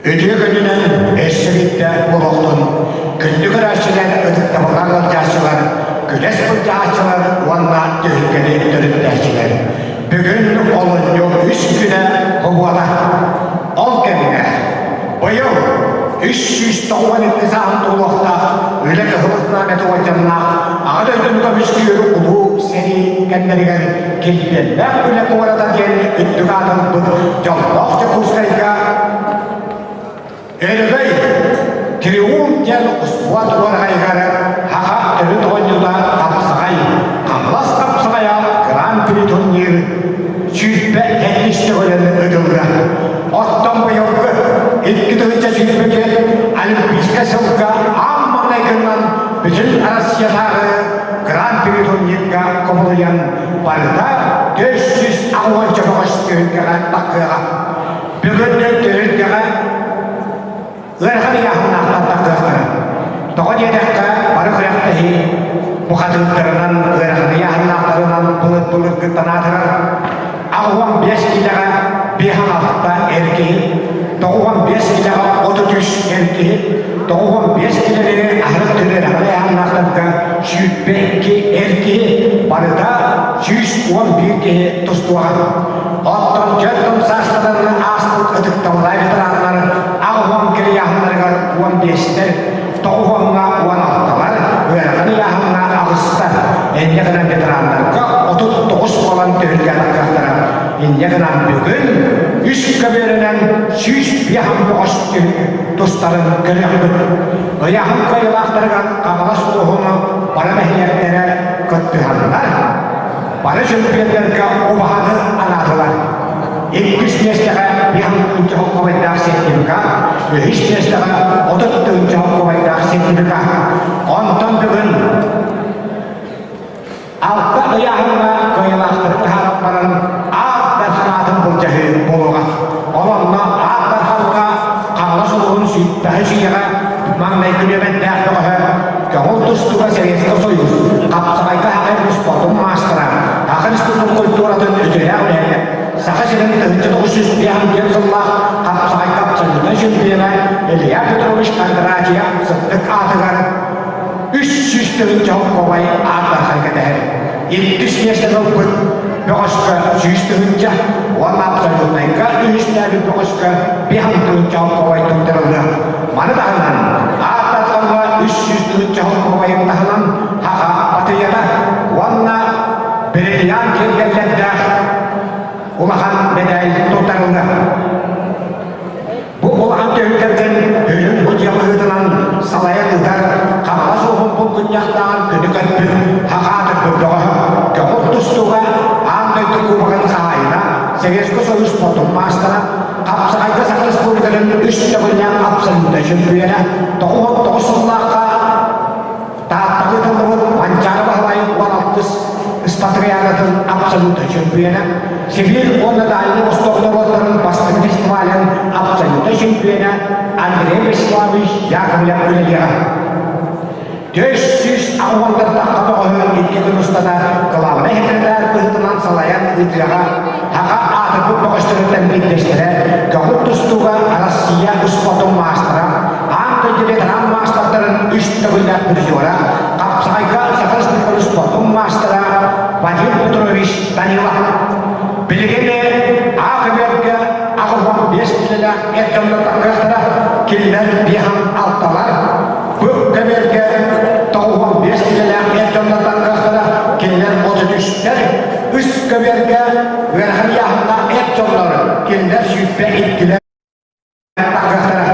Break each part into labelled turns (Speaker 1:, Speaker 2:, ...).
Speaker 1: Үтүө күнүнэн өссө биирдэ олохтон күндү көрөөччүлэр, ытыктабыллаах ыалдьааччылар, күрэс былдьааччылар уонна түһүлгэни төрүттээччилэр. Бүгүн олунньу үс күнэ буолуота. Ол кэмҥэ быйыл 392 сааһын туолуохтаах Үлэ Кыһыл Знамята уордьаннаах Аҕа дойдуну көмүскүүр улуу сэрии кэмнэригэр килбиэннээх үлэ куората диэн үрдүк аатырбыт дьоллоох Дьокуускайга Өрөгөй Триумф диэн успуорт уораҕайыгар Саха төрүт оонньуута хапсаҕай, Хаҥалас хапсаҕайа Гран-при турнир 27 төгүлүн ыытыллыа. Оттон быйылгы 2024 Олимпийскай сылга аан маҥнайгынан бүтүн Россиятааҕы Гран-при турнирга кубулуйан барыта 480 бөҕөс түһүлгэҕэ тахсыаҕа. Бүгүн түһүлгэҕэ Ыарахан ыйааһыннаахтар тахсыахтара. Тоҕо диэтэххэ, бары күрэхтэһии бухатыырдарынан, ыарахан ыйааһыннаахтарынан былыр-былыргыттан аатырар. 85 киилэҕэ 56 эр киһи, 95 киилэҕэ 33 эр киһи, 95 киилэни аһарар түрү ыарахан ыйааһыннаахтарга 22 эр киһи, барыта 111 киһи тустуоҕа. Оттон 40 саастарын ааспыт ытыктабыллаах ветераннар 80 кириаһыннарыгар 15-тэр, 90-ҥа 16-лар, ыарахан ыйааһыҥҥа аҕыстар. Инньэ гынан ветераннарга 39 буолан түһүлгэ тахсыахтара. Инньэ гынан бүгүн үс көбүөрүнэн 105 бөҕөс тустарын көрүөхпүт. Ыйааһын кыайыылаахтарыгар Хаҥалас улууһун бары нэһилиэктэрэ кыттыһаннар, Бары чөмпүйүөннэргэ убаһаны анаатылар. Иккис миэстэҕэ 50 холкуобайдаах сертификат, үһүс миэстэҕэ 30 холкуобайдаах сертификат. Онтон бүгүн алта ыйааһыҥҥа кыайыылаахтары таһааран баран аат дархан былдьаһыы буолуоҕа. Ол онно аат дархаҥҥа Хаҥалас улууһун сүүрбэһэ сүйэҕэ маҥнайгы нүөмэрдээх бөҕөһө көҥүл тустууга Советскай Союз хапсаҕайга Хахай спордун маастара, Саха Республикатын культуратын үтүөлээх үлэһитэ, Саха сирин 1951 сыллаах хапсаҕайга абсолютнай чемпиона Илья Петрович Кондратьев сырдык аатыгар 300 тыһыынча аат бархан кэтэһэр. Иккис миэстэни ылбыт бөҕөскө 100 тыһыынча уонна абсолютнайга үһүстээбит бөҕөскө 5 тыһыынча холкуобай туттарыллыа. Маны таһынан аат бархаҥҥа 300 тыһыынча холкуобайын таһынан Хаха Батыйата уонна бриллиант киэргэллэрдээх улахан мэдээл туттарыллыа. Бу улахан түһүлгэлэртэн үрүҥ судьуйа быһыытынан салайан ыытар Хаҥалас улууһун булгунньахтааҕар күнү көрбүт хахаатырбыт бөҕөһө, көҥүл тустууга аан дойду кубогын хаһаайына, Советскай Союз спордун маастара, хапсаҕайга Саха Республикатын үс төгүллээх абсолютнай чөмпүйүөнэ, 99 сыллаахха Тааттаҕа ыытыллыбыт Манчаары Баһылайын 16 ыспатырыйаанатын абсолютнай чөмпүйүөнэ, Сибиир уонна Дальнай Восток норуоттарын бастакы фестивалын абсолютнай чөмпүйүөнэ Андрей Вячеславович Яковлев үлэлиэҕэ. 480 тахха бөҕөһү икки күн устата кылаабынай секретарь быһыытынан салайан ыытыаҕа Саха аатырбыт бөҕөстөрүттэн биирдэстэрэ көҥүл тустууга Россия успуордун маастара, аан дойду ветеран маастардарын үс төгүллээх призера, хапсаҕайга Саха Республикатын спордун маастара Вадим Петрович Данилов. Билигин А көбүөргэ 85 киилэлээх эр дьоннор тахсыахтара, кинилэр биэһэн алталар. Бу көбүөргэ 95 киилэлээх эр дьоннор тахсыахтара, кинилэр 33-тэр. Үс көбүөргэ ыарахан ыйааһыннаах эр дьоннор, кинилэр 22-лэр тахсыахтара.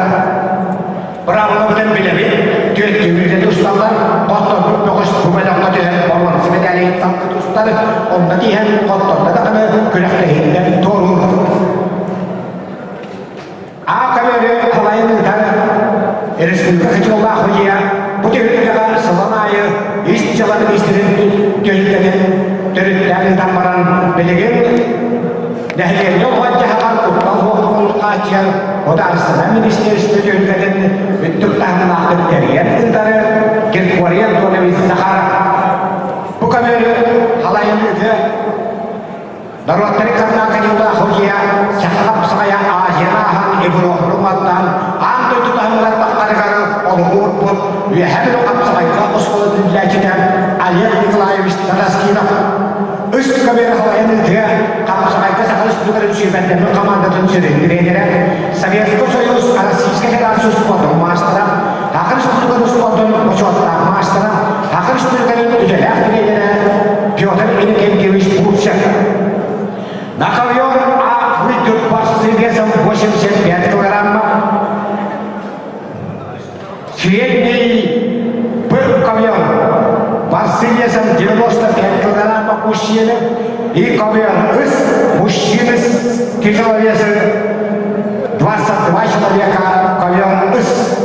Speaker 1: Быраабылабытын билэбит, түөртүүргэ тусталлар, хотторбут бөҕөс бу бөлөххө түһэн боруонса мэдээлин салгы тустар, онно тииһэн хоттордо даҕаны күрэхтэһииттэн туоруур. А көбүөрү халайын ыытар республика хачыллаах судьуйа бу түһүлгэҕэ сылын аайы. Нэһилиэнньэ олоҕун-дьаһаҕар куттал суох хааччыйар Судаарыстыба министиэристибэ түһүлгэтин үрдүк таһымнаахтык тэрийэн ыытары Григорий Антонович Захаров бу көмөлү халайан ыытыа. Норуоттары Карнаканьыла Худья саха хапсаҕайа Азияны ааһан Европаны уҥаттаан аан дойду таһымыгар таххарыгар олугу уурбут Үөһээ Бүлүү хапсаҕайга оскуолатын үлэлээччитэ Олег Николаевич Тараскинов Үс көбүөр халайан ыытыа хапсаҕайга Саха Республикатын сүүмэрдэммит хамаандатын сүрүн тренерэ, Советский Союз Российскай Федерация спордун маастара, Саха Республикатын спордун бочуоттаах маастара, Саха Республикатын үтүөлээх тренерэ Петр Иннокентьевич Бурцев. На ковер А выйдут борцы весом 85 килограммов. Средний Б ковер борцы весом 95 килограммов мужчины и ковер С мужчины с тяжеловесы 22 человека ковер С.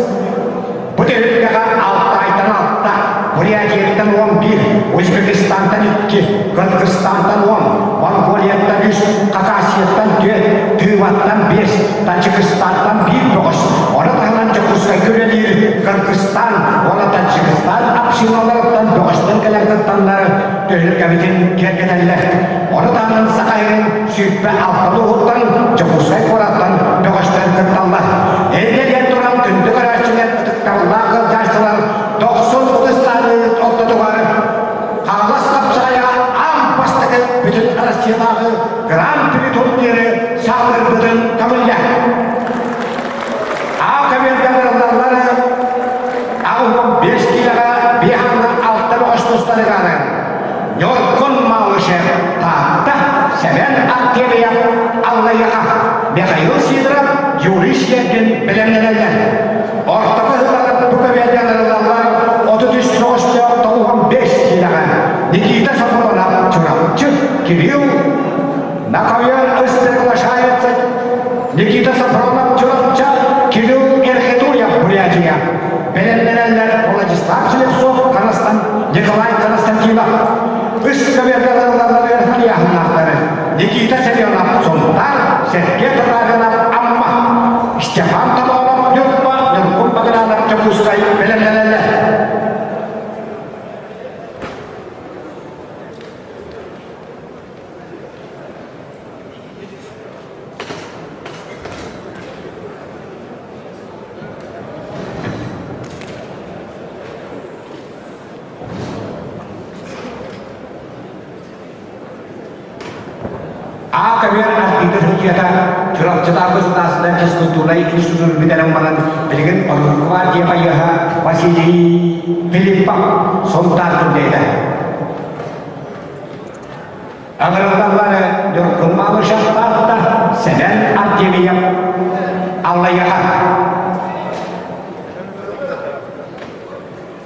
Speaker 1: Бу түһүлгэҕэ Алтайтан алта, Бурятияттан 11, Узбекистантан икки, Кыргызстантан 10, Монголияттан үс, Хакасияттан түөрт, Тываттан биэс, Таджикистантан биир бөҕөс. Ону таһынан Дьокуускайга үлэлиир Кыргызстан уонна Таджикистан общиналарыттан бөҕөстөн кэлэн кыттаннар түһүлгэбитин киэргэтэллэр. Ону таһынан Саха сирин 26 улууһуттан Дьокуускай куораттан бөҕөстөр кытталлар. Эрдэ диэн туран күндү көрөөччүлэр ытыктабыллаах ыалдьааччылар дохсун ытыстааныы ортотугар Хаҥалас хапсаҕайа аан бастакы бүтүн Россиятааҕы Гран-при турниры саҕалыырбытын көҥүллэ. Аа көбүөргэ ыллаллар 85 киилэҕэ биэһанна алта бөҕөс тустарыгар Ньургун Малышев Таатта, Сэмэн Артемьев Аллайыаха, Михаил Сидоров Юрий Сергин бэлэмнэнэллэр. Ортоку ыһыллар бу көбүөргэ ылаллар 33 бөҕөстөөх 95 киилэҕэ Никита Софронов Чурапчы, Кирилл На ковер приглашается Никита Сафронов Чурапча, Кирилл Эрхетуев Бурятия. Бэлэмнэнэллэр Владислав Слепцов, Константин, Николай Константинов. Үс көбүөргэлэрин ыйааһыннаахтары Никита Семенов Сунтаар, Сергей Татаринов Амма, Степан Толоонов Ньурба, Ньургун Багранов Дьокуускай бэлэмнэнэллэр. Аа көбүөр арбитр судьуйата Чурапчытааҕы государственнай физкультурнай институтун бүтэрэн баран билигин Москва диэн байыаһа Василий Филиппов Сунтаар күннээтэ. Ыҥырыллаллар Ньургун Малышев Таатта, Сэмэн Артемьев Аллайыаха.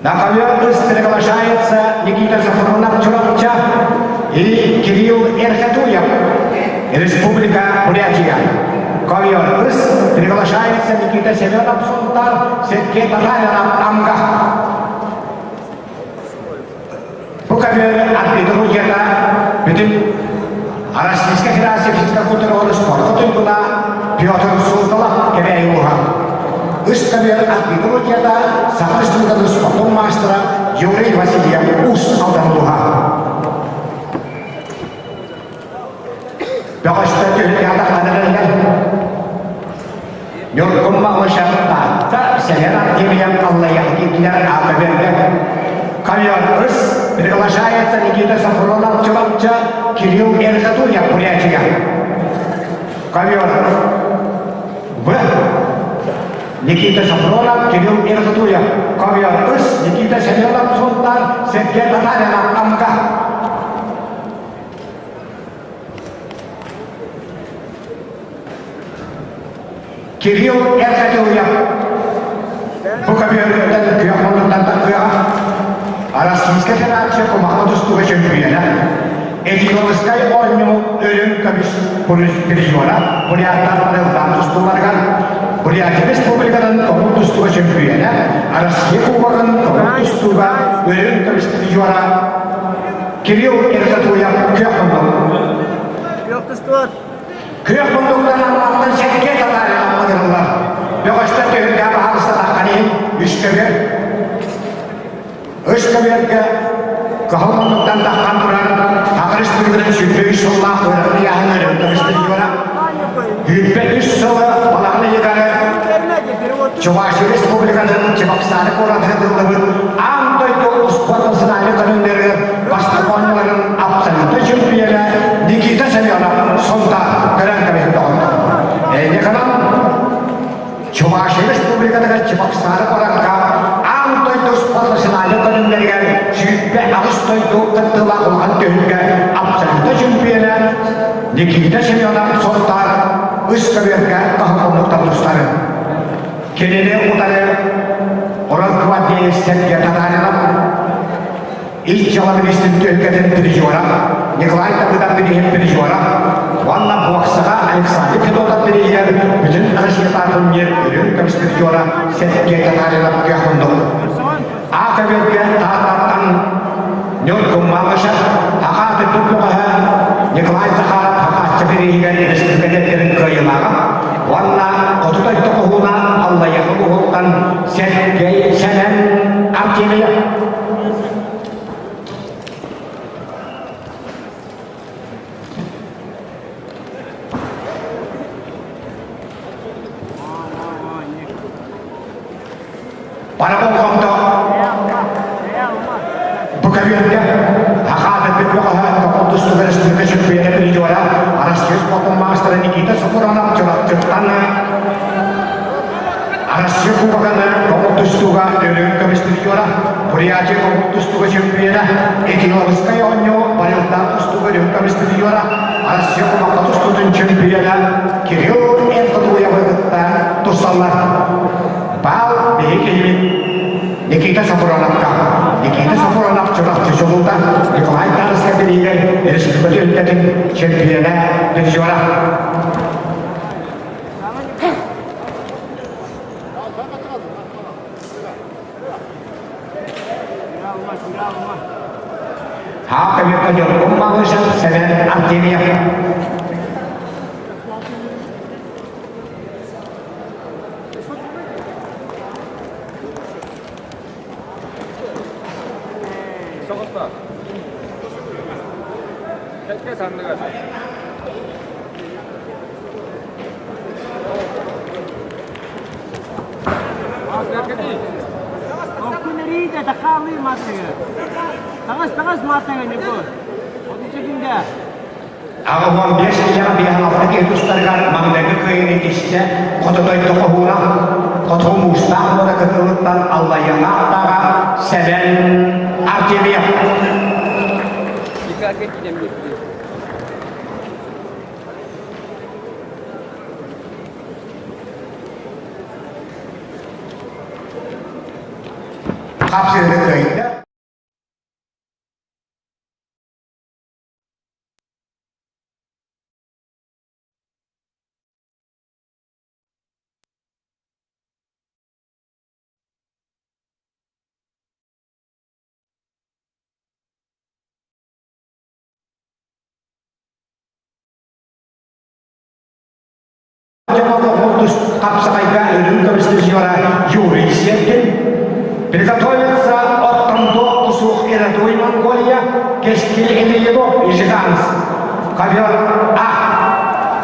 Speaker 1: На ковер приглашается Никита Сафронов Чурапча и Кирилл Эрхатуев, Республика Бурятия. Ковер приглашается Никита Семенов Сунтар, Сергей Татаринов Амга. Бу көбүөрү арбитрудията бүтүн Российскай Федерация физкультура спорта туйгуна Петр Суздалов Кэбээйи улууһа. Үс көбүөр арбитрудията Саха Республикатын спортун маастара Юрий Васильев Уус Алдан улууһа. Бөҕөстөр түһүлгэҕэ Ньургун Малышев Таатта, Сэмэн Артемьев Аллайыахтыытыгар аата берге. Ковер ыс приглашается Никита Сафронов Чурапча, Кирилл Эрхатуев Бурятия. Ковер В. Никита Сафронов, Кирилл Эрхатуев. Ковер ыс Никита Семенов Сунтар, Сергей Татаринов Амга. Кирилл Эрхатуев бу көбүөрүттэн күөх муннуктан тахсыаҕа. Российскай Федерация кумахха тустууга чөмпүйүөнэ, Эфиопскай оонньуу үрүҥ көмүс призера буряттар барыллаан тустууларыгар Бурятия Республикатын тоҥуу тустууга чөмпүйүөнэ, Россия Кубогын тоҥуу тустууга үрүҥ көмүс призера Кирилл Эрхатуев күөх муннук.
Speaker 2: Күөх тустуур.
Speaker 1: Күөх муннуктан Амматтан Сэргэ татаарынан амматырыллар. Бөҕөстөр түһүлгэ баһаалыстатаххан иһин үс көбүөр. Үс көбүөргэ кыһыл муннуктан таххан туран Саха Республикатын 23 сыллаах үөрэҕин ыйааһын өрөбүлүстүбүтүгэр 23 сылы балаҕан ыйыгар Чувашия Республикатын Чебоксары куоратыгар ыытыллыбыт аан дойду успуорт национальнай көрүҥнэригэр бастакы оонньууларын абсолютнай чемпиона Никита Семенов Сунтаар көрөн кэбиһин доҕоттор. Эйиэхэнэн Чувашия Республикатыгар Чебоксары куоракка аан дойду успуорт национальнай көрүҥнэригэр 28 дойду кыттыылаах улахан түһүлгэ абсолютнай чемпиона Никита Семенов Сунтаар үс көбүөргэ тоһоҕолуктан тустары. Кинини утары Росгвардия Сергей Татаринов, Ис дьыала министрин түһүлгэтин призера Николай Давыдов бирииһин призера уонна боксаҕа Александр Федотов бирииһигэр бүтүн Россиятааҕы турнир үрүҥ көмүс призера Сергей Татаринов күөх мундук. А көбүөргэ Тааттаттан Ньургун Малышев, Аҕа Тыппыт бөҕөһө Николай Захаров Хахааччы бирииһигэр республика кыайыылааҕа уонна Хоту дойду хоһууна Аллайыаха улууһуттан Сергей Сэмэн Артемьев. Бары болҕомто бу көбүөргэ Ахаатырбыт бөҕөһө тоҕо тустууга республика чөмпүйүөнэ призера Арассыыйа спордун маастара Никита Сокуронов Чурапчыттан Арассыыйа Кубогын тоҕо тустууга өрүн көмүс призера Бурятия тоҕо тустууга чөмпүйүөнэ Этиловскай оонньуу барыллаан тустууга өрүн көмүс призера Арассыыйа кумахха тустуутун чөмпүйүөнэ Кирилл Энтотуевы кытта тусталлар. Баал биһи киһибит Никита Софроновка. Никита Софронов Чурапчы чулуута Николай Тарскай бириигэр республика түһүлгэтин чемпиона призера. Хаакабекка Ньургун Малышев, Сэмэн Артемьев.
Speaker 2: Соҕуста. Кэккэ санныгар.
Speaker 3: Таҥас, таҥас маатыга не бу. Отуча
Speaker 1: 85 киилэҕэ биэһэн киһи тустарыгар маҥнайгы кыайыыны истэ Хототойто хоһууна Хоту муустаах муора кытылыттан Аллайыанаахтааҕа Сэмэн Артемьев. Хапсыһыны кыайда. Хапсаҕайга үрүҥ көмүс призера Юрий Сергин приготовится от Тандо Усух Иратуй Монголия Кескил Ильинов Ижиганс ковер А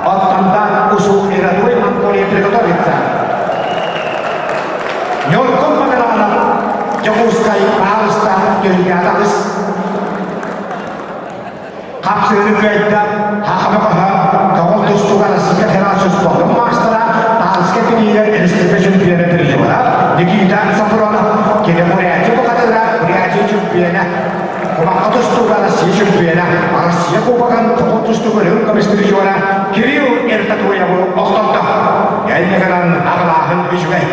Speaker 1: от Танда Усух Иратуй Монголия приготовится. Ньургун Багаранов Дьокуускай Паалыста түһүлгэҕэ Хапсыыны кыайда Хаха бөҕөһө көҕүл тустууга Россия Федерация спордун маастара, Таанска кириигэр республика чемпиона призера Никита Софронов, кини Бурятия бухатыыра, Бурятия чемпиона, Кумахха тустууга Россия чемпиона, Россия Кубогын көҕүл тустууга үрүҥ көмүс призера Кирилл Эртатуеву охтордо. Эн аҕалааһын үчүгэй.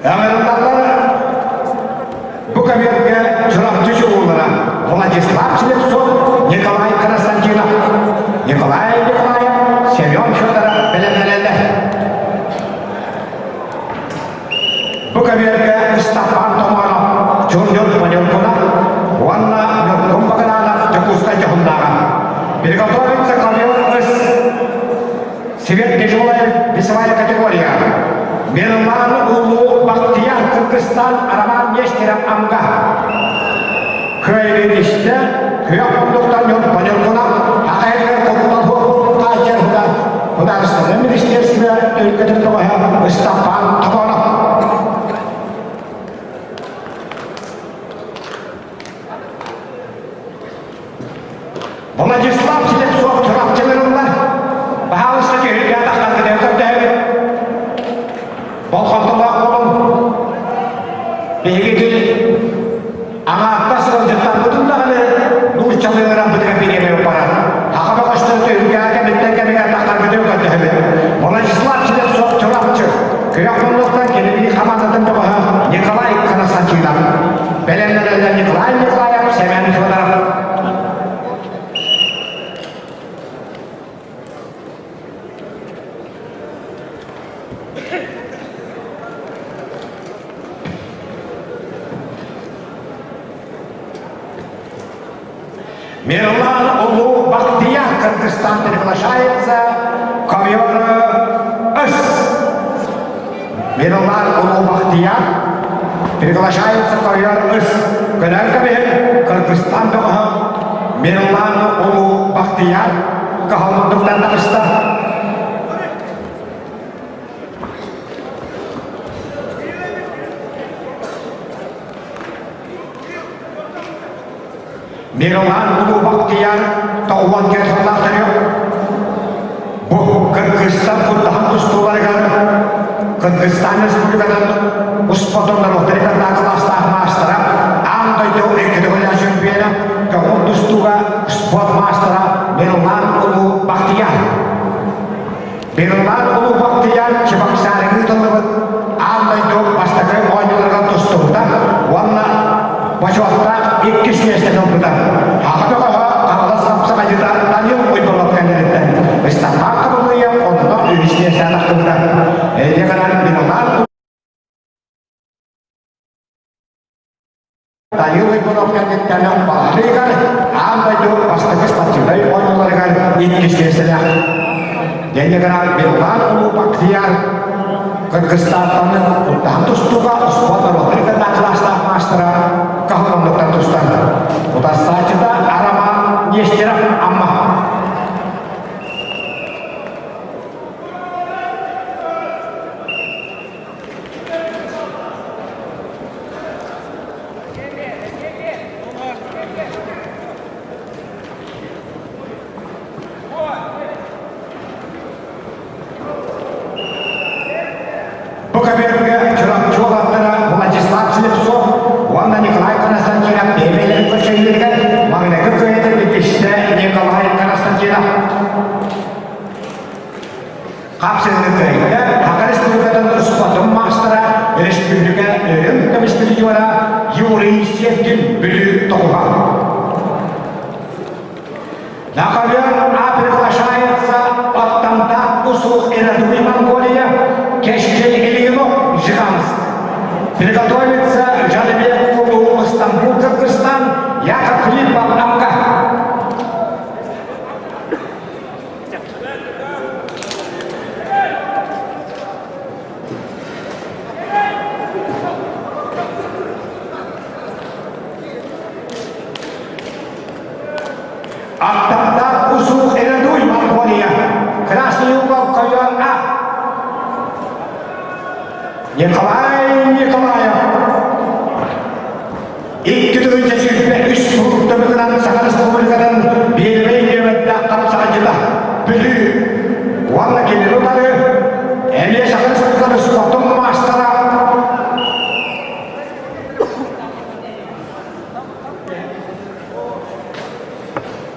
Speaker 1: Ыҥырыллаллар бу көбүөргэ Чурапчы чулуулара Владислав Слепцов, Николай Константинов, Николай Николаев, Семен Федоров бэлэмнэнэллэр. Бу көбүөргэ Степан Томонов, Чурнюр Панюркунов уонна Ньургун Багаранов Дьокуускай дьоһуннааҕа. Приготовиться ковер. Сверхтяжелая весовая категория. Мирлан Улуу Бахтияр Кыргызстан Роман Нестеров Амга. Кыайыытистэ күөх мундуктан ньурбаньургуна хахайгар куттал хуокултааччар Художественное министерство өлкөтүн тоҕоһо Ыстапаан Тобонов. Владислав Слепцов Чурапчылырыллар. Баһаалыста түһүлгэ атахтаргытын көрдөһөбүт. Болҕомтолоох буолуҥ. Биһиги аҥааттас ыалдьыттарбытын даҕаны нууччалыы ыҥырарбытыгар бириэмэ барар. Аҕа бөҕөстөр түһүлгэҕэ кэмиттэн кэмигэр атахтаргытын көрдөһөбүт. Владислав Слепцов Чурапчы. Күрэх муннуктан кэлии хамаандатын бөҕөһө Николай Константинов. Бэлэмнэнэллэр Николай Николаев, Семен Федоров. Мирлан Улуу Бахтияр Кыргызстан приглашается ковер С. Мирлан Улуу Бахтияр приглашается ковер С. Көнөр көбүһүн Кыргызстан бөҕөһө Мирлан Улуу Бахтияр каһалмындыктан таҕыста. Мирлан Улуу Бахтияр тоҕуон кэрсаллаахтарыгар бу Кыргызстан курдаһан тустууларыгар Кыргызстан Республикатын успотун норуоттары кылаастаах маастара аан дойду иккитигүлэ чемпиона көҥүл тустууга спорт маастара Мирлан Улуу Бахтияр Мирлан Улуу Бахтияр Чебоксарыгы ыытыллыбыт аан дойду бастакы оонньууларыгар тустубута уонна бочуоттаах иккис миэстэни ылбыта. Аҕа бөҕөһө Хаҥалас хапсаҕайдьыта Данил Уйбалов кэнниттэн Ыстапаан Хабылыйап онно үһүс миэстэни тахсыбыта. Эйэ гынан Мирлан Данил Уйбанов кэнниттэн балаһыгар аан дойду бастакы спортивнай оонньууларыгар иккис миэстэлээх. Генерал Мирлан Улуу-Бахтияр Кыргызстантан куттаһан тустууга успуорт норуоттарын кылаастаах маастара Каһылоннуктан тустар. Утарсааччыта Роман Нестеров Амма. Бу көбүөргэ Чурапчы уолаттара Владислав Слепцов уонна Николай Константинов бэйэ-бэйэлэрин көрсөллөрүгэр маҥнайгы кыайыытын иккистэ Николай Константинов Хапсыһыыны кыайда Саха Республикатын спортун маастара, республика өрүм көмүс призера Юрий Сергин Бүлүү тоҕуһа. На ковер А приглашается от Тантак Усух Ирадуи Монголия Кешкель Ильинов Жиганск. Приготовится Жаныбек Кулу Стамбул, Кыргызстан, Яков Филиппов Амга. Аттардаах усуух Эредуй Монголия, Красный угол Койон А. Николай Николаев 2 3 сыл төмүгүнэн Саха Республикатын биэрбэй нүөмэрдээх хапсаҕайдьыта Бүлүү уонна кинини утары эмиэ Саха Республикатын спортун маастара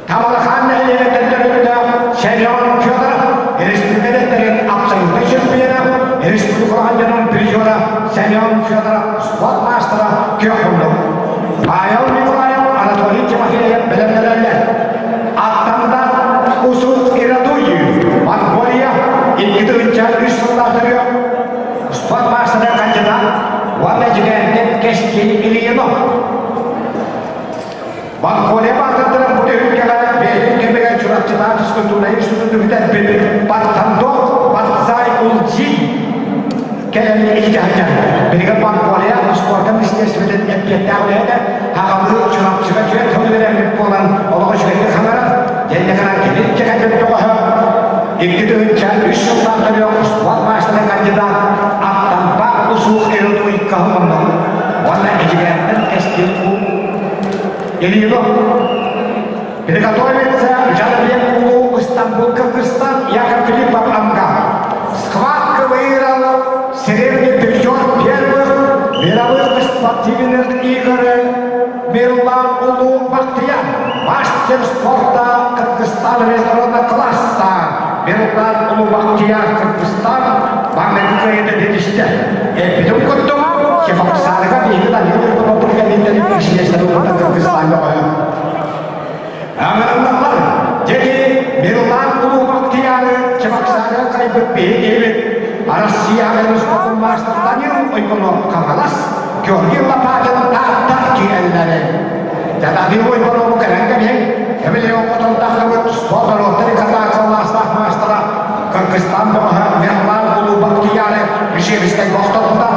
Speaker 1: Тамалакаан нэһилиэгиттэн төрүттээх Семен Федоров республикадеттэрин абсолютнай чемпиона, республика дьонун призера Семен Федоров спорт маастара күөх муннук. Павел Николаев, Анатолий Тимофеев бэлэмнэнэллэр. Аттанда Усук Ирадуй, Монголия, 2 3 сыллаах төрүөх спорт маастара кандидат уонна дьигээнтэн Кэскил Ильинов. Монголия баатырдарын бу түһүлгэҕэ бэйэтин кэмигэр Чурапчылаах физкультурнай институту бүтэрбит Баттандо кэлэн илдьэ сылдьар. Билигин Монголия спорка министерствотын эппиэттээх үлэһитэ, аҕалыы Чурапчыга түөрт сыл үөрэммит буолан олох үчүгэйдик хаҥарар, дьэннэ гынан кини илдьэ кэлбит бөҕөһө 2003 сыллаах төрүөх спорт маастарын кандидат Аттампа Усух Эрудуйка онно уонна Эдьигээнтэн Кэскил Илино Приготовиться Жанбек Улу Стамбул, Кыргызстан, Яков Филиппов Амга. Схватка выиграл серебряный призер первых мировых спортивных игр Мирлан Улу Бахтиян, мастер спорта Кыргызстана международного класса. Мирлан Улу Бахтиян, Кыргызстан, маҥнайгы кыайыыта ситистэ. Эппитим курдук, Чебоксарыга биһиги Данил Урбанов кэнниттэн иккис Кыргызстаҥҥа Аҥараллаллар, дьэки Мирлан Улуу Бахтияры Чебоксарыга кайбыт биһиги Россияҕа спортун маастар Данил Ойбонов Хаҥалас, Георгий Лопатин Таатта киирэллэрэ. Данил Ойбонову кэлэн кэбиһин, Эмилий оҕотон тахсыбыт спорт норуоттары катаакаллаастаах маастара Кыргызстан бөҕөһө Мирлан Улуу Бахтияры Ижевскэй охторбута,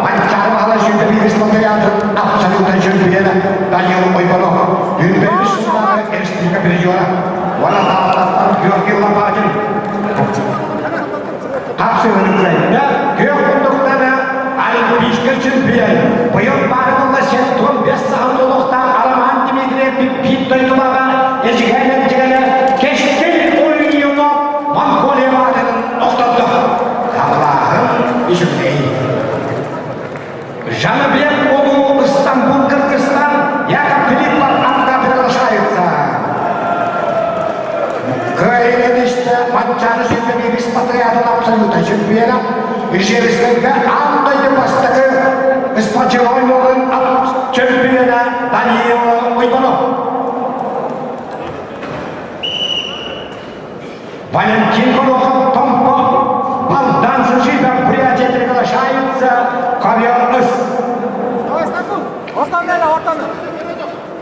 Speaker 1: Манчаары Баһылай сүүрбэ спартакиатын абсолютно чөмпүйүөнэ Данил Ойбонов, 23 сыллааҕы республика призера, уонна Тааттаттан Георгий Лопатин хапсыһыыны кыайда, күөх муннуктана Олимпийскай чемпион, быйыл баарылла 75 саҕан олохтоох Роман Дмитриев Пиппит дойдулаҕа Эдьигээн Эдьигэлэ Кэскил Ульянов Монголия баатырын охтордо. Табылааһын үчүгэй. Жаныбек Улуу Стамбул, Кыргызстан, Яков Филиппов атка приглашается. Кыайыгы Манчаары сүүрбэ патриотын абсолюта чемпиона, Ижевскайга аан дойду бастакы спортивнойун чемпиона Даниил Ойбонов. Валентин Горохов Томпо Балдан Сажитов Бурятия приглашается ковер ыс.
Speaker 3: Ортан gele, ортан.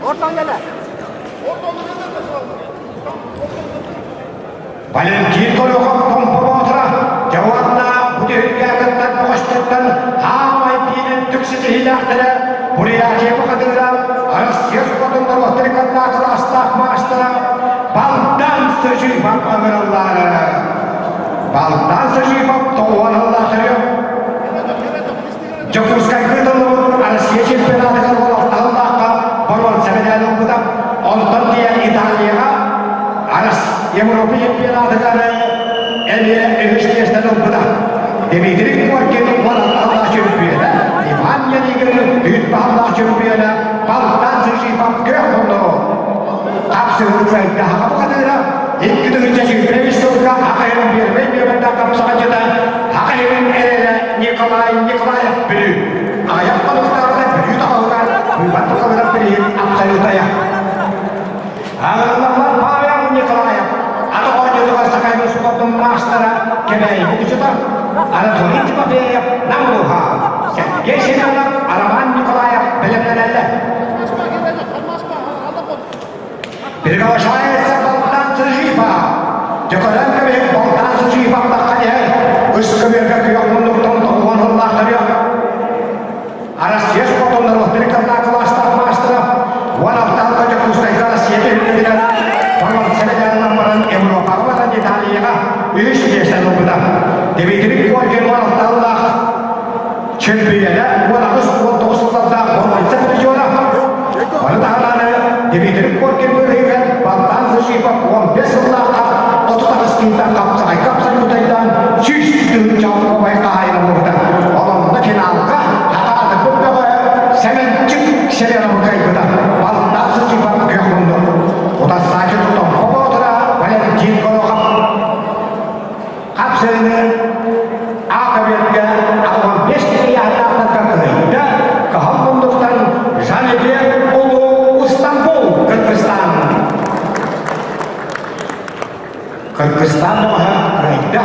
Speaker 3: Ортан gele.
Speaker 1: Валентин Горохов Томпо Ботра Жауанна бүтүһүргээтиттэн көҕүстүттэн хаамай биирин түксүтүһүлээхтэрэ Бурятия бухатыыра Россия спортун норуоттары кытта кылаастаах маастара Балдан Сажипов ыҥырыллаары. Балдан Сажипов тоҕуоналлаахтары Дьокуускайга ыытыллыбыт Россия чемпионатыгар олохтоохтооххо боруонса медаль ылбыта. Онтон тиийэн Италияҕа Европа чемпионатыгар эмиэ үһүс миэстэни ылбыта. Дмитрий Коркин уон чөмпүйүөнэ, Иван Янигин үүт баһылаах чөмпүйүөнэ, Балдан Сыжипов күөх муннугу. Хапсыһыы кыайдаһаҕа бухатыыра, 2023 сылга Аҕайын первый нүөмэрдээх хапсаҕайдьыта Аҕайын эрэлэ Николай Николаев Бүлүү. Аҕыйах хонуктааҕыта Бүлүү тоҕоһугар быыбар туталыгар билигин абсолютая. Аҕаллар Павел Николаев ата оонньуутугар Сахайын спордун маастара Кэбээйи учута Анатолий Тимофеев Намылуха, Сергей Семенов, Роман Николаев бэлэмнэнэллэр. Приглашается Богдан Сыжипа. Дьокорон көмүһүк Богдан Сыжипа таххан иһэр. Үс көмүргэ күөх муннуктан тоҕуон ыллаахтарыа. Россия спортуннар охтырыктардаах кылаастаах маастара 16 Дьокуускайга Россия түһүлгэтигэр Парламент баран Европаҕа баран Италияҕа үһүс миэстэни ылбыта. Дмитрий Коркин 16-лаах чемпиона 18-19 сыллардаах боруонса призера. Ону таһынан Дмитрий Коркин быыһыгар Богдан Зашипов 15 сыллаахха 38 киһиттэн хапсаҕайга абсолютайдаан 100 тыһыынча хаһаайына буолбута. Олонно финалга хатаатыппыт бөҕө Сэмэнчик Селеновы кыайбыта. Богдан Зашипов күөх муннук. Утарсаачы тутан Боботура Валентин Горохов Хапсыыны Аакабергэ 65 ыйаахтаахтарга кыайда, Кыһыл муннуктан Жанибек Улуу Стамбул, Кыргызстан. Кыргызстан бөҕөһө кыайда.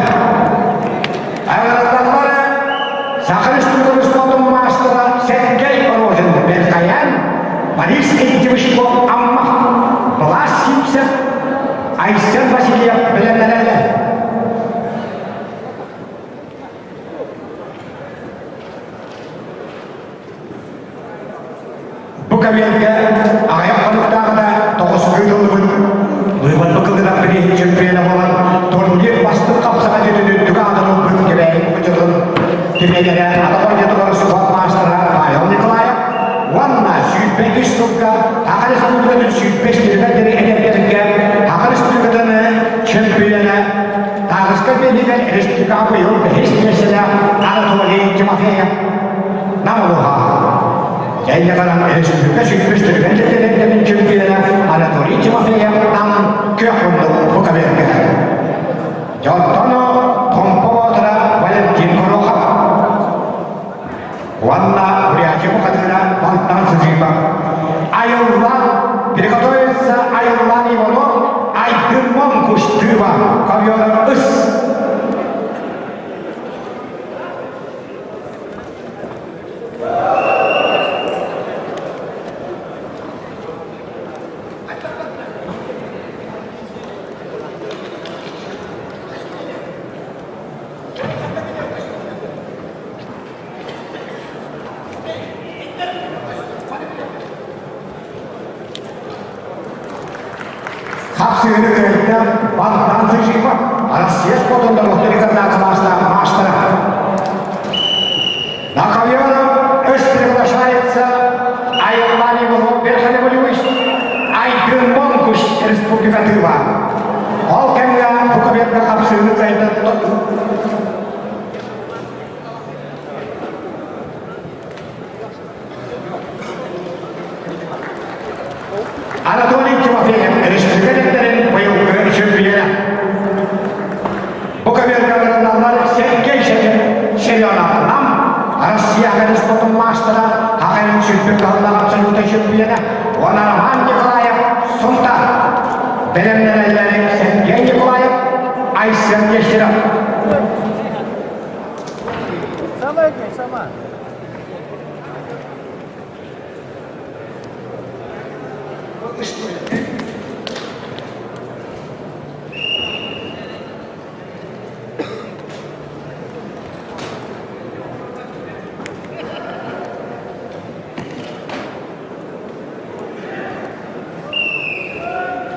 Speaker 1: Аҕаллары Саха Республикатын спортун маастара Сергей Рожин Беркаян, Борис Ильичев Амма, Влас Симсев Айсен Васильев бэлэмнэнэллэр. Бу кэмиэргэ аҕыйах хонуктааҕыта тоҕус ыытыллыбыт быыбарбы кылынан бирииһин чөмпүйүөнэ буолан турнир бастыҥ хапсаҕай дьиэтин үрдүк аатын ылбыт Кэбээйи ыччатын тренерэ атах оонньуутугар спорт маастара Павел Николаев уонна 22 сылга Саха Республикатын 105 диэри эдэрдэргэ Саха Республикатын чөмпүйүөнэ Тааҕыска биэриигэр республикаҕа быйыл бэһис миэстэлээх Анатолий Тимофеев Нам улууһа. Дьэйэ баран республика сүүрбүс түргэн тэтэрэрдэрин чөмпүйүөнэ Анатолий Тимофеев Нам күөх муннук бу кабинка. Дьонтон Томпо Боотура Валентин Горохов уонна Бурятия бухатыыра Балтан Сыдьыыба. Айыллан, приготовиться Айыллан Иванов, Айдын Монгуш Тыва, ковер ыс. Хапсыгыны кыайда Богдан Сыжиков, Россия спортун норуоттарыгар кылаастаах маастара. На ковер өс приглашается Айлан Иванов Верхневолюсь, Айдын Монкуш Республика Тыва. Ол кэмҥэ бу коверга хапсыгыны кыайда Анатолий Тимофеев республика быйылгы чемпиона. Бу көбүөргөлөрүннар Сергей Семенов Нам Россия спортун маастара, Хахайын сүүрбүт кыһыллаах абсолюта чемпиона, уонна Роман Николаев Сунтар. Бэлэмнэнэллэрин Сергей Николаев, Айсен Нестеров.
Speaker 3: Сама сама.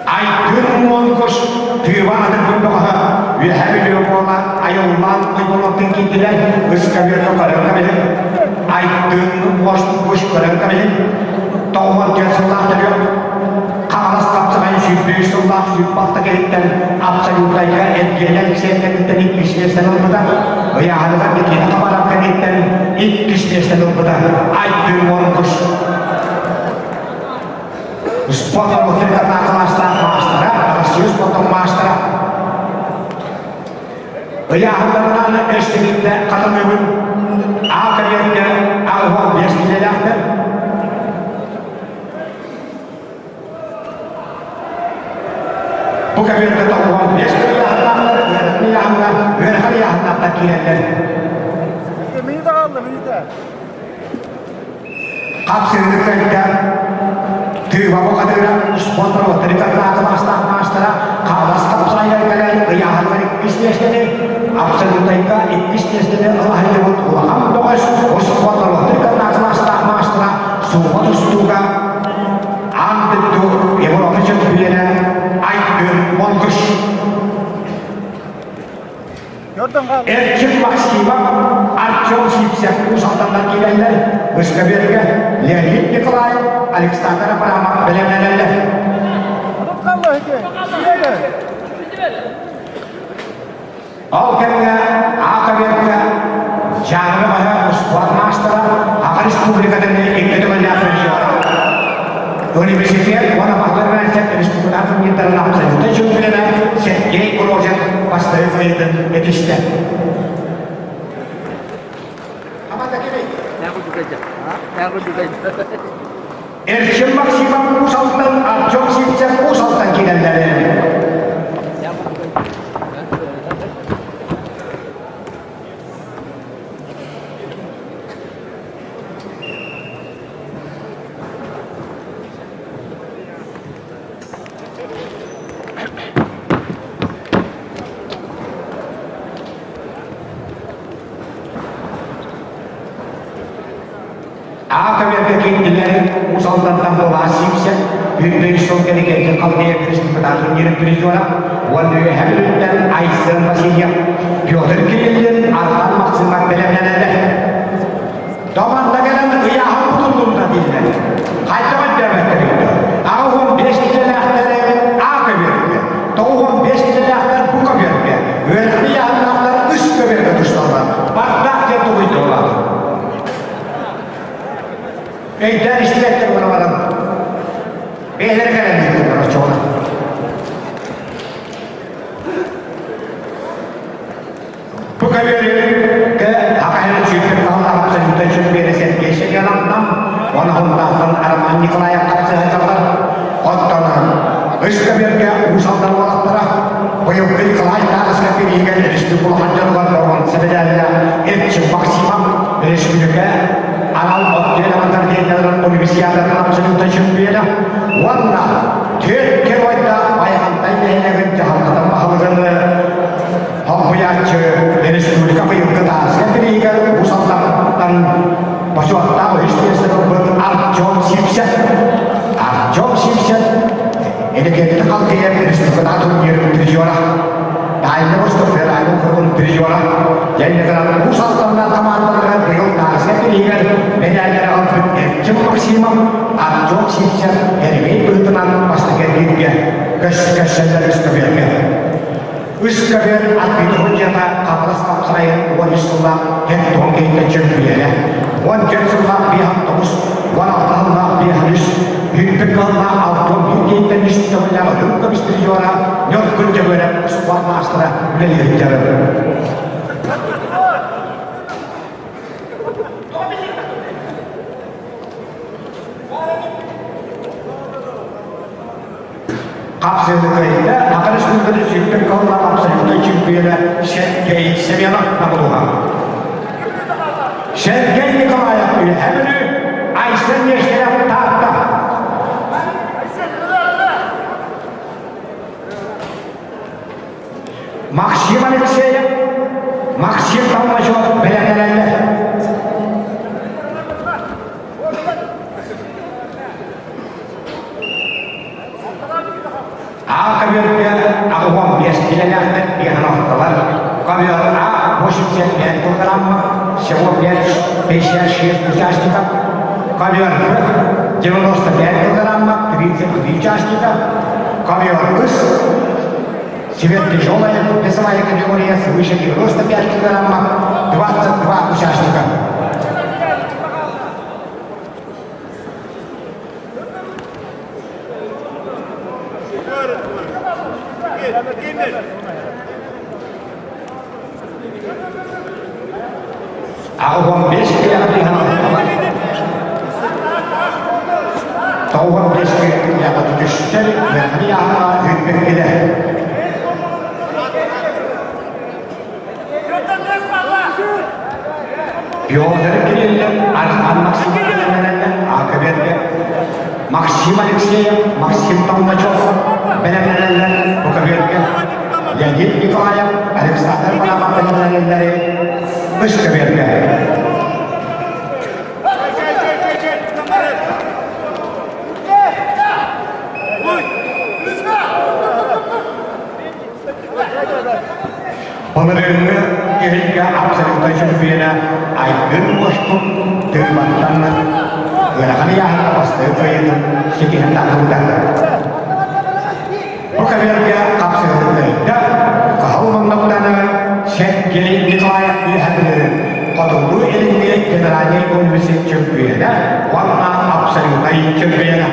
Speaker 1: Айгын Монкуш тыыба атын бөҕөһө Үөһээ Бүлүү буола айыллаан ойболоттон киирдилэр ыскамыарка көрөн кэбиһин Айдын Монкуш көрөн кэбиһин 94 сыллаах төрүөк Хаҥалас хапсаҕай 105 сыллаах 106 киһиттэн абсолютнайга Евгений Алексеев кэнниттэн иккис миэстэни ылбыта. Ыйааһыныгар Никита Хабаров кэнниттэн иккис миэстэни ылбыта. Айдын Монкуш Спорт кылаастаах маастара, Россия спортун маастара. Ыйааһыннарынан эстигиттэ хатаныыбын А кабинетке 85 килэлээхтэр. Бу кабинетке 95 ыйааһыннаахтар, үөрэхин ыйааһынна, үөрэхин ыйааһыннаахтар киирэллэр.
Speaker 3: Минута қалды, минута.
Speaker 1: Хапсыыны кыайда Тыыба бухатыыра спорт норуоттарыгар кылаастаах маастара Хаалас хапсаайар кэлэн ыйааһыныгар иккис миэстэни, абсолютайга иккис миэстэни ылаһыйдыбыт улахан бөҕөс спорт норуоттарыгар кылаастаах маастара Суума тустууга аан дойду Европа чөмпүйүөнэ Айдын Монгуш. Эрчим Максимов, Артем Сивцев Уус Алданнар киирэллэр. Выскабергэ Леонид Николаев, Александр Абрамов бэлэмнэнэллэр. Ол кэмҥэ Аакабергэ Дьааҥы баһа успуорт маастара Аҕа республикатын икки төгүллээх призера. Университет уонна баһылык республика турнирдарын абсолютнай чемпиона Сергей Рожин бастакы кыайыытын этистэ. Эрчим Максимов Уус Алтан, Артем Сивцев Уус Алтан киирэллэрин. Аата киирдилэр Уус Алтантан Былаас Сивцев, Үрдүн сыл кэликэйдин Халдея Республиката турнирын призера, уонна Үөһээ Бүлүүттэн Айсен Васильев, Петр Кириллин, Артан Максимов бэлэмнэнэллэр. Доманда кэлэн ыйааһын кутуллунна дииллэр. Хайдах өйдөөбөттөр өйдөө. 85 килэлээхтэри А көбүөргэ, 95 килэлээхтэр Б көбүөргэ, үөрэхти ыйааһыннаахтар үс көбүөргэ тусталлар. Бардаах диэн тулуйдулар. Өйдөөн истибэттэр буола баран бэйэлэрэ кэлэн ыытыллар оччоҕуна. Бу көбүөрүгэ Хахайын сүүрбүт каһыллаах абсолютно чөмпүйүөнэ Сергей Семеновтан, уонна Хонтаахтан Роман Николаев хапсыһачалар. Оттон үс көбүөргэ Уус Алдан уолаттара быйылгы Николай Тарасов бирииһигэр республика улахан дьонугар боруонса медаллаах Эрчим Максимов республика анал отдел амантар универсиадатын абсолютно чөмпүйүөнэ уонна түөрт геройдаах Байаҕантай нэһилиэгин дьаһалтатын баһылыгын Холбуйааччы республика быйылгы тааска бирииһигэр Уус Алдантан бочуоттаах үһүс миэстэ ылбыт Артем Сивцев. Артем Сивцев Энергетика халкыйар республиката турнирын призера. Дальний Восток федеральный округун призера. Дьэннэгэр Уус Алданнар командалара быйыл тааска бирииһигэр медаллары ылбыт Эрчим Максимов, Артем Сивцев эрэмэй быһыытынан бастакы эргииргэ көс-көссөллөр үскөбүөргэ. Үс көбүөр атыыта судьуйата Хаҥалас хапсайын 13 сыллаах Хентон киһиттэн чөмпүйүөнэ, 14 сыллаах биэһэн тоҕус, 16 сыллаах биэһэн үс, Үрдүк кыһыллаах 61 киһиттэн үс төгүллээх үрүҥ көмүс призера Ньургун Дьөгүөрэп спорт маастара үлэлиир дьарык. Хапсыыны кыайда Саха Республикатын сүүрбэ кыллаах абсолютнай чемпиона Сергей Семенов набылуһа. Сергей Николаев Үөһээ Бүлүү, Айсен Нестеров Таатта. Максим Алексеев, Максим Толмачев бэлэмнэнэллэр. А ковёрга 85 килэлээхтэр биэһэн Ковер А 85 килограмма, всего 556 участников. Ковер Б 95 килограмма, 33 участника. Ковер С сверхтяжелая весовая категория свыше 95 килограмма, 22 участника. 85 Тоҕус түстэр яхни үппеккилэ. Петр Кириллин, Архан Максим Акаберге, Максим Алексеев, Максим Толмачев бэлэмнэнэллэр Букаберге, Леонид Николаев, Александр Барамов бэлэмнэнэллэри Бышкаберге. Былырыыҥҥы түһүлгэ абсолютнай чөмпүйүөнэ Айгын Мошкун тыыбаттан ыарахан ыйааһыҥҥа бастакы кыайыытын ситиһэн тахсыбыта. Бу көбүөргэ хапсыһыы кыайда, Кыһыл муннуктаны Сергей Николаев үөһэ Хотугу Илиҥҥи федеральнай университет чөмпүйүөнэ уонна абсолютнай чөмпүйүөнэ.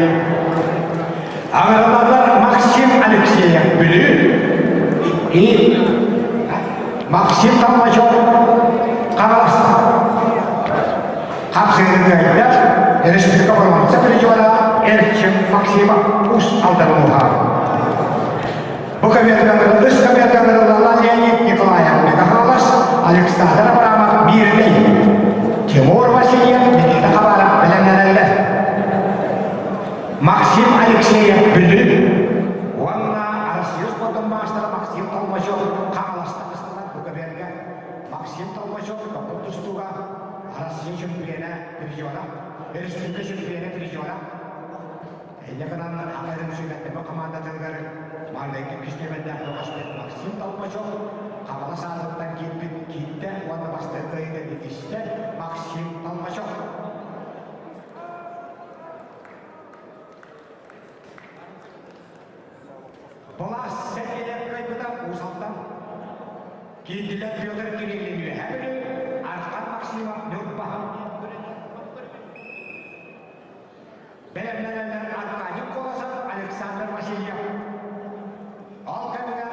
Speaker 1: Аҕалалар Максим Алексеев Бүлүү и Максим Толмачев Хаҥалас хапсыыны кыайда республика боруонса призера Эрчим Максимов Уус Алдан улууһа. Бу көбүөргэ үс көбүөргэ Леонид Николаев Хаҥалас, Александр Абрамов Мирный, Тимур Васильев Никита Хабаров бэлэмнэнэллэр. Максим Алексеев Бүлүү уонна Арассыыйа спордун маастара Максим Толмачев Хаҥаластан ысталар бу көбүөргэ Максим Толмачев токур тустууга Арассыыйа чөмпүйүөнэ призера, республика чөмпүйүөнэ призера. Инньэ гынан Аҕа сүбэттэбэ хамаандатыгар маҥнайгы күүстэмэннээх бөҕөспүт Максим Толмачев Хаҥалас аатыттан киирбит киирдэ уонна бастакы кыайыыны ситистэ Максим Толмачев. Былаас сэргийэн кыайбыта Уус Алдан. Киирдилэр Петр Кириллин Үөһээ Бүлүү, Архан Максимов Ньурба. Бэлэмнэнэллэр Аркадий Колосов, Александр Васильев. Ол кэмҥэ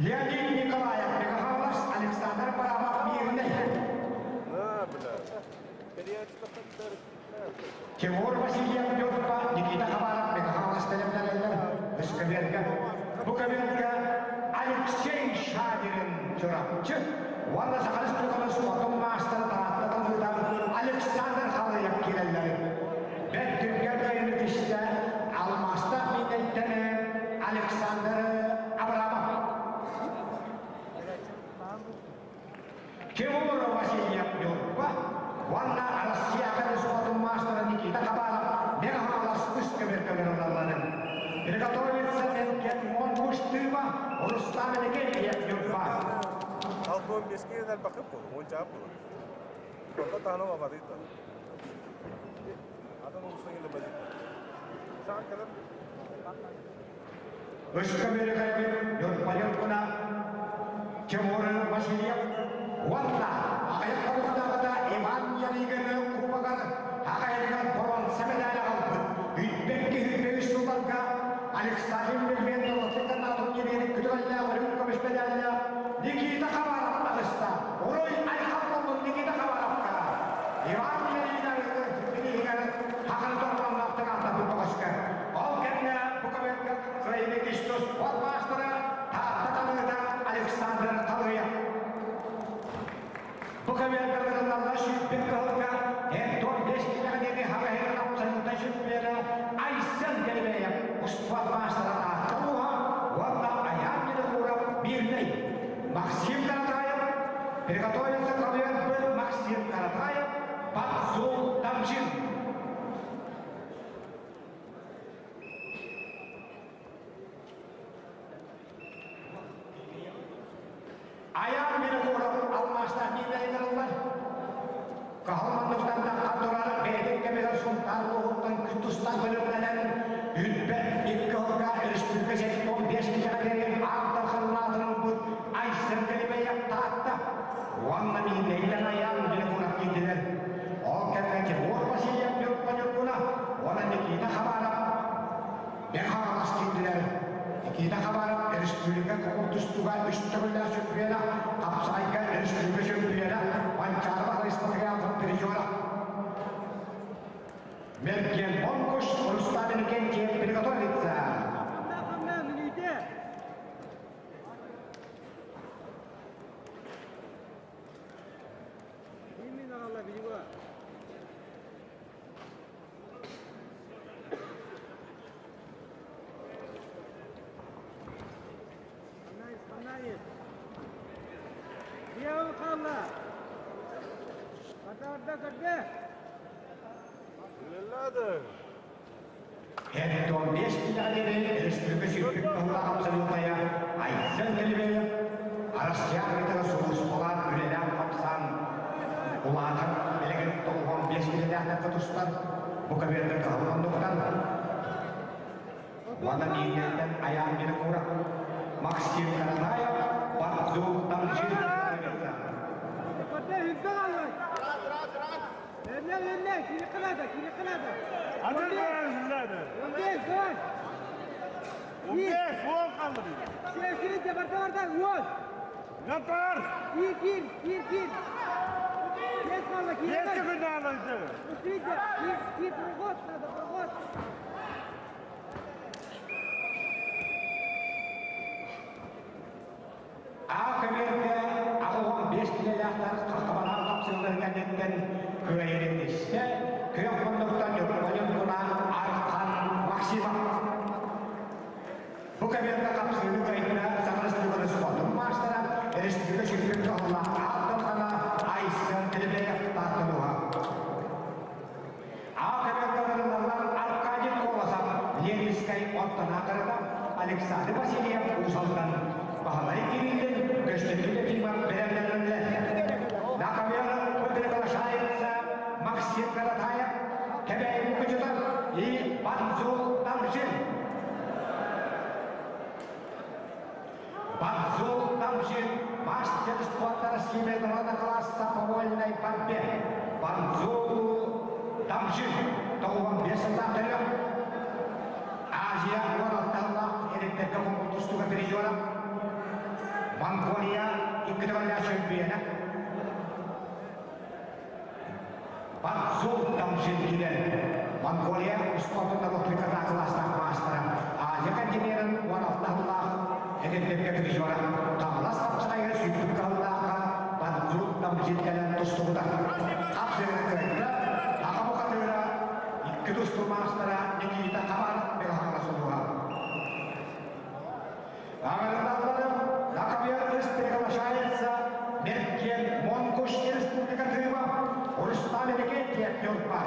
Speaker 1: Леонид Николаев, Михайловс, Александр Барабов Мирный. Тимур Васильев Ньурба, Никита Хабаров, Михайловс бэлэмнэнэллэр Өскөбүөргэ. Бу көбүөргэ Алексей Шадирин Чурапчы уонна Саха Республикатын спордун маастара Таатта талыытан Александр Халыев киирэллэр. Бэрт түргэн кыайыыны түстэ алмаастаах миинэйтэн Александр Абрамов. Тимур Васильев Ньурба уонна Россия спордун маастара Никита Хабаров Мегаполос үс көмөр ылалларын. Приготовиться Гетмон Муштыба Руслан Иннокентьев Ньурба.
Speaker 3: Алкоголь беске элбэхи буолу, уончаап буолу. Онно таһынан абатыйда. Атын улуустан келе бадыйда. Саҕан кэлэн
Speaker 1: Өскө бөрүкэрбит Ньурбайын Тимур Васильев уонна аҕыйах хонуктааҕыта Иван Ярыгин кубогар аҕайыгар боруонса медали аҕалбыт Үтбэкки үс сылларга Александр Медведев Лотиканнаатын күтүрэллээх үрүҥ көмүс медаллаах Никита Хабаров таҕыста. Уруй айхал буоллун Никита Хабаровка! Иван Ярыгин хахан торбонноохтук ааттаппыт бөҕөскө. Ол кэннэ Буковенко Кыайыны Кистус спорт маастара Таатта талыыта Александр Талыев. Буковенкаларынан сүүрбүт кыһылга Антон Бескинэҕэ диэри хаҕаһыгар абсолютно чемпиона Айсен Галилеев успуорт маастара Таатта улууһа уонна Айаан Винокуров Мирнэй. Максим Каратаев приготовился к Максим Каратаев Бацу Тамчин. Айаан Винокуров алмаастаах мииннэрин Каһылманныктан турар бэйэтин кэмигэр Сунтаар улууһуттан тустан бөлөмнөнөн Үрбэт икки сылга республика 75 киһиэхэ диэри аан дарханнаатын ылбыт Айсен Галибеев Таатта уонна Миирнэйтэн Айаан Винокуров киирдилэр. Ол кэмҥэ Тимур Васильев Ньурба Ньургуна уонна Никита Хабаров Михайловс киирдилэр. Никита Хабаров республика көҥүл тустууга үс төгүллээх чөмпүйүөнэ, хапсаҕайга республика чөмпүйүөнэ, Манчаары Баһылайыстатыгар призера. Мерген Монкуш Рустам Иннокентьев приготовится. Антон Бескинэҕэ республика сүүрбүт туһулаах абсолютная Айсен Галилеев Россия армиятыгар сулууспалаан үлэлээн-хамсаан улаатан билигин 95 киһилээхтэргэ тустар бу көбүөргэ кыһыл оннуктан уонна Миирнэйтэн Айаан Винокуров Максим Каратаев Бадзу Тамжин А көбүөргэ 85 киилэлээхтэр хаххабалаан тапсыылларын кэнниттэн кыайыыны тистэ күөх муннуктан Ньургуна Архан Максимов. Бу көбүөргэ хапсыыны кыайда Саха Республикатын спордун маастара, республика чемпион туһалаах ааттархана Айсен Телебеев таатталуха. Александр Васильев Уус-Алдан Баһылай Кириллин Көстөкүүн Ефимов бэлэмнэнэллэр. На ковер приглашается Максим Каратаев, Кэбээйи Мукучута и Банзул Тамжин. Банзул Тамжин мастер спорта России международного класса по вольной борьбе. Банзул Тамжин 95 сыллаах төрүөх Азия уон эриттэргэ тустууга призера Монголия икки төгүллээх чөмпүйүөнэ Банзул Тамжин килэр Монголия спортун норуотун кылаастаах маастара Азия континенын 16 сыллаах эдэрдэргэ призера Хаҥалас хапсаҕайга сүүрдүк кыһаллаахха Банзул Тамжин кэлэн тустубута. Хапсыгы кыайда Аҕа бухатыыра икки тустуу маастара Никита Хабаров Белохаҥалас улууһа. Аҕырыналларын на ковер приглашается Мерген Монгуш Республика Крыма, Рустам Эрикетти Нюрба,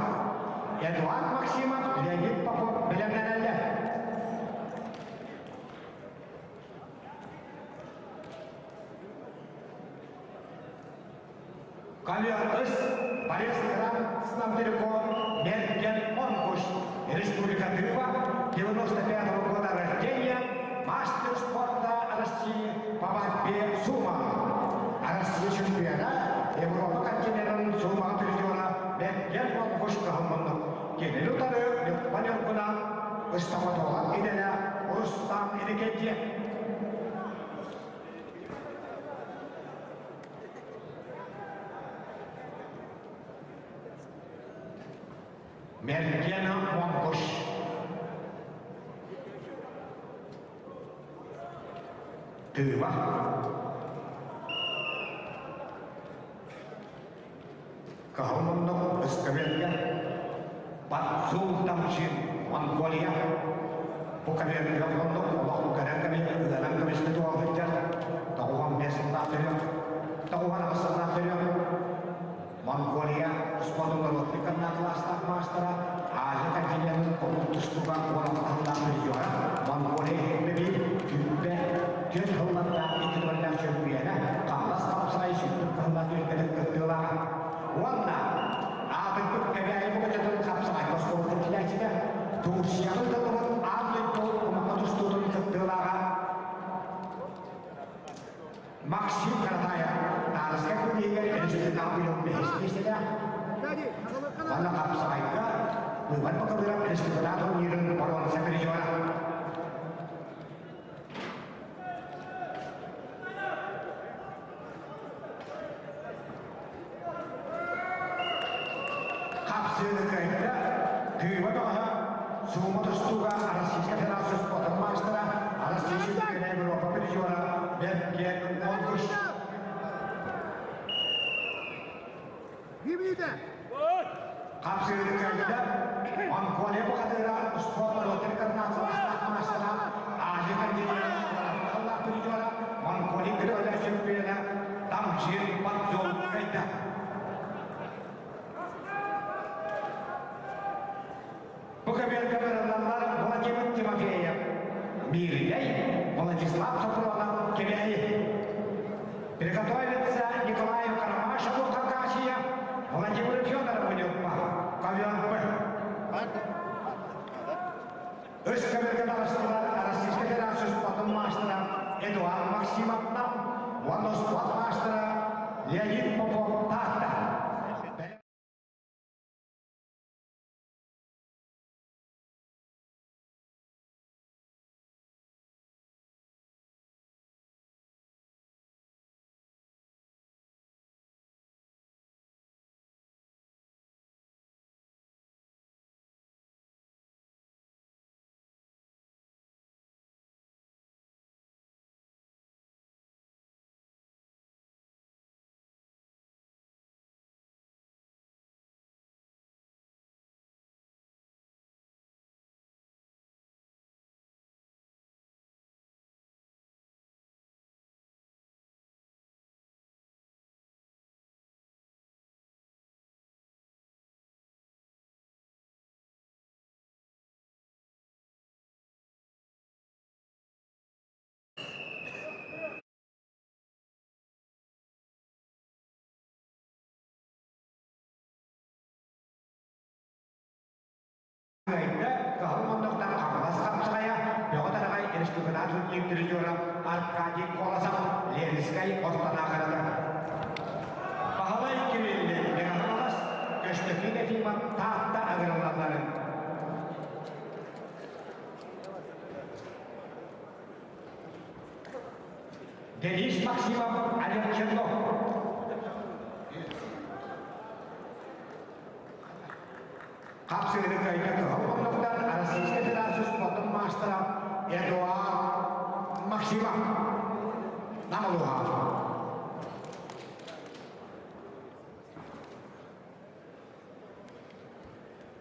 Speaker 1: Эдуард Максимов, Леонид Попов бэлэмнэнэллэр. Ковер Борис Снабдерко Мерген Монгуш, Республика Тыва, 95 года рождения, мастер спорта России по борьбе сумо. Россия чемпиона, Европа континентын сумо призера Мерген Монгуш кыһылмыннык. Кенел утары Панеркуна стоматолог иделя Рустам Эрикетти. Мерген Монгуш. Тыва. Каһылмоннук ыскаверга Батсул Тамжин Монголия бу каверга оннук олох көрөн кэбин ыданан кэбисти туолһыттар 95 сыллаах төрүөх 98 сыллаах төрүөх Монголия спортун норуотун кылаастаах маастара Азия континентын курдук тустууга уолаттаһыллаах призера Монголия иһиммэби күббэ түөрт сыллардаах икки төгүллээх чөмпүйүөнэ Хаҥалас хапсаҕай сүүрдүк кыһыллар түһүлгэтин кыттыылааҕа уонна аатырбыт Кэбээйи Мукучутун хапсаҕай оскуолатын килээччитэ Турцияҕа ыытыллыбыт аан дойду кумахха тустуутун кыттыылааҕа Максим Каратаев Таарыскай күнүгэр республикаҕа быйыл бэһис миэстэлээх. Уонна хапсаҕайга быыбар бакалыыра республика турнирын боруонса призера. Хапсыыны кыайда Тыыба бөҕөһө Сумо тустууга Российскай Федерация спортун маастара, Россия чемпиона Европа призера Берген Монгуш. Хапсыыны кыайда Монголия бухатыыра спорт норуоттарын кылаастаах маастара, Азия континентын призера, Монголия күрөлө чемпиона Тамжин Бадзон кыайда. Бу кабинкалар Владимир Тимофеев, Мирнэй, Владислав Софронов, Кэбээйи. Приготовиться Николаю Карамашеву, Хакасия, Владимиру Федорову, Нюрба, Ковер Б. Үс көмөргө таҕыстылар Российскай Федерация спортун маастара Эдуард Максимовна уонна спорт маастара Леонид Попов Таатта. Кыайда кыһыл муннуктан Хаҥалас хапсаҕайа, Бөҕө Тараҕай республикатааҕы турнир призера Аркадий Колосов Ленскэй ортонаахарата. Баһылай Кириллин Мэҥэ Хаҥалас, Көстөкүүн Ефимов Таатта ыҥырыллалларын. Денис Максимов Олег Чернов. Хапсыгыны кыайда кыһыл муннуктан Российскай Федерация спордун маастара Эдуард Максимов Намылуха.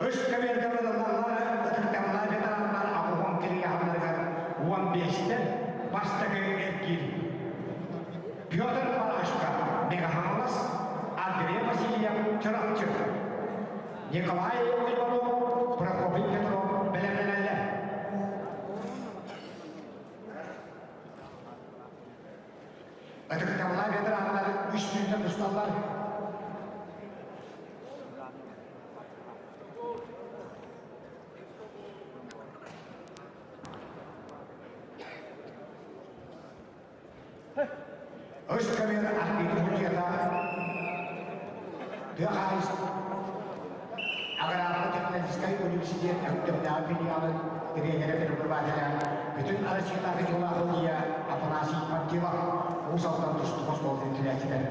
Speaker 1: Үс кэмиэргэ ылыллаллар ытыктабыллаах ветераннар аҕуһун кириэһалларыгар 15-тэн бастакы эргиир. Петр Парашко, Мегаһаҥалас, Андрей Васильев, Чурапчы. Николай Иванов, Прокопий Петров бэлэмнэнэллэр. Ытыктабыллаах ветераннар үс мүнүүтэ тусталлар. Үс көмүөл арбитр судьуйата тыа хаһаайыстыбатын аграрно-технологическай университет Өктөмнөөҕү филиалын тренерэ преподавателэ бүтүн Россиятааҕы дьыллаах судьуйа Афанасий Пантелов Уус Алдан тустууга остуолун түһээччилэр.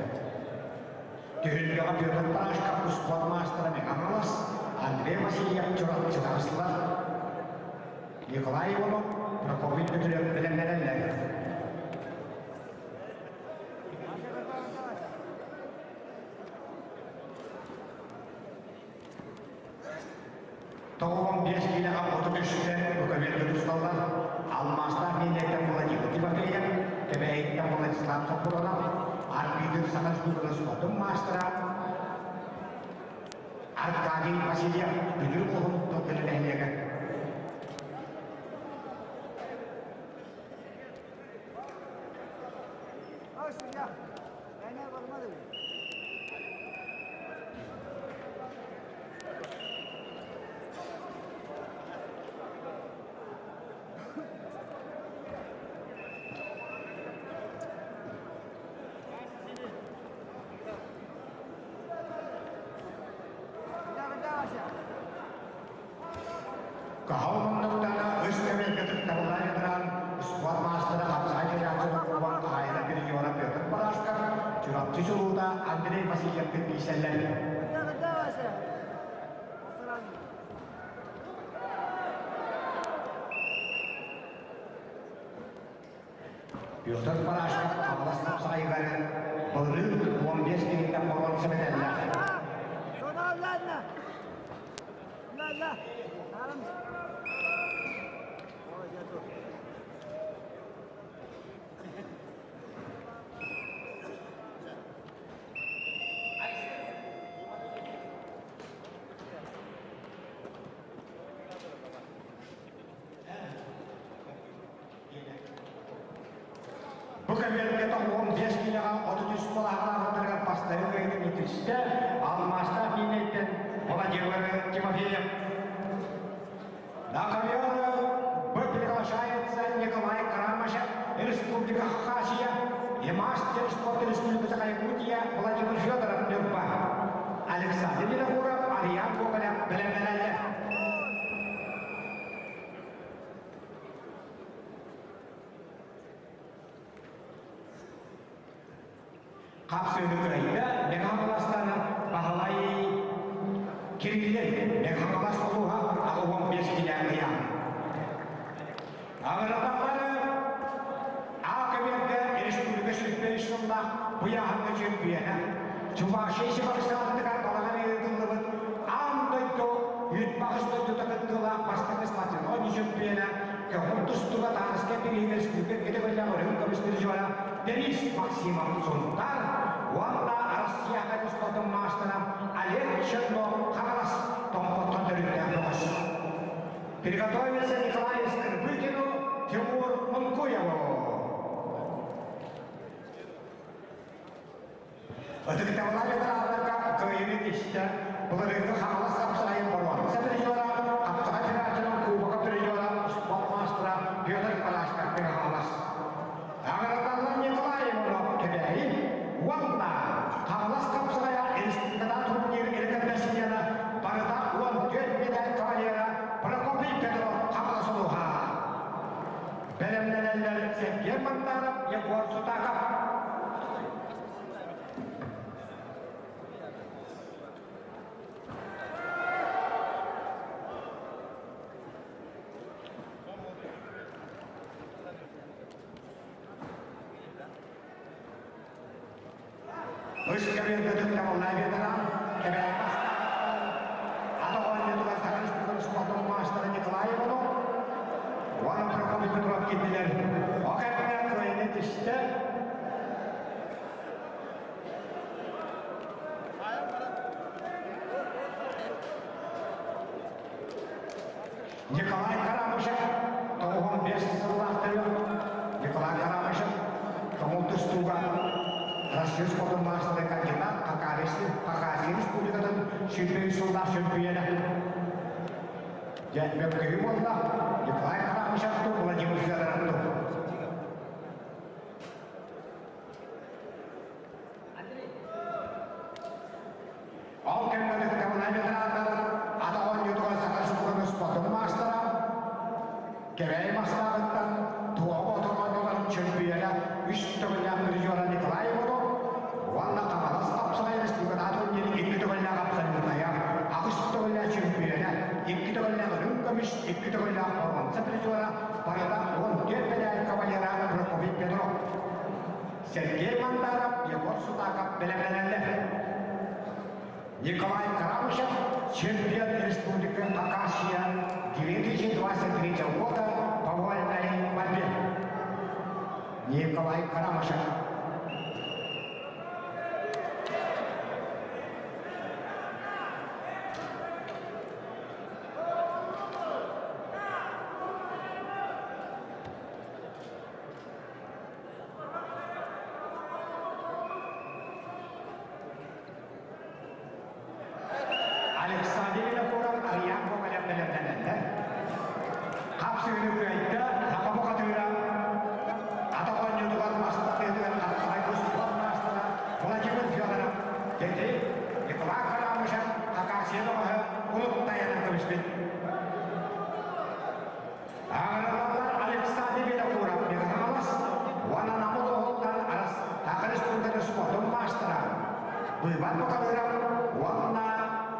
Speaker 1: Түһүлгэҕэ Петр Парашков успуорт маастара Михайлов, Андрей Васильев Чурапчы таҕыстылар. Николай Иванов, Прокопий Петров бэлэмнэнэллэр. 95 киилэҕэ 33-тэ руковерга тусталлар. Алмаастаах миэннэттэн Владимир Тимофеев, Кэбээйиттэн Владислав Соппуронов, арбитр Саха Республикатын спордун маастара Аркадий Васильев Бүлүү улууһун Тылгыны нэһилиэгэр. Каһал муннуктана үс кэмэргэ тыктарыллан ытыран спорт маастара Хапсаҕай федерациятын курбан хаһаайына призера Петр Барашков, Чурапчы чулуута Андрей Васильевтыын киирсэллэр. Петр Барашков Хаҥалас хапсаҕайыгар былырыын 15 киһиттэн боруонса мэтээллээх. Бу кэмиэргэ 95 киилэҕэ 33 балаһалаабыттарыгар бастакы кыайыытын итистэ алмаастаах миинэйтэн Владимир Тимофеев. На ковер приглашается Николай Карамашев, Республика Хакасия и мастер спорта Республики Саха-Якутия Владимир Федоров Нюрба. Александр Винокуров, Ариан Гоголев бэлэмнэнэллэр. Хапсыыны кыайда Мэҥэ Хаҥаластан Баһылай Кириллин Мэҥэ Хаҥалас улууһа 85 килэ ыйаан. Аҕыраталлары А-кэмиэргэ республика сүүрбэ үс сыллаах быйааһыҥҥа чөмпүйэнэ Чувашия Сибарсаатыгар балаҕан ыытыллыбыт аан дойду үүт-баҕас дойдута кыттыылаах бастакы спортивной чөмпүйэнэ көҥүл тустууга таарыска бирииһигэр республика кэтэбиллээх үрүҥ көмүс призера Денис Максимов Сунтаар уонна Россияҕа спортун маастара Олег Чернов Хаҥалас Томпоттон төрүттээх бөҕөс. Приготовился Николай Скрыбыкину, Тимур Мункуеву. Ытыктабыллаах ветераннарга кыайыыны истэ былырыыҥҥы Хаҥалас хапсаҕайын боруонса призера Хапсаҕай. Үс кэбиэргэтин табыллаа ветеран, Кэбээйи бастаахтан, ата оонньуутугар Саха Республикатын спордун маастара Николай Иванов уонна Прокопий Петров киирдилэр. О кэмҥэ кыайыыны түстэ. Николай Карамышев 95 сыллаах төрүт Николай Карамышев көҥүл тустууга Россия спордун маастара кандидат Хакасия Республикатын 23 сыллаах чөмпүйүөнэ. Дьэ, мөккүһүү буолла Николай Карамышев Владимир Федоров Ол кэмҥэ ытыктабыллаах ветераннар ата оонньуутугар Саха Республикатын спордун маастара, Кэбээйи Мастааҕыттан Туоҕа Боотур оонньууларын чөмпүйүөнэ үс төгүллээх призера Николай Иванов уонна Хаҥалас хапсаҕай республикатааҕы турнирын икки төгүллээх абсолютнайа, аҕыс төгүллээх чөмпүйүөнэ, икки төгүллээх үрүҥ көмүс, икки төгүллээх боруонса призера, барыта 14 медаль кавалера Прокопий Петров. Сергей Мандаров, Егор Сутаков бэлэмнэнэллэр. Николай Карамышев, чемпион Республики Хакасия 2023 года по вольной борьбе. Николай Карамышев. Александр Винокуров Арыйаан Гоголев бэлэмнэнэллэр. Хапсыгыны кыайда, Саха бухатыыра, атах оонньуутугар мастарыытыгар хапсаҕай тустубат маастара Владимир Федоров, Дети, Николай Карамышев, Хакасия бөҕөһө урут тайанан кэбиспит. Ааҕараллар Александр Винокуров Михайловс уонна Намыл оҕолтан Арас Саха Республикатын спордун маастара Быыбар Бакалыров уонна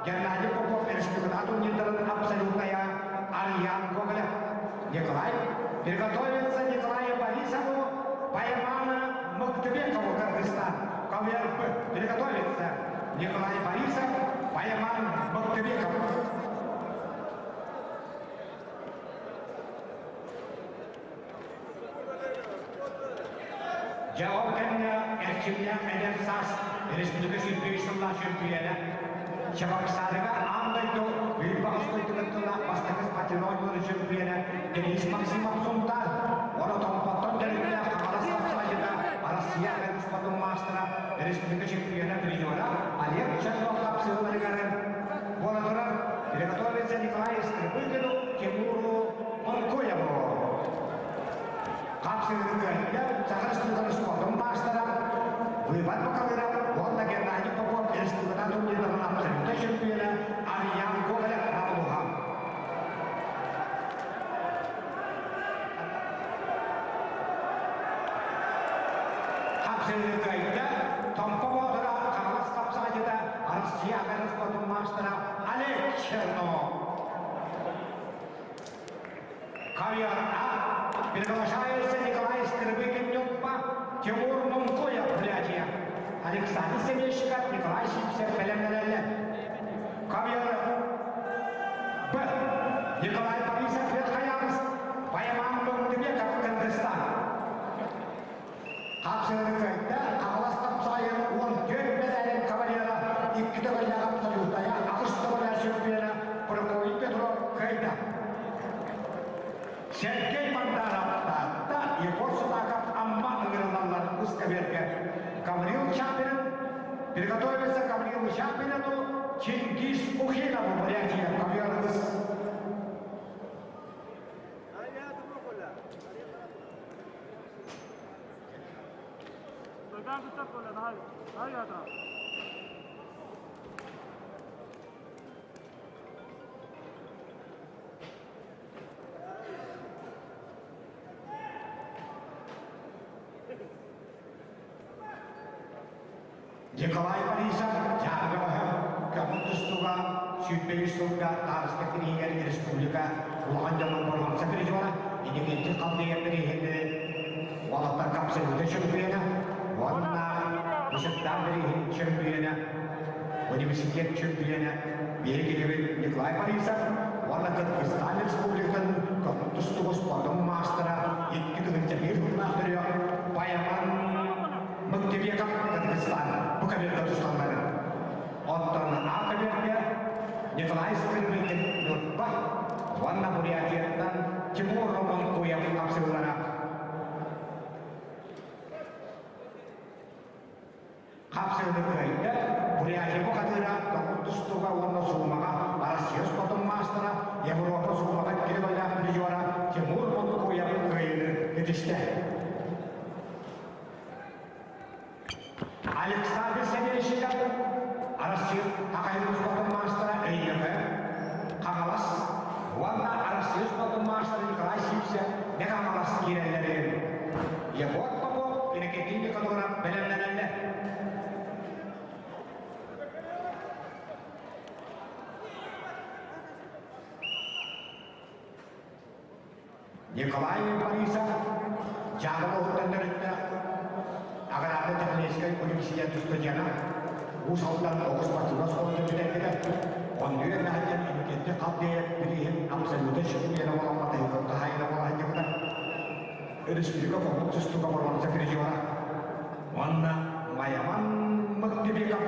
Speaker 1: Геннадий Попов республикатааҕы турнирдарын абсолютная Арьян Гоголев. Николай приготовится Николаю Борисову Паймана Мыктыбекову Кыргызстан. КВРП приготовится Николай Борисов Пайман Мыктыбеков. Дьэ ол кэннэ эрчимнээх эдэр саас республика сүүрбэ сыллаах чөмпүйүөнэ Чебоксарыга аан дойду үүрбэҕис дойдутуттан бастакы спортивной оонньууларын чөмпүйүөнэ Денис Максимов Сунтаар уонна Томпоттон төрүттээх Хаҥалас хапсаҕайдьыта Россия спортун маастара республика чемпиона призера Олег Чернов хапсыһыыларыгар буола турар приготовиться Николай Скрыбыкину, Тимуру Монкуеву. Хапсыгы кыайда Саха Республикатын спордун маастара Выбор Бакалыров уонна Геннадий Попов республикатын турнирдарын абсолютнай чемпиона Арьян Гоголев Намылуха. Хапсыгы кыайда Томпо Боотура Хаҥалас хапсаҕайдьыта Россия аҕа спордун маастара Олег Чернов. Ковер А приглашается Николай Скрыбыкин-Нюппа, Тимур Мункуев, Бурятия, Александр Семещиков, Николай Сипсев бэлэмнэнэллэр. Ковер Б. Николай Борисов Верхоянск, Баяман Мундыбеков, Кыргызстан. Хапсыгыны кыайда, Хаҥалас хапсаҕайын 14 медалин кавалера, икки төгүллээх абсолютная, аҕыс төгүллээх чемпиона Прокопий Петров кыайда. Сергей Мандаров Таатта, Егор Сутаков Амма ыҥырыллаллар ускаверга. Гаврил Чапин приготовится Гаврилу Чапину Чингис Ухинову Бурятия ковер Николай Борисов Дьааҥы көҥүл тустууга 105 сылга таарыста кириһигэр республика улахан дьонун боруонса призера инникинти халдыйар бирииһини уолаттар абсолютно чөмпүйүөнэ уонна Бышыктаах бирииһин чөмпүйүөнэ, университет чөмпүйүөнэ биһиги Николай Борисов уонна Кыргызстан Республикатын тустууга спордун маастара 2001 сыллаах төрүөх Баяман Мыктыбеков Кыргызстан бу кабинетка тусталларын. Оттон А кабинетка Николай Скрыбыкин Ньурба уонна Бурятияттан Тимур Романкуев хапсыылара. Хапсыыны кыайда Бурятия бухатыыра тоҥмут тустууга уонна суумаҕа Россия спордун маастара, Европа суумаҕа иккини байлаах призера Тимур Монкуев кыайыыны ситистэ. Александр Савельевич Россия Хахайын спордун маастара Өймөкө, Хаҥалас уонна Россия спордун маастара Николай Сивцев Мэҥэ киирэллэрин Егор Попов Иннокентий Никаноров бэлэмнэнэллэр. Николай Борисов Дьааҥы улууһуттан төрүттээх Аграрнай-техническэй университет студена, Уус Алдан оҕо спортивнай оскуолатын бүтэрбитэ. Онно үөрэнэ Иннокентий Халдеев бирииһин абсолютно чемпиона буолан матайыгын хаһаайына буола сылдьыбыта. Республика хомус тустууга боруонса призера уонна Майаман Мыктыбеков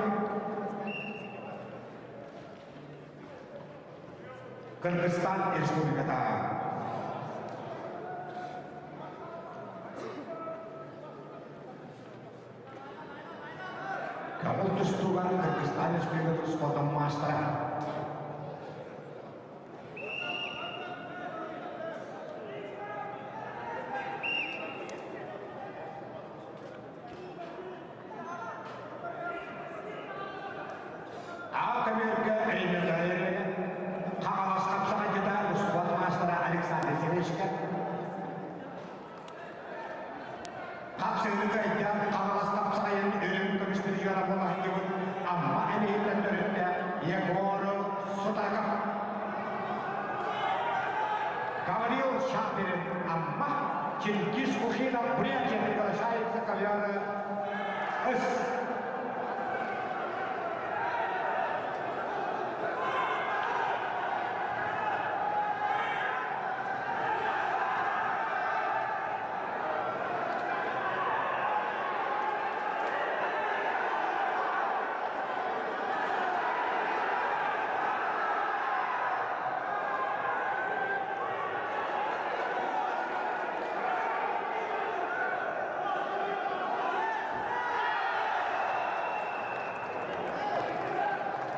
Speaker 1: Кыргызстан Республиката. Көҥүл тустууга Кыргызстан Республикатын спордун маастара. Аал көмүөргө Өймөкөөн Хаҥалас хапсаҕайдьыта успуорт маастара Александр Сережка Хапсыгы кыайда Хаҥалас хапсаҕайын үрүҥ көмүс призера буола сылдьыбыт Амма Эмиһиттэн төрүттэ Егор Сутаков. Гаврил Шаперин Амма Чингиз Кухинов Бурятия приглашается ковер С.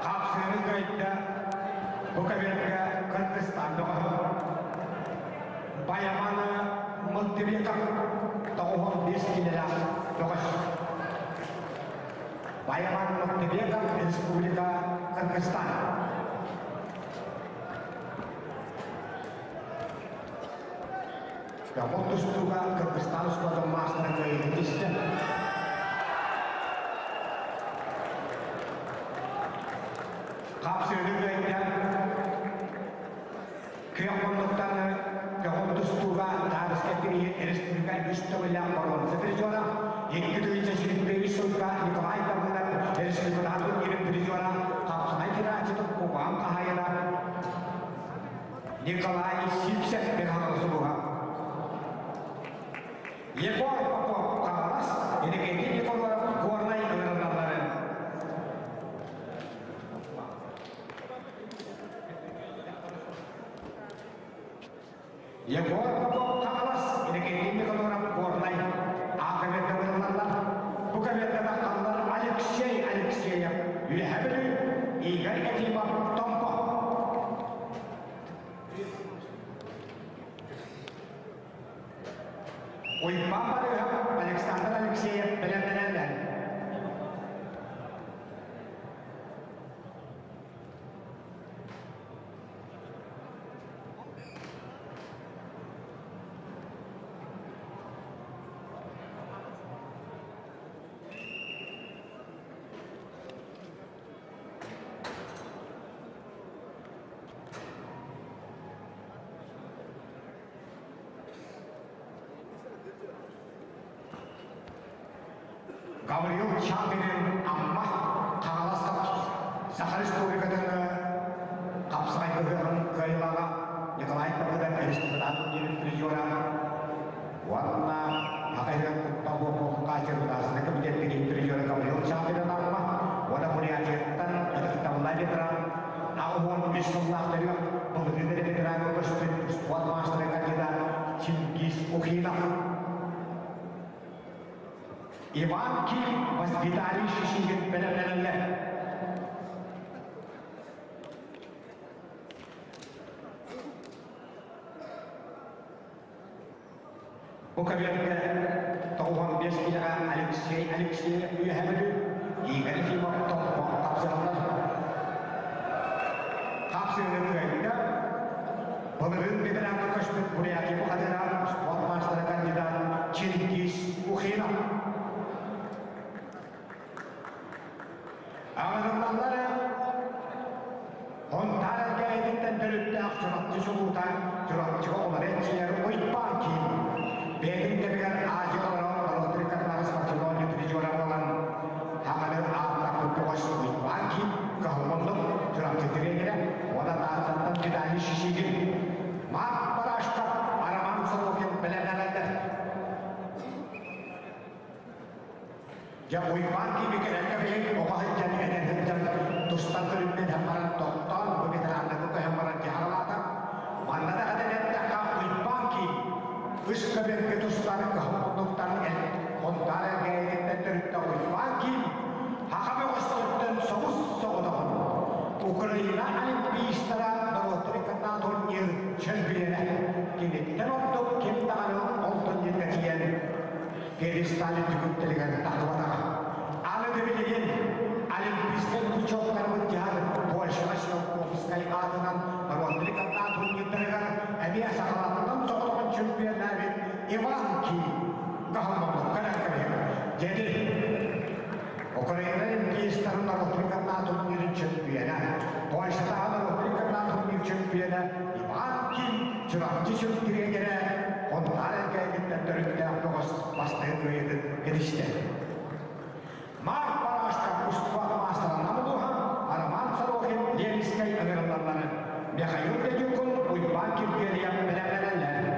Speaker 1: Хапсыыны кыайда бу кабинетка Кыргызстан бөҕөһө Баяманы Мылтыбеков 95 килэлээх бөҕөс. Баяман Мылтыбеков Республика Кыргызстан. Ол тустууга Кыргызстан спордун маастара кыайыыны тистэ. Хапсыыны кыайда Күөх муннуктан көҕүл тустууга Таарыска кириһи республика үс төгүллээх боруонса призера, 2023 сылга Николай Давыдов республикатааҕы турнирын призера, Хапсанай федерациятын кубогын хаһаайына Николай Сивцев Михайлов сулуһа. Егор Попов Хаҥалас, Иннокентий Николаев Горнай ыҥырыллаллары. Егор Попов Хаҥалас, Иннокентий Николаев Горнай А кабинетка ыҥырыллаллар. Бу кабинетка таххаллар Алексей Алексеев Үөһээ Бүлүү, Игорь Ефимов Томпо. Уйбаан Барыыһап, Александр Алексеев бэлэмнэнэллэр. Гаврил Чапинин Амма Хаҥалас Саха Республикатын хапсаҕай ыһыаҕын кыайыылааҕа Николай Давыдов республикатын призера уонна Саха сирин куттал Буоккаачырдаасына комитеттин призера Гаврил Чапинин Амма уонна Бурятияттан ытыктабыллаах ветеран 83 сыллаах төрүөх былырыын ветеран көстүн спорт маастара кандидат Чингиз Ухинов. Иван Ким воспитали Шишигин бэлэмнэнэллэр. Бу кабинетка 95 киилэҕэ Алексей Алексеев үөһэ Бүлүү, Игорь Ефимов Томпо хапсыһаллар. Хапсыһыны кыайда Былырыын ветераҥҥа көспүт Бурятия бухатыра спорт маастара кандидат Чингиз Ухинов. Аҕырыллаллара Хонтаар эргээйититтэн төрүттээх Чурапчы чулуута Чурапчыга олорон эрчийэр Уйбаан киин. Бэйэтин кэмигэр Азия олорон норуоттарын кытары спортивной призера буолан Хаханы ааттаппыт көҕөс Уйбаан киин кыһаллоннук Чурапчы тренерэ уонна Тааттаттан Виталий Шишигин, Марк Барашков, Роман Сорокин бэлэмнэнэллэр. Дьэ Уйбаан киими кэлэн кэбиһин оҕо сылдьан эдэр сылдьан тустан көрүннэн иһэн баран тохтоон бу ветераннарга көһөн баран дьаһалаата. Манна да хатан эттэххэ Уйбаан киим үс көбүөргэ тустан кыһыл муннуктан Хонтаар эргээйититтэн төрүттэ Уйбаан киим Хаха бөҕөстөртөн собус соҕотоҕун Украина олимпийстара норуоттар иккардаа турнир чөмпүйүөнэ. Киниттэн ордук ким даҕаны ол турнирга тиийэн Пьедесталин түгүктэригэр тахсыбатаҕа. Аны да билигин Олимпийскай путевкаларбыт дьаһар Польшаҕа Щелковскай аатынан норуоттар иккардаа турнирдарыгар эмиэ сахалартан соҕотоҕун чемпионнаабыт Иван Ким каһылмаммыкка кэбиһэр. Дьэди Украина олимпиецтарын норуоттар иккардаа турнирын чемпиона, Польшатааҕы норуоттар иккардаа турнир чемпиона Иван Ким Чурапчы чемпионера Хонтаар эргээйититтэн төрүттээх бөҕөс бастакы кыайыытын этистэ. Марк Барашка устубат маастара Намылуха, Роман Сорокин Ленскэй ыҥырыллалларын Михаил Дедюкун, Уйбаан Киргиэлийэп бэлэмнэнэллэр.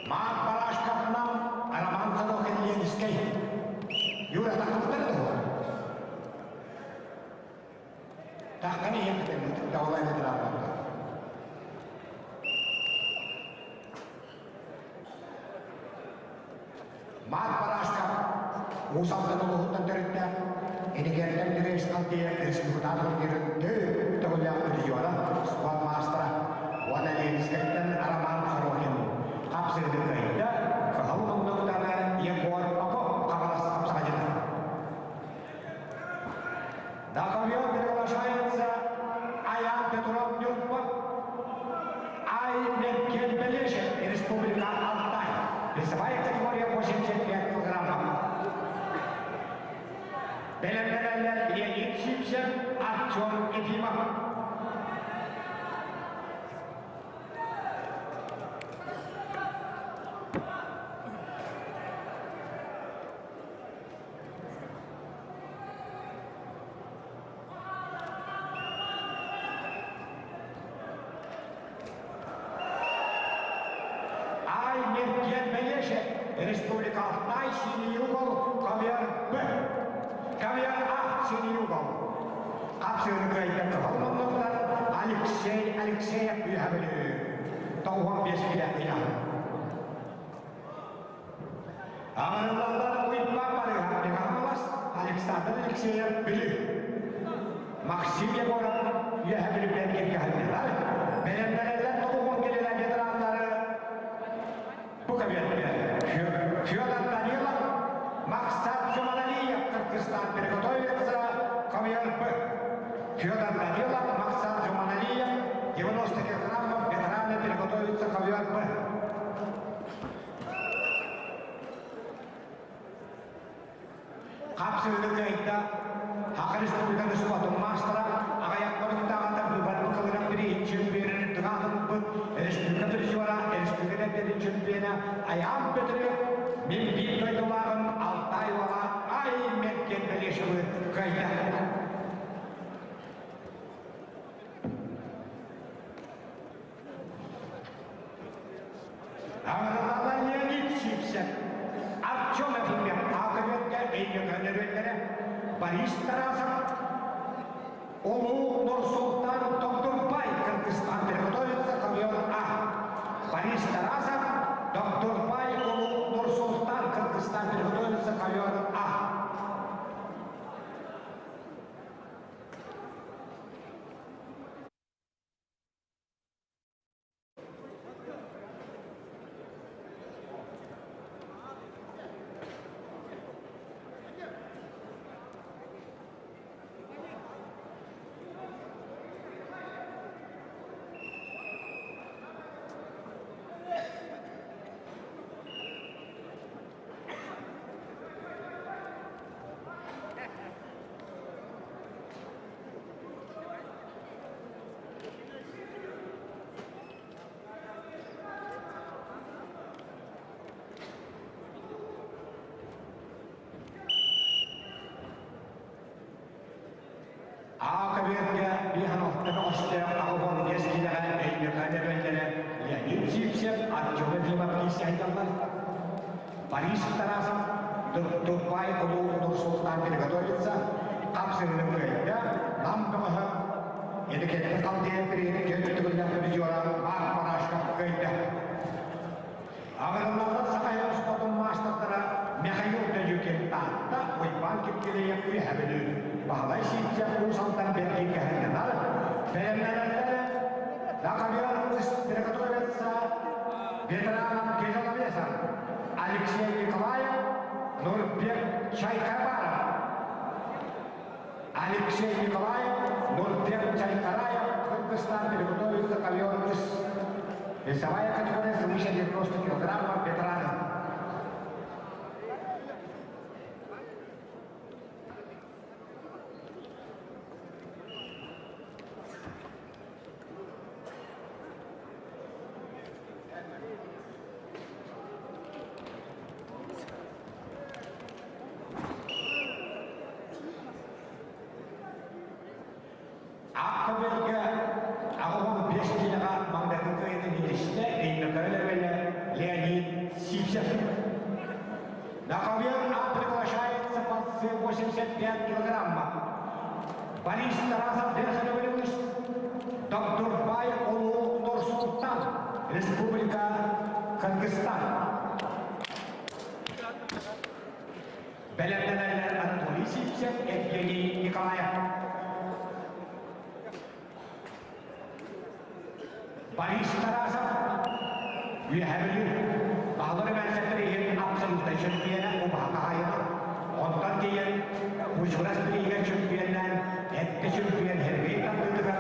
Speaker 1: Маат Барашковнан Роман Сорокин Ленскэй Юра таххыбыттар дуо? Тахханы иһин давлай ветераннарга. Маат Барашков Уус Алдан улууһуттан төрүттээх Энигердэн Нерестал диэн республикатааҕы турнирын төгүллээх призера, спорт маастара уонна Ленскэйтэн Роман Сорокин хапсыһыыны кыайда, кыһыл муннуктаны Егор Попов Хаҥалас хапсаҕайдьыта. На ковер приглашается Аян Петров Нюрба, Ай Меркен Белешев, Республика Алтай. Весовая категория 85 килограммов. Бэлэмнэнэллэр Леонид Симсен, Артем Ефимов. Ай Мерген Бәлешев, Республика Алтай, Синий угол, ковер Б. Ковер А синий угол. Хапсыыны кыайда кыһыл муннуктан Алексей Алексеев үөһэ Бүлүү. 95 килэ ыйааһын. Аҕырыллаллар Уйбаан Барыһа Михайловас Александр Алексеев Бүлүү. Максим Егоров үөһэ Бүлүүттэн киргэһиннилэр. Бэлэмнэнэллэр тобугун килэлэр ветераннары бу кабинетке Федор Данилов, Максат Жуманалиев Кыргызстан приготовится ковер Б. Федор Данилов, Максат Жуманалиев, 90 килограммов ветераны приготовятся ковер Б. Хапсыыны кыайда Саха Республикатын спортун маастара, аҕыйах хонуктааҕыта быыбарбыт кылынан бирииһин чемпионун тыгаатылбыт республика призера, республика эрдэтин чемпиона Айаан Петров мин биир дойдулааҕым Алтай уола Ай Меркен Белешевы кыайда. Аҕырҕалар Леонид Сивцев, Артем Ефимов аатырыатка өймөкөөнөрүөллэрэ Борис Тарасов, Улуу Нурсултан Тогдурбай Кыргызстан приготовится ковер А. Борис Тарасов, Тогдурбай Улуу Нурсултан Кыргызстан приготовится ковер А. Аакабиэргэ биэһэн остеох аҕабон биэс киилэҕэ Өймөкөөн эбэллэрэ Леонид Сивцев, Артем Ефимов киирсэһэллэр. Борис Тарасов Дурбай улуу Нур-Султан приготовится, хапсыһыны кыайда, Нам бөҕөһө Эдикетти халтыйан бириһин төрт төгүллээх призера Марк Барашков кыайда. Аҕырыллаллар Сахайа спортун маастардара Михаил Дөдүкин Таатта, Уйбаан Киргилэйэ Үөһэ Бүлүү, Баһылай Сиитсев Уус Алдан Бэргин кэһэннэнэр, бэлэмнэнэллэр На ковер приготовятся ветеранам тяжеловесам Алексей Николаев, Нурбек Чайкабаров. Алексей Николаев, Нурбек Чайкараев, Кыргызстан приготовится ковер из весовая категория свыше 90 килограммов ветераны. Аакка 85 киилэҕэ маҥнайгы кыайыытын итистэ Өймөкөөн өрүөлэ Леонид Сивцев. На ковер А приглашается борцы 85 килограмма. Борис Тарасов Верхневилюс, Доктурбай Улуу Нур-Султан, Республика Кыргызстан. Бэлэмнэнэллэр Анатолий Сивцев, Евгений Николаев. Борис Тарасов, Үөһэ Бүлүү, Баһылар Эмээхситтэр иһин абсолютнай чөмпүйэнэ убаһа хаһаайына. Онтон тиийэн Кучурас бирииһигэр чөмпүйэннээн эттэ чөмпүйэн Сергей тардыытыгар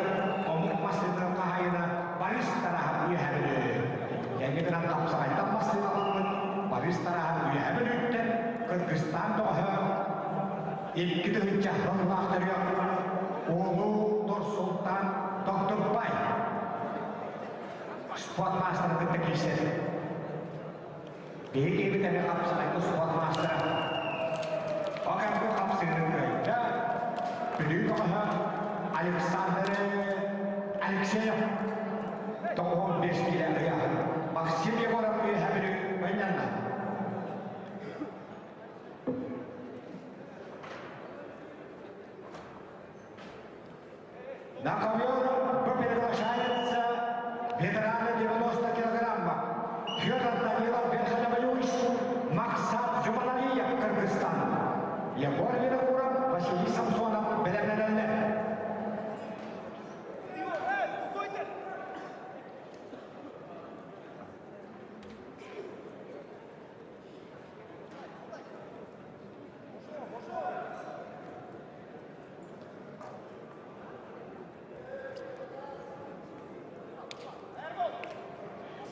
Speaker 1: омук массыынатын хаһаайына Борис Тарасов Үөһэ Бүлүү. Кэнни гынан хапсаҕайтан массыына ылыммыт Борис Тарасов Үөһэ Бүлүүттэн Кыргызстан бөҕөһө 2 тыһыынча сыллаах төрүөх Улуу Нур-Султан Тогдурбай спорт маастарын кытта киирсэр. Биһиги киһибит эмиэ хапсаҕайга спорт маастара. Ол кэмҥэ хапсыыны кыайда Бүлүү бөҕөһө Александр Алексеев 95 киилэ ыйааһын. Максим Егоров Үөһэ Бүлүү мунньанна. Ветераны 90 килограмма. Федор Данилов Верхневалюйск, Максат Жуманалиев Кыргызстан. Егор Винокуров, Василий Самсонов бэлэмнэнэллэр.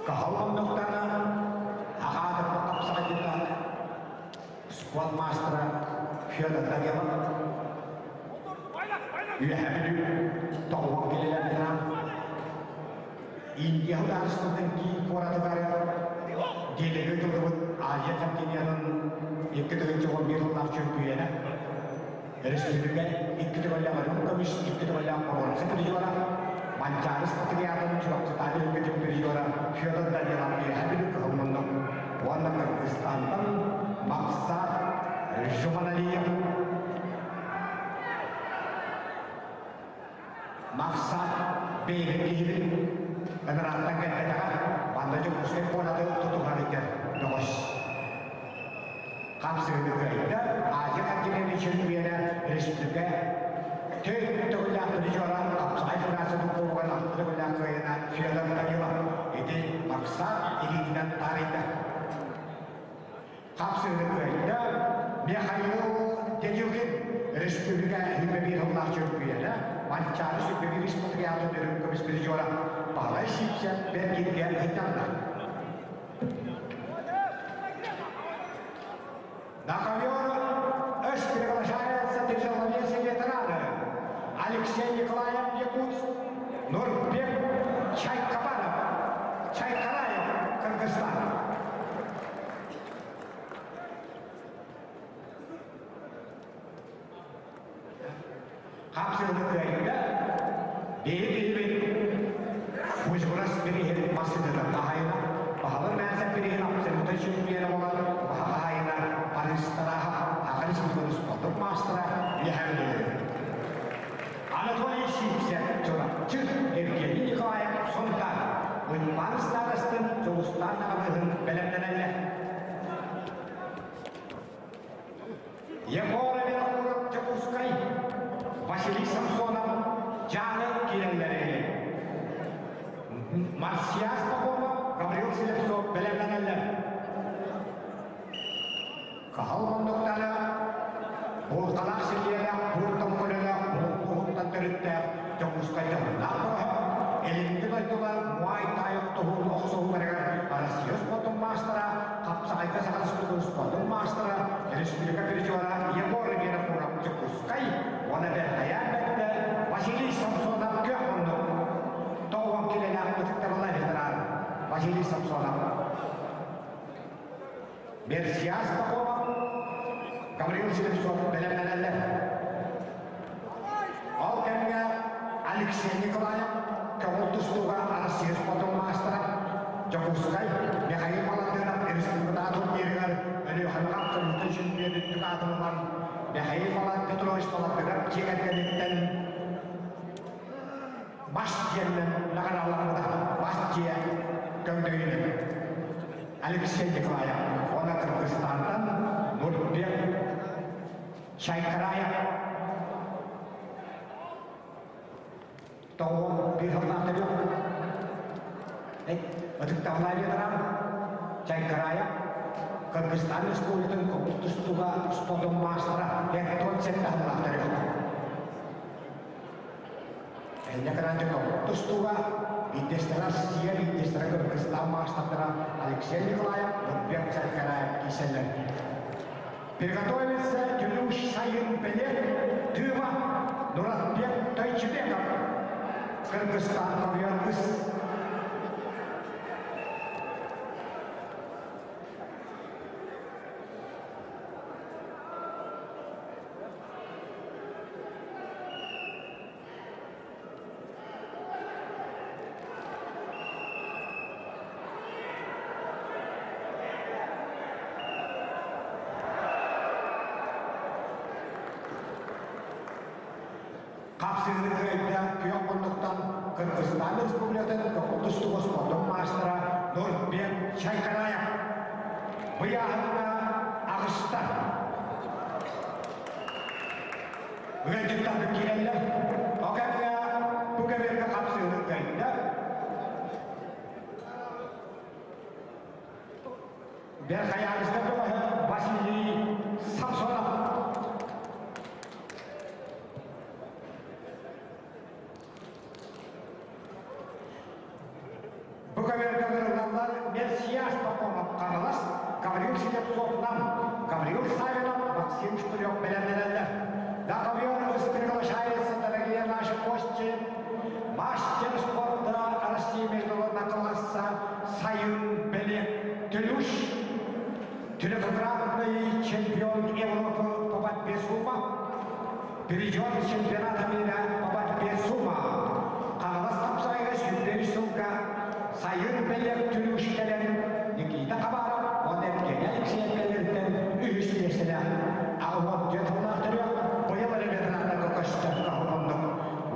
Speaker 1: Каһал оннуктана аҕаатырба хапсаҕайдыта спорт маастара Федор Данилов Үөһээ Бүлүү тоҕуһун килилэрдэрэ Индия судаарыстыбатын киин куоратыгар Делигэ тыллыбыт Азия континенын 2011 сыллаах чөмпүйүөнэ Өрөспүүбүлүкэ икки төгүллээх үрүҥ көмүс, икки төгүллээх боруонса призера, Манчаары спартакиадатын Чурапчытааҕы түһүлгэтин призера Федор Данилов Үөһээ Бүлүү кыһыл муннук уонна Кыргызстантан Максат Жуманалиев Максат бэйэтин киһибит ыҥырааттан кэлбэтэҕэ, манна Дьокуускай куораты тутуһар этэр бөҕөс. Хамсыгыны кыайда, Азия континенын чөмпүйүөнэ республика төрт төгүллээх призера Хапсаҕай Федерациятын кубогар алта төгүллээх кыайана Федор Данилов ити Максат илиитинэн таарыйда. Хапсыгыны кыайда Михаил Дедюкин республика 21 сыллаах чөмпүйүөнэ Манчаары сүппүбүт испатриатын үрүҥ көмүс призера Баһылай Сиипсэп бэргиргэ ыһыктанна. На ковер Өс приглашается тяжеловесы ветераны Алексей Николаев Якутск, Нурбек Чайкабанов, Чайкараев, Кыргызстан. Хапсыгыны кыайда, биһи киһибит Кузьмурас бириһин массыытынан таһайына, баһылык Мээсэп бириһин абсолютнай чемпиона буолан, баһа хаһайына Парыстарааһа Аха Республикатын спордун маастара Үөһээ Анатолий Сивцев Чурапчы, Евгений Николаев Сунтаар, Уйбаан старостын Дьулустаан аҕабыыһын бэлэмнэнэллэр. Егор Винокуров Дьокуускай, Василий Самсонов Дьааҥы киирэллэри. Марсиас Попова, Гаврил Слепцов бэлэмнэнэллэр. Каһал муннуктара буурҕалаах силлиэлээх, бур тоҥкөлөлөөх, уһуктан төрүттээх Дьокуускай дьоһуннаах бөҕөһө, илиҥҥи дойдулар муай-тай охтуһун охсуһууларыгар Россия спордун маастара, хапсаҕайга Саха Республикатын спордун маастара, республика призера Егор Винокуров Дьокуускай уонна Бэртэйээн Бэрдэ Василий Самсонов күөх муннук 90 килэлээх ытыктабыллаах ветеран Василий Самсонов Мерсиас Попова, Гаврил Слепцов бэлэмнэнэллэр. Ол кэмҥэ Алексей Николаев көҥүл тустууга Арассыыйа спордун маастара Дьокуускай Михаил Баландынов республикатааҕы турнирыгар Өлүөхүмэҕэ абсолютнай чемпион үрдүк аатын ылан Михаил Петрович Баландынов дьиэ кэргэниттэн бас дьиэннэн наҕарааламмыта бас дьиэ көҥдөйүнэн Алексей Николаев уонна Кыргызстантан Нурбек Чайкараев тоҕуон биир сыллаах төрүөх ытыктабыллаах ветеран Чайкараев Кыргызстан Республикатын тустууга спордун маастара Эктон сэттэһыллаах төрүөх Инньэ гынан тустууга биирдэстэрэ Россия, биирдэстэрэ Кыргызстан маастардара Алексей Николаев, Нурбек Чаркараев киирсэллэр. Приготовиться Тюлюш Сайын Пеле, Тыва, Нуратбек Тойчебеков, Кыргызстан ковер Хапсыгыны кыайда күөх муннуктан Кыргызстан Республикатын тустуу спордун маастара Нурбек Чайкараев. Быйааһыҥҥа аҕыста. Ыалдьыттарбыт киирэллэр. Ол кэмҥэ бу кэмҥэ хапсыыны кыайда. Верхоянска бөҕөһө Василий Самсонов. Бу көмөргө ырыллаллар Мерсиас Попов Хаҥалас, Гаврил Слепцов-Нам, Гаврил Савинов, Максим Шкурев бэлэмнэнэллэр. На ковер приглашается, дорогие наши гости, мастер спорта России международного класса Сайын Белек Төлүш, трехкратный чемпион Европы по борьбе сумо, призер чемпионата мира по борьбе сумо, Хаҥалас хапсаҕайга 105 сылга Сайын Белек Төлүш кэлэн Никита Хабаров уонна Евгений Алексеев кэлэриттэн үһүс миэстэлээх 64 сыллаах төрүөх быйыл эрэ ветераннарга көстөр каһылланнык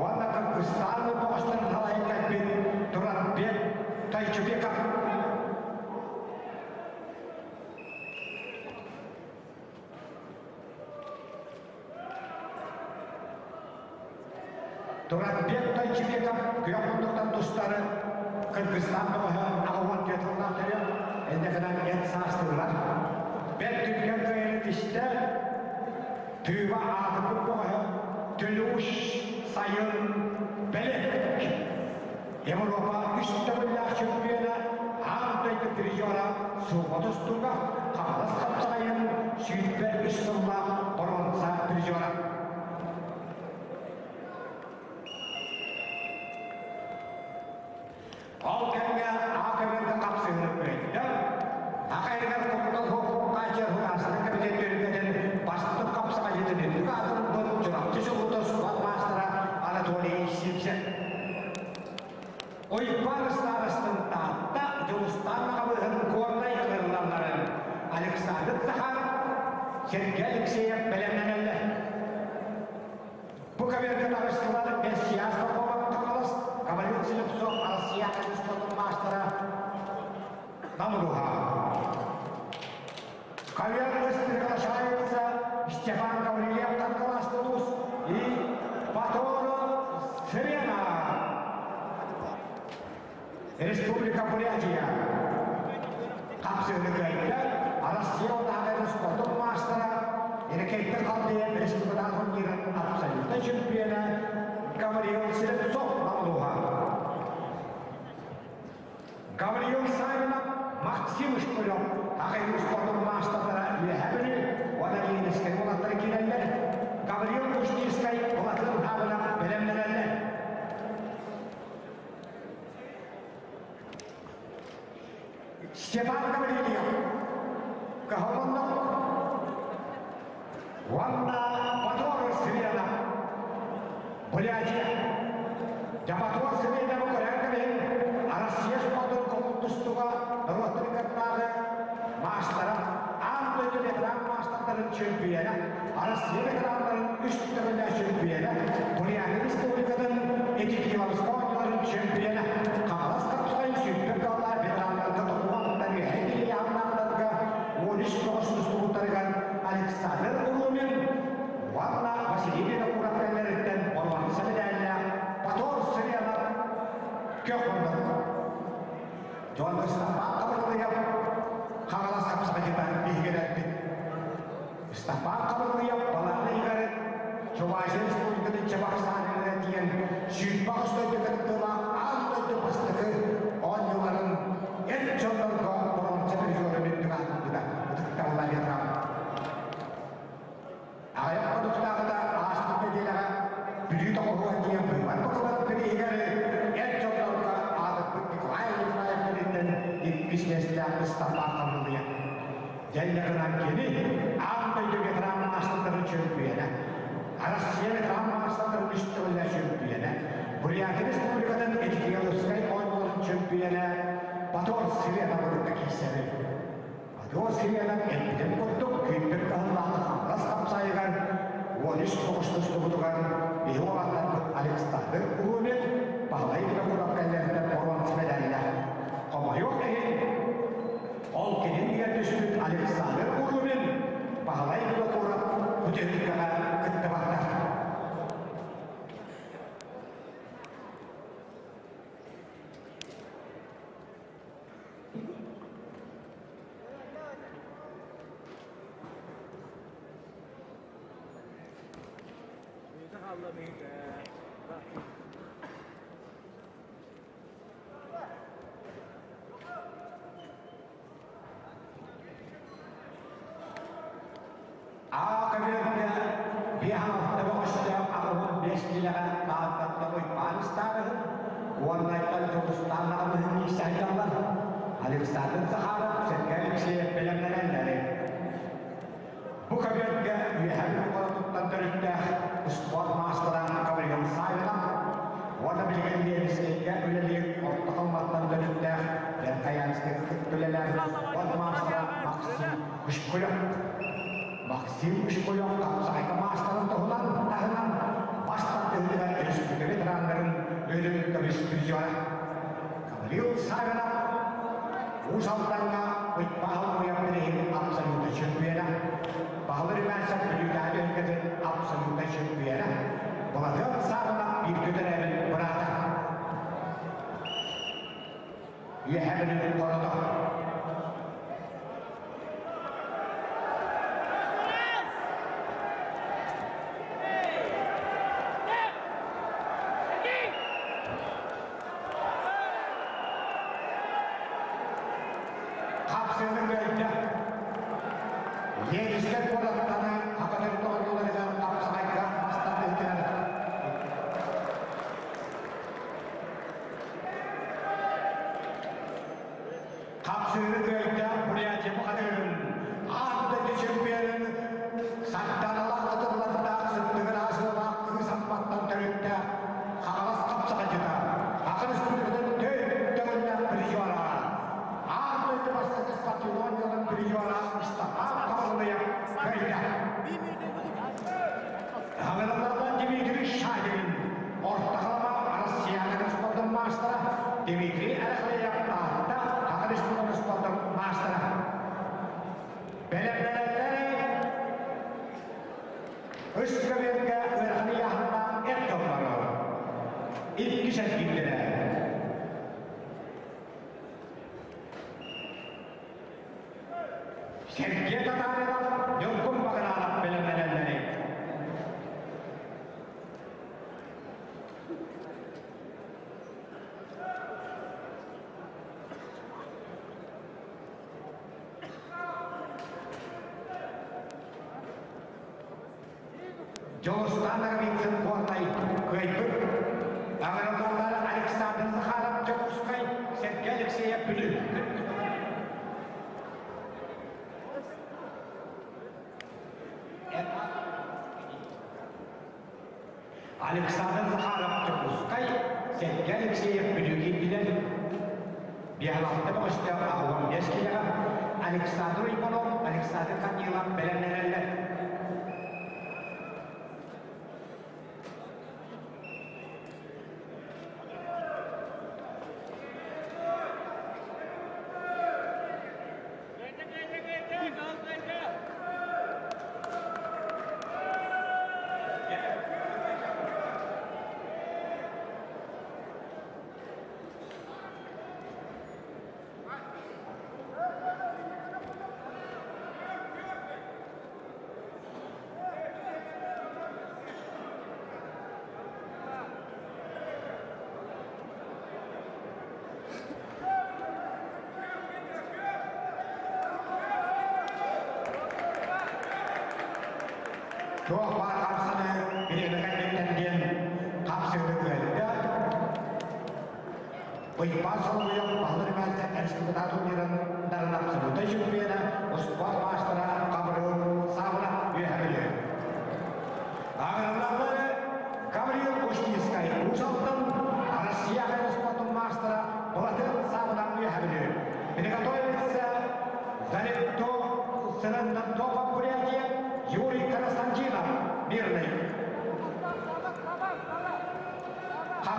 Speaker 1: уонна Кыргызстан бөҕөстөрүн салайан кэлбит Туранбек Тайчубеков. Туранбек Тайчубеков күөх муннуктан тустары Кыргызстан бөҕөһө 64 сыллаах төрүөх эннекынан эн саастыылар. Бэрт түргэн кыайыны тистэ Тыыба аатырбыт бөҕөһө Төлүүш Сайын Белек Европа үс төгүллээх чемпиона, аан дойду призера Суома тустууга Хаҥалас хапсаҕайын 23 сыллаах боруонса призера. Ол кэмҥэ АКВ-га хапсыһыны күрэйдэ. Ахайыгар куттал хуохуоххааччы Астык кэмитиэт түһүлгэтин бастык хапсаҕайдьытын үрдүк аатырбыт Чурапчы сулута спорт маастара Анатолий Сивцев. Уйбаан ыстаарастын Таатта Дьулустаан аҕабыыһын Горнай ыҥырыллалларын Александр Захаров, Сергей Алексеев бэлэмнэнэллэр. Бу көбүөргэ таҕыстылар Мессиас Попова Хаҥалас, Гаврил Слепцов Россия спортун маастара Намруха. Ковер приглашается Степан Гаврилев Кангалас Тулус и Патрона Сирена. Республика Бурятия. Хапсыыны кыайда Россия отааҕы спортун маастара Эркэйдэ Халдея республикатын турнирын абсолютнай чемпиона Гавриил Слепцов Намлуха. Гавриил Савинов, Максим Шкулев аҕай спортун маастардара Үөһээ Бүлүү уонна Ленинскэй уолаттара киирэллэр. Гавриил Кушнирскай Былатыан Хаабынап бэлэмнэнэллэр. Степан Гаврильев, Каһылоннок уонна Батор Свена, Бурятия. Дьабатуор Свенаны көрөн кэбиһин, Россия спордун тустууга норуоттарын кыттааҕы маастара, аан дойду ветеран маастардарын чөмпүйүөнэ, Россия ветераннарын үс төгүллээх чөмпүйүөнэ, Бурятия Республикатын Этикиловскай оонньууларын чөмпүйүөнэ, Хаҥалас хапсаҕайын сүүрбэ кыаллаах ветераннарга тоҕуһуттан үөһэ килиһааннаахтарга 13 тоҕус тустубуттарыгар Александр Улумин уонна Василий Винокуров кэллэриттэн боруонса мэдээллээх Батор Сырьянов көх муннук. Дьон Ыстапаан Хабырылыйап Хаҥалас хапсаҕайдьыта биһигилэрбит. Ыстапаан Хабырылыйап балаҕан ыйыгар Чувашия Республикатын Чебоксарыгар тиийэн 28 дойду кыттыылаах аан дойду бастакы оонньууларын эр дьоннорго боруонса призерын үрдүк аатырбыта ытыктабыллаах ветеран. Аҕыйах хонуктааҕыта ааспыт нэдиэлэҕэ Бүлүү тоҕуһугар тиийэн быыбар букаларын бирииһигэр эр дьоннорго аатырбыт Николай Николаев кэлиттэн иккис миэстэлээх Ыстапаан Хабырылыйа. Дьэллэ гынан кини аан дойду ветеран маастардарын чөмпүйүөнэ, Россия ветеран маастардарын үс төгүллээх чөмпүйүөнэ, Бурятия Республикатын Этикеловскай оонньууларын чөмпүйүөнэ Батор Сирена кытта киирсэбит. Адыа Сиренов эппитин курдук, күүппүт кыһыллаах Хаҥалас хапсайыгар 13 тоҕус тустубутугар биһи уолаттарбыт Александр Улумин, Баһылай Винокуров кэллэриттэн боруонса мэдээллээх. Хомойуох иһин, ол кинин түспүт Александр Урумин Баһылай Винокуров бу түһүлгэҕэ кыттыбаттар. Аа көбүөргэ биэһ бөҕөстөөх 85 киилэҕэ Тааттаттан Уйбаан Ыстаарыһын уоннайтан Дьулустаан Аҕабыһын иисэһэллэр. Александр Захаров, Сергей Алексеев бэлэмнэнэллэри. Бу көбүөргэ Үөһээ Бүлүү төрүттээх спорт маастара Гаврил Савинов уонна билигин Ленинскэйгэ үлэлиир Орто Халыматтан төрүттээх Верхоянскайга кытта үлэлээбит спорт маастара Максим Кышкулев. Максим Кышкулев хапсаҕайга маастарын туһунан таһынан бас тардыһыытыгар өрөспүүбүлүкэ ветераннарын өрүн көмүс призера. Гаврил Савинов Уус Алдаҥҥа Баһыл Уйан билигин абсолютнай чөмпүйэнэ, Баһылы Румянцев Бүлүүтээҕи түһүлгэтин абсолютнай чөмпүйэнэ, Былатыан Саабынап бииргэ төрөөбүт быраата. Үөһээ Бүлүү хорото. Хапсыаны кыайда. Ленинскэй куораттана Хакатыр тоҕонньуларыгар хапсаҕайга мастардыытыгар Хапсыаны кыайда Бурятия бухатырын аан дойду чемпионун Сарданалаах кытыллардаах сыттыгын аасылаах кыыс Амматтан төрүттээх Хаҥалас хапсаҕайдьыта Саха Республикатын төрт төгүллээх призера аан дойду бастакы спортивной дьыалан призера Степан Хабыллыев кыайда. Хаҥалалардан Дмитрий Шагин, Орто Халыма Россияҕа спордун маастара Дмитрий Арахлеев Таатта Саха Республикатын спордун маастара. Бэлэмнэнэллэри Үс көбүөргэ ыарахан ыйааһыннаах эр дьонноро иккис эргиирдэрэ. Сергей Татаринов, Ньургун Багыраанап бэлэмнэнэллэри. Дьулустаан Ноговицын Горнай кыайбыт. Аҕыраллар Александр Захаров Дьокуускай, Сергей Алексеев Бүлүү. Александр Захаров Дьокуускай, Сергей Алексеев Бүлүү киирдилэр. Биһалахта бөҕөстөөх 85 киилэҕэ Александр Иванов, Александр Корнилов бэлэмнэнэллэр. Туох баар хамсаны бириэмэ кэнниттэн диэн хапсыыны кыайда. Уйбаан Соловьев Баһылай Мээсэ республика турнирын абсолютнай чемпиона, успуорт маастара Гаврил Савра үөһэ Бүлүү. Аҕырыллары Гаврил Ушницкай Уус Алдан Россия спортун маастара Былатын Савынан үөһэ Бүлүү. Приготовиться Зарядто Сырандантопов Бурятия Юрий Константинов Мирный.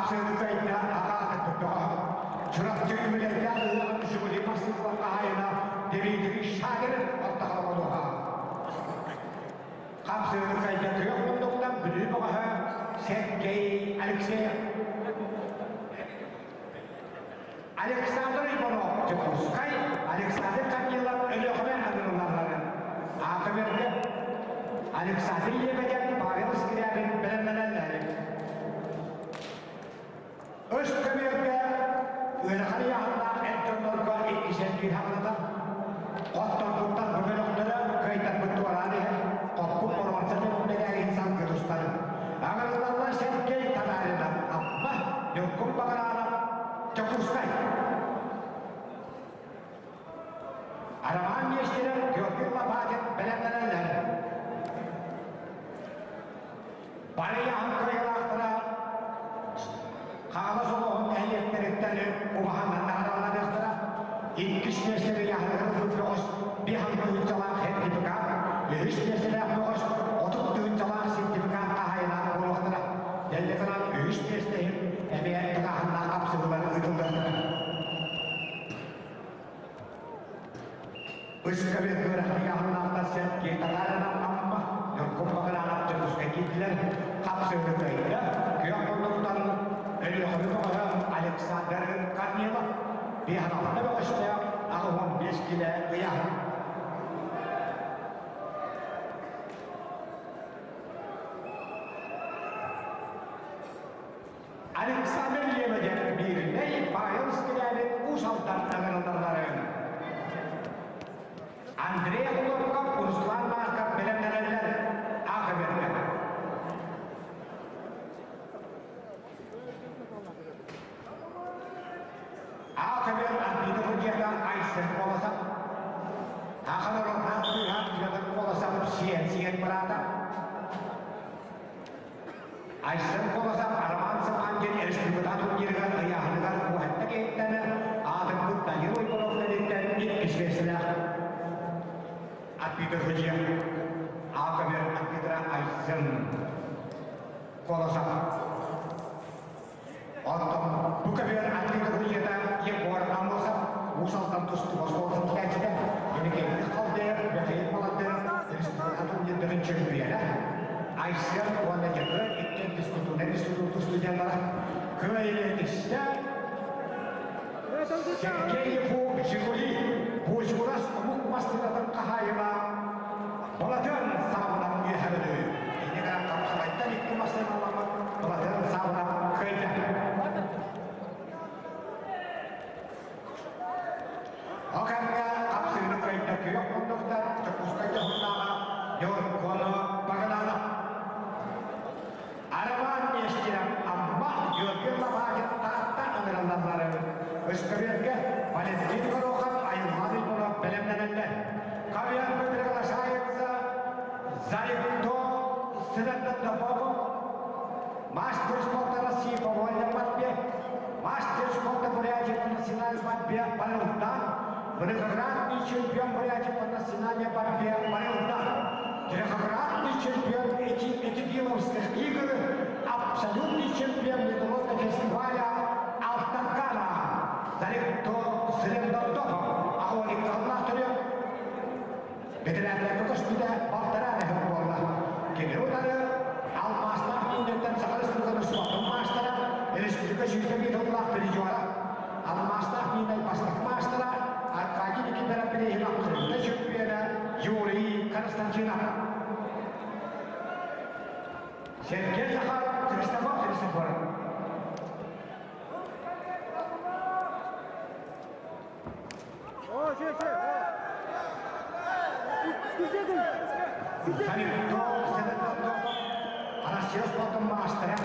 Speaker 1: Хапсыыны кыайда аҕаата көтөҕө. Чурапчы үбүлэйдээх ыһыаҕын Жигули массыыналар хаһаайына Дмитрий Шагин ортохолоҕолуоха. Хапсыыны кыайда күөх муннуктан Бүлүү бөҕөһө Сергей Алексеев. Александр Иванов Дьокуускай, Александр Корнилов Өлүөхүмэ ыҥырыллалларын аата Александр Лебедев, Павел Скрябин бэлэмнэнэллэр. Өс көбүөргэ ыарахан ыйааһыннаах эр дьоннорго иккисэн киирхаҕалатар. Хотторбуттар бу бөлөхтөрө кыайтарбыт туораан иһэр, хоппут боруонса мэдээлин салгы тустарын. Аҥырыллаллар Сергей Татаринов, Амма, Ньургун Багаранов, Дьокуускай. Арамаан Нестеров, Георгий Лопатин бэлэмнэнэллэр. Барыйаһын кыайыылаахтара Хаҥалас улууһун нэһилиэктэриттэн убаһаннан наҕараадаланыахтара. Иккис миэстэни ыйааһыныгар ылбыт бөҕөс биэс тыһыынчалаах сертификат, үһүс миэстэлээх бөҕөс 30 тыһыынчалаах сертификат хаһаайына буолуохтара. Дэллэтинэн үһүс миэстэ иһин эмиэ тыҥааһыннаах хапсыһыылары ыытыллыахтара. Ыскабет ыарахтыйааһыннаахтар Сергей Татаринов Амма, Ньургун Багаранов Дьокуускай киирдилэр. Хапсыһыны кыайда. Күөх муннуктан Өлүөхүмэ бөҕөһө Александр Корнилов 56 бөҕөстөөх 85 килэ ыйааһын. Александр Лебедев Мирнэй Павел Скрябин Уус Алдан ыҥырыллалларын. Андрей Хлопков, Руслан Марков бэлэмнэнэллэр. Аахыберга. Аахыбер Арбита Фудьета Айсен Колосов. Ахалар Орнаат Кыыһа Федор Колосов сиэн-сиэн быраата. Айсен Колосов Роман Сымаан диэн республика турнирыгар ыйааһыныгар уһатта киһиттэн аатырбыт Данил Уйгунов кэлиттэн иккис миэстэлээх Арбитр судья Аакабер арбитра Айсен Колосов. Оттон бу көбүөр арбитр судьята Егор Амосов Уус Алдан тустуу оскуолатын иитээччитэ, Еникеевич Халдеев, Михаил Молодыров республика турнирдарын чемпиона, Айсен уонна Егор иккиэн физкультурнай институт студеннара кыайыытыста Сергееву Жигули Бузгурас омук массыынатын хаһаайына Балатын саабынан үөһэ Ини гынан хапсаҕайтан икки массыыналаммыт Балатын саабынан кыайда. Ол кэмҥэ хапсыыны кыайда күөх муннуктар Дьокуускай дьоһуннааҕа Ньургуну Баганаана. Арамаан Нестеров Амма Георгий Лопатин Таатта ыҥырыллалларын Ыскыбиэргэ Валентин Горохов Айылҕан Уйгунов бэлэмнэнэллэр. Ковер приглашается Зарикто Сынаттапопов, мастер спорта России по вольной борьбе, мастер спорта Бурятии по национальной борьбе Барылдан, многократный чемпион Бурятии по национальной борьбе Барылдан, трехкратный чемпион Этибиловских игр, абсолютный чемпион международного фестиваля Алтакана, Зарикто Сырендордопов, Ахуалик Бэтэрээннэргэ көспүтэ балтараа нэһил буолла. Кини утары алмаастаах мииннэртэн Саха Республикатын спордун маастара, республика сүүрдэ тыллаах призера, алмаастаах мииннэй бастакы маастара Аркадий Никифоров бирииһин абсолютнай чөмпүйүөнэ Юрий Константинов. Сергей Захаров, Христофор Христофоров.
Speaker 2: О, че, че,
Speaker 1: Россия спортун маастара,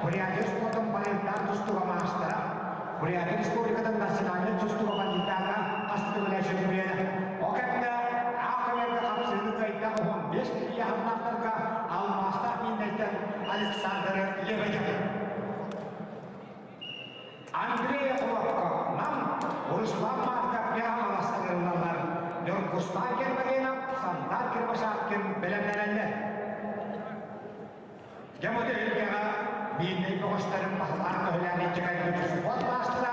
Speaker 1: Бурятия спортун балеттаан тустууга маастара, Бурятия Республикатын национальнай тустууга бандиттааҥҥа хас төгүлэ чөмпүйүөнэ. Ол кэмҥэ АКВ-га хапсыыны кыайда 15 ыйааһыннаахтарга алмаастаах мииннэйтэн Александр Лебедев. Андрей Хлопков, Нам, Руслан Марков Михайловтарыллаллар, Ньургустан Гермогенов, Сандар Кривошапкин бэлэмнэнэллэр. Дьэ бу түһүлгэҕэ биирнэй бөҕөстөрүн баһылаан көһүлээн илдьэ кэлбит маастара,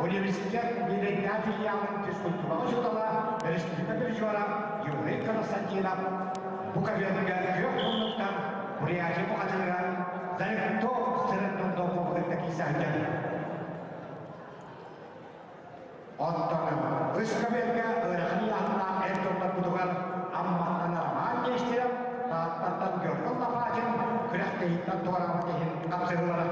Speaker 1: университет биирдээх филиалын физкультура учуутала, республика призера Юрий Константинов бу кабинетка күөх муннуктан Бурятия бухатыыра Заректо Сырындондо кытта киисэһдэр. Оттон үс кабинетка ыарахан ыйааһыннаах эр дьоннорбутугар Амматтан Роман Нестеров, Тааттаттан Георгий Лопатин күрэхтэһииттэн туораабыт иһин хапсыһыылара.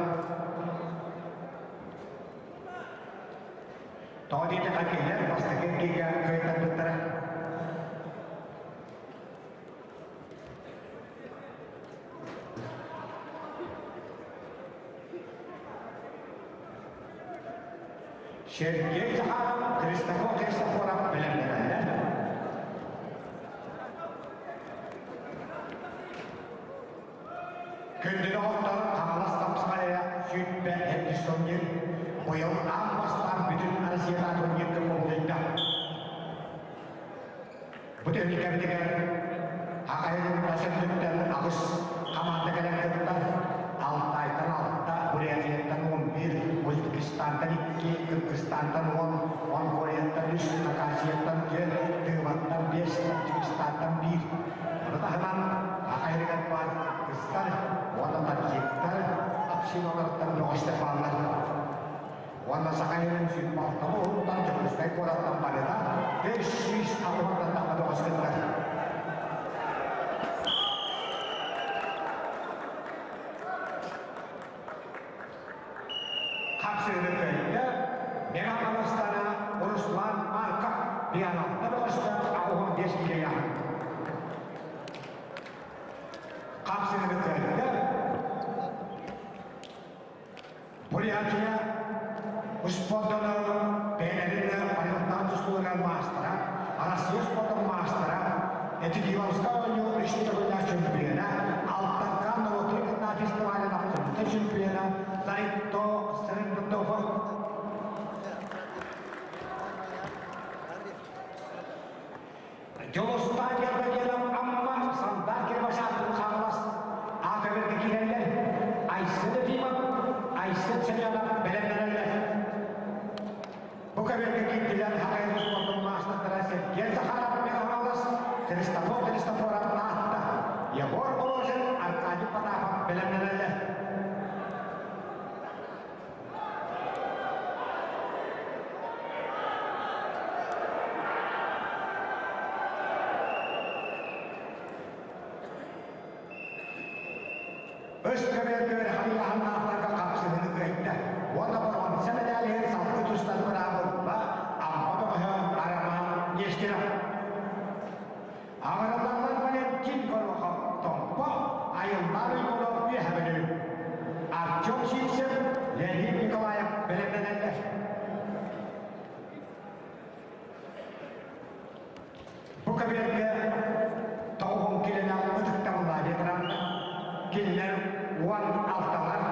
Speaker 1: Тоҕо диэтэххэ кинилэр бастакы эргииргэ кыайтарбыттара. Сергей Захаров, Христофор Христофоров бэлэмнэнэллэр. Күндү доҕоттор, Хаҥалас Тапсаҕайа 27 турнир быйыл аан бастаан бүтүн Россияҕа турнирга кубулуйда. Бу түһүлгэбитигэр аҕайын өттүттэн аҕыс хамаанда кэлэн кыттар. Алтайтан алта, Бурятияттан 11, Узбекистантан икки, Кыргызстантан 10, Монголияттан үс, Хакасияттан түөрт, Тываттан биэс, Таджикистантан биир. Ону таһынан аҕайыгар баар кыргызтар уонна таджиктар общиналарыттан бөҕөстөр бааллар. Уонна Саха сирин сүүрбэ уһуттан Дьокуускай куораттан барыта 500 тахха бөҕөс кыттар. Хапсыыны кыайда Мэҥэ Хаҥаластана Руслан Марков пианоҕа бөҕөстөр 85 киилээх. Хапсыыны кыайда Бурятия спордун бэйэлэрин айылҕаттан тустууларын маастара, Арассыыйа спордун маастара, Этигиловскай оонньуу үс төгүллээх чемпиона, Алтанка норуотун кытта фестивалын абсолютнай чемпиона Заритто Сырындофов. Дьулустаан Гермогенов Амма, Сандар Кирбашатын Хаҥалас аатыгар киирэллэр. Айсен Ефимов, Айсен Семенов бэлэмнэнэллэр. Бу кэбиэргэ киирдилэр Хахайын спордун маастардара Сергей Захаров Хаҥалас, Христофор Христофоров Таатта, Егор Рожин, Аркадий Потапов бэлэмнэнэллэр. Өс көбүөргөр хайыһаннаахтарга хапсыһыны кыайда уонна боруонса мэдээлиһин салгыы тустар быраабылла Амма бөҕөһө Арамаан Нестеров. Аҕыралларынан Валентин Горохов Томпо айыллаан уйгуну үөһэ Бүлүү. Артем Сивцев, Леонид Николаев бэлэмнэнэллэр. Бу кабинетка тоҕуһун килэнэ ытыктабыллаах ветераннар, кинилэр уон алталар,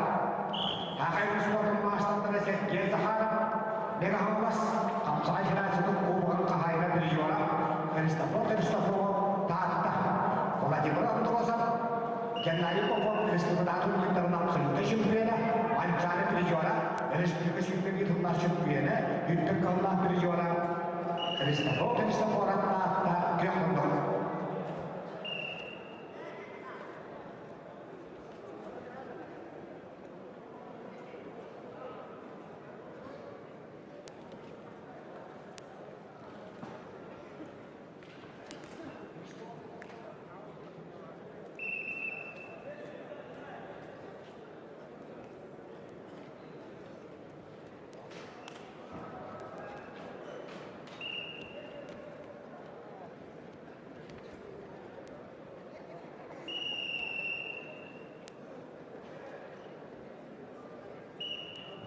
Speaker 1: Аҕай спортун маастардара Сергей Захаров, Мегаһаллас, Хапсаҕай Федерациятын кубогын хаһаайына призера Христофор Христофоров Таатта, Владимир Андросов, Геннадий Попов республика турнирдарын абсолютнай чемпиона, Манчаары призера, республика сүүрбэ чемпиона, үрдүк кыллаах призера Христофор Христофоров Таатта күөх мундук.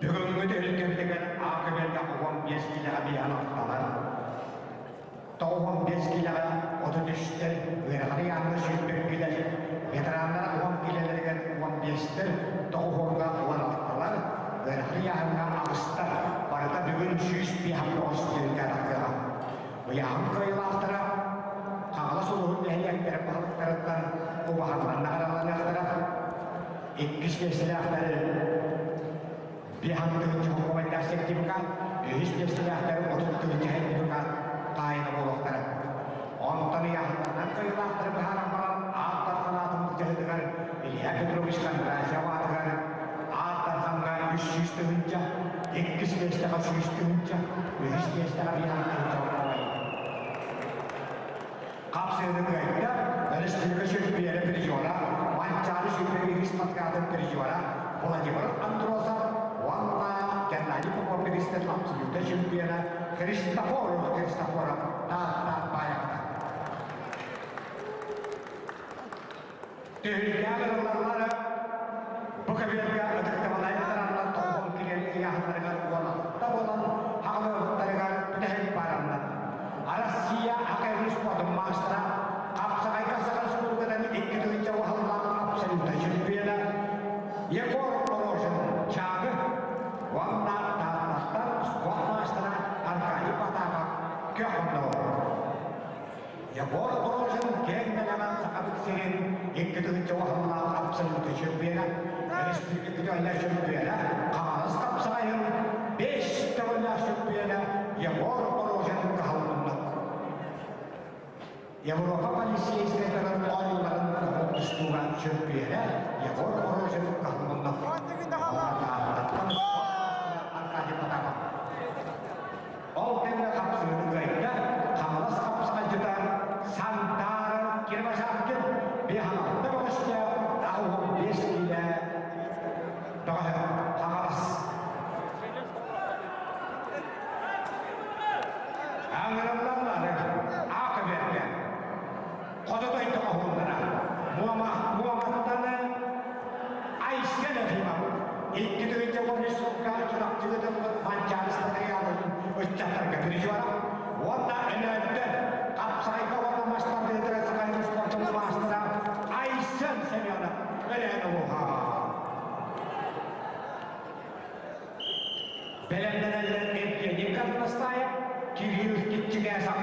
Speaker 1: Бүгүҥҥү түһүлгэбитигэр аакыберга 15 киилэҕэ биэһэн орталар, 95 киилэҕэ 33-тэр, ыарахан ыйааһыҥҥа 22-лэр, ветераннар 10 киилэлэригэр 15-тэр, 9-га 16-лар, ыарахан ыйааһыҥҥа 8-тар, барыта бүгүн 159 түһүлгэ тахсыаҕа. Ыйааһын кыайыылаахтара Хаҥалас улууһун нэһилиэктэрин баһылыктарыттан убаһаларынан наҕарааланыахтара. Иккис миэстэлээхтэри биһантыгын чохоккобайдаах сертификат, үһүс миэстэлээхтэри 30 тыһыынча сертификат таайына буолуохтара. Онтон ыйааһыннарынан кыайыылаахтары быһааран баран Аат Дархан былдьаһыытыгар Илья Петрович Кондратьев аатыгар Аат Дархаҥҥа 300 тыһыынча, иккис миэстэҕэ 100 тыһыынча, үһүс миэстэҕэ 5 тыһыынча холкуобай. Хапсыыны кыайда Өрөспүүбүлүкэ чөмпүйүөнэ призера, Манчаары сүүрбэ спартакиадатын призера Владимир Андросов уонна Геннадий Попов бириистэн абсолютнай чемпиона Христофоров Христофоров Таатта баайаҕата. Түһүлгэҕэ ырыллаллара бу көбүөргэ ытыктабылай ытыраннар тоҕуһун кириэл ыйааһыннарыгар уолатта буолан хаҕылыабыттарыгар бүтэһик баараннар. Россия АКР спордун маастара Хапсаҕайга Саха Республикатын 2 тыһыынча уһаллаах абсолютнай чемпиона Егор Рожин Чаагы уонна Тааттаттан спорт маастара Аркадий Потапов көх оннолор. Егор Рожин киэҥ нэлэмэн Сахабыт сирин 2 тыһыынча уһаллаах абсолютнай чемпиона, республика чемпиона, Хаҥалас хапсаҕайын 5 төгүллээх чемпиона Егор Рожин кыһаллыннык. Европа полицейскайдарын оонньууларын тустууга чөмпүйүөнэ Егор Рожин кыһаллыннык. Аркадий Потапов. Ол кэмҥэ хапсыһыыны кыайда Хаҥалас хапсаҕайдьыта Сантара Кирбашапкин 56 бөҕөстө 85 киилэ бөҕөһө Хаҥалас. Аҥыраллаллары ака берген. Хототой тоҕоһуллара. Муома Муоматтан Айсен Ефимов 2 тыһыынча 13 сылга Чурапчыга тыллыбыт Манчаары статуяларын ыччаттарга призера уонна Өлөөнтөн хапсаҕайга уонна мас тардыытыгар Сахалин спортун маастара Айсен Семенов Өлөөн улууһа. Бэлэмнэнэллэр Евгений Карнастаев, Кирилл Китчигэсов.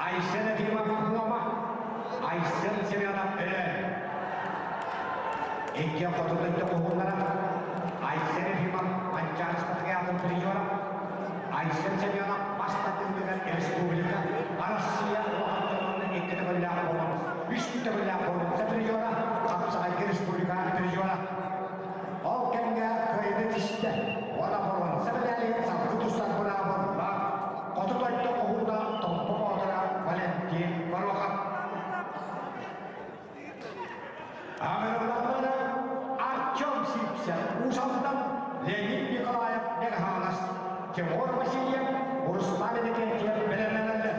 Speaker 1: Айсен Ефимов Муома, Айсен Семенов Өлөөн. Иккиэн хоту дойду куһуннара Айсен Ефимов Манчаары спартакиадатын призера, Айсен Семенов бас тардыытыгар республика, Россия улахан дьонун икки төгүллээх буолан, үс төгүллээх боруонса призера, Хапсаҕайга республика призера. Ол кэмҥэ кыайыыны тистэ уонна боруонса мэдээлигин салгыы тустар быраабылла хоту дойду хоһууна Томпо Боотура Валентин Горохов. Аҕырыллаллары Артем Сипсев, Уус Алдан, Леонид Николаев Мегаһаҕалас, Тимур Васильев, Руслан Иннокентьев бэлэмнэнэллэр.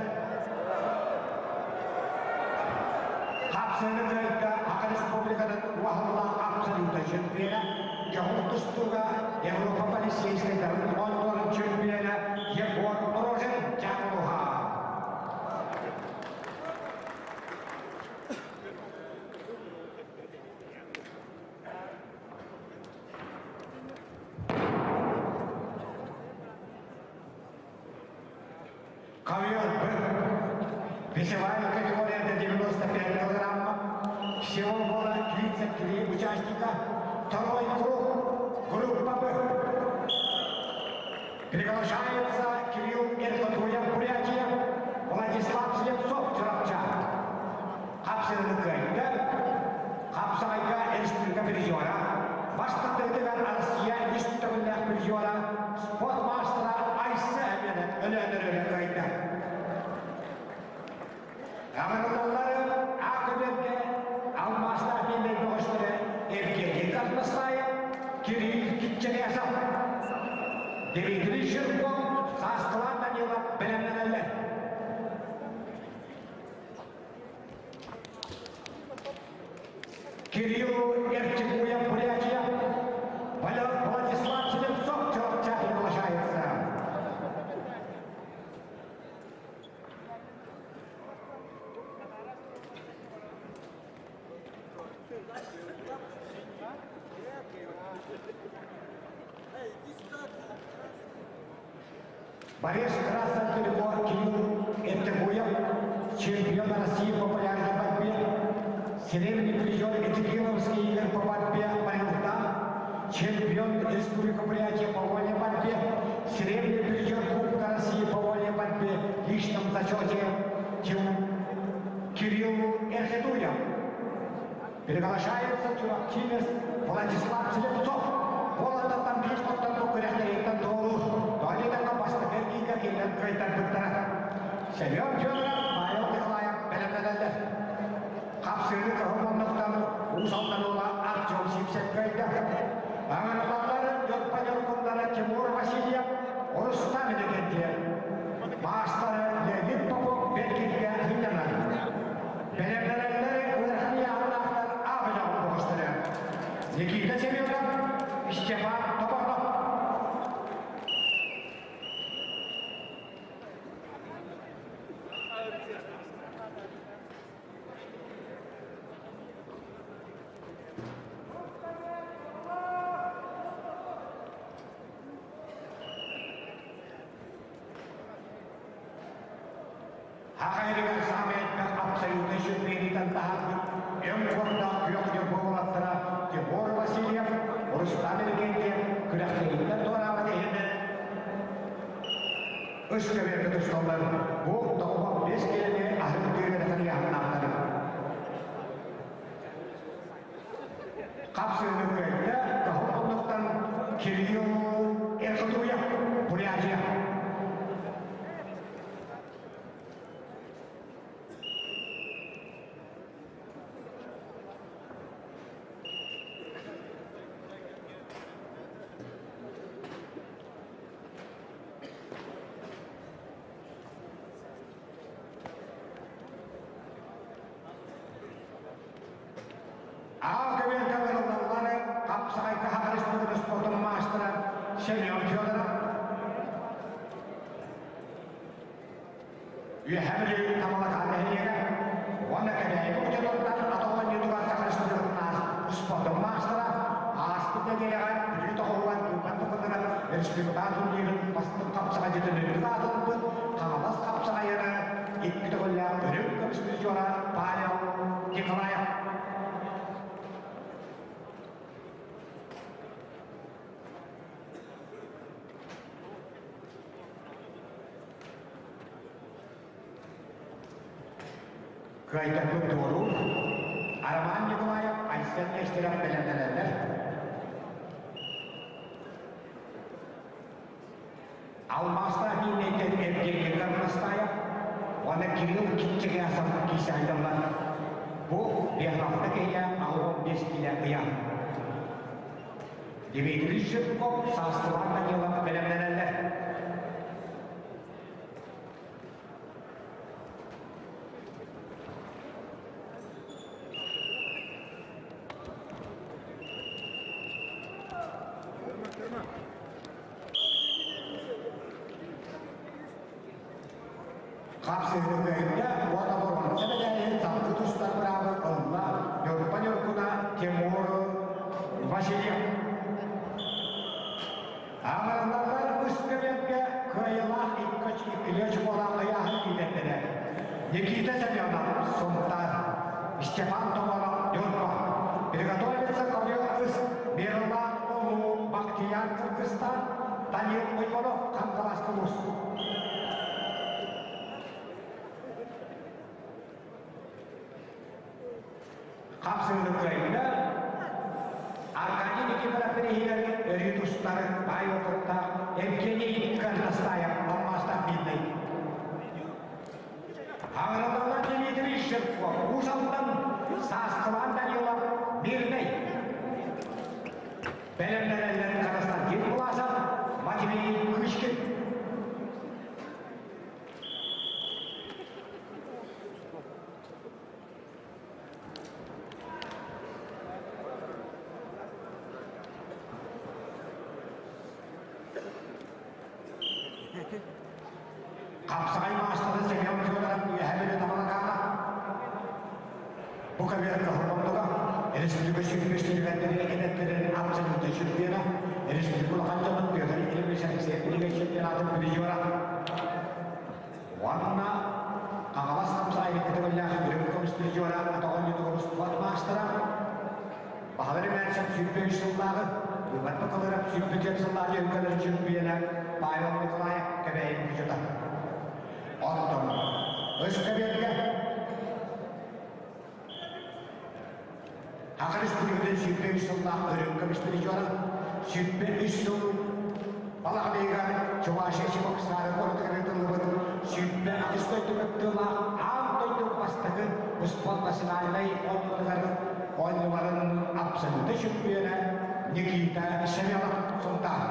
Speaker 1: Хапсыыны кыайда Саха Республикатын уһаллаах абсолютнай чемпиона, дьоһун тустууга Европа полицейскайдарын оонньууларын чемпиона Егор Рожин Чакулуха. Ковер Б. Весовая категория до 95 килограммов. Всего было 33 участника. Второй круг, группа Б. Приглашается Кирилл Эркотуев, Бурятия, Владислав Слепцов, Чурапча. Хапсыыны кыайда, хапсаҕайга республика призера, бастакытыгар Россия үс төгүллээх призера, спорт маастара Айса Эмиэнэ Өлөөнөр кыайда. Аҕырылаллары А көбүөргэ алмаастаах биэлэр бөҕөстөрө Евгений Карнастаев, Кирилл Китченясов, Дмитрий Жирков, Сааскылаан Данилов бэлэмнэнэллэр. Кирилл Эртикуев, Бурятия, Владислав Селенцов, Чурапча приглашается. Борис Красноперекор Кирилл Эртикуев, чемпион России по популярной борьбе. Серебряный призер Этигиловский игр по борьбе Барилтан, чемпион Республики Бурятия по вольной борьбе, серебряный призер Кубка России по вольной борьбе в личном зачете Кирилл Эрхетуя. Приглашается тюрактимец Владислав Слепцов. Болотаттан биир тоттон бу күрэхтэһииттэн туоруур. Туалетаҥҥа бастакы эргииргэ кинилэр кыайтарбыттара. Семен Федоров, Павел Николаев бэлэмнэнэллэр. Хапсыыны кыһыл муннуктан Уус Алдан уола Артем Сивцев кыайда. Аҥаралаллар Дьорпа Дьоркуннара Тимур Васильев, Рустам Иннокентьев. Маастары Леонид Попов Беркиткэ сынньанар. Бэлэмнэнэллэр ыарахан ыйааһыннаахтар аабыйаҕын бөҕөстөрө. Никита Семенов, Степан Тобонов. Хахайрыгар саамай элбэх абсолютнай сүрбиэриитэн таһаарбыт өҥ куордаах күөх ньурба уолаттара Тимур Васильев, Рустам Иннокентьев күрэхтэһииттэн туораабат иһинэн үс көбүөргэ тусталлар. Бу 95 киилэни аһын тыырыгар ыйааһыннаахтар. Хапсыыны кыайда Каһыл оннуктан Кирилл Эрхотуев, Бурятия. Аал көбүөн кабырыллаллары хапсаҕайга хаҕарыспытын спортун маастара Семен Федоров Үөһээ Бүлүү Тамалакаан нэһилиэгэ уонна Кэбээйи учууталлар ата оонньуутугар Саха Республикатын спордун маастара ааспыт нэдиэлэҕэ Бүлүү тоҕуһугар быыбар тутуллара республикаҕа турнирын бастыҥ хапсаҕайдьытын үрдүк аатырбыт Хаҥалас хапсаҕайына икки төгүллээх үрүҥ көмүс призера Павел Николаев. Кыайтарбыт туоруур Роман Николаев, Айсен Нестеров бэлэмнэнэллэр. Алмаастаах мииннэйтэн Евгений Горностаев уонна Кирилл Китчигясов киисэһэллэр. Бу биэһалта киһилээх 85 киилэ ыйаах. Дмитрий Жирков, Саастылаах Данилов бэлэмнэнэллэр. Хапсыһыыга уонна боруонса бэлээһин салгыы тустар быраабы ылла Ньурба Ньургуна Тимур Васильев. Аҕаллардар үс көбүөргэ кыайыылаах икки иккилиэ чуколаах ыйааһын киирэллэрэ. Никита Семенов, Сунтаар, Степан Томонов, Ньурба. Приготовиться ковер ыс Мирлан Улуу Бахтияр Кыргызстан, Данил Уйгонов, Хангалас Кулус. Хапсыыны кыайда Аркадий Никифоров бирииһигэр өрүү тустар баай опыттаах Евгений Горностаев алмаастаах биирдэй. Аҕыраллар Дмитрий Жирков, Уус Алдан, Сааскылаан Данилов, Мирнэй. Бэлэмнэнэллэрин Константин Власов, Матвей Кычкин. Хапсаҕай маастары Семен Федоров үөһэ Бүлүү Тамалакаана бу көбүөр кыһыл республика сүүрбэ сүрүгэрдэрин кэтэттэрин абсолютнай чемпиона, республика улахан дьонун Петр Ильич Алексеев Лига чемпионатын призера уонна Хаҥалас хапсаҕай икки төгүллээх үрүҥ көмүс призера Атаҕа оонньуутугар устубат. 23 сыллааҕы, Иван Бакалыров 24 сыллааҕы өлкөлөр чемпиона Павел Николаев Кэбээйи мучута. Оттон Ыскабергэ Саха Республикатын 23 сыллаах өрүн көмүс призера, 23 сыл балаҕан ыйыгар Чувашия Чебоксары куоратыгар ыытыллыбыт 28 дойду кыттыылаах аан дойду бастакы успуорт национальнай оонньууларыгар оонньууларын абсолютнай чөмпүйүөнэ Никита Семенов Сунтаар.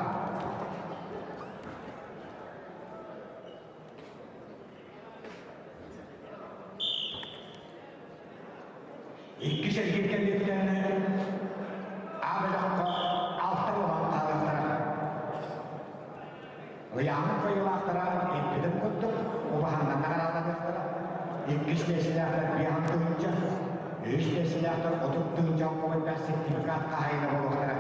Speaker 1: Иккис эргин кэнниттэн А бөлөххө алта буолан хаалыахтара. Ыйааһын кыайыылаахтара эппитим курдук убаһаннан наҕараадаланыахтара. Иккис миэстэлээхтэр биэһэн тыһыынча, үһүс миэстэлээхтэр 30 тыһыынча холкуобайдаах сертификат хаһаайына буолуохтара.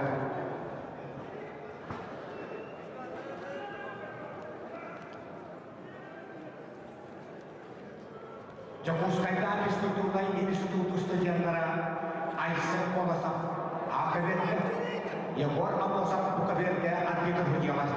Speaker 1: Дьокуускайдаах физкультурнай институт студеннара Айсен Колосов АКВ-гэ, Егор Амосов УКВ-гэ арбитр судьялар.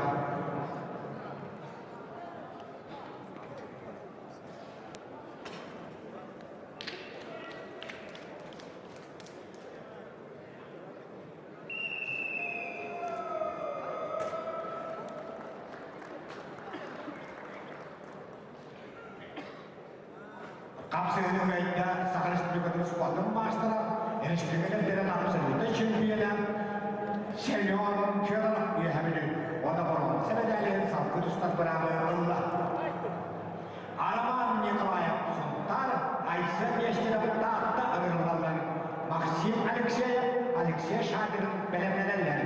Speaker 1: Хапсыһыыны кыайда Саха Республикатын спордун маастара, республика кэллэрин абсолютнай чемпиона Семен Федоров Үөһэ Бүлүү уонна боруонса мэдээлин салгыы тустар быраабы ылла. Роман Николаев Сунтаар, Айсен Нестеров Таатта ыҥырыллаллар. Максим Алексеев, Алексей Шадрин бэлэмнэнэллэр.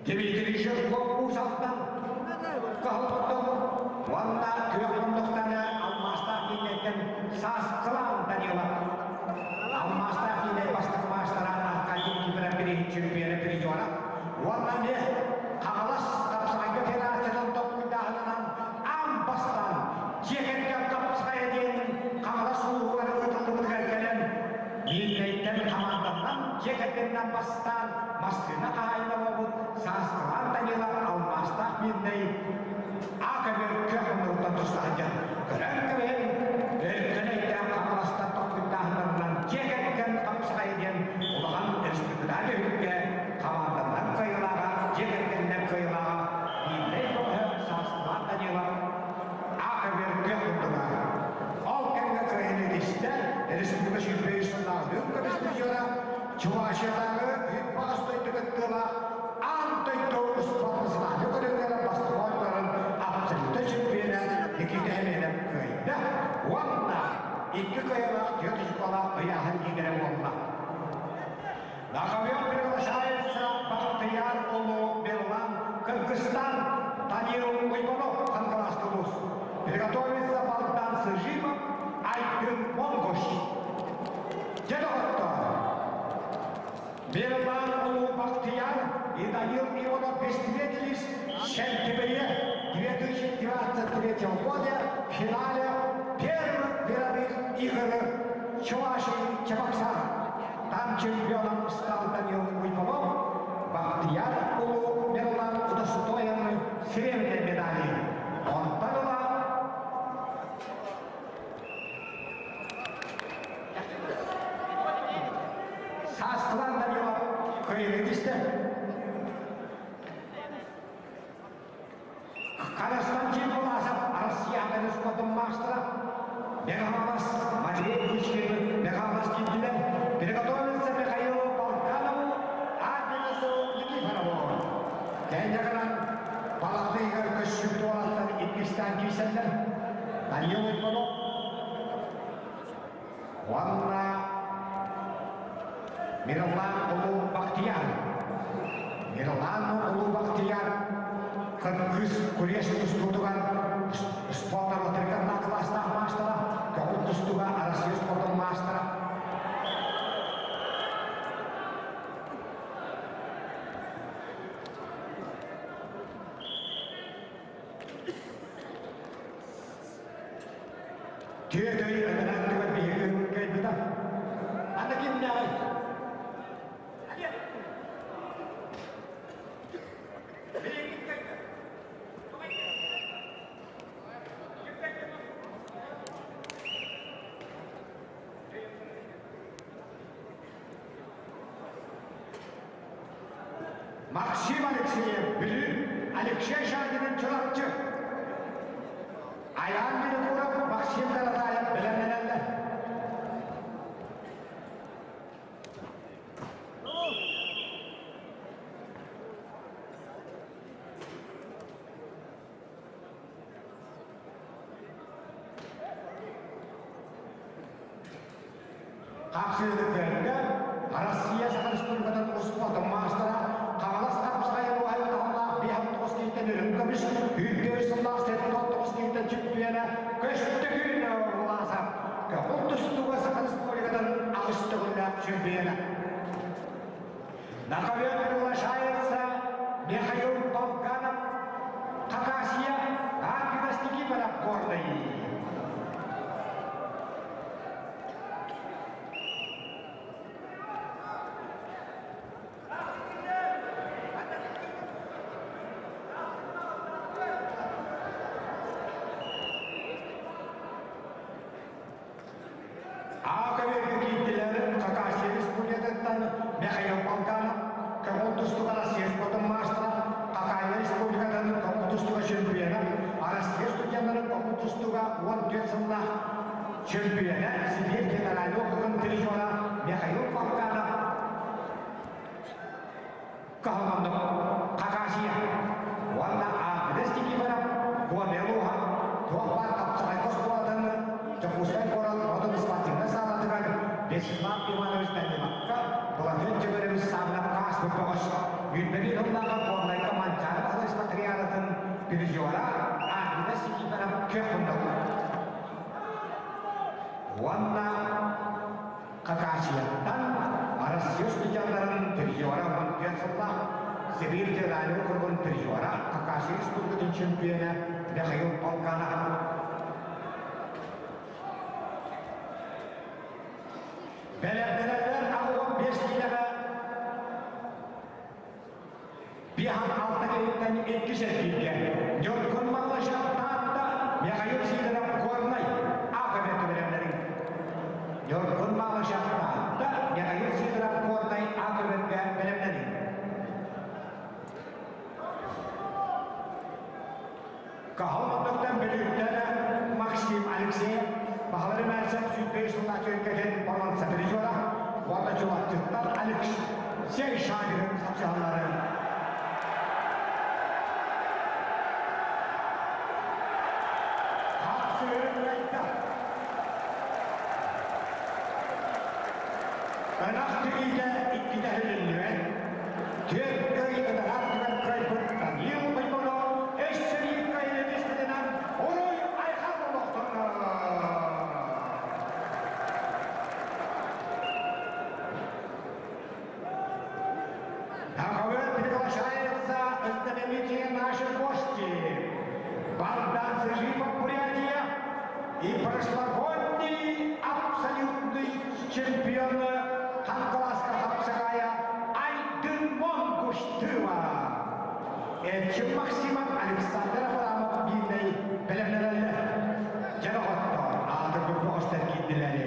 Speaker 1: Дмитрий Жирков Уус-Алтан Каһылҕаттан уонна күөх муннуктаны алмаастаах кииннэртэн Сааскылаан Данилов алмаастаах кииннэр бастакы маастара Аркадий Никифоров бирииһин чемпиона призера уонна эмиэ Хаҥалас хапсаҕайга федерациятын толкуйдааһынынан аан бастаан дьиэ кэргэн хапсаҕайа диэн Хаҥалас улууһугар ыытыллыбытыгар кэлэн Миирнэйтэн хамаанданнан дьиэ кэргэнинэн бастаан массыына хаһаайына буолбут Сааскылаан Данила алмаастаах Миирнэй А-көбүөр күөх муннугуттан туста сылдьан көрөн кэбиһин өркөн өйдөөх Хаҥаластан толкуйдааһыннарынан дьиэ кэргэн хапсаҕайа диэн улахан республикатааҕы түһүлгэ хамаанданнан кыайыылааҕа дьиэ кэргэнинэн кыайыылааҕа Миирнэй бөҕөһө Сааскылаан Данила А-көбүөр күөх муннуга. Ол кэмҥэ кыайыыны итистэ республика сүүрбэ үс сыллаах үрүҥ көмүс призера Чувашиятааҕы Үп-Баҕас дойду кыттыылаах аан дойду успуорт көрүҥнэрэ бастакы оонньууларын абсолютнай чемпиона Никита Семенов кыайда уонна икки кыайыылаах түөрт очколаах ыйааһын лидерэ буолла. На ковер приглашается Бахтияр Улуу Берлан, Кыргызстан, Данил Уйбанов, Хангаласский улус. Приготовится Богдан Сыжимов, Айдын Монгуш. Дьэ доҕоттоор, Мирлан Улуу Бахтияр и Данил Ионов встретились в сентябре 2023 года в финале первых мировых игр Чувашии Чебоксар. Там чемпионом стал Данил Уйбанов, Бахтияр Улуу Мирлан удостоен серебряной медали. Онтон ыла Сааскылаан Данилов кыайыыны түстэ. Константин Власов Россияҕа спортун маастара Михайлос Матвей Кучкин Михайлос киирдилэр. Приготовился Михаилу Полканову, Агнесу Никифорову. Кэннигынан балаҕаныгар көссүбүт уолаттар иккистээн киирсэллэр. Данил Иванов уонна Мирлан Улуу Бахтияр. Мирлан Улуу Бахтияр кыргыз күрес тустуутугар спорт латырканна кылаастаах маастара, көҥүл тустууга Россия спордун маастара. ый өтөрөөттүгэр биһиги кыайбыта. Аны кимнээҕий? Максим Алексеев Бүлүү, Алексей Шагинын Чурапчы, Айаан Винокуров, Максим Каратаев бэлэмнэнэллэр. Хапсыыны көрдө Россия Саха Республикатын успуордун маастара Хаҥалас хапсаҕай уһай таһымнаах биэһэн тоҕус киһиттэн үрүҥ көмүс, үрдүө сыллаах сэттэ тоҕус киһиттэн чөмпүйүөнэ Көстөкүүн Власов көҥүл тустууга Саха Республикатын аҕыс төгүллээх чөмпүйүөнэ. На ковер приглашается Михаил Полканов, Хакасия, Аркадий Никифоров Горный. Аакаберга киирдилэр Хакасия Республикатыттан Михаил Полканов, көҥүл тустууга Россия спортун маастара, Хакасия Республикатын көҥүл тустууга чемпиона, Россия студеннарын көҥүл тустууга 14 сыллаах чемпиона, Сибиир федеральный округун призера Михаил Полканов Каһыланнык Хакасия уонна Ааппыдас Никифоров Гомелуха туох баар хапсаҕай оскуолатын Дьокуускай куорат Хотун спортивнай саалатыгар Вячеслав Иванович Даниловка Былатыан Дьөгүөрэбис Саабынапка ааспыт бөҕөс Үүрбэбит сыллааҕы Горнайга Манчаары Баһылай Спартакиадатын призера Ааппыдас Никифоров күөх муннук уонна Хакасияттан Россия студеннарын призера 14 сыллаах Сибирь федеральный округун призера Хакасия республикатын чемпиона Михаил Полканов. Бэлэмнэнэллэр 85 киилэҕэ Биһан алта киһиттэн иккис эргииргэ Ньургун Малышев Таатта, Михаил Сидоров Горнай А-көбүөттү бэлэмнэрин. Ньургун Малышев Таатта, Михаил Сидоров Горнай А-көбүөккэ бэлэмнэрин. Каһыл муннуктан Бүлүүттэн Максим Алексеев Баһылай Мэрсэк сүүрбэ сыллаах кэлин боруонса призера уонна Чулаччыттан Алексей Шагин хапсыһаллары. Хапсыһыы Ынах тигиитэ иккитэ иһилиннибэт. Түөрт ый ытаһар түгэн кыайбыт Даниил Бойбонов өссө биир кыайыыны түспүтүнэн уруй айхал олохтонно! На ковер приглашается знаменитые наши гости. Богдан Сыжипов, Бурятия, и прошлогодний абсолютный чемпион Ханкаласка Хапсагая Айдын Монгуштыва. Эрчим Максимов Александр Абрамов биирнэй бэлэмнэнэллэр. Дьэ доҕоттоор, аатырбыт бөҕөстөр киирдилэри.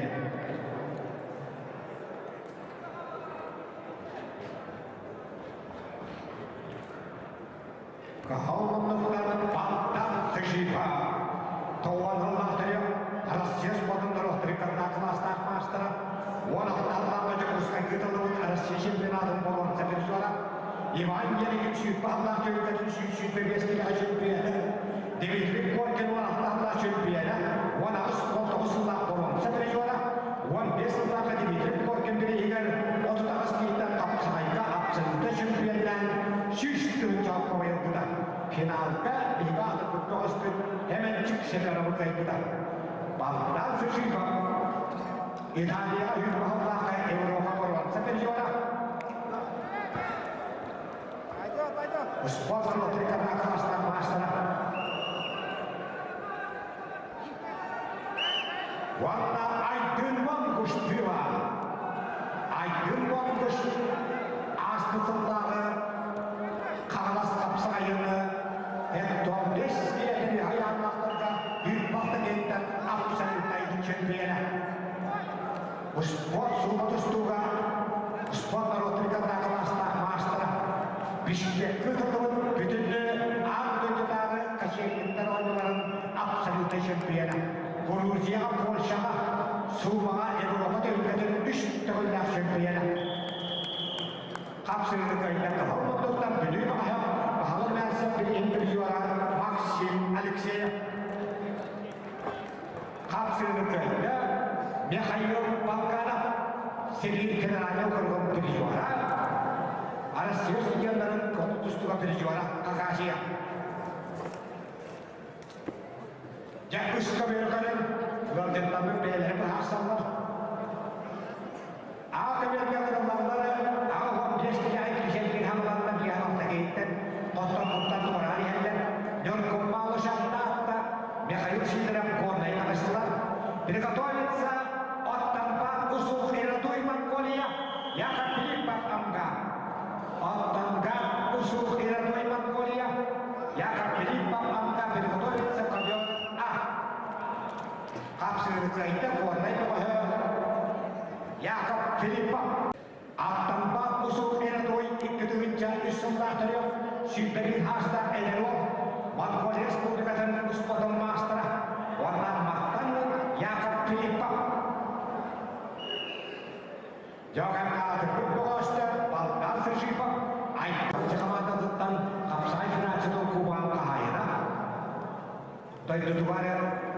Speaker 1: Кыһыл муннуктан балтан сышипа. Тоҕуон сыллаахтары Россия спордун норуоттарыгар кылаастаах маастара, 16 сыллаахха Дьокуускайга ыытыллыбыт Россия чемпионатын боруонса призера, Иван Ерикин сүүрбэ сыллаах түһүлгэтин 125 киилэҕэ чемпиона, Дмитрий Коркин 16 сыллаах чемпиона, 18-19 сыллаах боруонса призера, 15 сыллаахха Дмитрий Коркин бирииһигэр 38 киһиттэн хапсаҕайга абсолютно чемпионнаан 100 тыһыынча ылбыта. Финалга биһиги аатырбыт көҕөспүт Хэмэнчик Семеновы кыайбыта. Балтан Сычиков Италияҕа үүт баһыллаахха Европа боруонса призера.
Speaker 2: Пойдет, пойдет.
Speaker 1: Спорт маастара. Уонна Айдын Монгуш тыла. Айдын Монгуш ааспыт сыллааҕы Хаҥалас хапсаҕайыны Эттон бэс киилэтин айааннаахтарга Ирбах диэнтэн абсолютнай чемпиона. Спорт суума тустууга спорт норуотун кылаастаах маастара Бишкеккэ ыытыллыбыт бүтүннүү аан дойдутааҕы кочевниктар оонньууларын абсолютнай чемпиона. Грузияҕа, Польшаҕа, Суумаҕа Европа түһүлгэтин үс төгүллээх чемпиона. Хапсыһыыны кыайда Кыһыл мундуктан Бүлүү баһа баһылык Мээсэ билигин призера Максим Алексеев. Хапсыһыыны кыайда Михаил Балканов Сибиир федеральнай округун призера. Россия студеннарын көҥүл тустууга призера Хакасия. Дьэ, үс көбүөрү көрөн, ыалдьыттарбыт бэйэлэрэ быһаарсаллар. Аа көбүөргэ ылыллаллар, 85 киһи кисэлгин хамаланна биһан алтакейттен, хоттон куттан туораан иһэллэр. Ньургуммаалы Шантаатта, Михаил Сидоров Горнай таҕыстылар. Приготовиться от Тампан Усух Иратуй Монголия, Яков Филиппов Амга. Оттонга Усух Иратуй Монголия, Яков Филиппов Амга приготовиться ковер А. Хапсыыры кыайда Горнай бөҕөһө Яков Филиппов. Аттампа Усух Иратуй 2003 сыллаах төрүөх 101 хаастаах эдэр уол Монголия Республикатын успотун маастара уонна Махтан Яков Филиппов. Дьоҕам аатырбыт бөҕөстөр Балдар Сыжипов Айталчы хамаандатыттан хапсаҕай федерациятын кубогын хаһаайына, дойдутугар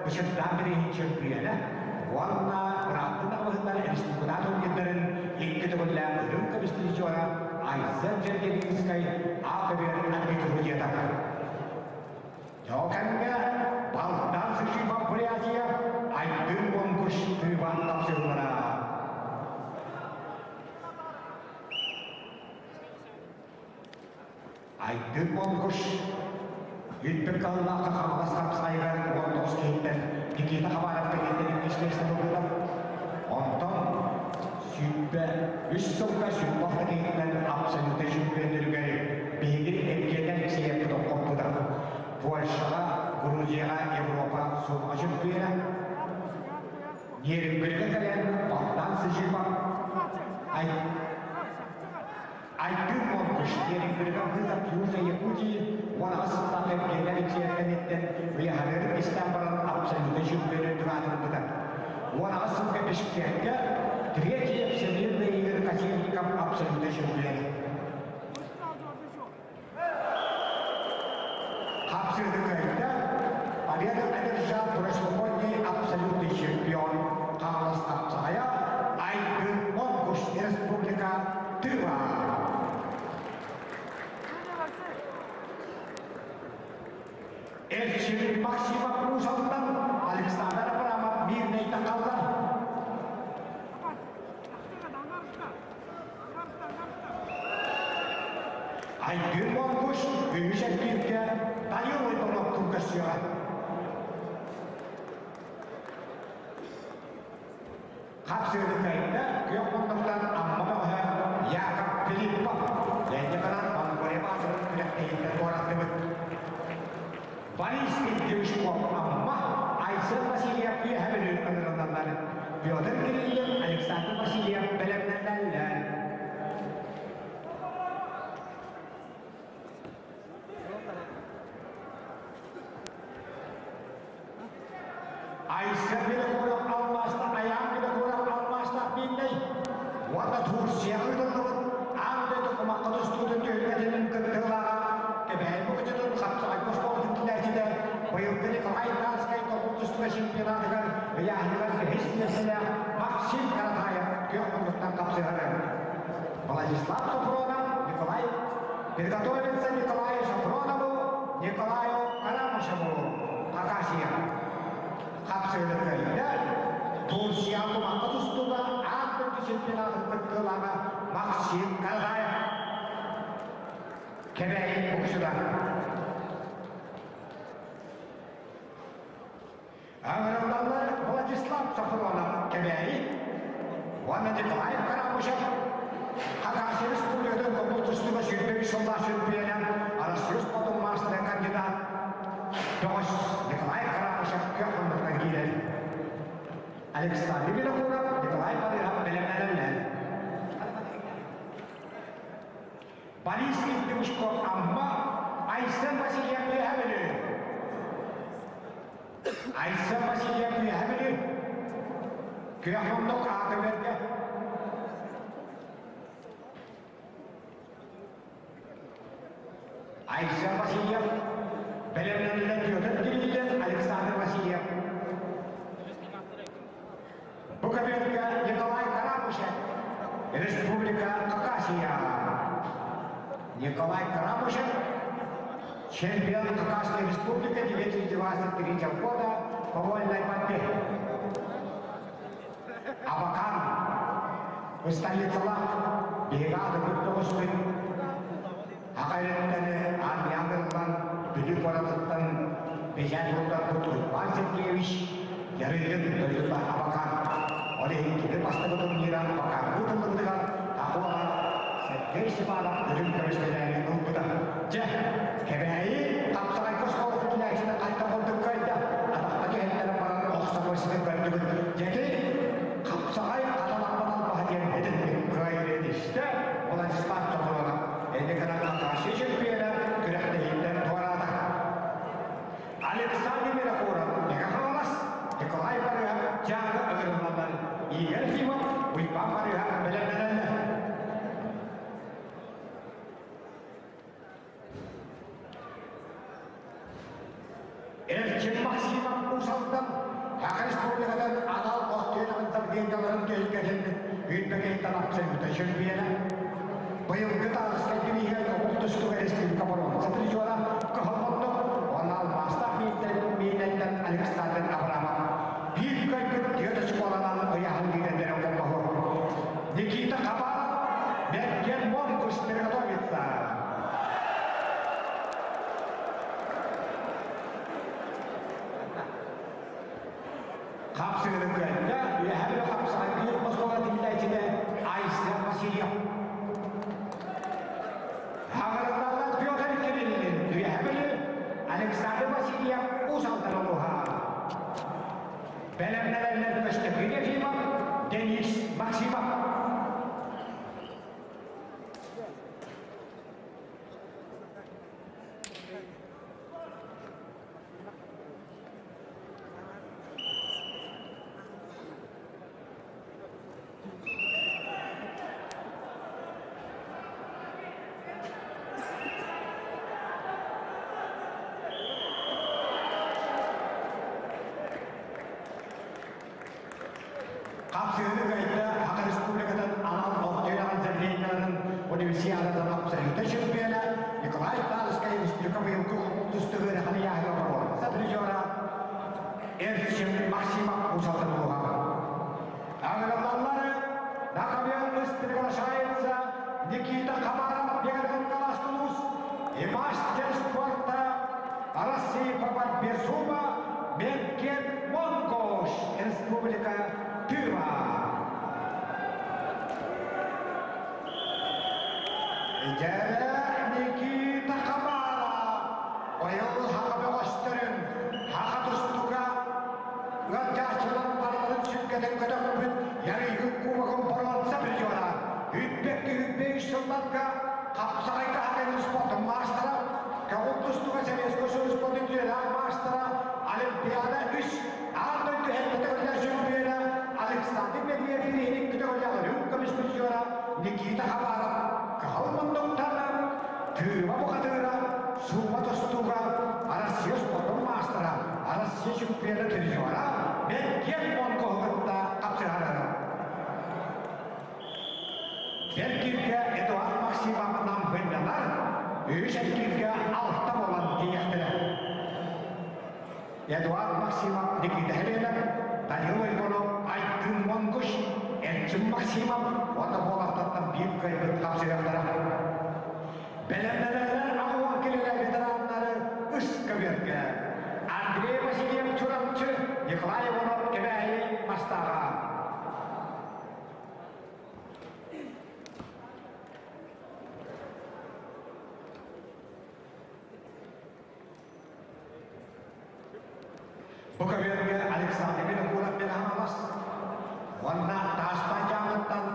Speaker 1: бычырдаан бирииһин чөмпүйүөнэ уонна бырааттын аҕабыһыттан республика турнирдарын икки төгүллээх үрүҥ көмүс призера Айсен Сергеевскай А көбүөр арбитрудията. Дьоҕамҥа Балдар Сыжипов Бурятия Айдын Монгуш Тыыбан тапсыылара. Айдын Монгуш Илбир каллаахха Хаҥалас хапсаайыгар 19 киһиттэн Никита Хабаров кэнниттэн иккис миэстэни ылбыта. Онтон 103 сылга сүүрбэ алта киһиттэн абсолютнай чемпионнарыгар биһиги Евгений Алексеевпыт хоппута. Польшаҕа, Грузияҕа, Европа суумаҕа чемпиона. Нерюнгригэ кэлэн Богдан Сыжипов Айдын Монгуш Нерюнгрига вызов Южной Якутии 18 сыллаах Евгений Алексеев кэнниттэн ыйаһарыгар истэн баран абсолютнай чемпионун тураатырбыта. 18 сылга Бишкеккэ третье всемирные игры кочевников абсолютнай чемпиона. Хапсыырды кыайда победу одержал прошлогодний абсолютный чемпион Хаҥалас хапсаҕайа Айдын Монгуш Республика Тыва. Эрчим Максимов Мусалтан Александр Абрамов мирнэй тахаллар. Айдын Монгуш үһүс эргииргэ Тайыл Ойбоноптун көрсүөҕэ. Хапсыыны кыайда күөх муннуктан Амма бөҕөһө Яков Филиппов. Лэндифанан Монголия баазатын күрэхтэһииттэн туораттыбыт. Борис Ильдюшков Амма, Айсен Васильев Үөһэ Бүлүү ыҥырыллаллар. Петр Кириллин, Александр Васильев бэлэмнэнэллэр. Айсен Винокуров алмаста Айаан Винокуров алмаастаах бииннэй уонна Турцияҕа ыытыллыбыт аан дойду кумахха тустуутун түһүлгэтин кыттыылааҕа Кэбээйи букучутун хапсаҕайга оскуолатын килээччитэ быйылгы Николай Тарскай тобул тустууга чемпионатыгар ыйааһыныгар бэһис миэстэлээх Максим Каратаев күөх муннуктан хапсыһары. Владислав Софронов, Николай Приготовиться Николаю Софронову, Николаю Карамышеву, Хакасия. Хапсыыны кыайда Турция кумахха тустууга аан дойду чемпионатын кыттыылааҕа Максим Караев. Кэбээйи боксута. Ыҥырыллаллар Владислав Софронов Кэбээйи уонна Николай Карамышев Хакасия Республикатын көҥүл тустууга 23 сыллаах чөмпүйүөнэ Арассыыйа спордун маастара кандидат Бөҕөс Николай Карамышев күөх муннуктан киирэр. Александр Винокуров, Николай Барыһов бэлэмнэнэллэр. Борис Евдюшко Амма, Айсен Васильев Үөһэ Бүлүү. Айсен Васильев Үөһэ Бүлүү. Күөх муннук ааты берге. Айсен Васильев бэлэмнэнилэн Петр Кириллин, Александр Васильев. Бу көбүөргэ Николай Карабышев, Республика Хакасия. Николай Карабышев, чемпион Хакасской республики 2023 года по вольной борьбе. Абакан, столицалаах биһиги аатырбыт тоҕуспут Аҕайыттаны армиябытынан Бүлүү куоратыттан бэчээт уурдарбыт Уйбаан Сергеевич Ярыгин дойдута Абакан. Ол иһин кини бастакы турнира Абакаҥҥа ыытыллыбытыгар Акуаҕа Сергей Степанов үрүҥ көмүс мэтээли ылбыта. Дьэ, Кэбээйи хапсаҕайга оскуола үтүлээччини хайдах курдук кыайда, атахха түһэттэрэн баран охсоруо ситин көрдүгүт. Дьэти хапсаҕай хаталаммат албаһа диэн этинник кыайыы этистэ Владислав Софронов. Эдикана Хакасия чемпиона күрэхтэһииттэн туораата. Александр Винокуров, Мэҥэ Хаҥалас, Николай Барыһа Дьааҥы ыҥырыллаллар. Игорь Ефимов, Уйбаан Барыһа бэлэмнэнэллэр. Эрчим Максимов Уус Алдан Саха Республикатын анал ортуйаҕын саргыйдаларын түһүлгэтин Үүрбэкэйтэн абсолюта чемпиона. Быйылгы тааска бирииһигэр көҥүл тустууга республика боруонса призера Кыһыл уонна алмаастаах миинэттэн Александр Абрамов биир көйгүт түөрт оскуоланан ыйааһын лиидэрдэрэ холбоһуо. Никита Хабаров Бэргэн Монгуш приготовится. Хапсыгыны кыайда, үөһэ били хапсаҕай биир оскуола тиллээччитэ Айсен Васильев. Хаҕырыллаллар Петр Кириллин, үөһэ били Александр Васильев Уус Алдан улууһа. Бэлэмнэнэллэр Көстөкүүн Ефимов, Денис Максимов. Хапсыһыны кыайда Саха Республикатын анал орто заявлениеларын универсиадатын абсолютнай чемпиона Николай Павловскай республика быйылгы тустуу ыарахан ыйааһыҥҥа боруонса призера Эрчим Максимов Уус Алдан улууһа. Аграрлары на ковер приглашается Никита Хабаров, Бегалкалас Улус и мастер спорта России по борьбе сумо Мерген Монгош, Республика Тыва. Дьэрэ Никита Хабаров быйыл хаха бөҕөстөрүн хаха тустууга ыалдьааччылар барыларын сүргэтин көтөхпүт Ярыйгын кубогын боруонса призера Үппэкки үппэ үс сылларга хапсаҕайга хатайын спортун маастара, көҕүл тустууга Советскай Союз спортун үтүөлээх маастара, Олимпиада үс аан дойду элбэтэ чемпиона Александр Медведев бирииһин көтөҕүллээх үрүҥ көмүс призера Никита Хабаров кыһыл муннуктан Тыыба бухатыыра, суума тустууга Россия спордун маастара, Россия чемпиона призера Бэргиэн Монкоһу кытта хапсыһар. Эркиргэ Эдуард Максимов намһыннанар, үһүс эркиргэ алта буолан тиийэхтэрэ. Эдуард Максимов Никита Хеленов, Данил Иванов, Айдын Монгуш, Эрчим Максимов уонна буолаттартан биир кыайбыт хапсыһыахтара. Бэлэмнэнэллэр аҕуон килэлэр ветераннары үс көбүөргэ. Андрей Васильев Чурапчы, Николай Иванов Кэбээйи Мастааҕа. Бу көбүөргэ Александр Винокуров Беганалас уонна Таастан дьаамыттан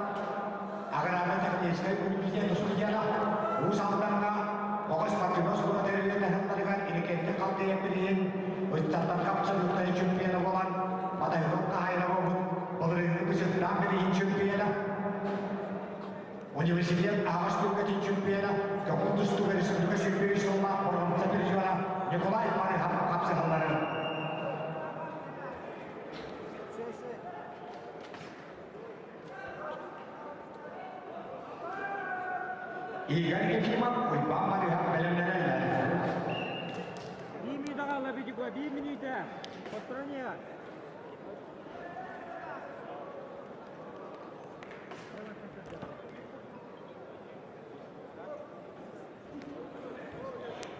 Speaker 1: аграрно-техническэй университет студена Уус Алдаҥҥа оҕо спортивнай оскуола тэриллэн ыһылларыгар Иннокентий Халдеев билигин ыччаттарга абсолютнай чемпиона буолан Матайгыл хаһайына буолбут былырыыҥҥы бычыттаан билигин чемпиона Университет аһаҕас түмэтин чемпиона, көҥүл тустууга республика 23 сыллаах боруонса призера Николай Барыһов хапсыһалларын. Игорь Ефимов, Уйбаан Барыһов бэлэмнэнэллэр.
Speaker 2: Биир минута хаалла Битюга, биир минута. Построение.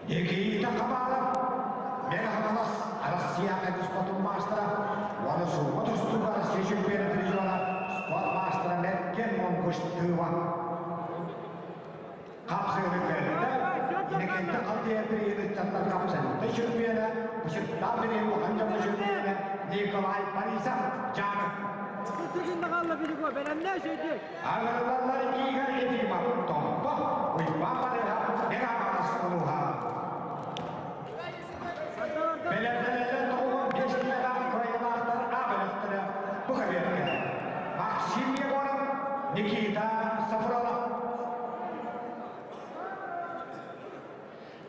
Speaker 1: Никита Хабаров, Мэҥэ-Хаҥалас Россияҕа спортун маастара уонна суума тустууга Россия чемпиона призера спорт маастара Меркен Монгуш-Тыва. Хапсыгыны кэллэ, Иннокентий Халдеев ыччаттар хапсыгыта чемпиона, Бычыттаах билин улахан дьоҥҥо чемпиона Николай Борисов Дьааҥы. Аҥырылаллар Игорь Ефимов Томпо, Уйбаан Барыһа Мэҥэ-Хаҥалас улууһа. Бэлэмнэнэллэр 95 киилэлээх кыайыылаахтар А бөлөхтөрө бу кэбиэргэ. Максим Егоров, Никита Сафронов.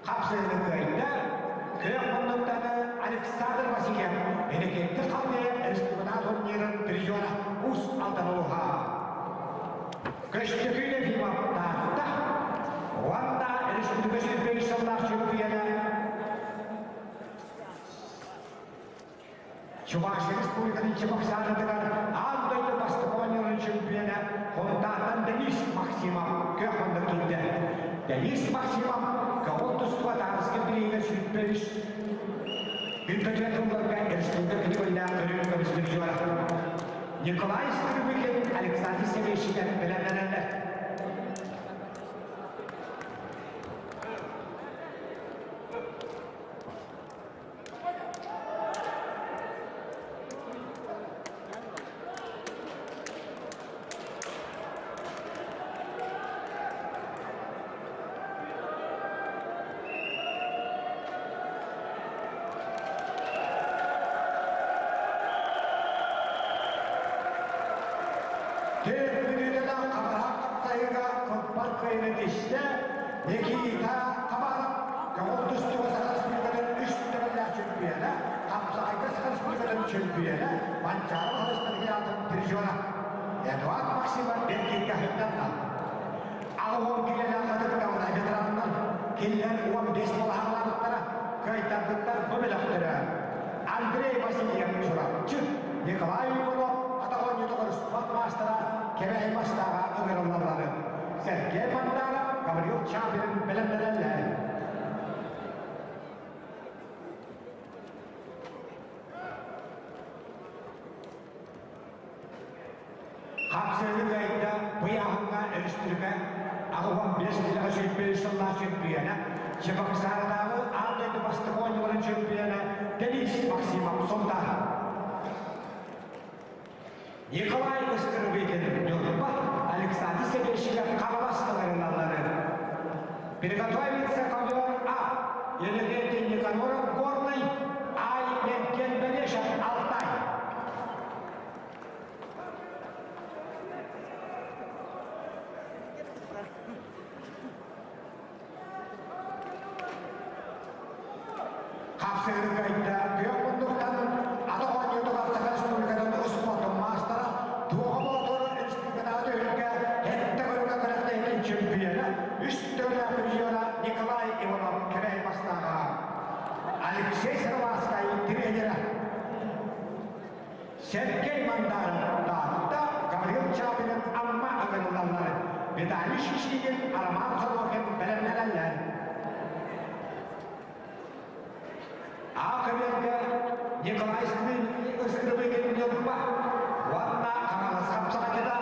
Speaker 1: Хапсыыны кыайда Күөх муннуктаны Александр Васильев Энекетти Халдеев республика турнирын призера Уус Алдан улууһа. Көстөкүүн Ефимов Таатта уонна республика сүүрбэ сыллаах чемпиона Чувашия Республикатын Чебоксарытыгар аан дойду бастакы оонньууларын чемпиона Хонтааттан Денис Максимов көх онно киирдэ. Денис Максимов көҕүл тустууга таҥаска билиигэ 23 Бүппэтигэр тылларга республика категориялаах өрүү көмүс призера Николай Скрыбыкин, Александр Савельевич бэлэмнэнэллэр. Төрүтүнэн хабарах таптайыга кылбар кыайыны тистэ Никита Хабаров көҥүл тустууга Саха Республикатын үс төгүллээх чемпиона, хапсаҕайга Саха Республикатын чемпиона, Манчаары Хаһыспатыгар призера Эдуард Максимов Бэркиҥҥэ сыттанна. 80 киилэлээх ытыктабына ветераннар кинилэр 15 балаһалаабыттара, кыайтарбыттар бу бөлөхтөрө. Андрей Васильев Чурапчы, Николай Иванов атах оонньуутугар спорт маастара Кэбээйи Мастааҕа ыҥырыллаллары. Сергей Мандаров, Гаврил Чапин бэлэмнэнэллэр. Хапсыһыы кыайда быйааһыҥҥа өрүстүрүкэ 85 килэҕэ 105 сыллаах чемпиона, Чебоксаратааҕы аан дойду бастакы оонньууларын чемпиона Денис Максимов Сунтаар. Николай Ыскырбыкин Ньурба, Александр Савельевич Хаҥалас ыҥырылаллары. Приготовиться ковер А. Елизавета Никаноров Горный, Ай Меркен Бенешев Алтай. Хапсыыргайда күөх муннуктан атах оонньуутугар Саха Республикатын успуортун маастара Туоҕа Боотур республикатааҕы түһүлгэ сэттэ көрүҥэ күрэхтэһиитин чемпиона, үс төгүллээх призера Николай Иванов Кэбээйи бастааҕа. Алексей Сыроватскай тренерэ. Сергей Мандаров Таатта, Гаврил Чапинин Амма ыҥырыллаллар. Виталий Шишигин, Роман Сорокин бэлэмнэнэллэр. А. көбүөргэ Николай Скрыбыкин Ньурба уонна Хаҥалас хапсаҕайдьыта,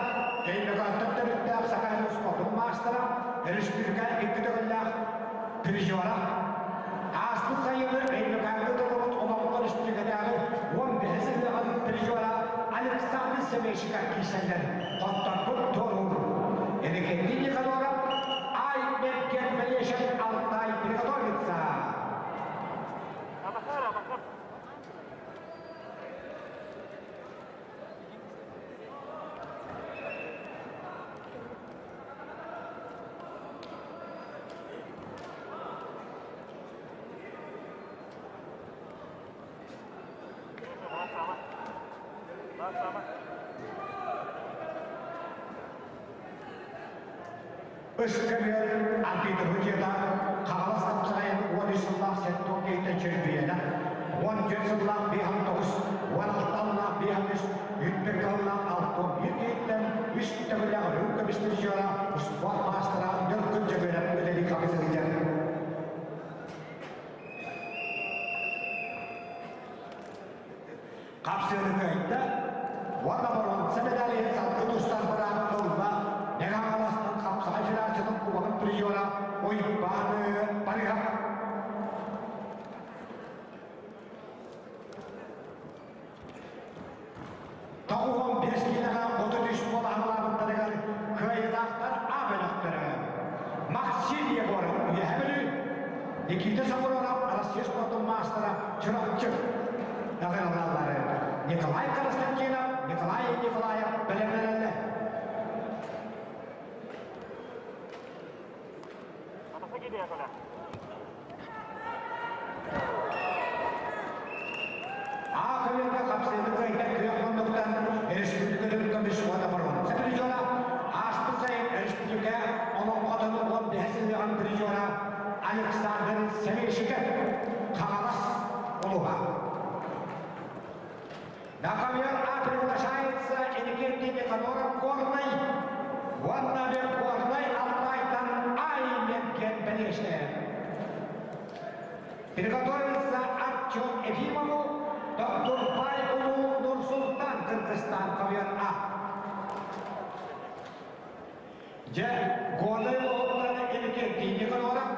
Speaker 1: Өймөкөөттөн төрүттээх Саха сирин спордун маастара, өрөспүүбүлүкэ икки төгүллээх призера, ааспыт сайыны Өймөкөөҥҥө толорбут Олоҥхо өрөспүүбүлүкэтээҕи 15 сыллааҕы призера Александр Семейщиков киирсэллэр. Хотторбут туоруур. Иннокентий Никаноров, Ай Мерген Бэлиэшин Алтай приготовится. Ыскамыар арбитры Хаҥалас хапсаҕайын 13 сыллаах сэттэ киһиттэн чөмпүйүөнэ, 14 сыллаах 59, 16 сыллаах 53, 101 сыллаах 61 киһиттэн үс төгүллээх өрүү көмүс призера, спорт маастара Ньургун Дьөгүөрэп үлэлии сылдьар. Хапсыаны кыайда уонна боруонса медалиһын салгыы тустар быраабын ылла Мэҥэ Хаҥаластан хапсаҕай федерациятын кубогын призера Уйбаан Барыһап. 95 киилэҕэ 33 буолаһалаабыттарыгар кыайыылаахтар А бөлөхтөрө Максим Егоров Үөһэ Бүлүү, Никита Сокуров Россия спордун маастара Чурапчы наҕаралааллары Николай Константинов, Николай Николаев бэлэмнэнэллэр. А көлүөнэ хапсыыны кыайда күөх муннуктан өрөспүүбүлүкэ көмүс уонна боруонса призера, ааспыт сайын өрөспүүбүлүкэ олоҥхотун 15 сыллааҕын призера Александр Семейщиков, Хаҥалас улууһа. На ковер А приглашается Иннокентий Никаноров Горный, уонна Горный Алтайтан Ай Мерген Приготовиться Артем Ефимову, Доктурбай Улуу Нурсултан Кыргызстан ковер А. Дьэ, Горнай улууһуттан Иннокентий Никаноров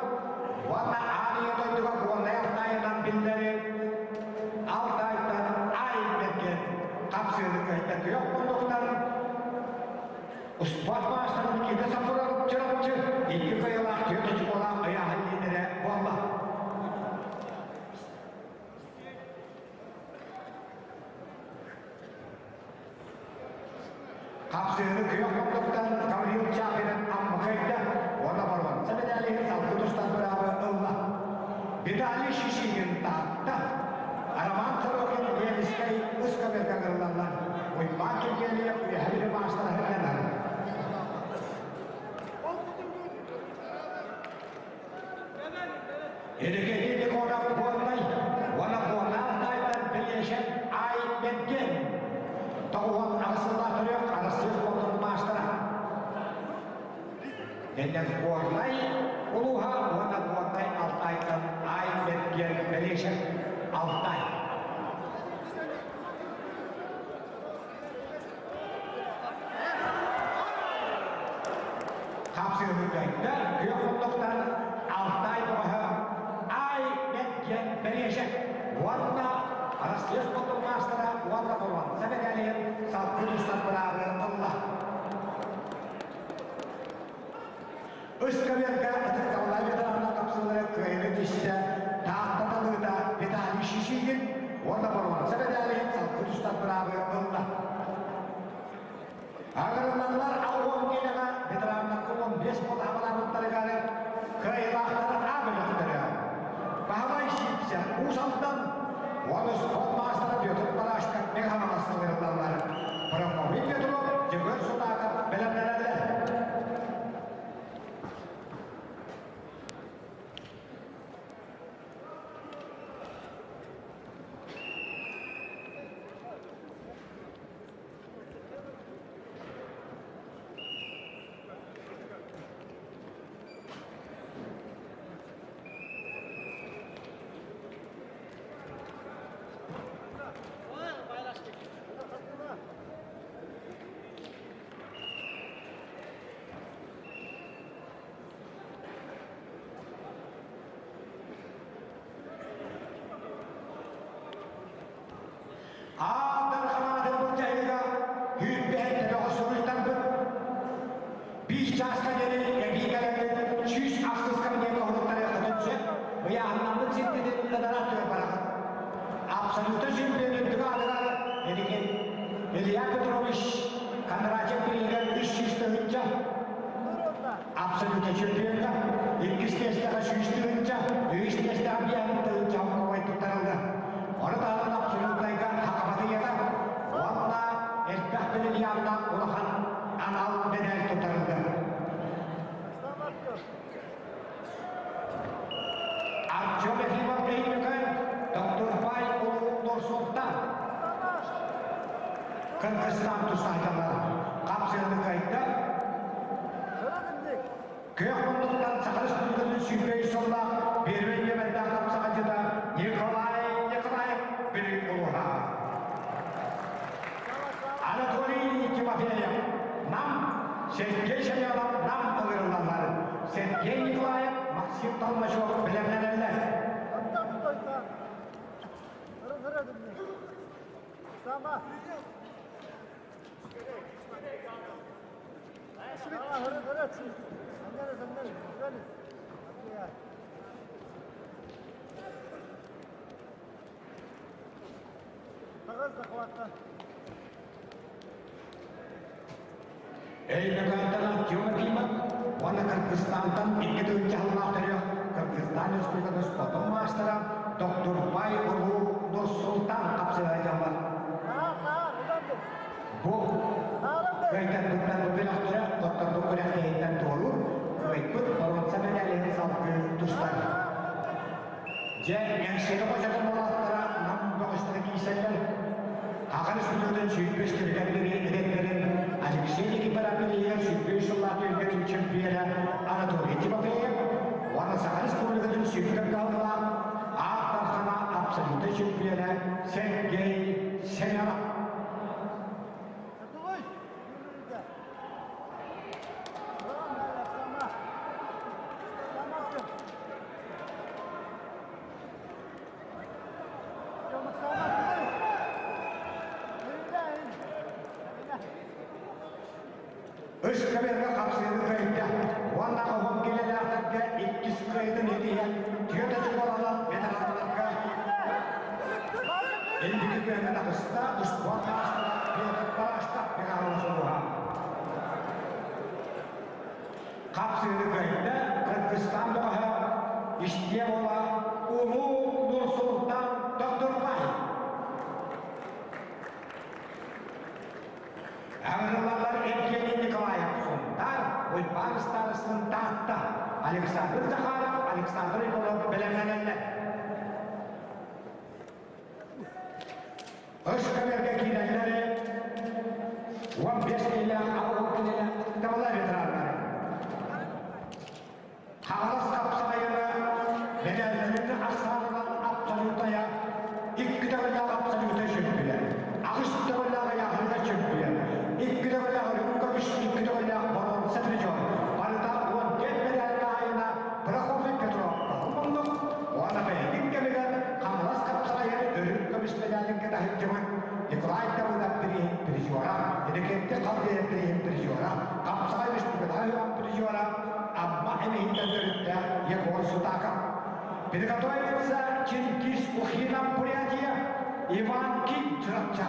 Speaker 1: уонна Аания дойдуга Горнай Алтайынан биллэри Алтайтан Ай Мерген хапсыыны кыайда күөх муннуктан Спорт маастарын Никита Сафронов Чурапчы икки кыайыылаах түөрт очукуолаах ыйааһын лиидэрэ буолла. Хапсыыны күөх муннуктан Гаврил Чапинын Амма кыайда уонна боруонса медалиһын салгыы тустан быраабы ылла. Виталий Шишигин Таатта, Роман Сорокин Ленскэй Ыскамерга ыллаллар. Уйбаан Киргиэлийэ Үөһэ Бүлүү маастара ылланар. Энергетик Николай Горнай уонна Горнай Алтайтан Бэлиэшэн Ай Бэрген 98 сыллаах төрүөх Арассыыйа спордун маастара. Кэннэ Горнай улууһа уонна Горнай Алтайтан Ай Бэрген Бэлиэшэн Алтай. Хапсыһыгайда күөх хоннохтон Алтай бөҕөһө Ай Бэрген Бэлиэшэн уонна Россия спордун маастара уонна боруонса медалиһын салгыы тустар быраабы ылла. Ыскамыарка ытыктабыллаах ветераннар хапсыылара кыайыыны тистэ Таатта талыыта Виталий Шишигин уонна боруонса медалиһын салгыы тустар быраабы ылла. Агырыллаллар 60 киилэҕэ ветераннарга 15 буол абылаабыттарыгар кыайыылаахтар А бөлөхтөрө. Баһылай Сипсев Уус Алдан уонна спорт маастара Петр Барашков Меганалас ыҥырыллаллар. Прокопий Петров, Дьөгүөр Сутаков бэлэмнэнэллэр. 108 кабинекка хоруттарыаххытын сөп, ыйааһыннаммыт сиргитин ынараа түгэн бараҕыт. Абсолютно чемпион үрдүк аатыгар Эдигин Илья Петрович Кондратьев бирииһигэр 300 тыһыынча, абсолютно чемпионка иккис миэстэҕэ 100 тыһыынча, үһүс миэстэҕэ 5 тыһыынча холкуобай туттарыллар. Ону таһынан абсолютнайга хакабатыйата уонна элбэх бриллианнаах улахан анал медаль туттарыллар. Артем Ефимов Беймекай, Доктор Бай Улуу Нур-Султан, Кыргызстан тустааччылара хапсыһыны кыайда. Күөх муннуктан Саха Республикатын сүүрбэ сыллаах первый нүөмэрдээх хапсаҕайдьыта Николай Николаев Бүлүү улууһа. Анатолий Тимофеев Нам, Сергей Семенов Нам ыҥырыллаллар. Сергей Николаев, Максим Толмачев бэлэмнэнэллэр. Өймөкөөнтөн Артем Ефимов уонна Кыргызстантан икки тыһыынча сыллаах төрүөх Кыргызстан Республикатын спортун маастара Доктурбай Улуу Нур-Султан хапсыһа Бу кыайтарбыттан бу бөлөхтөрө хотторбут күрэхтэһииттэн туоруур, кыайбыт боруонса мэдээлин салгыы тустар. Дьэ, Эҥсиэли хочотун уолаттара Нам бөҕөстөрө киирсэллэр. Аҕа республикатын 105 түргэннэри эдэрдэрин Алексей Никифоров билиһигэр 105 сыллаах түһүлгэтин чемпиона Анатолий Тимофеев уонна Саха Республикатын сүүрбэ кыһалҕалаах Аат Дархана абсолютнай чемпиона Сергей Семенов. Үс көбүөргэ хапсыһыы кыайда уонна оһон килэлээхтэргэ иккис кыайыытын итиһэн түөрт очукуоланан ветераннарга инники күөҥҥэ таҕыста успуорт маастара Петр Парашков Михайлов сулуһа. Хапсыһыы кыайда Кыргызстан бөҕөһө Истиэ буола Улуу Нурсултан Доктурбай. Ыҥырыллаллар Евгений Николаев Сунтаар, Уйбаан Старостин Таатта, Александр Захаров, Александр Егоров бэлэмнэнэллэр. Үс көбүөргэ киирэллэри 15 киилээх аҕа киилэлээх табала ветераннары. Хаҥалас хапсаҕайыны мэдээллэрин ахсаанынан абсолютая икки төгүллээх абсолюта чөмпүйэн, аҕыс төгүллээх ыйааһыҥҥа чөмпүйэн, икки төгүллээх үрүҥ көмүс, икки төгүллээх боруонса призер, барыта 14 мэдээлгэ хаһаайына Прокопий Петров муннук уонна бэйэтин кэмигэр Хаҥалас хапсаҕайын үрүҥ көмүс мэдээлин кытаһыччыбыт Николай Давыдов бирииһин призера, Иннокентий Халдеев бирииһин призера, Хапсаҕай республикатааҕы призера Амма эмиһиттэн төрүттээх Егор Сутаков. Приготовится Чингис Ухинов Бурятия, Иван Ким Чурапча.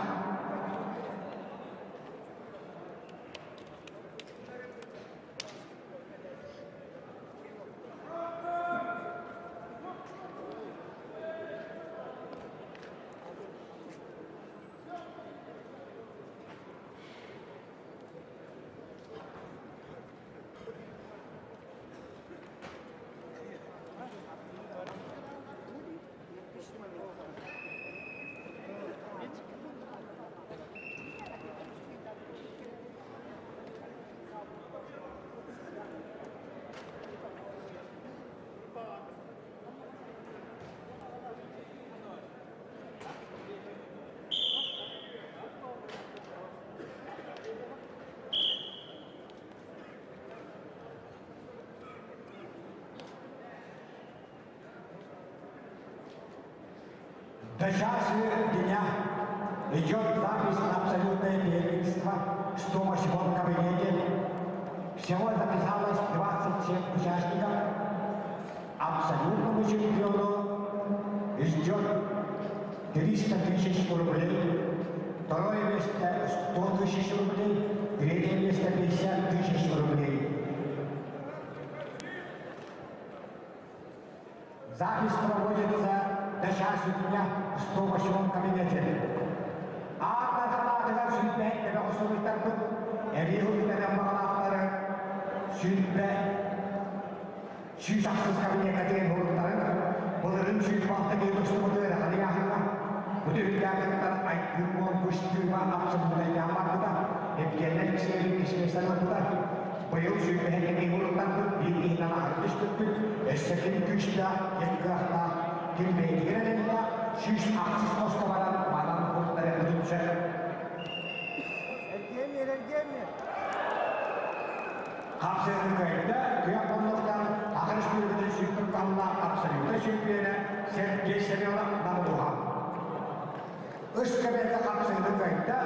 Speaker 1: До часу дня идет запись на абсолютное первенство, что в восьмом кабинете. Всего записалось 27 участников. Абсолютному чемпиону ждет 300 тысяч рублей. Второе место 100 тысяч рублей. Третье место 50 тысяч рублей. Запись проводится до часу дня в 108 кабинете. Ааттардаатыгар сүүрбэһин тэбэ охсубуттарбыт, эбии ылытаран баҕалаахтары сүүрбэ 106 кабинекка тиийэн уруттарын, былырын 106 киһи тустубуту ыарахан ыйааһыҥҥа. Бу түһүлгэҕиттэн айгыр уон көстүүмэ абсолютнайдаан барбыта, Евгений Алексеевич кисместэн ылбыта. Быйыл сүүрбэһин киһи уруттарбыт, биир киһинэн аһары түспүппүт, өссө ким күүстээх, ким кыахтаах, ким бэйэтигэр эрэллээх, 106 хоско баран манан уруттарыахпытын сөп.
Speaker 2: Эргиэммиэр, эргиэммиэр.
Speaker 1: Хапсыһыы кыайда, күөх боллохтон Аҕа Республикатын сүүрбүт кыһаллаах абсолютнай чемпиона Сергей Семенов Намылуха. Үс кэбэргэ хапсыһыыны кыайда,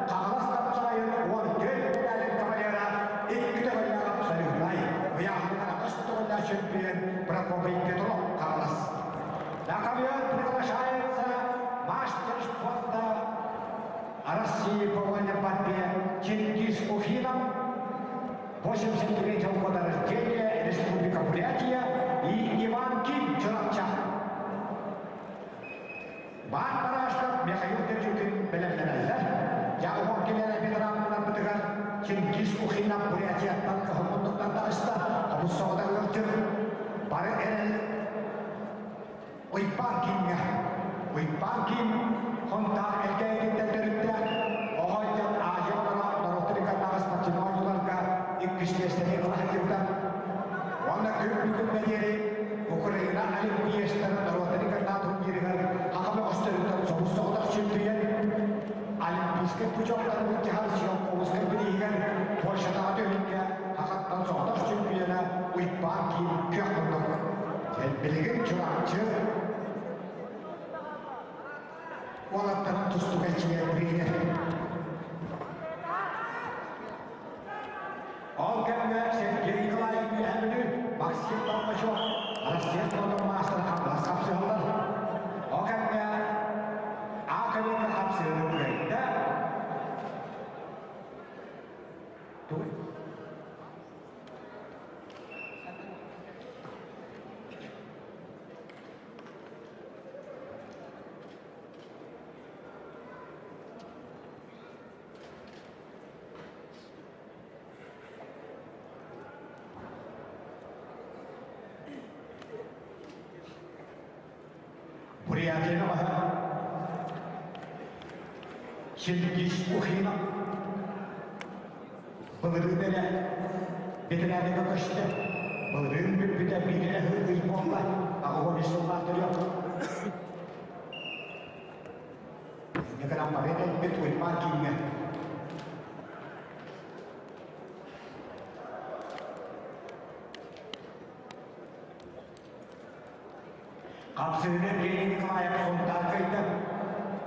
Speaker 1: Хаҥалас хапсаҕайын 14 медалин кавалера икки төгүллээх абсолютнай, ыйааһыныгар аҕыс төгүллээх чемпион Прокопий Петров Хаҥалас. На ковер приглашается мастер спорта России по вольной борьбе Чингис Ухинов, 83 года рождения, Республика Бурятия и Иван Ким Чурапча. Баар бараашка Михаил Дедюкин бэлэмнэнэллэр. Дьаҕуһун килэрэ ветераннарбытыгар Чингис Ухинов Бурятияттан кыһыл таҕыста, хомус соҕота ыалдьыр. Бары эрэл Уйбаан Кимҥэ Уйбаан Ким Хонтаар Элгээйититтэн төрүттээх оҕо дьон Азия оҕолоро норуоттар иккардааҕы спортивнай оонньууларга иккис миэстэни ыла сылдьыбыта. Уонна күн бүгүҥҥэ диэри Украина олимпиецтарын норуоттар иккардаах турнирыгар Хаха бөҕөстөрүттэн собус-соҕотох чемпион, Олимпийскай путевканы былдьаһар Сиолковскай бирииһигэр Польшатааҕы түһүлгэ Хахаттан соҕотох чемпиона Уйбаан Ким күөх муннук. Билигин Чурапчы уолаттарын тустууга эрчийэр тренер. Ол кэмҥэ Сергей Николаев Үөһээ Бүлүү, Максим Толмачев Россия спордун маастара Хаҥалас хапсыһаллар. Ол кэмҥэ А көлүөкэ хапсыһыыны кыайда. Тугуй? Бурятияны баһа Чингис Ухина Былырыын эрэ бэтэрээнигэ көстө. Былырыын бүппүтэ биир эрэ ый буолла. 83 сыллаах төрүөх. Инньэ гынан баран элбит Уйбаан кииҥҥэ. Хапсыһыыны Евгений Николаев Сунтаар кыайда.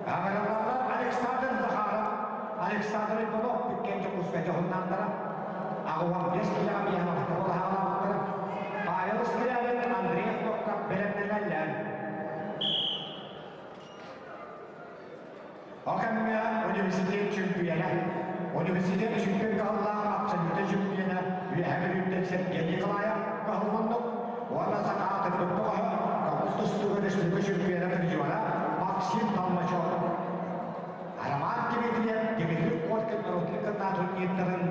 Speaker 1: Аҕаралаалар Александр Захаров, Александр Иванов бүккен Дьокуускай дьоһуннаахтара. 85 киилэҕэ биһиэхэ балаһаалаабыттара. Павел Скрябин, Андрей Хлопков бэлэмнэнэллэр. Ол кэмҥэ университет чөмпүйүөнэ, университет чөмпүйүөн кыһаллаах абсолютнай чөмпүйүөнэ Үөһээ Бүлүүттэн Сергей Николаев кыһалланнык уонна саха аатырбыт бөҕөһө көҥүл тустууга республика чөмпүйүөнэ призера Максим Толмачев. Роман Дмитриев Дмитрий Коркин норуотун кытта турнирдарын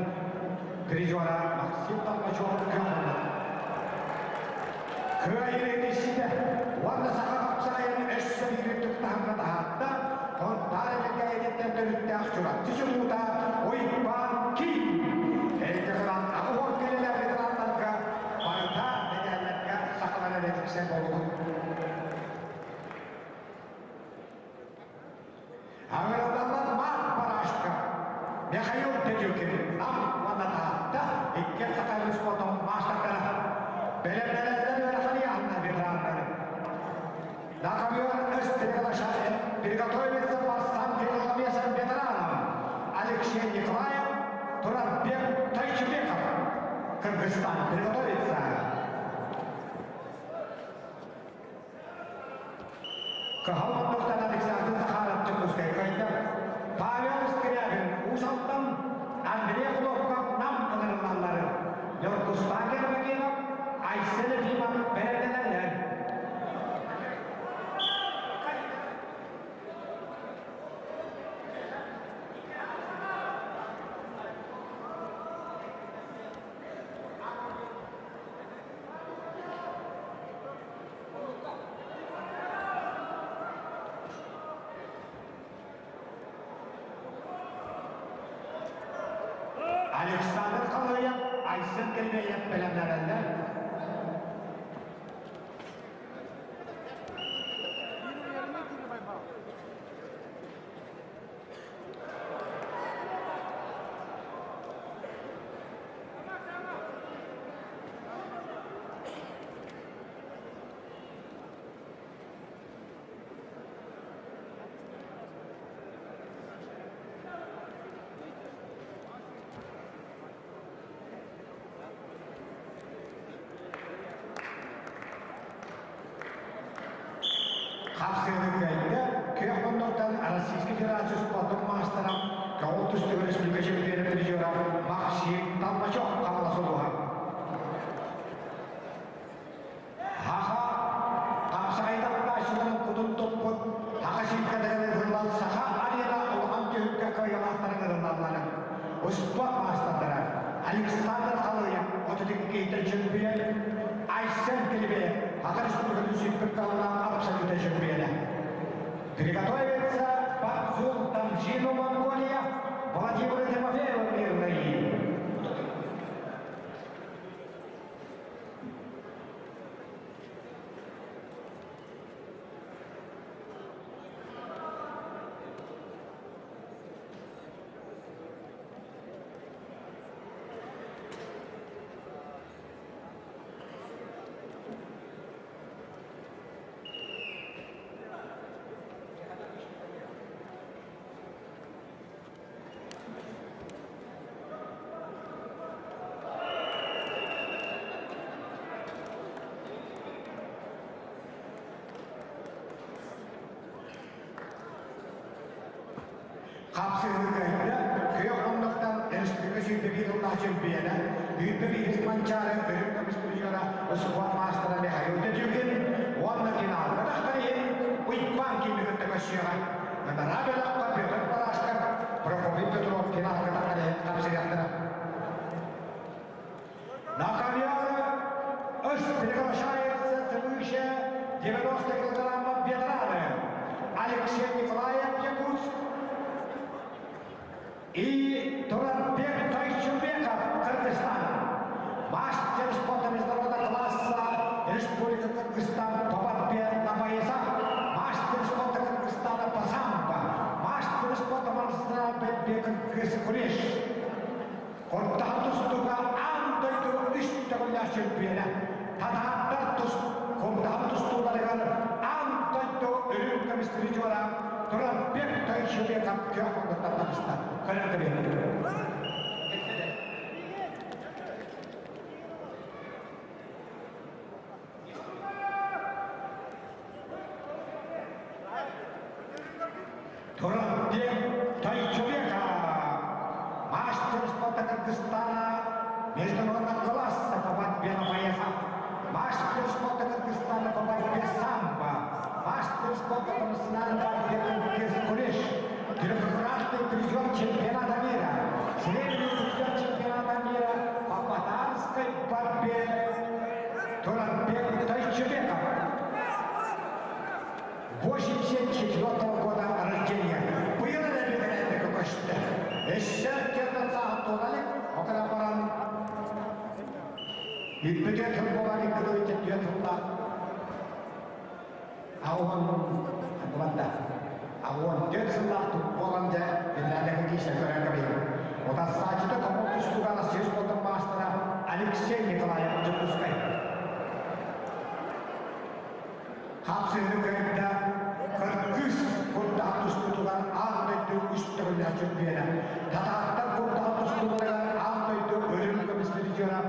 Speaker 1: призера Максим Толмачев кыһалланнык. Кыайыы итисситэ уонна саха хапсаҕайын өссө биир үрдүк таһымҥа таһаарда, Хонтаар Элэккэйэтиттэн төрүттээх Чурапчы чулуута Уйбаан Киин. Элгэхран 80 кэлэлэр ветераннарга барыта мэтээллэргэ сахалар эрэ тиксэр буоллубут. Аҥыраллаллар Марк Барашка, Михаил Дедюкин, Нам уонна Таатта иккиэн саха спортун маастардара. Бэлэмнэнэллэр ыарахан ыйааһыннар ветераннары. На ковер приглашает приготовиться по тяжеловесам ветеранам Алексей Николаев, Турабек Тайчыбеков. Кыргызстан. Приготовиться. Кыһыл муннуктан Александр Захаров Дьокуускай кыайда. Павел Скрябин Уус Алдан, Андрей Хлопков Нам ыҥырыллаллары. Ньургустан Гермогенов, Айсен Ефимов бэлэмнэнэллэр. Александр Халыев, Айсен Кирбеев бэлэмнэнэллэр. Хапсыыны кыайда күөх муннуктан Российскай Федерация спордун маастара, көҕүл түстүк республика чемпиона призера Максим Толмачев Хаҥалас улууһа. Хаха хапсаҕай таптааччыларын кутун туппут Хаха сииккэтигэр ыытыллан Саха арена улахан түһүлгэ кыайыылаахтарын ылыналлара. Успуорт маастардара Александр Халыев 32 чемпион, Айсен Килибеев Хаха Республикатын сүүрбүт каллаах абсолюта чемпиона. Приготовится Бабзул Тамжину Монголия, Владимир Тимофеев мирный. Хапсыһыы кыайда, күөх муннуктан республика сүүрбэ тыллаах чемпиона, 101 Манчаары өрүк көмүс призера спорт маастара Михаил Тетюкин уонна финалга тахтар иһин Уйбаан киими кытта көрсүөҕэ. Ынараа бөлөххө Петр Барашков, Прокопий Петров финалга тахтар иһин хапсыйыахтара. На ковер приглашается свыше 90 килограммов ветераны Алексей Николаев Якутск и Туранбек Тайчубеков, Кыргызстан. Мастер спорта международного класса Республика Кыргызстан по борьбе на поясах, мастер спорта Кыргызстана по самбо, мастер спорта борьбе кыргыз күреш. Куртаҕа тустууга аан дойду үс төгүллээх чемпиона, татааттар тус куртаҕа тустууларыгар аан дойду үрүҥ көмүс призера Туранбек Тойшубеков күөх муннуктан таҕыста. Көрөн кэбиһин. Туранбек Тойчубеков мастер спорта Кыргызстана международного класса по борьбе на поясах, мастер спорта Кыргызстана по борьбе самбо, мастер спорта по национальной борьбе кыргыз куреш, трехкратный призер чемпионата мира, серебряный призер чемпионата мира по татарской борьбе Туранбек Тойчубеков. 84 года рождения. Быйыл эрэ көстө. Өссө кертан туолалык, окана баран Үппүтэ тыл буолан икки түө тылла. Ауан андыбанда. Ауан төрт сыллаах буолан дьэ биллээдэки киисэ көрөн кэбиһин. Отассаачыта томол тустугана сир спортун маастара Алексей Николаев Дьокуускай. Хапсыһыны кытта кыргыз курдаах тустуутугар аан дойду үс төгүллээх чемпиона, татааттар курдаах тустууларыгар аан дойду өрүм көмүс призера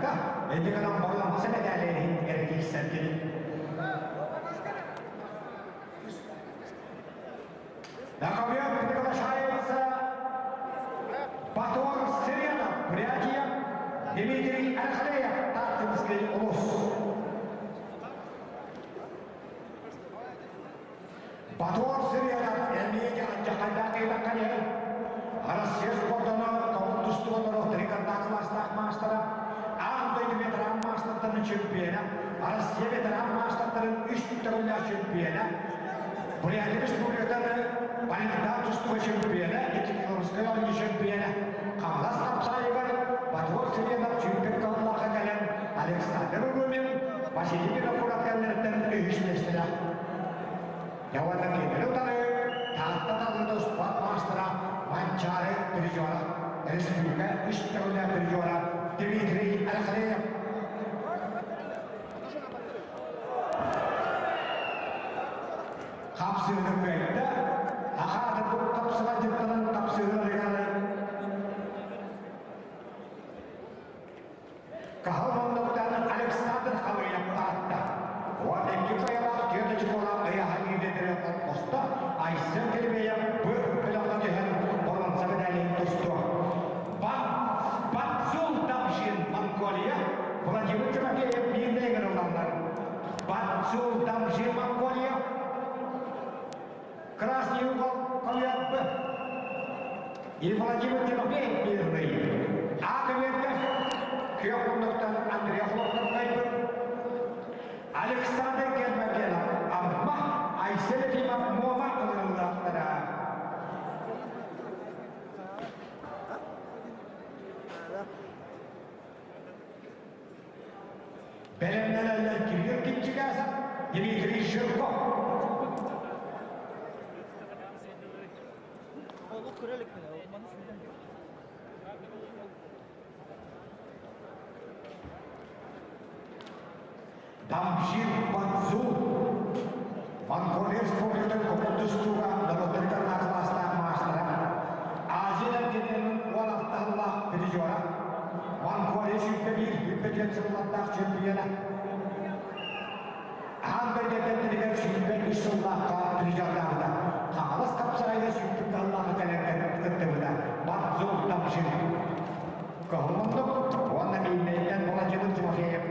Speaker 1: кыайда. Ити гынан боруонса мэдээлиһин эргийсэргин. На ковер приглашается Батор Сиренов, Бурятия, Дмитрий Архалеев, Таттинский улус. Батор Сиренов эмиэ дьахайдаах кыйбакка диэн Россия спордана тобут тустуган трикардаах кылаастаах маастара, аан дойду ветеран маастартарын чемпиона, Россия ветеран маастартарын үс төгүллээх чемпиона, Бурятия Республикатын Балинда тустууга чемпиона, Екатеринбургскай оонньуу чемпиона, Хаҥалас хапсаайыгар Батор Сиренов сүүрбэт кыллаахха кэлэн Александр Румин, Василий Винокуров кэллэриттэн үһүс миэстэлээх. Яванна кинини утары Таатта талыыта спорт маастара Манчаары призера, республика үс төгүллээх призера Дмитрий Алексеев. Хапсыыны кыайда, ахаатырбыт тапсыга дьыттанан тапсыыларыгар Каһыл муннуктан Александр Халыев таатта. Уон икки кыайалаах түөрт очколаах ыйааһын лидерэ холбосто Айсен Кирбеев бу бөлөххө түһэн боруонса медалин тустуо. Бацул Дамшин Монголия, Владимир Тимофеев биирдэ ыҥырыллаллар. Бацул Дамшин Монголия, Красный угол Калуяб и Владимир Тимофеев мирный. А көбүөргэ күөх муннуктан Андрей Хлопков кайбыт. Александр Гермогенов Амма, Айсен Ефимов Муома ылыллаахтара. Бэлэмнэнэллэр Кирилл Кичигасов, Дмитрий Жирков. Дамжир Бадзу Монголия Республикатын Коммунистуга норуоттарыгар кылаастаах маастара, Азия континенын уолаттаһыллаах призера, Монголия 101 үппэтиэн сыллардаах чемпиона, Аан дойду эрдэннэригэр 23 сыллаахха призердаабыта, Хаҥалас хапсаҕайга сүүрдүк кыһаллаахха кэлэн кыттыбыта, Бадзу Дамжир. Көһүлүннүк уонна Миирнэйтэн Владимир Тимофеев,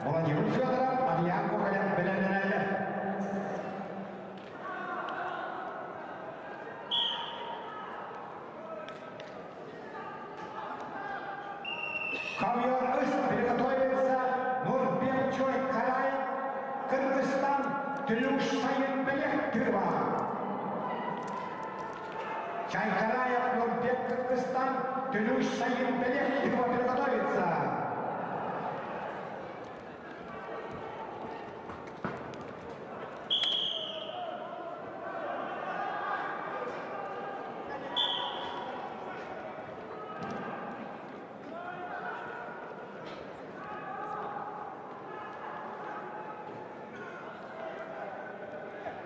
Speaker 1: Владимир Федоров, Ариан Гоголев бэлэмнэнэллэр. Ковер үс приготовится Нурбек Чойкараев, Кыргызстан, Түлүш Сайын Белек Тыва. Чайкараев Нурбек Кыргызстан, Түлүш Сайын Белек Тыва приготовится.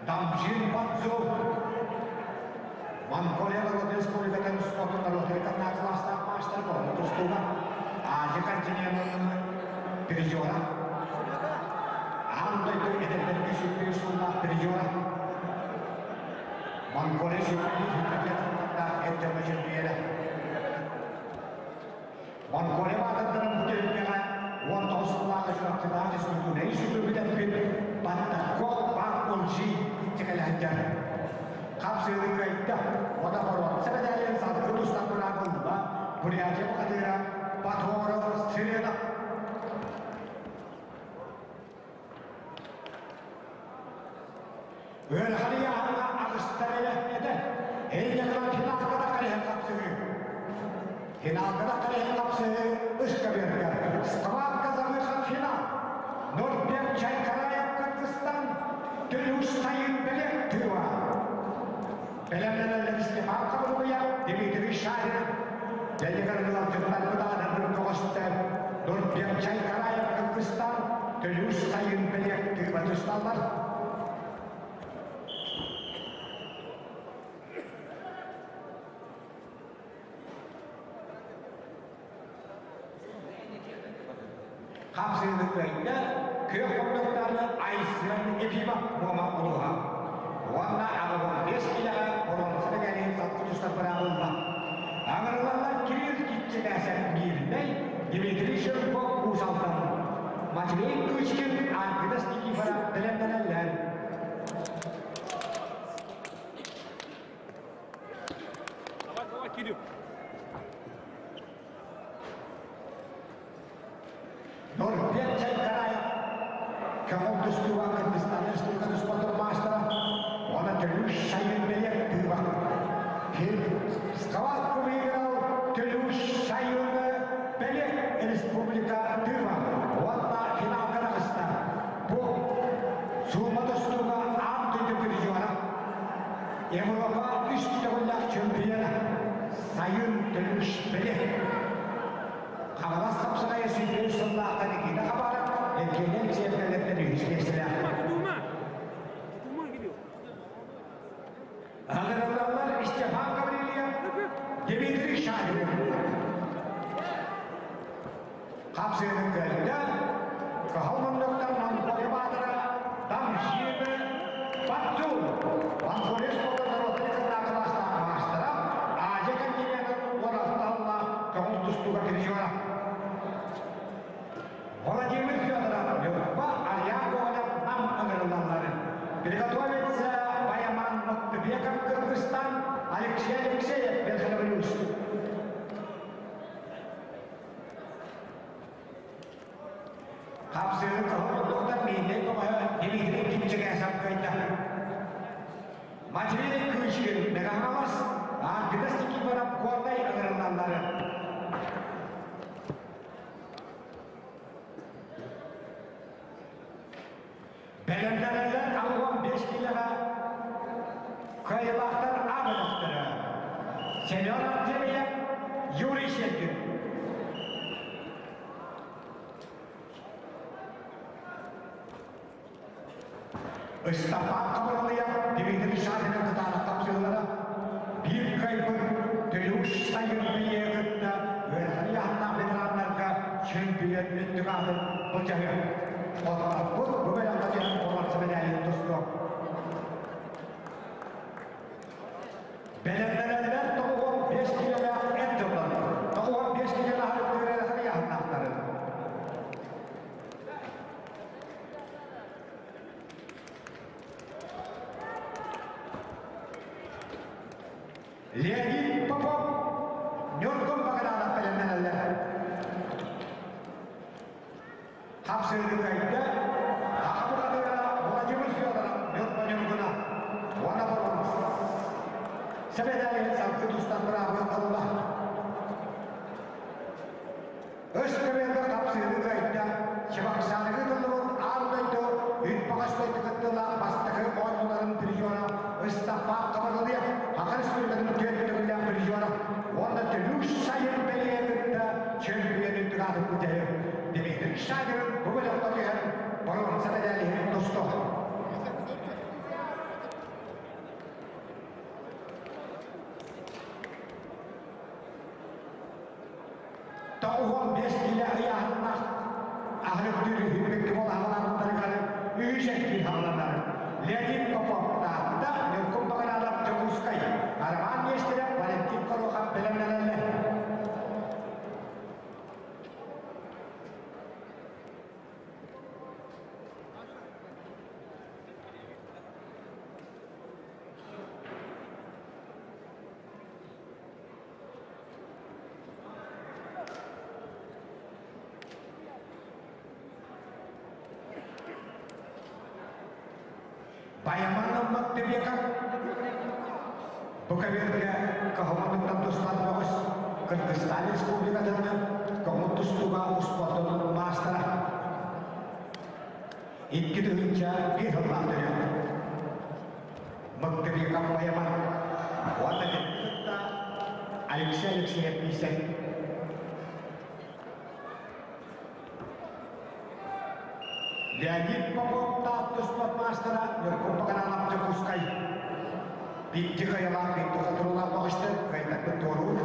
Speaker 1: Дамжин Бадзу Монголия Республикатын спортун норуоттарыгар кылаастаах маастар буолан тустууга Азия континенын призера, аан дойду эдэрдэргэ сүүрбэ сыллаах призера, Монголия сүүрбэ эр дьоҥҥо чемпиона. Монголия баатырдарын бу түһүлгэҕэ 19 сыллаах Чурапчытааҕы физкультурнай институт бүтэрбит Баттакко Пан Унжи тикэлэһдэр. Хапсыыны кыайда, уонна боруонса мэдээлин салгыы тустан быраабылла Бурятия бухатыыра Баторов Сирена. Ыарахан ыйааһыҥҥа аҕыстар эрэ этэ. Эйиэхэ финалга да карыһан хапсыһыы. Финалга да карыһан хапсыһыы ыскабыарга. Схватка за выход в финал. Нурбек Чайкараев Кыргызстан Төлүүш сайын бэлэх тыва. Бэлэмнэнэллэр Степан Хабылуя, Дмитрий Шарин, Дэнигар Ылалтыттан кытаанан көҕүстэр Нурбек Чайкараев Кыргызстан Төлүүш сайын бэлэх тыва тусталлар. Хапсыыны кыайда күөх хоннохтоох Айсен Ефимов Муома улууһа. Уонна 85 киилэҕэ боруонса мэтээлин салгы тустар быраабылла. Аҥырылаллар Кирилл Киччэкээсэп Миирнэй, Дмитрий Жирков Уус Алдан, Матвей Кычкин Аргыдас Никифоров бэлэмнэнэллэр.
Speaker 2: Давай, давай, Кирилл.
Speaker 1: Нурбек Чайкараев көҥүл тустууга Кыргызстан Республикатын спордун маастара уонна Төлүүш Сайын бэлиэ тыыба. Схватку выиграл Төлүүш Сайын бэлиэ Республика тыыба уонна финалга таҕыста. Бу суума тустууга аан дойду призера, Европа үс төгүллээх чемпиона Сайын Төлүүш бэлиэ. Хаҥалас хапсаҕайа 105 сыллаахта Никита Хабаров, Евгений Алексеев кэллэртэн үһүс миэстэлээх. Аҕыраллаллар Степан Гаврильев, Дмитрий Шадрин. Хапсыыны кыайда, Кыһыл муннуктан Монголия баатыра Дамжиевы Бацу, Монголия спорта норуоттарын кытта кылаастаах маастара, Азия континенын уорасталла көҥүл тустууга призера. Владимир Федоров, Ньурба, Альян Гоголев Нам ыҥырыллалларын. Приготовиться Баяман Мыктыбеков Кыргызстан, Алексей Алексеев Верхоянск. Хапсыыры кыһыл муннуктан мииннэй көмөһө Дмитрий Кипчэкээсэп кыайда. Матвей Кычкин Мэҥэ-Хаҥалас, Аргыдас Никифоров Горнай ыҥырыллаллары. Бэлэмнэнэллэр 65 киилэҕэ кыайыылаахтар А бөлөхтөрө. Семен Артемьев, Юрий Сергин. Ыстапаан Хабырылыйап Дмитрий Шадрин кытаанах тапсыылара биир кыайбыт Төлүүш сайын билиэ кытта ыарахан ыйааһыннаах ветераннарга чөмпүйүөн үрдүк аатын былдьаһыа. Оттоппут бу бөлөххө түһэн боруонса мэдээлин тустуо. Бэлэмнэнэллэр 95 киилэлээх эр дьоннор 95 киилэлээх ыарахан ыйааһыннаахтары. Леонид Попов Ньургун Багадаанап бэлэмнэнэллэр. Хапсыыны кыайда Аҕа бухатыыра Владимир Федоров Ньурба Ньургуна уонна Боруонс. Сэбэдээлин салгыы тустан быраабы ылла. Өс көбүөргэ хапсыыны кыайда, Чебоксарыга ыытыллыбыт аан дойду үт баҕас дойду кыттыылаах бастакы оонньууларын призера Ыстапаан Хабырылыев Саха Республикатын түөрт төгүллээх призера уонна Төлүүш сайын бэлиэ кытта чөмпүйүөн үрдүк аатын бүтэһи Дмитрий Шадрин бу бөлөххө түһэн боруонса мэдээлиһин тусту. 95 киилэ ыйааһыннаах аһырыктыыр үһү буолаһалаабыттарыгар үһүс эркин хааланар. Леонид Попов Таатта, Ньургун Баганаалап Дьокуускай, Роман Нестеров, Валентин Горохов бэлэмнэнэллэр. Баяман ылбат Дебека бу кэбиэргэ кыһалҕатыттан тустан бөҕөс Кыргызстан Республикатын көҥүл тустууга успуордун маастара. 2001 сыллаах төрүөт. Мыктыбеков Баяман уонна кытта Алексей Алексеев билсэр. Леонид Попов Таатта спорт маастара Ньургун Баганаанап Дьокуускай. Битти кыайалаах битти хотуруулаах баҕыштар кыайтарбыт туоруур.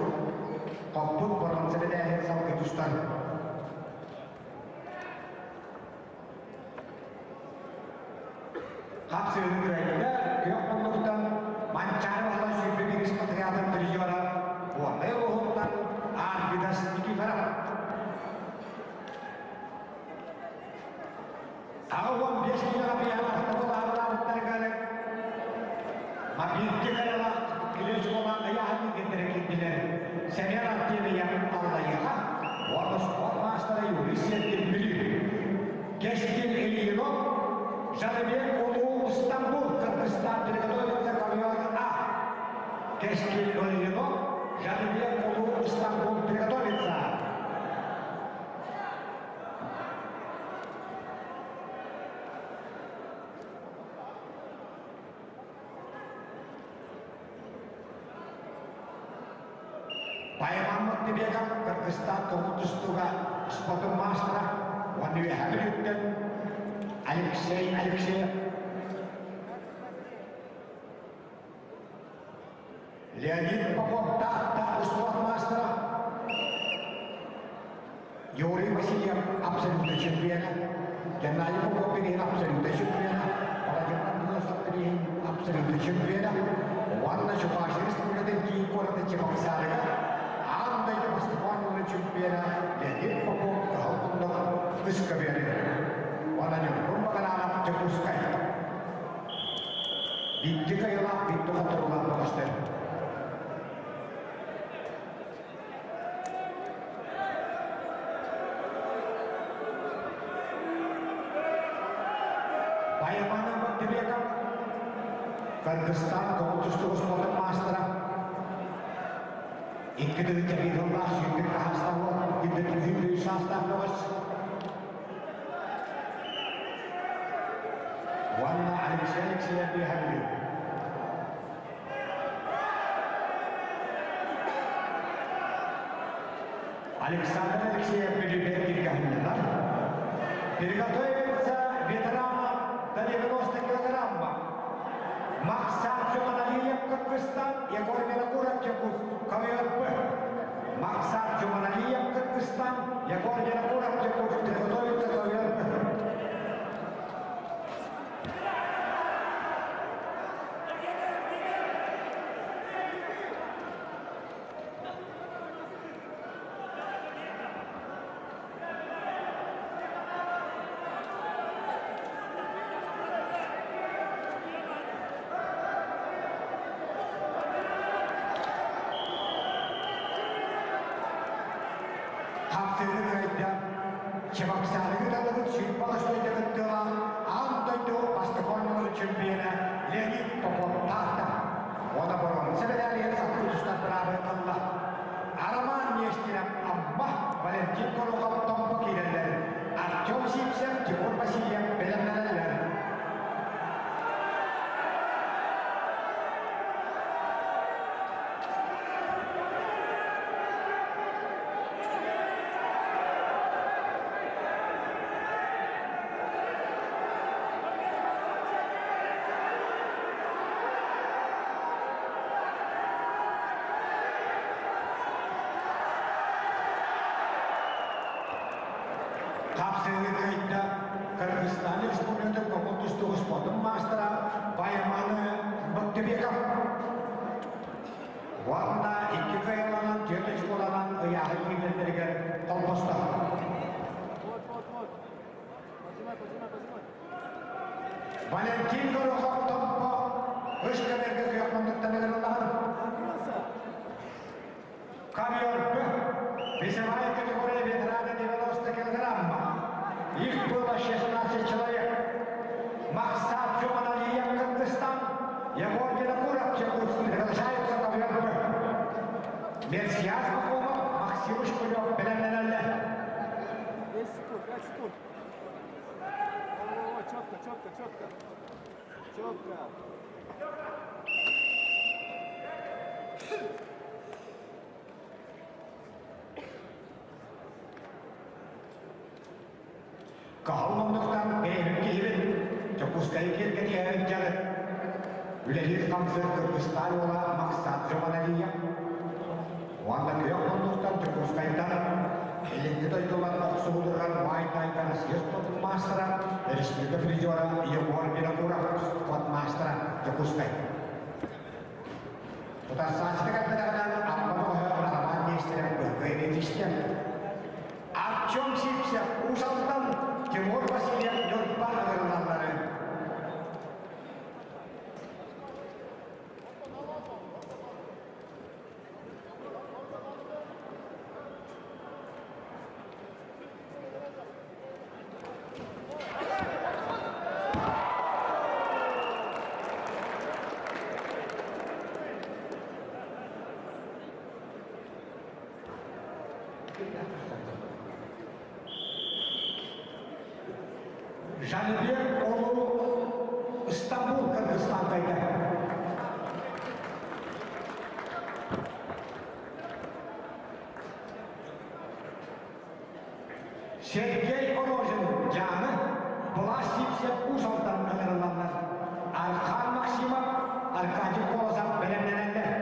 Speaker 1: Хоппут боронса бэлээһин салгы тустар. Хапсыыны кыайда, күөх муннуктан Манчаары Баһылай 21 отрядын призера Горнай улууһуттан Арвидас Никифоров. 85 киилэҕэ биһиэхэ баһылаабыттарыгар Мобильный кайалаах Клечкова ыйааһын киллэрэ киирдилэр. Сэмэн Артемьев Аллайыаха уонна спорт маастара Юрий Сергин Бүлүү. Кэскил Ильинов Жаныбек Улуу Стамбул Кыргызстан приготовится ковер А. Кэскил Ильинов Жаныбек Улуу Стамбул приготовится. Байҕаммыт Тибеков Кыргызстан көҥүл тустууга спортун маастара уонна Үөһээ Бүлүүттэн Алексей Алексеев Леонид Попов Таатта успуорт маастара Юрий Васильев абсолютнай чемпиона, Геннадий Попов билигин абсолютнай чемпиона, Владимир Андросов билигин абсолютнай чемпиона уонна Чувашия Республикатын киин куората Чебоксарыга аан дойду бастакы оонньууларын чемпиона Леонид Попов кыһыл кундах үс көбүөрү уонна Ньургун Багаранов Дьокуускай. Бииргэ кыайыылаах, бииргэ хотторуулаах бөҕөстөр. Байамана Бактыбеков, Кыргызстан көҥүл тустуу спортун маастара, икки тыһыынча биир сыллаах сүүрбүт хаһаастаах үрдүк саастаах бөҕөс уонна Алексей Алексеев Үөһээ Александр Алексеев Бүлүүбэр киргэһиннэлэр. Приготовиться ветеранам до 90 килограмма. Максат Жуманалиев Кыргызстан, Егор Винокуров Якут, КВРП. Максат Жуманалиев Кыргызстан, Егор Винокуров Якут, приготовиться КВРП. Хапсыыны кыайда Чебоксарыгы далыбыт сүүрбэ өстөйдө кыттыылаах аан дойду бастакы оонньууларын чемпиона Леонид Попов Таатта уонна боруонса мэдээлигэр саппыт устар быраабы ылла. Роман Нестеров Амма, Валентин Горохов Томпо киирэллэр. Артем Сивцев, Тимур Васильев бэлэмнэнэллэр. Хапсыыны кыайда Кыргызстан Республикатын көҥүл тустуу спордун маастара Байманы Бактыбеков. Уонна икки кыайыланан, түөрт очколанан ыйааһын киирэллэригэр холбосто.
Speaker 2: Вот, вот, вот. Поджимай, поджимай, поджимай.
Speaker 1: Валентин Горохов Томпо үс көбөргө күөх муннуктан ыҥырыллаҕын.
Speaker 2: Отбился.
Speaker 1: Ковер Б. Весовая категория ветерана 90 килограмма. Их было 16 человек. Максат Жуманалиев, Кыргызстан, Егор Винокуров, Якутск, приглашаются ковер Б. Мерсияз Бакумов, Максим Шкулев, бэлэмнэнэллэр.
Speaker 2: 10 секунд, 5 секунд. Во-во-во, четко, четко, четко. Четко.
Speaker 1: Каһыл муннуктан бэйэбин киһибин Дьокуускайы киэргэтиһэрин дьарык. Үлэлиир хамсыыр Кыргызстан уола Максат Жуманалиев уонна күөх муннуктан Дьокуускайтан илиҥҥи дойдулар охсуһууларыгар Муай-Тай Россия спордун маастара, республика призера Егор Винокуров, спорт маастара Дьокуускай. Утарсааччыта кэлбэтэҕинэн Амма бөҕөһө Роман Нестеров быһыккыйыны тистэ. Артем Сивцев Уус Алдан, Тимур Васильев Ньурба ыҥырыллаллары. Жаныбек Оğlu İstanbul Kırgızistan'daydı. Сергей Рожин дьаамы Влас Сивцев Уус Алдан ыҥырыллаллар. Архан Максимов, Аркадий Колосов бэлэмнэнэллэр.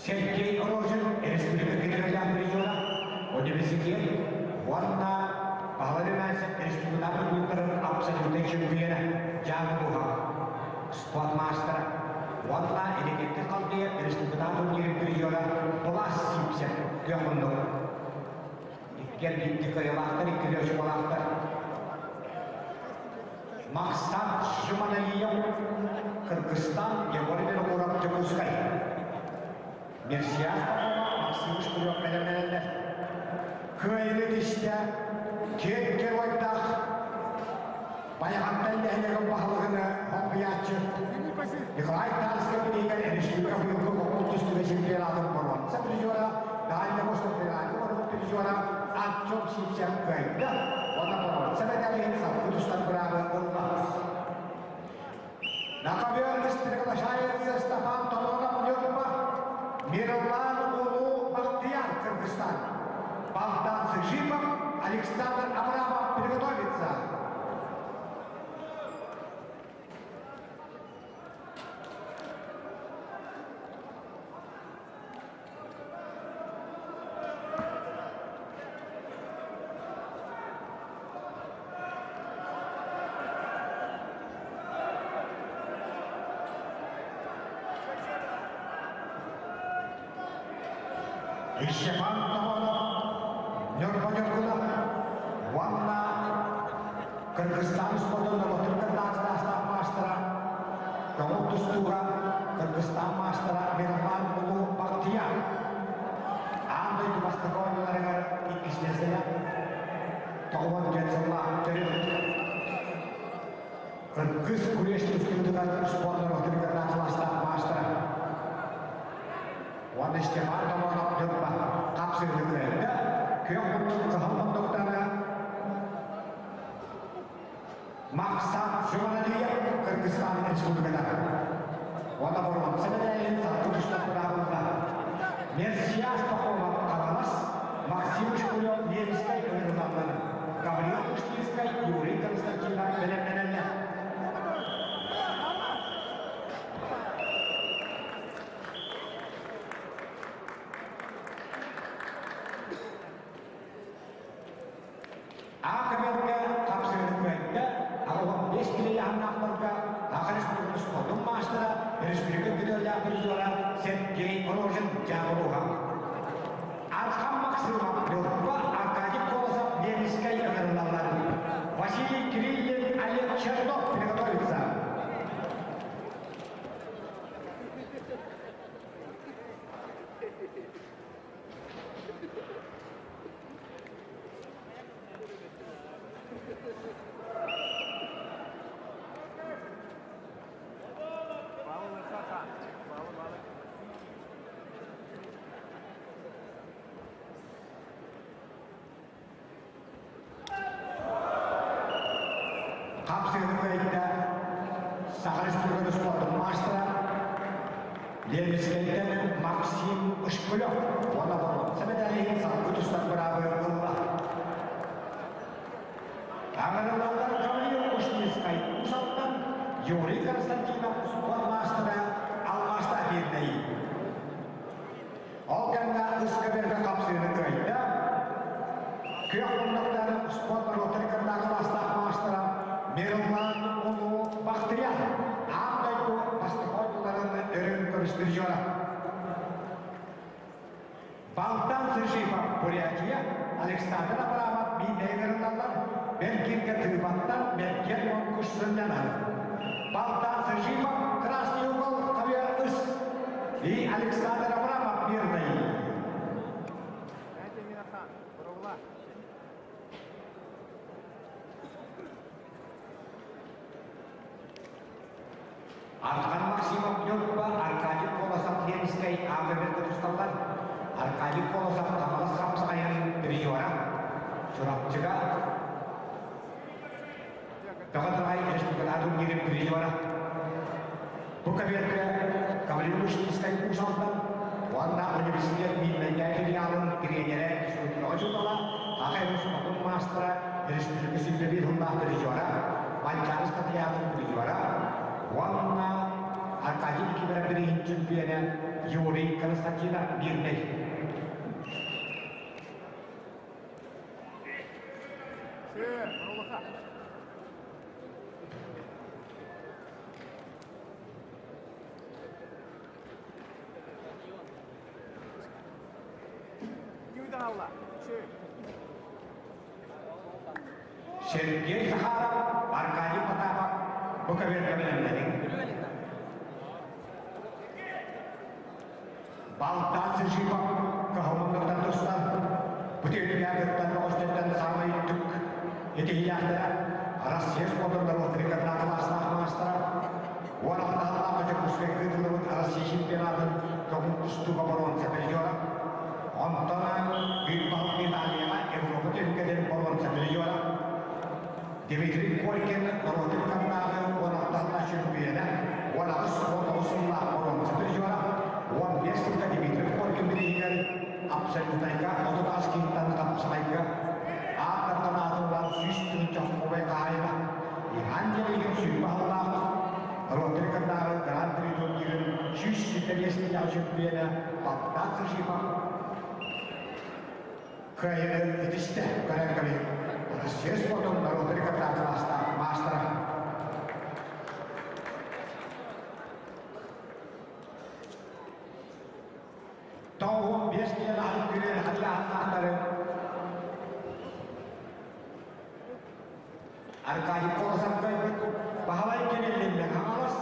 Speaker 1: Сергей Рожин республика генеральный призера, университет уонна Баһылай Румянцев республика турниктарын абсолютнай чемпиона Дьаамы спорт маастара уонна Илигитти Халдея республика турнирын призера Влас Сипсев күөх муннук. Иккиэн биирдии кыайыылаахтар, иккилии очуколаахтар. Максат Жуманалиев, Кыргызстан, Егор Винокуров, Дьокуускай. Мерсиас Попова, Максим Шкурев бэлэмнэнэллэр. Кыайыыны тистэ киэн геройдаах Байаҕантай нэһилиэгин баһылыгын хомуйааччы Николай Тарскай билиигэр республика быйылгы хоппут түстүгэ чемпионатын боруонса призера, Дальний Восток федеральный округ призера Артем Сивцев кыайда уонна боруонса медалиһин салгыы тустар быраабы ылла. На ковер приглашается Степан Тононов Нюрба, Мирлан Улу Бахтияр, Кыргызстан. Богдан Сыжипов, Александр Абрамов приготовится. Степан Томонов, Ньурба Ньургуна уонна Кыргызстан спордун норуотун кырдаачылаастаах маастара, көҥүл тустууга Кыргызстан маастара Мирлан Улуу Бахтияр аан дойду бастакы оонньууларыгар иккис миэстэлээх 94 сыллаах төрүт Кыргыз күрэс тустуутугар спорт норуотун кырдаачылаастаах маастара уонна Степан Томонов Ньурба хапсыһыыны кыайда. Күөх муннук кыһыл муннуктаны Максат Жуманалиев Кыргызстан Республиката. Уонна боруонса мэдээлин саргы тустар быраабылла. Мерсиас Пахомов Хаҥалас, Максим Шкулев Ленскэй ыҥырыллаллар. Гаврил Кушнинскай, Юрий Константинов бэлэмнэнэллэр. АКБ-га хапсыһыыны кыайда, 85 килэ ыйааһыннаахтарга Саха Республикатын спордун маастара, республика күтүөлээх призера Сергей Рожин дьаабылуһа. Архан Максимов, Ньурба, Аркадий Колосов, Ленинскэй ыҥырыллаллар. Василий Кириллин, Олег Чернов приготовится. Хапсыгыны кыайда Саха Республикатын спордун маастара. Ленскэйтэн Максим Ышкулев уонна боруонса мэдээлиһин салгыы тустар быраабы ылла. Аҥарылаллар Гаврил Кушнинскай Уус-Алдан, Юрий Константинов спорт маастара Алмаастаах биэрдэйи. Ол кэннэ ыскаверга хапсыыны кыайда. Күөх муннуктары спорт норуоттарын кытта кылаастаах маастара Мирлан Улуу Бахтырян аан дойду бастакы ойууларын өрүн көрүстүрүжора. Балтан Сержипов Бурятия, Александр Абрамов биирдэйгырыллаллар, Бэркиргэ Тыыбаттан Бэркиэн Монкуш сынньанар. Балтан Сержипов Красный угол ковер ыс и Александр Абрамов мирный. Архан Максимов Ньурба, Аркадий Колосов Ленскэй АГБ тусталлар. Аркадий Колосов Хаҥалас хапсаҕайын призера. Чурапчыга Таҕатаҕай республиката турнирын призера. Бу кабинетка Гаврил Ушницкай Уус-Алдан уонна университет Миирнэйдээ филиалын тренерэ физкультураҕа учуутала, Аҕа спортун маастара, республика сүүрбэ сыллаах призера, Манчаары статуятын призера уонна Аркадий Никифоров билигин чемпиона Юрий Константинов Мирнэй. Сергей Захаров, Аркадий Потапов бу көбүөргэ бэлэмнэниҥ. Балтаан Сержипов кыһаллыбыттан тустан, бу түһүлгэҕиттэн бөҕөстөртөн саамай үрдүк итиһиилээхтэрэ Россия спордун норуоттарыгар кылаастаах маастара, 16 Дьокуускайга ыытыллыбыт Россия чемпионатын көҥүл тустууга боруонса призера, онтон биир баһылык Италияҕа Европа түһүлгэтин боруонса призера, Дмитрий Коркин норуотун ханнааҕы 16 чөмпүйүөнэ, 18-19 сыллаах боруонса призера, 15 сылга Дмитрий Коркин бирииһигэр абсолютнайга 38 киһиттэн хапсаҕайга ааттартан аатыллан 100 тыһыынча холкуобай хаһаайына Иван Делигин 120 сыллаах норуоттарын кытынааҕы Гран-при турнирын 125 киилээх чөмпүйүөнэ Багдад Сажипов Кыайыыны итистэ көрөн кэлин Россия спордун норуоттарын капитан маастара. Тоҕуһун биэс киһи аһын күрүөн хатыаһыннаахтары Аркадий Колосов кыайбыт Баһылай Кириллиннэ Хаҥалас,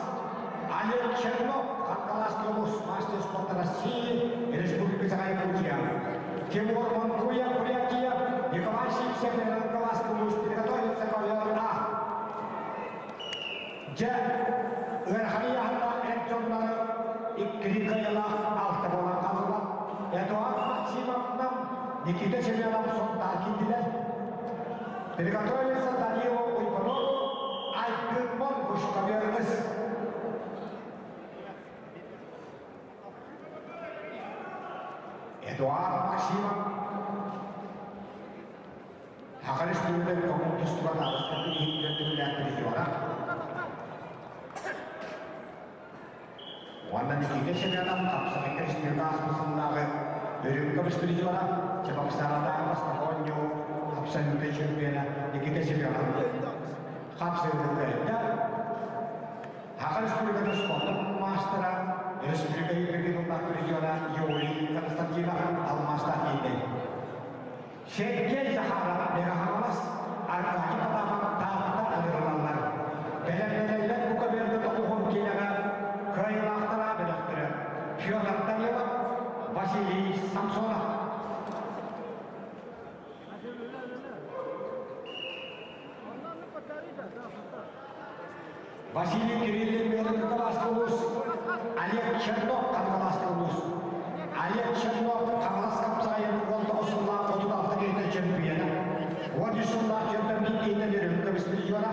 Speaker 1: Олег Чернов Ханкалас Тулус, мастер спорта России, Республика Саха-Якутия, Тимур Монкуев, Бурятия, Николай Сивцев, Ханкалас Тулус, приготовиться к А. Дьэ, ыарахан ыйааһынна эр дьоннору иккилии кыайыылаах алта буолан хааллылар. Эдуард Максимовна, Никита Семенов Сунтаар киирдилэр. Приготовился Данилу Уйбанову, Айгын Монгуш Коверныс. Эдуард Максимов Саха Республикатын көҥүл тустууга таабыстарын иһин түмүлээн призера. Уонна Никита Семенов хапсаҕайга республика ааспыт сыллааҕы үрүҥ көмүс призера, Чебоксаратааҕы бастакы оонньуу абсолютнай чемпиона Никита Семенов хапсыгы кыайда. Саха Республикатын спордун маастара, республика юбилейных призера Юрий Константинов алмаастаах киирдэ. Сергей Захаров Мегаһаҥалас Аркадий Потапов Таатта ыҥырылаллар. Бэлэмнэнэллэр бу көбүөргэ тоҕуһун киинэҕэ кыайыылаахтара бөлөхтөрө Федор Данилов, Василий Самсонов. Василий Кириллин Миронников улуус, Олег Чернов Кангалас улуус. Олег Чернов Хаҥалас хапсаайын 19 сыллаах 36 киһитэ чемпиона, 13 сыллаах чемпион киһитэ Нөрүҥкө призера,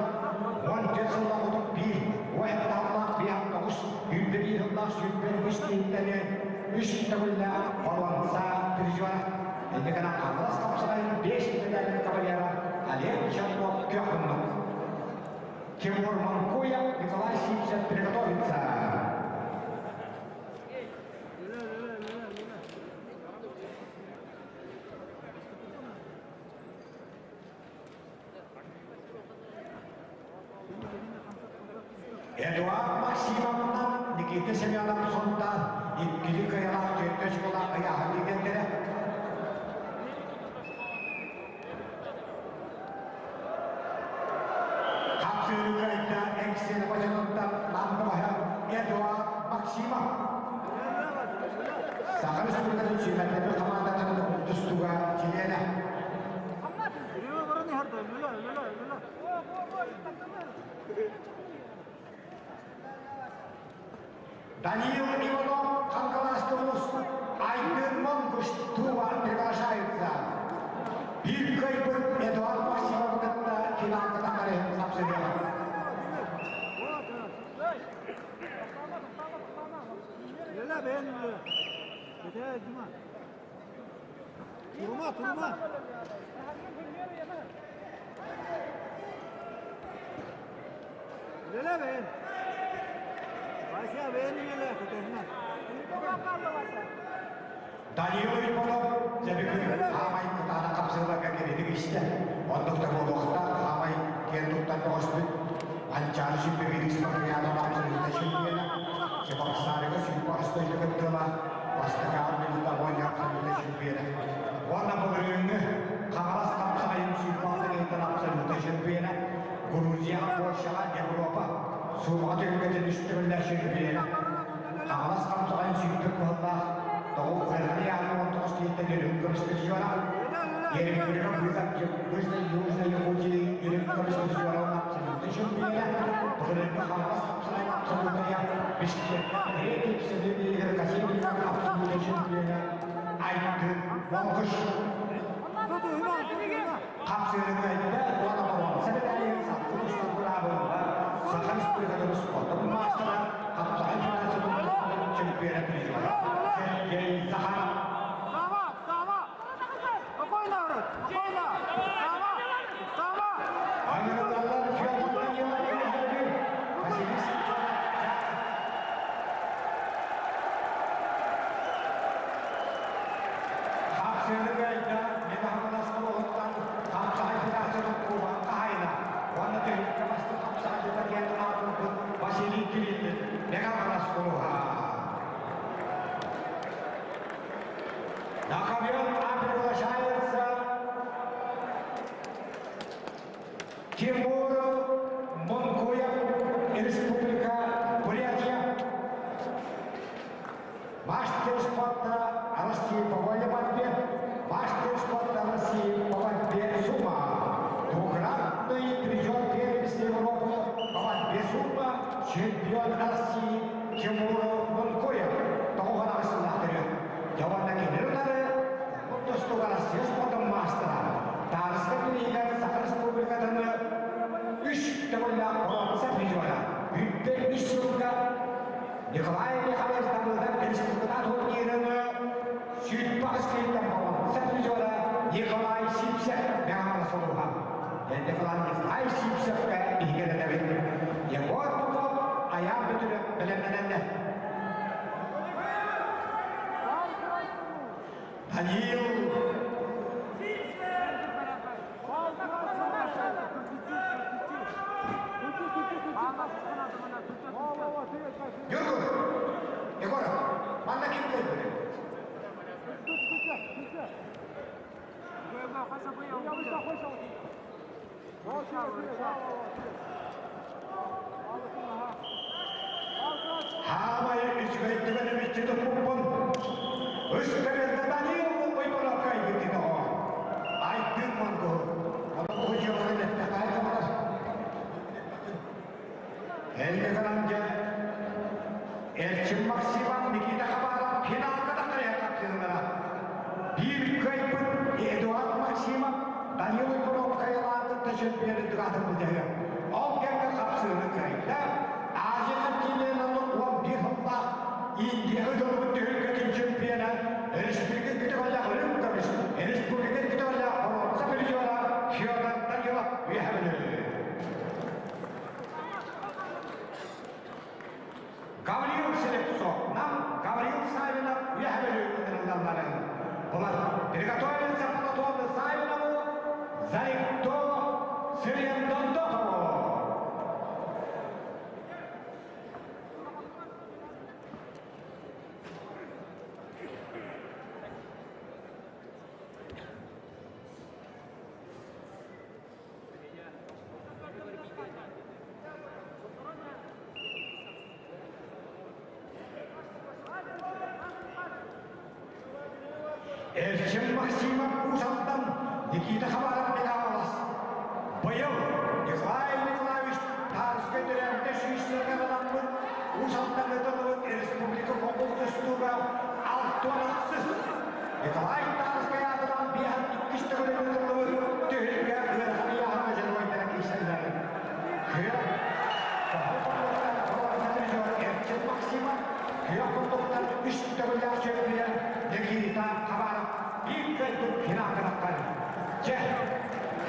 Speaker 1: 14 сыллаах 31, 17 сыллаах 59, 21 сыллаах сүүрбэ үс киһиттэн үс төгүллээх боруонса призера. Инньэ гынан Хаҥалас хапсаҕайын биэс медалин кавалера Олег Чернов күөх муннук. Тимур Манкуев, Николай Сивцев приготовится. Эдуард Максимовна, Никита Семенов Сунтаар иккили кыайалаах түөртэ школа ыйааһын лидердэрэ. Хапсыыры кыайда Эксел хочотуттан Лампаһа Эдуард Максимов. Саха Республикатын сүүмэрдэммит хамаандатын тустууга чилиэнэ. Даниил Иванов, Ханкаласка улус, Айдын Монгуш Тува приглашается. Биир кыайбыт Эдуард Максимовы кытта финалга тахарыһын хапсыһыаҕа.
Speaker 2: Турма, турма. Үлэлээ бэйэн. Вася бэйэн үлэлээ көтөһүнэ.
Speaker 1: Даниил Ипполов дьэбикүн хаамай кытаанах хапсыыларга киритик истэ. Оннук да буолуохтаах хаамай киэн туттан көҕүспүт. Анчаары сүүрбэ биир спартакиада абсолютнай чемпиона. Чебоксарыга сүүрбэ астойда кыттыылаах бастакы армията оонньуу абсолютнай чемпиона. Уонна былырыыҥҥы Хаҥалас хапсаҕайын сүүрбэ алта киһиттэн абсолютнай чемпиона. Грузияҕа, Польшаҕа, Европа суумаҕа түһүлгэтин үс төгүллээх чемпиона. Хаҥалас хапсаҕайын сүүрбэ кыһыллаах тоҕу Эрхани Яна 19 киһиттэн үрүҥ көмүс призера. Ерекпүрүгэ Быстрый Южной Якутии үрүҥ көмүс призера абсолютнай чемпиона. Былырыыҥҥы Хаҥалас хапсаҕайын абсолютнайа Бишкекка третий всемирный кочевник абсолютнай чемпиона Айдын Монгуш. Хапсыырыгайда уонна боруонса медалин саппы тустан быраабылла Саха Республикатын спордун маастара, хапсаҕай федерациятын чемпиона призера Сергей Захаров.
Speaker 2: Сава, Сава! Спокойно, говорю, спокойно! Сава! Сава!
Speaker 1: Аңырылалар Федор Данилов Василий Самсонов Хапсыырыгайда Мегаһаманас олоҕуттан хапсаҕай федерациятын кубогын хаһаайына уонна түһүлгэ бастыҥ хапсаҕайдьыта диэн аатырбыт Василий Кириллин Мегаһаманас улууһа. На ковер приглашается Тимур Монкуев, Республика Бурятия. Мастер спорта России по вольной борьбе, мастер спорта России по борьбе сумо, двукратный призер первенства Европы по борьбе сумо, чемпион России Тимур Монкуев. Тоҕуһан аҕысылаахтыры. Дьабанна кинилери тустууга Россия спордун маастара. Таарыска бириигэр Саха Республикатын үс төгүллээх боруонса призера. Бүттэ үс сылга Николай Михайлович Давыдов республиката турнирын сүүрбэ аҕыс киһиттэн боруонса призера Николай Сивцев мэҥэ солуһа. Николай Николай Сивцевкэ биһигэрэнэбит. Егор Попов айаан бүтүрэ бэлэмнэнэллэр. Даниил Юргун, Егоров, манна ким кэлбит? Хаамай үчүгэй түгэни мүччү туппуппун. Үс кэбиэрдэ Даниил Уйбанов кайбыт тоҕо. Айдын монгу. Оны бу дьыаланы эттэхэ барар. Элли гынан Эрчим Максимов Никита Хабаров финалга тахтарыйа тапсыылара. Биир кыайбыт Эдуард Максимов Данил Уйбанов кыайылаатын чемпионы дыгаатын бүтэһэ. Ол кэмҥэ хапсыыны кыайда. Азия континенын 11 сыллаах Гаврил Слепцов, нам Гаврил Савинов үөһэ ыҥырыллалларын. Булар приготовиться Платону Савинову, Зарикто Сырендондотову. Эрчим Максимов Уус-Алдан Никита Хабаров Михайловас быйыл Николай Николаевич Тарскай төрөөбүтэ 100 сылга Уус-Алдан ытыллыбыт республика хомук тустууга 66 Николай Тарскай аатынан биэһэн иккис төгүлүн ыытыллыбыт түһүлгэ ыарахан ыйааһыҥҥа дьоруойдара киирсэллэр. Күөх Эрчим Максимов күөх курдуктар үс төгүллээх чөмпүйүөн Никита Хабаров биир кыайбыт финалга таххар. Дьэ,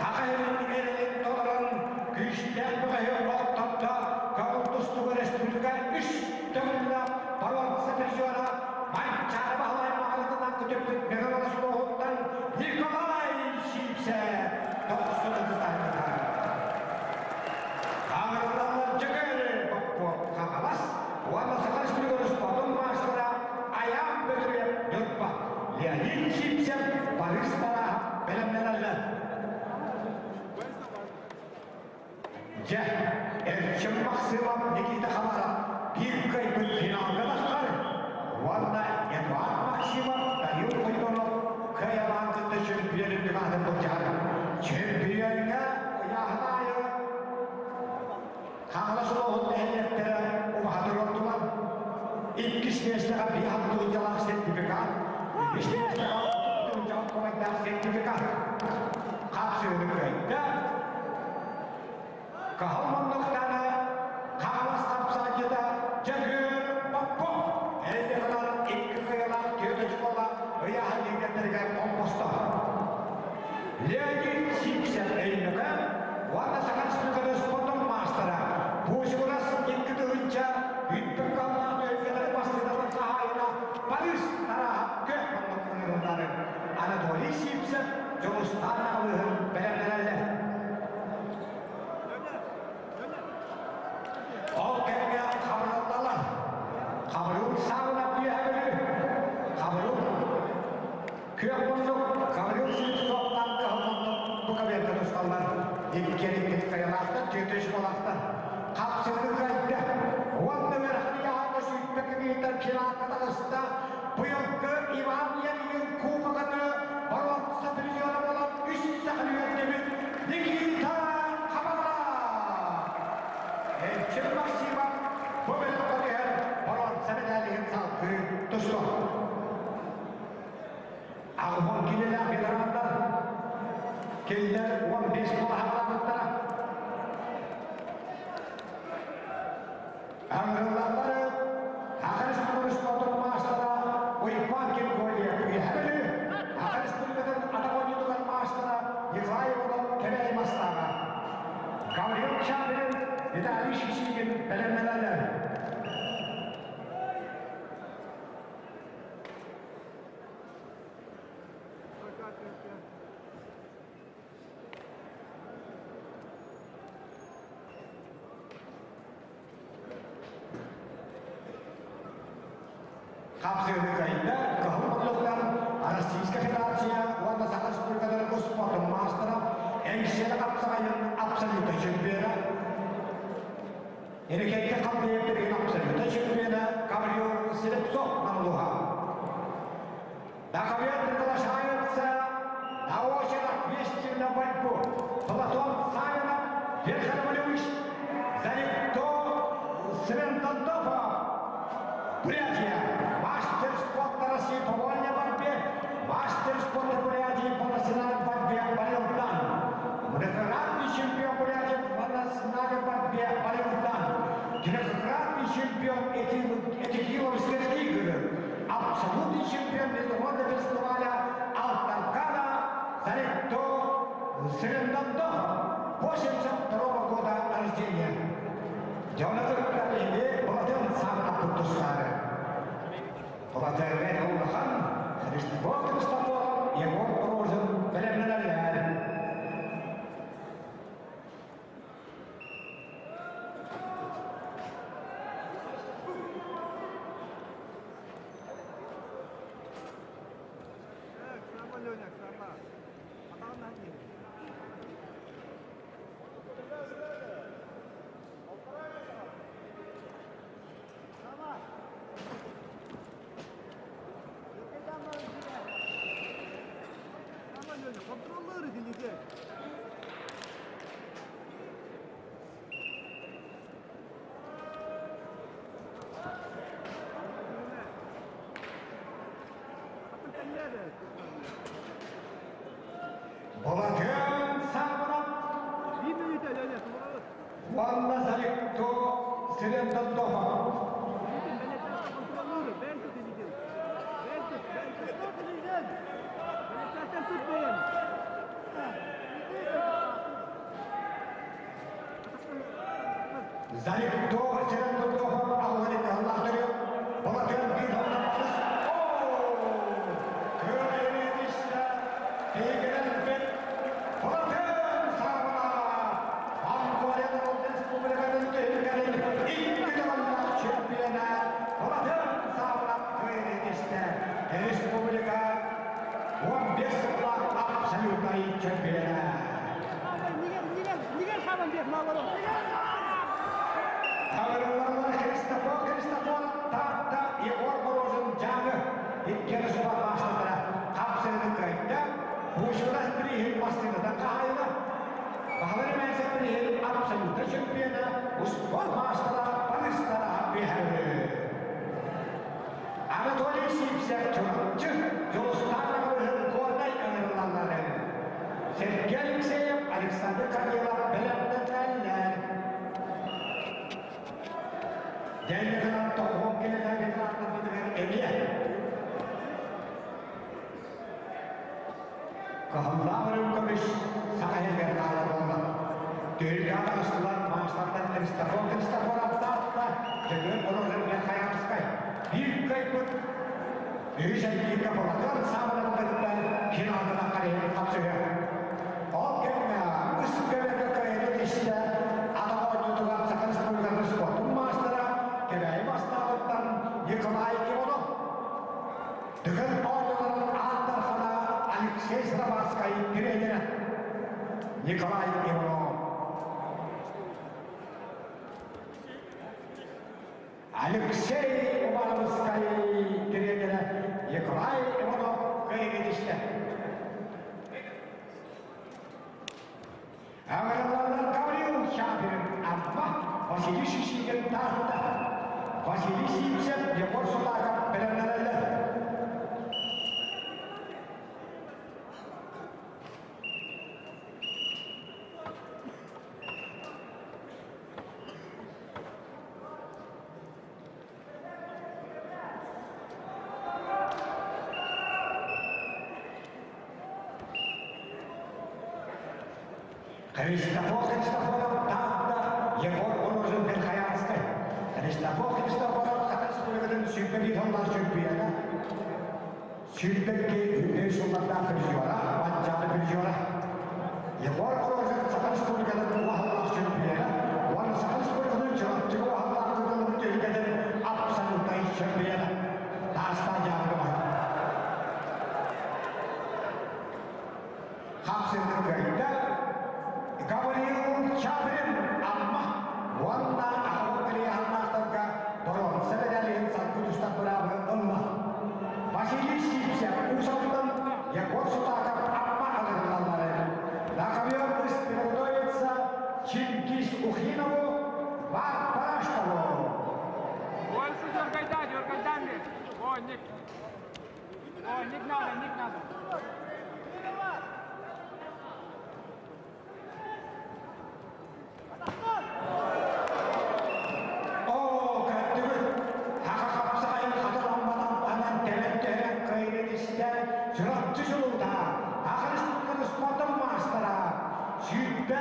Speaker 1: Саха сирин эрэлин толорон күүстээх бөҕөһү оттотто көҥүл тустууга республика үс төгүллээх боруонса призера Манчаары Баһылай маҕаратынан көтүппүт Мегалорос улууһуттан Николай Сиипсэ дохсун ытыстаһыта. Хаҥырыллаллар Дьөгүөр Боппуоп Хаҥалас уонна Саха Республикатын спордун маастара Айаан Бөтүрүөп Ньурба Леонид Сиипсэп Борис Тарааһап бэлэмнэнэллэр. Дьэ, Эрчим Махсымов Никита Хабаров биир кыайбыт финалга тахсар уонна Эдуард Максимов Данил Хойдонов кыайалаан кытта чөмпүйүөн үрдүк аатын былдьаһар. Чөмпүйүөҥҥэ ыйааһын аайы Хаҥалас улууһун нэһилиэктэрэ умаһа туруордулар. Иккис миэстэҕэ биир хантыынньалаах сертификат, үһүс миэстэҕэ 30 тыһыынча сертификат. Хапсыыны кыайда. Кыһыл муннуктаны Хаҥалас хамсааччыта Дьөгүөр Поппо эрдэҕинэн икки кыайалаах түөрт очукуола ыйааһын лиидэрдэригэр холбосто. Леонид Сипсев Өймөкөөн уонна Саха Республикатын спордун маастара Буучугурас 2 тыһыынча үрдүк каллаах түһүлгэлэри массыынатын хаһаайына Борис Тарааһап күөх муннук ыҥырыллары Анатолий Сипсев Дьулустаан аҕалыыһын бэлэмнэнэллэр. Ол кэмҥэ хабырыллалар. Хабырыл саҕана үөһэ Хабырыл күөх муннук, хабырыл суоттан кыһыл муннук бу кабинка тусталлар. Иккиэн иккит хайалаахтар, түөрт школаахтар. Хапсыгы кыайда. Уонна үөрэхни яһаҥҥа сүүрбэ километр финалга таҕыста. Быйылгы Иван Ярилин кубоганы боруонса призера буолан үс саханы үөрдүбүт Никита Хабала! Эрчим Максимов бу бөлөххө түһэн боруонса мэдээлиһин салгыы тустар. Аҕыһын килэлээх ветераннар кинилэр 15 балаһалаабыттара. Аҥырыллаллары Саха Республикатын маастара Уйбаан Григорьев Үөһээ Бүлүү, Саха Республикатын атах оонньуутугар маастара Николай Иванов Кэбээйи Мастааҕа, Гаврил Чабрин, Виталий Шишигин бэлэмнэнэллэр. Хапсыыны кыайда Кыһыл Муннуктан Российскай Федерация уонна Саха Республикатын успуордун маастара Эҥсиэли хапсаҕайын абсолютнай чемпиона Эрикэйгэ халбыйар билигин абсолютнай чемпиона Гаврил Слепцов Намлуха. На ковер приглашаются на очень ответственную борьбу Платон Савинов, Верховлюш, Зарикто Свентондопов, Бурятия, мастер спорта России по вольной борьбе, мастер спорта Бурятии по национальной борьбе Барилдан, многократный чемпион Бурятии по национальной борьбе Барилдан, трехкратный чемпион Этикиловской игры, абсолютный чемпион международного фестиваля Алтаркана Заректо Сырындандов, 82 года рождения. Дьоно кытта биһиги Былатын саҕана. Болатыан Саабырап уонна Заликто Сирендондофа. Заликто Сирендондофа алларын аллахтары Болатыан биир хонна балыс. Кыайыы Эйгэнэн Болатыан Саабына Монголия Республикатын түһүлгэрин икки төгүллээх чемпиона Болатыан Саабына кыайыы түстэ. Республика 15 сыллаах абсолютнай чемпиона. Тагырыллар Христофор Христофор Таатта Егор Морозун Дьааҥы иккиэн субар маастардара хапсыһыны кыайда. Бушурас бирииһин массыынатан хаһаайына, Баһылай Мээсэ бирииһин абсолютнай чемпиона, успуорт маастара Барыстара Биһэри. Анатолий Сивцев Чурапчы, Дьулустаан Аҕабыһын Горнай ыҥырыллаллары. Сергей Алексеев, Александр Корнилов бэлэмнэтэллэр. Дьэннэтинэн тоҕуһун килэтэ ветераннарбытыгар эмиэ Кыһыллаах үрүҥ көмүс саха иһигэр хаалар буолла. Түһүлгэ таҕыстылар маастардар Христофор Христофоров Таатта, Дьөгүөр Борозин Верхоянскай. Биир кыайбыт үһүс эргииргэ Былатыан Саабынабы кытта финалга таххар иһин хапсыһыа. Ол кэмҥэ үс көмөкө кыайыыны тистэ атах оонньуутугар Саха Республикатын спордун маастара Кэбээйи Бастааҕыттан Николай Иванов Дыгын оонньууларын аан дархана Алексей Сыроватскай тренерэ Николай Иванов. Алексей Ивановскай тренерэ Николай Иванов кыайыыга тистэ. Аҕырыллаллар Гаврил Шадрин Амма, Василий Шишигин Таатта, Василий Сивцев Егор Сулаков бэлэмнэнэллэр. Христофор Христофоров Таатта Егор Рожин Верхоянскай. Христофор Христофоров Саха Республикатын 21 сыллаах чемпиона, 22 үрдүк сыллардаах призера, Манчаары призера. Егор Рожин Саха Республикатын уһаллаах чемпиона уонна Саха Республикатын Чурапчыга уһаллаах тутуллубут түһүлгэтин абсолютнай чемпиона. Таастаах дьаабылыма. Хапсыһыны кыайда Гаврил Чаприн Амма уонна аҕабыт кэлиэханнаахтарга боруонса медалин саргы тустар быраабы ылла. Василий Сивцев Уус Алдан, Егор Сутаков Амма аҕырыллаллары. На ковер приготовится Чингиз Ухинову, Марк Парашкову.
Speaker 2: Больше дергай, да, дергай, да, О, Ник. О, Ник надо, Ник надо.
Speaker 1: Оо, көрдүгүт, хаха хапсаҕайын хатыламматан тэбэн-тэбэн кыайыны тистэ Чурапчы чулуута, Саха Республикатын спордун маастара, 22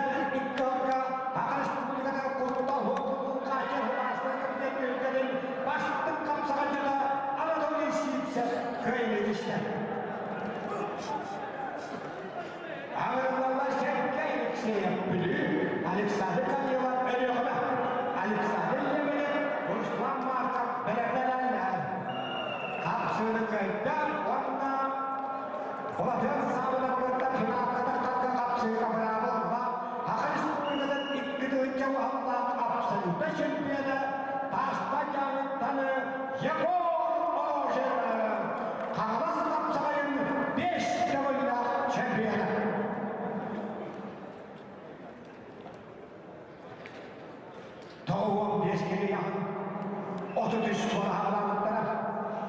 Speaker 1: сылга Саха Республикатыгар куттал суох хааччах маастара кэмитиэт түһүлгэтин бастыҥ хапсаҕайдьыта Анатолий Сивцев кыайыны тистэ. Аҕырыллаллар Сергей Алексеев Бүлүү, Александр Корнилов Өлүөхүмэ, Александр Лебедев, Руслан Марков бэлэмнэнэллэр. Хапсыыны кыайда уонна Былатыан Саабынов кытта финалга таххарга хапсыыга быраабы ылла Саха Республикатын икки тыһыынча уһаллаах абсолютнай чемпиона Таспа Дьааҥыттан Егор Рожин Хаҥалас хапсаҕайын биэс төгүллээх чемпиона. 95 килоян. 33 балаһалаабыттара.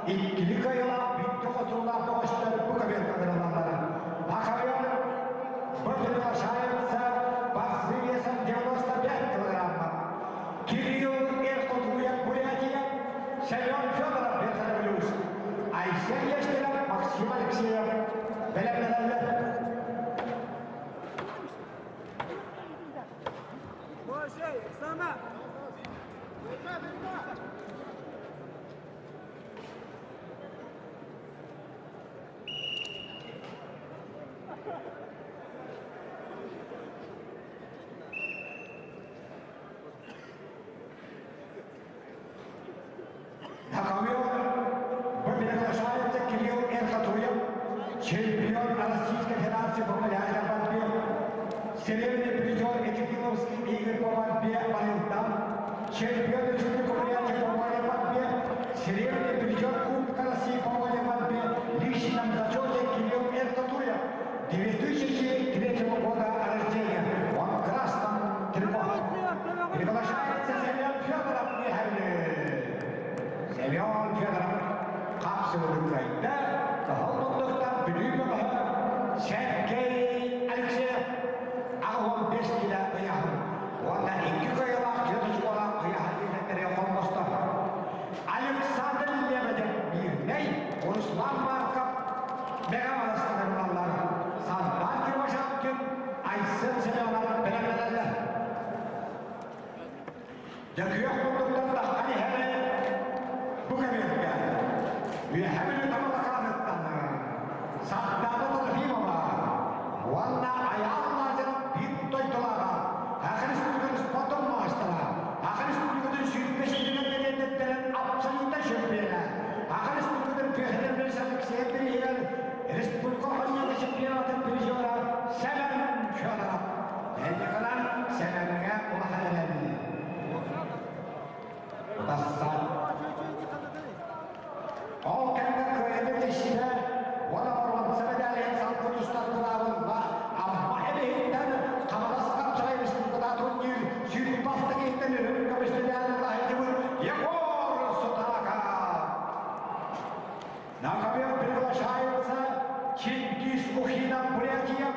Speaker 1: Иккили кыайылаах бүттэ хотуулаах бөҕөстөр бу көбүөргэ ырылаллара. На ковер приглашаются борцы весом 95 килограмма. Кирилл Эркотуев, Бурятия, Семен Федоров, Верхоянск, Айсен Нестеров, Максим Алексеев, бэлэмнэнэллэр.
Speaker 2: Сама!
Speaker 1: На ковер приглашается Кирилл Эрхатуев, чемпион Российской Федерации по популярной борьбе, серебряный призер Этикиловских игр по борьбе Валентан, чемпион Республики Бурятия по вольной борьбе, серебряный призер Кубка России по вольной борьбе, личном зачете Кирилл Эрхатуев, 2003 года рождения. Он в красном трико. Приглашается Семен Федоров Михаил. Семен Федоров хапсыгы кыайда, кыһыл муннуктан Бүлүү бөҕөһө Сергей Алексеев 85 килэ ыйааһын уонна икки кыайыылаах түөрт очколаах ыйааһын иһэттэри холбосто. Александр Лебедев Мирнэй, Руслан Марков Мэҥэ Хаҥаластан ылаллар. Сардар Кривошапкин, Айсен Семенов бэлэмнэнэллэр. Дьэ күөх муннуктан таххан иһэри бу кэмиэргэ Үөһэ Бүлүү Тамалакааныттан Сардаана Трофимова уонна Айаал Лазарев биир дойдулааҕа Саха Республикатын спордун маастара, Саха Республикатын сүүрбэс километрдэрин абсолютнай чемпиона, Саха Республикатын Пехнербес Алексеев бирииһигэр республика оонньууга чемпионатын призера Сэмэн Федоров. Эйиэхэлэн Сэмэҥҥэ улахан эрэл. Тасса. Ол кэмҥэ кыайыыны тистэ уонна боруонса мэдээлин салгы тустар кыраабылла Амма эбиһиттэн Хаҥалас Хапсаҕай республиката турнир сүүрбэ киһиттэн үрүҥ көмүс медаль ылаһыйдыбыт Егор Сутака. На ковер приглашаются Чингис Ухинов, Бурятия,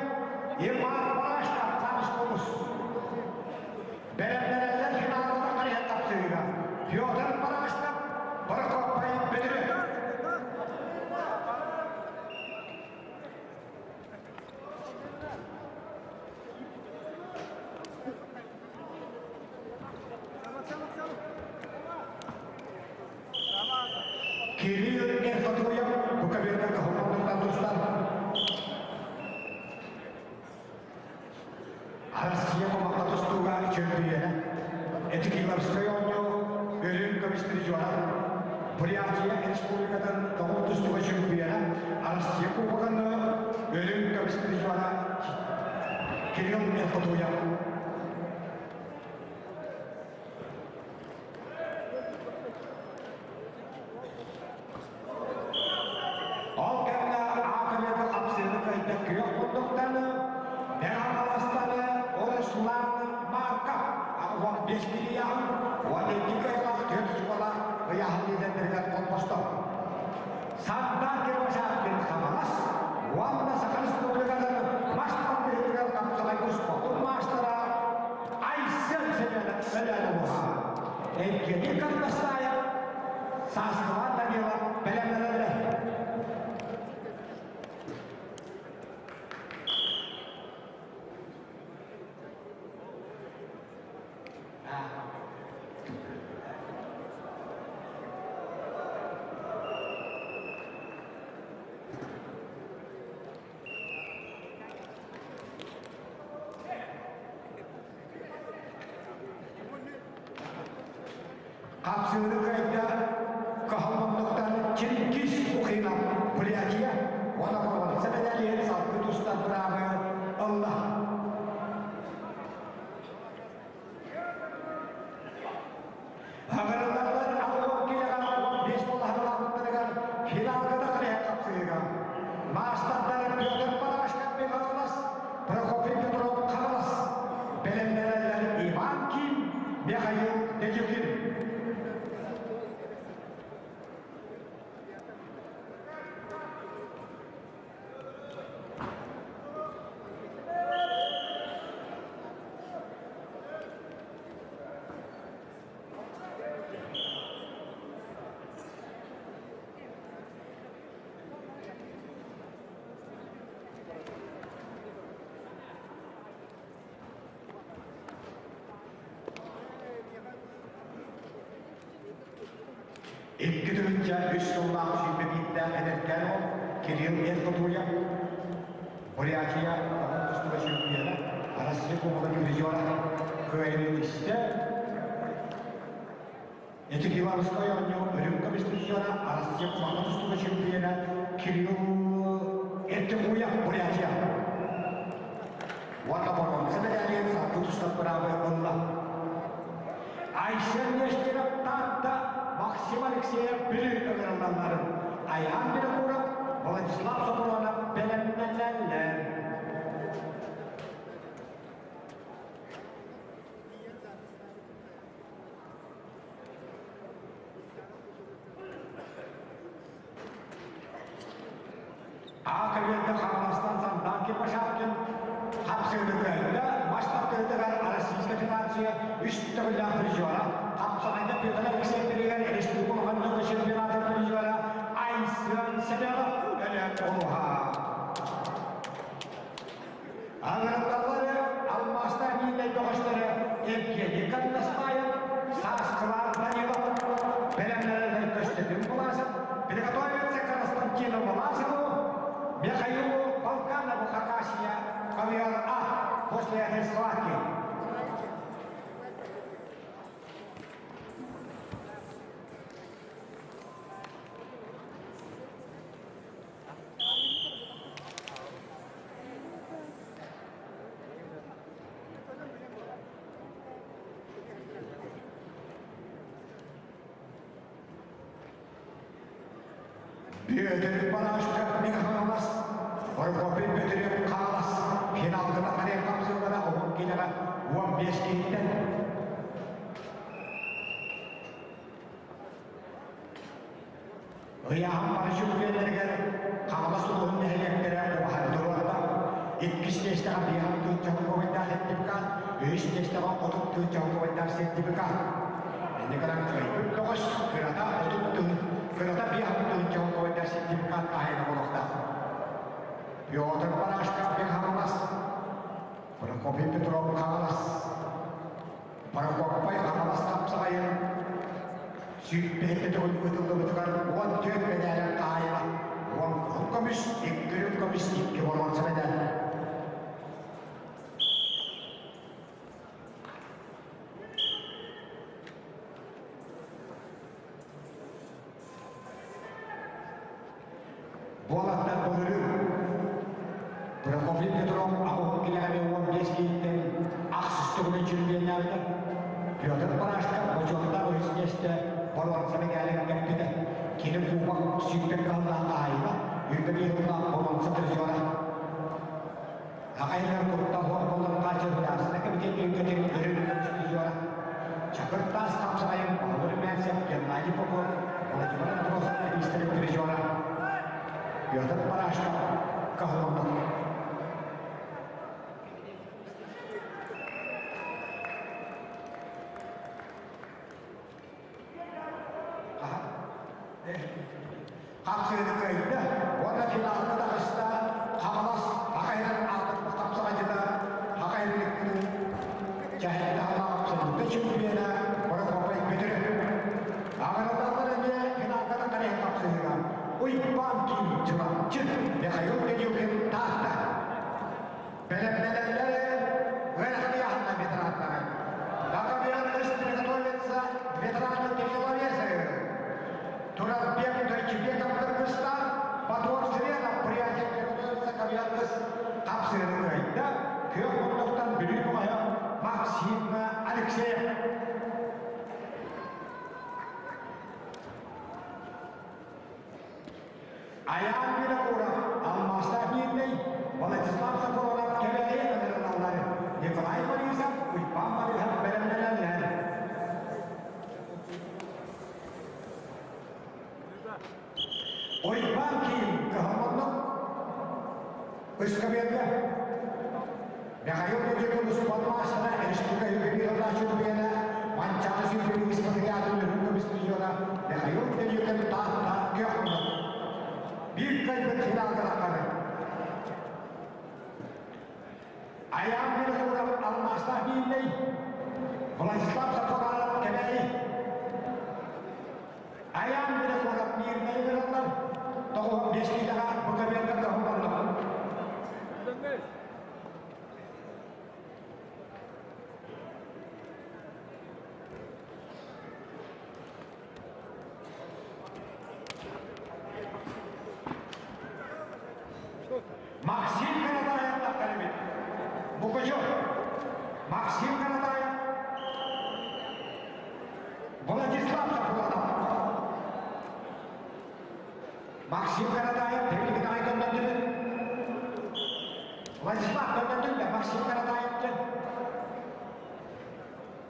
Speaker 1: и Марк Барашков, Камышкомус. Бэлэмнэнэллэр финалга таххарыйан тапсыыга. Петр Барашков, Прокопий Бөтүрү. Кирилл Эрхотуев Буковинка кыһыл тустар. Россия кумахха тустууга чөмпүйүөнэ. Этикиловскай оонньуу үрүҥ көмүс призера. Бурятия Республикатын тоҕус тустууга чөмпүйүөнэ. Россия Кубогын үрүҥ көмүс призера Кирилл Эрхотуев. Ол кэмҥэ аакырыга хапсыыны кыайда күөх курдуктаны, Мэҥэ-Хаҥаластаны Руслан Марков 15 килийэҕин уонна икки кыайыылаах түөрт очуколаах ыйааһын лиидэрдэригэр холбосто. Сардар Кривошапкин Хаҥалас уонна Саха Республикатын мас тардыһыытыгар хапсаҕай спордун маастара Айсен Семенов Өлөөн улууһа. Евгений Кардастаев, Сааскылаан Данилов бэлэмнэнэллэр. Хапсыыны кыайда кыһалманныктан Чингис Ухинов Бурятия уонна боруонса мэдээлиһин салгыы тустар быраабы ылла. Аҕырыллаллар аллон килэҕэ 15 болаһалаабыттарыгар финалга да кыайан хапсыыга. Маастардара Петр Парашков Михайловас, Прокопий Петров Хаҥалас, бэлэмнэнэллэр Иван Ким, Михаил Дедюкин. 2003 сыллаах 21-дээх эдэркээн уол Кирилл Эртотуев Бурятия тустууга чемпиона, Россия Кубогын призера кыайыыны истэ. Эти Ивановскай оонньуу үрүҥ көмүс призера, Россия Кубогын тустууга чемпиона Кирилл Эртемуев Бурятия. Уонна боруонса мэдээлин салгыы тустар быраабы ылла. Айсен Нестеров Таатта Максим Алексеев Бүлүү ыҥырыллалларын Айаан Винокуров, Владислав Сопронов бэлэмнэнэллэр. Аакырыйда Хаҥаластан Сандаан Кирбашапкин хапсыыны кыайда. Мас тардыытыгар Российскай Федерация үс төгүллээх призера, хапсаҕайга Петр Алексеевич республика улахан чемпионатын призера Айсен Семенов өлөн олуһа. Аҥырыллаллары алмаастаах мииннэй бөҕөстөрө Евгений Конноспаев, Сааскылаах Данилов, бэлэмнэнэллэр Көстөкүүн Власов, приготовиться Константину Власову, Михаилу Полканову Хакасия, ковер А после этой схватки. Бүөтүр Барашка Михайловас, Прокопий Петрев Хаалас финалга қарай қапсылара оғын келеға 15 киттен. Ыйааһын бары чөмпүйүөннэригэр Хаҥалас улууһун нэһилиэктэрэ убаһаны туруорда. Иккис миэстэҕэ биэһэн тыһыынча сертификат, үһүс миэстэҕэ 30 тыһыынча сертификат. Инньэ гынан кыайбыт бөҕөс кырата 30 тыһ кырата 50 тыһыынча сертификат хаһайына буолуохтаах. Петр Барашков Хаҥалас, Прокопий Петров Хаҥалас, Прокоппай Хаҥалас хапсаҕайын сүүрбэһитэ төгүл ытыллыбытыгар 14 мэдээлин хаһаайына, 10 кыһыл көмүс, 2 үрүҥ көмүс, 2 боруонса мэдээл. Буолаттар былырыын Прокопий Петров аҕыһын килэҕэ 15 киһиттэн ахсыс төгүлүн чемпионнаабыта. Петр Барашков бочуоттаах үһүс миэстэ боруонса мэдээлин кэппитэ. Кини кубок сүүрбэ кыһыллаах хаһаайына, үрбэ боруонса призера. Аҕайдар куттал суох буолан хаачырдаасына кэмитиэт үҥкэтин өрүн призера. Чакыр таас хапсаҕайын Павел Румянцев, Геннадий Попов, Владимир Андросов бириистэрин призера. Петр Барашков каһыллан. Хапсыыны кыайда уонна финалга таҕыста Хаҥалас Хахайран аатырбыт хапсаҕайдьыта Хахайрын Чэһэллээх абсолютнай чемпиона Прокопий Петров. Аҕыраллар эмиэ финалга таххарыһын хапсыһыыга Уйбаан Ким Чурапчы Михаил Дедюкин Таатта. Бэлэмнэнэллэр ыарахтыйаһынна ветераннары. Пока приготовятся ветераны тяжеловесы. Тураббек Тойчубеков Кыргызстан, Батор Сыренов приятель приготовится ковьянкыс хапсыыны кыайда. Күөх муннуктан Бүлүү бөҕөһө Максим Алексеев. Айаан Винокуров, Алмаастаах Миирнэй, Владислав Соколов Кэбээйи ыҥырыллаллар. Николай Борисов, Уйбаан Борисов бэлэмнэнэллэр. Уйбаан Киин кыһамманнык ыскабыарга Михаил Кутиков спорт маастара, республика юбилейная чемпиона, Манчаары сүүрбүтүн испатыйаатын үрүҥ көмүс призера Михаил Кутиков Таатта көх Биир кайбыт финалга таххары. Айаан Винокуров алмаастаах Миирнэй, Владислав Соколов Кэбээйи. Айаан Винокуров миирнэйи ыраллар, 95 киилэҕэ Буковелга кыһыллаллар. Максим Каратаев тахтар эбит. Мукучу. Максим Каратаев. Владислав Сапуланов. Максим Каратаев тэбилгин аҕай көннөрдүбүт. Владислав көннөрдүн да Максим Каратаев диэн.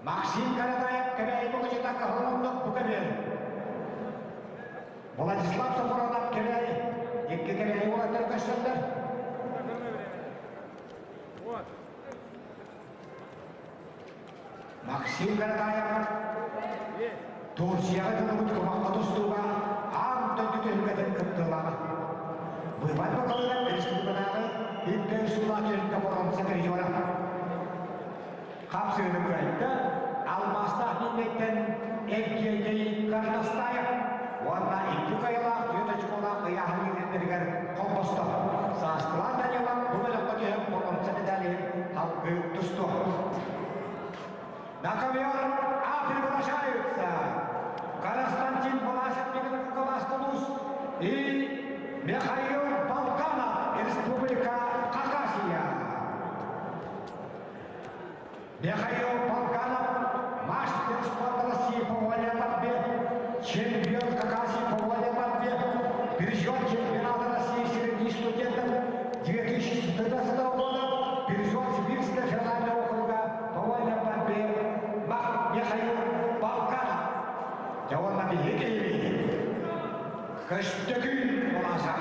Speaker 1: Максим Каратаев Кэбээйи Мукучута кыһыл бука биэр. Владислав Сафронов Кэбээйи икки Кэбээйи уолаттара көрсөллөр. Максим Каратаев Турцияҕа тылыбыт кумахха тустууга аан дойду түһүлгэтин кыттыылааҕа. Быыбар бакалыгар республикатааҕы үрдүк суулаах түһүлгэ боруонса призера. Хапсыыны кыайда алмаастаах Мииннэйтэн Евгений Кардастаев уонна икки кыайыылаах түөрт очколаах ыйааһын лидердэригэр холбосто. Сааскылаан Данилов бу бөлөххө түһэн боруонса медалиһын алгыы тустуо. На ковер А приглашаются Константин Власов Николас и Михаил Балканов, Республика Хакасия. Михаил Балканов, мастер спорта России по вольной борьбе, чемпион Хакасии по вольной борьбе, призер чемпионата России среди студентов 2014 года, призер Сибирского федерального округа по вольной борьбе Михаил Балканов. Дьэ уонна биһиги Көстөкүүн Улааса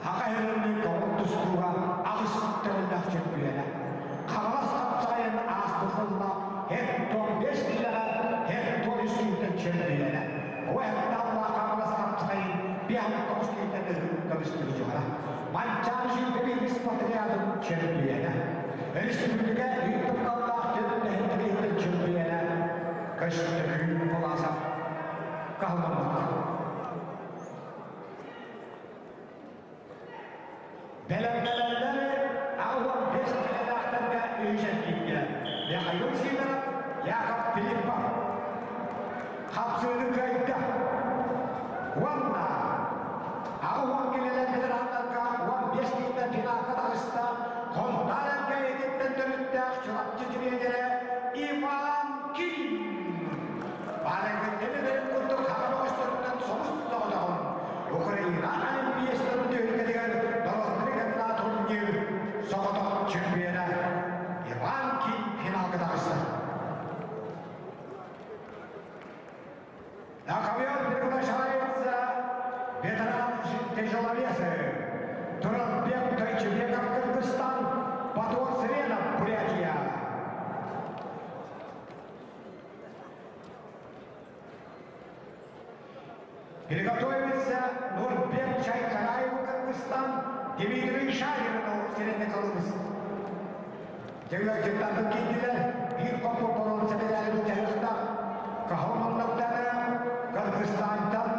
Speaker 1: Аҕа иһэринии көҥүл тустууга аҕыс төгүллээх чөмпүйүөнэ. Хаҥалас хапсаҕайын ааспыт сылла 75 киилэҕэ 73 киилэттэн чөмпүйүөнэ. Оҕо Хаҥалас хапсаҕайын 59 киилэттэн өрүү көмүскүүр дьоҕура. Манчаары сүүрбэ спартакиадын чөмпүйүөнэ. Өрөспүүбүлүкэ ыытыллаллаах төрүт чөмпүйүөнэ Көстөкүүн Кулаасап каһылламмыт. Бэлэмнэнэллэр 65 килэлээхтэргэ үһүс эргииргэ Михаил Сидоров, Яков Филиппов хапсыыны кыайда. Уонна 80 килэлэр ветераннарга 15 киһиттэн финалга таҕыста Хонтаар Элгээйититтэн төрүттээх Чурапчы тренерэ Иван Ким. Баарыгыттан курдук хаҕа бөҕөстөрүттэн соҕус соҕотоҕун Украина Олимпиецтарын түһүлгэтигэр норуоттары кытта турнир соҕотох чемпиона Иван Ким финалга таҕыста. На ковер приглашается ветеран тяжеловесы Туратбек Тойчебеков, Кыргызстан, Батор Сыренов, Бурятия. Приготовится Нурбек Чайкараев, Кыргызстан, Дмитрий Шаринов, Северный Дьиҥэр киирдилэр, биир хоппоппорон сэбэлээри дьаһыахтаах Каһылманнартаны, Кыргызстантан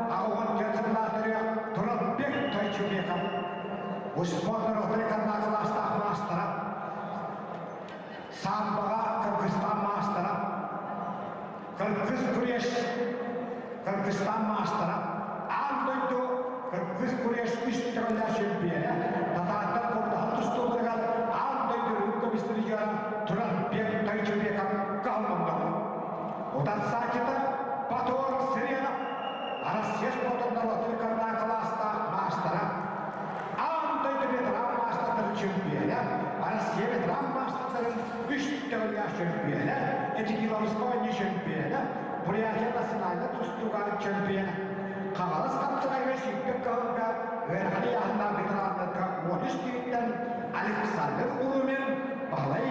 Speaker 1: 84 сыллаахтарыгар Туратбек Тойчубеков, успуорт норуоттарын кылаастаах маастара, Самбаҕа Кыргызстан маастара, Кыргыз Күрэс Кыргызстан маастара, аан дойду Кыргыз Күрэс үс төгүллээх чемпиона, татаардар курдаһан тустууларыгар аан дойду үрдүк көмүс туран Бек Тайчыбеков каһылманнар. Утарсааччыта Батор Сыренов, Россия спордун норуотун кырдаа кылаастаах маастара, аан дойду ветеран маастардарын чемпиона, Россия ветеран маастардарын үс төгүллээх чемпиона, Этикиловского чемпиона, Бурятия национальнай тустууга чемпиона. Хаҥалас хапсаҕайга сүүрбэ кыһылга ыарахан ыйааһыннаах ветераннарга 13 түүттэн Александр Урумин, Баһылай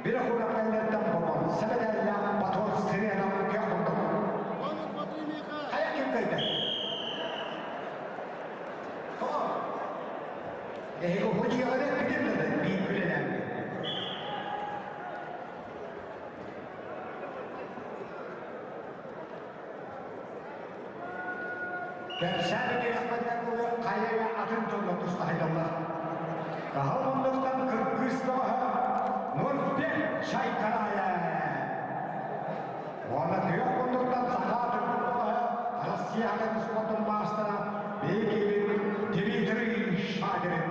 Speaker 1: bir хурапкаллартан боруонса медаллаах Батор Сыренов көх курдук. Хайа ким кыайда? Тоҕо? Эһиги уһу дьиэҕэ эппитим да биир күлэлээҥҥэ. Кэпсээн бүтүөхпүтүгэр дылы хайа эрэ атын дьоҥҥо тустаһыйдаллар. Кыһыл муннуктан кыргыз бөҕөһө Нурбек Чайкараев уонна күөх муннуктан саха түргүн бөҕөһө Россияҕа спортун маастара Бекивин Дмитрий Шадрин.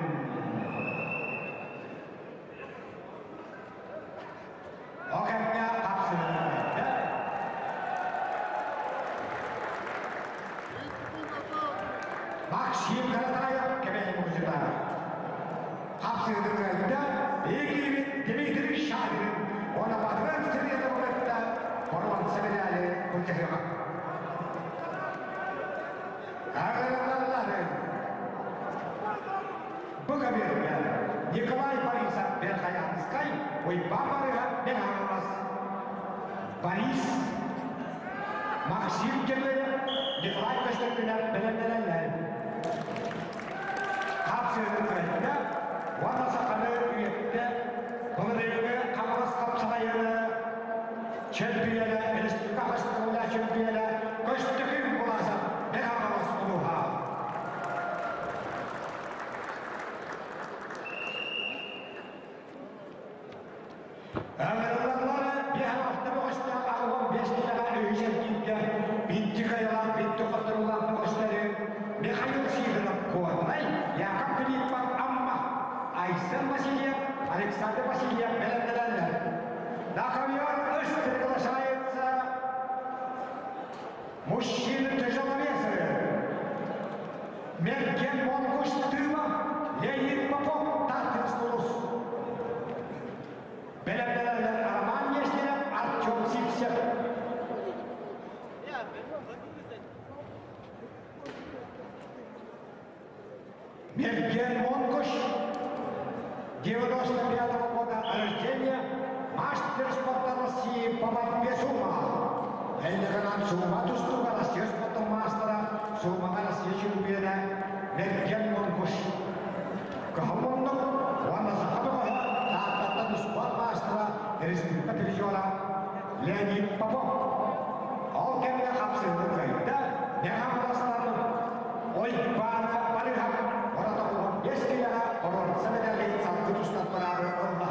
Speaker 1: О кэмҥэ хапсыһыннарда. Максим Каратаев кэбэһин музыка. Хапсыһыты кыайда Бекивин Дмитрий Шадрин уонна Батыран Сергеев кытта боруонса медали былдьаһыаҕа. Агыраллары Бу кабинка Николай Борисов Верхоянскай Уйбаан Барыһа Михайловас Борис Максим Кемерев Николай Көстөкүнэп бэлэмнэнэллэр. Хапсыыны кыайда уонна саханы үйэттэ былырыыҥҥы Хаҥалас хапсаҕайыны чемпионэ республика хастыылаах чемпионэ Көстөкүүн Куласов Михайловас улууһа. Ыҥырыллаллар биһаҕахта бөҕөстөөх 85 килэҕэ үһүс эргииргэ бинти кыайалаах бинти хотторуулаах бөҕөстөрү Михаил Сидоров Горнай, Яков Филиппов Амма, Айсен Васильев, Александр Васильев бэлэмнэнэллэр. На ковер үс приглашается мужчины-тяжеловесы Мерген Монгуш Тыва, Леонид Попов, Тааттын Сулус. Бэлэмнэнэллэр Роман Нестеров, Артем Сивцев. Мерген Монгуш, 95 года рождения, мастер спорта России по борьбе с ума. Эллиганан Сума тустууга Россия спорта маастара, Сумаҕа Россия чемпиона Мерген Монгуш. Кыһыл уонна саха бөҕөһө Тааттаттан спорт маастара, республика призера Леонид Попов. Ол кэмҥэ хапсыһыны кыайда, Нехамластан Ойбаана Барыһап Оротоҕуһун биэс киилэҕэ боруонса медалин салгыы тустаттараары ылла.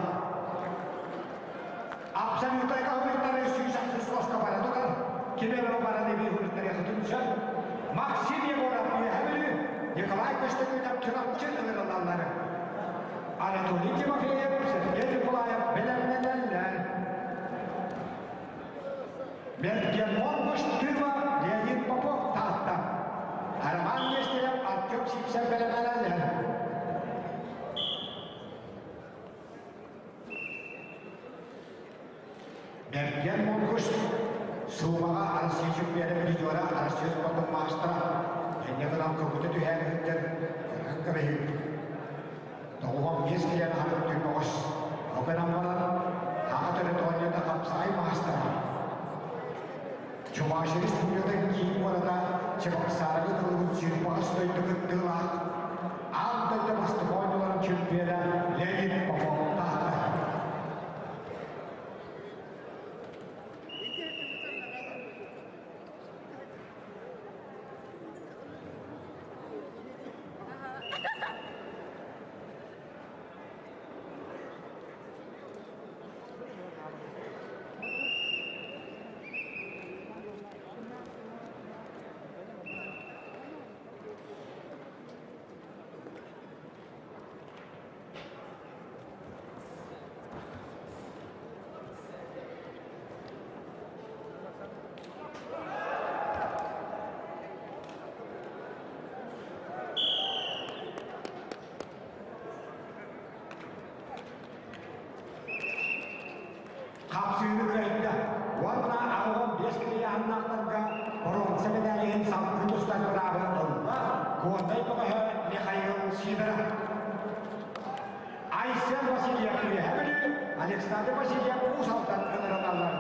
Speaker 1: Абсолютнай каһылыктары 180 суоска бара турар, ким эрэ баран эбии хуруттарыахы түмсэн, Максим Егоров Үөһэ Бүлүү, Николай Көстөкүүнэп Чурапчы ыҥырыллаллар. Анатолий Тимофеев, Сергей Николаев бэлэмнэнэллэр. Мерген Монгуш Тыва, Леонид Попов Таатта. Роман Нестерев, Артем Сипсен бэлэмнэнэллэр. Мерген Монгуш Суумаҕа Россия чемпиона призера, Россия спортун маастара, инньэ гынан көҥүтэ түһээн иһиттэр көрөн кэбиһин. 95 килэни хатын түммөҕүс. Ол гынан баран, аҕа төрүт оонньуута хапсаҕай маастара. Чувашия Республикатын киин куората Чебоксарга тылыбыт сүүрбэҕис дойду кыттыылаах аан дойду бастакы оонньууларын чемпиона Леонид Попов таһаарда. Хапсыыны кыайда уонна 85 килианнаахтарга боруонса медалиһин салгыы тустар быраабы ылла Куотай бөҕөһө Михаил Сидоров. Айсен Васильев Үөһэ Бүлүү, Александр Васильев Уус Алдан ыҥырылаллар.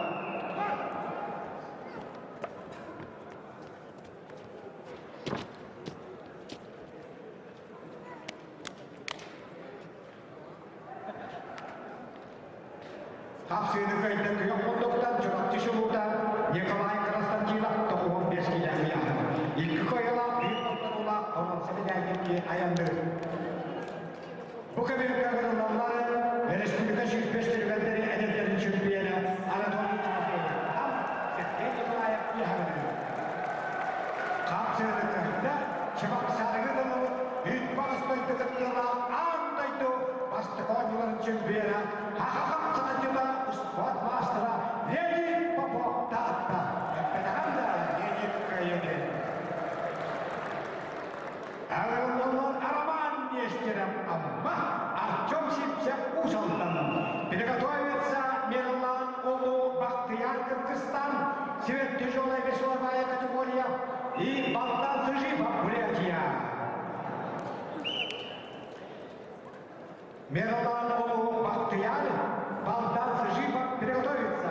Speaker 1: Хапсыыны кыайда күөх муннуктан Чурапчы чулуута Николай Константинов 95 киилэ ыйааһын. Икки кыайыылаах биир диэки айанныыр. Бу кэмигэр ыҥырыллаллар республика сүүрбэс түргэннэри эдэрдэрин чөмпүйүөнэ Анатолий Тимофеев, Сергей Николаев үөһэҕинэн. Хапсыаны кытта Чебоксарыга дылы үт баҕас дойду кыттыылаах аан дойду бастакы оонньууларын чөмпүйүөнэ Хаха саҕадьыта спорт маастара Леонид Попов таатта. Эппэтэҕим да Леонид кыайыа диэн. Арыллаллар Роман Нестеров Амма, Артем Сипсев Уус-Алдан. Приготовится Мирлан Улу Бахтияр Кыргызстан, Свет тяжелая весовая категория и Богдан Сыжипов Бурятия. Мирлан Улу Бахтияр, Богдан Сыжипов приготовится.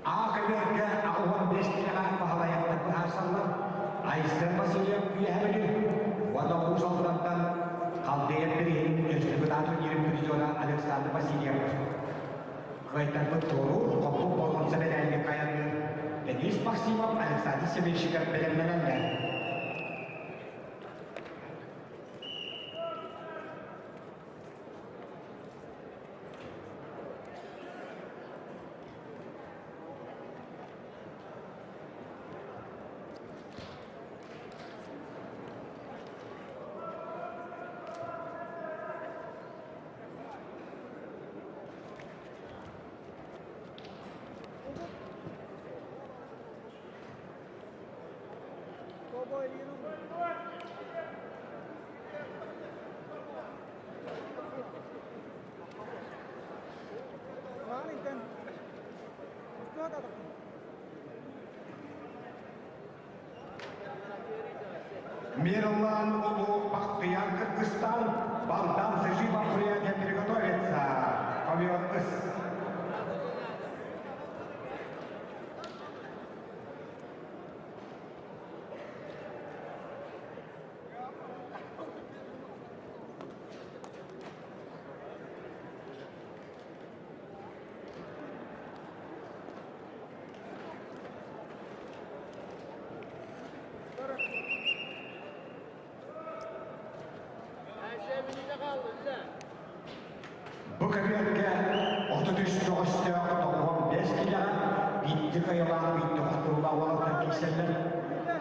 Speaker 1: Аакаберга 85 киилэҕэ баһылайаттар быһаарсаллар. Айсен Васильев үөһэ уонна Уус Алдантан Халдеев бирииһин республикатааҕы турнирын призера Александр Васильев кыайтарбыт туоруур хоппут болҕомто бэлээнник айанныыр Денис Максимов Александр Семенщиков бэлэмнэнэллэр. Мирлан Улу Бахтияр Кыргызстан Балдан Сыжиба Бурятия приготовится. Ковер ыс. Бу кэбиэргэ 33 көҕүстээх 95 киилэҕэ биирдик айылаах биирдик хотуруулаах уолаттар киирсэллэр.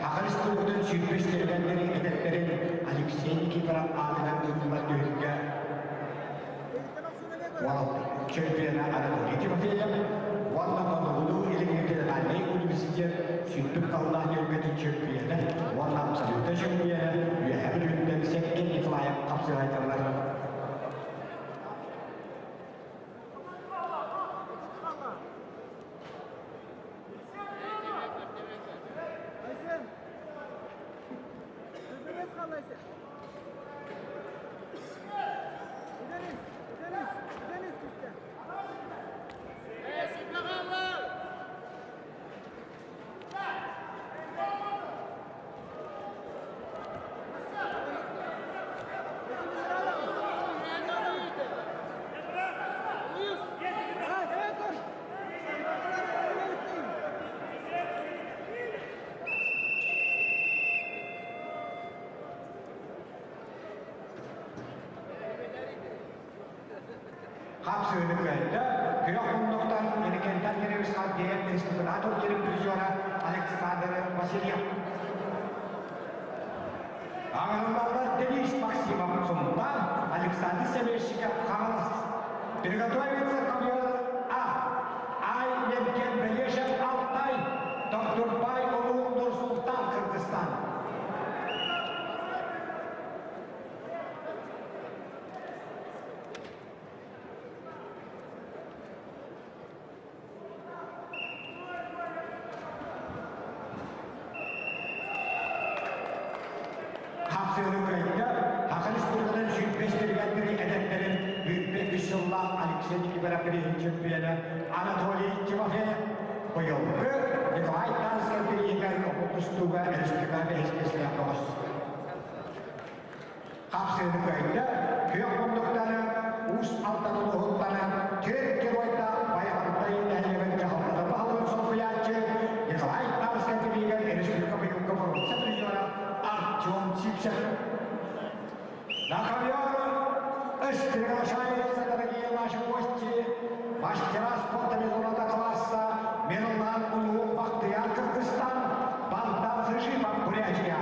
Speaker 1: Саха Республикатын сүүрбүс тэрилтэлэрин эдэрдэрин Алексей Никифоров аатынан ыытыллар түһүлгэ уолаттар чемпиона Анатолий Тимофеев уонна Хотугулуу Илиҥҥи федеральнай университет сүүрбүт халлаан түһүлгэтин чемпиона уонна абсолютнай чемпиона Үөһээ Бүлүүттэн Сергей Николаев хапсыһайталлар. Хапсыыны кыайда. Күрэх муннуктан Иннокентий Андреевич Авдеев республикатор турнирын призера Александр Васильев. Аҥарыллаллар Денис Максимов Сунтар, Александр Семейщиков Хаҥалас. Приготовиться ковер А. Ай Мерген Белешев Алтай, Доктурбай Улуу Нур-Султан Кыргызстан. Хапсыыны кыайда. гран-при эдэрдэрин 23 сыллаах Алексей Никифоров бирииһин чемпиона Анатолий Тимофеев быйылгы Николай Тарскай бирииһигэр көҥүл тустууга республика бэһис миэстэлээх бөҕөс. Хапсыыны кыайда, күөх муннуктаны, Уус Алдан улууһуттан түөрт геройдаах Байаҕантай нэһилиэгин дьаһалтата баһылыгын солбуйааччы Николай Тарскай бирииһигэр республика быйылгы боруобуса призера Артем Сивцев. На ковер приглашаются, дорогие наши гости, мастера спорта международного класса Мирлан Улуу Бахтияр Кыргызстан, Богдан Сыжипов Бурятия.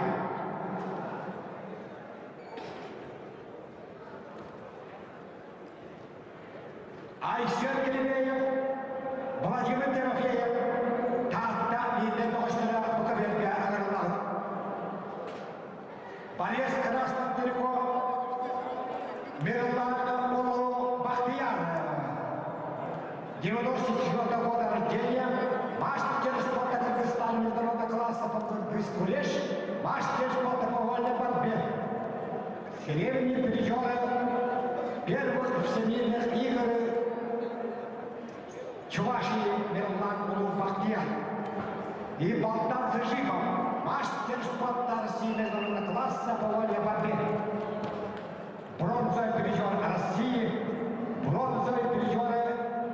Speaker 1: Айсен Килибеев, Владимир Тимофеев, Таатта биирдэ бөҕөстөрө бука биэргэ аҥарыллаҕыт. Борис Красный Телеком, Мирлан Улуу Бахтияр, 94 года рождения, мастер спорта Кыргызстана международного класса по кыргыз кулеш, мастер спорта по вольной борьбе. Серебряные призеры первых всемирных игр Чувашии Мирлан Улуу Бахтияр и Богдан Зажипов, мастер спорта России международного класса по вольной борьбе. Бронзовый призер России, бронзовый призеры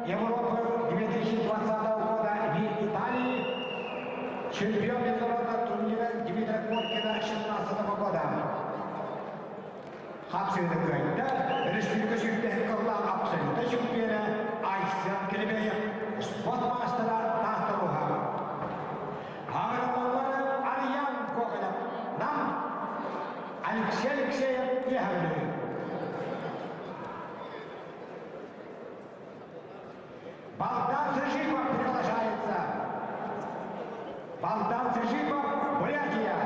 Speaker 1: Европы 2020 года в Италии, чемпион международного турнира Дмитрия Коркина 2016 года. Хапсыыны кыайда, республика сүүрдэһин кыллаах абсолютнай чемпиона Айсен Килибеев, спорт маастара Таатта Аҕыраллары Арыйаан Коконов, Нам Алексей Алексеев Үөһээ Богдан Сыжипов приглашается. Богдан Сыжипов, Бурятия.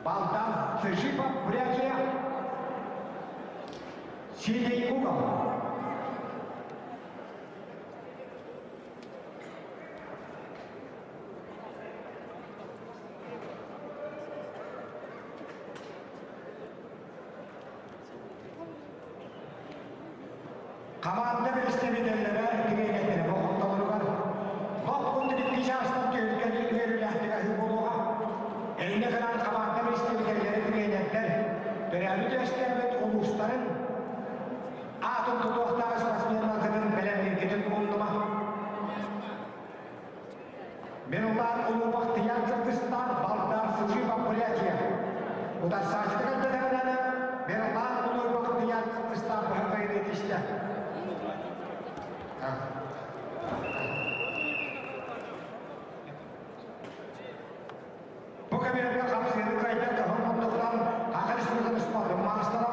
Speaker 1: Богдан Сыжипов, Бурятия. Синий угол. Хамаанда бэрэстэбиитэллэрэ тириэньэрдэрэ болҕомтолоругар лоп курдук икки чаастан түһүлгэни үөрүүлээхтик аһыы буолуоҕа. Инньэ гынан хамаанда бэрэстэбиитэллэрэ тириэньэрдэр төрөөбүт-үөскээбит улуустарын аатын тутуохтаах спортсменнаргытын бэлэмнииргитин умнума. Мирлан Улуу Бахтияр Кыргызстан Балдар Сыжыба Бурятия. Утарсааччы кэлбэтэҕинэ Мирлан Улуу Бахтияр Кыргызстан баһылыгын этистэ. Бу кэмигэр хапсыыны кыайда кыһыл муннуктан Саха Республикатын спордун маастара,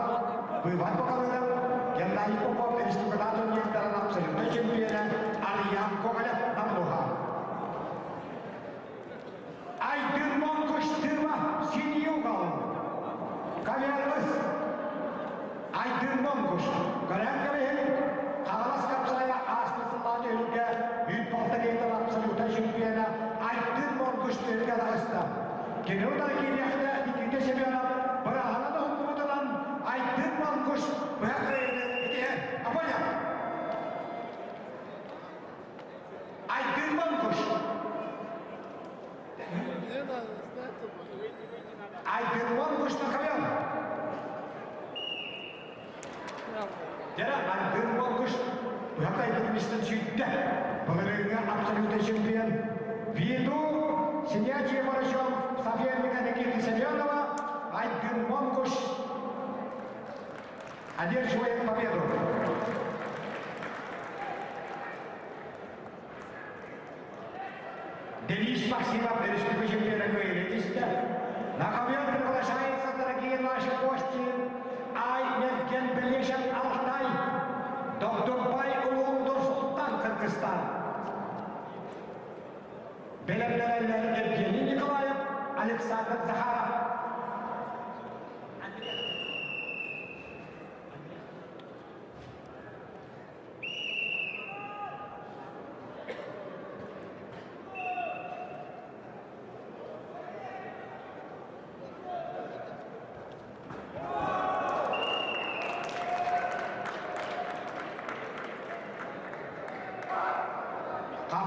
Speaker 1: быыбар бакалыыра Геннадий Попов республикатааҕы турнирдарын абсолютнай чемпиона Арыйаан Гоголев намнуха. Айдын Монкуш-Тыва синий угол. Коверлыс Айдын Монкуш. Көрөн кэбиһин Хаҥалас Капсайа ааспыт сыллаах түһүлгэ үүт балта абсолютнай чемпиона Айдын Монкуш түһүлгэ таҕыста. Кини утары киириэхтээх Никита Семенов быраһынан уһуллубутунан Айдын Монкуш быһа кыайыыны итиһэр. Апоня! Айдын Монкуш! Айдын Монкуш на ковер! Дьэ, Айдын Монкуш быһа кыайбытын истэн сүүрдэ. Былырыыҥҥы абсолютнай чемпион Ввиду снятия врачом соперника Никиты Семенова Айдын Монкуш одерживает победу. Денис Максимов, республика чемпиона кыайыытыста. На ковер приглашается, дорогие наши гости, Ай Мерген Белешев Алтай, Догдурбай Улуу Нур-Султан, Кыргызстан. Бэлэмнэнэллэр Евгений Николаев, Александр Захаров.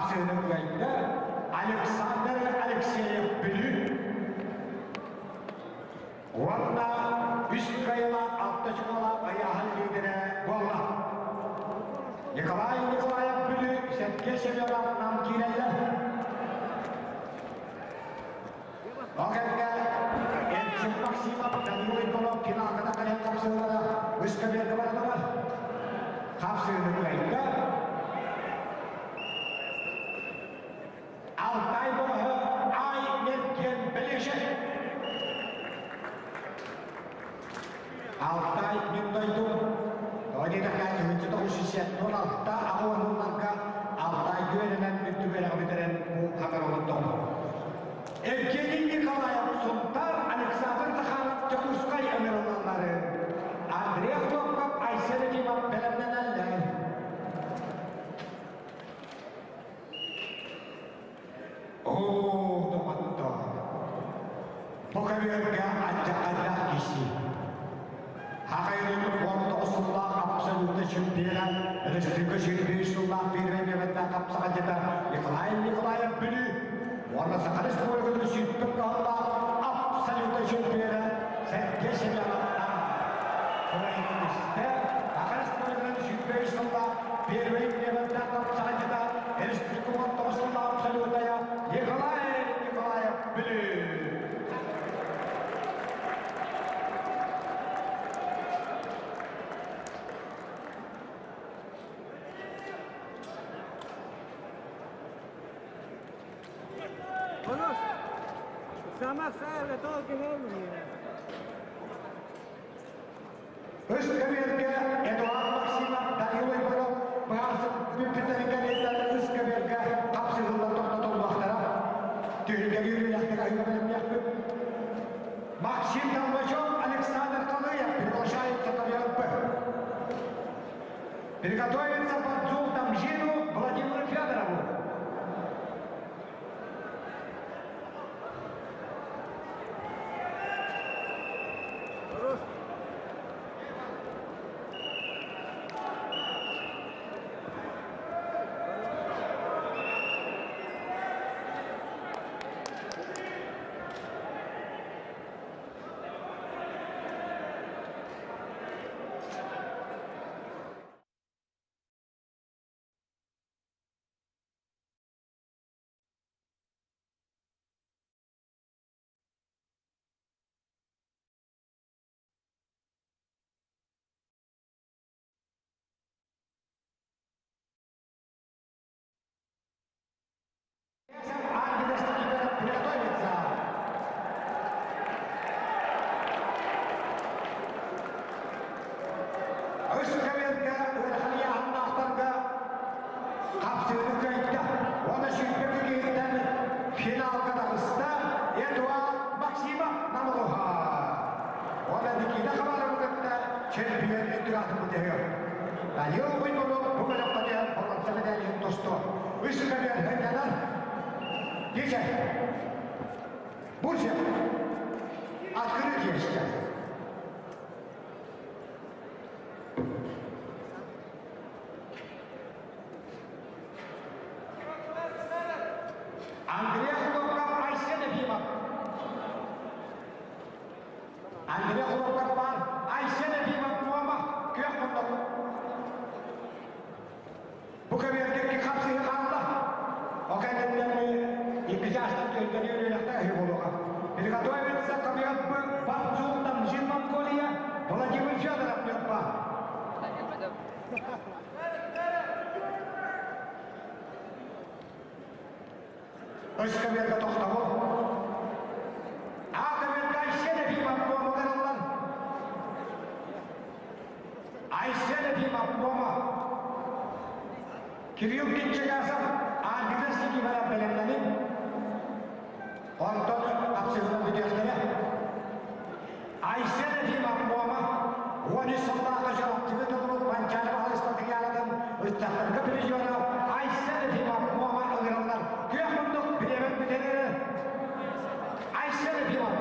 Speaker 1: Хапсыыны кыайда Александр Алексеев Бүлүү. Уонна үс кыайыылаах алта чукалаах ыйааһын лидерэ буолла. Николай Николаев Бүлүү Сергей Семенов Нам киирэллэр. Ол кэмҥэ Эрчим Максимов Данил Иванов финалга кэлэн хапсыылара үс көбүөргэ баратылар. Хапсыыны кыайда. Алтай бөҕөһө Ай Мерген Белешев. Алтай мин дойдум. Тоҕо диэтэххэ, 1976 аҕа Алтай күөлүнэн үрдүк үөрэҕи бүтэрэн бу хатар олордоҕум. Евгений Николаев Сунтар, Александр Захаров Дьокуускай ыҥырыллаллары Андрей Хлопков, Айсен Ефимов бэлэмнэнэллэр. Оо, доҕоттоор, бу көбүөргэ алдьархайдаах киһи. Хахайрын 19 сыллаах абсолютно чемпиона, республика 25 сыллаах первый миэбэттээх хапсаҕайдьыта Николай Николаев Бүлүү уонна Саха Республикатын сүүрбүт кыһаллаах абсолютно чемпиона Сергей Семенов Украинистэ Саха Республикатын 25 сыллаах первый миэбэттээх хапсаҕайдьыта республика 19 сыллаах абсолютная Николай Николаев Бүлүү. Үс көбүөргэ Эдуард Максимов, Данил Егоров быһаарсык бүппүттэрин кэнниттэн үс көбүөргэ хапсыһыылар тохтотуллуохтара. Түһүлгэ үөрүүлээхтик аһыыга бэлэмниэхпит. Максим Толмачев, Александр Талыев приглашается ковер Б. Приготовиться борцу Тамжину Владимиру Федорову. Приготовиться. Үс көбүөргэ ыараханья аннаахтарга хапсыыны кыайда. Уонна сүүрбэ киһиттэн финалга таҕыста Эдуард Максимов Намылуха. Уонна Никита Хабаровы кытта чемпион өттүгатын бүтэһиэ. Данил Уйбонов бу бөлөххө түһэн боруонса мэдээлин тустуо. Үс көбүөр хыннанар. Дичэ. Буржа. Открытие сейчас. Андрей Хлопков, Айсен Ефимов. Андрей Хлопков бар, Айсен Ефимов Муома, күөх муннук. Бу көбүөргэ хапсыһы хаалла. Ол кэнниттэн икки чаастан төлдөнү үөрүйэхтэ үһү буолуоҕа. Приготовиться ковер борцу Тамжин Монголия Владимир Федоров Ньурба. Үс көбүөргэ тохтобул. А көбүөргэ Айсен Ефимов буомугарыллар. Айсен Ефимов буома. Кирилл Кичигасов Аргида Сикивара бэлэмнэнин. Онтон хапсыһынан бүтүөхтэрэ. Айсен Ефимов буома 13 сыллаахха Чурапчыга толору Манчаары Баһылай спартакиадатын ыччаттарга призера Айсен Ефимов буома ыҥыраллар. Күөх мундук бириэмэн бүтэрэр. Айсен Ефимов.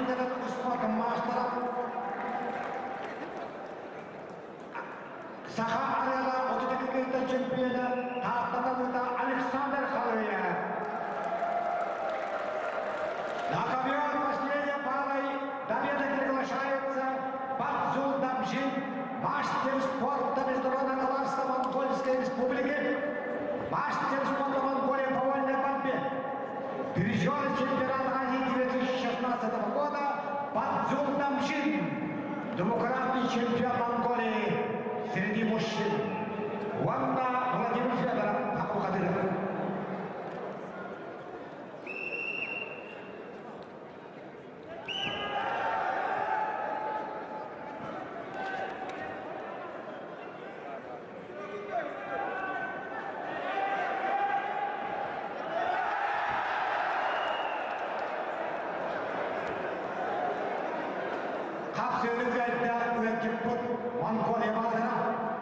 Speaker 1: Республикатын спорт маастара Саха арыала 32 кыйтан чемпиона Тааттаталыта Александр Халыев. На ковер последней парой победы приглашается Бадзул Дамжин, мастер спорта международного класса Монгольской Республики, мастер спорта Монголии по вольной борьбе, призер чемпионата Азии 2016 года Бадзул Дамжин, двукратный чемпион Монголии среди мужчин. Уонна Владимир Федоров Акухатыров. Хапсыыны кыайда ыалдьыппыт Монголия баҕатара,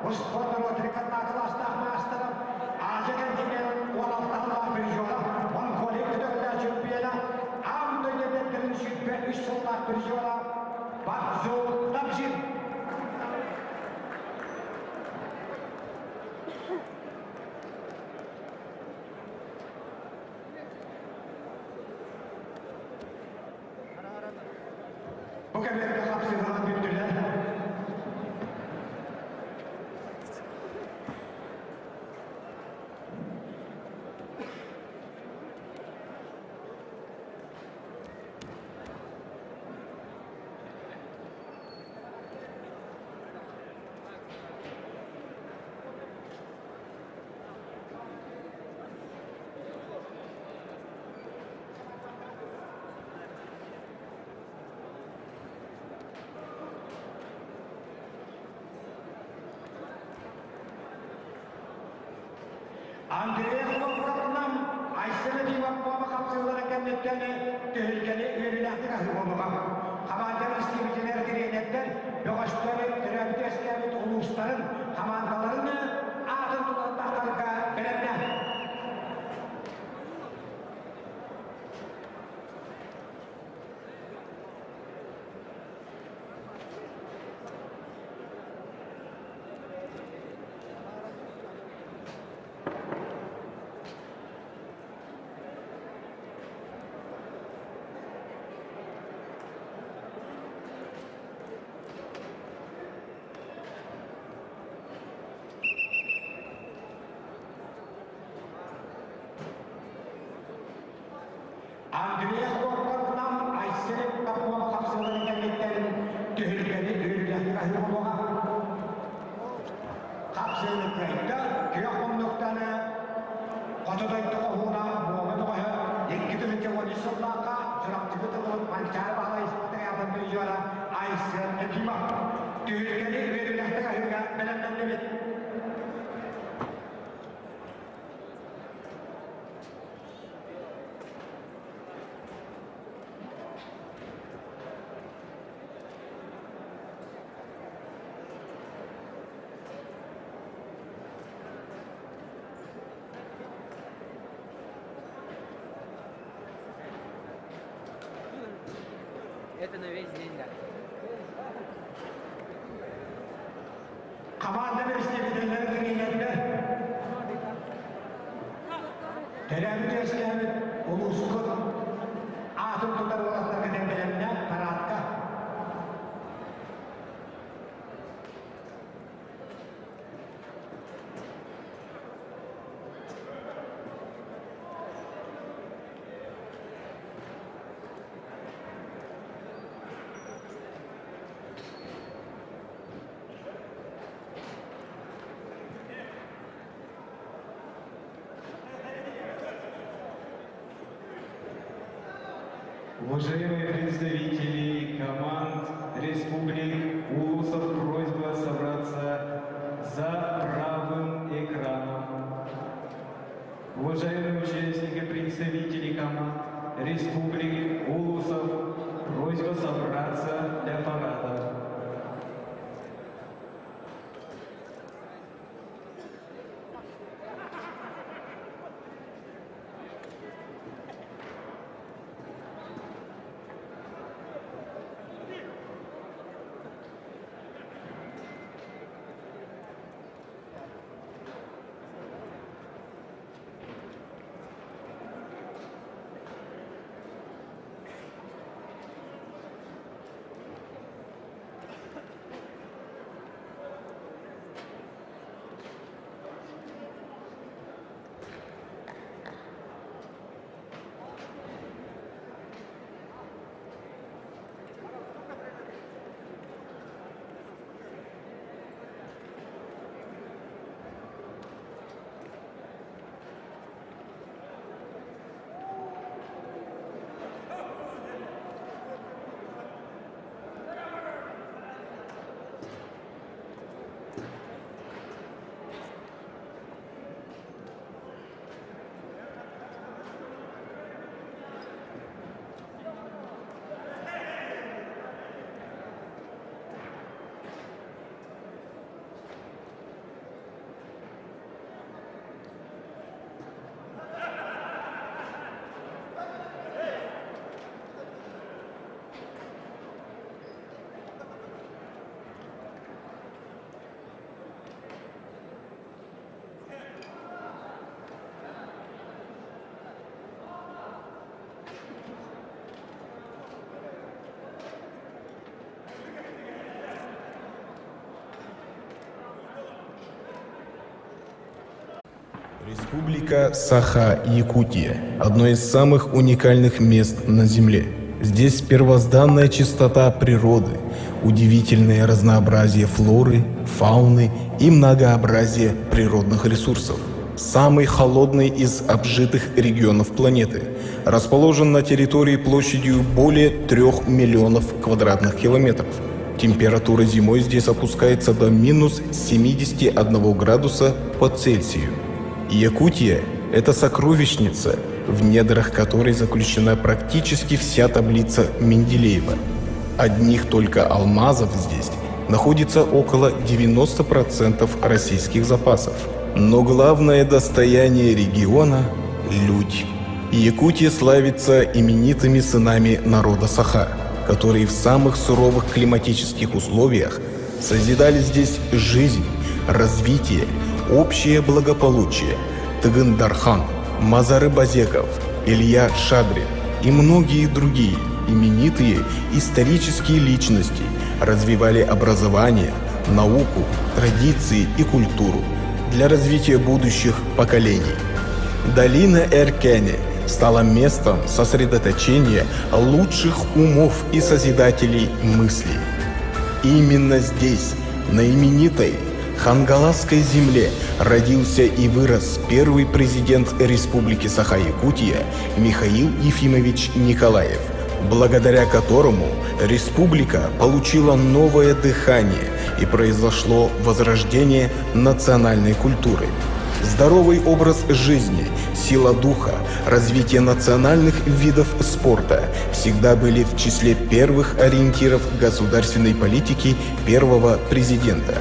Speaker 1: успуорт норуотрикаттаах кылаастаах маастара, Азия континенын 16 призера, Монголия көтөллөөх чемпиона, аан дойду эдэрдэрин 23 сыллаах призера Бакзу Дабжин. Бу кэмнэргэ хапсыһыылар бүттүлэр. Андрей Хлопковынан Айсена Дивакова хапсыылара кэнниттэн түһүлгэни үөрүүлээхтик аһыы буолуоҕа. Хамаандалар истибитинэр тириэньэрдэр бөҕөстөрү төрөөбүт үөскээбит улуустарын хамаандаларын аатын тутан тахтарга бэлэмнээх. Андрей Хлопковынан Айсен Попова хапсыыларын кэнниттэн түһүлгэни үөрүүлээхтик аһыы буолуоҕа. Хапсыыны кыайда, күөх муннуктаны Хоту дойду хоһууна Муома бөҕөһө 2013 сыллаахха Чурапчыга тылын Манчаары Баһылай Испатаятын призера Айсен Ефимов түһүлгэни үөрүүлээхтик аһыыга бэлэмнэннибит.
Speaker 2: Это на весь день, да.
Speaker 1: Команда представителлэрэ тренердэр төрөөбүт үөскээбит улуускут аатын тутар уолаттарга бэлэмнээх парадка
Speaker 4: Уважаемые представители команд республик Улусов, просьба собраться за правым экраном. Уважаемые участники, представители команд республик Улусов, просьба собраться для парада.
Speaker 5: Республика Саха-Якутия – одно из самых уникальных мест на Земле. Здесь первозданная чистота природы, удивительное разнообразие флоры, фауны и многообразие природных ресурсов. Самый холодный из обжитых регионов планеты. Расположен на территории площадью более 3 миллионов квадратных километров. Температура зимой здесь опускается до минус 71 градуса по Цельсию. Якутия – это сокровищница, в недрах которой заключена практически вся таблица Менделеева. Одних только алмазов здесь находится около 90% российских запасов. Но главное достояние региона – люди. Якутия славится именитыми сынами народа Саха, которые в самых суровых климатических условиях созидали здесь жизнь, развитие, общее благополучие. Тыгын Дархан, Мазары Базеков, Илья Шадрин и многие другие именитые исторические личности развивали образование, науку, традиции и культуру для развития будущих поколений. Долина Эркене стала местом сосредоточения лучших умов и созидателей мыслей. Именно здесь, на именитой Хангаласской земле, родился и вырос первый президент Республики Саха-Якутия Михаил Ефимович Николаев, благодаря которому республика получила новое дыхание и произошло возрождение национальной культуры. Здоровый образ жизни, сила духа, развитие национальных видов спорта всегда были в числе первых ориентиров государственной политики первого президента.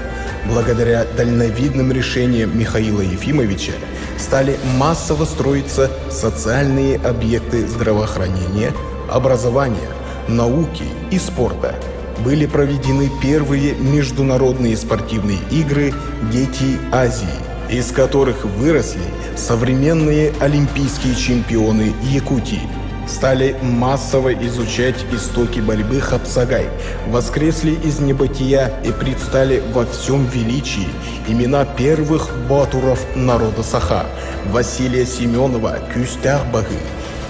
Speaker 5: Благодаря дальновидным решениям Михаила Ефимовича стали массово строиться социальные объекты здравоохранения, образования, науки и спорта. Были проведены первые международные спортивные игры «Дети Азии», из которых выросли современные олимпийские чемпионы Якутии. Стали массово изучать истоки борьбы хапсагай, воскресли из небытия и предстали во всем величии имена первых батуров народа Саха Василия Семенова Кюстях-Багы,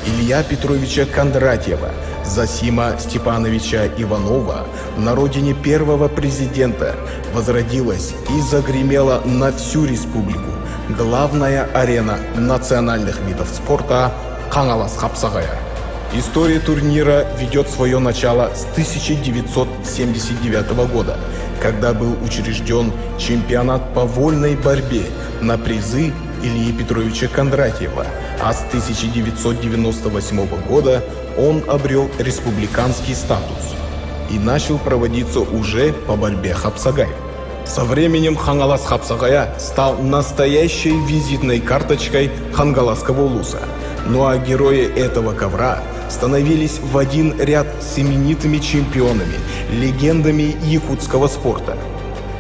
Speaker 5: Илья Петровича Кондратьева, Засима Степановича Иванова на родине первого президента возродилась и загремела на всю республику главная арена национальных видов спорта Хаҥалас хапсаҕайа. История турнира ведет свое начало с 1979 года, когда был учрежден чемпионат по вольной борьбе на призы Ильи Петровича Кондратьева, а с 1998 года он обрел республиканский статус и начал проводиться уже по борьбе хапсагай. Со временем Хаҥалас хапсаҕайа стал настоящей визитной карточкой Хангаласского улуса. Ну а герои этого ковра становились в один ряд с именитыми чемпионами, легендами якутского спорта.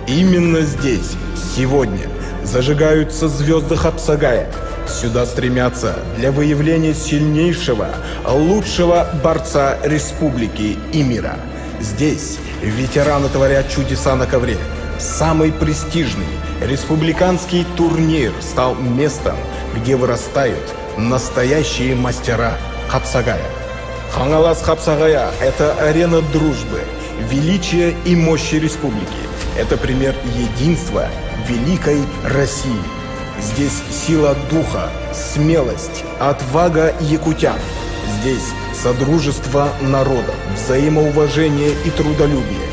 Speaker 5: Именно здесь, сегодня, зажигаются звезды Хапсагая. Сюда стремятся для выявления сильнейшего, лучшего борца республики и мира. Здесь ветераны творят чудеса на ковре. Самый престижный республиканский турнир стал местом, где вырастают настоящие мастера Хапсагая. Хаҥалас хапсаҕайа – это арена дружбы, величия и мощи республики. Это пример единства великой России. Здесь сила духа, смелость, отвага якутян. Здесь содружество народов, взаимоуважение и трудолюбие.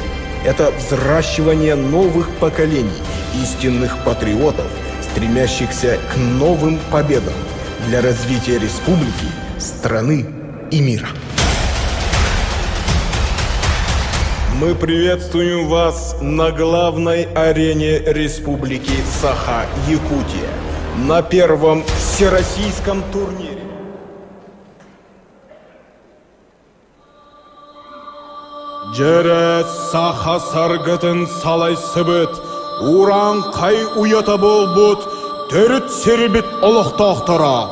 Speaker 5: Это взращивание новых поколений, истинных патриотов, стремящихся к новым победам для развития республики, страны и мира. Мы приветствуем вас на главной арене Республики Саха-Якутия на первом всероссийском турнире.
Speaker 6: Дьэрэ саха саргытын салайсыбыт, урааҥхай уйата буолбут төрүт сирбит олохтоохторо,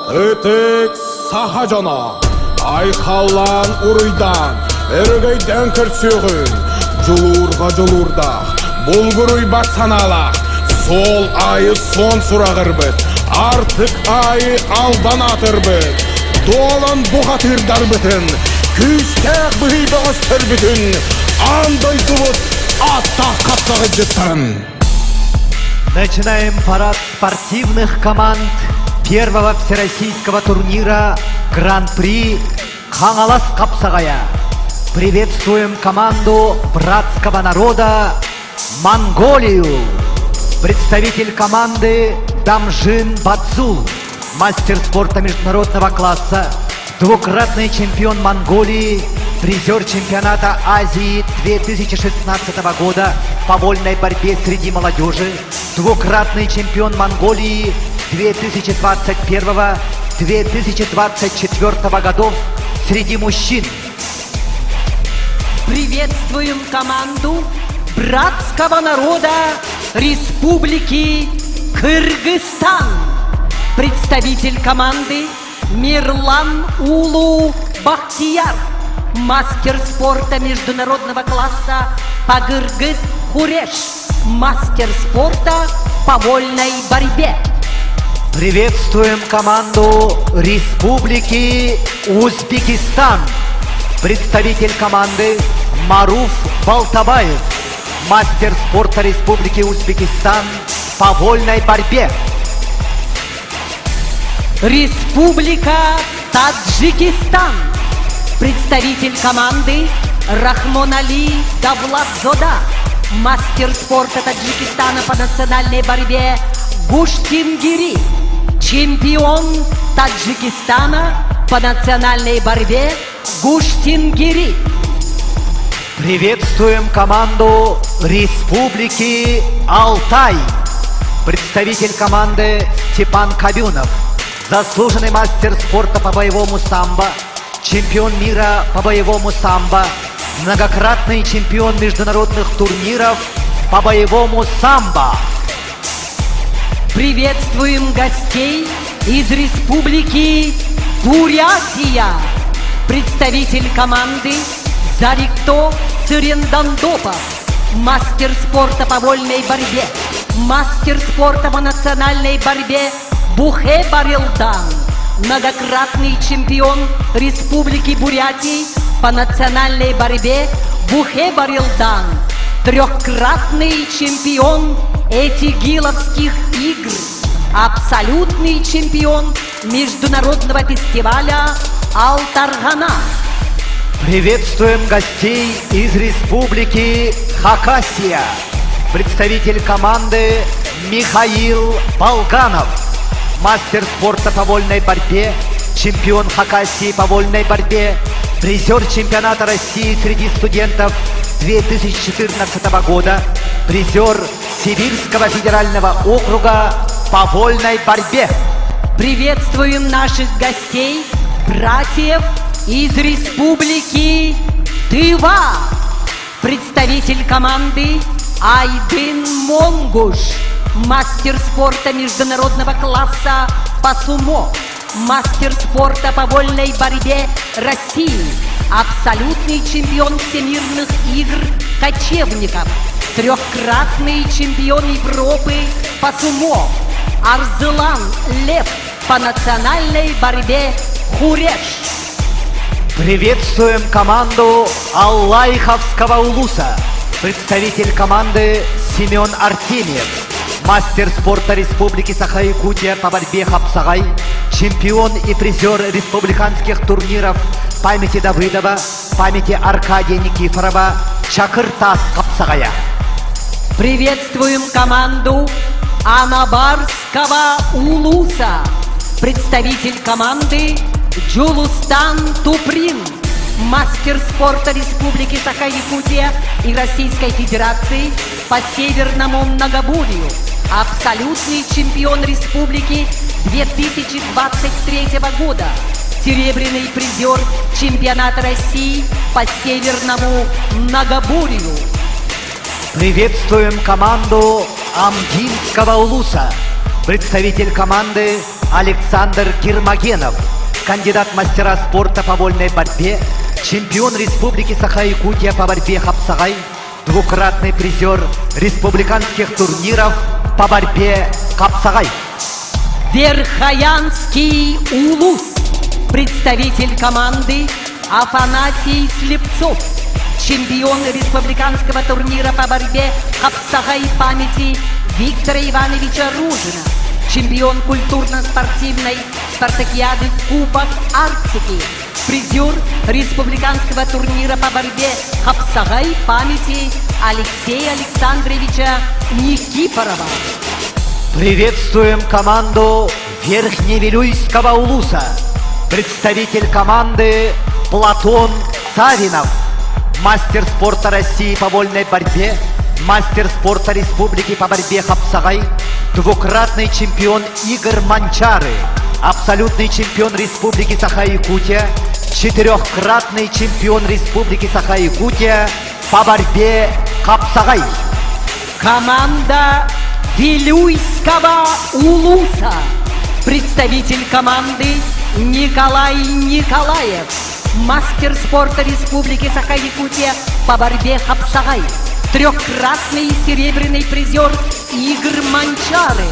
Speaker 6: ытык саха дьоно, айхаллаан уруйдаан, өрөгөйдөөн көрсүөҕүҥ, дьулуурга дьулуурдаах, булгуруйбат санаалаах, суол аайы суон сураҕырбыт, Артык аайы албан аатырбыт, дуолан бухатыырдарбытын, күүстээх быһый бөҕөстөрбүтүн, аан дойдубут ааттаах хапсаҕайдьыттарын.
Speaker 7: Начинаем парад спортивных команд первого всероссийского турнира Гран-при Хаҥалас Хапсаҕайа. Приветствуем команду братского народа Монголию. Представитель команды Дамжин Бацул, мастер спорта международного класса, двукратный чемпион Монголии, призер чемпионата Азии 2016 года по вольной борьбе среди молодежи, двукратный чемпион Монголии 2021-2024 годов среди мужчин.
Speaker 8: Приветствуем команду братского народа Республики Кыргызстан. Представитель команды Мирлан Улу Бахтияр, мастер спорта международного класса по Кыргыз Хуреш, мастер спорта по вольной борьбе.
Speaker 7: Приветствуем команду Республики Узбекистан. Представитель команды Маруф Балтабаев, мастер спорта Республики Узбекистан по вольной борьбе.
Speaker 8: Республика Таджикистан. Представитель команды Рахмонали Давлатзода, мастер спорта Таджикистана по национальной борьбе Гуштингири, чемпион Таджикистана по национальной борьбе Гуштингири.
Speaker 7: Приветствуем команду Республики Алтай. Представитель команды Степан Кабюнов, заслуженный мастер спорта по боевому самбо, чемпион мира по боевому самбо, многократный чемпион международных турниров по боевому самбо.
Speaker 8: Приветствуем гостей из Республики Бурятия. Представитель команды Зарикто Цырендандопов, мастер спорта по вольной борьбе, мастер спорта по национальной борьбе Бухэ Барилдан, многократный чемпион Республики Бурятии по национальной борьбе Бухэ Барилдан, трехкратный чемпион Этигиловских игр, абсолютный чемпион международного фестиваля Алтаргана.
Speaker 7: Приветствуем гостей из Республики Хакасия. Представитель команды Михаил Болганов, мастер спорта по вольной борьбе, чемпион Хакасии по вольной борьбе, призер чемпионата России среди студентов 2014 года, призер Сибирского федерального округа по вольной борьбе.
Speaker 8: Приветствуем наших гостей, братьев из Республики Тыва. Представитель команды Айдын Монгуш, мастер спорта международного класса по сумо, мастер спорта по вольной борьбе России, абсолютный чемпион всемирных игр кочевников, трехкратный чемпион Европы по сумо, Арзылан Лев по национальной борьбе Хуреш.
Speaker 7: Приветствуем команду Аллайховского улуса. Представитель команды Семен Артемьев. Мастер спорта Республики Саха-Якутия по борьбе Хапсагай, чемпион и призер республиканских турниров памяти Давыдова, памяти Аркадия Никифорова, Чакыртас Хапсагая.
Speaker 8: Приветствуем команду Анабарского Улуса. Представитель команды Джулустан Туприн, мастер спорта Республики Саха-Якутия и Российской Федерации по Северному Многоборью, абсолютный чемпион республики 2023 года, серебряный призер чемпионата России по Северному Многоборью.
Speaker 7: Приветствуем команду Амгинского улуса. Представитель команды Александр Кирмагенов, кандидат мастера спорта по вольной борьбе, чемпион Республики Саха-Якутия по борьбе Хапсагай, двукратный призер республиканских турниров по борьбе Хапсагай.
Speaker 8: Верхоянский улус. Представитель команды Афанасий Слепцов. Чемпион республиканского турнира по борьбе Хапсагай памяти Виктора Ивановича Ружина. Чемпион культурно-спортивной спартакиады Кубок Арктики. Призер республиканского турнира по борьбе Хапсагай памяти Алексея Александровича Никифорова.
Speaker 7: Приветствуем команду Верхневилюйского улуса. Представитель команды Платон Савинов. Мастер спорта России по вольной борьбе, мастер спорта Республики по борьбе Хапсагай, двукратный чемпион игр Манчары, абсолютный чемпион Республики Саха-Якутия, четырехкратный чемпион Республики Саха-Якутия по борьбе Хапсагай.
Speaker 8: Команда Вилюйского Улуса. Представитель команды Николай Николаев. Мастер спорта Республики Саха-Якутия по борьбе Хапсагай. Трехкратный серебряный призер игр Манчары.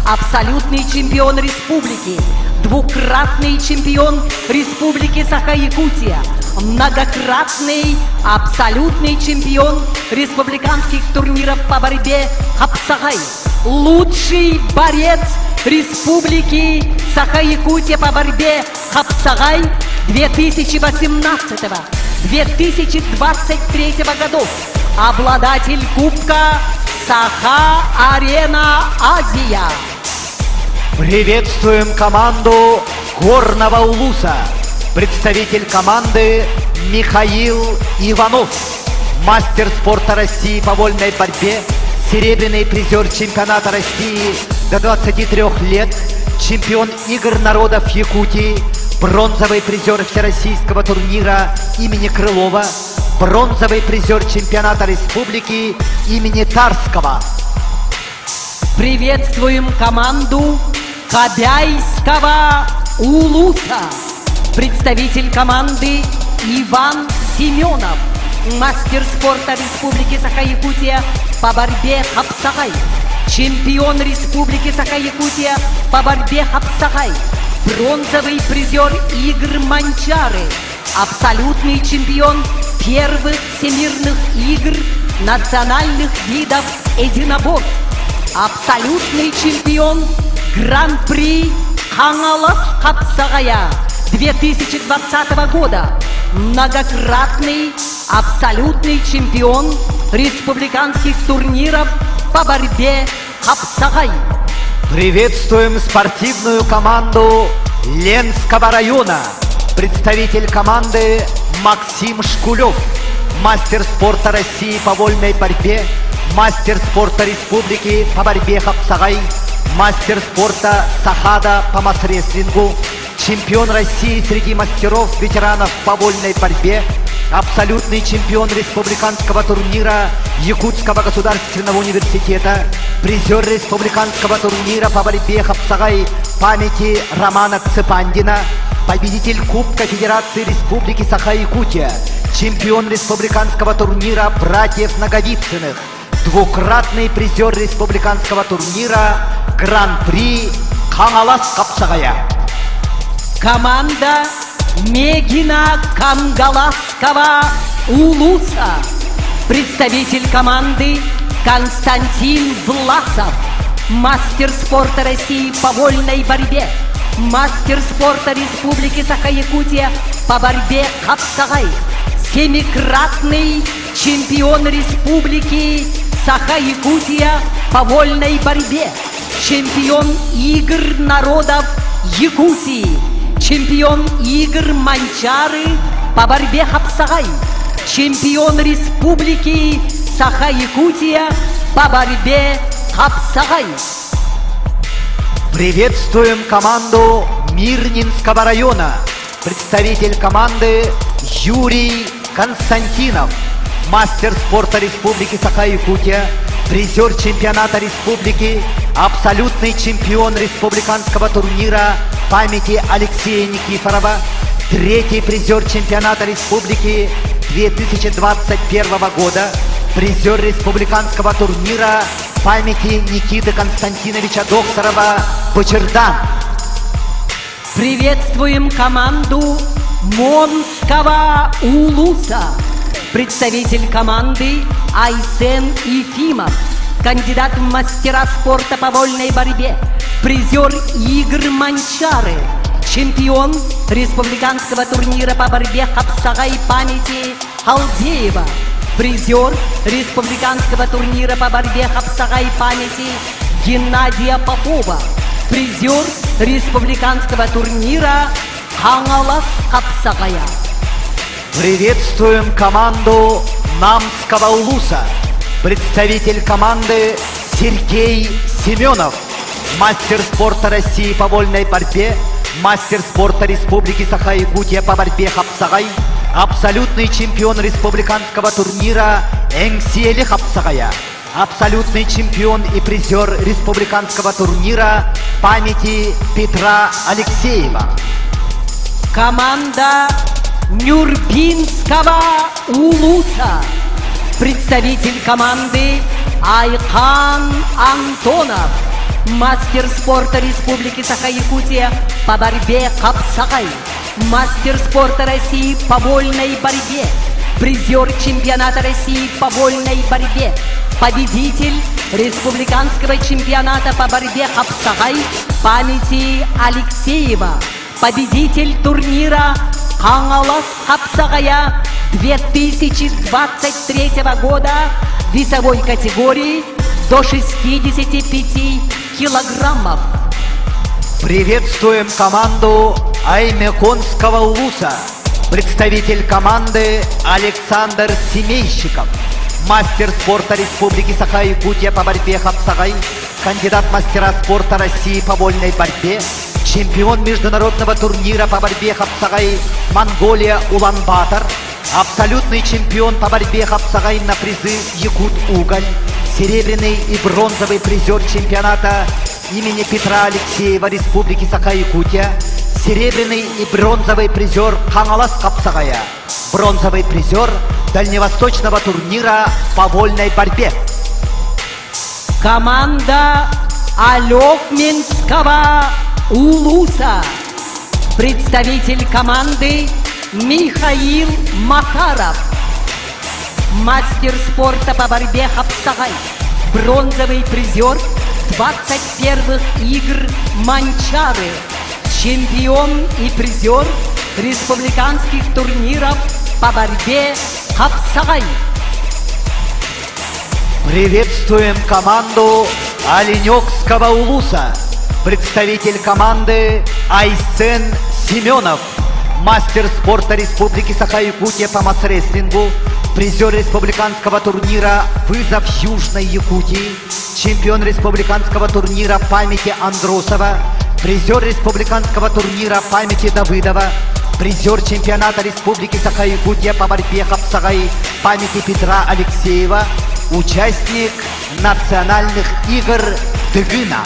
Speaker 8: Абсолютный чемпион республики. Двукратный чемпион Республики Саха-Якутия. Многократный абсолютный чемпион республиканских турниров по борьбе Хапсагай. Лучший борец Республики Саха-Якутия по борьбе Хапсагай 2018-2023 годов. Обладатель Кубка Саха-Арена Азия.
Speaker 7: Приветствуем команду Горного Улуса. Представитель команды Михаил Иванов. Мастер спорта России по вольной борьбе, серебряный призер чемпионата России до 23 лет, чемпион игр народов Якутии, бронзовый призер Всероссийского турнира имени Крылова, бронзовый призер чемпионата республики имени Тарского.
Speaker 8: Приветствуем команду Кобяйского Улуса. Представитель команды Иван Семенов. Мастер спорта Республики Саха-Якутия по борьбе Хапсагай. Чемпион Республики Саха-Якутия по борьбе Хапсагай. Бронзовый призер игр Манчары. Абсолютный чемпион первых всемирных игр национальных видов единоборств. Абсолютный чемпион Гран-при Хаҥалас хапсаҕайа 2020 года. Многократный абсолютный чемпион республиканских турниров по борьбе Хапсаҕай.
Speaker 7: Приветствуем спортивную команду Ленского района. Представитель команды Максим Шкулев, мастер спорта России по вольной борьбе, мастер спорта Республики по борьбе Хапсагай, мастер спорта Сахада по мас-рестлингу, чемпион России среди мастеров ветеранов по вольной борьбе, абсолютный чемпион республиканского турнира Якутского государственного университета, призер республиканского турнира по борьбе Хапсагай памяти Романа Цыпандина, победитель Кубка Федерации Республики Саха-Якутия, чемпион республиканского турнира братьев Наговицыных, двукратный призер республиканского турнира Гран-при Хаҥалас хапсаҕайа.
Speaker 8: Команда Мегина Кангаласского Улуса. Представитель команды Константин Власов. Мастер спорта России по вольной борьбе. Мастер спорта Республики Саха-Якутия по борьбе Хапсагай. Семикратный чемпион Республики Саха-Якутия по вольной борьбе. Чемпион игр народов Якутии. Чемпион игр Манчары по борьбе Хапсагай. Чемпион Республики Саха-Якутия по борьбе Хапсагай.
Speaker 7: Приветствуем команду Мирнинского района. Представитель команды Юрий Константинов, мастер спорта Республики Саха-Якутия, призер чемпионата республики, абсолютный чемпион республиканского турнира памяти Алексея Никифорова, третий призер чемпионата республики 2021 года, призер республиканского турнира памяти Никиты Константиновича Докторова Бычырдан.
Speaker 8: Приветствуем команду Монского Улуса. Представитель команды Айсен Ефимов, кандидат в мастера спорта по вольной борьбе, призер игр Манчары, чемпион республиканского турнира по борьбе Хапсагай памяти Халдеева, призер республиканского турнира по борьбе Хапсагай памяти Геннадия Попова, призер республиканского турнира Хаҥалас хапсаҕайа.
Speaker 7: Приветствуем команду Намского улуса. Представитель команды Сергей Семенов, мастер спорта России по вольной борьбе, мастер спорта Республики Саха-Якутия по борьбе хапсаҕай, абсолютный чемпион республиканского турнира Эҥсиэли хапсаҕайа, абсолютный чемпион и призер республиканского турнира памяти Петра Алексеева.
Speaker 8: Команда Нюрбинского улуса. Представитель команды Айхан Антонов. Мастер спорта Республики Саха-Якутия по борьбе хапсаҕай. Мастер спорта России по вольной борьбе. Призер чемпионата России по вольной борьбе. Победитель республиканского чемпионата по борьбе хапсаҕай памяти Алексеева. Победитель турнира Хаҥалас хапсаҕайа 2023 года весовой категории до 65 килограммов.
Speaker 7: Приветствуем команду Аймеконского улуса. Представитель команды Александр Семейщиков. Мастер спорта Республики Саха-Якутия по борьбе хапсаҕай, кандидат мастера спорта России по вольной борьбе, чемпион международного турнира по борьбе хапсаҕай Монголия Улан-Батор, абсолютный чемпион по борьбе хапсаҕай на призы Якут Уголь, серебряный и бронзовый призер чемпионата имени Петра Алексеева Республики Саха-Якутия, серебряный и бронзовый призер Хаҥалас хапсаҕайа, бронзовый призер Дальневосточного турнира по вольной борьбе.
Speaker 8: Команда Олекминского Улуса. Представитель команды Михаил Макаров. Мастер спорта по борьбе хапсаҕай. Бронзовый призер 21-х игр Манчары. Чемпион и призер республиканских турниров по борьбе хапсаҕай.
Speaker 7: Приветствуем команду Оленекского улуса. Представитель команды Айсен Семенов, мастер спорта Республики Саха-Якутия по мас-рестлингу, призер республиканского турнира «Вызов Южной Якутии», чемпион республиканского турнира памяти Андросова, призер республиканского турнира памяти Давыдова, призер чемпионата Республики Саха-Якутия по борьбе хапсаҕай памяти Петра Алексеева, участник национальных игр Дыгына.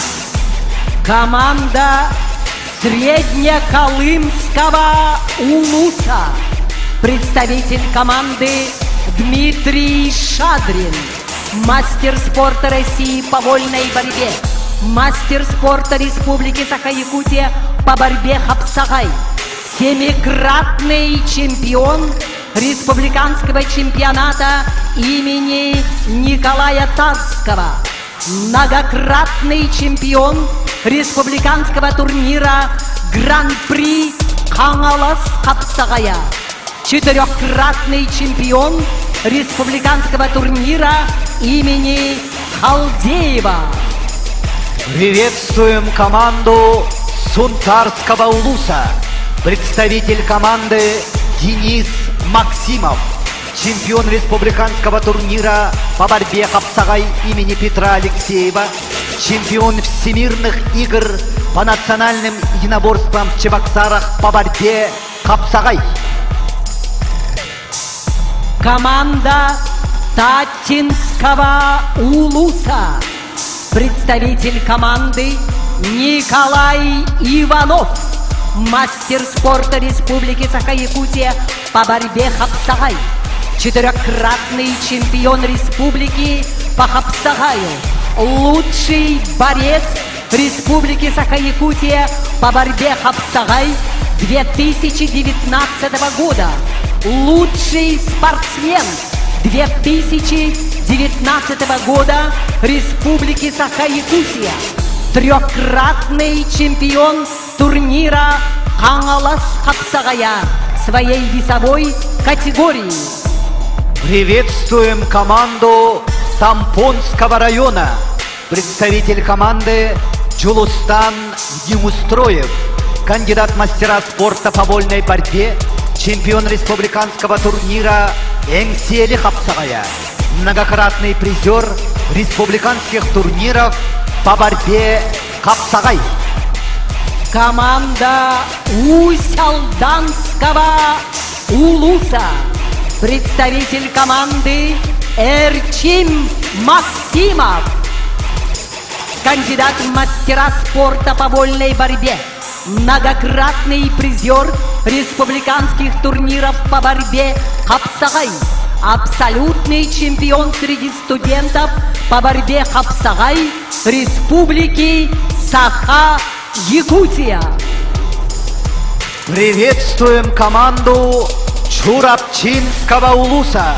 Speaker 8: Команда Среднеколымского Улуса. Представитель команды Дмитрий Шадрин. Мастер спорта России по вольной борьбе. Мастер спорта Республики Саха-Якутия по борьбе хапсаҕай. Семикратный чемпион республиканского чемпионата имени Николая Тарского. Многократный чемпион республиканского турнира Гран-при Хаҥалас хапсаҕайа. Четырехкратный чемпион республиканского турнира имени Халдеева.
Speaker 7: Приветствуем команду Сунтарского улуса. Представитель команды Денис Максимов, чемпион республиканского турнира по борьбе хапсаҕай имени Петра Алексеева, чемпион всемирных игр по национальным единоборствам в Чебоксарах по борьбе хапсаҕай.
Speaker 8: Команда Таттинского улуса. Представитель команды Николай Иванов. Мастер спорта Республики Саха-Якутия по борьбе хапсаҕай. Четырехкратный чемпион республики по хапсаҕаю. Лучший борец Республики Саха-Якутия по борьбе Хапсагай 2019 года. Лучший спортсмен 2019 года Республики Саха-Якутия. Трехкратный чемпион турнира Хаҥалас хапсаҕайа своей весовой категории.
Speaker 7: Приветствуем команду Тампонского района. Представитель команды Джулустан Димустроев, кандидат мастера спорта по вольной борьбе, чемпион республиканского турнира Эҥсиэли хапсаҕайа, многократный призер республиканских турниров по борьбе хапсаҕай.
Speaker 8: Команда Усть-Алданского Улуса. Представитель команды Эрчим Максимов. Кандидат в мастера спорта по вольной борьбе. Многократный призер республиканских турниров по борьбе хапсаҕай. Абсолютный чемпион среди студентов по борьбе хапсаҕай Республики Саха-Якутия.
Speaker 7: Приветствуем команду Чурапчинского улуса.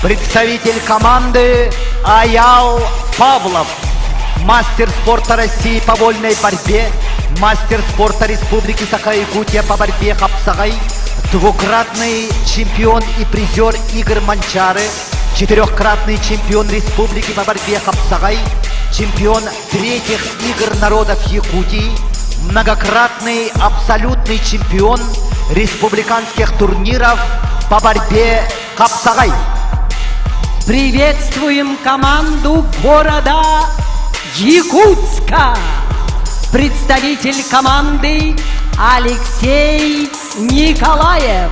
Speaker 7: Представитель команды Аял Павлов. Мастер спорта России по вольной борьбе, мастер спорта Республики Саха-Якутия по борьбе хапсаҕай, двукратный чемпион и призер игр Манчаары, четырехкратный чемпион Республики по борьбе хапсаҕай, чемпион третьих игр народов Якутии, многократный абсолютный чемпион республиканских турниров по борьбе хапсаҕай.
Speaker 8: Приветствуем команду города Якутска! Представитель команды Алексей Николаев,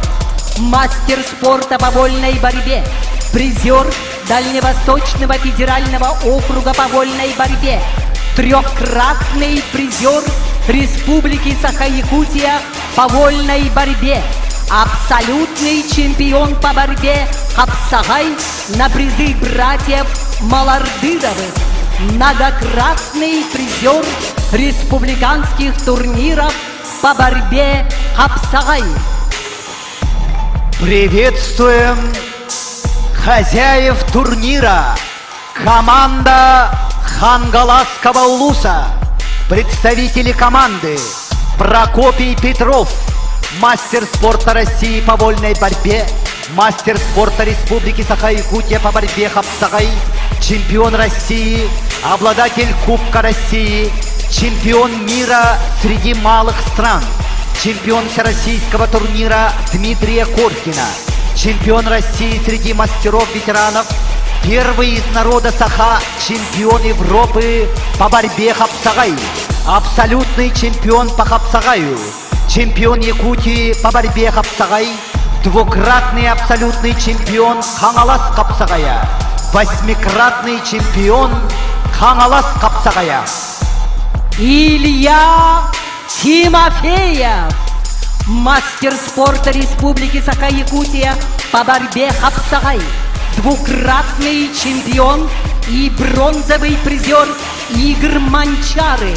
Speaker 8: мастер спорта по вольной борьбе, призер Дальневосточного федерального округа по вольной борьбе, трехкратный призер Республики Саха-Якутия по вольной борьбе, абсолютный чемпион по борьбе хапсаҕай на призы братьев Малардыровых, многократный призер республиканских турниров по борьбе хапсаҕай.
Speaker 7: Приветствуем хозяев турнира, команда Хангаласского улуса, представители команды Прокопий Петров, мастер спорта России по вольной борьбе, мастер спорта Республики Саха-Якутия по борьбе хапсаҕай, чемпион России, обладатель Кубка России, чемпион мира среди малых стран, чемпион всероссийского турнира Дмитрия Коркина, чемпион России среди мастеров-ветеранов, первый из народа Саха, чемпион Европы по борьбе хапсаҕай, абсолютный чемпион по хапсаҕаю, чемпион Якутии по борьбе хапсаҕай, двукратный абсолютный чемпион Хаҥалас хапсаҕайа, восьмикратный чемпион Хаҥалас хапсаҕайа.
Speaker 8: Илья Тимофеев, мастер спорта Республики Саха-Якутия по борьбе хапсаҕай, двукратный чемпион и бронзовый призер игр Манчары,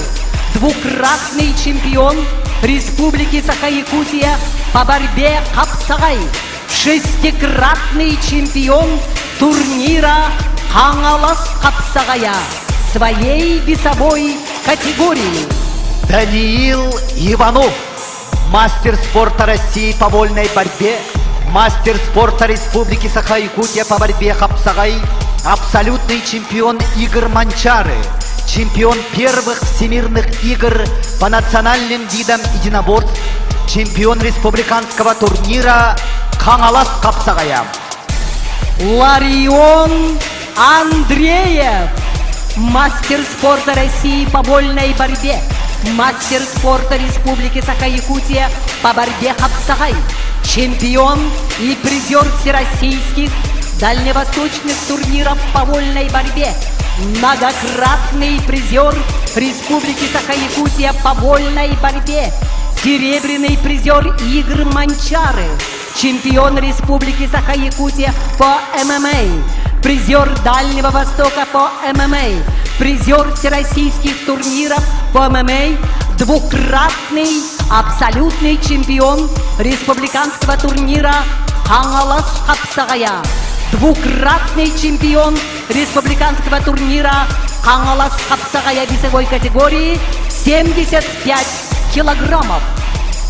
Speaker 8: двукратный чемпион Республики Саха-Якутия по борьбе хапсаҕай, шестикратный чемпион турнира Хаҥалас хапсаҕайа своей весовой категории.
Speaker 7: Даниил Иванов, мастер спорта России по вольной борьбе, мастер спорта Республики Саха-Якутия по борьбе хапсаҕай, абсолютный чемпион игр Манчары, чемпион первых всемирных игр по национальным видам единоборств, чемпион республиканского турнира Хаҥалас хапсаҕайа.
Speaker 8: Ларион Андреев, мастер спорта России по вольной борьбе, мастер спорта Республики Саха-Якутия по борьбе хапсаҕай, чемпион и призер всероссийских дальневосточных турниров по вольной борьбе, многократный призер Республики Саха-Якутия по вольной борьбе, серебряный призер игр Манчары, чемпион Республики Саха-Якутия по ММА, призер Дальнего Востока по ММА, призер всероссийских турниров по ММА, двукратный абсолютный чемпион республиканского турнира Хаҥалас хапсаҕайа, двукратный чемпион республиканского турнира Хаҥалас хапсаҕайа весовой категории 75 килограммов.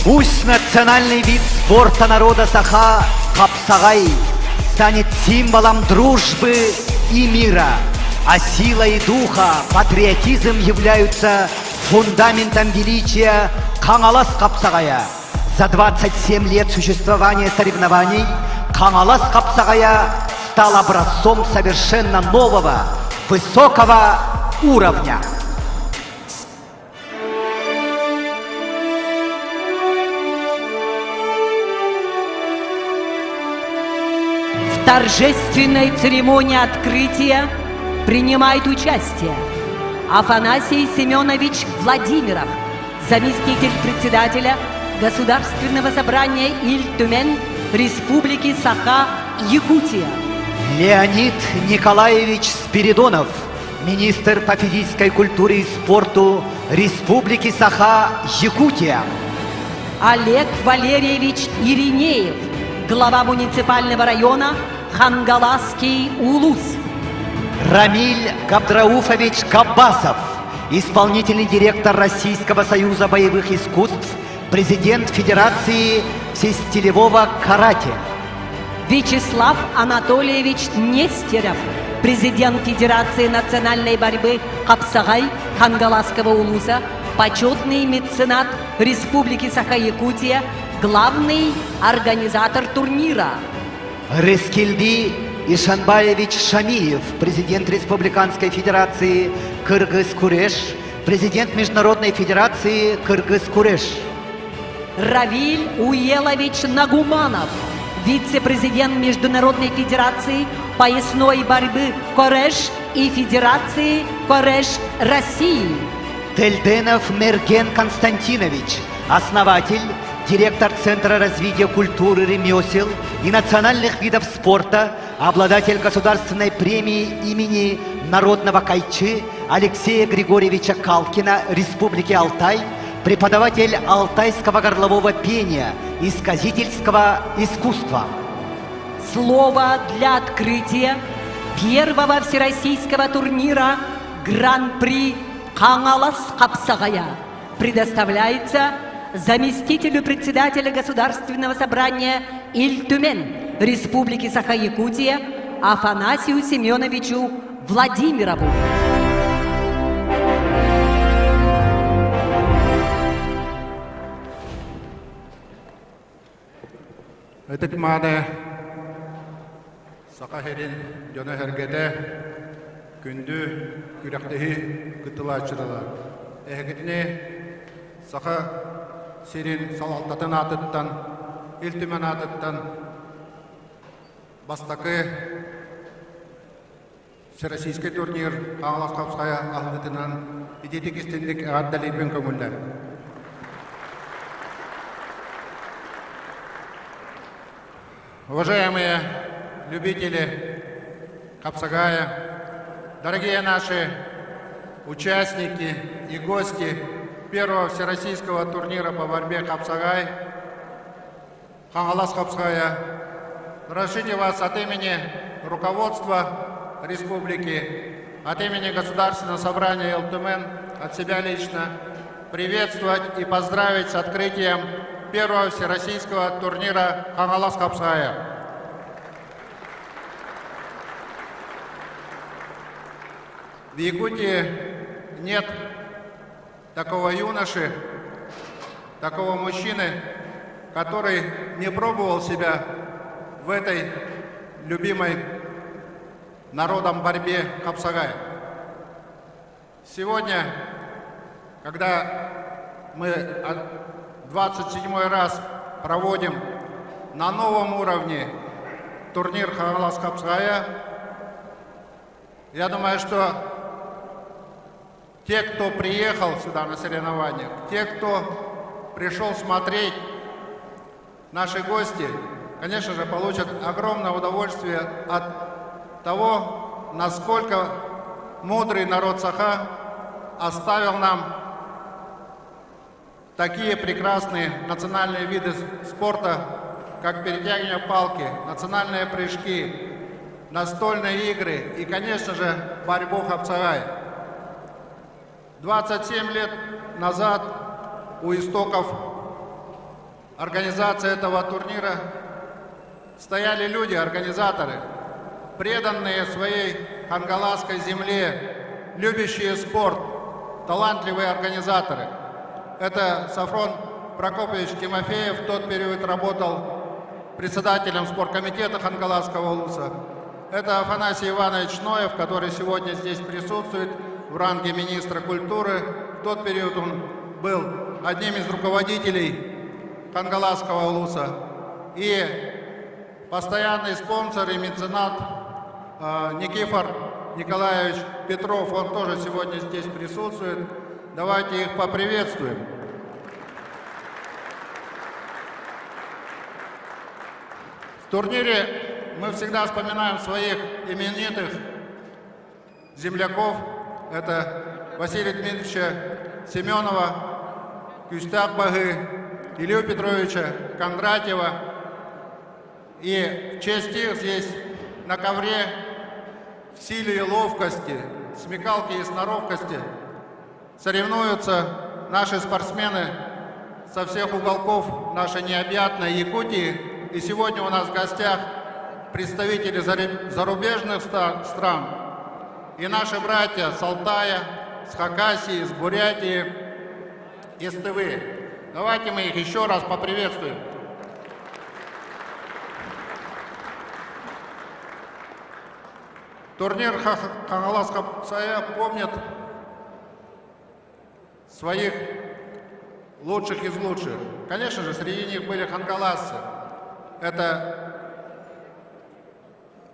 Speaker 7: Пусть национальный вид спорта народа Саха Хапсаҕай станет символом дружбы и мира, а сила и духа, патриотизм являются фундаментом величия Хаҥалас хапсаҕайа. За 27 лет существования соревнований Хаҥалас хапсаҕайа стал образцом совершенно нового, высокого уровня.
Speaker 8: В торжественной церемонии открытия принимает участие Афанасий Семенович Владимиров, заместитель председателя Государственного собрания Ил-Түмэн Республики Саха-Якутия.
Speaker 7: Леонид Николаевич Спиридонов, министр по физической культуре и спорту Республики Саха-Якутия.
Speaker 8: Олег Валерьевич Иринеев, глава муниципального района Хангаласский Улус.
Speaker 7: Рамиль Габдрауфович Габбасов, исполнительный директор Российского союза боевых искусств, президент Федерации всестилевого карате.
Speaker 8: Вячеслав Анатольевич Нестеров, президент Федерации национальной борьбы Хапсаҕай Хангаласского улуса, почетный меценат Республики Саха-Якутия, главный организатор турнира.
Speaker 7: Рыскельди Ишанбаевич Шамиев, президент Республиканской Федерации Кыргыз-Куреш, президент Международной Федерации Кыргыз-Куреш.
Speaker 8: Равиль Уелович Нагуманов, вице-президент Международной Федерации поясной борьбы Кореш и Федерации Кореш России.
Speaker 7: Тельденов Мерген Константинович, основатель, директор Центра развития культуры, ремесел и национальных видов спорта, обладатель государственной премии имени Народного Кайчи Алексея Григорьевича Калкина Республики Алтай, преподаватель алтайского горлового пения и сказительского искусства.
Speaker 8: Слово для открытия первого всероссийского турнира Гран-при Хаҥалас хапсаҕайа предоставляется заместителю председателя Государственного собрания Ил Түмэн Республики Саха-Якутия Афанасию Семеновичу Владимирову.
Speaker 9: Ытык-мааны Саха сирин дьоно-сэргэтэ, күндү күрэхтэһии кыттылааччылара! Эһигитини Саха сирин салалтатын аатыттан, Ил Түмэн аатыттан бастакы Всероссийский турнир Хаҥалас хапсаҕайа аһыллыытынан итиитик истинник эҕэрдэлиирбин көҥүллэр. Уважаемые любители Хапсагая, дорогие наши участники и гости первого всероссийского турнира по борьбе Хапсагай, Хаҥалас хапсаҕайа, разрешите вас от имени руководства республики, от имени Государственного собрания Ил Түмэн, от себя лично приветствовать и поздравить с открытием первого всероссийского турнира Хаҥалас хапсаҕайа. В Якутии нет такого юноши, такого мужчины, который не пробовал себя в этой любимой народом борьбе Хапсагай. Сегодня, когда мы 27 раз проводим на новом уровне турнир Хаҥалас хапсаҕайа, я думаю, что те, кто приехал сюда на соревнования, те, кто пришел смотреть, наши гости, конечно же, получат огромное удовольствие от того, насколько мудрый народ Саха оставил нам такие прекрасные национальные виды спорта, как перетягивание палки, национальные прыжки, настольные игры и, конечно же, борьбу хапсагай. 27 лет назад у истоков организации этого турнира стояли люди, организаторы, преданные своей хангаласской земле, любящие спорт, талантливые организаторы. Это Сафрон Прокопьевич Тимофеев в тот период работал председателем спорткомитета Хангаласского улуса. Это Афанасий Иванович Ноев, который сегодня здесь присутствует в ранге министра культуры. В тот период он был одним из руководителей Хангаласского улуса. И постоянный спонсор и меценат э, Никифор Николаевич Петров, он тоже сегодня здесь присутствует. Давайте их поприветствуем. В турнире мы всегда вспоминаем своих именитых земляков. Это Василия Дмитриевича Семенова, Кюстак Багы, Илью Петровича Кондратьева. И в честь их здесь на ковре в силе и ловкости, смекалке и сноровкости соревнуются наши спортсмены со всех уголков нашей необъятной Якутии. И сегодня у нас в гостях представители зарубежных стран и наши братья с Алтая, с Хакасии, с Бурятии, из Тывы. Давайте мы их еще раз поприветствуем. Турнир Хаҥалас хапсаҕайа помнит своих лучших из лучших. Конечно же, среди них были хангаласцы. Это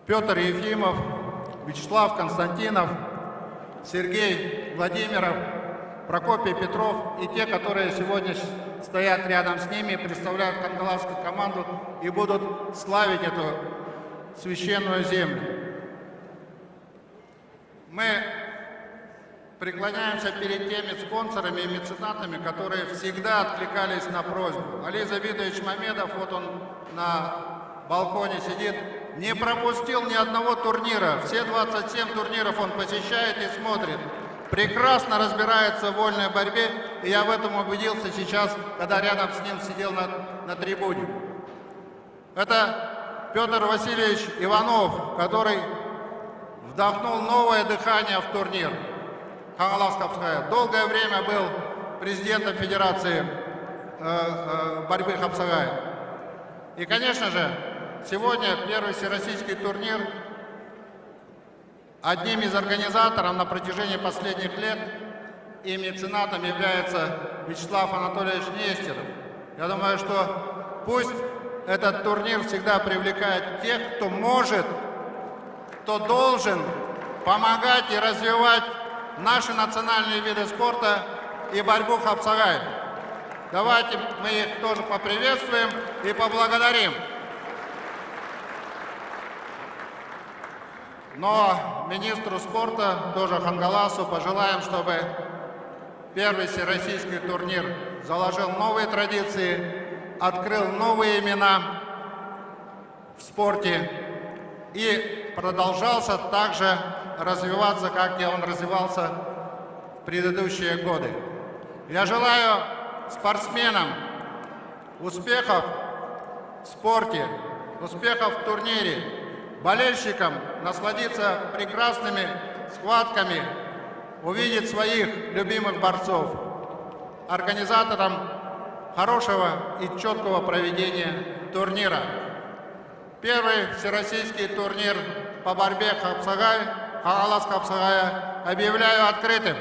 Speaker 9: Петр Ефимов, Вячеслав Константинов, Сергей Владимиров, Прокопий Петров и те, которые сегодня стоят рядом с ними, представляют хангаласскую команду и будут славить эту священную землю. Мы преклоняемся перед теми спонсорами и меценатами, которые всегда откликались на просьбу. Али Забидович Мамедов, вот он на балконе сидит, не пропустил ни одного турнира. Все 27 турниров он посещает и смотрит. Прекрасно разбирается в вольной борьбе, и я в этом убедился сейчас, когда рядом с ним сидел на, на трибуне. Это Петр Васильевич Иванов, который вдохнул новое дыхание в турнир. Хаҥалас хапсаҕайа. Долгое время был президентом Федерации э, э, борьбы хапсагай. И, конечно же, сегодня первый всероссийский турнир Одним из организаторов на протяжении последних лет и меценатом является Вячеслав Анатольевич Нестеров. Я думаю, что пусть этот турнир всегда привлекает тех, кто может, кто должен помогать и развивать наши национальные виды спорта и борьбу хапсагай. Давайте мы их тоже поприветствуем и поблагодарим. Но министру спорта, тоже Хангаласу, пожелаем, чтобы первый всероссийский турнир заложил новые традиции, открыл новые имена в спорте и продолжался также развиваться, как и он развивался в предыдущие годы. Я желаю спортсменам успехов в спорте, успехов в турнире, болельщикам насладиться прекрасными схватками, увидеть своих любимых борцов, организаторам хорошего и четкого проведения турнира. Первый всероссийский турнир по борьбе хапсагай, Хаҥалас хапсаҕайа объявляю открытым.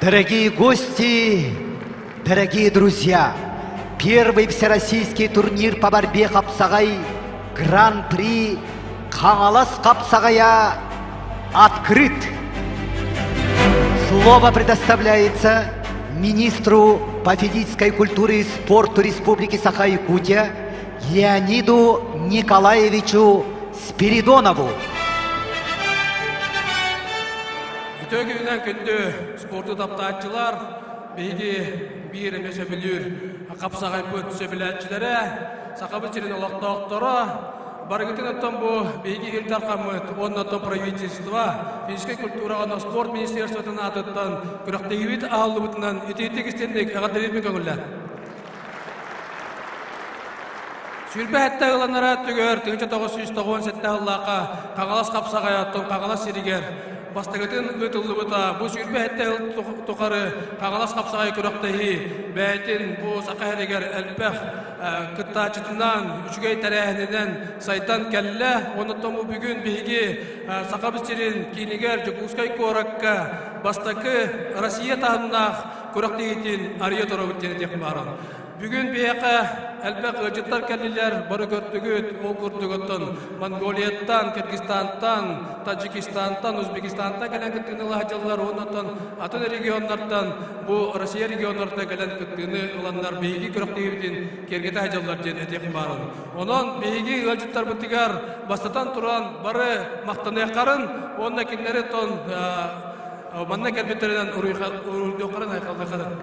Speaker 7: Дорогие гости, дорогие друзья, первый всероссийский турнир по борьбе Хапсагай Гран-при Хаҥалас Хапсагая открыт. Слово предоставляется министру по физической культуре и спорту Республики Саха-Якутия Леониду Николаевичу Спиридонову.
Speaker 10: Үтүө күнүнэн күндү спорду таптааччылар, биһиги биир эмэ сөбүлүүр хапсаҕайбыт сөбүлээччилэрэ, Сахабыт сирин олохтоохторо, барыгытын оттон бу биһиги Ил Дархаммыт уонна оттон правительство, физическэй культураҕа уонна спорт министерствотын аатыттан күрэхтэһиибит аһыллыбытынан итиитик истинник эҕэрдэлиирбин көҥүллээн. Сүүрбэ ыланара түгэр 1997 сыллаахха Хаҥалас хапсаҕайа оттон Хаҥалас сиригэр бастакытын ыытыллыбыта. Бу 27 сыл тухары Хаҥалас хапсаҕай күрэхтэһии бэйэтин бу саха сиригэр элбэх кыттааччытынан, үчүгэй тэрээһининэн сайдан кэллэ. Онон бүгүн биһиги Сахабыт сирин киинигэр Дьокуускай куоракка бастакы Россия таһымнаах күрэхтэһиитин арыйа турабыт диэн этиэх баарым. Бүгүн биһиэхэ элбэх ыалдьыттар кэллилэр, бары көрдүгүт, ол курдук оттон Монголияттан, Кыргызстантан, Таджикистантан, Узбекистантан кэлэн кыттыыны ыла сылдьаллар уонна оттон атын регионнартан бу Россия регионнарыттан кэлэн кыттыыны ыланнар биһиги күрэхтэһиибитин киэргэтэ сылдьаллар диэн этиэх баарын. Онон биһиги ыалдьыттарбытыгар бастатан туран бары махтаныаххарын уонна кинилэри оттон манна кэлбиттэринэн уруйдуоххарын айхаллыаххарын.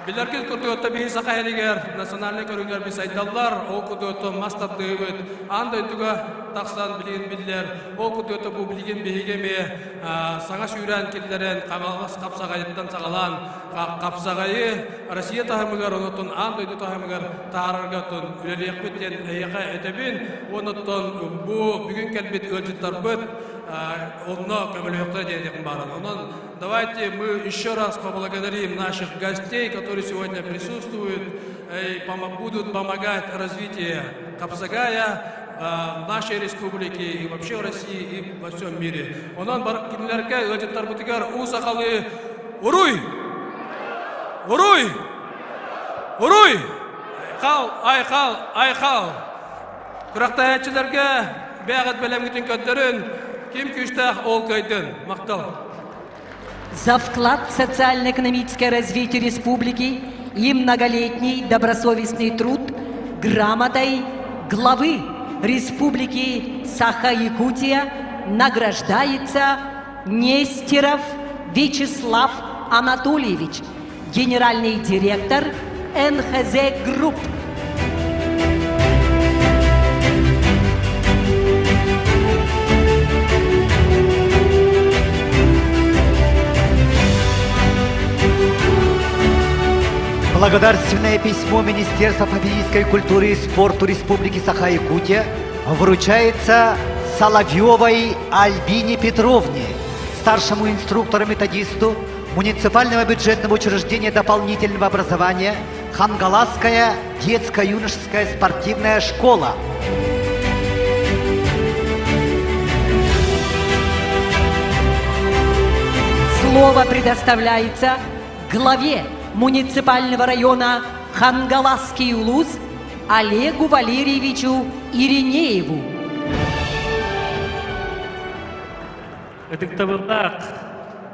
Speaker 10: Билэргит курдук биһи Саха сиригэр национальнай көрүҥнэр сайдаллар, ол курдук мас тардыыбыт аан дойдуга тахсан билигин биллэр, ол курдук бу билигин биһиги эмиэ саҥа сүүрээн киллэрэн Хаҥалас хапсаҕайыттан саҕалаан хапсаҕайы Россия таһымыгар, онтон аан дойду таһымыгар таһаарарга оттон үлэлиэхпит диэн эһиэхэ этэбин. Онтон бу бүгүн кэлбит ыалдьыттарбыт онно көмөлөһүөхтэрэ диэн бааран. Онон давайте мы еще раз поблагодарим наших гостей, которые сегодня присутствуют и будут помогать развитию Капсагая в нашей республике и вообще в России и во всем мире. Онон кинилэргэ ыалдьыттарбытыгар уу сахалыы Уруй! Уруй! Уруй! Айхал, айхал, айхал! Күрэхтэһээччилэргэ бэйэҕит бэлэмҥитин көрдөрүн, ким күүстээх ол кыайдын. Махтал.
Speaker 8: За вклад в социально-экономическое развитие республики и многолетний добросовестный труд грамотой главы Республики Саха-Якутия награждается Нестеров Вячеслав Анатольевич, генеральный директор НХЗ Групп.
Speaker 7: Благодарственное письмо Министерства по физической культуре и спорту Республики Саха-Якутия вручается Соловьевой Альбине Петровне, старшему инструктору-методисту муниципального бюджетного учреждения дополнительного образования Хангаласская детско-юношеская спортивная школа.
Speaker 8: Слово предоставляется главе муниципального района Хангаласский улус Олегу Валерьевичу Иринееву.
Speaker 11: Ытыктабыллаах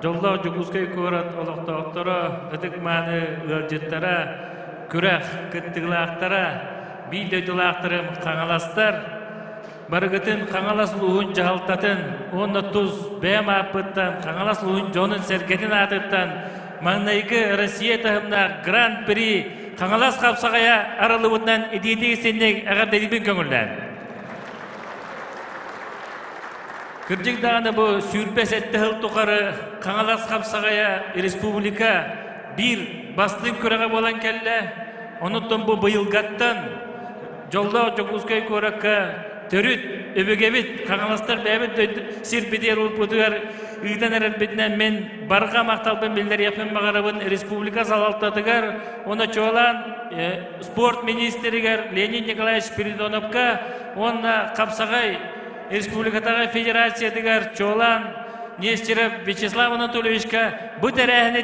Speaker 11: дьоллоох Дьокуускай куорат олохтоохторо, ытык-мааны ыалдьыттара, күрэх кыттыылаахтара, биир дойдулаахтарым хаҥаластар, барыгытын Хаҥалас улууһун дьаһалтатын уонна тус бэйэм ааппыттан Хаҥалас улууһун дьонун-сэргэтин аатыттан маҥнайгы Россия таһымнаах Гран-при Хаҥалас хапсаҕайа арыллыбытынан итиитик-истинник эҕэрдэлиибин көҥүллээн. Кырдьык даҕаны бу 27 сыл тухары Хаҥалас хапсаҕайа республика биир бастыҥ күрэҕэ буолан кэллэ. Онуттан бу быйылгаттан дьоллоох Дьокуускай куоракка төрүт өбүгэбит Хаҥаластар бэйэбит сирбитигэр уурбутугар ыытан эрэрбитинэн мин барҕа махталбын биллэриэхпин баҕарабын республика салалтатыгар уонна чуолаан спорт министригэр Леонид Николаевич Спиридоновка уонна хапсаҕай республикатааҕы федерациятыгар чуолаан. Нестеров Вячеслав Анатольевичка бу тэрээһини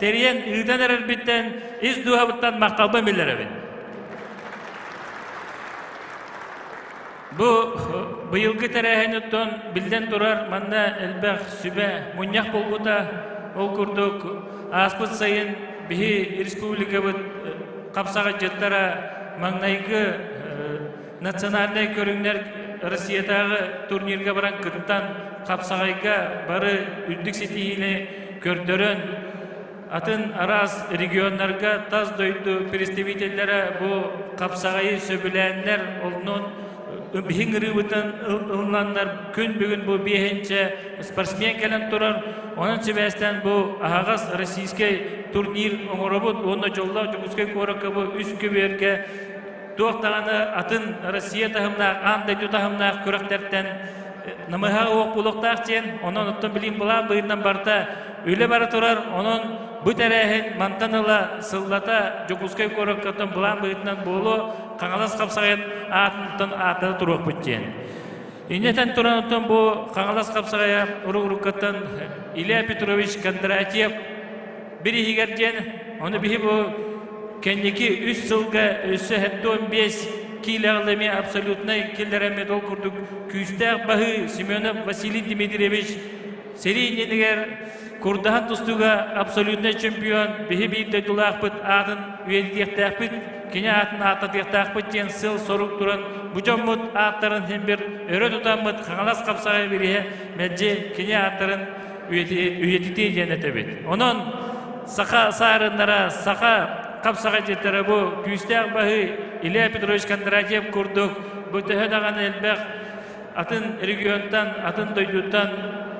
Speaker 11: тэрийэн ыытан эрэрбиттэн ис дууһабыттан махталбын биллэрэбин. Бу быйылгы тэрээһин биллэн турар манна элбэх сүбэ мунньах буолбута. Ол курдук ааспыт сайын биһи республикабыт хапсаҕайдьыттара маҥнайгы национальнай көрүҥнэр Россиятааҕы турнирга баран кыттан хапсаҕайга бары үрдүк ситиһиини көрдөрөн атын араас регионнарга тас дойду представителлэрэ бу хапсаҕайы сөбүлээннэр онон биһиҥ ырыыбытын ылынаннар күн бүгүн бу биэһинчэ спортсмен кэлэн турар онон сибээстээн бу аһаҕас российскай турнир оҥоробут уонна дьоллоох Дьокуускай куоракка бу үс көбүөргэ туох даҕаны атын Россия таһымнаах, аан дойду таһымнаах күрэхтэртэн намыһа уох буолуохтаах диэн, онон оттон билим былаан быһыытынан барыта үлэ бара турар, онон бу тэрээһин мантан ыла сыллата Дьокуускай куораккаттан былаан быһыытынан буолуо, Хаҥалас хапсаҕайын аатыттан ааттата туруохпут диэн. Иннэтэн туран оттон бу Хаҥалас хапсаҕайа урук-уруккаттан Илья Петрович Кондратьев бир иһигэр диэн, ону биһи бу кэнники үс сылга өссө 75 киилэҕэ эмиэ абсолютнай киллэрэммит ол курдук күүстээх баһыы Семенов Василий Дмитриевич сэрии иннинигэр курдаһан тустууга абсолютнай чемпион биһи биир дойдулаахпыт аатын үйэтитиэхтээхпит кини аатын ааттатыахтаахпыт диэн сыл-сорук туран бу дьоммут ааттарын син бир өрө тутаммыт Хаҥалас хапсаҕай бириһэ мэлдьи кини ааттарын үйэтитии диэн этэбит. Онон саха саарыннара, саха хапсаҕайдьыттара бу күүстээх баһыы Илья Петрович Кондратьев курдук бу төһө даҕаны элбэх атын регионтан, атын дойдуттан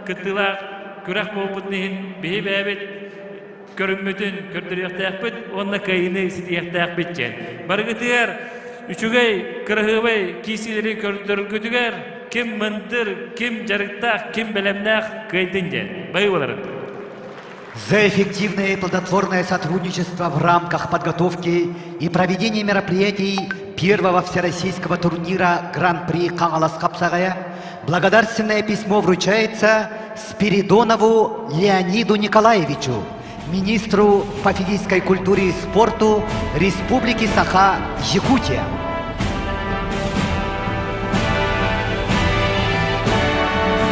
Speaker 11: кыттыылаах күрэх буолбутун иһин биһи бэйэбит көрүммүтүн көрдөрүөхтээхпит уонна кыайыыны ситиһиэхтээхпит диэн. Барыгытыгар үчүгэй, кыраһыабай киисилэри көрдөргүтүгэр ким мындыр, ким дьарыктаах, ким бэлэмнээх кыайдын диэн. Бай боларын.
Speaker 7: За эффективное и плодотворное сотрудничество в рамках подготовки и проведения мероприятий первого всероссийского турнира Гран-при Хаҥалас хапсаҕайа благодарственное письмо вручается Спиридонову Леониду Николаевичу, министру по физической культуре и спорту Республики Саха-Якутия.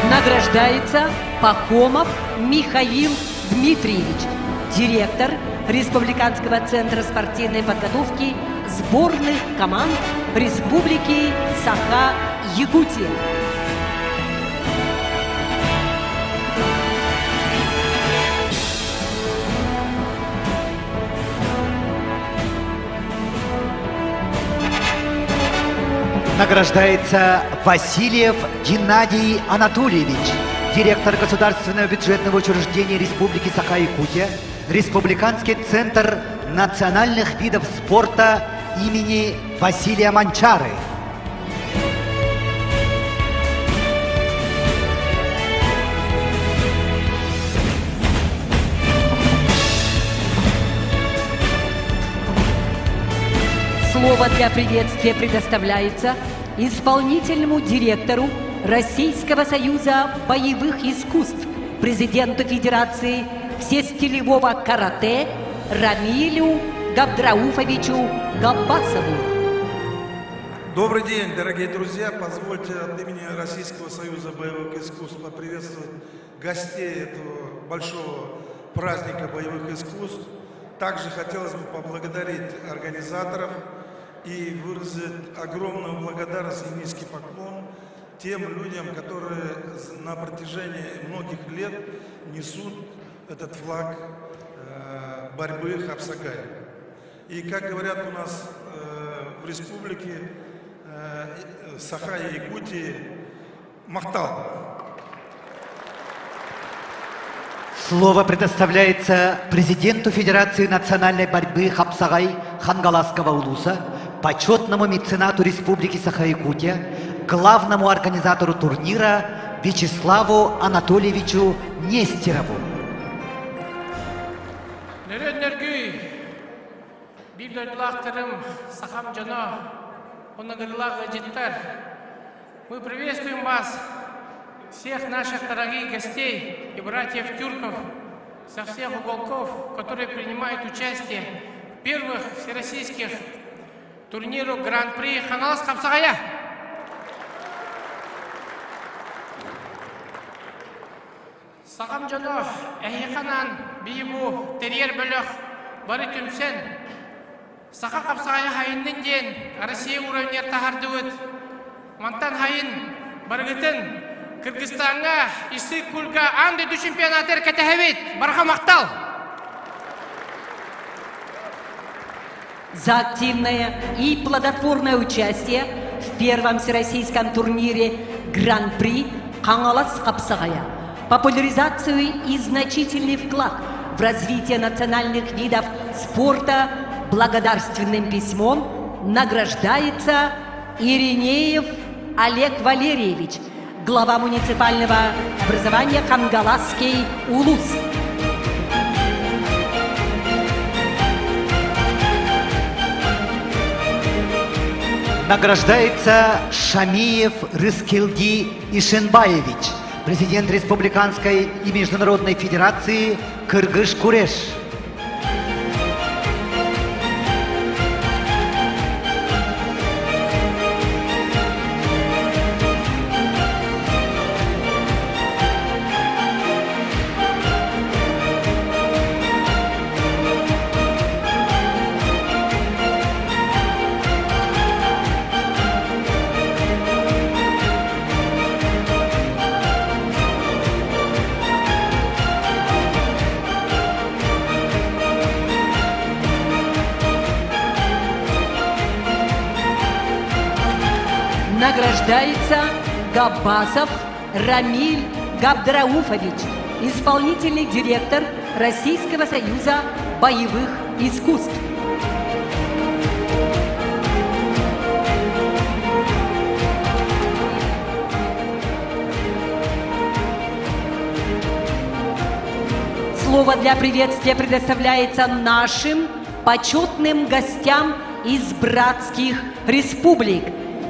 Speaker 8: Награждается Пахомов Михаил Дмитриевич, директор Республиканского центра спортивной подготовки сборных команд Республики Саха-Якутия.
Speaker 7: Награждается Васильев Геннадий Анатольевич, директор Государственного бюджетного учреждения Республики Саха-Якутия, Республиканский центр национальных видов спорта имени Василия Манчары.
Speaker 8: Слово для приветствия предоставляется исполнительному директору Российского союза боевых искусств, президенту Федерации всестилевого карате Рамилю Габдрауфовичу Габбасову.
Speaker 12: Добрый день, дорогие друзья. Позвольте от имени Российского союза боевых искусств поприветствовать гостей этого большого праздника боевых искусств. Также хотелось бы поблагодарить организаторов и выразить огромную благодарность и низкий поклон тем людям, которые на протяжении многих лет несут этот флаг борьбы Хапсагай. И как говорят у нас в республике Саха и Якутии, Махтал.
Speaker 7: Слово предоставляется президенту Федерации национальной борьбы Хапсагай Хангаласского улуса, почетному меценату Республики Саха-Якутия, главному организатору турнира Вячеславу Анатольевичу Нестерову.
Speaker 10: Нөрүөн биир дойдулаахтарым сахам дьоно, оннагырылаах ыалдьыттар. Мы приветствуем вас.
Speaker 13: всех наших дорогих гостей и братьев тюрков со всех уголков, которые принимают участие в первых всероссийских турнирах Гран-при Хаҥалас хапсаҕайа. Сахам дьоно эһиэхэ анаан биһи бу тэрийэр бөлөх бары түмсэн Саха хапсаҕайа хайыннын диэн Россия уровньар таһардыбыт. Мантан хайын барыгытын Кыргызстаҥҥа Иссык-Кульга аан дойду чемпионатыгар кэтэһэбит. Барҕа махтал!
Speaker 8: За активное и плодотворное участие в первом всероссийском турнире Гран-при Хаҥалас хапсаҕайа, популяризацию и значительный вклад в развитие национальных видов спорта благодарственным письмом награждается Иринеев Олег Валерьевич, глава муниципального образования Хангаласский Улус.
Speaker 7: Награждается Шамиев Рыскелди Ишенбаевич, президент Республиканской и Международной Федерации Кыргыш-Куреш.
Speaker 8: Награждается Габбасов Рамиль Габдрауфович, исполнительный директор Российского союза боевых искусств. Слово для приветствия предоставляется нашим почетным гостям из братских республик.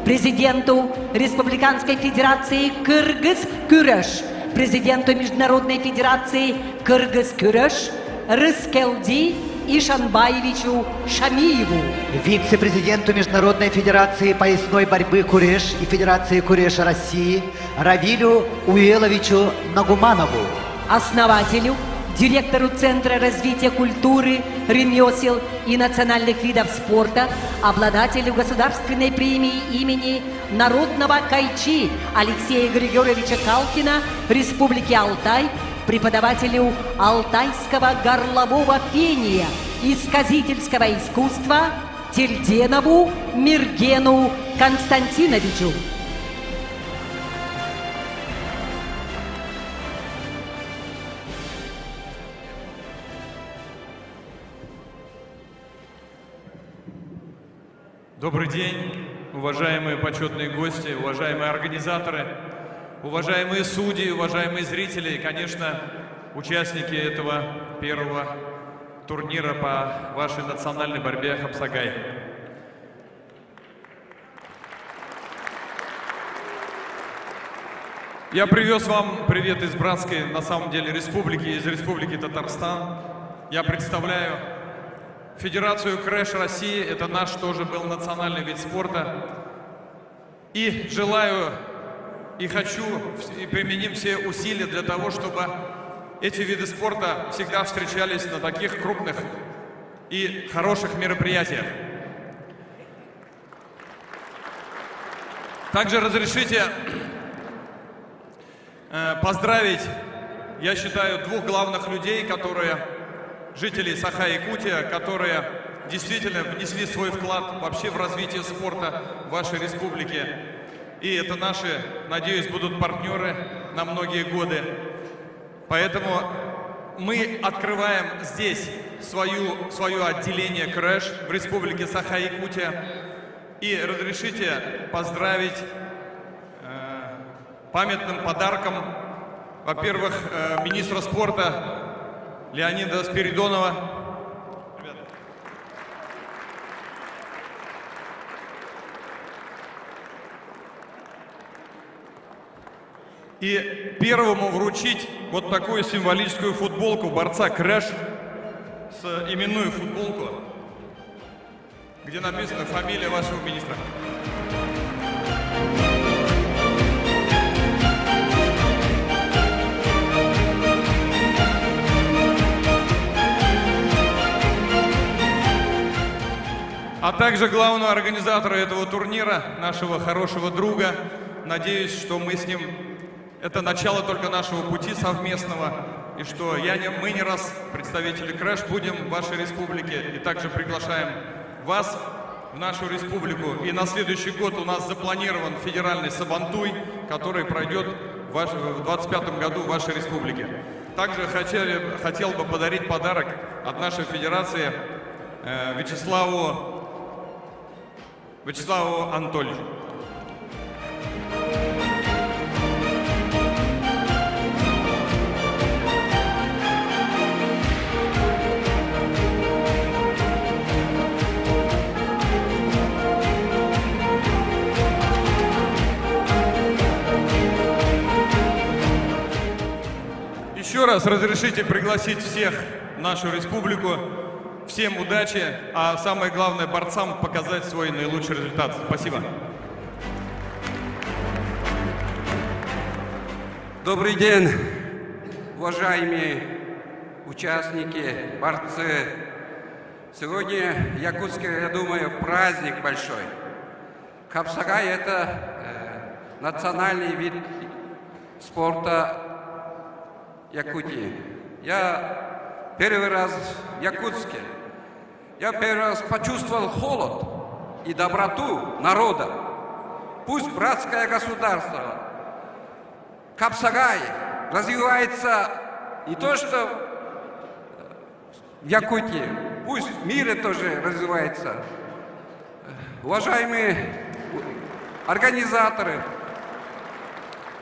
Speaker 8: Президенту Республиканской Федерации Кыргыз Күрэш, президенту Международной Федерации Кыргыз Күрэш Рыскелди Ишанбаевичу Шамиеву.
Speaker 7: Вице-президенту Международной Федерации поясной борьбы Куреш и Федерации Куреша России Равилю Уеловичу Нагуманову.
Speaker 8: Основателю, директору Центра развития культуры, ремесел и национальных видов спорта, обладателю государственной премии имени Народного Кайчи Алексея Григорьевича Калкина Республики Алтай, преподавателю алтайского горлового пения и сказительского искусства Тельденову Миргену Константиновичу.
Speaker 4: Добрый день, уважаемые почетные гости, уважаемые организаторы, уважаемые судьи, уважаемые зрители и, конечно, участники этого первого турнира по вашей национальной борьбе Хапсагай. Я привез вам привет из братской, на самом деле, республики, из республики Татарстан. Я представляю Федерацию Крэш России, это наш тоже был национальный вид спорта. И желаю, и хочу, и применим все усилия для того, чтобы эти виды спорта всегда встречались на таких крупных и хороших мероприятиях. Также разрешите поздравить, я считаю, двух главных людей, которые жители Саха-Якутия, которые действительно внесли свой вклад вообще в развитие спорта в вашей республике. И это наши, надеюсь, будут партнеры на многие годы. Поэтому мы открываем здесь свою, свое отделение «Крэш» в республике Саха-Якутия. И разрешите поздравить э, памятным подарком, во-первых, э, министра спорта Леонида Спиридонова. И первому вручить вот такую символическую футболку борца Крэш с именную футболку, где написана фамилия вашего министра. А также главного организатора этого турнира, нашего хорошего друга. Надеюсь, что мы с ним... Это начало только нашего пути совместного. И что я не, мы не раз, представители Крэш, будем в вашей республике. И также приглашаем вас в нашу республику. И на следующий год у нас запланирован федеральный Сабантуй, который пройдет в 2025 году в вашей республике. Также хотели, хотел бы подарить подарок от нашей федерации э, Вячеславу, Вячеславу Анатольевичу. Еще раз разрешите пригласить всех в нашу республику. Всем удачи, а самое главное борцам показать свой наилучший результат. Спасибо.
Speaker 14: Добрый день, уважаемые участники, борцы. Сегодня Якутске, я думаю, праздник большой. Хапсагай – это э, национальный вид спорта Якутии. Я первый раз в Якутске. Я первый раз почувствовал холод и доброту народа. Пусть братское государство, Хапсагай развивается не то что в Якутии, пусть в мире тоже развивается. Уважаемые организаторы,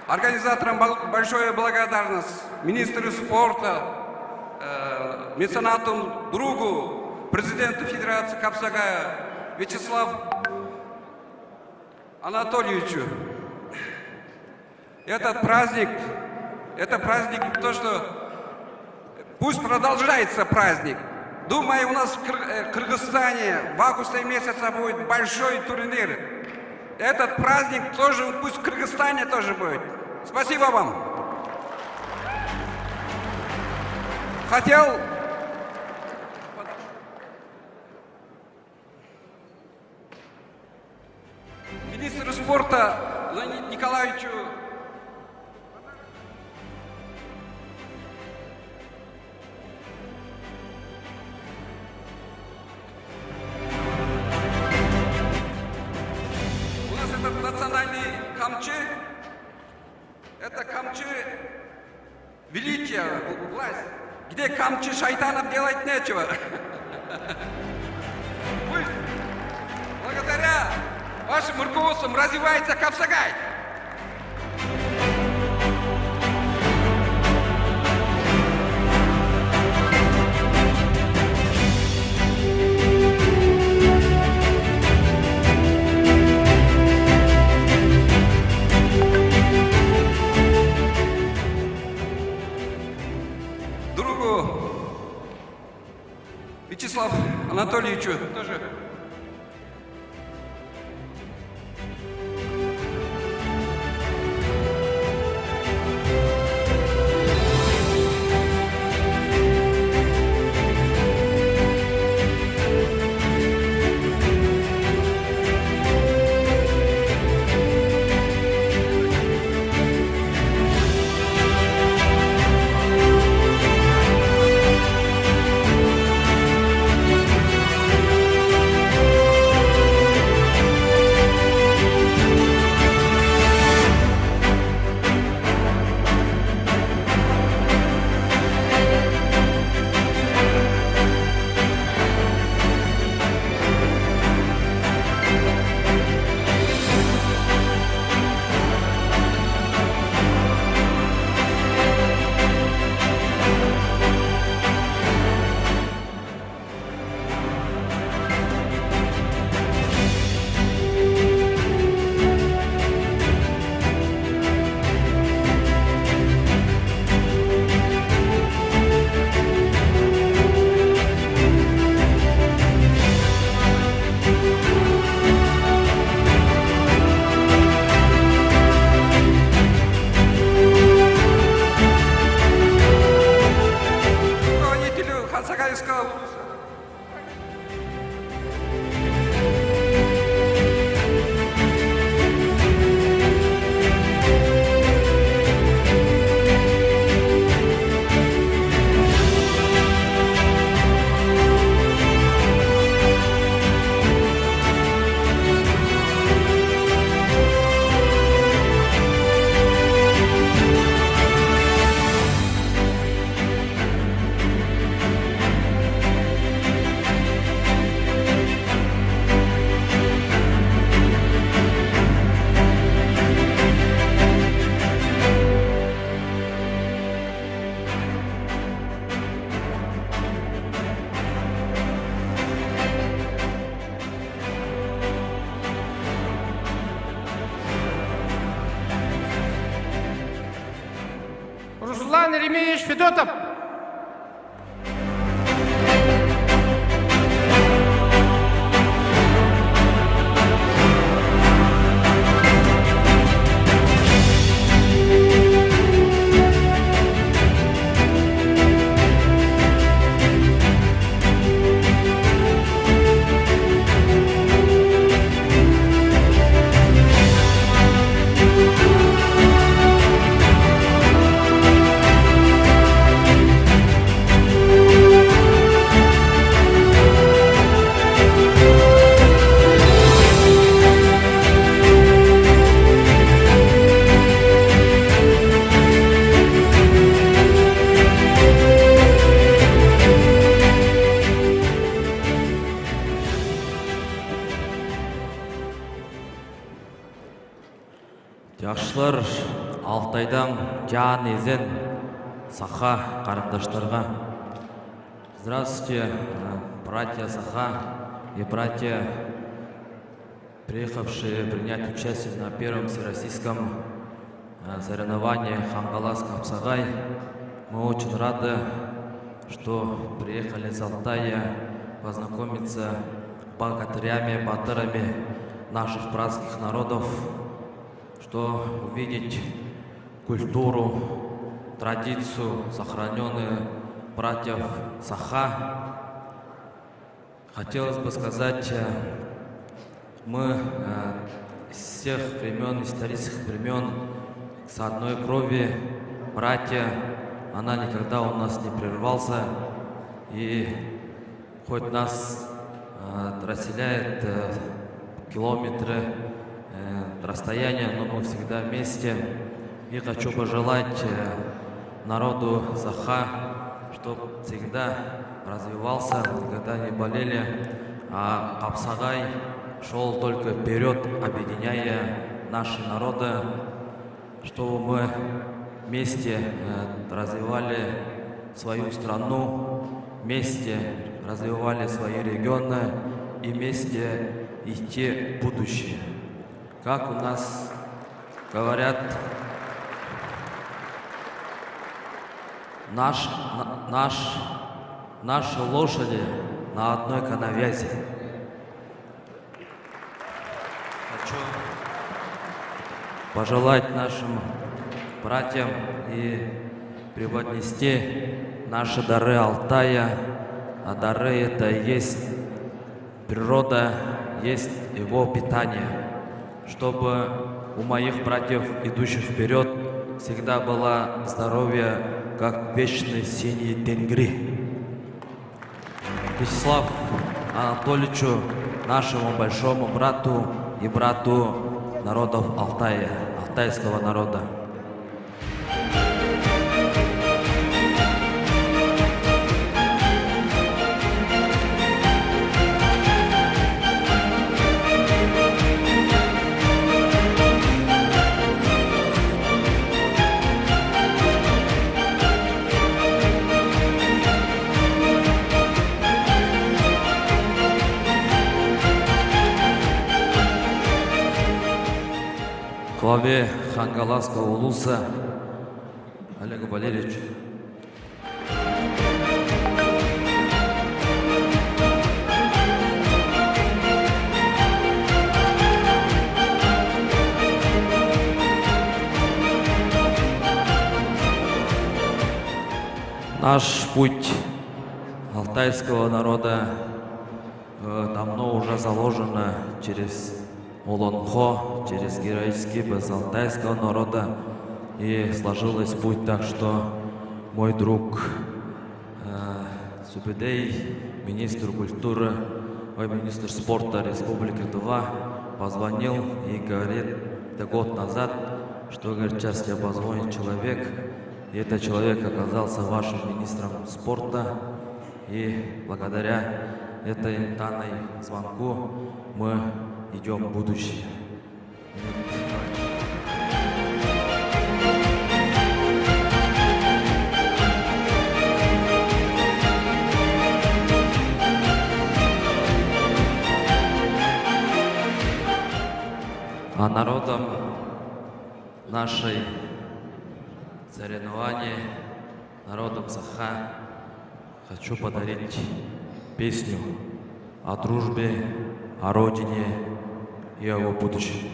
Speaker 14: организаторам большая благодарность, министру спорта, э, меценату, другу, президенту Федерации Хапсагая Вячеславу Анатольевичу. Этот праздник, это праздник то, что пусть продолжается праздник. Думаю, у нас в э, Кыргызстане в августе месяце будет большой турнир. Этот праздник тоже пусть в Кыргызстане тоже будет. Спасибо вам. Хотел министру спорта Леониду Николаевичу У нас этот национальный камчы, это камчы величия, власть, где камчы шайтанов делать нечего. Пусть благодаря вашим руководством развивается Хапсагай. Другу Вячеславу Анатольевичу тоже.
Speaker 13: Руслан Еремеевич Федотов.
Speaker 15: Жакшылар Алтайдан жан эзен саха карындаштарга. Здравствуйте, братья Саха и братья, приехавшие принять участие на первом всероссийском соревновании Хангалас Хапсагай. Мы очень рады, что приехали из Алтая познакомиться с богатырями, батырами наших братских народов, что увидеть культуру, традицию, сохраненную братьев Саха. Хотелось бы сказать, мы с всех времен, исторических времен, с одной крови, братья, она никогда у нас не прервался. И хоть нас разделяет километры расстояния, но мы всегда вместе. И хочу пожелать народу Саха, чтобы всегда развивался, никогда не болели, а Хапсагай шел только вперед, объединяя наши народы, чтобы мы вместе развивали свою страну, вместе развивали свои регионы и вместе идти в будущее. Как у нас говорят, наш, наш, наши лошади на одной коновязи. Хочу пожелать нашим братьям и преподнести наши дары Алтая. А дары это и есть природа, есть его питание. Чтобы у моих братьев, идущих вперед, всегда было здоровье, как вечный синий тенгри. Вячеслав Анатольевичу, нашему большому брату и брату народов Алтая, алтайского народа. Главе Хангаласского улуса Олегу Валерьевичу. Наш путь алтайского народа давно уже заложено через Олонхо, через героический без алтайского народа. И сложилось путь так, что мой друг Субедей, министр культуры, ой, министр спорта Республики Тува, позвонил и говорит, это год назад, что, говорит, сейчас тебе позвонит человек, и этот человек оказался вашим министром спорта. И благодаря этой данной звонку мы идем в будущее. А народом нашей соревнований народом Саха хочу подарить песню о дружбе, о родине и о его будущем.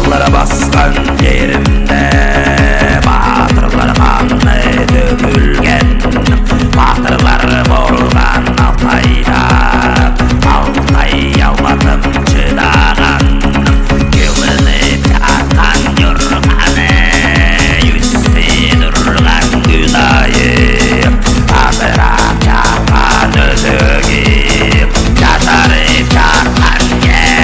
Speaker 16: Баатырлара баскан жеримде Баатырлар каны төгүлгөн Баатырлар болгон Алтайда Алтай алматым чыдаган Жылынып жаткан журганы Үстү турган күн айы Азыраак жаткан өзөгү Жашарып жаткан жер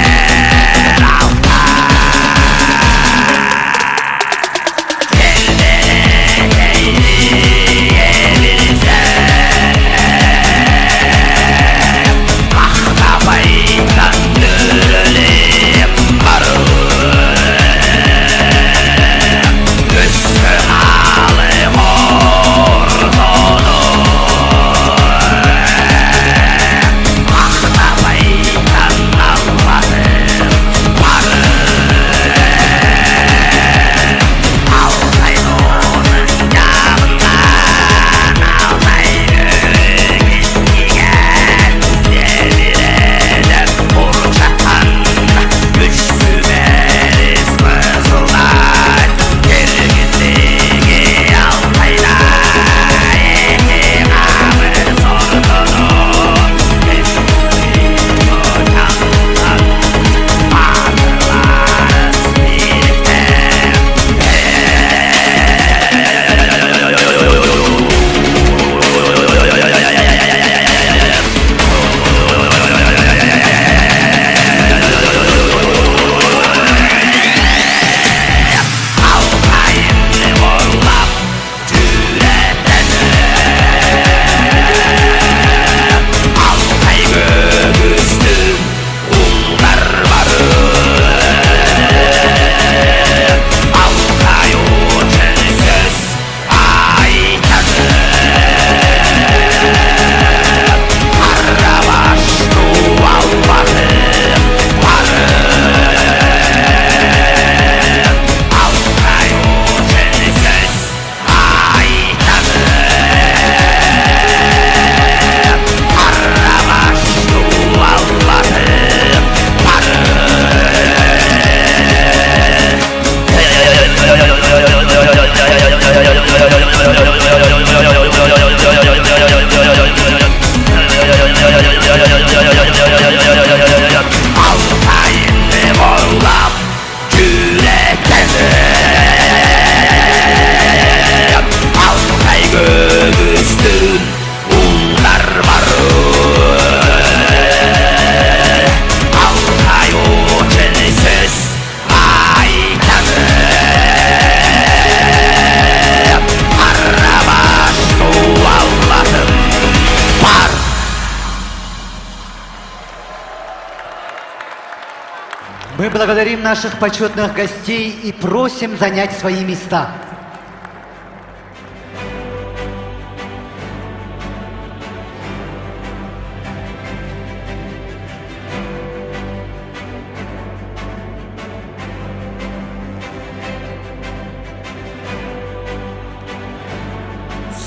Speaker 7: Мы благодарим наших почетных гостей и просим занять свои места.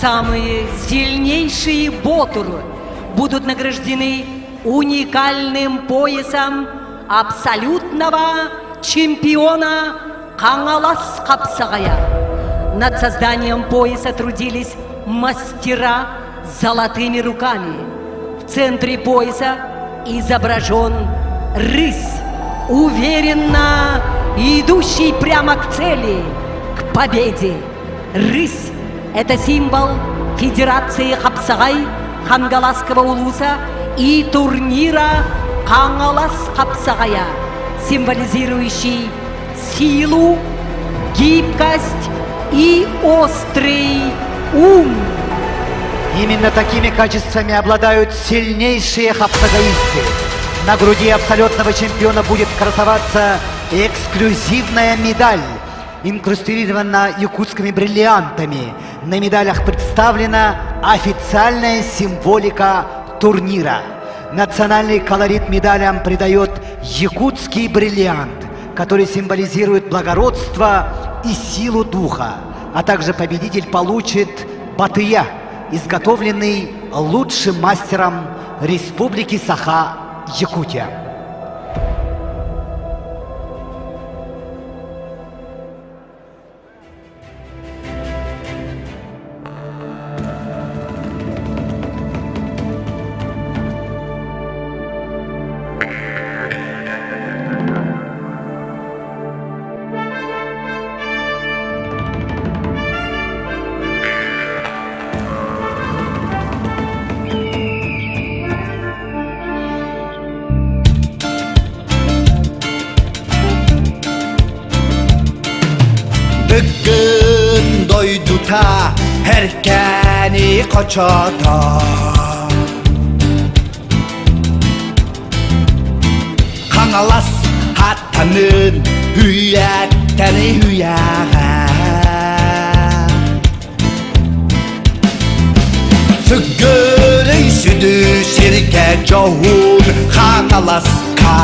Speaker 8: Самые сильнейшие ботуры будут награждены уникальным поясом абсолютного чемпиона Хаҥалас хапсаҕайа. Над созданием пояса трудились мастера с золотыми руками. В центре пояса изображен рысь. уверенно идущий прямо к цели, к победе. Рысь – это символ Федерации Хапсагай Хангаласского улуса и турнира Хангалас Хапсагая, символизирующий силу, гибкость и острый ум.
Speaker 7: Именно такими качествами обладают сильнейшие хапсагаисты. На груди абсолютного чемпиона будет красоваться эксклюзивная медаль, инкрустирована якутскими бриллиантами. На медалях представлена официальная символика турнира. Национальный колорит медалям придает якутский бриллиант, который символизирует благородство и силу духа. А также победитель получит батыя, изготовленный лучшим мастером Республики Саха-Якутия.
Speaker 17: Бүгүн дойдута эркени хочото Хаҥалас хаттанын үйэттэн үйэҕэ Сүгүрүй сүдү сиргэ дьоһун Хаҥаласка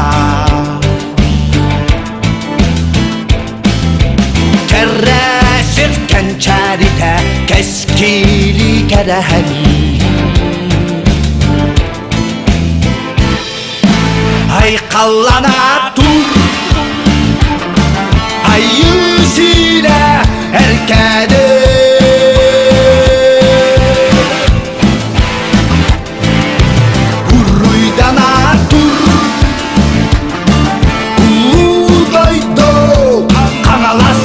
Speaker 17: Кэрэ сир кэнчээритэ кэскили кэрэһэлии Айхаллана тур Айыы сирэ эркээни Уруйдана тур Улуу дойду Хаҥалас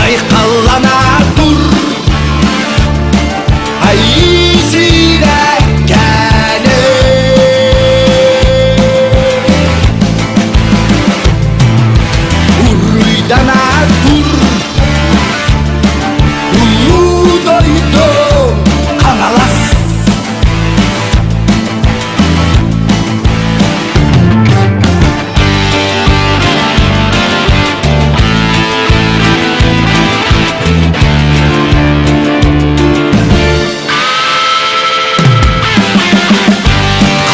Speaker 17: Айхаллана тур Айыы сирэ кэлэ Уруйдана тур Улуу дойду Хаҥалас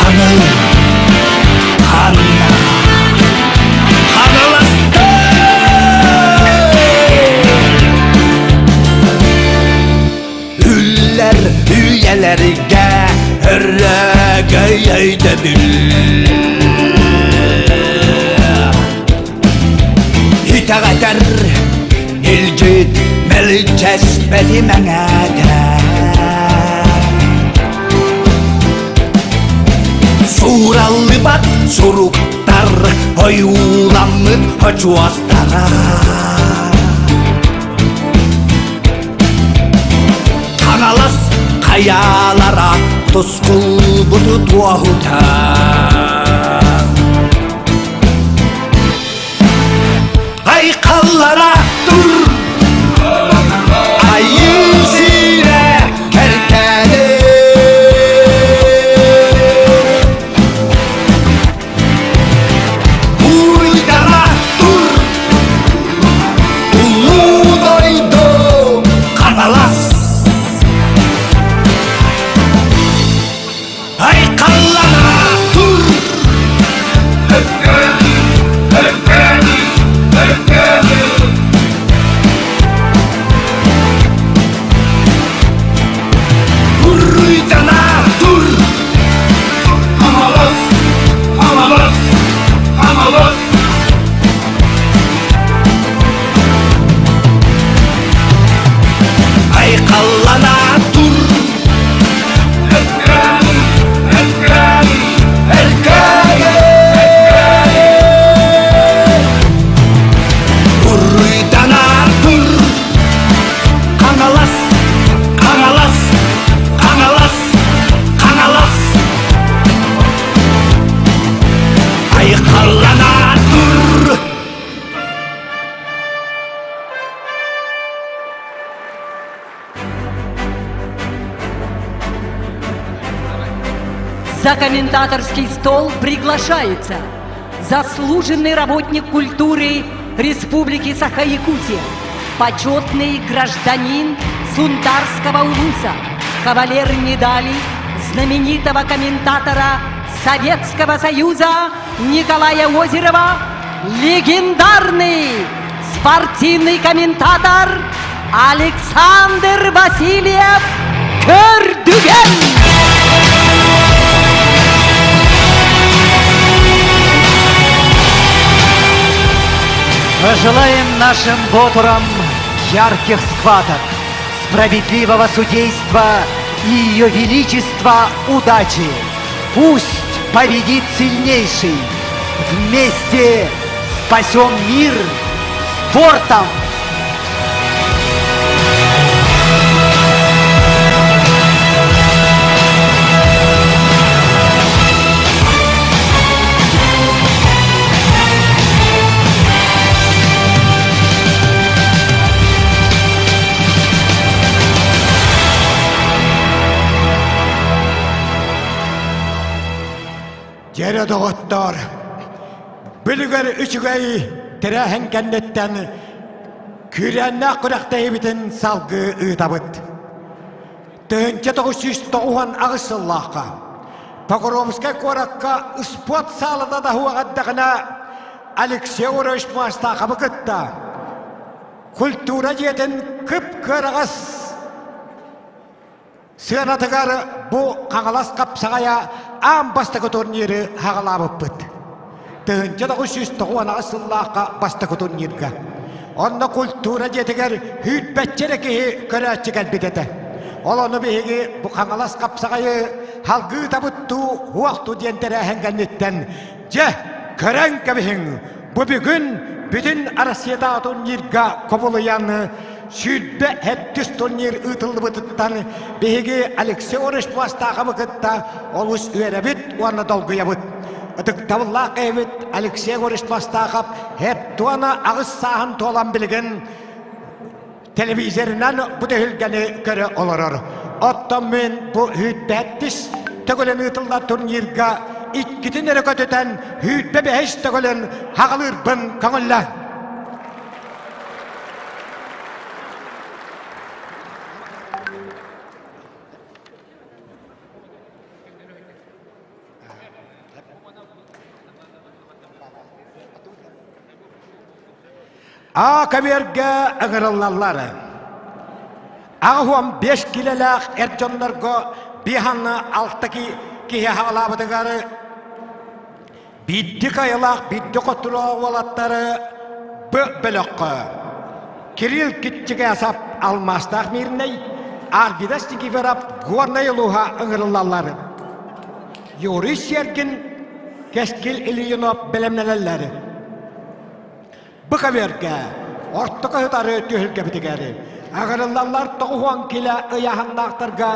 Speaker 17: Хаҥыл ханна Хаҥаласта Үллэр үйэлэргэ өрөгөй өйдөбүл Итэҕэтэр илдьит мэлдьэспэти мэҥээтэ Суураллыбат суруктар ойууламмыт очуостара Хаҥалас хайаалара тускулбуту туоһута Айхаллара тур Айыы сирэ кэркээни Уруйдара тур Улуу дойду Хаҥалас Айхаллана тур
Speaker 8: За комментаторский стол приглашается заслуженный работник культуры Республики Саха-Якутия, почетный гражданин Сунтарского улуса, кавалер медалей знаменитого комментатора Советского Союза Николая Озерова, легендарный спортивный комментатор Александр Васильев Көрдүгэн!
Speaker 7: Пожелаем нашим ботурам ярких схваток, справедливого судейства и ее величества удачи. Пусть победит сильнейший. Вместе спасем мир спортом!
Speaker 1: Дьэрэ доҕоттоор, Бүлүгэр үчүгэй тэрээһин кэнниттэн күүрээннээх күрэхтэһиибитин салгыы ыытабыт. 1998 сыллаахха Покровскай куоракка спорт саалата да суох эрдэҕинэ Алексей Урович Мастаховы кытта культура дьиэтин кып-кыараҕас Сыанатыгар бу Хаҥалас хапсаҕайа аан бастакы турниры хаҕалаабыппыт. 1998 сыллаахха бастакы турнирга. Онно культура дьиэтигэр сүүрбэччэ эрэ киһи көрөөччү кэлбит этэ. Ол ону биһиги бу Хаҥалас хапсаҕайы халгыы табыттуу хуохту диэн тэрээһин кэнниттэн дьэ көрөн кэбиһиҥ бу бүгүн бүтүн Россиятааҕы турнирга кубулуйан 27 турнир ыытыллыбытыттан биһиги Алексей Орович Пластаховы кытта олус үөрэбит уонна долгуйабыт. Ытыктабыллаах киһибит Алексей Егорович Пластахов хептуона аҕыс сааһын туолан билигин телевизорынан бу түһүлгэни көрө олорор. Оттон мин бу сүүрбэттис төгүлүн ыытыллар турнирга иккитин эрэ көтүтэн 25 төгүлүн хаҕалыырбын көҥүллээн. А көбүөргэ ыҥырыллаллар. 85 килэлээх эр дьоннорго биһанна алта киһи хаалаабытыгар Биирдик айылаах биирдик хотуруох уолаттары Б бөлөххө Кирилл Киччигээсап Алмаастаах Мирнэй, Арвидас Никифоров Горнай улууһа ыҥырыллаллар. Юрий Сергин, Кэскил Ильинов бэлэмнэнэллэр. Бу көбүөргэ ортоку сытары түһүлгэбитигэр аҕырыллаллар 90 килэ ыйааһыннаахтарга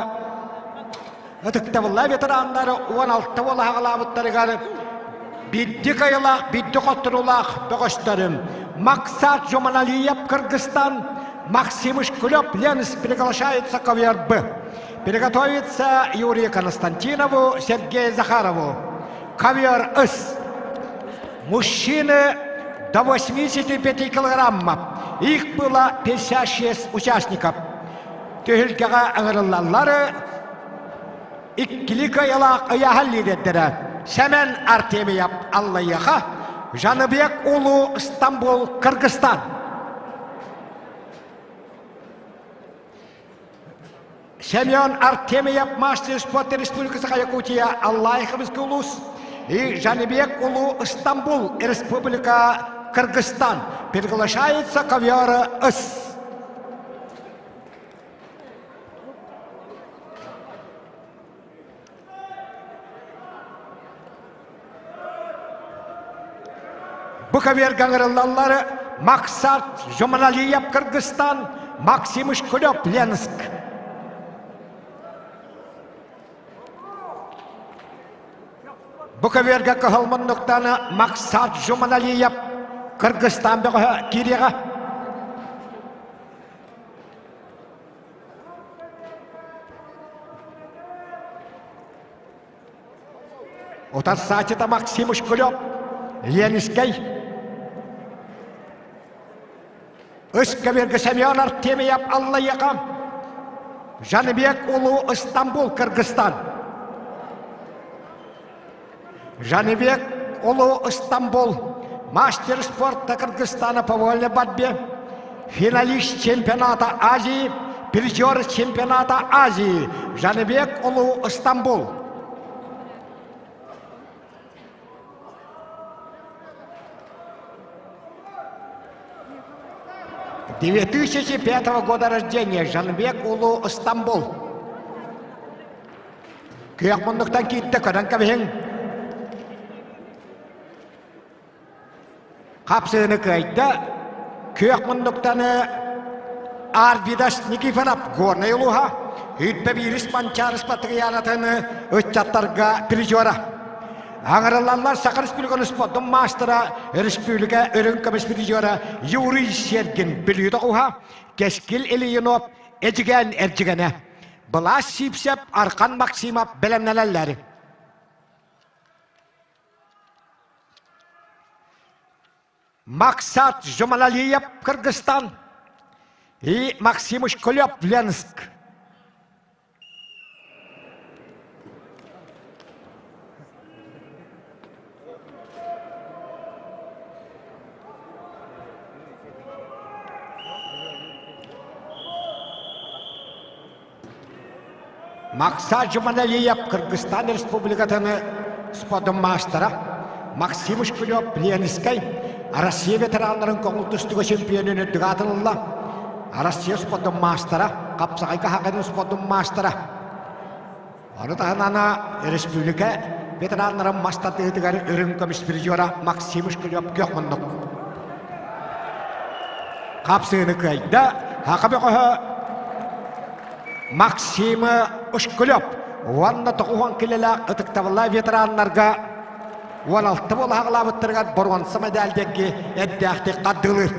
Speaker 1: ытыктабыллаах ветераннар 16 уол аҕалаабыттарыгар бидди кайылаах, бидди хотторуулаах бөҕөстөрүм Максат Жуманалиев Кыргызстан, Максим Шкулев Ленс приглашается ковер Б. Приготовиться Юрию Константинову, Сергею Захарову. Ковер С. Мужчины до 85 килограммов. Их было 56 участников. Түһүлгэҕэ ыҥырыллаллары иккили кыайалаах ыйааһын лидердэрэ Сэмэн Артемьев Аллайыаха, Жаныбек Улуу Стамбул, Кыргызстан. Семен Артемьев мастер спорта Республика Саха-Якутия Аллайховский улус и Жанибек Улу Стамбул Республика Кыргызстан приглашается ковера С. Бу көбүөргэ ыҥырыллаллар Максат Жуманалиев Кыргызстан, Максим Шкулев Ленск. Бу көбүөргэ кыһыл муннуктан Максат Жуманалиев Кыргызстан бөҕөһө киириэҕэ. Утарсааччыта Максим Ушкулев, Ленискэй. Үс көбүөргэ Семен Артемьев Аллайыаха, Жаныбек Улуу Стамбул, Кыргызстан. Жаныбек Улуу Стамбул, мастер спорта Кыргызстана по вольной борьбе, финалист чемпионата Азии, призер чемпионата Азии Жаныбек Улуу Стамбул. 2005 года рождения Жанбек Улу Стамбул. Күөх муннуктан киирдэ көрөн кэбиһиҥ. Хапсыыны кыайда. Күөх муннуктаны Арвидас Никифоров Горнай улууһа Үрбэ биирис Манчаарыс Патриаратын ыччаттарга призера. Аҥарыллаллар Саха Республикатын спордун маастара, республика өрүн көмүс призера Юрий Сергин Бүлүү тоҕуһа, Кэскил Ильинов Эдьигээн эрдьигэнэ. Былаас Сиипсэп Архан Максимов бэлэмнэнэллэр. Максат Жуманалиев Кыргызстан и Максим Ушкулев Ленск. Максат Жуманалиев Кыргызстан Республикатын спордун маастара, Максим Ушкулев Ленскэй Россия ветераннарын көҥүл тустууга чемпионун үрдүк аатын ылла. Россия спордун маастара, хапсаҕайга хагын спордун маастара. Ону таһынан республика ветераннарын мас тардыытыгар үрүҥ көмүс призера Максим Ушкулев күөх муннук. Хапсыыны кыайда. Хака бөҕөһө Максим Ушкулев уонна тоҕуһуон килэлээх ытыктабыллаах ветераннарга 16 буола хаҕылаабыттарыгар боруонса медаль диэки эрдээхтик хардыылыыр.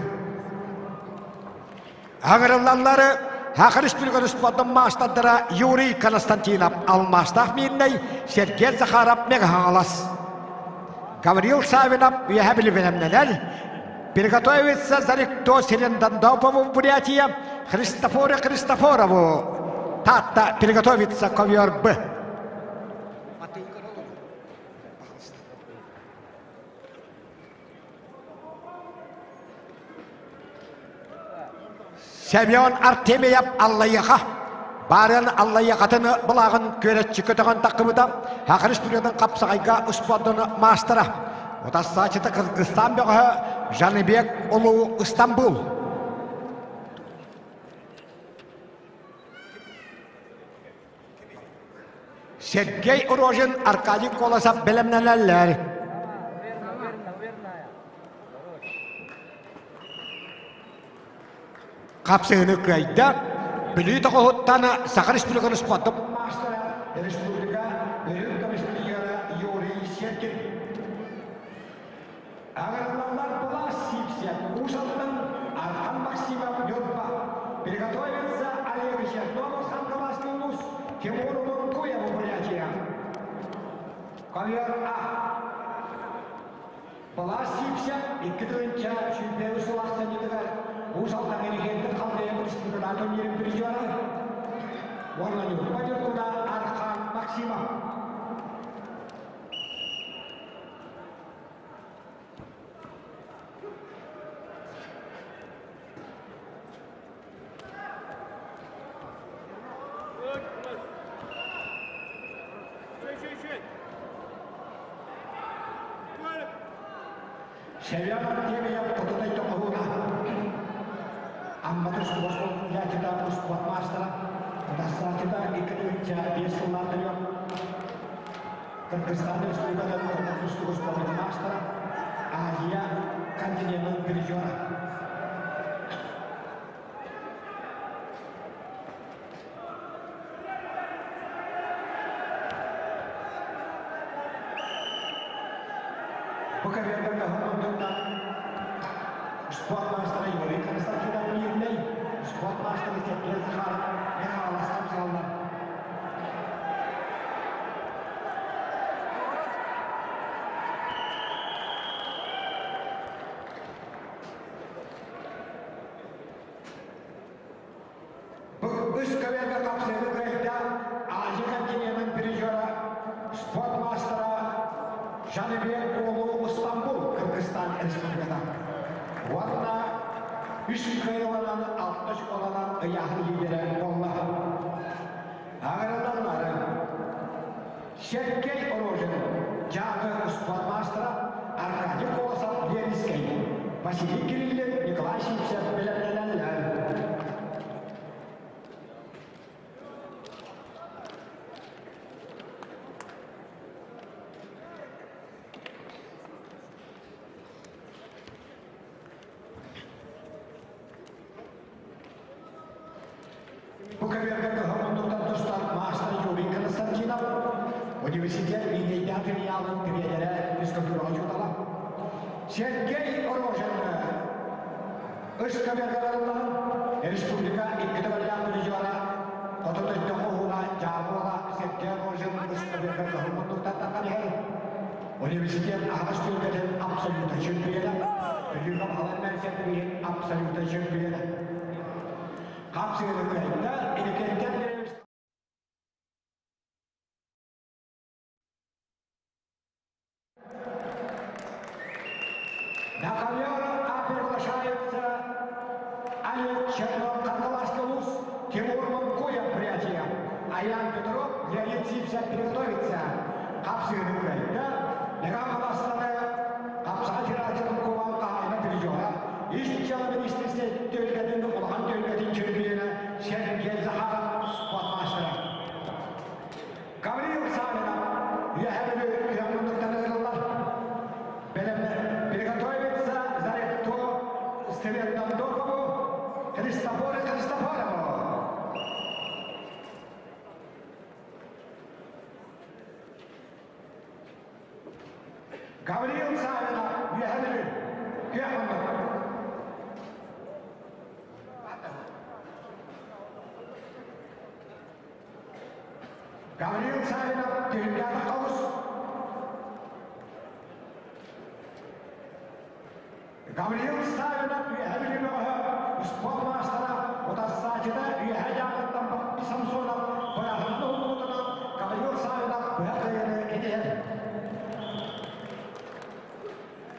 Speaker 1: Аҥырыллаллары Саха Республикатын спордун маастардара Юрий Константинов Алмаастаах Миирнэй, Сергей Захаров Мэҥэ Хаҥалас. Гаврил Савинов үөһэ билибинэмнэнэр, Приготовиться Зарикто Селендандопову в Бурятия, Христофору Христофорову Таатта приготовиться ковер Б. Семен Артемьев Аллайыха Баарын Аллайыхатын былааҕын күөрэччи көтөҕөн таххыбыта Саха Республикатын хапсаҕайга успуордун маастара. Утарсааччыта Кыргызстан бөҕөһө Жаныбек Улуу Стамбул. Сергей Рожин, Аркадий Колосов бэлэмнэнэллэр. Хапсыһыны кыайда. Бүлүү тоҕуһуттан Саха Республикатын спордун маастара, республика үрүҥ көмүс призера Юрий Серкин. Аҕырыллаллар Былаас Сивцев, Уус Алдан, Архан Максимов, Ньурба. Приготовиться Олег Чернов, Хангаласский улус, Тимур Муркуев, Бурятия. Ковер А. Былаас Сивцев 2 тыһыынча 21 сыл ахсынньытыгар Уус Алдан Эригиэнтин Халдея республиката турнирын призера. Уонна Ньурба Ньургуна Архан Максимов. Семен Артемьев Кутутай тоҕуһуна Амматын спорт ячета спорт маастара Утарсааччыта 2 5 сыллаах Кыргызстан Республикатын тустуу спордун маастара, Азия континенын призера. Бу карьерга кыһыл спорт маастара Юрий Константинов Мирнэй, спорт маастара Сергей Захаров Михайловском саллар. көбүөргэ хапсыһыны кыайда Азия континенын призера, спорт маастара Жаныбек Уолу Стамбул, Кыргызстан Республиката. Уонна үс кыайыыланан алта школанан ыйааһын лидерэ буолла. Аҕыраллары Сергей Рожин, Дьааҥы спорт маастара Аркадий Колосов Ленскэй, Василий Кириллин, Николай Сивцев бэлэмнэнэллэр. Бу көбүөргэ кыһыл муннуктан тустар маастар Юрий Константинов, университет Миннейдээх филиалын тренерэ, физкультура учуутала. Сергей Рожин үс көбүөргэ барыллаан республика икки төгүллээх призера Хоту дойду хоһууна Дьаабыла Сергей Рожин үс көбүөргэ кыһыл муннуктан таххан иһэр. Университет аһаҕас түһүлгэтин абсолютнай чөмпүйүөнэ, Бүлүүгэ Баһылай Мэлсэппириһин абсолютнай чөмпүйүөнэ. Хапсыгыны кыайда, Иннокентий Андреевич На ковер приглашается Олег Чернов, Кангаласский улус, Тимур Манкуев, Бурятия. Аян Петров, Леонид Сивцев приготовится. Хапсыгыны кыайда, Меган Аласланы, Хапсаҕа Федерациятын кубан хаһаайына призера, Ис дьыала министерствотын түөлбэтин улахан түөлбэтин чөмпүйүөнэ Сергей Захаров спорт маастара. Гаврил Савинов Үөһээ Бүлүү күөх муннуктан ыҥырыллар. Приготовиться Заректо Свердондокову Христофору Христофорову. Гаврил Савинов Үөһээ Бүлүү күөх муннук. Гаврил Савинов түһүлгэҕэ тоҕус. Гаврил Савинов Үөһээ Бүлүү бөҕөһө спорт маастара, утарсааччыта Үөһээ Дьааҥыттан Баппи Самсонов бырааһынан уһуллубутунан Гаврил Савинов быһа кыайыыны итиһэр.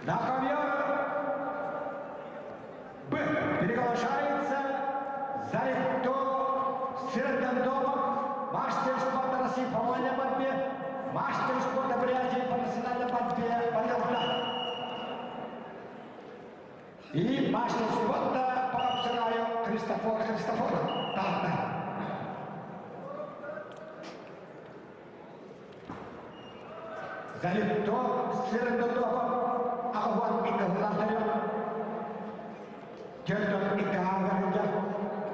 Speaker 1: На ковер Б. Приглашается Заректо Сердандопов, мастер спорта России по вольной борьбе, мастер спорта Бурятии по национальной борьбе Балелта. И мастер спорта по обсираю Христофор Христофоров. Таатта. Заректо Сердандопов аҕыһуон икки сыллаахтарыгар Төрдөн икки ааҕарга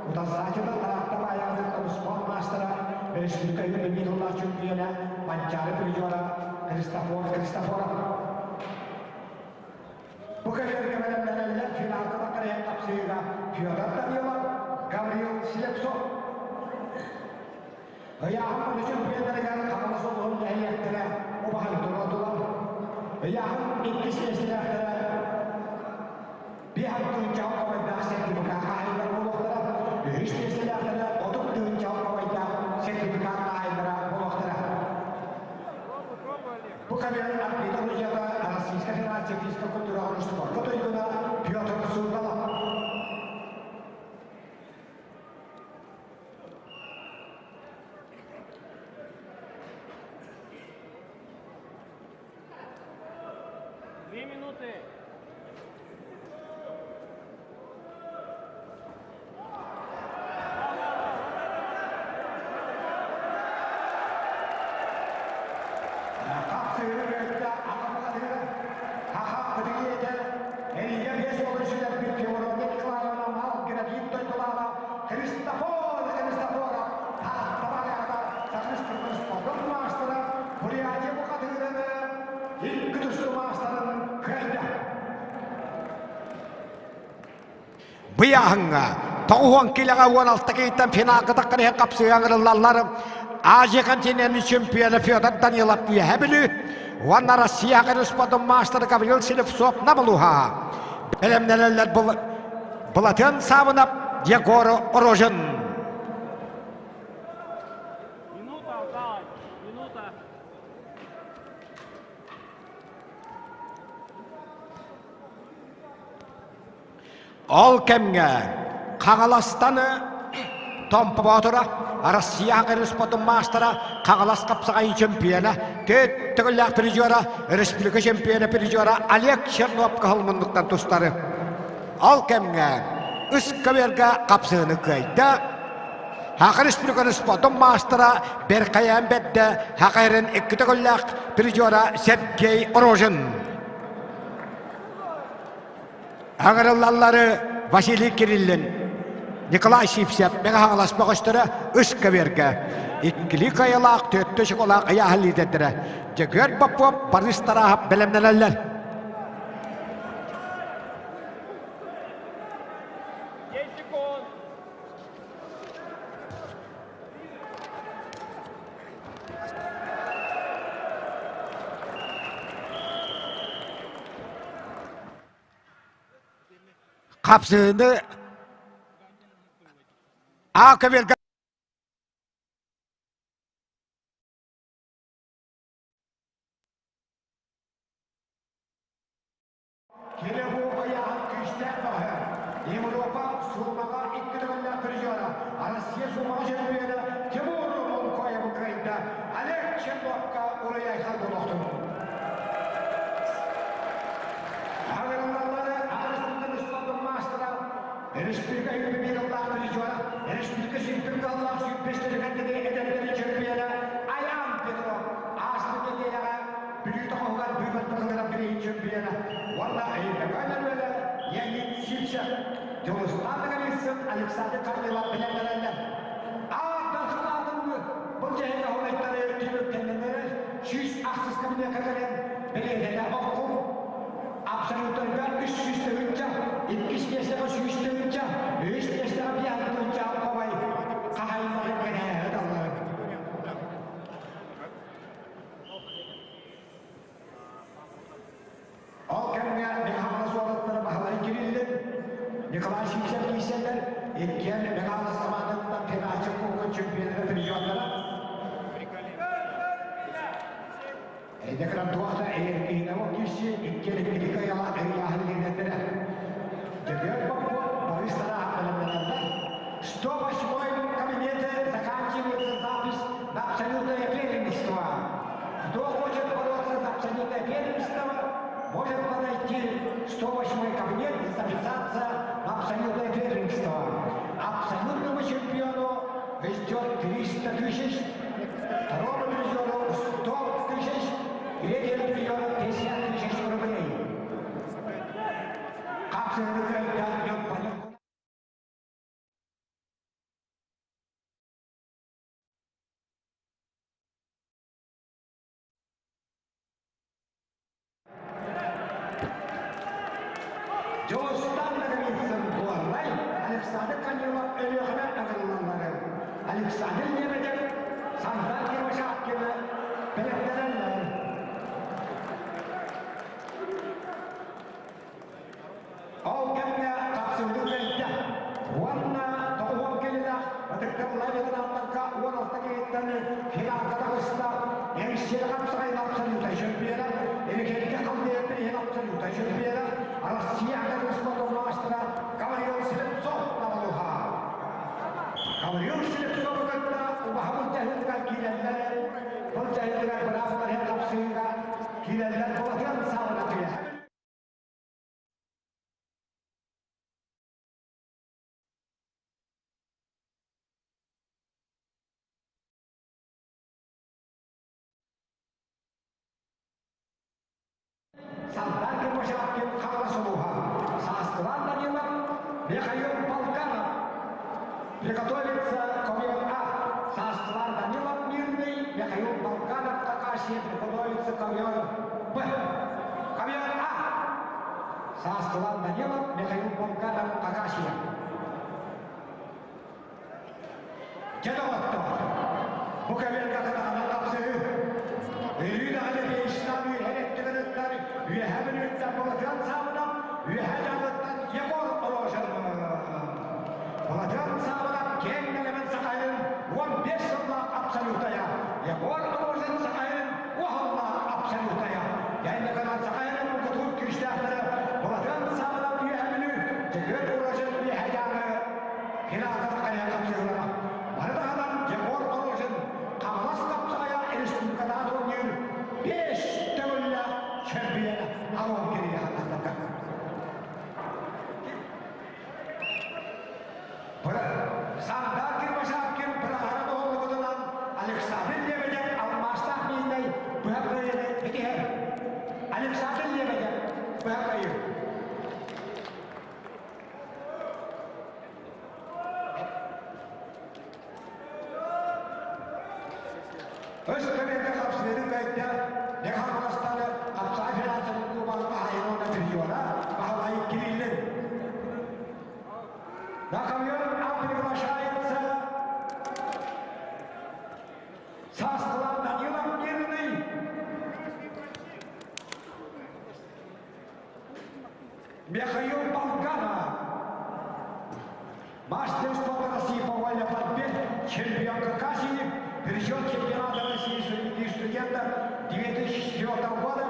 Speaker 1: утарсааччыта Таатта баайаҕатын спорт маастара, республика үбүлүөйдээх тыллаах чөмпүйүөнэ Манчаары призера Христофор Христофоров. Бу кэлэргэ бэлэмнэнэллэр финалга таххарыйан хапсыһыыга Федор Данилов, Гаврил Слепцов. Ыйааһын күнү чөмпүйүөннэригэр Хаҥалас улууһун нэһилиэктэрэ убаһаны туруордулар. Ыйааһын иккис миэстэлээхтэрэ Биэс тыһыынчаҕа хабайдаах сертификат хаһаайыннара буолуохтара, үһүс миэстэлээхтэрэ 30 тыһыынчаҕа хабайдаах сертификат хаһаайыннара буолуохтара. Бу кэмигэр Арбита Рузета Российскай Федерация физическэй культураҕа спорка туйгуна Петр Сургалов.
Speaker 2: Две минуты.
Speaker 1: Хапсыыры үөттэ аҕа Хаха ытыйыэтэ Эрийэ биэс уолун сүтэрбит Феврония Николаевна Мал Геннадий дойдулааҕа Христофор Христофоров Таатта бараата Сахыс спортун маастара Бурятия бухатыыраны икки тустуу маастарын кыайда. Быйааһыҥҥа тоҕуһуон килэҕэ уон алта киһиттэн финалга таххан иһэн хапсыһа ыҥырыллаллар Азия континенын чемпиона Федор Данилов Үөһээ Бүлүү уонна Россия спортун маастара Гаврил Слепцов Набылуһа бэлэмнэнэллэр Былатыан Саабынап Егор Рожин. Ол кэмҥэ Хаҥаластан Томпо Боотура, Россия спортун маастара, Хаҥалас хапсаҕайын чемпиона, төрт төгүллээх призера, республика чемпиона призера Олег Чернов кыһыл муннуктан тустары. Ол кэмҥэ ыскаверга хапсыһыны кыайда. Саха Республиканы спортун маастара Беркайаан Бэрдэ Саха эрин икки төгүллээх призера Сергей Рожин. Аҥарыллаллары Василий Кириллин, Николай Сивцев Мэҥэ Хаҥалас бөҕөстөрө үс көбүөргэ иккилии кыайыылаах, түөртүү чоколаах ыйааһын лиидэрдэрэ Дьөгүөр Попов, Борис Тарааһап бэлэмнэнэллэр. Хапсыһыыны А көбүөргэ Европа суумаҕа икки төгүллээх призера, Россия суумаҕа чемпиона Тимур Монкоев кыайда. Олег Черновка уруй-айхал буолуохтун. Аҕырыллаллары Аҕырыстыгын спортун маастара, республика юбилейлаах призера, республика сүүрбүкаллаах сүүрбэстэригэр эдэрдэри чемпиона Аян Петров ааспыт нэдиэлэҕэ Бүлүү тоҕоһугар быыбардылыгар билигин чемпиона уонна Өймөкөөн өрүөлэ Леонид Сивцев, Дьулустаан Ноговицын, Александр Корнилов билэллэрэллэр. Аат Дархан аатын былдьаһыыга хонуйтары түмүктэннэлэр 108 кабинекка кэлэн бэлиэтэнэ оккум. Абсолютарга 300 тыһыынча, иккис миэстэҕэ 100 тыһыынча, үһүс миэстэҕэ 50 тыһыынча алковай хаһайыннарын кэнээһэ ыталлар. Ол кэмҥэ Михайлов уолаттара Баһылай Кириллин, Николай Сивцев киирсэллэр, иккиэн Михайлов хамаандатыттан федерация кубогын чемпионнара призердара. Эдекран туох да эйэргиһинэ киирси, иккиэн иккили кыайалаах ыйааһын лиидэрдэрэ. Дьөгүөр Попов, Борис Тараһов бэлэмнэнэллэр. 108 кабинете заканчивается запись на абсолютное первенство. Кто хочет бороться за абсолютное первенство, может подойти в 108 кабинет и записаться на абсолютное первенство. Абсолютному чемпиону ждет 300 тысяч, второму призеру 100 тысяч, третьему призеру 50 тысяч рублей. Хапсыгы Дьулустан Ноговицын Горнай, Александр Данилов Өлүөхүмэ ыҥырыллаллары, Александр Лебедев, Сандар Кривошапкины бэлэмнэнэллэр. Ол кэмҥэ хапсыһыы кэлдэ уонна тоҕуһуон кэлилээх ытыктабыллаах ветераннарга 16 киһиттэн финалга таҕыста. Эҥсиэли хапсаҕайын абсолюта чемпиона, Эбикэргэ Халдеевтан иһин абсолюта чемпиона, Россия агроспортун маастара Гаврил Слепцов Навалуха. Гаврил Слепцову кытта убаһа былдьаһыытыгар киирэллэр. Былдьаһыытыгар быраабылар иһин хапсыһыыга киирэллэр Былатыан Саабына түһэ. Сандар Кирбашапкин Хаҥалас улууһа, Сааскылаан Данилов, Михаил Полканов. Приготовиться ковер А. Сааскылаан Данилов Мирный, Михаил Полканов Хакасия приготовиться ковер Б. Ковер А. Сааскылаан Данилов, Михаил Полканов Хакасия. Дьэ доҕоттоор, бу көбүөргэ кытаанах хапсыһыы. Өрүү даҕаны Вячеслав үөһэ өттүгүнүттэн, Үөһээ Бүлүүттэн Былатыан Саабынап, Үөһээ Дьааҥыттан Егор Рожин. Былатыан Саабынап киэҥ нэлэмэн Сахалин 15 сыллаах абсолютая. Егор Рожин Сахайын уһаллаах абсолютая. Янныканан Сахайын мукутуур күүстээхтэрэ Былатыан Саҕалап Үөһэ Бүлүү Дьөгүөр Рожин Үөһэ Дьааҥы финалга таххайа хапсыһылара. Бары таһынан Егор Рожин Хаҥалас хапсаҕайа республикатааҕы турнир 5 төгүллээх чемпиона Алон Кирилл хаттахтарга. Сардар Кирбашапкин быраһара доҕоллубутунан Александр Лебедев алмаастаах мииннэй быһа кыайыыны итиһэр. Александр Лебедев быһа кыайыы. Өс көмөргө хапсыырын кайда Михайловстаны Хапсаҕай федерациятын кубогын хаһайын уонна призера Баһылай Кириллин. На ковер приглашается Саскалан Данилов Мирный. Михаил Балканов. Мастер спорта России по вольной борьбе, чемпион Кавказии, призер чемпионата России среди студентов 2004 года,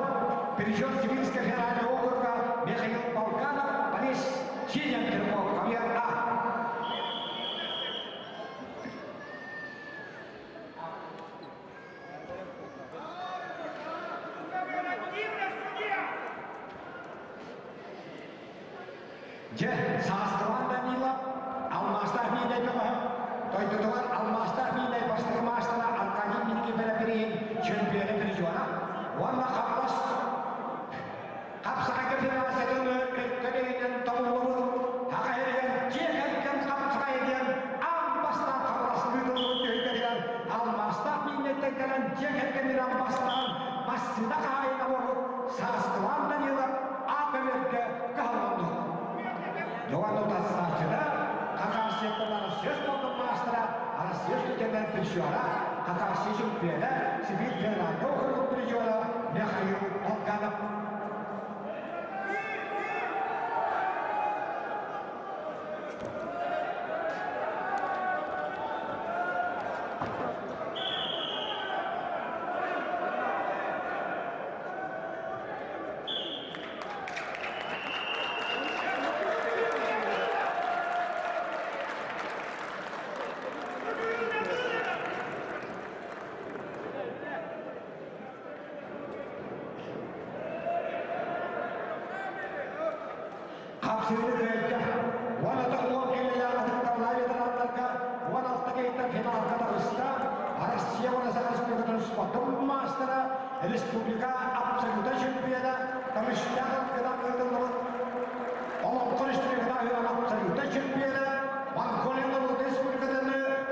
Speaker 1: призер Сибирского федерального округа Михаил Балканов, Борис Синем Кирков, ковер А. Дьэ, саастылаан Данила, алмаастаах миинэй бөҕөһө, дойдутугар алмаастаах миинэй бастакы маастара Аркадий Никифоровиһин чөмпүйүөнэ призера уонна Хаҥалас хапсаҕайга федерациятын өркөн өйүнэн тобуллубут Саха сиригэр дьиэ кэргэн хапсаҕайа диэн аан бастаан Хаҥалас ыытыллыбыт түһүлгэтигэр алмаастаах миинэйтэн кэлэн дьиэ кэргэнинэн бастаан массыына хаһаайына буолбут Сааскылаан Данилов аат өрүөргэ кыһалланна. Дьоҕон утарсааччыта Хакасияттан Россия спордун маастара, Россия студеннарын призера, Хакасия чемпиона, Сибирь федеральный округун призера Михаил Полканов. Хапсыыны кыайда. 16 килэлээх атытталлаах ветераннарга 16 киһиттэн финалга таҕыста. Россия уонна Саха Республикатын спортун маастара, республика абсолюта чемпиона, көмүстээх ыркынан ыытыллыбыт Олоҥхо республиката үөрэн абсолюта чемпиона, Монголия норуотун республикатын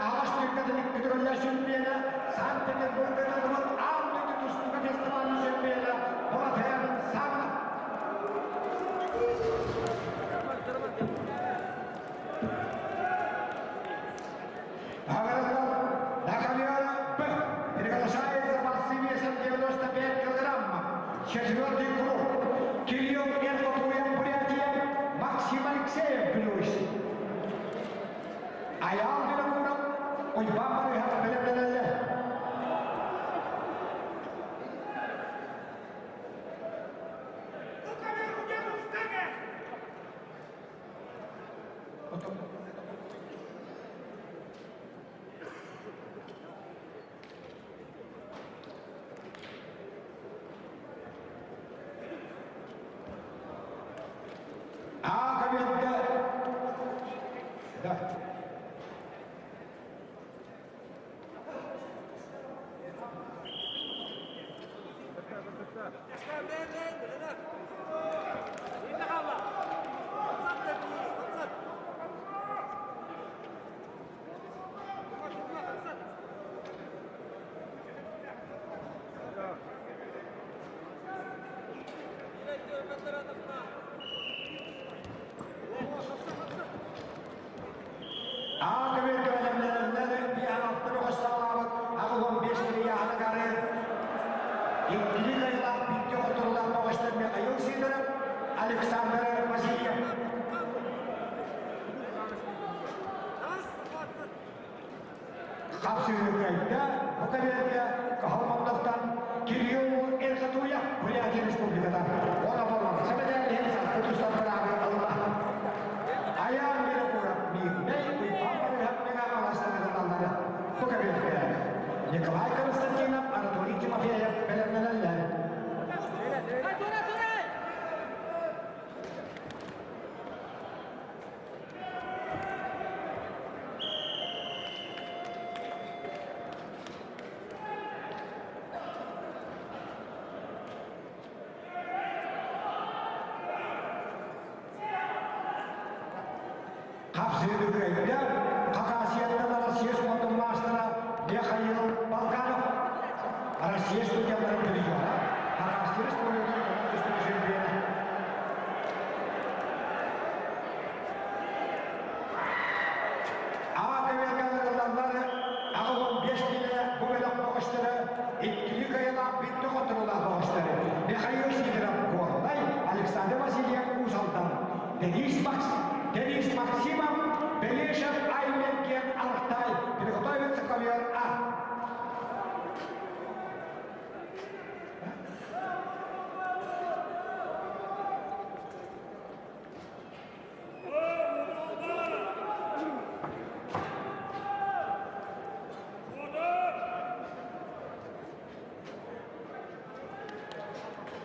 Speaker 1: аҕыс түҥкэтин икки чемпиона, Санкт-Петербург ыытыллыбыт аан дойду тустууга фестивалын чемпиона Болотен Савинов. На Б приглашается борцы весом 95 килограммов. Четвертый круг. Кирилл Эркотуем Бурятия, Максим Алексеев плюс. Аял Винокуров, Уйбан Барыхов бэлэмнэнэллэр. А көбүөргэ да. А көбүөргэ бэлэмнэнэллэр биһаҕалтан оҕоссаалаабыт 85 килийааһыныгары иккили кыайыылаах бииргэ оторулаах бөҕөстөр Михаил Сидоров, Александр Васильев. Хапсыыны кыайда, бу кэбиэргэ Каһылмандовтан Кирилл Эрхатуя Бурятия Республиката уонна боллоҥсо мэдээлиһин саппы тустар быраабы ылла. Айаан Винокуров Мирнэй Уйбаан Барыһап Мегааластан Бу кэбиэргэ Николай Константинов, Анатолий Тимофеев бэлэмнэнэллэр. Хапсыыны кыайда Хакасияттан Россия спордун маастара Михаил Балканов. Россия студенттарын призера, Хакасия Республикатын түстүк чемпиона. Аҕа көмүскэллэр 85 киилэ бу бөлөх бөҕөстөрө иккилии кыайыылаах бүттэ хотторуулаах бөҕөстөрү Михаил Сидоров Горнай, Александр Васильев Уус Алдан, Денис Макс, Денис Максимов, Белешев Аймерген Алтай, приготовиться ковер А.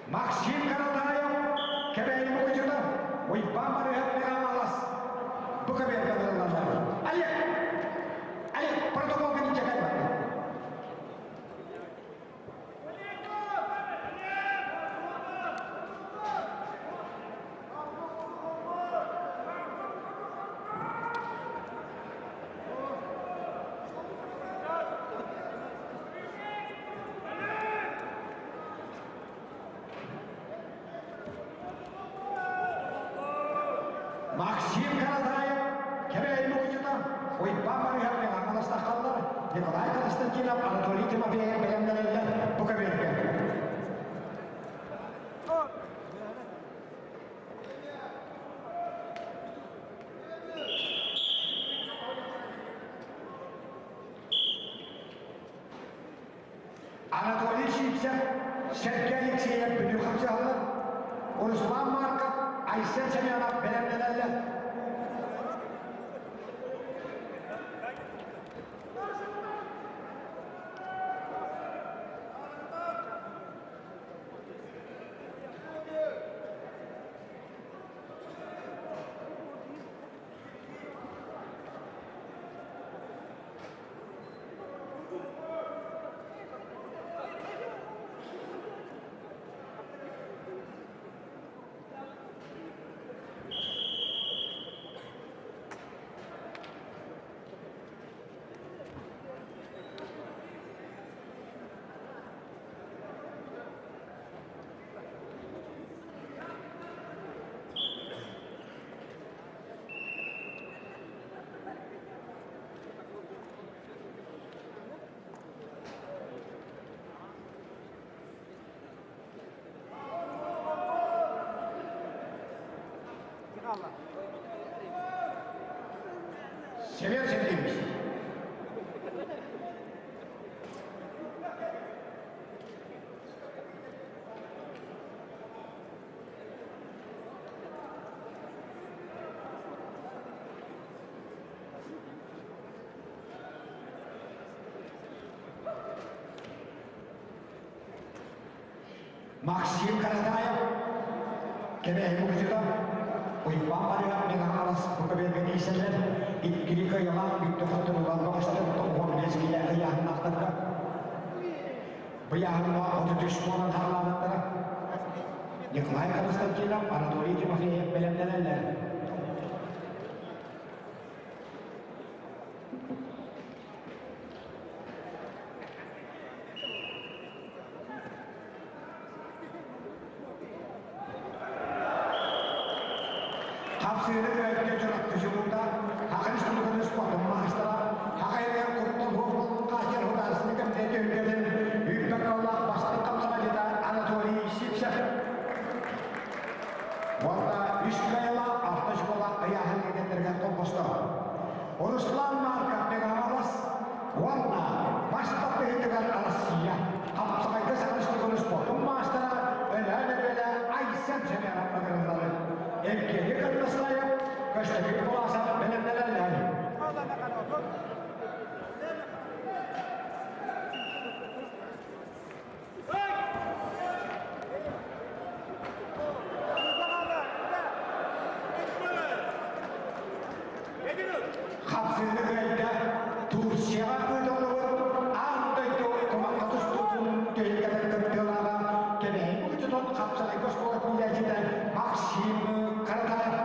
Speaker 1: Максим Каратаев Кэбээйи мукучута Уйбаан Барыһап Мирамалас бу кэбиэргэ ылыллаллар. Олег! Олег, протоколга ничего кэлбэт. Максим Каратаев Кэбээйи мукучута Уйбаан Барыһап Мегаполостахаллар Николай Константинов Анатолий Тимофеев бэлэмнэнэллэр бу кэбиэргэ. Анатолий Сивцев, Сергей Алексеев Бүлүү хапсыһаллар, Руслан Марков, Айсен Семенов бэлэмнэнэллэр. Семен Сергеевич. Максим Каратаев Кэбээйи мукучута Уйбаан Барыһап Мегаполос бу киирсэллэр иккили кыайыылаах бүттэ хотторуулаах бөҕөстөр 95 киилэ ыйааһыннаахтарга Быйааһыҥҥа 33 буолан хаалаабыттара. Николай Константинов, Анатолий Тимофеев бэлэмнэнэллэр. Хапсыыны кыайбыта Чурапчы чулуута, Саха Республикатын спордун маастара, Саха Иригэр куттал суох буолбут хааччар художественнай комитет түһүлгэтин үүппэккаллаах бастыҥ хамсаҕадьыта Анатолий Сивцев. Уонна үс кыайыылаах алта школа ыйааһын кэтэннэригэр холбосто. Руслан Марков Мегаполос уонна Хапсыыны кыайда Турцияҕа ыытыллыбыт аан дойду кумахха тустуутун түһүлгэтин кыттыылааҕа Кэбээйи Мукучутун хапсаҕайга оскуола күүлээччитэ Максим Каратаев.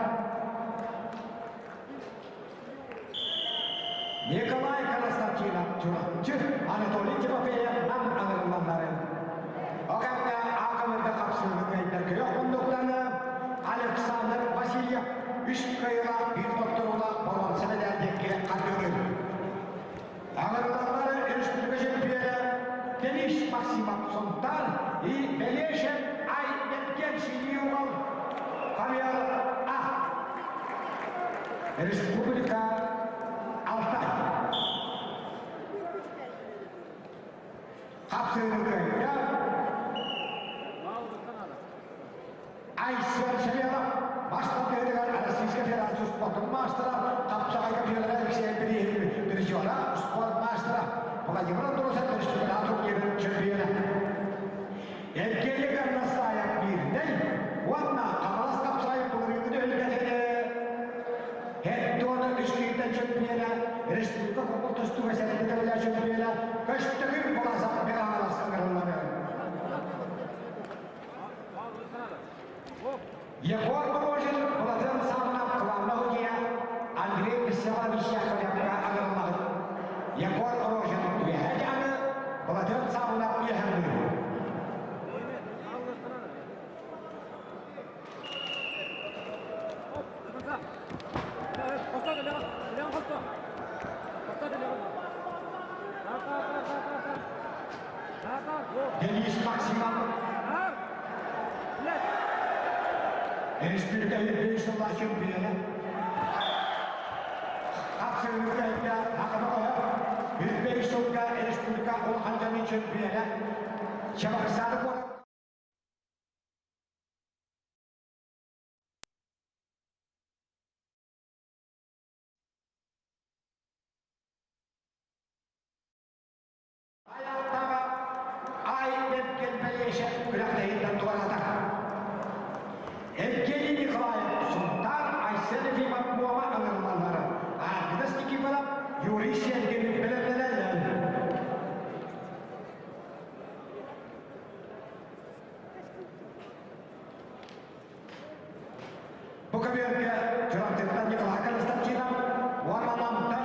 Speaker 1: Николай Константинов Чурапчы, Анатолий Тимофеев Нам аҥырыллалларын. Ол кэмҥэ аакабырга хапсыыны кыайдар күөх муннуктаны Александр Васильев үс кыайыылаах биир хотторуулаах боруонса мэдээлдиэккэ хардыылыыр. Аҥырыллаллары республика чемпиона Денис Максимов Сунтар и Белешев Ай Мерген Синиугал Хамиал А. Республика Алтай. Хапсыыны кыайда Айсен Селенов бастатыытыгар Российскай Федерация спортун маастара, хапсаҕайга Федора Алексеев призера, спорт маастара Владимир Андросов республика турнирын чемпиона. Евгений Горностаев биирдэй уонна Хаҥалас хапсаҕайын былырыыҥҥы түһүлгэтин Хеттуона үс киһиттэн чемпиона, республика футбол тустууга сэттэ төгүллээх чемпиона Көстөгүр Куласов Михайлов ыҥырыллар. Егор Рожин Былатын Савнап главного судья Андрей Всеволодович Яковлевка ыҥырыллаҕыт. Егор Рожин үөһэ дьаҥы, Былатын Савнап үөһэ Денис Максимов Республика Европейского сыллаах чемпиона. Хапсыгырга Хакамаҕа Европейскай сылга республика улахан дьону чемпиона. Чабаксары куорат Айааттаҕа Ай Бэргэн Бэлиэшэ күрэхтэһииттэн туораата. Евгений Николаев Сунтаар Айсен Ефимов Муома ыҥырыллаллар. Аргыдас Никифоров Юрий Сергин бэлэмнэнэллэр. Бу көбүөргэ Чурапчыттан Николай Константинов уонна Намтан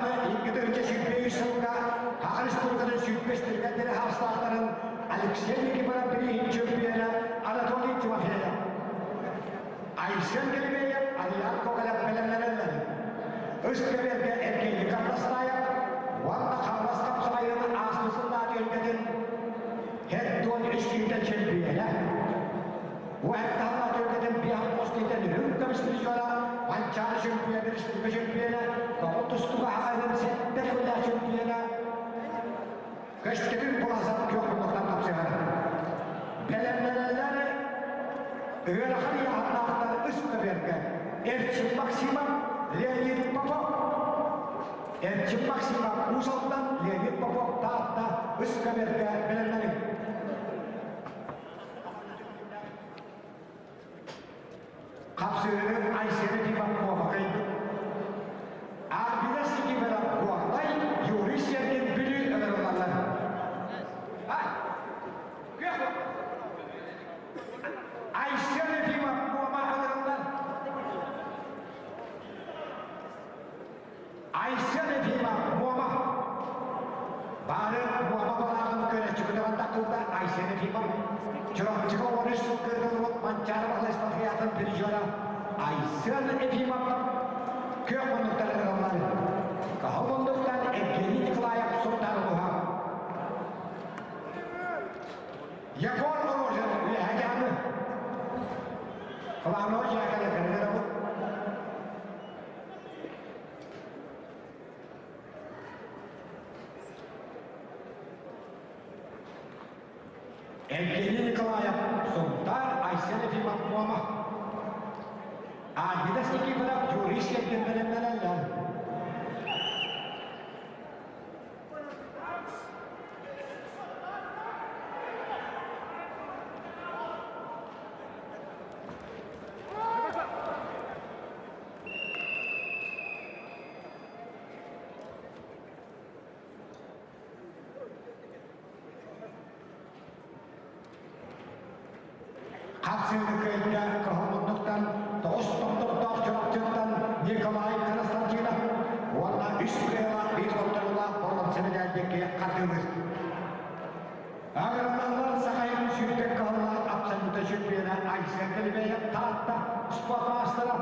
Speaker 1: 2 сүүс сылга Саха Республикатын сүүрбэс түргэннэри хаастаахтарын Алексей Никифоров билиһин чемпиона Анатолий Тимофеев. Айсен Килибеев, Алиан Коголев бэлэмнэнэллэр. Үс көбүөргэ Евгений Кардастаев уонна Хаҥалас хапсаҕайын ааспыт сыллаах түһүлгэтин Хеттуон үс киһитэ чемпиона. Уһаттаһалла түөргэтин биэһэн тоҕус киһитэ үрүҥ көмүс призера, Манчаары чемпиона, республика чемпиона, тоҕо тустууга аҕайын сэттэ төгүллээх чемпиона, Көстөкүн Куласов күөх муннуктан тапсыһар. Бэлэмнэнэллэр ыарахан ыйааһыннаахтар үс көбүөргэ Эрчим Максимов, Леонид Попов. Эрчим Максимов Уус Алдан, Леонид Попов Таатта үс көбүөргэ бэлэмнэниҥ. Хапсыырын Айсена Тимакова кыайбыт. Арбида Сикибера Горнай, Юрий Сергин Бүлүү ыҥырыллаллар. Айсен Ефимов Муома ыҥырыллар. Айсен Ефимов Муома. Баары Муома балааҕын көрөөччүгүтүгэр такылда Айсен Ефимов. Чурапчыга 13 сыл кыырыллыбыт Манчаары Баһылай спартакиадатын призера Айсен Ефимов күөх муннуктан ыҥырыллар. Кыһыл муннуктан Евгений Николаев Сунтаар улууһа. Егор Рожин үөһэ дьаамы. Кылаанова дьиэкэлэ кэргэнэбит. Евгений Николаев, Сунтаар, Айсен Ефимов, Муома. Адидас Никифоров, Юрий Сергин бэлэмнэнэллэр. Хапсыыны кыайда Кыһыл-Муннуктан тоҕус томтордоох Чурапчыттан Николай Константинов уонна үс кыайыылаах биир хотторуулаах боруонса мэдээлдикки хардыылыыр. Агрономнар Сахайын сүүрдэн кыһыллаах абсолюта чемпиона Айсен Калибеев Таатта спорт маастара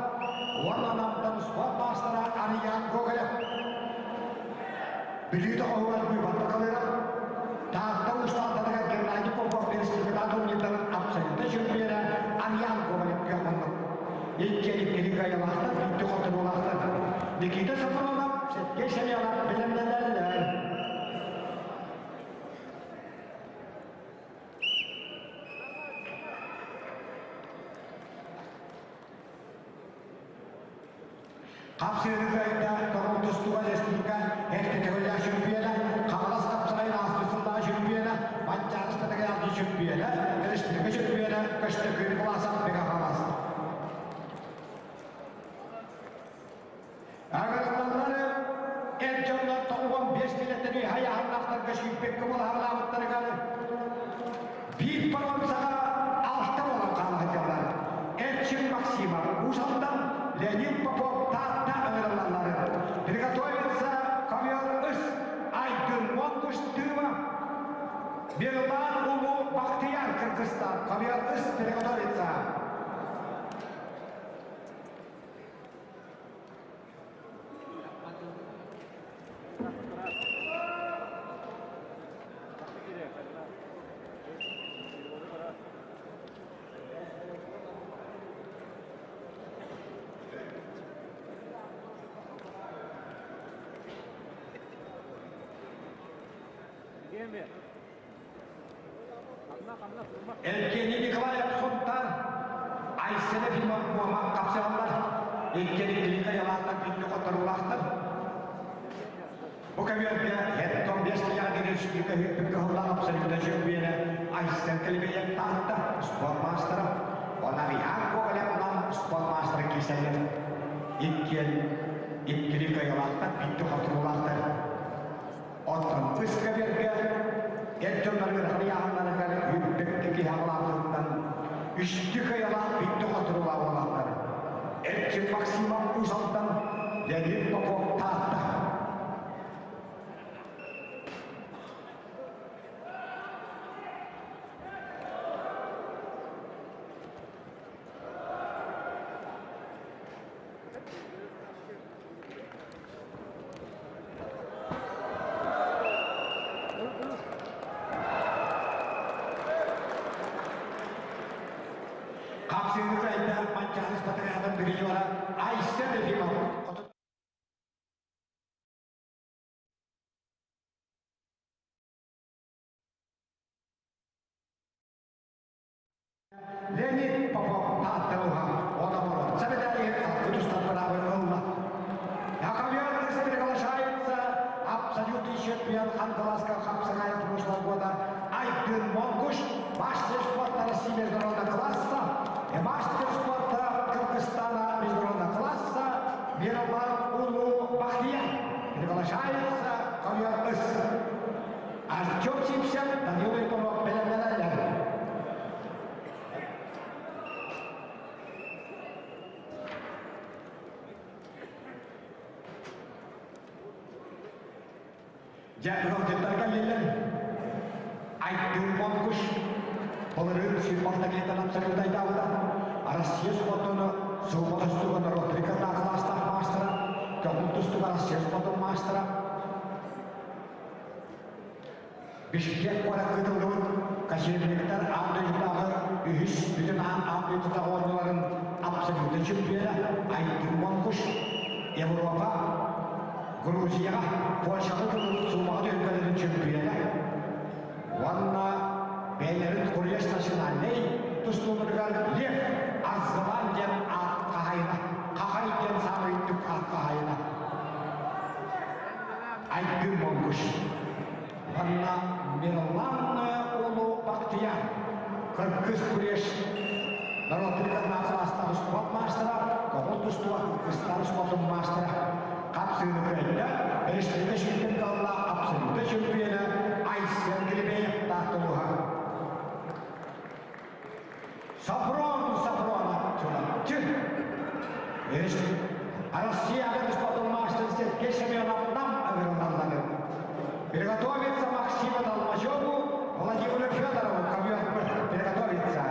Speaker 1: уонна Намтан спорт маастара Арыйаан Гоголев. Бүлүү тоҕоһугар быыбарда калыра Таатта устаатарыгар Геннадий Попов республикатааҕы турнирдарын абсолюта чемпиона Арыйаан Гоголев кыахманнык. Иккиэн иккили кыайыылаахтар, биирдэ хотторуулаахтар. Никита Софронов, Сергей Семенов бэлэмнэнэллэр. Хапсыыры кыайда Тоҕус тустууга республика эрдэ төгүллээх чемпиона, Хаҥалас хапсаҕайын ааспыт сыллааҕы чемпиона, Манчаары Патриархий чемпиона, республика чемпиона Көстөкүүн Власов Мегафалас. Агрономнары эр дьоннор 95 килэттэн үөһэ айаһаннаахтарга сүүрбэккэ буолаһалаабыттарыгар биир паромсаҕа алта буолан хаала сылдьаллар. Эрчим Максимов Уус Алдан, Леонид Попов Таатта ыҥырыллаллар. Приготовиться ковер ыс Айдын Монгуш Тыва Мирлан Улуу Бахтияр Кыргызстан ковер ыс приготовиться. Евгений Николаев Сунтаар Айсен Ефимов Муома тапсыраллар. Иккиэн иккилии хайалаахтар, бииргэ хотторуулаахтар. Бу көбүөргэ Хеттон биэс киһиэхэ республика үһүппүт кыһыллаах абсолютно чөмпүйүөнэ Айсен Калибеев Таатта спорт маастара, Онариан Ковалев Нам спорт маастара киирсэллэр. Иккиэн иккилии кыайыылаахтар, бииргэ хотторуулаахтар. Оттон ыскэбиэргэ эр дьоннор ыарахан ыйааһыннарыгар үүрбэккэ киһи аҕалаабытыттан үстүү кыайалаах бүттэ хотуруулаах буоллахтар. Эрчим Максимов Уус Алдан, Леонид Попов Таатта. Хапсыыны кыайда Манчаары Патриотын дирижера Айсен Ефимов. Леонид Попов Таатталуха Ономоро Сабедалиев Кутустан быраабын ылла. На приглашается абсолютный чемпион Хангаласского хапсагая прошлого года Айдын Монгуш, мастер спорта России международного класса и мастер спорта Кыргызстана международного класса Мирлан Улу Бахтияр. Приглашается ковер Ыс. Артем Сипсен, Данила Ипомов, бэлэмнэнэллэр. Дьэ, ыалдьыттар кэллилэр. Айдын Монгуш былырыын сүүрбалтакеттан абсолютайдаабыта. Россия спортун суумма тустууга норуот рекордаах кылаастаах маастара, көҥүл тустууга Россия спортун маастара, Бишкек куоракка ыытыллыбыт кочевниктар аан дойдутааҕы үһүс бүтүн аан аан дойдутааҕы оонньууларын абсолютнай чемпиона Айдын Монгуш Европа Грузияҕа Польшаҕа ыытыллыбыт суумаҕа түһүлгэлэрин чемпиона уонна бэйэлэрин Курьез национальнай тустууларыгар Лев Арзаван диэн аат хаһайына Хахай диэн саамай үрдүк аат хаһайына Айдын Монгуш Манна Мирлан Улуу Бахтияр, Кыргыз Куреш народный кылаастаах спорт маастара, көҥүл тустууга Кыргызстан спортун маастара, хапсыыны кыайда, республика чемпион калла абсолютно чемпиона Айсен Гребеев тааттылуха. Сапрон Сапронов Чурапчы. Россия спортом мастер Сергей Семенов нам ыҥырыллаллар. Приготовиться Максиму Толмачеву, Владимиру Федорову ковер приготовиться.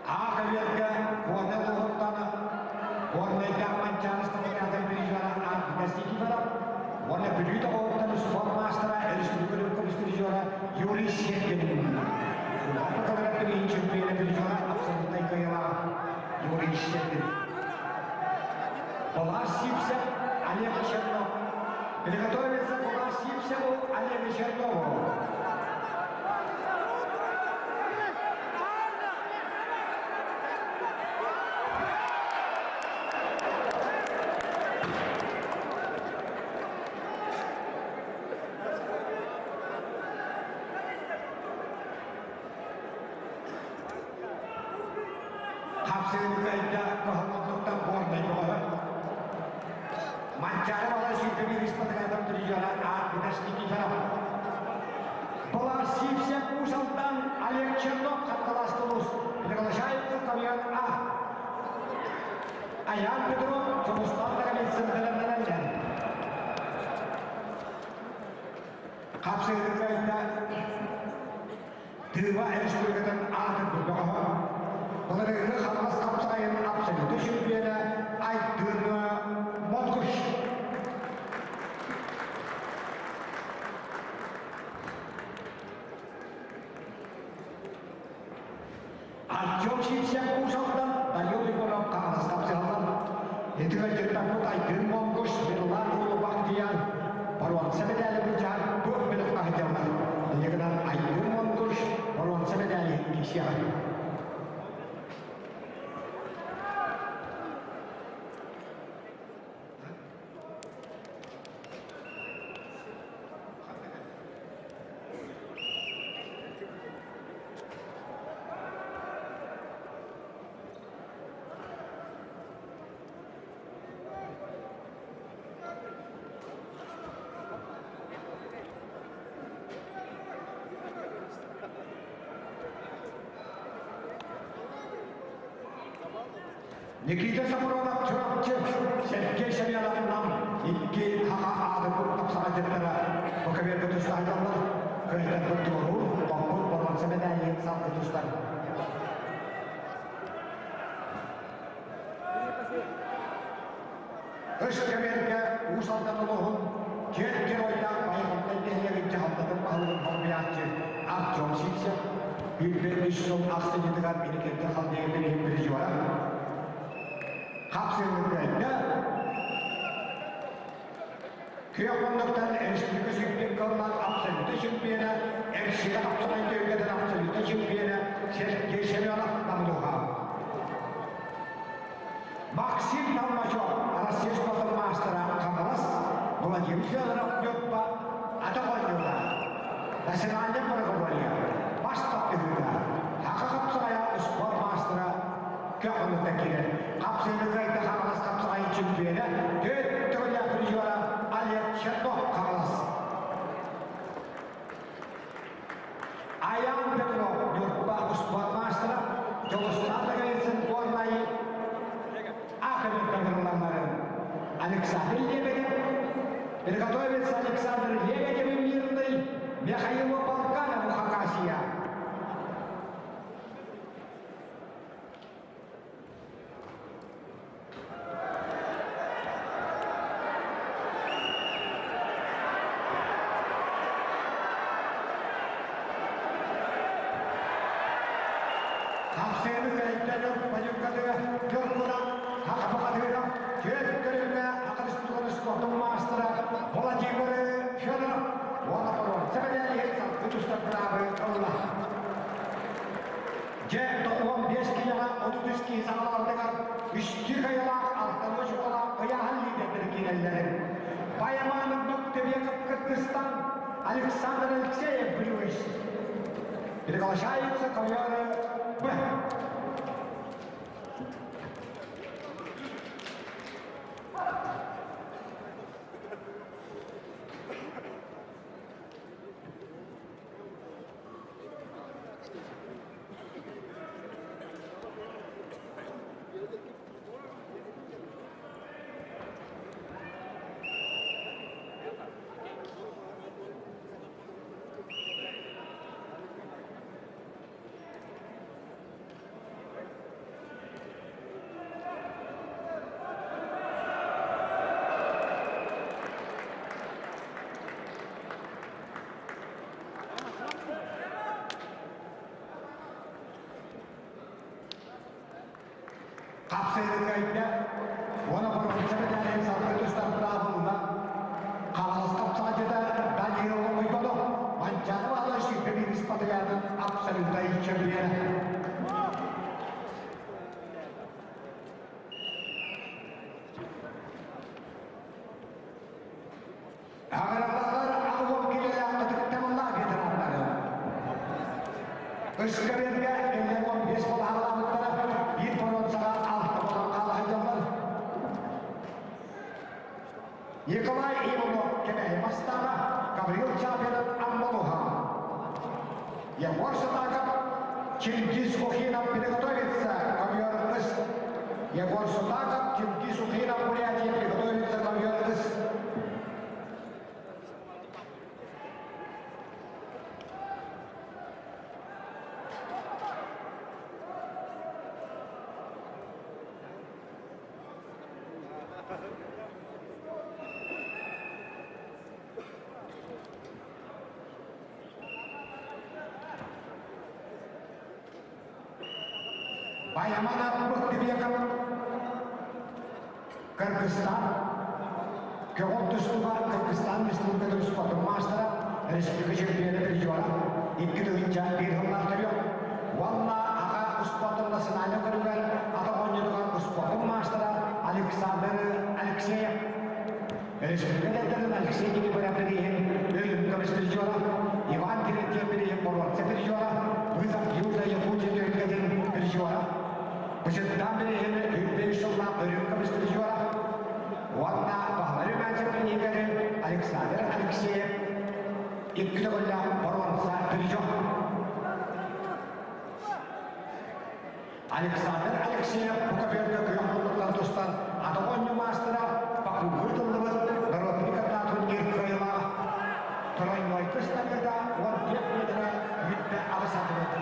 Speaker 1: Аҕа Куорна Улуһуттан Куорнайдаах Манчаары стадионатын призера Альбина Никифоров уонна Бүлүү тоҕоһуттан спорт маастара республика призера Юрий Сергин. Улахан кылыраттын чемпиона призера абсолютнай кыайыылаах Юрий Сергин. Балаш Сипсев Олег Чернов. Приготовиться Балаш Сипсеву Олегу Чернову. Хапсыгын кыайда кыһаллаттыктан горнай бөҕө. Манчаары бала сүүрбэ биир призера Арбитас Никифоров. Была Сипсев Усалтан Олег Чернов Хангалас Тулус приглашается ковер А. Аян Петров Тулустан Наговицын бэлэмнэнэллэр. Хапсыгын кыайда Тыыба республикатын аатын бөҕөһө. Былырыыҥҥы Хаҥалас хапсаҕайын абсолютнай чемпиона Айдын Монгуш. Артем Сивцев Уус-Алдан, Данил Егоров Хаҥалас хапсыһаллар. Итигэр Айдын Монгуш, Мирлан Улубахтиян, боруонса медали былдьаһар туох бөлөх аһыдьаллар. Инньэ Айдын Монгуш боруонса медали киирсиэҕэ. Никита Саморонов Чурапчы Сергей Семенов Нам икки хаха аадырбыт тапсаҕайдыттара бу кэбиэргэ тустаһыталлар кыайтарбыт туоруур хоппут боруонса медалин салгы тустар. Үс кэбиэргэ Уус Алдан улууһун түөрт геройдаах Байҕантай нэһилиэгин дьаһалтатын баһылыгын солбуйааччы Артем Сивцев 105 сыл ахсынньытыгар Иннокентий Халдеев билиһин призера Хапсыһыыларга күөх муннуктан республика сүүрбүт кылынан абсолютно Максим Толмачев, Россия спортун маастара Хаҥалас, Владимир Федоров Ньурба атах оонньуута, национальнай многоборье, бас тардыһыыта, Хаха хапсаҕайа спорт маастара көх киирэр. Хапсыыны кыайда Хаҥалас хапсаҕайын чемпиона, төрт төгүллээх призера Олег Чернов Хаҥалас. Аян Петров, Ньурба успуорт маастара, Дьулустаан Ноговицын Горнай Академия Александр Лебедев, приготовится Александр Лебедев и Мирный, Михаилу Полканову Хакасия. Хапсыаны кэлиттэн Панюккатыга Дьоркуна Хахапахатыга түөрт көрүҥҥэ Академия спортун маастара Владимир Федоров уонна боруонса мэдээлиһин салгыы тустар быраабы ылла. Дьэ, 95 киилэҕэ 33 киһи саҕалаабытыгар үстүү кыайыылаах алталыы чукалаах ыйааһын лидердэрэ киирэллэрин. Баямаанов Бектебеков Кыргызстан, Александр Алексеев Блюис. Приглашаются ковёры Б. Хапсыйны кыайда уонна боруонса мэтээлин салгыы тустар быраабылла Хаҥалас хапсаҕайдьыта Даниил Лоҥуйбонов Манчаары Баһылай 21 испатыйаатын абсолютнай чемпиона. Аҕыраллар аҕуон килэлээх ытыктабыллаах ветераннары. Ыскабергэ эллэр 15 балаһалаабыттара, биир боруонсаҕа алта буолан хаала сылдьаллар. Николай Иванов Кэбээйи Мастааҕа, Гаврил Чапинов Аммалуха. Егор Сатаков Чингиз Ухинов приготовится ковер ыс. Егор Сутаков Чингиз Ухинов Бурятия приготовится ковер ыс. Баяман Быктыбеков Кыргызстан көҕөр тустууга Кыргызстан Республикатын спортун маастара, республика чемпиона призера, 2001 сыллаах төрүөх уонна аҕа спортун национальнай көрүҥэр атах оонньуутугар спортун маастара Александр Алексеев. Республика дэрдэрин Алексей Никифоров бирииһин өлүм көмүс призера, Иван Терентьев бирииһин боруонса призера, Вызов Южной Якутии түһүлгэтин призера, Бычыттаан бирииһин 105 сыллаах өлүм көмүс призера уонна Баһылай Румянцев бирииһигэр Александр Алексеев икки төгүллээх боруонса призер. Александр Алексеев бу көбүөргэ күөх муннуктан тустан атах оонньуу маастара Бакуга ыытыллыбыт народный катаа турнир кыайыылааҕа. Тройной кыстарыыта 14 метрэ 28 сантиметр.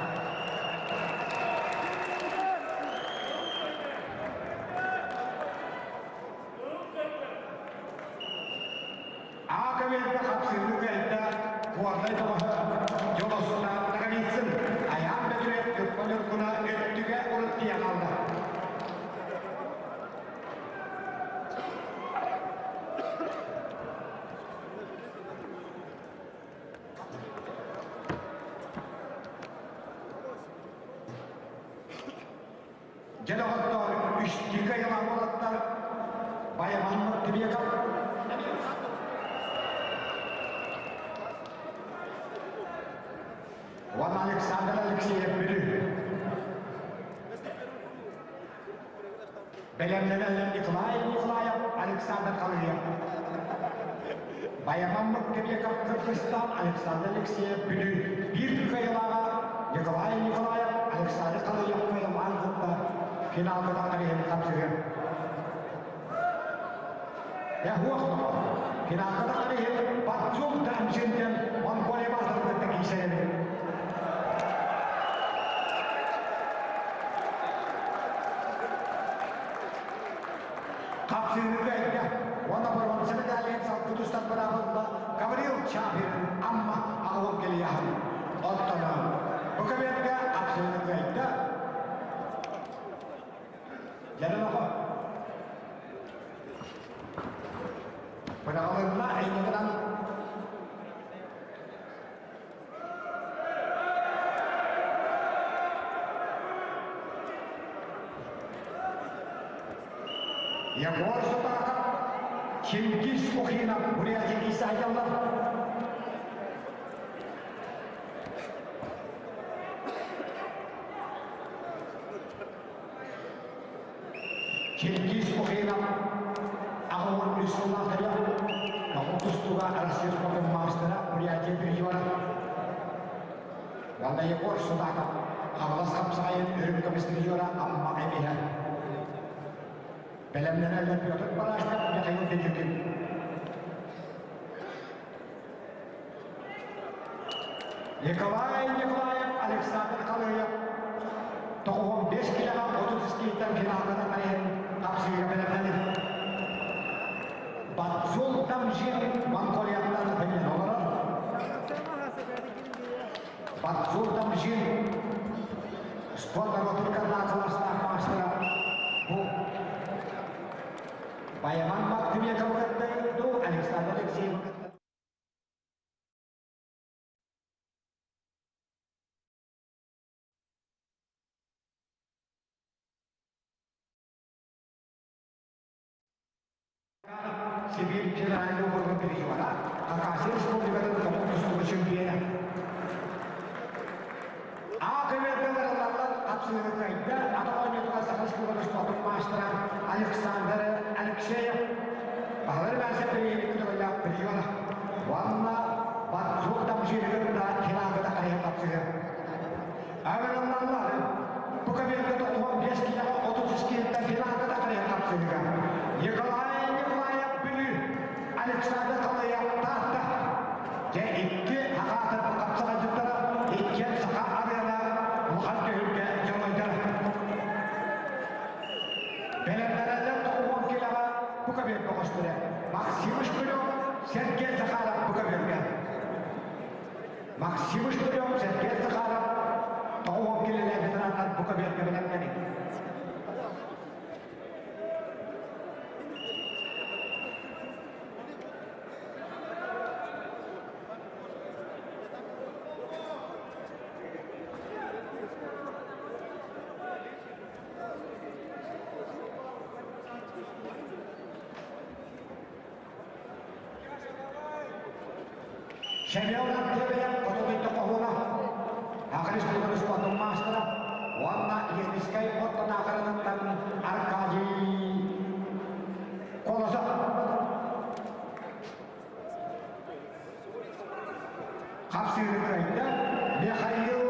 Speaker 1: Аа көбүөргэ хапсыыны кыайда Куорнай тоҕоһо Дьолостаах Ноговицын Айаан Бөтүрүөп Ньурба Ньургуна өттүгэ урут тиийэн хаалла. Дьэ доҕоттоор, үстүү кыайыылаах уолаттар Баяман Мактыбеков уонна Александр Алексеев Бүлүү. Бэлэмнэнэллэр Николай Николаев, Александр Халыев. Баяман Мактыбеков Кыргызстан, Александр Алексеев Бүлүү биир кыайыылааҕа Николай Николаев, Александр Халыев кыайылаан кытта финалга таххар иһин хапсыһыа. Яһуох финалга таххар иһин Батсук Дамжинтен Монголия баатырын кытта киирсэр эбит. Хапсыыны кыайда уонна боруонса медалин салгы тустан быраабылла Гаврил Чапин Амма аҕылын кэлиэһин. Оттон бу көбүөргэ хапсыыны кыайда. Дьэрин оҕо. Быраҕылынна эйнигынан Егор Сутаков, Чингиз Ухинов, Бурятия Исаевлар. Чингиз Ухинов аҕа үс сыллаахтарыгар Тоҕус тустууга Россия спордун маастара Бурятия призера. Уонна Егор Судаков Хаҥалас хапсаҕайын үрүҥ көмүс призера Амма эмиһэ. Бэлэмнэнэллэр Петр Барашков, Михаил Дедюкин. Николай Николаев, Александр Халыев 95 килоҕа 30 киһиттэн финалга тахсан хапсыыга бэлэмнэнэр. Батсул Тамжин Монголияттан төннөн олорор. Батсул Тамжин спорт народун кылаастаах маастара бу Баяман Мактыбековы кытта Александр Алексеевы кытта Сибиир федеральный округун призера, Хакасия Республикатын томут тустууга чемпиона. А көмөрдөлөр хапсыыны кыайда, ата оонньуутугар Саха Республикатын спортун маастара Александр Алексеев баһылар бааса премьер күтүгүллээх призера. Уонна Батсур Тамжирыгын да финалга да харыйан хапсыһы. Агыраллаллар бу көмөргө 95 килоҕа 33 килоттан финалга да харыйан хапсыһыга. Николай Николаев Бүлүү, Александр Халыев Таатта. Дьэ икки хахаатар хапсаҕайдьыттара иккиэн саха арыана улахан түһүлгэ дьоруойдара. Бэлэмнэнэллэр 90 килоҕа бу көбүөр бөҕөстөрө Максим Шкулев, Сергей Захаров бу көбүөргэ. Максим Шкулев, Сергей Захаров 90 килэлээх ветераннар бу көбүөргэ бэлэмнэник. Семен Антеев хоту хоһууна, Аҕыс спортун маастара уонна Ленинскэй ортотаахарыныттан Аркадий Колосов. Хапсыыры кыайда Михаил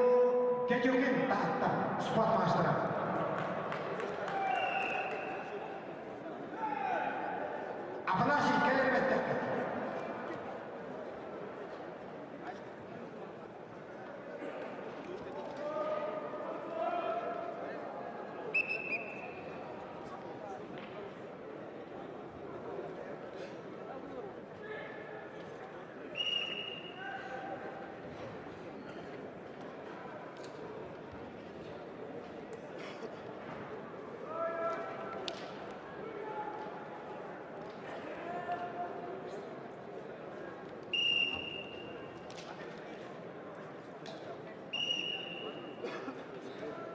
Speaker 1: Кетюкин Таатта спорт маастара. Афанасий кэлэр бэттэххэ.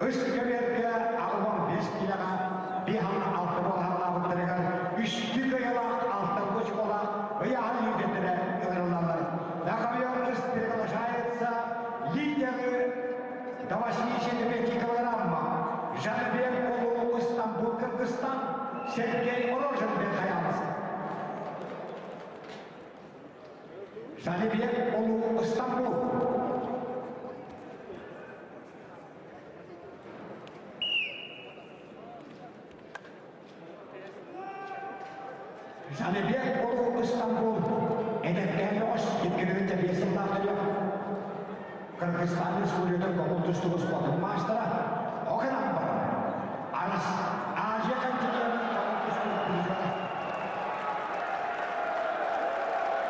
Speaker 1: Үс көбүөргэ 85 килоҕа биир Ыйааһын алта буолаһалаабыттарыгар үстүү кыайалаах алта очколаах ыйааһын лидердэрэ ыҥырыллаллар. На ковер приглашается лидеры до 85 килограмма Жанбек Улуу Стамбул, Кыргызстан, Сергей Рожин Верхоянск. Жанибек Улуу Стамбул. Жанибек Улуу Стамбул эдэркээн бөҕөс иккилигин тэбиэс сыллаах төрүөх Кыргызстан Республикатын көҥүл тустуу спордун маастара ол гынан баран Арас Азия континенын көҥүл тустуу призера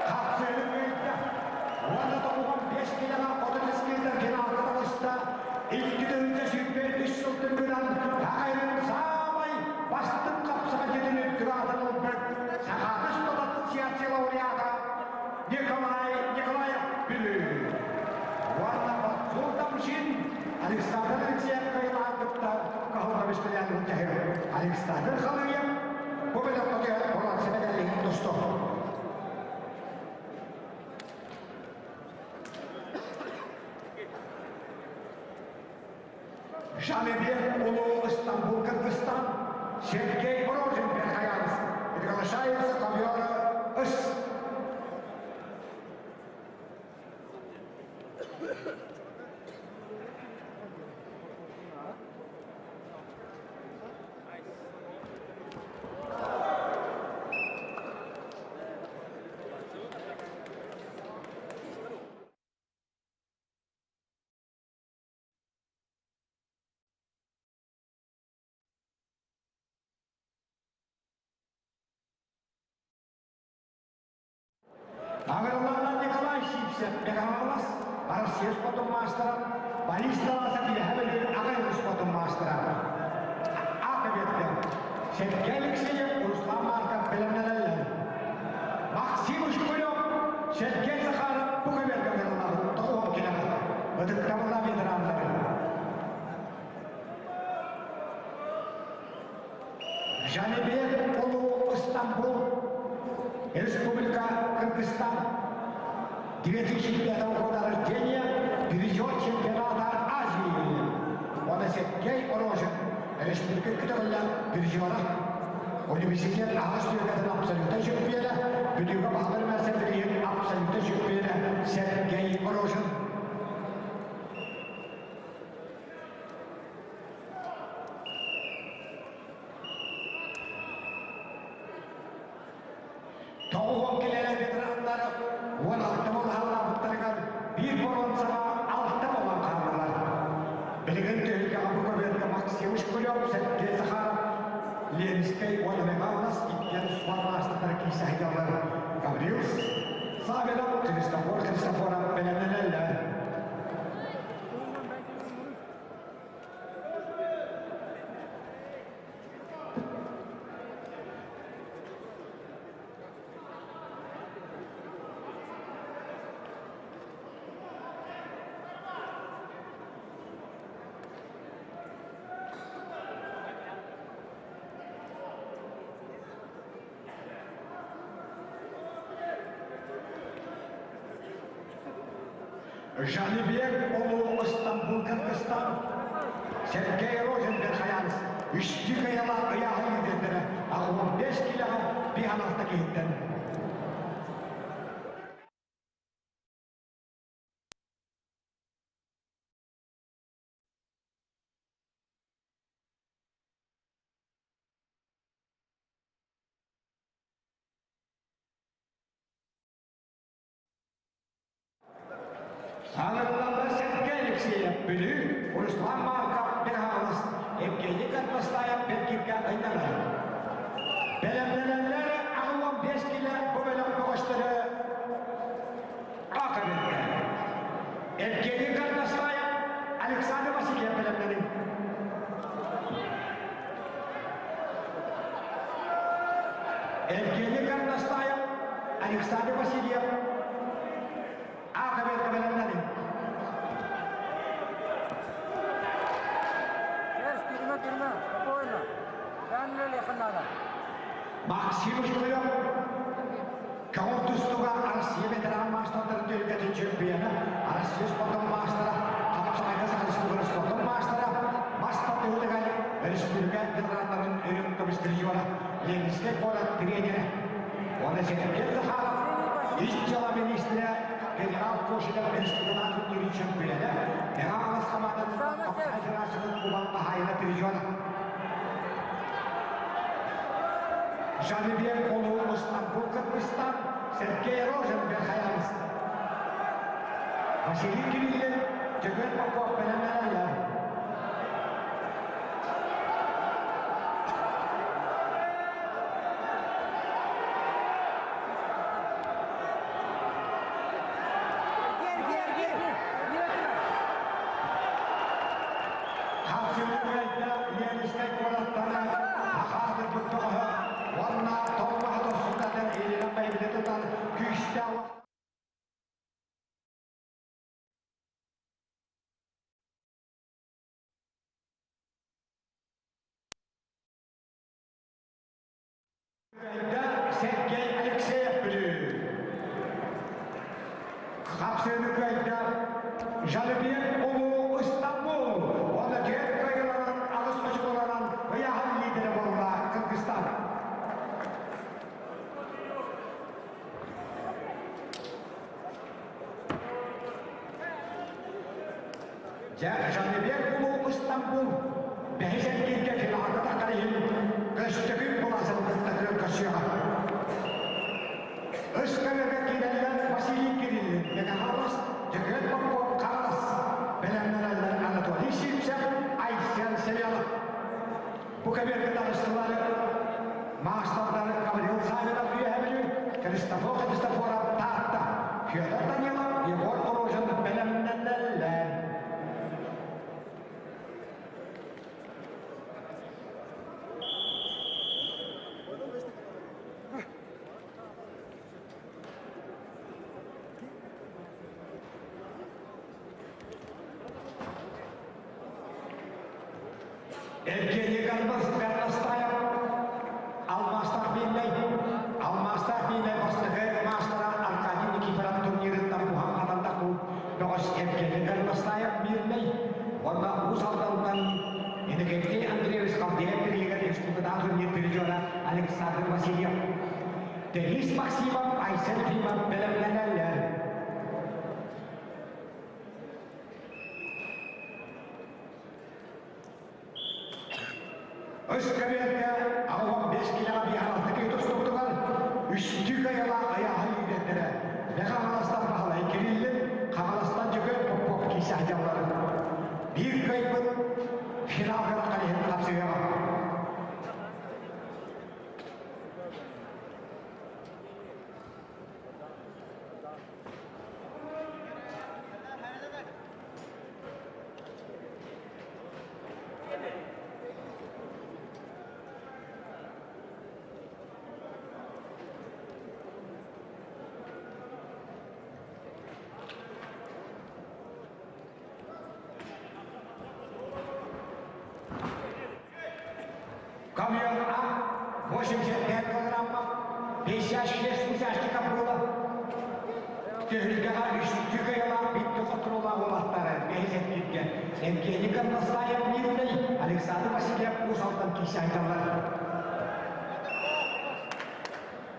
Speaker 1: Хапсыырын ыйда уонна тобугун 5 килоҕа 30 килотан финалга таҕыста 2 3 сыл түмүгүнэн Хахайын саамай бастыҥ хапсаҕайдьытын үрдүк аатын ылбыт Сахаада спорт ассоциация лауреата Николай Николаев Бүлүү уонна Бацул Тамшин Александр Алексеев кыайылаан кытта кыһыл көмүс медалын тэһэр Александр Халыев бу бөлөххө боруонса медалиһин тусту. Жаныбек Улуу Стамбул, Кыргызстан, Сергей Рожин Верхоянск приглашается ковера С. Аграрларынан Николай Сивцев, Мегаполос, Россия спортун маастара, Борис Тарасов Үөһээ Бүлүү аҕай спортун маастара. Ат Сергей Алексеев, Руслан Марков бэлэмнэнэллэр. Максим Ушкулев, Сергей Захаров бу көбүөргэ ыҥырыллар тоҕуон килэҕэ. Ытыктабыллаах ветераннары. Жанибек Улуу Стамбул, Республика Кыргызстан, 2005 года рождения, призер чемпионата Азии. Он Сергей Рожин, Республика Кыталля призера. Университет аҕыс түөлбэтин абсолютнай чөмпүйүөнэ, Бүлүүгэ баһылар мэрсэндириһин абсолютнай чөмпүйүөнэ Сергей Рожин. Тоҕуһуон килэлэ ветераннар 16 буолаһаллаабыттарыгар биир боруонсаҕа алта буолан хааллылар. Билигин түһүлгэҕэ бу көбүөргэ Максим Шкулев, Сергей Захаров, Ленскэй уонна Михайлов иккиэн суол маастардара киирсэ сылдьаллар. Гаврил Савинов, Христофор Христофоров бэлэмнэнэллэр. Жанибек Улуу Стамбул, Кыргызстан, Сергей Рожин Верхоянск, үстүү кыйала ыйааһын лидердэрэ 65 килоҕа биһалахта киһиттэн. Аҥырыллаллар Сергей Алексеев Бүлүү, Руслан Марков Михайлов, Евгений Карпастаев Бэркиргэ ыйданар. Бэлэмнэнэллэр 85 килэ бу бөлөх бөҕөстөрө Акабиргэ. Евгений Карпастаев, Александр Васильев бэлэмнэнин. Евгений Карнастаев, Александр Васильев, Акабирга бэлэмнэнин.
Speaker 2: Серж, тирна, тирна, спокойно.
Speaker 1: Максим Ушкулев көҥүл тустууга Россия ветеран маастардарын түһүлгэтин чемпиона, Россия спордун маастара, хапсаҕайга Саха Республикатын спордун маастара, мас тардыһыытыгар республика ветераннарын үрүҥ көмүс призера, Ленинскэй куорат тренерэ. Уонна Сергей Захаров, ис дьыала министрэ, генерал Кошелев республикатын турнирын чемпиона, Мэҥэ Хаҥалас хамаандатын хапсаҕай федерациятын кубан хаһаайына призера. Жаныбек Улуу Стамбул Кыргызстан, Сергей Рожин Верхоянск. Василий Кириллин, Дьөгүөр Попов бэлэмнэнэллэр. Хапсыгайда Ленинскэй куораттара Ахаатырбыт бөҕөһө уонна Томмаһа тосутатын илинэн байбыты тутан күүстээх Сергей Алексеев Бүлүү. Хапсыыны кыайда Жалыбек Улуу Ыстанбул уонна түөрт кыайыыланан аҕыс очуколанан ыйааһын лидерэ буолла Кыргызстан. Дьэ, Жаныбек Улуу Ыстанбул бэһис эргииргэ финалга таххар иһин көстөкүүн буласын кытта күөн көрсүөҕэ. Үс көмөкө киирэллэр Василий Кириллин, Мегаполис, Дьөгүөр Попов, Хаҥалас. Бэлэмнэнэллэр Анатолий Сивцев, Айсен Семенов. Бу көбүөргэ таҕыстылар маастардары Гаврил Савинов Үөһээ Бүлүү, Христофор Христофоров Таатта, Федор Данилов, Егор Рожин бэлэмнэнэллэр. Евгений Горностаев Алмаастаах биирнэй Алмаастаах биирнэй бастакы маастара Аркадий Никифоров турнирыттан буһан хатан такуу бөҕөс Евгений Горностаев биирнэй уонна Уус Алдантан Иннокентий Андреевич Халдеев бирииһигэр республикатааҕы турнир призера Александр Васильев Денис Максимов, Айсен Ефимов бэлэмнэнэллэр. Үс кабинетка 65 килэҕэ биһаналты киһи тустубутугар үстүү кыайалаах айааһын лидердэрэ Мэхэ Хаҥаластан Баһылай Кириллин, Хаҥаластан Дьөгүөр Попов киирсэ сылдьалларын биир кыайбыт финалга таххан иһин хапсыһыаҕа. Камьон А, 85 килограммов, 56 участников было. Түһүлгэҕэ үстүү кыайалаах бүттү хотуруулаах уолаттары бэһис Евгений Горностаев Мирный, Александр Васильев Уус Алдан киирсэ сылдьаллар.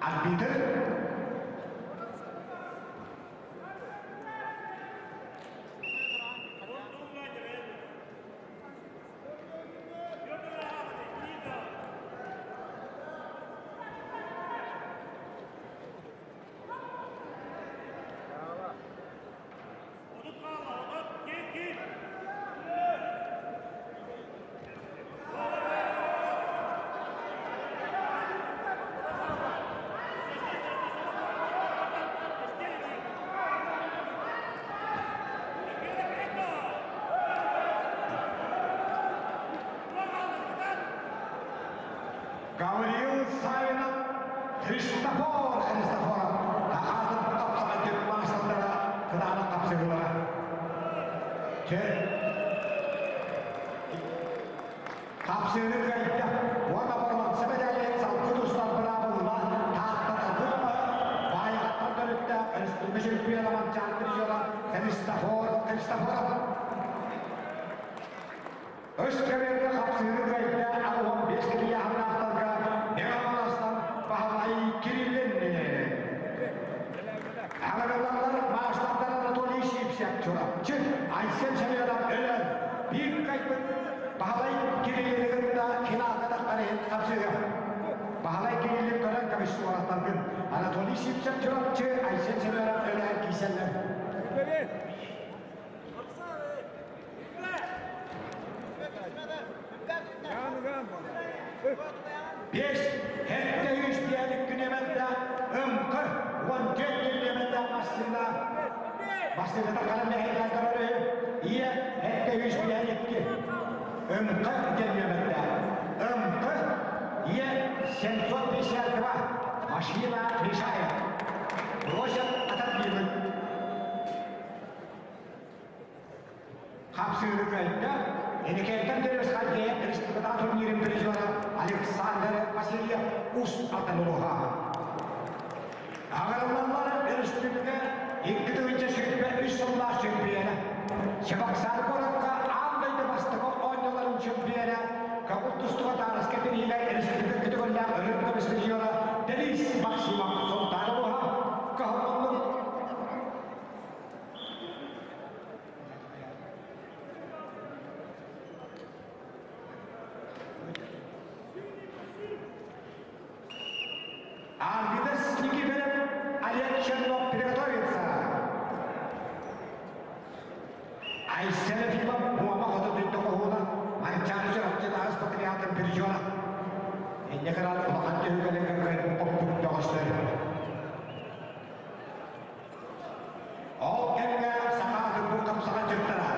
Speaker 1: Арбитр Гавриил Савинов, Христофор Христофоров, Ахатын тапсаҕа түрк маастардара кытаанах хапсыһыылара. Хапсыыны кыайда уонна боруонса мэдээлин салгы тустар быраабын. Республика чемпиона Манчаары призера Христофор Христофоров. Өс кэбиэргэ хапсыһыы кыайда 85 килийааһыннаахтарга Мегаластан Баһылай Кириллин. Аҕырылаллар маастардар Анатолий Сипсяк Чурапчы, Айсен Семенов Өлөөн биир кайбыт Баһылай Кириллини кытта финалга тахтар иһин хапсыһыа. Баһылай Кириллин көрөн көмүс уолаттаргын Анатолий Сипсяк Чурапчы, Айсен Семенов Өлөөн киирсэллэр. Бес, хетте үс диэник күнэмэндэ ымкы, 14 күнэмэндэ массыына массыыната хара мэһэйдээн көрөрү, ийэ хетте үс диэникки ымкы диэн ымкы, ийэ 752 машина мешает. Просят отодвинуть. Хапсыыны кыайда Эникентэн төрүс хальдея республиката турнирын призера Александр Васильев ус атын улуһа. Аҕырыллаллар республика 2023 сыллаах чемпиона. Чебоксар куоракка аан дойду бастакы оонньууларын чемпиона Кабул тустууга таарыска бирииһигэр республика көтөҕүллээх өрүт көмүс призера Денис Максимов Сунтаар улуһа кыһалланным. Аргидас Никифоров Олег Чернов приготовится. Айсен Ефимов Муома хоту дойду хоһууна Манчаары Чурапчы таас патриотын призера. Инньэ гынан улахан түһүлгэлэргэ кыайбыт хоппут бөҕөстөр. Ол кэмҥэ саха атырбыт хамсаҕа дьыттара.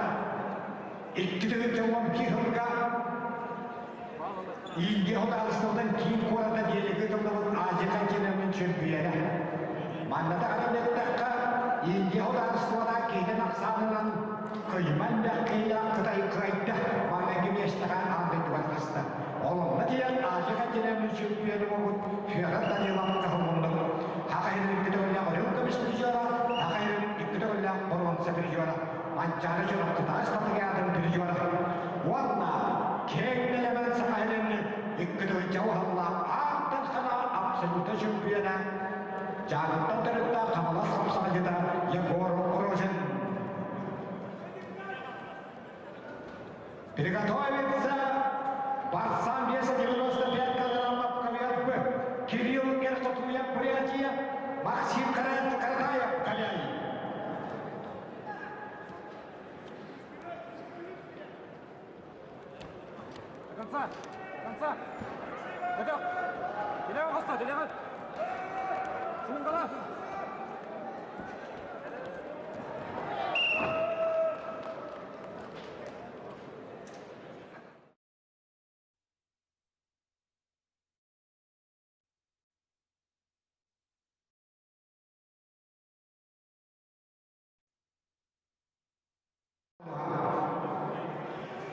Speaker 1: 2011 сылга Индия судаарыстыбатын киин куората Делигэ тыллыбыт Азия континенын чөмпүйүөнэ. Манна даҕаны эттэххэ, Индия судаарыстыбата киһитин ахсаанынан кыйман бэххиилээх Кытай кыайда маҥнайгы миэстэҕэ аан дойдуга таҕыста. Ол онно тиийэн Азия континенын чөмпүйүөнэ буолбут Федор Данилов кыһыллыбыт. Саха сирин икки төгүллээх үрүҥ көмүс призера, Саха сирин икки төгүллээх боруонса призера, Манчаары Чурапчытааҕы спартакиадатын призера уонна киэҥ нэлэмэн Саха сирин икки тыһыынча уһаллаах аан дархана абсолютно чөмпүйүөнэ Дьааҥыттан төрүттээх Хаҥалас хапсаҕайдьыта Егор Рожин. Приготовиться борцам веса 95 килограммов КВРБ Кирилл Эртотуев, Бурятия, Максим Каратаев, Каляй.
Speaker 2: До конца! До конца! Готов! Делега хоста, делега! Сумгала!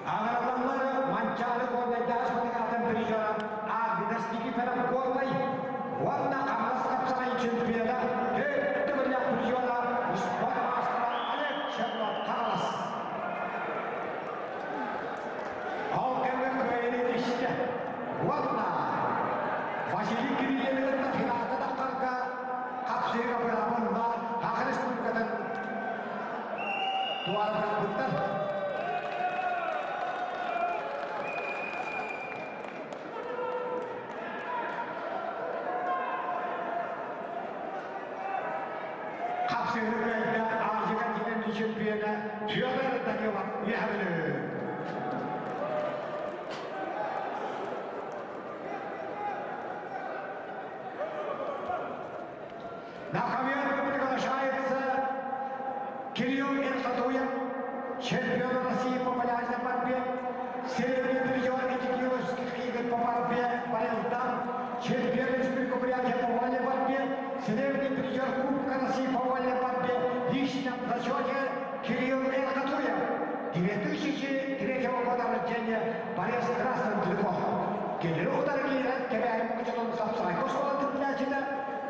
Speaker 1: Аҕыраллары Манчаары Горнайдаах спартакиадатын призера Арвидас Никифоров Горнай уонна Хаҥалас хапсаҕай чемпиона төрт төгүллээх призера спорт маастара Олег Чернов Хаҥалас. Ол кэмҥэ кыайыыны тистэ уонна Василий Кириллини кытта финалга таххарга хапсыыга быраабылла Саха Республикатын туора бырахпыттар. Хапсыыны кыайда Азия континенtin чемпиона Федор Данилов Үөһэ На ковер приглашается Кирилл Ирхатуев, чемпион России по полярной борьбе, серебряный призер Этикиловских игр по борьбе по льдам, чемпион Республики Бурятия по вольной борьбе, серебряный призер Кубка России по вольной борьбе, в личном зачете Кирилл Ирхатуев, 2003 года рождения, борец красным трюко. Кирилл утары киирэн кэбээһин муҥутун хапсаҕайга оскуолатын билээччитэ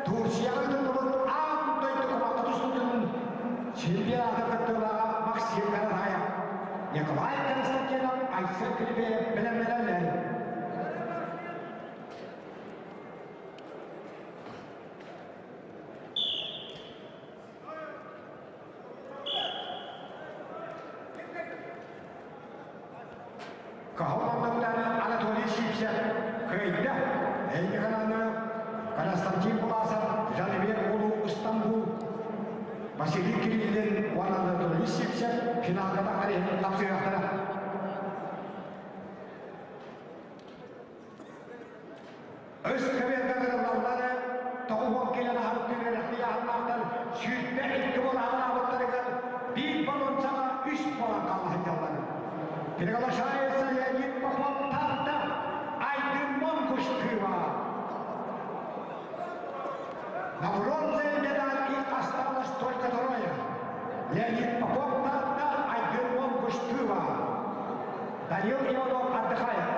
Speaker 1: Турцияҕа ыытыллыбыт аан дойду дойду кумахха тустуутун чемпионата кыттыылааҕа Максим Каратаев, Николай Константинов, Айсен Клепеев бэлэмнэнэллэр. Каһыл Анатолий Сивцев кыайда. Эйигин Константин Куласов, Жанибек Улуу Ыстамбул, Василий Кириллин уонна Анатолий Сивцев финалга таххар иһин тапсыахтара. Өс кэбиэргэ тоҕуһуон кэлэн аһар күнүрэхтийааһыннаахтар 22 буолаҕынаабыттарыгар биир балонсаҕа үс буолан хаалаһыдьаллар. Приглашается Леонид Попов Тарда, Айдын Монкуш-Тыва. На бронзовой медаль их осталось только трое. Леонид Попов Тарда, Айдын Монкуш-Тыва. Данил Иванов отдыхает.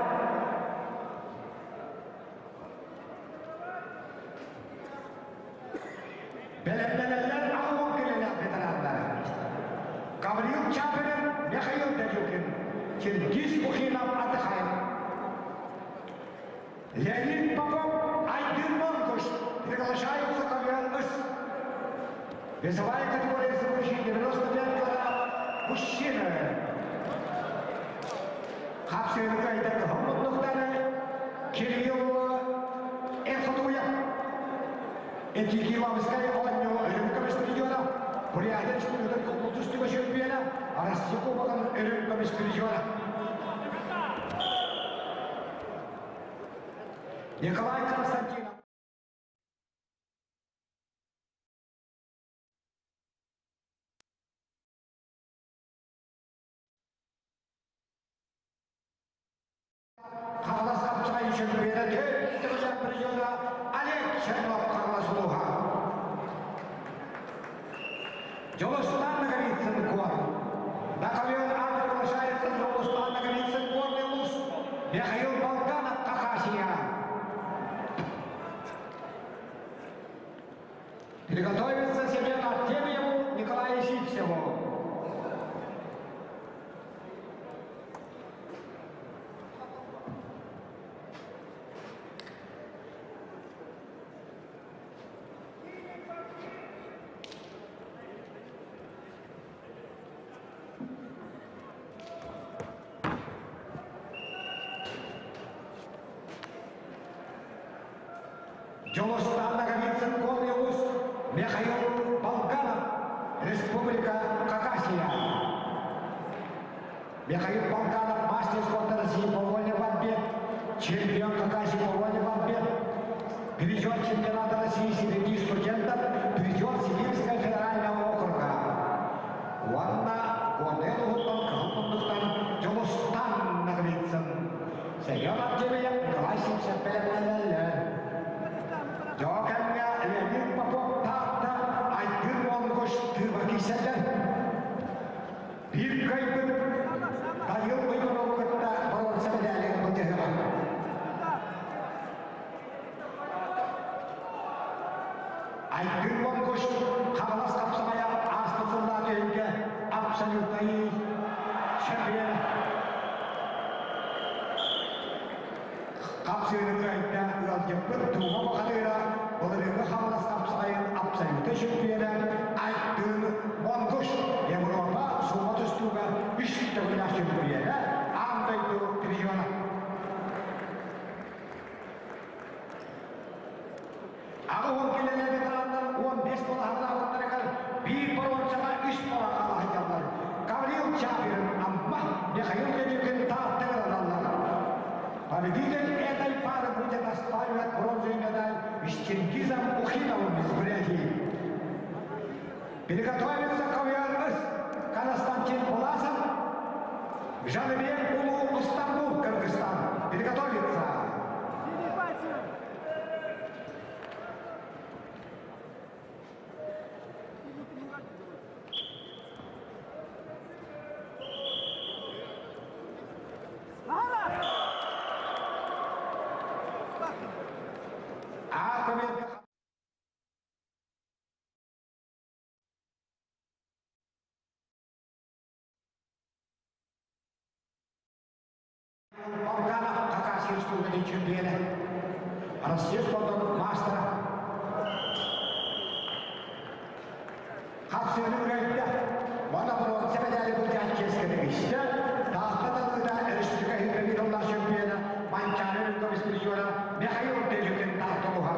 Speaker 1: Бэлэмнэнэллэр аҕыон кэлэлээх ветераннары. Гаврил Чапелев, Михаил Дадюкин, Чингиз Ухинов отдыхает. Леонид Попов, Айдын Монгуш приглашаются к ВРС. Весовая категория свыше 95 килограмм мужчины. Хапсыырга идэ кыһыл Кирилл Эхотуя. Этикиловскай оонньуу үрүҥ көмүс призера, Бурятия Республикатын култустуга чемпиона, Россия Кубогын үрүҥ көмүс призера. Николай Константинов. Хаҥалас хапсаҕай чөмпүйүөнэ төрт призера Олег Чернов Хаҥалас улууһа. Дьулустан Ноговицын куор. На ковер А приглашается Дьулустан Ноговицын Горный Улус, Михаил Болганов Хакасия. Приготовиться себе Артемьеву Николаю Сивцеву. Дьулустан Ноговицын Горный Улус, Михаил Болганов, Республика Хакасия. Михаил Болганов, мастер спорта России по вольной борьбе, чемпион Хакасии по вольной борьбе, призер чемпионата России среди студентов, призер Сибирского федерального округа. Уонна Горнай улууһуттан Кыһыл Мундуктан Дьулустан Ноговицын. Семен Артемьев, Николай Сивцев бэлэмнэнэллэр. Дьоо кэмҥэ Леонид Попов Таатта Айдын Монгуш тыыба киирсэллэр. Биир кыайбыт Данил Иванову кытта боруонса мэдээлин былдьаһыаҕа. Айдын Монгуш Хаҥалас хапсаҕайа ааспыт сыллаах түһүлгэ абсолютнай чемпиона. Хапсыыны кыайда ыалдьыппыт Туума Бухатыыра былырыыҥҥы Хаҥалас хапсаҕайын абсолютнай чемпиона Айдын Монгуш Европа суома тустууга үс төгүллээх чемпиона, аан дойду призера. Аҕа уон килэлэр ветераннар 15 балаһалаабыттарыгар биир боруонсаҕа үс бала хаалаһыйаллар. Гаврил Чапин Амма, Михаил Ледюкин Таатта ылаллар. Победитель этой пары будет оспаривать бронзовую медаль с Чингизом Ухиновым из Бурятии. Приготовиться к ВРС Константин Куласов, Жаныбек Улу Стамбул, Кыргызстан. Приготовиться. А Балкана Хакасия Республикатын чемпионэ, Россия спордун маастара. Хапсыаны үрэйдэ. Уонна боруонса медали былдьаан чиэскэ тигистэ. Таатта талыыта республика химпионатылаах чемпиона Манчаары көмүс призера Михаил Дежукин Таатталуха.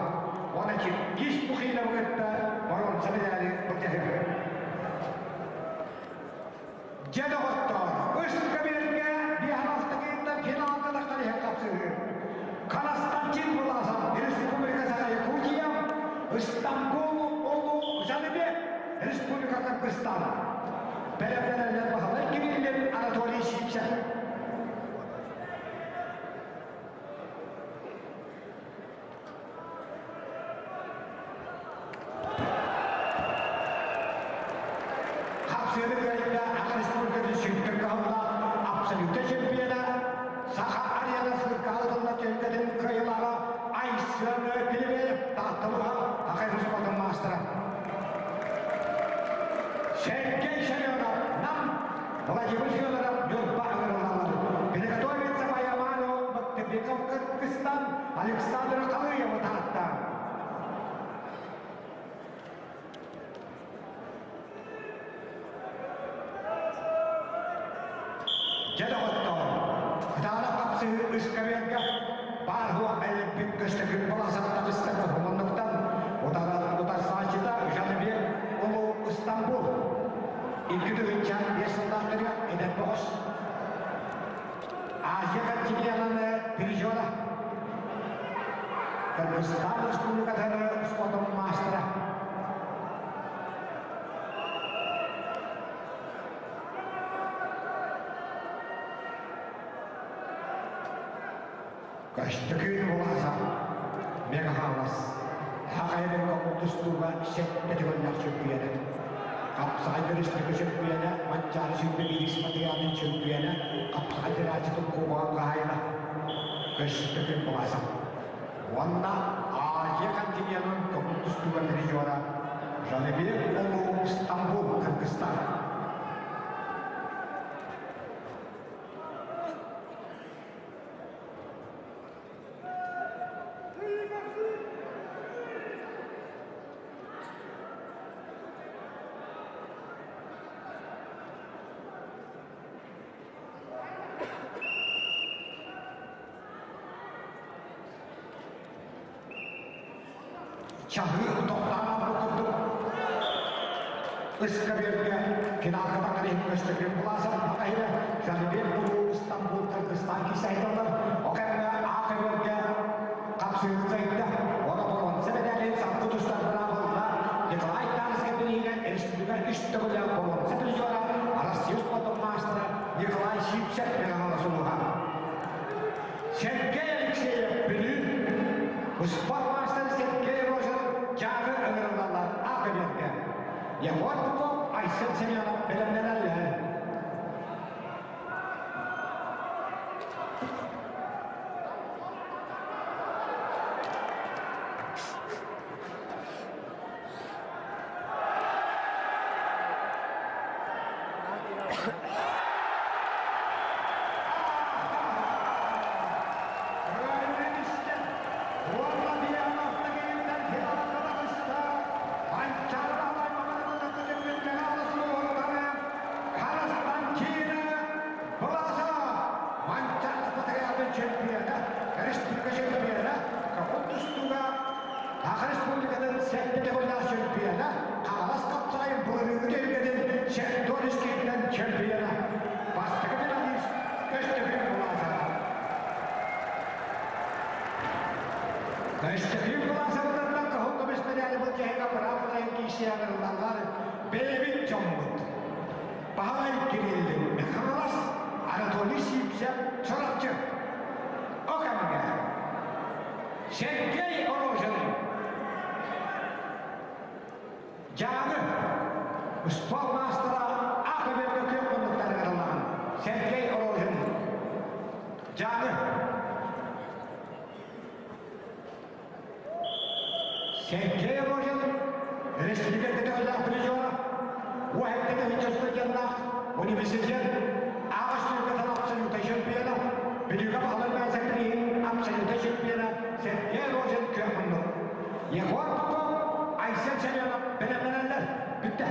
Speaker 1: Уонна Чингиз Мухиловы кытта боруонса медали былдьаһыа. Дьэ доҕоттоор, үс көбүөргэ биэһэн финалга тахсан иһэн хапсыһыы. Константин Власов, Республика Саха-Якутия, Стамбул Улуу Жаныбек, Республика Кыргызстан. Бэлэмнэнэллэр Баһылай Кириллин, Анатолий Сипсев. Хапсыаны кыайда Аха Республикатын сүҥкэн кыһаллаах абсолютнай чемпиона Саха Ариана сыркаһытылла түһүлгэтин кыайыылааҕа Айсен Пелевеев Таатталыга Аха Республикатын маастара. Сергей Семенов Нам Владимир Федоров Ньурба ыҥырыллаллар. Приготовиться по Яману Бектебеков Кыргызстан Александр Халыевы таатта. Дьэ доҕоттоор, кытаанах хапсыһыы ыскамыайка баар суох элбик көстөкүн баласаттан ыстан хомуннуктан утарсааччыта Жаныбек Улуу Стамбул 2005 сыллаахтарыгар эдэр бөҕөс Азия континенын призера Кыргызстан Республикатын спортун маастара Көстөкүүн Улааса Мегаһаалас Хахайбекка тустууга сэттэ төгүллээх чөмпүйэнэ Хапсаҕай көрүстүкү чөмпүйэнэ Манчаары сүүрбэ биирис матырыйаалын чөмпүйэнэ Хапсаҕай федерациятын кубогын хаһаайына Көстөкүүн Улааса уонна Азия континенын көҥүл тустууга призера Жаныбек Улуу Стамбул Кыргызстан. Чаһыы тохтоон бу курдук ыскамыайка финалга таххан иһин көстөкүүн Власов Хатаһира Жаныбек Улуу Стамбул Кыргызстан киисайдаллар. О кэмҥэ А көбүөргэ хапсыһыы кыайда. Оны боруонса медалин салгы тустар быраабылла Николай Тарскай бирииһинэн республика үс төгүллээх боруонса призера Россия спордун маастара Николай Сипсев Михайлов сулуһа. Сергей Алексеев Бүлүү спорт маастара Сергей Рожин дьааҕы ыҥырыллаллар А көбүөргэ. Егор Попов, Айсен Семенов бэлэмнэнэллэр. Чемпиона, республика чемпиона, көҥүл тустууга Саха Республикатын сэттэ төгүллээх чемпиона, Хаҥалас хапсаҕайын былырыыҥҥы түһүлгэтин Сектор искиһиттэн чемпиона, бастакы финалист Көстөкүүн Буласова. Көстөкүүн Буласоватыттан кыһыл көмүс медали былдьаһыга быраабылайын киирсиэ ыҥырыллаллар бэйэбит дьоммут. Баһылай Кириллин Хаҥалас, Анатолий Сивцев Чурапчы. О кэмҥэ Сергей Рожин Дьааҥы спорт маастара АКБ-га күөх муннуктарыгар ыллаҕын Сергей Рожин Дьааҥы Сергей Рожин республика көтөҕүллээх призера уһэттэ тыһыынча студеннаах университет аҕыс түһүлгэтин абсолютнай чемпиона. Бүлүүгэ баһылык бэйсэппириһин абсолюта чемпиона Сергей Рожин күөх муннук. Егор Попов, Айсен Семенов бэлэмнэнэллэр. Бүттэ.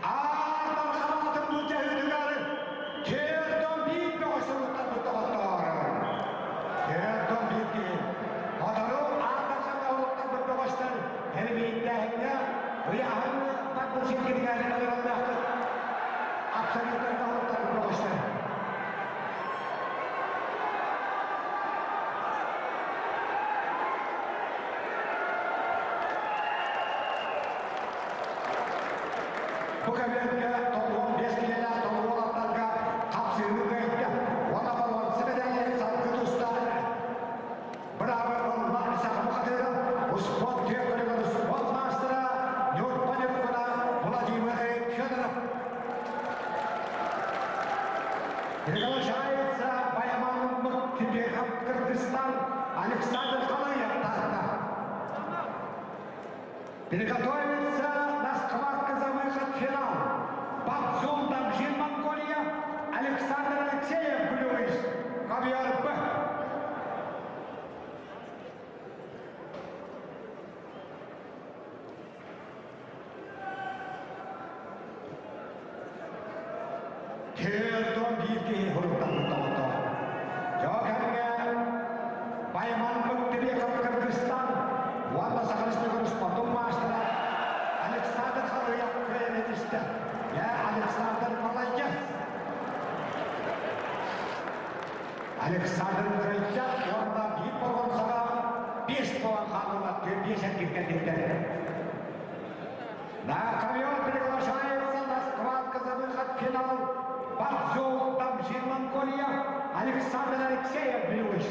Speaker 1: Аатар дьаһыытыгар Кердон биир бөҕө сылыттан доҕоттоор. Кердон биир киһи. Сотору аатар хаҥалыттан бөҕөстөр эрбииттээһиҥҥэ ыйааһын барбыт сиргитигэр ыҥыраллаахтык абсолютно доҕоттор бөҕөстөр. Бу кэмнэргэ 95 киилэлээх толору уолаттарга хапсыыны кыайда уонна боруонса мэдээлин салгыы туста быраабы ылла Саха бухатыыра успуорт күөн көрүҥэр успуорт маастара Ньурба Ньургуна Владимир Федоров. Приглашается Баяман Мыктыбеков Кыргызстан Александр Халыев Таатта. Приготовиться на схватка за выход в финал. Бацул Дамжин Монголия, Александр Алексеев Блюис, Ковер Б. Төрдөн биир киһи хоруктаммыт доҕоттоор. Дьокэргэ Байман Мыктыбеков Кыргызстан уонна Саха Республикатын спортун маастара Александр Халыев кыайан этистэ. Я Александр молодец! Александр кыайда уонна биир боруонсаҕа биэс буолан хааллылар, биэс эргилтэрдиттэр. На ковер приглашается на схватка за выход в финал Бадзу Дамжин Монголия Александр Алексеев Блюш.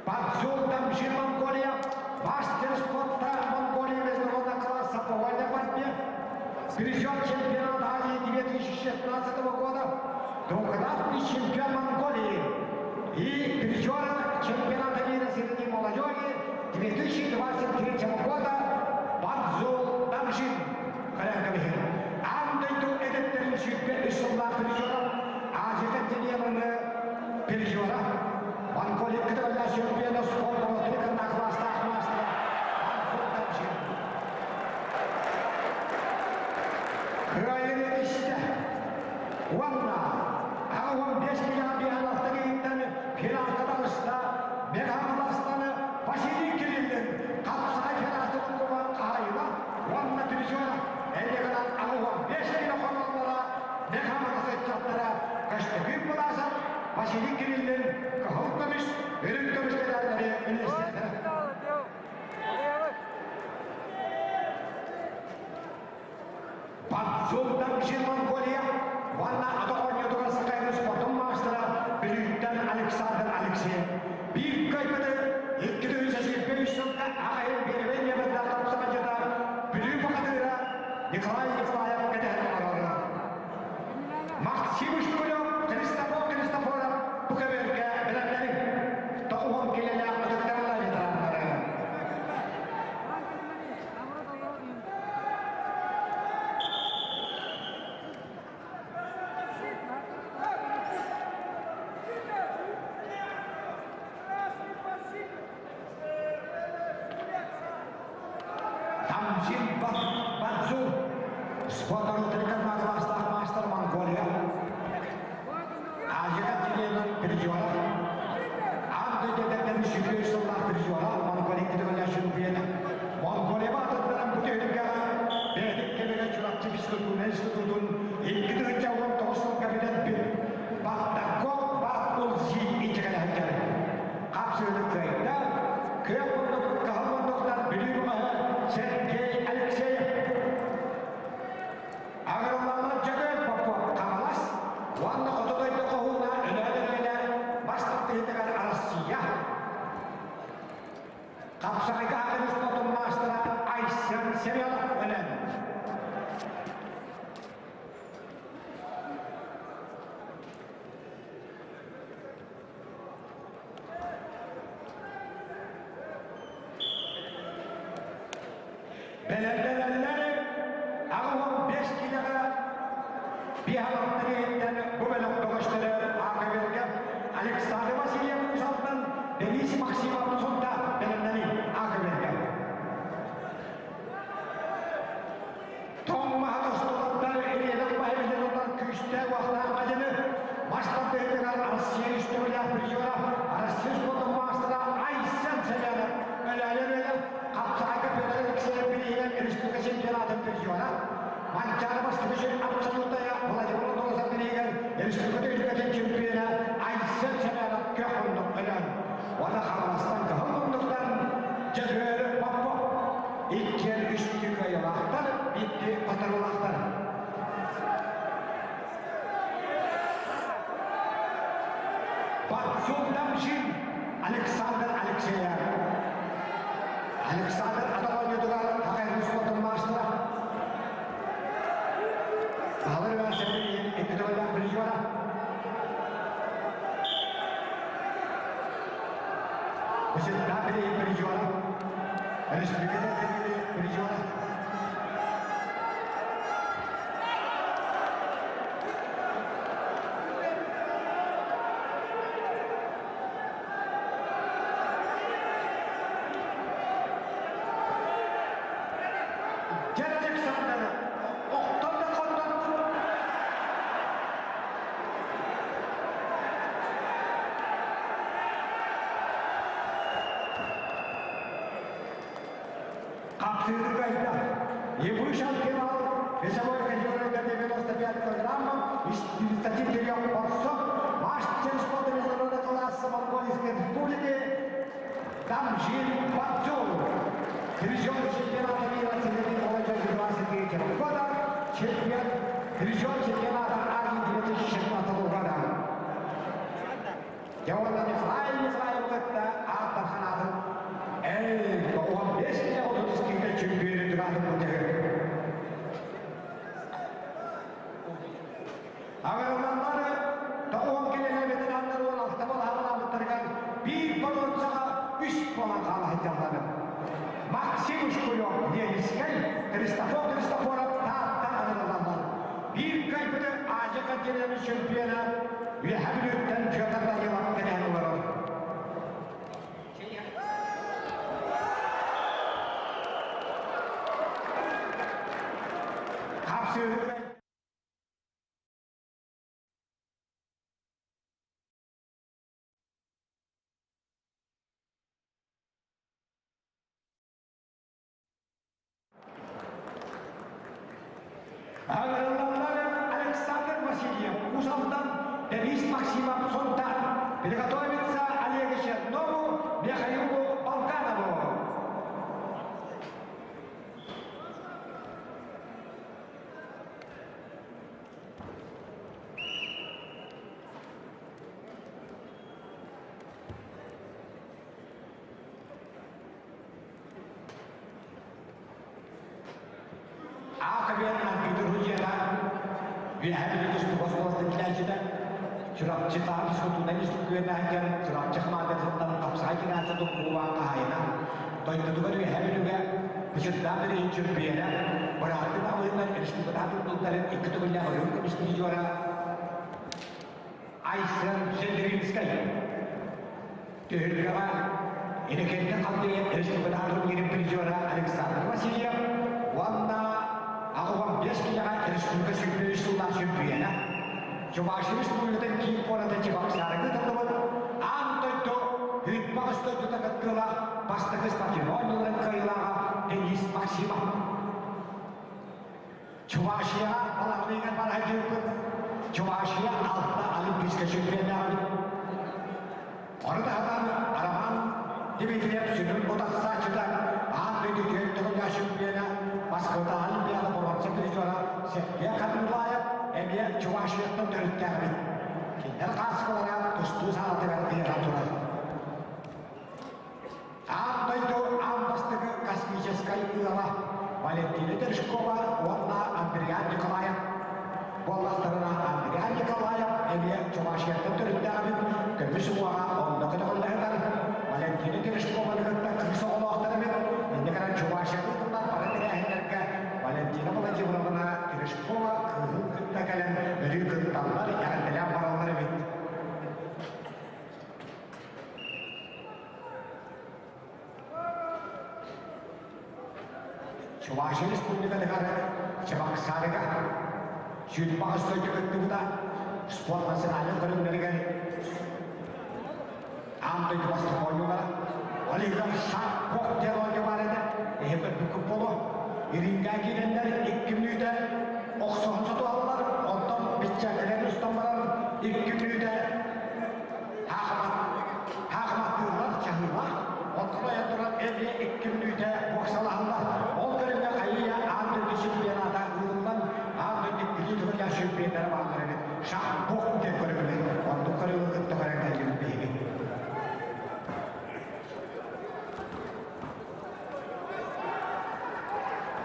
Speaker 1: Бадзу Дамжин Монголия, мастер спорта Монголии международного класса по вольной борьбе, призер чемпионата Азии 2016 года, двукратный чемпион Монголии и призера чемпионата мира среди молодежи 2023 года Бадзу Дамжин. Калянкабихин. Аан дойду эдэрдэрин сүүрбэ үс сыллаах призера, Азия континенты призера, Монголия кыталла чемпиона спорт норуотун класстаах маастара Бадзу Дамжин. Кыайын этистэ. Уонна 15 килоҕа биһалахтарыттан финалга таҕыста Мегаполастаны Василий Кириллин хапсаҕай федерациятын хаһайына уонна призера Элегынан 85 кило хоноллора Мегаполас ыччаттара Көстөкүүн Былаасап Василий Кириллин кыһыл көмүс, үрүҥ көмүс медаллары министрдэрэ. Бадзулдамжин Монголия уонна атах оонньуутугар Сахайрын спордун маастара Бүлүүттэн Александр Алексеев биир кыайбыты 2023 сылга аҕайын первый ньымында тапсаҕадьыта Бүлүү бухатыыра Николай Николаев кэтэһэн олорор. Максим Ушкулев, Христофор Христофоров бу көбүөргэ бэлэмнэниҥ. Тоҕуһун килэлээх ытыктарла ветераннары. Тамжин Бадзу, спорт класстаах маастар Монголия. Азия континенын призера. Аан дойду сүүрбэ сыллаах призера Монголия кытыгына чемпиона. Монголия баатырдарын бу түһүлгэҕэ бэйэтин кэмигэр Чурапчы физкультурнай институтун 2019 сылга бүтэрбит Баттакко Бат-Улзи ичэгэлэһэллэр. Хапсыыны кыайда. Күөх муннук, кыһыл муннуктар Бүлүү бөҕөһө Сергей Алексеев. Аҕырыллаллар Дьөгүөр Попов Хаҥалас уонна Хоту дойду хоһууна Өлөөн Өрүөнэ бас тардыһыытыгар Россия. Россия спордун маастара Айсен Семенов өлөөлөр хапсаҕайга Петр Алексеев бирииһинэн республика чемпионатын призера, Манчаары бастакы абсолютная Владимир Анатольевич бирииһигэр республика түһүлгэтин чемпиона Айсен Семенов көх муннук өлөөн. Уонна Хаҥаластан кыһыл муннуктан Дьөгүөр Попов иккиэн үстүү кыайыылаахтар, биирдии батарыылаахтар. Подсудамжин Александр Алексеев. Александр Аталоньютугар Хакайрын спортун маастара. Алыр Васильевич эпидемиология призера. Бысыттаа призера. Республикада призера. Дед Александр охтон да хотторбут. Хапсыыры кыайда. И вышел в финал весовой категории до 95 килограммов из 34 борцов мастер спорта международного класса Монгольской Республики Дамжин Бацул. Призер чемпионата мира среди молодежи 23 года, чемпион, призер чемпионата Азии 2016 года. Дьэ уонна Николай Николаев кытта ааттарханаатын эй, 95 киһи 30 киһитэ чөмпүйүнү тураатын бутыгы. Аҕырыллаллары тоҕуон кэлэнэ ветераннар уон алта балаһалаабыттарыгар биир боруонсаҕа үс буолан хаала сылдьалларын. Максим Ушкуев, Ленинскэй, Христофор Христофоров Таатта аҕырыллаллар. Биир кыайбыты Азия континенын чемпиона Үөһэ Бүлүүттэн Петр Данилов кэтэһэн олорор. Хапсыыры Александр Васильев, Уус-Алдан, Денис Максимов, Сунтар. Приготовиться Олегу Чернову, Михаилу Балканову. Аакабиан компьютеру үөһээ Бүлүү тустууга оскуолатын килээччитэ Чурапчытааҕы физкультурнай институт Чурапчы хамаандатыттан хапсаҕай федерациятын кулубаан хаһаайына дойдутугар Үөһээ Бүлүүгэ Бычырдаан билигин чөмпүйүөнэ бырааттыы баҕалыыннар республикатааҕы турнирдарын икки төгүллээх өрүү көмүс призера Айсен Жедринскай Түһүлгэҕэ Иннокентий Халдеев республикатааҕы турнирын призера Александр Васильев уонна 85 киилэҕэ республика 103 сыллаах чөмпүйүөнэ Чувашия Республикатын киин куората Чебоксарыга ыытыллыбыт аан дойду Үүт-баҕас дойдута кыттыылаах бастакы спортивнай оонньууларын кыайыылааҕа Денис Максимов. Чувашияҕа балаҕаныгар бара сылдьыбыппыт. Чувашия алта олимпийскай чемпионнаабыт. Ону таһынан Роман Дмитриев сүрүн утарсааччыта аан дойду түөрт төгүллээх чемпиона Москватааҕы Олимпиада боруонса призера Сергей Хабибулаев эмиэ Чувашияттан төрүттээх эбит. Кинилэр хааскалара тустуу саалатыгар ыйанан турар. Аан дойду аан бастакы космическай ыала Валентина Терешкова уонна Андриан Николаев буоллахтарына Андриан Николаев эмиэ Чувашияттан төрүттээҕин көмүс уҥуоҕа онно көтөҕүллэһитэр Валентина Терешкованы кытта кыыс оҕолоохтор эбит инньэ гынан Чувашияны тыллар бары тэрээһиннэргэ Валентина Владимировна Терешкова кыыһын кытта кэлэн өрүү кытталлар эҕэрдэлээн бараллар эбит. Чувашия Республикатыгар Чебоксарыга сүүрбэҕис дойду кыттыбыта спорт национальнай көрүҥнэригэр аан дойду бастакы оонньуулара. Ол иһигэр шах-бок диэн оонньуу баар этэ. Эһи көрбүккүт буолуо. Рингэ киирэннэр икки мүнүүтэ охсуһан сотуһаллар, онтон биччээккэлэрин устан баран икки мүнүүтэ хаахымат хаахыматтыыллар, чаһыылаах. Онтон ойон туран эмиэ икки мүнүүтэ боксалаһаллар. Ол көрүҥҥэ хайыы аан дойду чемпионата ыытыллан, аан дойду иккилии төгүллээх чемпионнара бааллар эбит. Шах-бок диэн көрүҥү, оннук көрүҥү кытта көрөн кэллибит биһиги.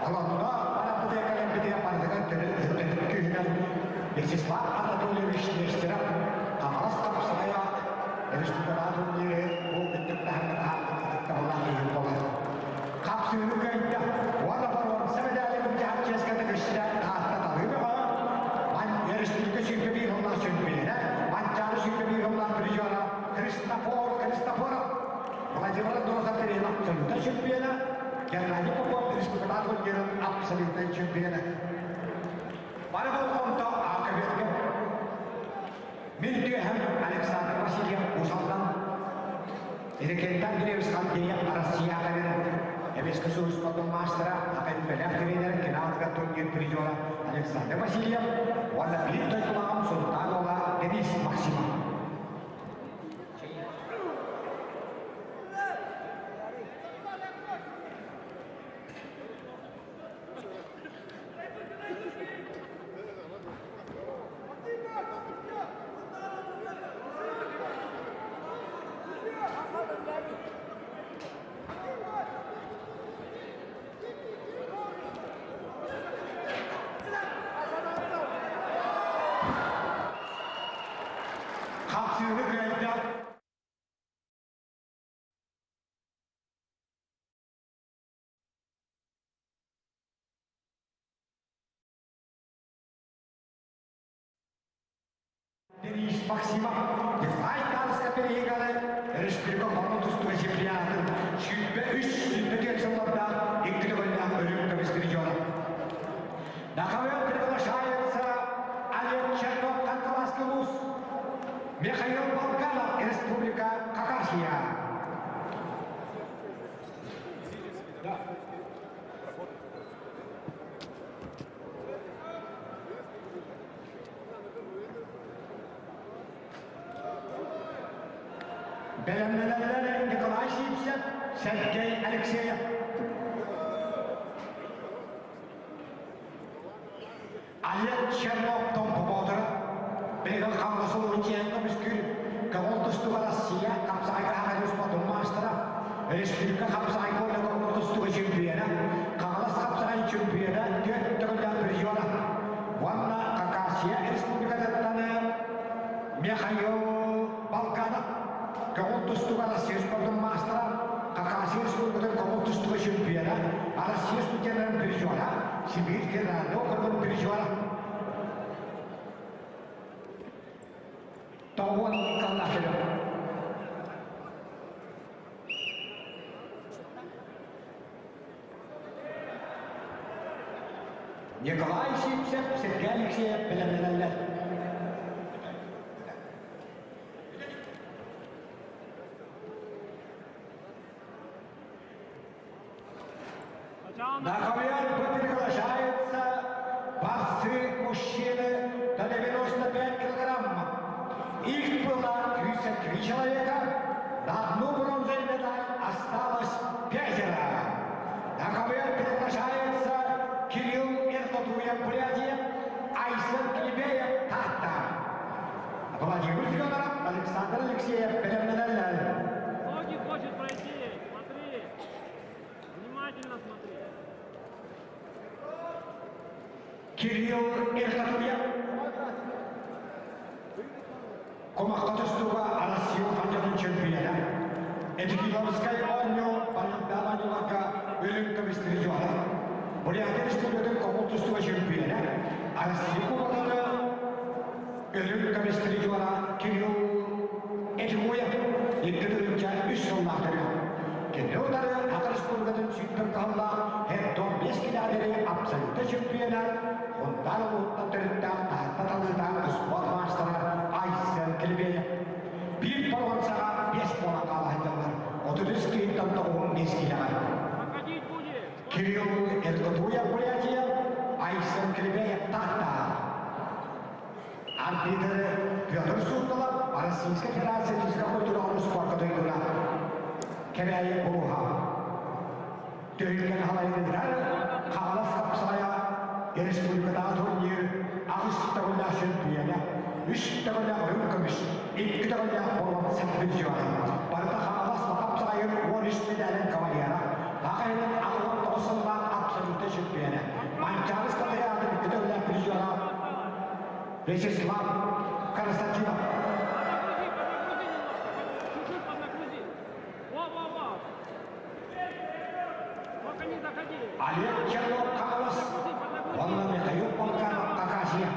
Speaker 1: Олонно бараппытыгар кэлэрбитигэр барытыгар төрүт күүһүнэн Вячеслав Анатольевич Нестеров Хаҥалас хапсаҕайа республикаҕа турниры бу үрдүк таһымҥа таһаарбыт ытыктабыллаах киһи буолар. Хапсыыны кыайда уонна боруонса медали былдьаһар чиэскэ тигистэ Таатта Талыы бөҕө, Өрөспүүбүлүкэ 21 сыллаах чөмпүйүөнэ, Манчаары 21 сыллаах призера Христофор Христофоров Владимир Андросов тренер абсолютнай чемпиона, Геннадий Попов республикалаах турнирын абсолютнай чемпиона. Бары болҕомто Аакабетка. Мин түөһэм Александр Васильев Усалдан Ирекентан Андреевич Халдеев Россияҕа Эбэски сулууспатын маастара, Академиялаах тренер, Кенаатыгар турнир призера Александр Васильев уонна биир дойдулааҕым Сунтаар уола Денис Максимов. Хапсыыны кыайда. Денис Максимов Николай Тарска переиграли республика хонун тустууга чемпионатын 23-24 сыллардаах икки төгүллээх өрүм көмүс призера. На ковер приглашается Олег Чернов, Кангаласский улус, Михаил Балканов, Республика Хакасия. Да. Бэлэмнэнэллэр Николай Сивцев, Сергей Алексеев. Олег Чернов Томпо Боотура, Билигин Хаҥалас улууһун чиэһин көмүскүүр көҥүл тустууга Россия хапсаҕайга аҕай спортун маастара, республика хапсаҕайга уонна көҥүл тустууга чемпиона, Хаҥалас хапсаҕайын чемпиона, түөрт төгүллээх призера уонна Хакасия республикатыттан Михаил Балканов көҥүл тустууга Россия спордун маастара, Хакасия республикатын көҥүл тустууга чемпиона, Россия студеннарын призера, Сибирь федеральный округун призера. Тоҕуон иккаллаах Николай Сивцев, Сергей Алексеев бэлэмнэнэллэр. На ковер приглашаются борцы мужчины до 95 килограмм. Их было 33 человека. На одну бронзовую медаль осталось пятеро. На ковер приглашается Кирилл Эртатуев Бурятия, Айсен Клебеев Тата. Владимир Федоров, Александр Алексеев бэлэмнэнэллэр.
Speaker 2: Ноги хочет пройти, смотри. Внимательно смотри.
Speaker 1: Кирилл Эртатуев. Кумахха тустууга Россия ханньатын чемпиона. Этикиловскай оонньуу Паралимпиада оонньууларга үрүҥ көмүс призера. Бурятия Республикатын көҥүл тустууга чемпиона. Россия Кубогын үрүҥ көмүс призера Кирилл Этикуев икки тыһыынча үс сыллаах төрүт. Кини утары Саха Республикатын сүүрбэ кыһаллаах Хердон биэс километры абсолютно чемпиона, Хунтаар улууһуттан төрүттээх Таатта талыыта спорт маастара Айсен Клебеев. Биир боруонсаҕа 5 буолан хаала сылдьаллар. 33 киһиттэн 95 киилэҕэ. Кирилл Эрготуев Бурятия, Айсен Кривеев Таатта. Арбитр Петр Суздалов Российская Федерация физической культура спорта дойдуна. Кэбээйи улууһа. Түһүлгэн халайыныгар Хаҥалас хапсаҕайа республикатааҕы турнир аҕыс төгүллээх чөмпүйүөнэ, үс төгүллээх үрүҥ көмүс, икки төгүллээх боруонса призера. Барыта Хаҥалас хапсаҕайын 13 мэдээлин кавалера, Аҕа иһинэн 69 сыллаах абсолютнай чөмпүйүөнэ, Манчаары спартакиадатын икки төгүллээх призера Вячеслав Константинов. Олег Чернов Хаҥалас уонна Михаил Полканов Хакасия.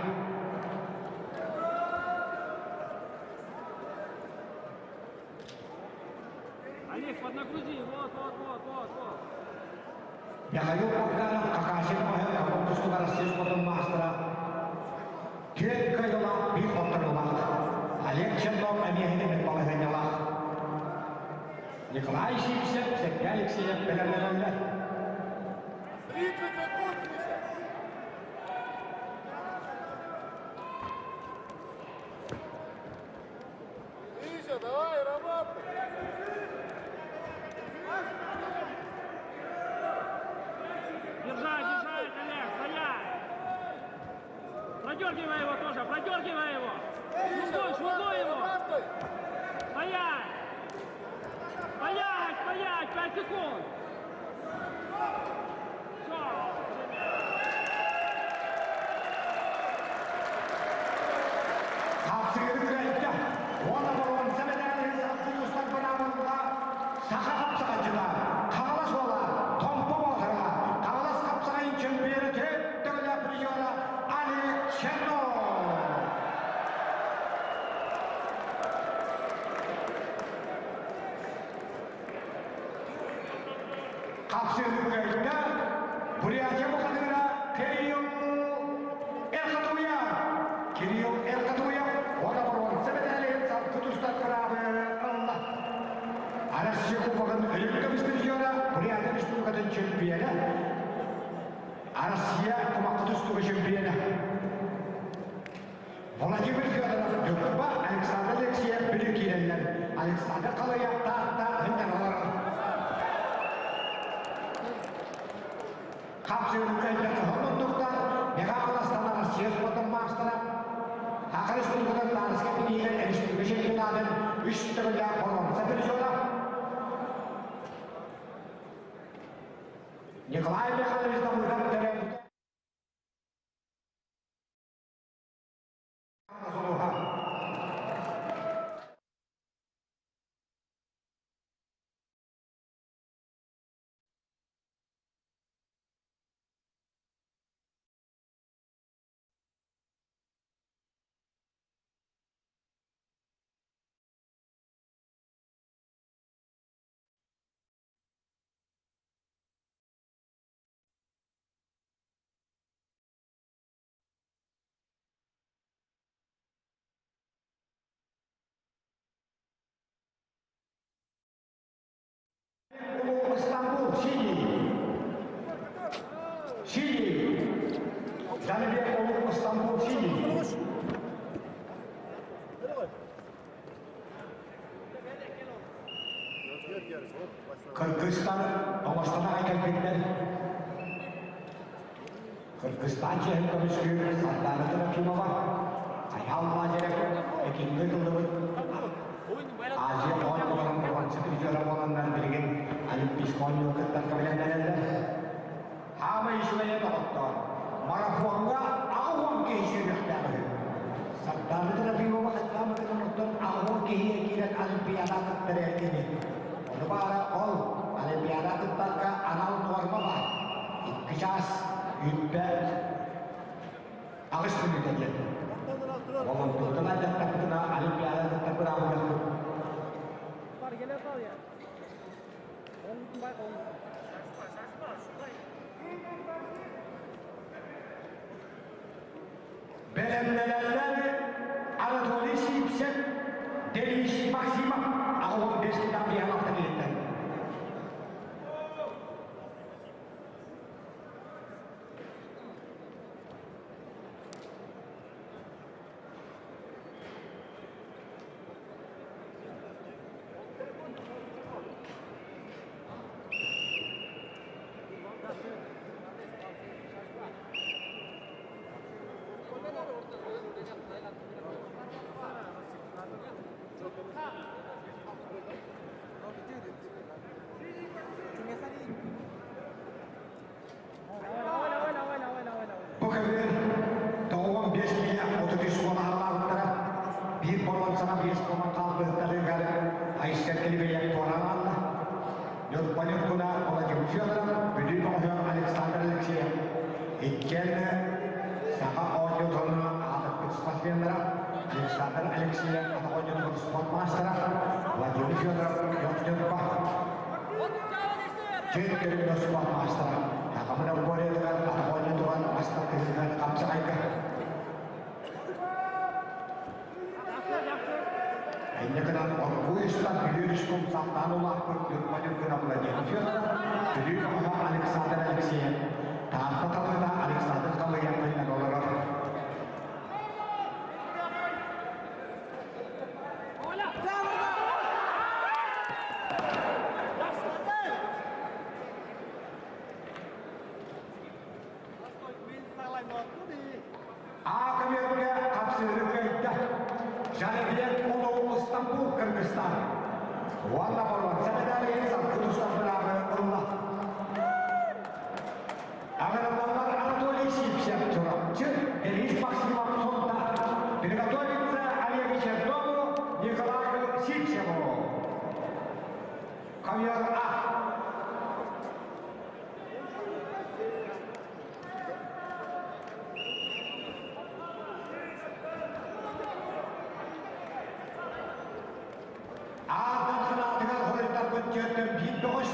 Speaker 2: Олег, поднагрузи, вот, вот, вот, вот, вот.
Speaker 1: Михаил Полканов Хакасия көһө тустуга Россия спордун маастара түөрт кыайыылаах биир хотторуулаах. Олег Чернов эмиэ итинник балаһыанньалаах. Николай Сивцев, Сергей Алексеев бэлэмнэнэллэр.
Speaker 9: 30 секунд, Миша! Миша, давай, работай!
Speaker 2: Держать, держать, Олег, стоять! Продергивай его тоже, продергивай его! Швырнуй, швырнуй его! Стоять! Стоять, стоять, 5 секунд! Все!
Speaker 1: Хапсыгыры кыайда. Уонна боруонса мэдээлин салгыы тустар быраабылла саха хапсаҕайдьыта Хаҥалас уола Томпо Боотура Хаҥалас хапсаҕайын чөмпүйүөнэ төрт төгүллээх призера Олег Чернов. Хапсыгыры кыайда Бурятия бухатыыра Кирилл Эрхатуя. Кирилл Эрхатуя уонна боруонса мэдээлин салгыы тустар быраабы ылла. Россия Кубогын үрүҥ көмүс призера Бурятия Республикатын чемпионэ Россия кумахха тустууга чемпионэ Владимир Федоров Ньурба, Александр Алексеев Бүлүү киирэллэр. Александр Халыйа Таатта ынньаналар. Хапсыгын кыайда кыһыл муннуктар Михайловстан Россия спордун маастара Саха Республикатын Таарыска миниилэр республика чемпионатын үс төгүллээх боруонса призера Николай Михайлович Давыдов төрөөбүтэ Istanbul, синий. Синий. Жаныбек Улуу Istanbul, синий. Кыргызстан оҥостон аҕай кэлбиттэр. Кыргызстан чиэһин көмүскүүр Сардаана Трофимова, Айхал Лазарев Пекиҥҥэ ыытыллыбыт Азия оонньууларын бронза призера буоланнар билигин Олимпийскай оонньууга кыттарга бэлэмнэнэллэр. Хаамай үчүгэйэ доҕоттоор, марафоҥҥа 80 киһи сүүрүөхтээх үһү. Сардаана Трофимова хаттаамытын оттон 80 киһиэ киирэн Олимпиада кыттар ини. Ону баара ол Олимпиада кыттарга анал нуорма баар. Икки чаас үүппэ аҕыс мүнүүтэ диэн. Волонтуутун алдьаттахпытына Олимпиада кыттар быраабылыахпыт. Бэлэмнэнэллэр Анатолий Сивцев, Денис Максимов 85 килограмм автомобилиттан. Бу көбүөр 95 киилэ 33 уолаһалаабыттара биир боруонсаҕа биэс буолан хаалбыттарыгар Айсен Килибиев туоран аалла. Ньурба Ньургуна Владимир Федоров, Бүлүү бөҕөһө Александр Алексеев иккиэн саха оонньуутун аатырбыт спортсменнара Александр Алексеев атах оонньуутугар спорт маастара Владимир Федоров Ньурба Түн көрүҥҥэ спорт маастара Сахамын Алгориятыгар атах оонньуутугар мастар-кыһыгар хапсаҕайга Инньэ гынан оргууй устан Бүлүү өрүскэ умсаахтаан улааппыт Ньурба Ньургуна Владимир Федоров, Бүлүү бөҕөһө Александр Алексеев, Таатта талыыта Александр Халыев тыынан олорор. Аакамерга хапсыыры кыайда. Жаныбек Улуу Стамбул, Кыргызстан. Уонна боруонса медалиһин салгы тустар быраабы ылла. Аҕыраллаллар Анатолий Сипсев Чурапчы, Денис Максимов Сонта. Приготовиться Олегу Чернову, Николаю Сипсеву. Ковер А. Аардан санаатыгар хоруйдарбыт түөртэн биир бөҕөс,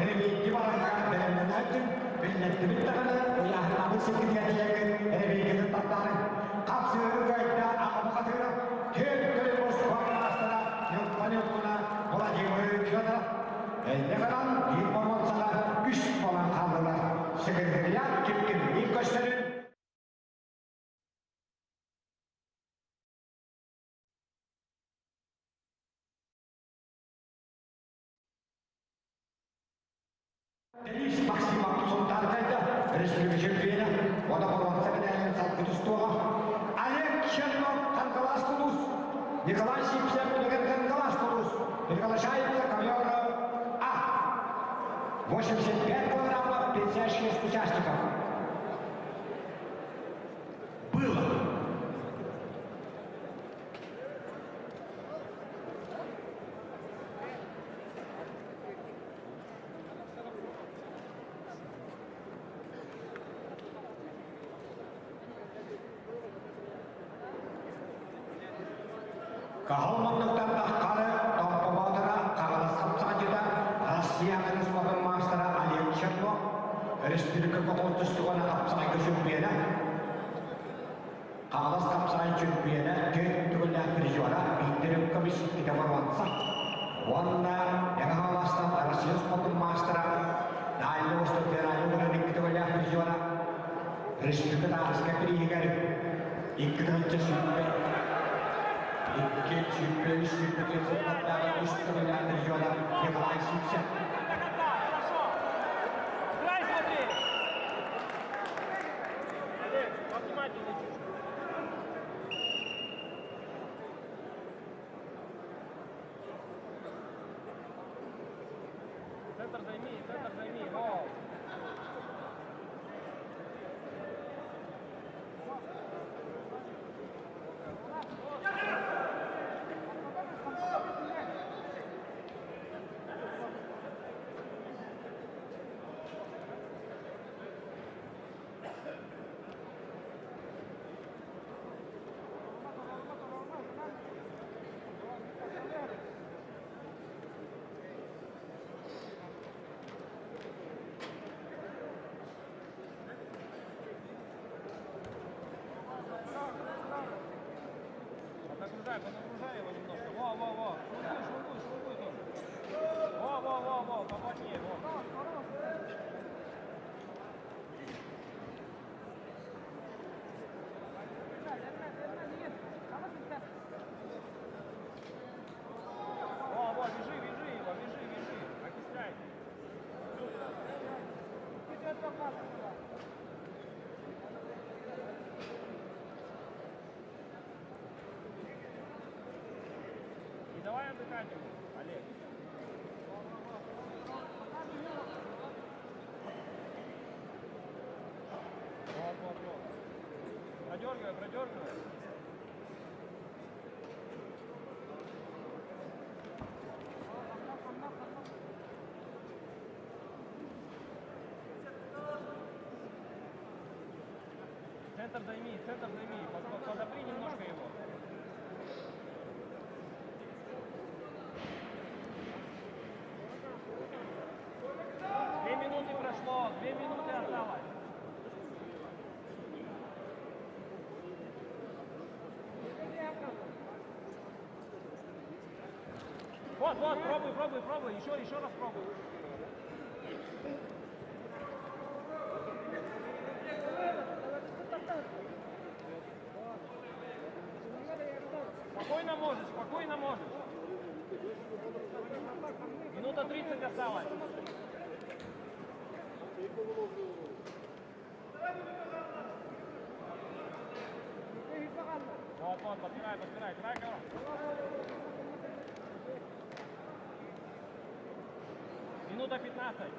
Speaker 1: эрэбиэйги барарга бэлэмнэнээччим, биллэрдибит даҕаны, ыйааһыннаабыт сиргитигэр тиийэҥҥит эрэбиэйгитин тардаарын, хапсыыры кыайда аҕа бухатыыра, түөрт көрүҥ спорт маастара Ньурба Ньургуна Владимир Федоров Инньэ гынан биир боруонсаҕа үс буолан хааллылар. Секретариат ким-кимниин көрсөрүн Денис Максимов Сунтааркайда республика чемпиона, уонна боруонса медалин салгы тустуоҕа. Олег Чернов Кангалас Кулус, Николай Сивцев Кангалас Кулус приглашается ковер А. 85 килограммов, 56 участников. Было. Каһыл муннуктан таххары Томпобоотура Хаҥалас хапсаҕайдьыта Россия спортун маастара Олег Чернов, республика хотун тустууга хапсаҕайга чемпиона, Хаҥалас хапсаҕай чөмпүйүөнэ түөрт төгүллээх призера биирдэ көмүс иккитэ боруонса уонна Мэҥэ Хаҥаластан Россия спордун маастара Дальний Восток федеральнай уровень икки төгүллээх призера республика тааска бирииһигэр 2 тыһыынча 22 23 24 сыллардааҕы үс төгүллээх призера Николай Сивцев.
Speaker 2: Играй, смотри! Олег, повнимательнее чуть-чуть. Центр займи, центр займи. О! отдыхать ему, Олег. Вот, вот, вот. Продергивай, продергивай. Центр займи, центр займи. Подопри немножко его. 2 минуты прошло, 2 минуты осталось. Вот, вот, пробуй, пробуй, пробуй. Еще, еще раз пробуй. Спокойно можешь, спокойно можешь. Минута 30 осталось. Вот, вот, подбирай, подбирай, край, край. Минута 15.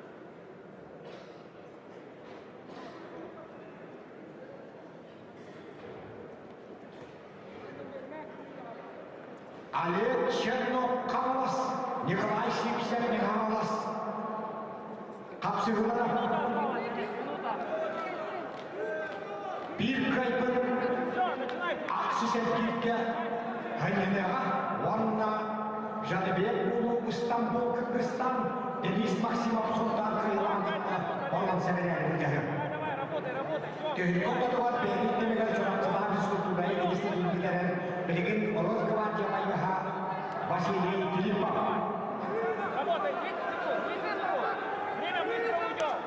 Speaker 1: Олег Чернов Хаҥалас, Николай Сивцев Хаҥалас. Хапсыһыылара.
Speaker 2: Минута осталась, минута.
Speaker 1: Биир кыайбыт
Speaker 2: Все, начинай.
Speaker 1: Ахсыс эргииргэ Ханьяныаҕа уонна Жаныбек Уулу Стамбул Кыргызстан Денис Максимов Сунтаар кыайыылаах боруонса мэтээлин былдьаһыа.
Speaker 2: Давай, давай, работай, работай. Все.
Speaker 1: Түһүлгэ ортотугар бэйэтин кэмигэр Чурапчылаах физкультура институтун бүтэрэн, билигин Росгвардия байыаһа Василий Филиппов.
Speaker 2: Работай, 30 секунд, 30 секунд. Время быстро уйдет.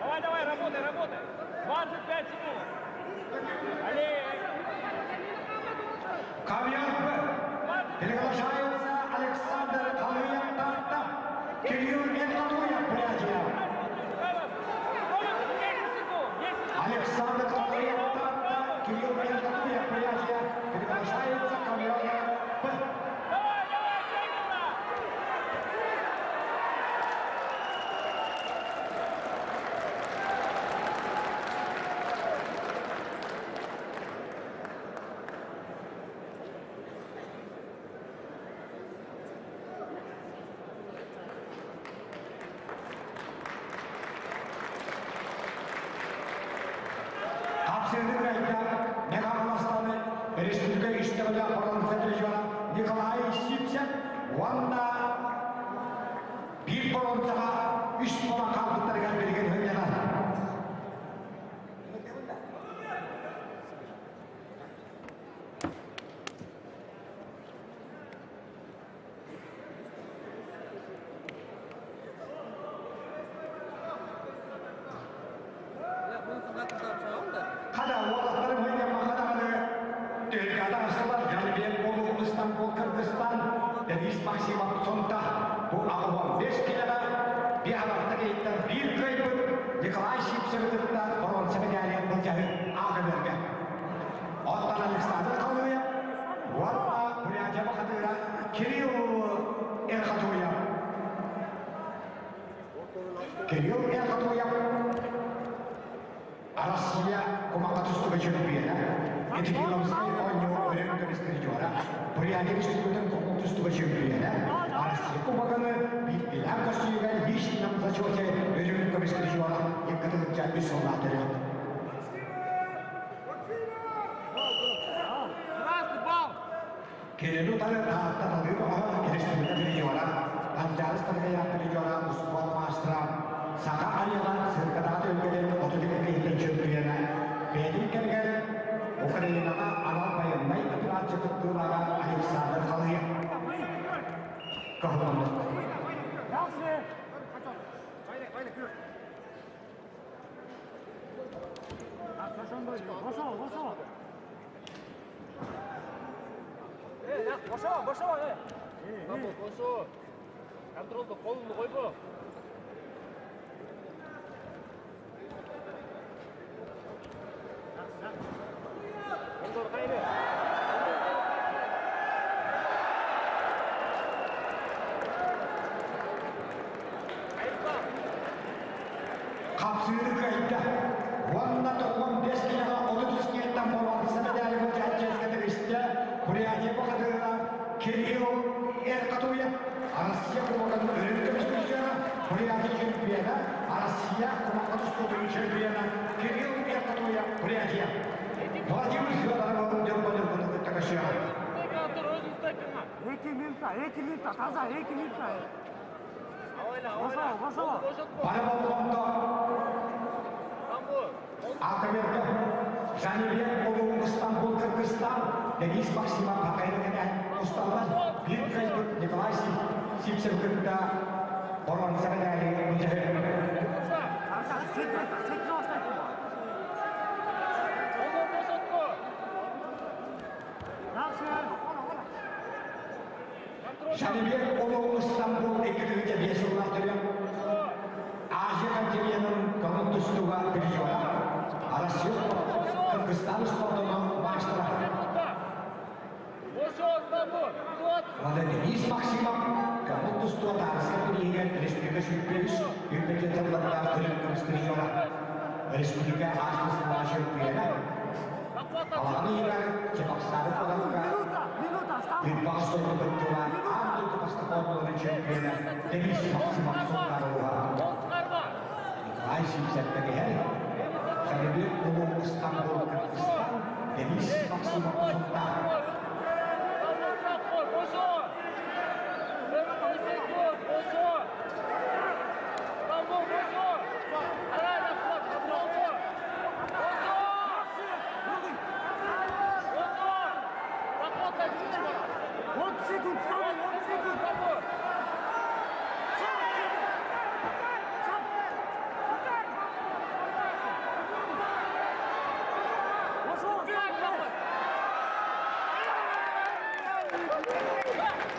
Speaker 2: Давай, давай, работай, работай. 25 секунд. Олег.
Speaker 1: Ковер Б. Приглашаются Александр Халуев Таатта, Кирилл Эртатуев Бурятия.
Speaker 2: 10 секунд, 10 секунд.
Speaker 1: Александр Халуев Таатта, Кирилл Эртатуев Бурятия. Приглашаются ковер Б.
Speaker 2: Давай, давай, Чайкина!
Speaker 1: Хапсыһыыны кыайда Мэҥэ Республика үс төгүллээх боруонса призера Николай Сивцев уонна биир боруонсаҕа үс буолан хаалбыттарыгар билигин сынньанар. Хата уолаттарым хойнаммакка даҕаны түһүлгэҕэ таҕыстылар. Жаныбек Болу Стамбул Кыргызстан Денис Максимов Сунтаар бу 85 киилэҕэ биэс киһиттэн биир кыайбыт Николай Сивцевы кытта боруонса мэтээлин былдьаһыы А көбүөргэ. Оттон Александр Халуев уонна Бурятия бухатыыра Кирилл Эрхатуев. Кирилл Эрхатуев Россия кумахха тустууга чөмпүйүөнэ, Итиловскай оонньуу үрүҥ көмүс призера, Бурятия Республикатын кумах тустууга чөмпүйүөнэ, Россия Кубогын биирдиилээн көстүүгэ личном зачете үрүҥ көмүс призера 2 үс сыллаах төрүт.
Speaker 2: Красный балл!
Speaker 1: Кинини утары Таатта талыы бөҕөһө республика призера, Манчаары спартакиада призера, успуорт маастара, Саха Арена циркатааҕы түһүлгэлэрин 32 киһиттэн чөмпүйүөнэ, бэйэтин кэмигэр Украинаҕа анал байыаннай операция кыттыылааҕа Александр Халыев кыһылламмыт.
Speaker 2: Дальше! Пошел, пошел! Эй, пошел, пошел, эй! Пошел! Контролду колуңду койбо. Колдор кайры.
Speaker 1: Хапсыыры кыайда. Уонна 95 киилэҕэ 33 киилэттэн боруонса медали былдьааччыска тигистэ Бурятия бухатыыра Кирилл Эркатуев, Россия Кубогын үрүҥ көмүс призера, Бурятия чемпиона, Россия Кубокка тустуутун чемпиона Кирилл Эркатуев, Бурятия. Владимир Федоров Ньурба кытта көрсүөҕэ.
Speaker 2: Эки минута, эки минута, таза, эки минута.
Speaker 1: Бары болҕомто Атаберге Жанибек Улуу Стамбул Кыргызстан Денис Максимов Хакайры кэнэн усталлар биир кыайбыт Николай Сивцев кытта боруонса медали былдьаһы. Жанибек Улуу Стамбул 205 сыллаах төрүөн Азия континенын көҥүл тустууга призера, Россия Кыргызстан спордунун маастара. Уонна Денис Максимов көҥүл тустууга таарыска бирииһигэр республика сүүрбэ үс тыллардаах төрүт көмүс призера, республика ааспыт сыллааҕы чөмпүйүөнэ, Балаҕан ыйыгар Чебоксары куоракка Бирбаҕас дойду кыттыылаах аан дойду бастакы оонньууларын чөмпүйүөнэ Денис Максимов Сунтаар Николай Сивцев кэһэр Жанибек Улуу Стамбул Кыргызстан Денис Максимов Сунтаар.
Speaker 2: 10 секунд, 10 секунд.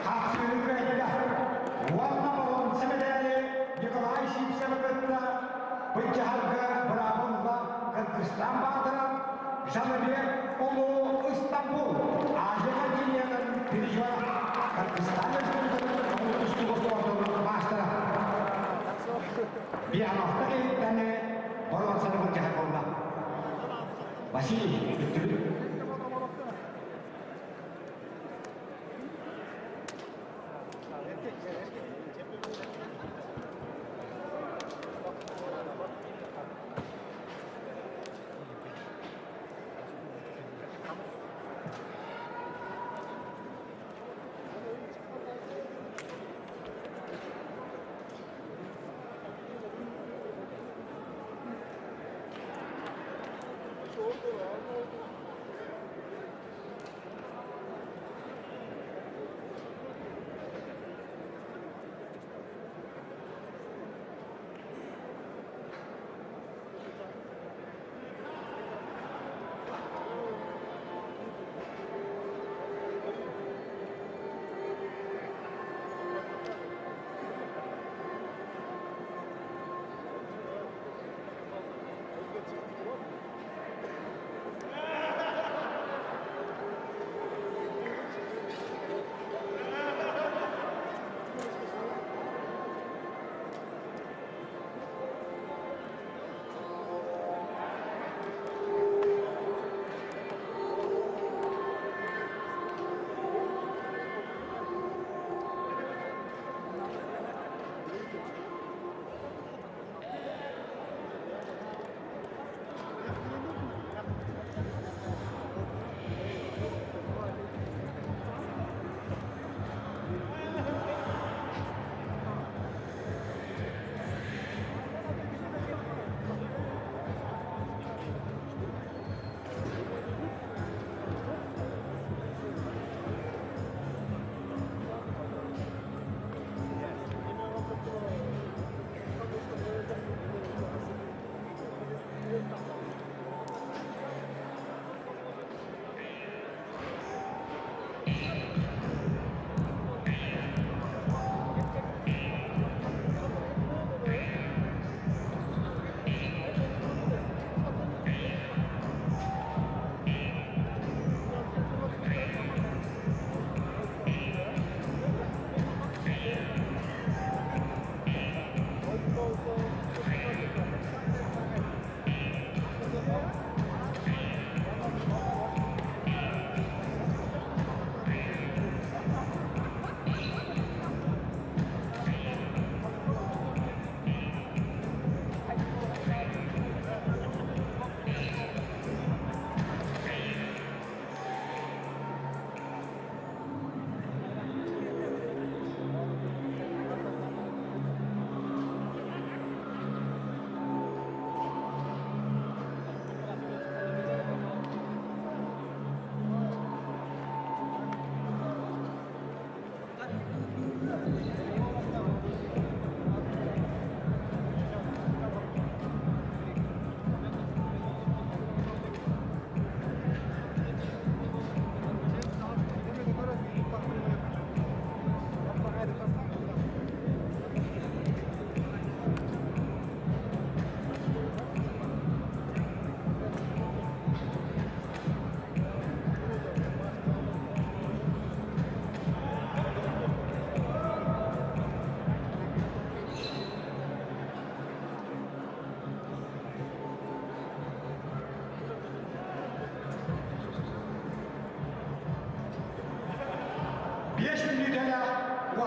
Speaker 1: Хапсыыры кыайда. Уонна боруонса медали Николай Сивцевы кытта былдьаһарга быраабылла Кыргызстан баатыра Жаныбек Улуу Стамбул Азия континенын призера Кыргызстан Республикатын көҥүл тустууга спордун маастара. Биановта кэйиттэн боруонсаны былдьаһар буолла. Василий бүттүбүт.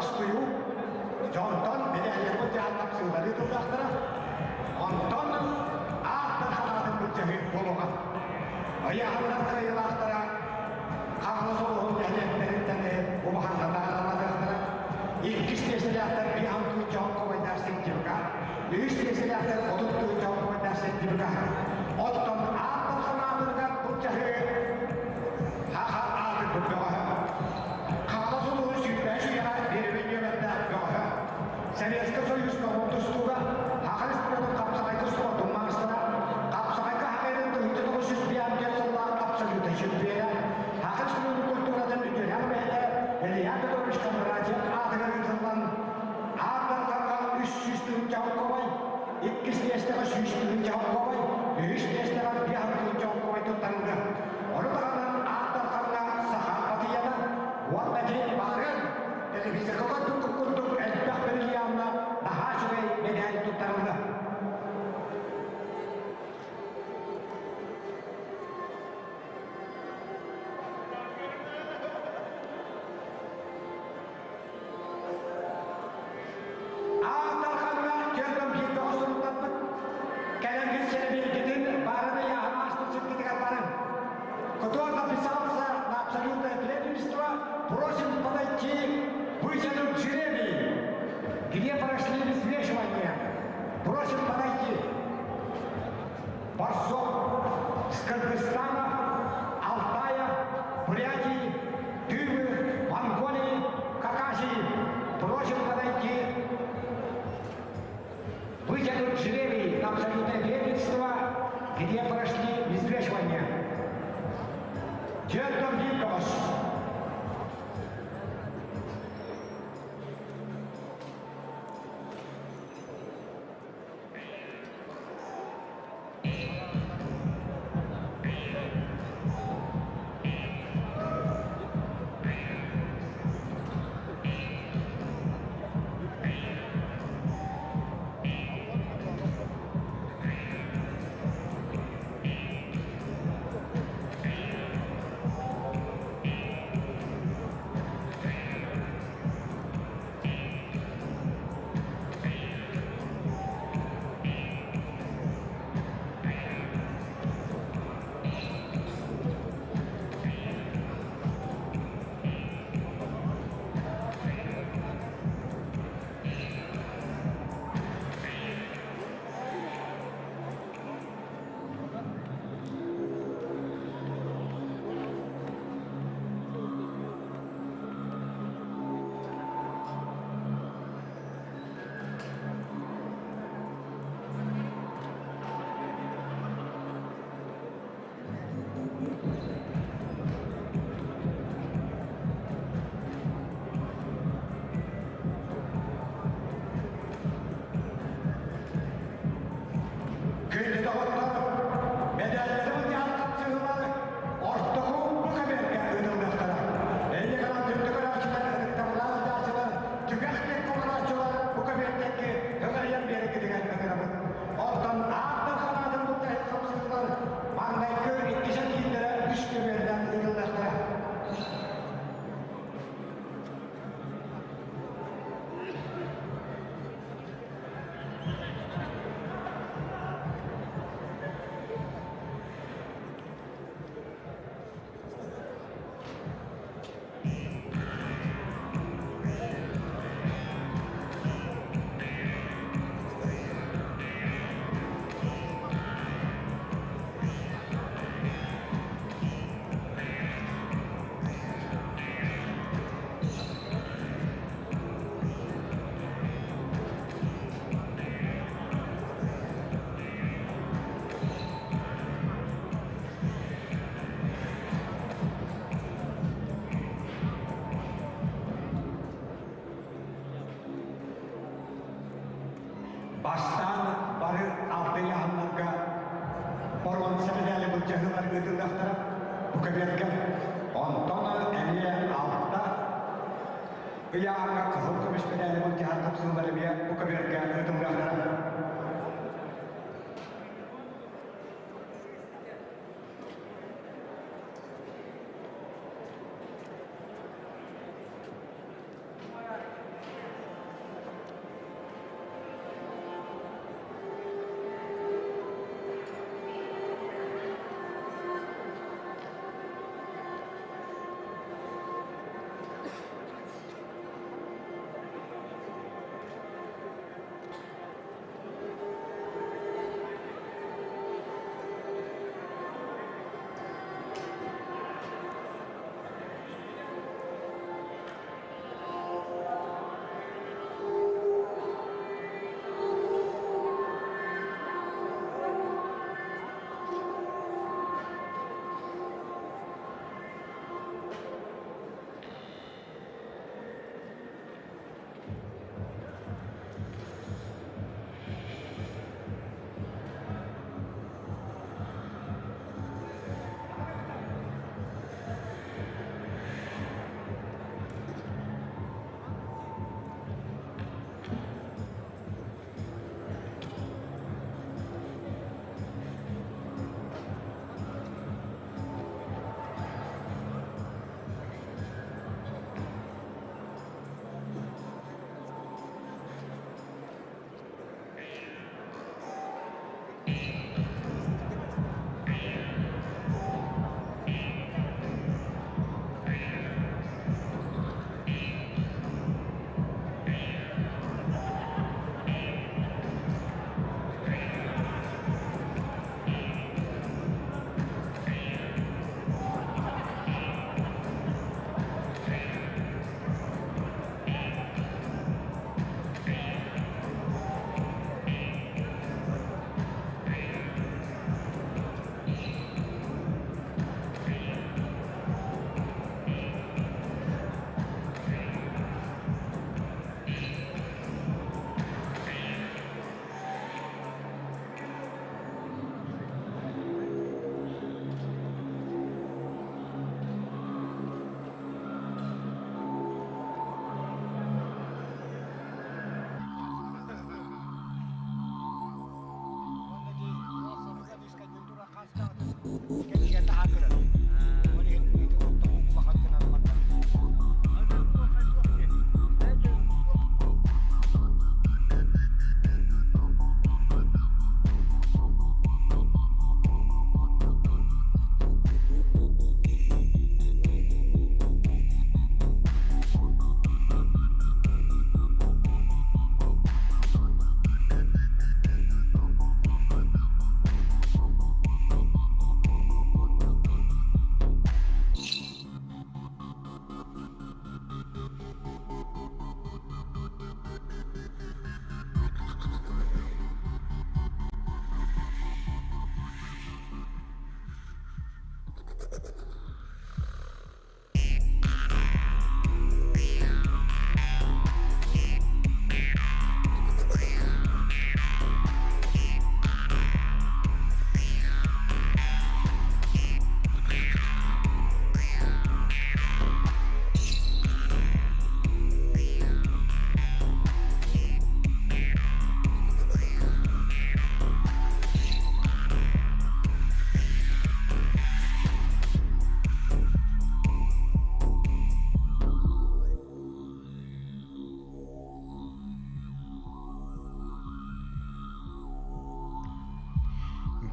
Speaker 1: тустуйуу дьонтон бэлэһэлэрбит дьаһал тапсыылары тыллаахтара. Онтон ааттар ханаатын былдьаһыы буолуоҕа. Ыйааһыннар кыайыылаахтара Хаҥалас улууһун нэһилиэктэриттэн убаһанна наҕараадаланыахтара. Иккис миэстэлээхтэр биһан тыынча хомойдаах сертификат, үһүс миэстэлээхтэр 30 тыынча хомойдаах сертификат. Оттон ааттар ханаатыгар былдьаһыы Хаха аатырбыт бөҕөһө. Хаҥалас улууһун сүүрбэһис үйэҕэ биэрэбэй нүөмэрдээх бөҕөһө. Советскай Союзка тустууга Хаха Республикатын хапсаҕайга спордун маастара, хапсаҕайга Хаха 1954 сыллаах абсолютнай чемпиона, Хаха Республикатын культуратын үтүөлээх үлэһитэ Илья Петрович Кондратьев аатыгар ыытыллан Аан Дархаҥҥа 300 тыһыынча холкуобай, иккис миэстэҕэ 100 тыһыынча холкуобай, үһүс миэстэҕэ 5 тыһыынча холкуобай туттарыллар. Ону таһынан Аан Дархаҥҥа Саха батыйата уонна дьиҥ баарыан телевизорга көрбүт курдук элбэх бриллианна наһаа үчүгэй мэдээл туттарылла. Аан Дархаҥҥа түөртэн биир тоҕус суруктаппыт. Кэлэн билсэрбииргитин баарын ыйааһын ааспыт сиргитигэр барыҥ. Кто записался на абсолютное первенство, просим подойти, вытянуть жребий, где прошли взвешивание. Просим подойти. Борзов с Кыргызстана, Алтая, Бурятии, Тывы, Монголии, Хакасии. Просим подойти, вытянуть жребий на абсолютное первенство, где прошли взвешивание. Дедом Викос. Күндү доҕоттор, мэдээллэри былдьаан хапсыһыылар ортоку бу кэмэргэ ыытыллыахтара. Эйиэхэ күндү көрөөччүлэр, ытыктабыллаах ыытааччылар, түгэх диэки олорооччулар бу кэмэрдэргэ ыҥырыйан биэрэргитигэр ыҥырабыт. Оттон ааттар ханаатын былдьаһык хапсыһыылар маҥнайгы иккис эргиирдэрэ үс нүөмэринэн ыытыллыахтара. Бастаан бары алтыйаһыннарга боруонса мэдээли былдьаһыылар ыытыллыахтара бу көбүөргэ. Онтон эмиэ алта ыйааһыҥҥа кыһыл көмүс мэдээли былдьаһар хапсыылар эмиэ бу көбүөргэ ыытыллыахтара.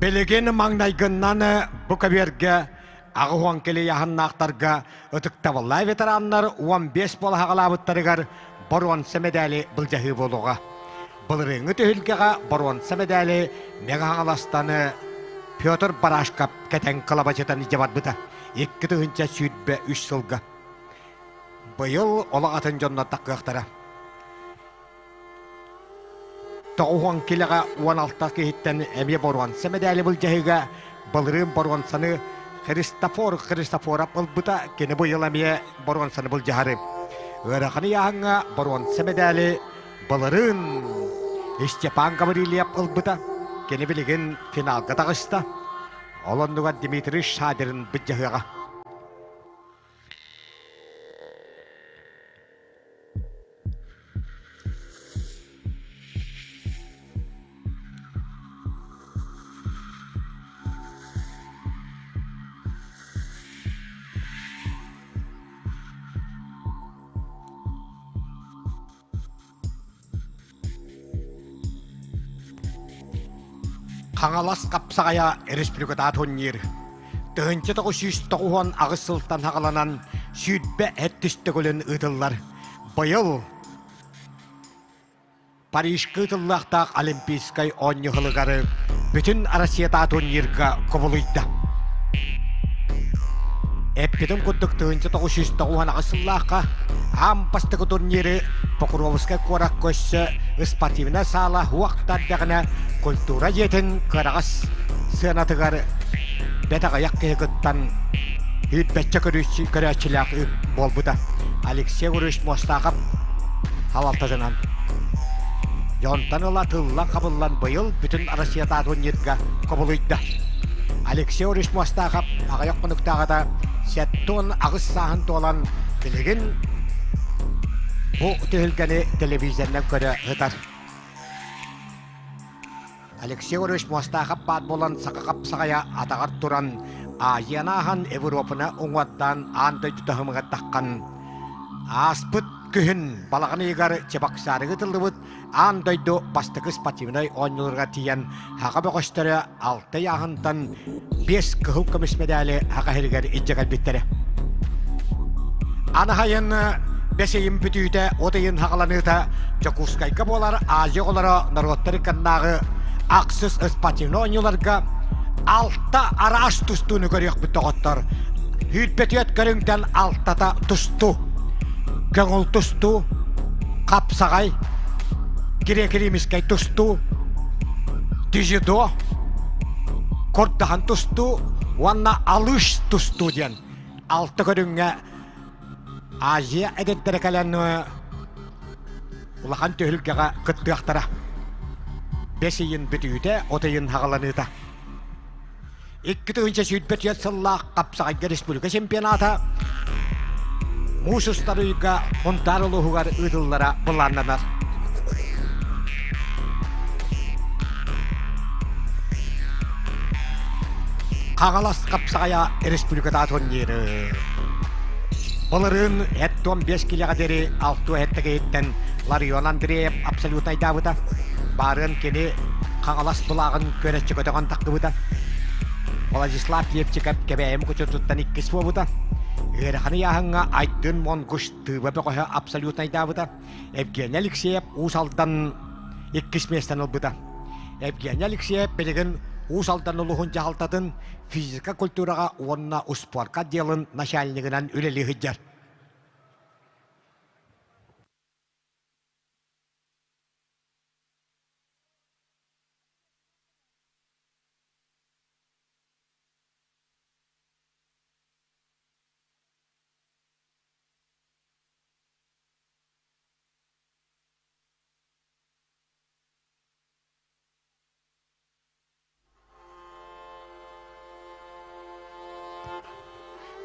Speaker 1: Билигин маҥнайгыннан бу көбүөргэ 80 килийаһыннаахтарга ытыктабыллаах ветераннар 15 буолаһаҕалаабыттарыгар боруонса мэдээли былдьаһыы буолуоҕа. Былырыыҥҥы түһүлгэҕэ боруонса мэдээли Мэҥэ Хаҥаластан Петр Барашков кэтэн кылабачытан илдьэ барбыта 2023 сылга. Быйыл олох атын дьоннор таккыахтара. 90 килэҕэ 16 киһиттэн эмиэ боруонса мэдээли былдьаһыыга былырыын боруонсаны Христофор Христофоров ылбыта, кини быйыл эмиэ боруонсаны былдьаһары. Ыарахан ыйааһыҥҥа боруонса мэдээли былырыын Степан Гаврильев ылбыта, кини билигин финалга таҕыста. Ол оннугар Дмитрий Шадрин былдьаһыаҕа. Хаҥалас хапсаҕайа республикатаа турнир 1998 сылтан саҕаланан 20 сэттис төгүлүн ыытыллар. Быйыл Парижка ыытыллыахтаах Олимпийскай оонньуу сылыгар бүтүн Россиятаа турнирга кубулуйда. Эппитим курдук 1998 сыллаахха аан бастакы турниры Покровскай куоракка өссө спортивнай саала уохтар дэҕинэ культура дьиэтин кыараҕас сыанатыгар бэт аҕыйах киһи кыттан үүрбэччэ көрөөччүлээх буолбута. Алексей Гурьевич Мостахов салалтатынан. Дьонтон ыла тыллан-хабыллан быйыл бүтүн Россиятааҕы турнирга кубулуйда. Алексей Гурьевич Мостахов аҕыйах хонуктааҕыта 78 сааһын туолан билигин бу түһүлгэни телевизорынан көрө сытар. Алексей Гурьевич Мостахов баар буолан саха хапсаҕайа атаҕар туран Азияны ааһан Европаны уҥуордаан аан дойду таһымыгар таххан ааспыт күһүн балаҕан ыйыгар Чебоксарыга ыытыллыбыт аан дойду бастакы спортивнай оонньууларыгар тиийэн саха бөҕөстөрө алта ыйааһынтан биэс кыһыл көмүс мэдээли саха сиригэр илдьэ кэлбиттэрэ. Аны сайын бэс ыйын бүтүүтэ, от ыйын саҕаланыыта Дьокуускайга буолар Азия оҕолоро норуоттар ыккардынааҕы ахсыс спортивнай оонньууларга алта араас тустууну көрүөхпүт доҕоттор. Сүүрбэтиэт көрүҥтэн алтата тустуу. Көҥүл тустуу, хапсаҕай, греко-римскэй тустуу, дзюдо, курдаһан тустуу уонна алыш тустуу диэн алта көрүҥҥэ Азия эдэрдэрэ кэлэн улахан түһүлгэҕэ кыттыахтара. Бэс ыйын бүтүүтэ, от ыйын хаҕаланыыта. 2024 сыллаах Хапсаҕайга республика чемпионата муус устар ыйга Хунтаар улууһугар ыытыллара былааннанар. Хаҥалас хапсаҕайа республиката турниры. Былырыын 75 килэҕэ диэри алтыа эһэттэкиһиттэн Ларион Андреев абсолютнайдаабыта. Баарыан кини Хаҥалас былааҕын күөрэччи көтөҕөн тахтыбыта. Владислав Лепчиков Кэбээйи Мукучутуттан иккис буолбута. Ыарахан ыйааһыҥҥа Айдын Монгуш Тыыба бөҕөһө абсолютнайдаабыта. Евгений Алексеев Уус Алдан иккис миэстэни ылбыта. Евгений Алексеев билигин Уус Алдан улууһун дьаһалтатын физика культураҕа уонна успуорка отделын начальнигынан үлэлии сылдьар.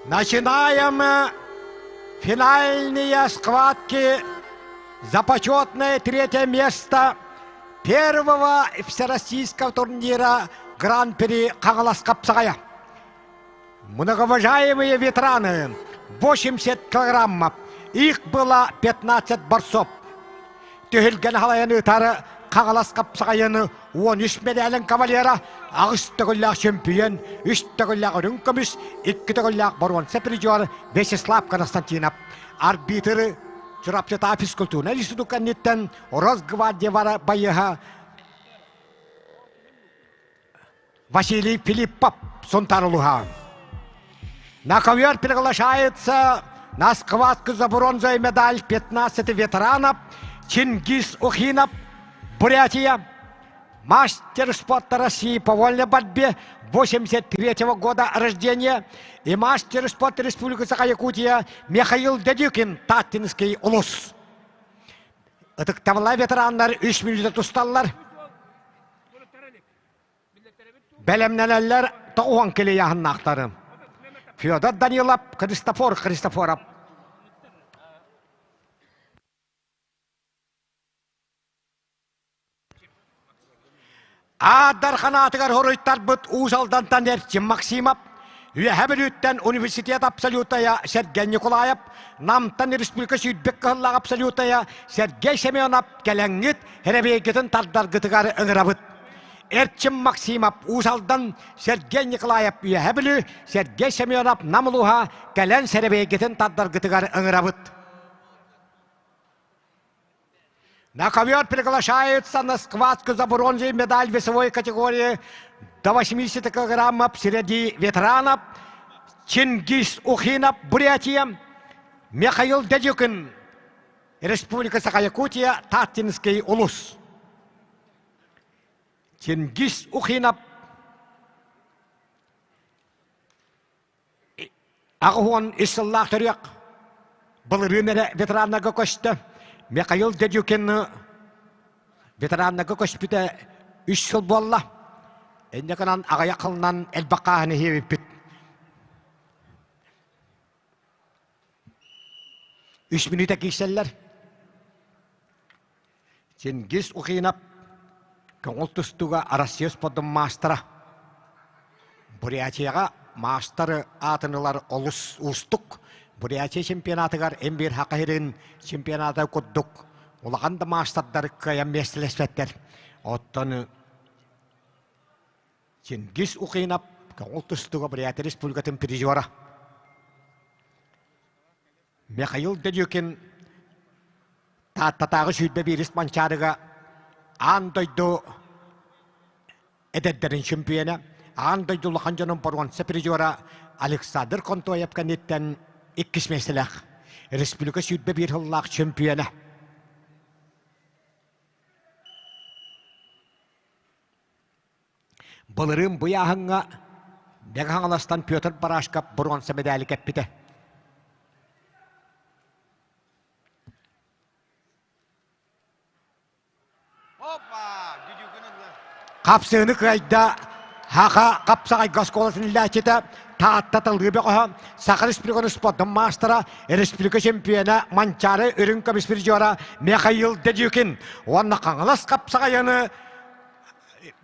Speaker 1: Начинаем финальные схватки за почетное третье место первого всероссийского турнира Гран-при Хаҥалас хапсаҕайа. Многоуважаемые ветераны, 80 килограммов, их было 15 борцов. Түһүлгэн халайан ыытары Хаҥалас хапсаҕайыны 13 медалин кавалера, аҕыс төгүллээх чөмпүйүөн, үс төгүллээх үрүҥ көмүс, икки төгүллээх боруонса призер Вячеслав Константинов. Арбитры Чурапчытаа физкультурнай институт кэнниттэн Росгвардия байыаһа Василий Филиппов Сунтар улуһа. На ковер приглашается на схватку за бронзовую медаль 15 ветеранов Чингис Ухинов, Бурятия, мастер спорта России по вольной борьбе 83 -го года рождения и мастер спорта Республики Саха-Якутия Михаил Дедюкин, Таттинский улус. Ытыктабыллаах ветераннар үс мүнүүтэ тусталлар. Бэлэмнэнэллэр тоҕуһан килийаһыннаахтары. Федор Данилов, Христофор Христофоров. Аадар ханаатыгар хоруйтарбыт Уус Алдантан Эрчим Максимов, Үөһэ Бүлүүттэн университет абсолютая Сергей Николаев, Намтан республика сүүрбэк кыһыллаах абсолютая Сергей Семенов кэлэҥҥит эрэбиэйгитин тардаргытыгар ыҥырабыт. Эрчим Максимов Уус Алдан, Сергей Николаев Үөһэ Бүлүү, Сергей Семенов Нам улууһа кэлэн сэрэбиэйгитин тардаргытыгар ыҥырабыт. На ковер приглашается на схватку за бронзовую медаль весовой категории до 80 килограммов среди ветеранов Чингис Ухинов, Бурятия, Михаил Дедюкин, Республика Саха-Якутия, Таттинский улус. Чингис Ухинов 83 сыллаах төрүөх былырыын эрэ ветераннарга көстө. Михаил Дедюкин ветераннарга көспүтэ үс сыл буолла. Инньэ гынан аҕыйах сылынан элбэх хааһын иһиэбиппит. Үс мүнүүтэ киирсэллэр. Чингиз Ухинов көҥүл тустууга Россия спордун маастара. Бурятияҕа маастар аатын ылар олус уустук. Бурятия чемпионатыгар эн биир Хакахирин чемпионата курдук улахан да маастардар кыайан миэстэлэспэттэр. Оттон Чингиз Ухинов көҥүл тустууга Бурятия Республикатын призера. Михаил Дедюкин Тааттатааҕы 21 Манчаарыга аан дойду эдэрдэрин чөмпүйүөнэ, аан дойду улахан дьонун боруонса призера Александр Контоев кэнниттэн иккис миэстэлээх республика 21 сыллаах чөмпүйүөнэ. Былырыын бу ыйааһыҥҥа Мэҥэ Хаҥаластан Петр Барашков боруонса мэдээли кэппитэ. Хапсыыны кыайда Хаха хапсаҕайга оскуолатын үллээччитэ Таатта Талыы бөҕөһө, Саха Республикатын спордун маастара, республика чемпиона Манчаары үрүҥ көмүс призера Михаил Дедюкин уонна Хаҥалас хапсаҕайыны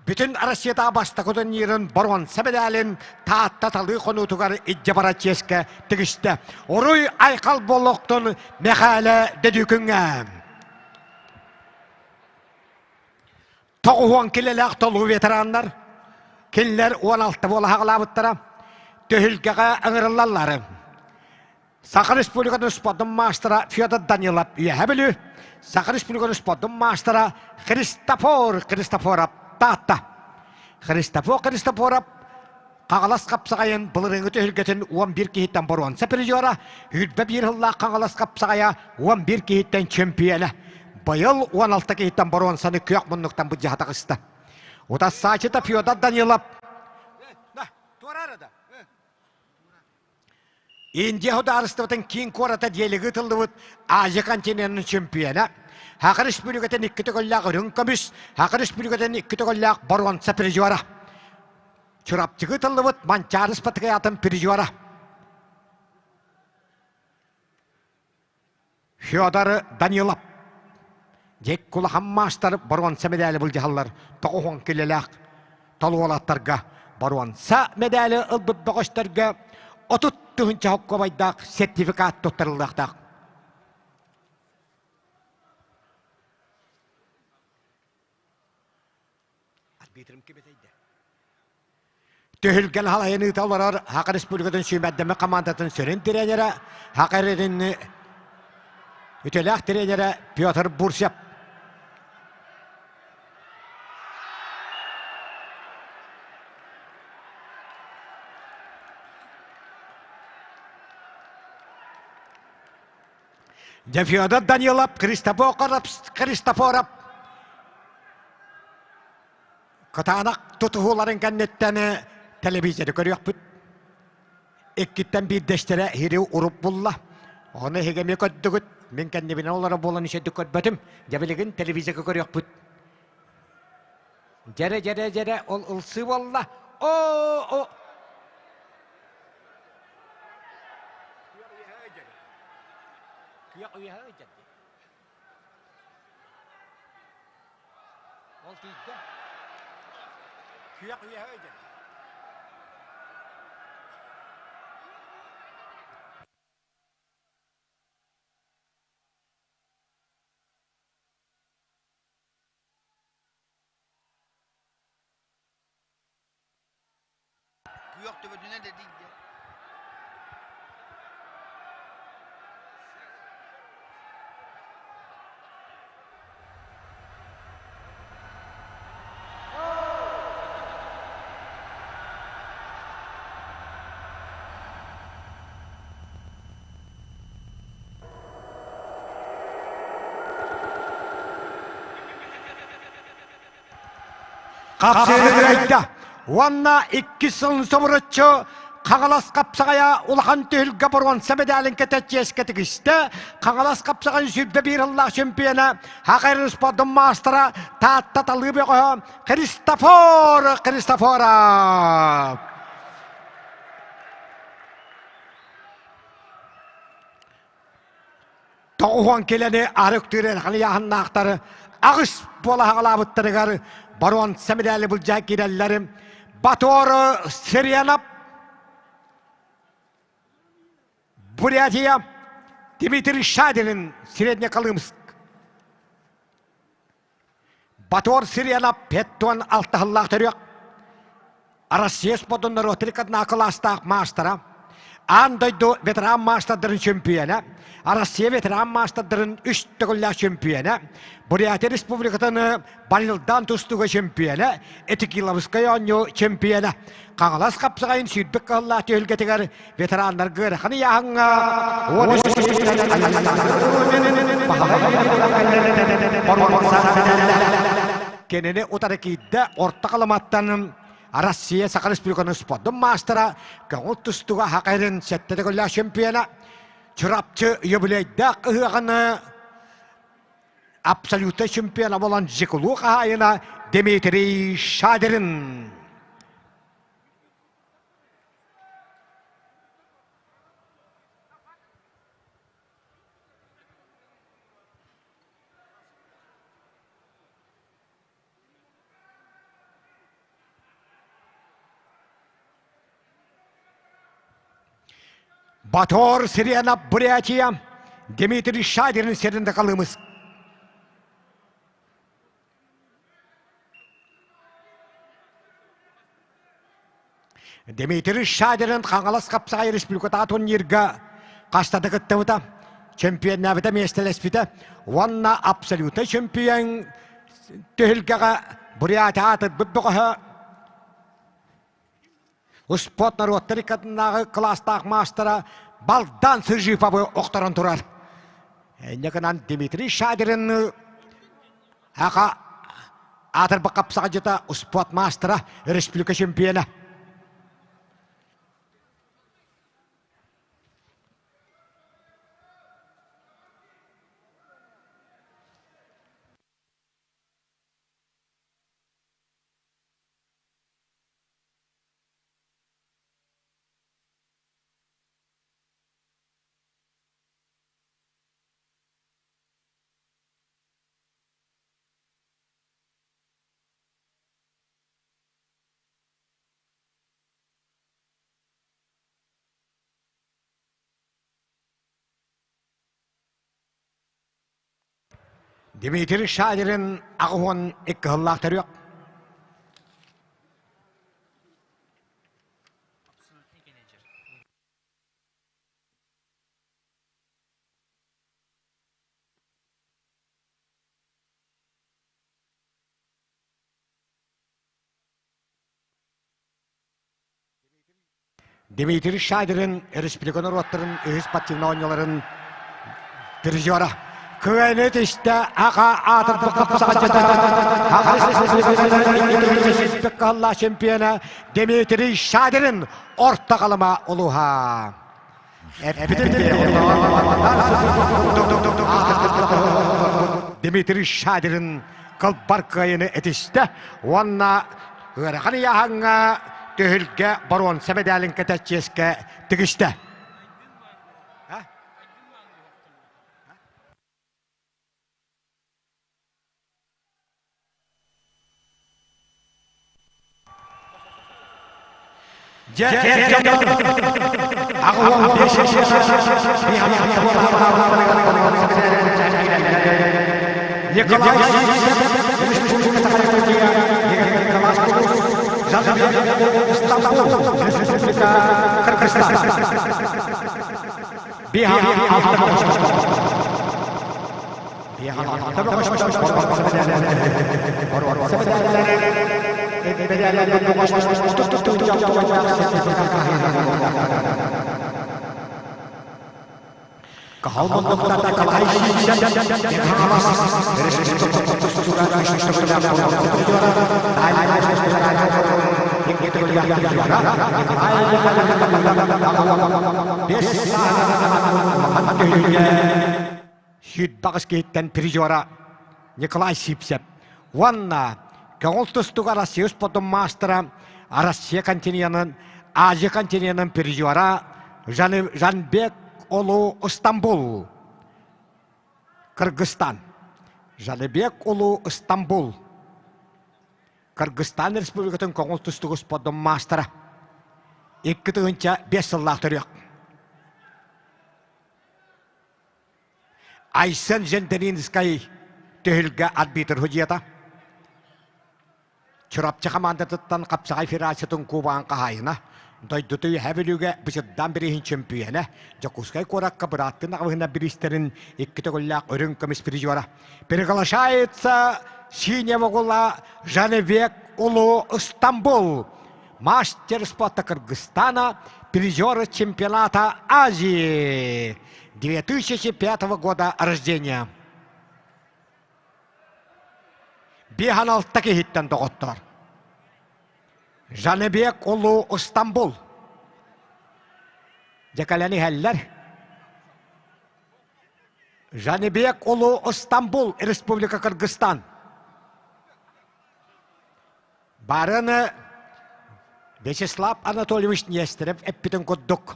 Speaker 1: Бүтүн Россиятааҕы бастакы турнирын боруонса медалин Таатта талыы хонуутугар илдьэ барар чиэскэ тигистэ. Уруй айхал буолуохтун Мэхээлэ Дөдүүкүҥҥэ. Тоҕуһуон килэлээх толуу ветераннар, кинилэр 16 буола хаҕалаабыттара, түһүлгэҕэ ыҥырыллаллар. Саха Республикатын спордун маастара Федор Данилов Үөһэ Бүлүү, Саха Республикатын спордун маастара Христофор Христофоров Таатта. Христофор Христофоров Хаҥалас хапсаҕайын былырыыҥҥы түһүлгэтин 11 киһиттэн боруонса призера, 21 сыллаах Хаҥалас хапсаҕайа 11 киһиттэн чөмпүйүөнэ. Быйыл 16 киһиттэн боруонсаны күөх муннуктан былдьаһа таҕыста. Утассаачыта Федор Данилов Индия судаарыстыбатын киин куората Делигэ ыытыллыбыт Азия континенын чемпиона, Саха Республикатын икки төгүллээх үрүҥ көмүс, Саха Республикатын икки төгүллээх боруонса призера. Чурапчыга ыытыллыбыт Манчаары спартакиадатын призера. Федор Данилов. Дьик улахан маастар боруонса медали былдьаһаллар тоҕуһуон килэлээх толуолаттарга боруонса медали ылбыт бөҕөстөргө 30 тыһыынча хоккобайдаах сертификат туттарыллыахтаах. Арбитрым кибэтэйдэ. Түһүлгэн халайын ыыта олорор Саха Республикатын сүүмэрдэммит командатын сүрүн тренерэ, Саха эрэрин үтүөлээх тренерэ Петр Бурсев. Дьэ Федор Данилов, Христофоров Кытаанах тутуһууларын кэнниттэн телевизоры көрүөхпүт. Иккиттэн биирдэстэрэ иһири уруп булла. Ону эһиги эмиэ көрдүгүт. Мин кэннибинэн олоро буолан үчүгэйдик көрбөтүм. Дьэ билигин телевизорга көрүөхпүт. Дьэрэ дьэрэ дьэрэ ол ылсыы буолла. О о Күөх үөһэ ыйдьар Ол тиийдэ. Күөх үөһэ ыйдьар.
Speaker 18: Күөх төбөтүнэн да тиийдэ.
Speaker 1: Хапсыырайда уонна иккис сылын собуруччу Хаҥалас хапсаҕайа улахан түһүлгэ боруонса медалин кэтэ чиэскэ тигистэ. Хаҥалас хапсаҕайын 101 сыллаах чемпиона, Хахайрын спордун маастара Таатта талыы бөҕөһө Христофор Христофоров. Тоҕуһуон килэни арыктыыр эрхали яһыннаахтары аҕыс буола хаҕалаабыттарыгар боруонса медали былдьаан киирэллэр. Батор Сиренов Бурятия Дмитрий Шадилин Среднеколымск Батор Сиренов Петтуан алтаһыллаах төрүөх Россия спордун норуоттар кылаастаах маастара, аан дойду ветеран маастардарын чөмпүйүөнэ, Россия ветеран маастардарын үс төгүллээх чөмпүйүөнэ, Бурятия Республикатын Барилдан тустууга чөмпүйүөнэ, Этикиловскай оонньуу чөмпүйүөнэ, Хаҥалас хапсаҕайын сүүрбүк кыһыллаах түһүлгэтигэр ветераннарга ыарахан ыйааһыҥҥа Кинини утары киирдэ Орто Халыматтан Россия Саха Республикатын спордун маастара, көҥүл тустууга Хакайрын сэттэ төгүллээх чемпиона, Чурапчы юбилейдаах ыһыаҕын абсолютнай чемпиона буолан Жикулу хаһаайына Дмитрий Шадрин. Батор Сирена Бурятия Дмитрий Шадин сиринде калымыз. Дмитрий Шадин Хаҥалас Хапсаҕай Республиката турнирга хастата кыттыбыта, чемпионнаабыта миэстэлэспитэ уонна абсолютнай чемпион түһүлгэҕэ Бурятия аатырбыт бөҕөһө Спорт норуоттар иккатынааҕы кылаастаах маастара Балдан Сыжиповы охторон турар. Инньэ гынан Дмитрий Шадрин аха аатырбыт хапсаҕайдьыта спорт маастара, республика чемпиона. Дмитрий Шадрин 82 сыллаах төрүөх. Дмитрий Шадрин республика норуоттарын үһүс спортивнай оонньууларын призера. Кыайыны түстэ аға аатырбыт чемпиона Дмитрий Шадрин орто халыма улуһа. Дмитрий Шадрин кылбар кыайыны этистэ уонна ыарахан ыйааһыҥҥа түһүлгэ боруонса мэдээлин кэтэ чиэскэ тигистэ. Сүүрбэҕис киһиттэн призера Николай Сивцев уонна көҥүл тустууга Россия спордун маастара Россия континенын Азия континенын призера Жанбек Улуу Стамбул Кыргызстан Жаныбек Улуу Стамбул Кыргызстан Республикатын көҥүл тустууга спордун маастара 2005 сыллаах төрүөх Айсен Женделинскай түһүлгэ арбитр судьуйата. Чурапчы хамаандатыттан Хапсаҕай федерациятын кубогын хаһаайына, дойдуту Үөһээ Бүлүүгэ Бычырдаан бирииһин чөмпүйүөнэ, Дьокуускай куоракка бырааттыы аҕабыһына бириистэрин икки төгүллээх үрүҥ көмүс призера. Приглашается синего угла Жаныбек Улуу Стамбул, мастер спорта Кыргызстана, призеры чемпионата Азии 2005 года рождения. Биһаналта киһиттэн доҕоттор. Жаныбек Улуу Стамбул. Дьэкэлэн иһэллэр. Жаныбек Улуу Стамбул, Республика Кыргызстан. Барыны Вячеслав Анатольевич Нестеров эппитин курдук,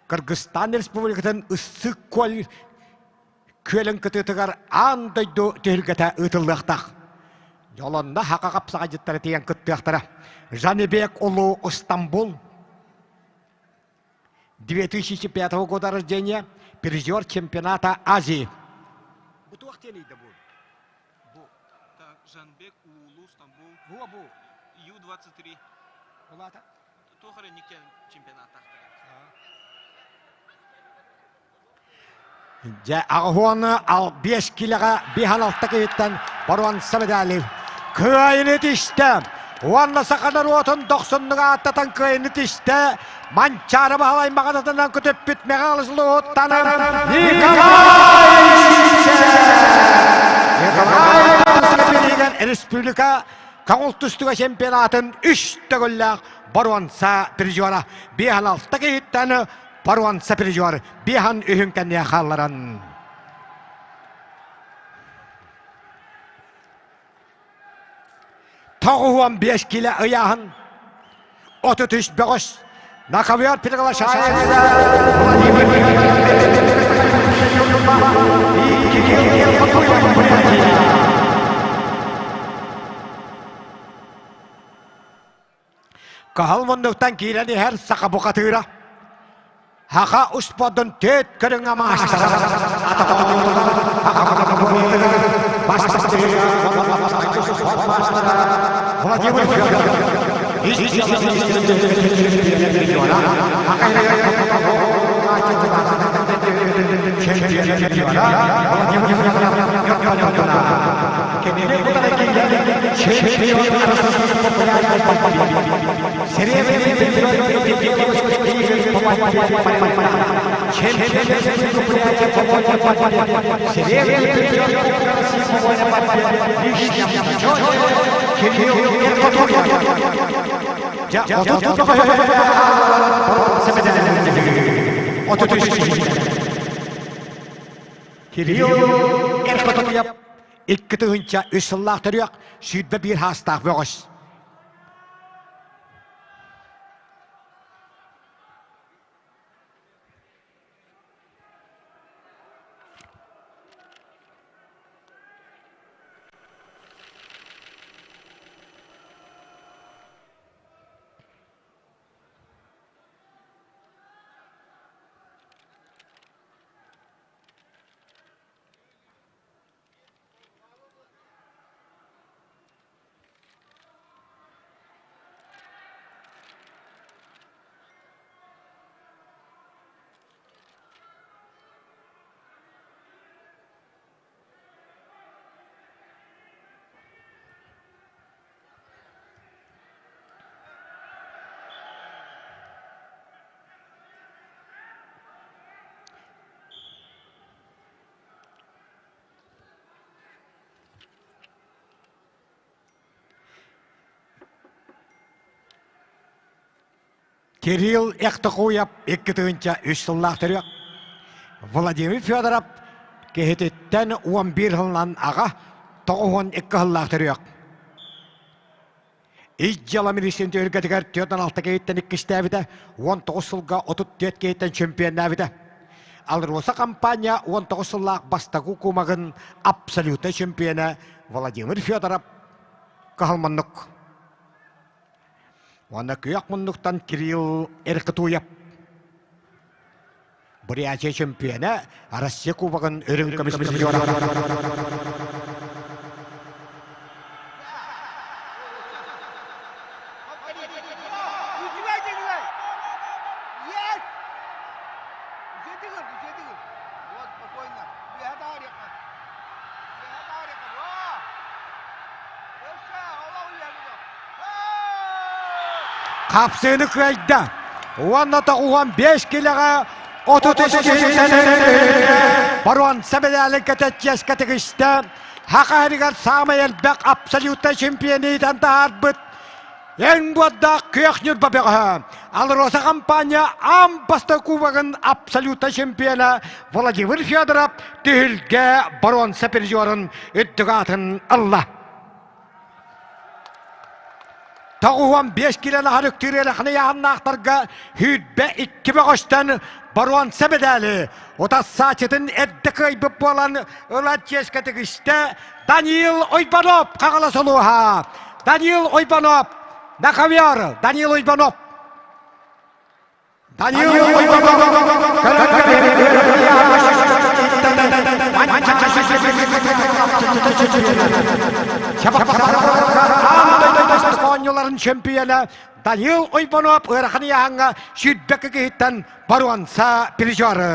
Speaker 1: Кыргызстан Республикатын Ыссык-Көл күөлүн кытыытыгар аан дойду түһүлгэтэ ыытыллыахтаах. Дьолонно хака хапсаҕайдьыттара тиийэн кыттыахтара. Жанибек Улуу Стамбул. 2005 года рождения, призер чемпионата Азии. Бу туох диэн бу?
Speaker 19: Бу. Так, Жанбек Уулу, Стамбул.
Speaker 1: Бу бу.
Speaker 19: Ю-23.
Speaker 1: Улата?
Speaker 19: Туох эрэ никкен чемпионаттаахтар.
Speaker 1: Дьэ, аҕыһуону ал биэс килэҕэ биһан алта киһиттэн боруонса медали кыайыны тистэ. Уонна саха норуотун дохсуннук ааттатан кыайыны тистэ. Манчаары Баһылай маҕанатынан көтүппүт Михаил Злоуттан Николай Николай Республика Көҥүл тустууга чемпионатын үс төгүллээх боруонса призера биэһэн алта киһиттэн боруонса призер биэһэн үһүн кэнниэ хаалларан 95 кило ыйааһын 33 бөҕөс на ковер приглашается Владимир и Кирилл Каһал муннуктан киирэн иһэр саха бухатыыра. Хаха успуордун түөт көрүҥэ маастара. Владимир Кирилл Эркотуев 2003 сыллаах төрүөх 21 хаастаах бөҕөс. Кирилл Эхтохуев 2003 сыллаах төрүөх. Владимир Федоров киһититтэн 11 сылынан аҕа 92 сыллаах төрүөх. Ис дьыала министрин түһүлгэтигэр 46 киһиттэн иккистээбитэ, 19 сылга 34 киһиттэн чемпионнаабыта. Алроса компания 19 сыллаах бастакы кумагын абсолютнай чемпиона Владимир Федоров кыһалманнык. Уонна күөх муннуктан Кирилл Эркытуев Бурятия чемпиона Россия Кубогын үрүҥ көмүс призера. Хапсыыны кыайда. Уонна 95 килэҕэ 33 боруонса медалын кэтэтчиэскэ тигистэ. Хаха иһигэр саамай элбэх абсолютнай чемпионитан таһаарбыт Ең буордаах күөх Ньурба бөҕөһө Алроса компания аан бастакы кубогын абсолютнай чемпиона Владимир Федоров түһүлгэ боруонса призерын үрдүк аатын ылла. 95 килоны харыктыыр ыарахан ыйааһыннаахтарга 22 бөҕөстөн боруонса медали утассааччытын эрдэ кыайбыт буолан ылар чиэскэ тигистэ Даниил Ойбонов Хаҥалас улууһа. Даниил Ойбонов Нахавьяр Даниил Ойбонов. Оонньууларын чемпиона Данил Уйбанов ыарахан ыйааһыҥҥа сүүрбэккэ киһиттэн боруонса призеры.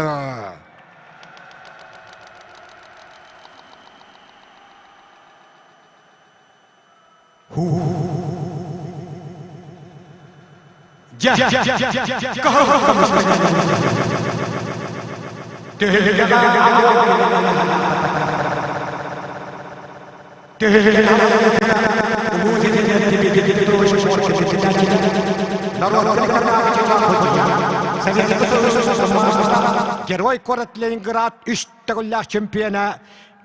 Speaker 1: Герой куорат Ленинград үс төгүллээх чемпиона,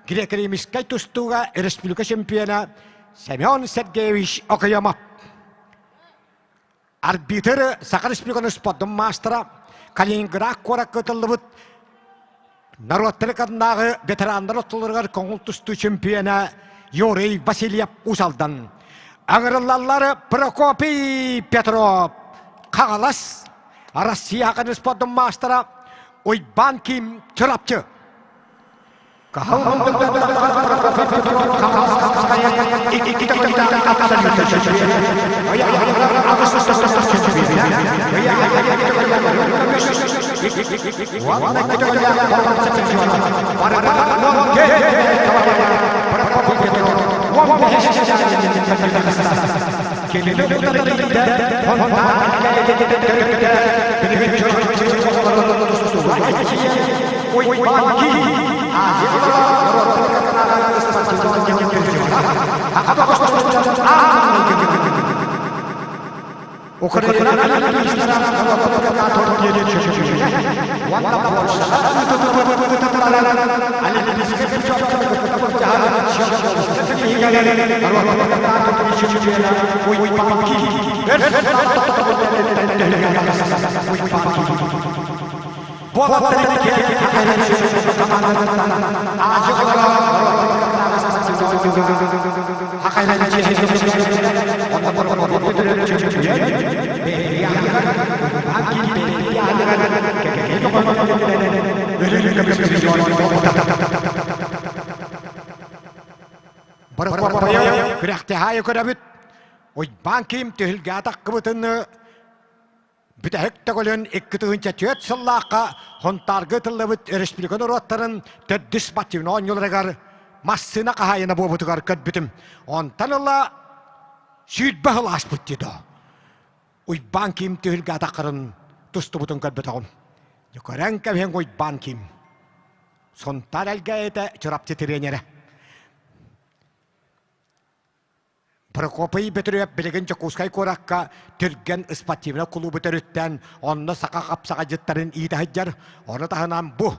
Speaker 1: греко-римскэй тустууга республика чемпиона Семен Сергеевич Окоемов. Арбитр Саха Республикатын спордун маастара Калининград куоракка ытыллыбыт норуоттары кадынааҕы ветераннар ортолоругар көҥүл тустуу чемпиона Юрий Васильев Уус-Алдан. Аҥырыллаллар Прокопий Петров, Хаҥалас, Россия спордун маастара Уйбаан Ким Чурапчы. Күрэхтэһаайы көрөбүт. Уйбаан Ким түһүлгэ атаххыбытын Бүтэһик төгүлүн 2004 сыллаахха Хонтаарга ытыллыбыт республика норуоттарын төрдүс спортивнай оонньууларыгар массыына хаһаайына буолбутугар көрбүтүм. Онтон ыла 20 сыл ааспыт дии доо. Уйбаан Ким түһүлгэ атаххарын тустубутун көрбөтөҕүм. Көрөн кэбиһэн Уйбаан Ким. Сунтаар Элгээйитэ Чурапчы тренерэ. Прокопий Бөтүрүөп билигин Дьокуускай куоракка Түргэн спортивнай кулуубу төрүттээн, онно саха хапсаҕайдьыттарын иитэ сылдьар. Ону таһынан бу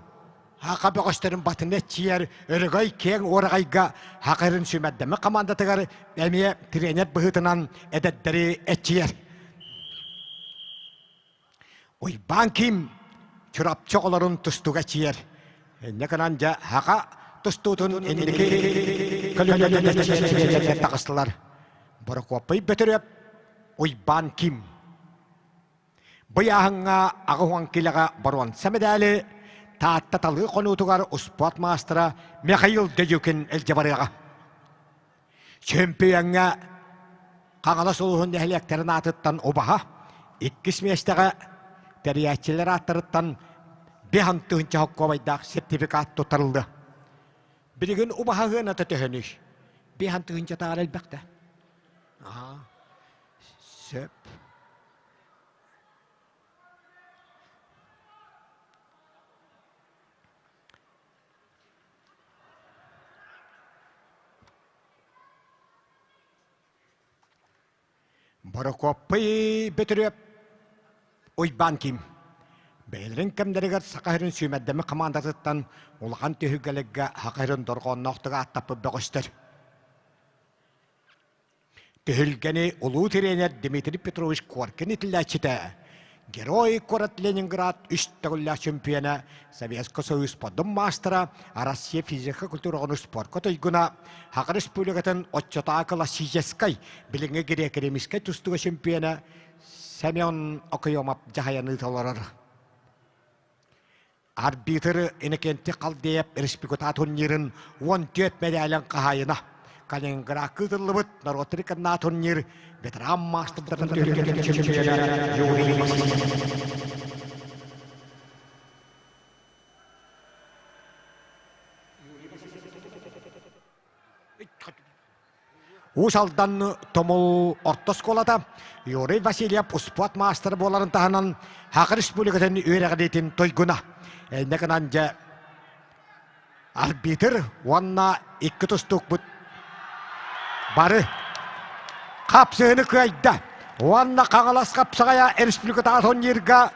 Speaker 1: Саха бөҕөстөрүн батына эрчийэр Өрөгөй киэҥ уораҕайга Саха сүүмэрдэммит хамаандатыгар эмиэ тренер быһыытынан эдэрдэри эрчийэр. Уйбаан Ким Чурапчы оҕолорун тустууга эрчийэр. Инньэ гынан дьэ саха тустуутун инники көлүөнэлэр таҕыстылар. Борокуоппай Бөтүрүөп, Уйбаан Ким. Быйааһыҥҥа 80 килэҕэ боруонса мэдээли Таатта талыы хонуутугар успуорт маастара Михаил Дедюкин илдьэ барыаҕа. Чөмпүйэҥҥэ Хаҥалас улууһун нэһилиэктэрин аатыттан убаһа, иккис миэстэҕэ тэрийээччилэр ааттарыттан 5000 сокуобайдаах сертификат туттарыллыа. Билигин убаһа сыаната төһөнүй? 5000 тааҕар элбэх да. Аа, сөп. Борокуоппай Бөтүрүөп Уйбаан Ким бэйэлэрин кэмнэригэр Саха сирин сүүмэрдэммит хамаандатыттан улахан түһүлгэлэргэ Саха сирин дорҕоонноохтук ааттаппыт бөҕөстөр. Түһүлгэни улуу тренер Дмитрий Петрович Коркин итиллээччитэ. Герой куорат Ленинград үс төгүллээх чемпиона, Советский Союз спордун маастара, Россия физика культураҕын спорка туйгуна, Саха Республикатын оччотооҕу классическай, билиҥҥи греко-римскэй тустууга чемпиона Семен Окоемов дьаһайан ыыталларар. Арбитр Иннокентий Халдеев республика турнирын 14 мэдээлин хаһаайына. Калининградка ыытыллыбыт норуоттар иккардынааҕы турнир ветеран маастардарын чемпиона Юрий Максимов. Уус Алдан Томул орто оскуолата Юрий Васильев успуорт маастара буоларын таһынан Саха Республикатын үөрэҕириитин туйгуна. Инньэ гынан дьэ арбитр уонна икки тустуукпут бары хапсыһыны кыайда. Уонна Хаҥалас хапсаҕайа республикатааҕы турнирга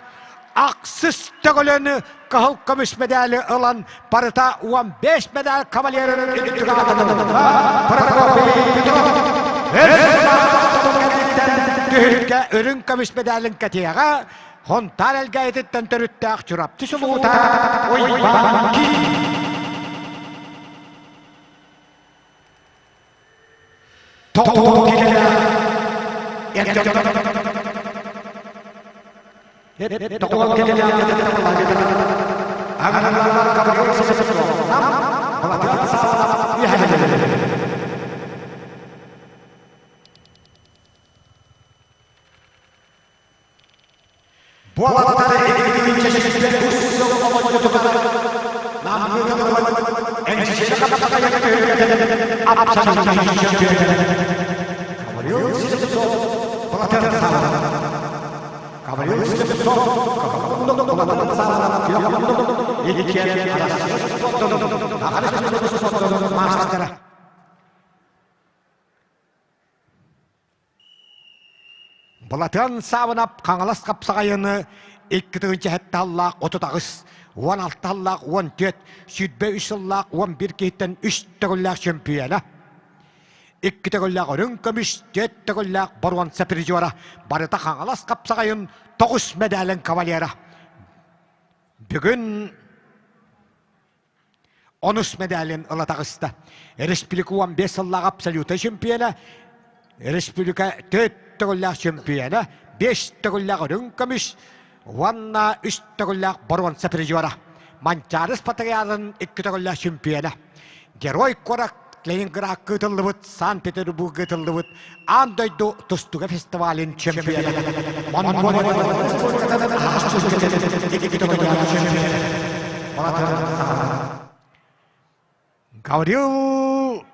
Speaker 1: ахсыс төгүлүн кыһыл көмүс мэдээли ылан барыта 15 мэдээл кавалерын Прокопий Петров түһүлгэ үрүҥ көмүс мэдээлин кэтиэҕэ Хонтаар Элгээйититтэн төрүттээх Чурапчы сулуута Уйбаан Киин Буолаттар Былатыан Саабынап Хаҥалас хапсаҕайыны 2 7 сыллаах 38, 16 сыллаах 14, 23 сыллаах 11 киһиттэн үс төгүллээх чөмпүйүөнэ. Икки төгүллээх үрүҥ көмүс, түөрт төгүллээх боруонса призера, барыта Хаҥалас хапсаҕайын тоҕус мэдээлин кавалера. Бүгүн онус мэдээлин ыла таҕыста. Республика 15 сыллаах абсолютнай чемпиона, республика төрт төгүллээх чемпиона, бес төгүллээх үрүҥ көмүс уонна үс төгүллээх боруонса призера. Манчаары Спартакиадатын икки төгүллээх чемпиона. Герой куорат Ленинградка ыытыллыбыт, Санкт-Петербурга ыытыллыбыт аан дойду тустууга фестивалын чемпиона. Монголия Гаврил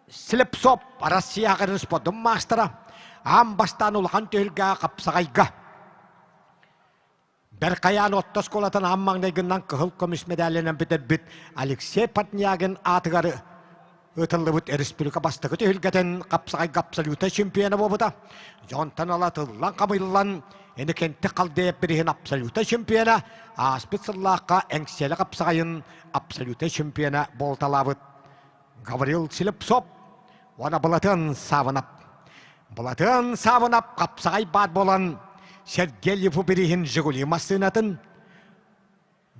Speaker 1: Слепцов Россияҕа спордун маастара аан бастаан улахан түһүлгэ хапсаҕайга Бэркайаан орто оскуолатын аан маҥнайгынан кыһыл көмүс мэдээлинэн бүтэрбит Алексей Портнягин аатыгар ыытыллыбыт республика бастакы түһүлгэтин хапсаҕайга абсолютнай чемпиона буолбута. Дьонтон ыла тыллан-хамыйллан Иннокентий Халдеев бириһин абсолютнай чемпиона, ааспыт сыллаахха Эҥсиэли хапсаҕайын абсолютнай чемпиона буолталаабыт Гаврил Слепцов уонна Былатыан Савынап. Былатыан Савынап хапсаҕай баар буолан Сергей Леву бирииһин Жигули массыынатын,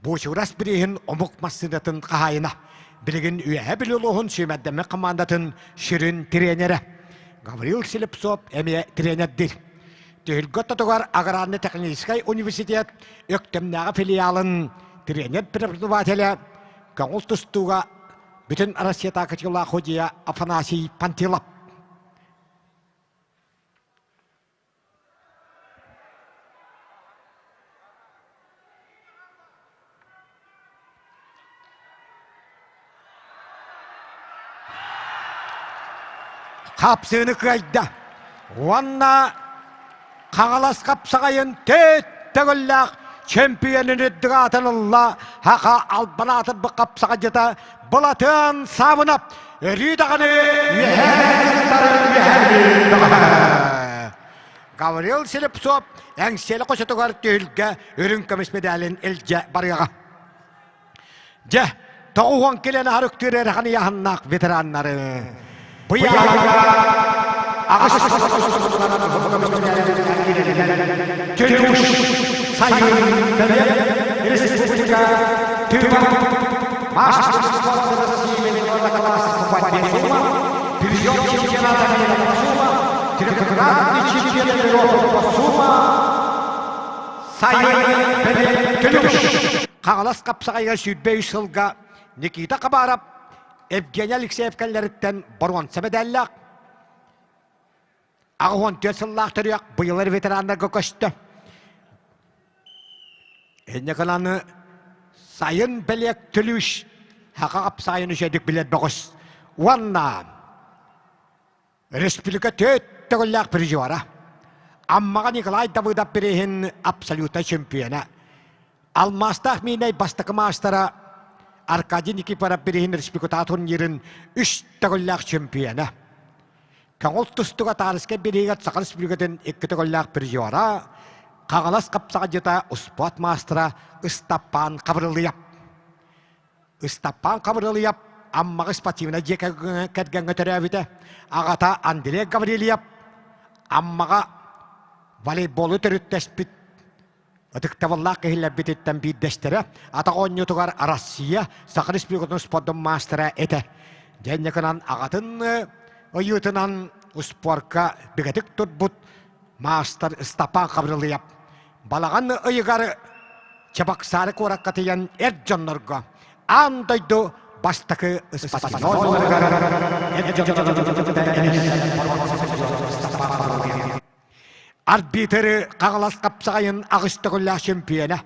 Speaker 1: Буучурас бирииһин омук массыынатын хаһаайына. Билигин Үөһээ Бүлүү улууһун сүүмэрдэммит хамаандатын сүрүн тренерэ. Гаврил Слепцов эмиэ тренердиир. Түһүлгэ ортотугар аграрно-техническай университет Өктөмнөөҕү филиалын тренер-преподавателэ көҥүл тустууга бүтүн Россиятааҕы кытыылаах судьуйа Афанасий Пантилов. Хапсыыны кыайда уонна Хаҥалас хапсаҕайын төрт төгүллээх чөмпүйүөнүн үрдүк аатын ылла Хаха албан аатырбыт хапсаҕайдьыта Былатыан Саабынап өрүү даҕаны үөһээ Гаврил Слепцов Эҥсиэли хочотугар түһүлгэ үрүҥ көмүс мэдээлин илдьэ барыаҕа. Дьэ, 90 килэни харыктыыр эрэхэн ыйааһыннаах ветераннары. аҕыс Түлүш сайын бэлиэ республика Тыва мастер спорта России международного класса по борьбе сумо, призер чемпионата мира по сумо, трехкратный чемпион Европы по сумо, сайын бэлиэ Түлүш. Хаҥалас хапсаҕайга 23 сылга Никита Хабаров Евгений Алексеев кэллэриттэн боруонса мэдээллээх 84 сыллаах төрүөх быйылар ветераннарга көстө. Инньэ гынан сайын бэлиэк түлүүш хака апсайын үчэдик билэр бөҕөс уонна республика төрт төгүллээх призера Аммаҕа Николай Давыдов бирииһин абсолютнай чемпиона Алмаастаах миинэй бастакы маастара Аркадий Никифоров бирииһин республикатааҕы турнирын үс төгүллээх чемпиона. Көҥүл тустууга Таарыскай бирииһигэр Саха Республикатын икки төгүллээх призера, Хаҥалас хапсаҕайдьыта успуорт маастара Ыстаппаан Хабырылыйап. Ыстаппаан Хабырылыйап Аммаҕа спортивнай дьиэ кэргэҥҥэ төрөөбүтэ. Аҕата Андрей Гаврильев Аммаҕа волейболу төрүттэспит Ытыктабыллаах киһилэрбититтэн биирдэстэрэ атах оонньуутугар Россия Саха Республикатын спордун маастара этэ. Дьэ гынан аҕатын ыйыытынан успуорка бигэтик турбут маастар Степан Хабрылыйап балаҕан ыйыгар Чебоксары куоракка тиийэн эр дьоннорго аан дойду бастакы Арбитры Хаҥалас хапсаҕайын аҕыс төгүллээх чемпиона,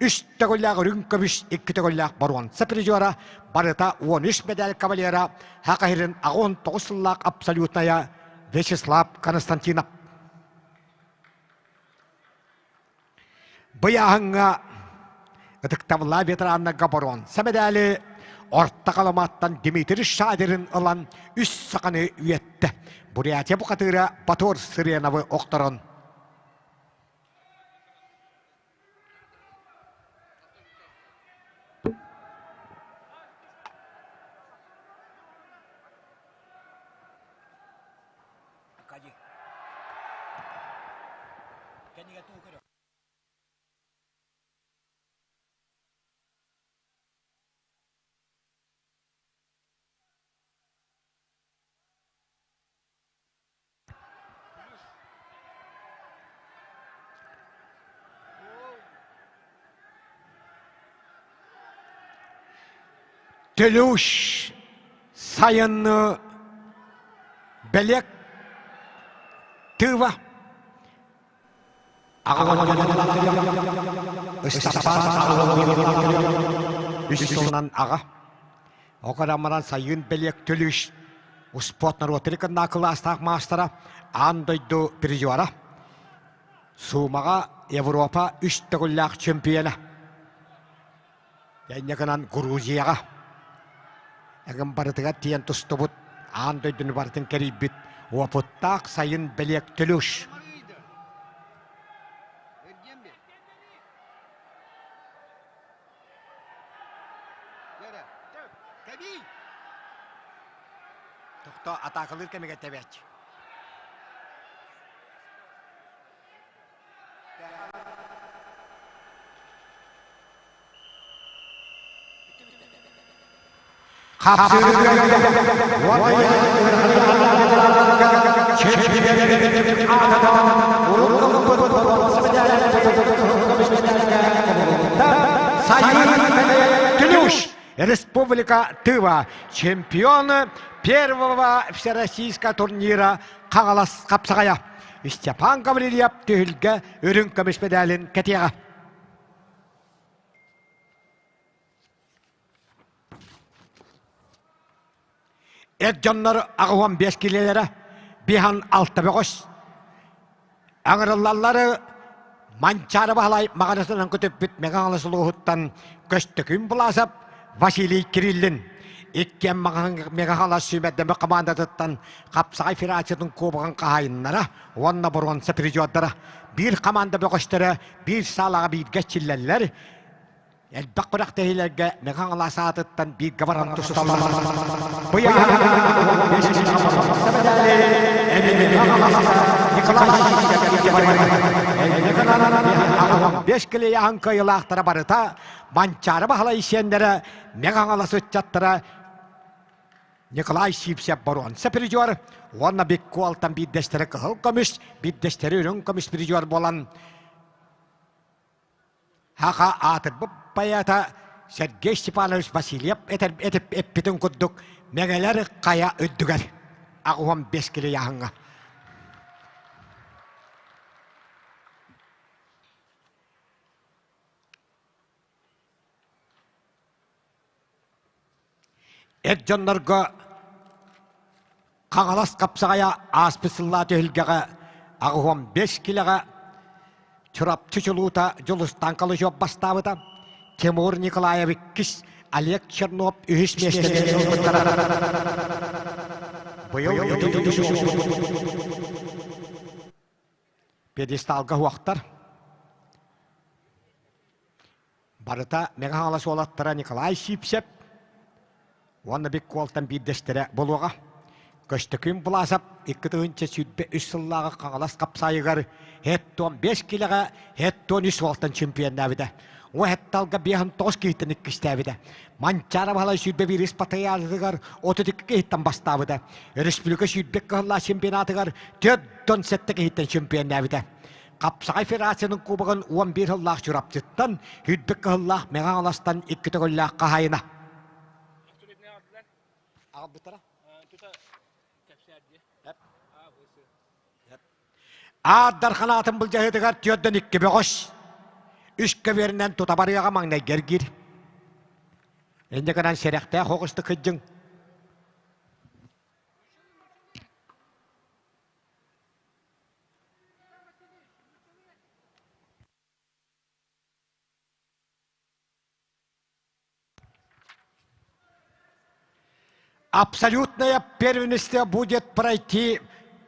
Speaker 1: үс төгүллээх үрүҥ көмүс, икки төгүллээх боруонса призера, барыта 13 медаль кавалера, Саха сирин 89 сыллаах абсолютная Вячеслав Константинов. Быйааһыҥҥа ытыктабыллаах ветераннарга боруонса медали Орто Халыматтан Дмитрий Шадерин ылан үс саханы үөттэ. Бурятия бухатыыра Батор Сыреновы охторон. Төлүүш сайынны бэлиэк тыыва Үс сылынан аҕа. Окорамаран сайын бэлиэк төлүүш успуорт норуоттары кыннаа кылаастаах маастара аан дойду призера. Суумаҕа Европа үс төгүллээх чемпиона. Инньэ гынан Грузияҕа эҥин барытыгар тиийэн тустубут, аан дойдуну барытын кэрийбит уопуттаах сайын бэлиэк Төлүш. Тохтоо, атаакалыыр кэмигэр тэбээч. Республика Тыва чемпионы первого всероссийского турнира Хаҥалас хапсаҕайа Степан Гаврильев түһүлгэ үрүҥ көмүс медалин кэтиэҕэ. Эр дьоннор 85 килэлэрэ, биһан алта бөҕөс. Аҥырыллаллары Манчаары Баһылай маҕарасынан көтүппүт Мэҥэ Хаҥалас улууһуттан Көстөкүүн Буласов, Василий Кириллин. Иккиэн Мэҥэ Хаҥалас сүүмэрдэммит хамаандатыттан хапсаҕай федерациятын кубогын хаһаайыннара уонна боруонса призердара. Биир хамаанда бөҕөстөрө биир саалаҕа бииргэ эрчиллэллэр. Элбэх күрэхтэһиилэргэ Мэҥэ Хаҥалас аатыттан бииргэ баран тусталлар. Николай Беш килеяһын кыайылаахтара барыта Манчаары Баһылай сиэннэрэ Мэҥэ-Хаҥалас ыччаттара Николай Сивцев боруонса призер уонна Биккуолтан биирдэстэрэ кыһыл көмүс, биирдэстэрэ үрүҥ көмүс призер буолан Хаха аатырбыт поэта Сергей Степанович Васильев этэр эппитин курдук Мэҥэлэр хайа үрдүгэр 85 килийааһыҥҥа. Эр дьоннорго Хаҥалас хапсаҕайа ааспыт сыллаа түһүлгэҕэ 85 килэҕэ Чурапчы чулуута Дьулустаан Калычев бастаабыта, Тимур Николаев иккис, Олег Чернов үһүс миэстэни ылбыттара. Быйыл пьедесталга уохтар. Барыта Мэҥэ Хаҥалас уолаттара Николай Сивцев уонна Биккуолтан биирдэстэрэ буолуоҕа. Көстөкүүн Былаасап 2023 сыллааҕы Хаҥалас хапсаайыгар һэттон 5 килэҕэ һэттон үс уолтан чемпионнаабыта. Уо һэтталга 59 киһиттэн иккистээбитэ. Манчаары Баһылай 21 спартакиадатыгар 32 киһиттэн бастаабыта. Өрөспүүбүлүкэ 22 кыһыллаах чемпионатыгар 47 киһиттэн чемпионнаабыта. Хапсаҕай Федерациянын кубогын 11 сыллаах Чурапчыттан, Үрдүк Кыһыллаах Мэҥэ Хаҥаластан икки төгүллээх хаһаайына. Аар Дархан аатын былдьаһыытыгар түөрдэн икки бөҕөс, үс көбүөрүнэн тута барыаҕа маҥнайгы эргиир. Инньэ гынан сэрэхтээх оҕустук кыдьыҥ. Абсолютное первенство будет пройти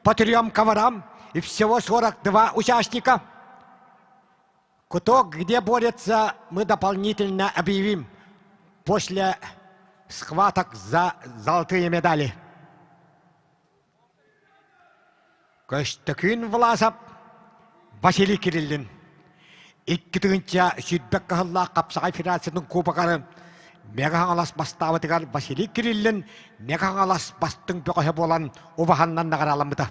Speaker 1: по трем коврам и всего 42 участника. Кто где борется, мы дополнительно объявим после схваток за золотые медали. Көстөкүүн Власов, Василий Кириллин 2 сүүрбэ кыһыллаах хапсаҕай федерациятын кубогар Мэҥэ Хаҥалас бастаабытыгар Василий Кириллин Мэҥэ Хаҥалас бастыҥ бөҕөһө буолан убаһаннан наҕарааламмыта.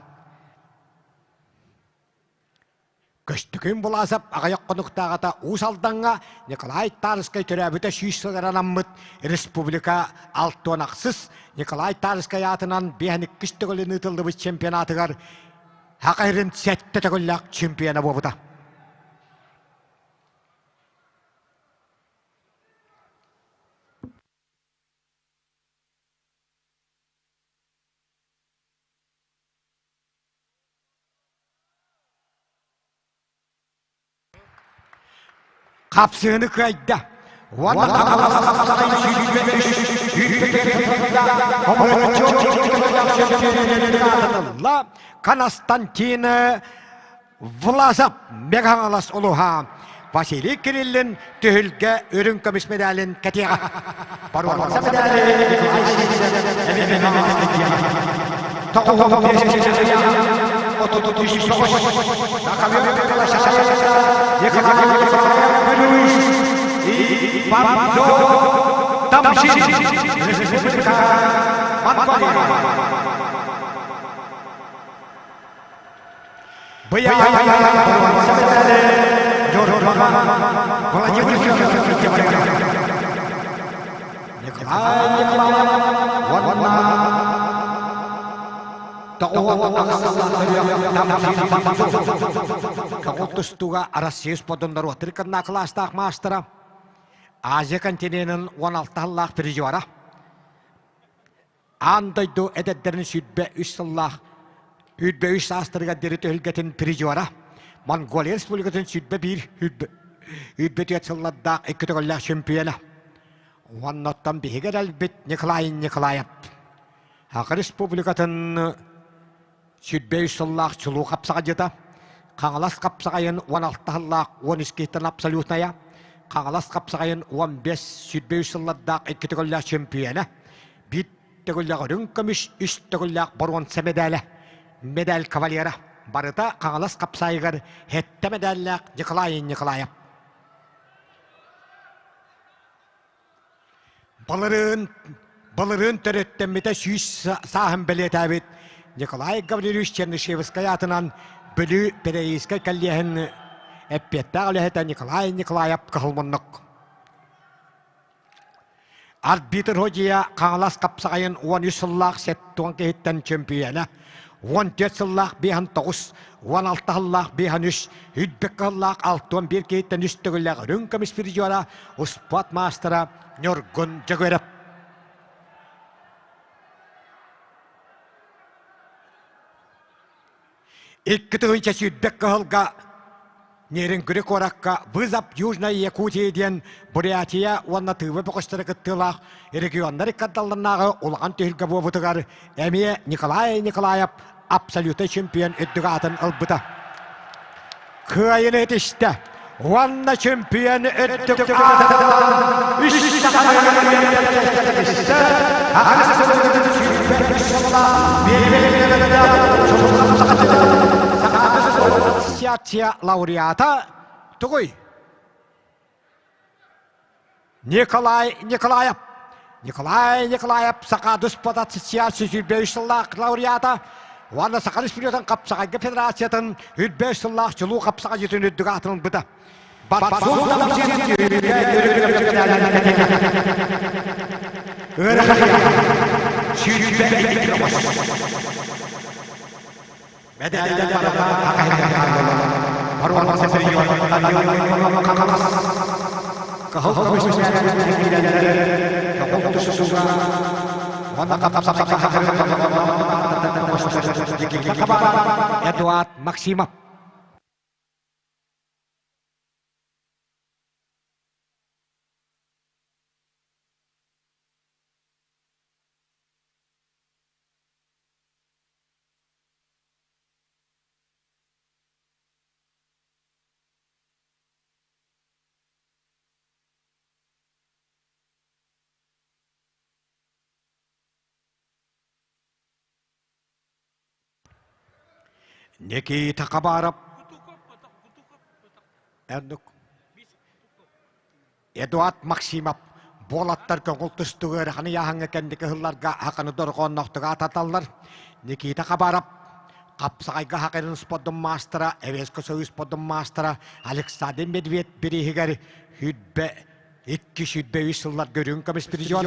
Speaker 1: Көстөкүүн Булаасап аҕыйах хонуктааҕыта Уус Алдаҥҥа Николай Тарскай төрөөбүтэ сүүс сылыгар анаммыт республика 66 Николай Тарскай аатынан биэһэн иккис төгүлүн ыытыллыбыт чемпионатыгар Саха сирин сэттэ төгүллээх чемпиона буолбута. Хапсыыны кыайда. Уонна Константин Власов Мегаҥалас улуһа Василий Кириллин түһүлгэ үрүҥ көмүс медалин кэтиэҕэ. Боруонса медали Владимир Николай Николаев уонна Тоҕо тустууга Россия спордун норуоттар кылаастаах маастара, Азия континенын 16 сыллаах призера, Аан дойду эдэрдэрин 23 сыллаах 23 саастарыгар диэри түһүлгэтин призера, Монголия Республикатын 21 24 сыллардаах икки төгүллээх чемпиона. Уонна оттон биһиги эрэлбит Николай Николаев. Саха Республикатын 23 сыллаах чулуу хапсаҕайдьыта, Хаҥалас хапсаҕайын 16 сыллаах 13 киһиттэн абсолютная, Хаҥалас хапсаҕайын 15 23 сыллардаах икки төгүллээх чемпиона, биир төгүллээх үрүҥ көмүс, үс төгүллээх боруонса мэдээлэ, медаль кавалера. Барыта Хаҥалас хапсаайыгар сэттэ мэдээллээх Николай Николаев. Былырыын, былырыын төрүттэммитэ 100 сааһын бэлиэтээбит Николай Гаврильевич Чернышевскай аатынан Бүлүү Педагогическай кэллиэһин эппиэттээх үлэһитэ Николай Николаев кыһыл муннук. Арбитр Ходья Хаҥалас хапсаҕайын 13 сыллаах 70 киһиттэн чөмпүйүөнэ, 14 сыллаах 59, 16 сыллаах 53, үрдүк кыһыллаах 61 киһиттэн үс төгүллээх үрүҥ көмүс призера, успуорт маастара Ньургун Дьөгүөрэп. 2020 кыһылга Нерюнгри куоракка «Вызов Южной Якутии» диэн Бурятия уонна Тыва бөҕөстөрө кыттыылаах регионнар иккардалларынааҕы улахан түһүлгэ буолбутугар эмиэ Николай Николаев абсолютнай чемпион үрдүк аатын ылбыта. Кыайыны этистэ уонна чемпион үрдүк аатын үс Ассоциация лауреата тугуй? Николай Николаев. Николай Николаев Саха Дуспот Ассоциация 105 сыллаах лауреата уонна Саха Республикатын Хапсаҕайга Федерациятын 105 сыллаах чулуу хапсаҕайдьытын үрдүк аатын ылбыта. Эдуард Максимов Никита Хабаров Эдуард Максимов буолаттар көҥүл тустууга ыарахан ыйааһыҥҥа кэнники сылларга хаканы дорҕоонноохтук аататаллар. Никита Хабаров хапсаҕайга хакырын спордун маастара, Эвеско Союз спордун маастара Александр Медведь бирииһигэр сүүрбэ икки 23 сылларга үрүҥ көмүс призер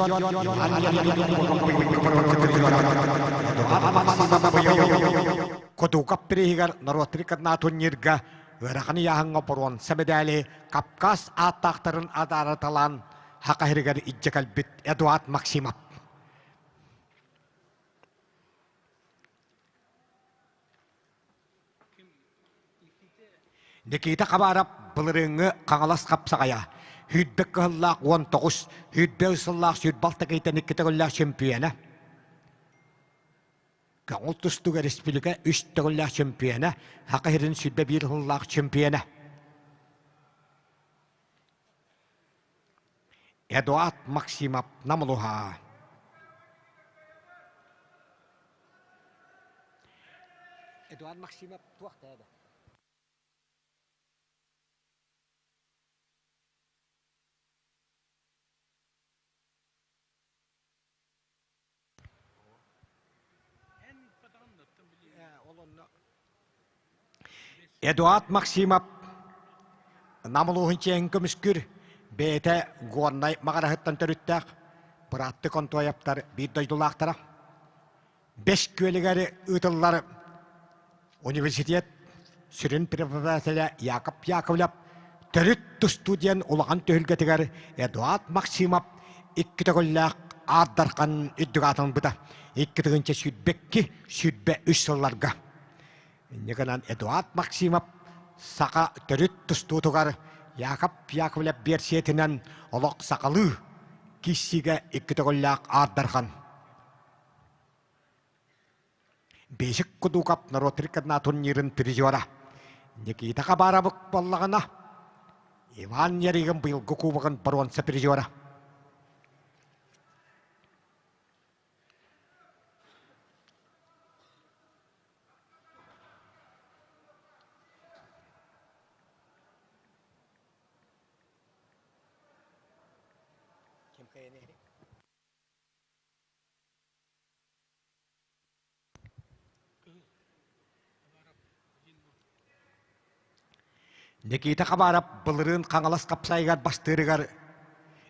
Speaker 1: Кутуков бирииһигэр норуоттар иккардына турнирга ыарахан ыйааһыҥҥа боруонса мэдээли Кавказ ааттаахтарын адаараталаан Саха сиригэр илдьэ кэлбит Эдуард Максимов. Никита Хабаров былырыыҥҥы Хаҥалас хапсаҕайа, сүүрбэ кыһыллаах 19, сүүрбэ сыллаах 26 киһиттэн икки төгүллээх чөмпүйүөнэ. Көҥүл тустууга республика үс төгүллээх чөмпүйүөнэ, Саха сирин 101 сыллаах чөмпүйүөнэ. Эдуард Максимов Намылуһа. Эдуард Максимов туох да Эдуард Максимов Нам улууһун чиэһин көмүскүүр бэйэтэ Горнай Маҕараһыттан төрүттээх бырааттыы Контоевтар биир дойдулаахтара. Бэс күөлүгэр ыытыллар университет сүрүн преподавателэ Яков Яковлев төрүт тустуу диэн улахан түһүлгэтигэр Эдуард Максимов икки төгүллээх Аар Дархан үрдүк аатын ылбыта. 2022 23 сылларга. Инньэ гынан Эдуард Максимов саха төрүт тустуутугар Яков Яковлев биэрсийэтинэн олох сахалыы киирсиигэ икки төгүллээх Аар Дархан Бесик Кудуков норуот рекордна турнирын призера Никита Хабаровык буоллаҕына Иван Ярыгин быйылгы кубогын боруонса призера. Никита Хабаров былырыын Хаҥалас хапсайыгар бастыырыгар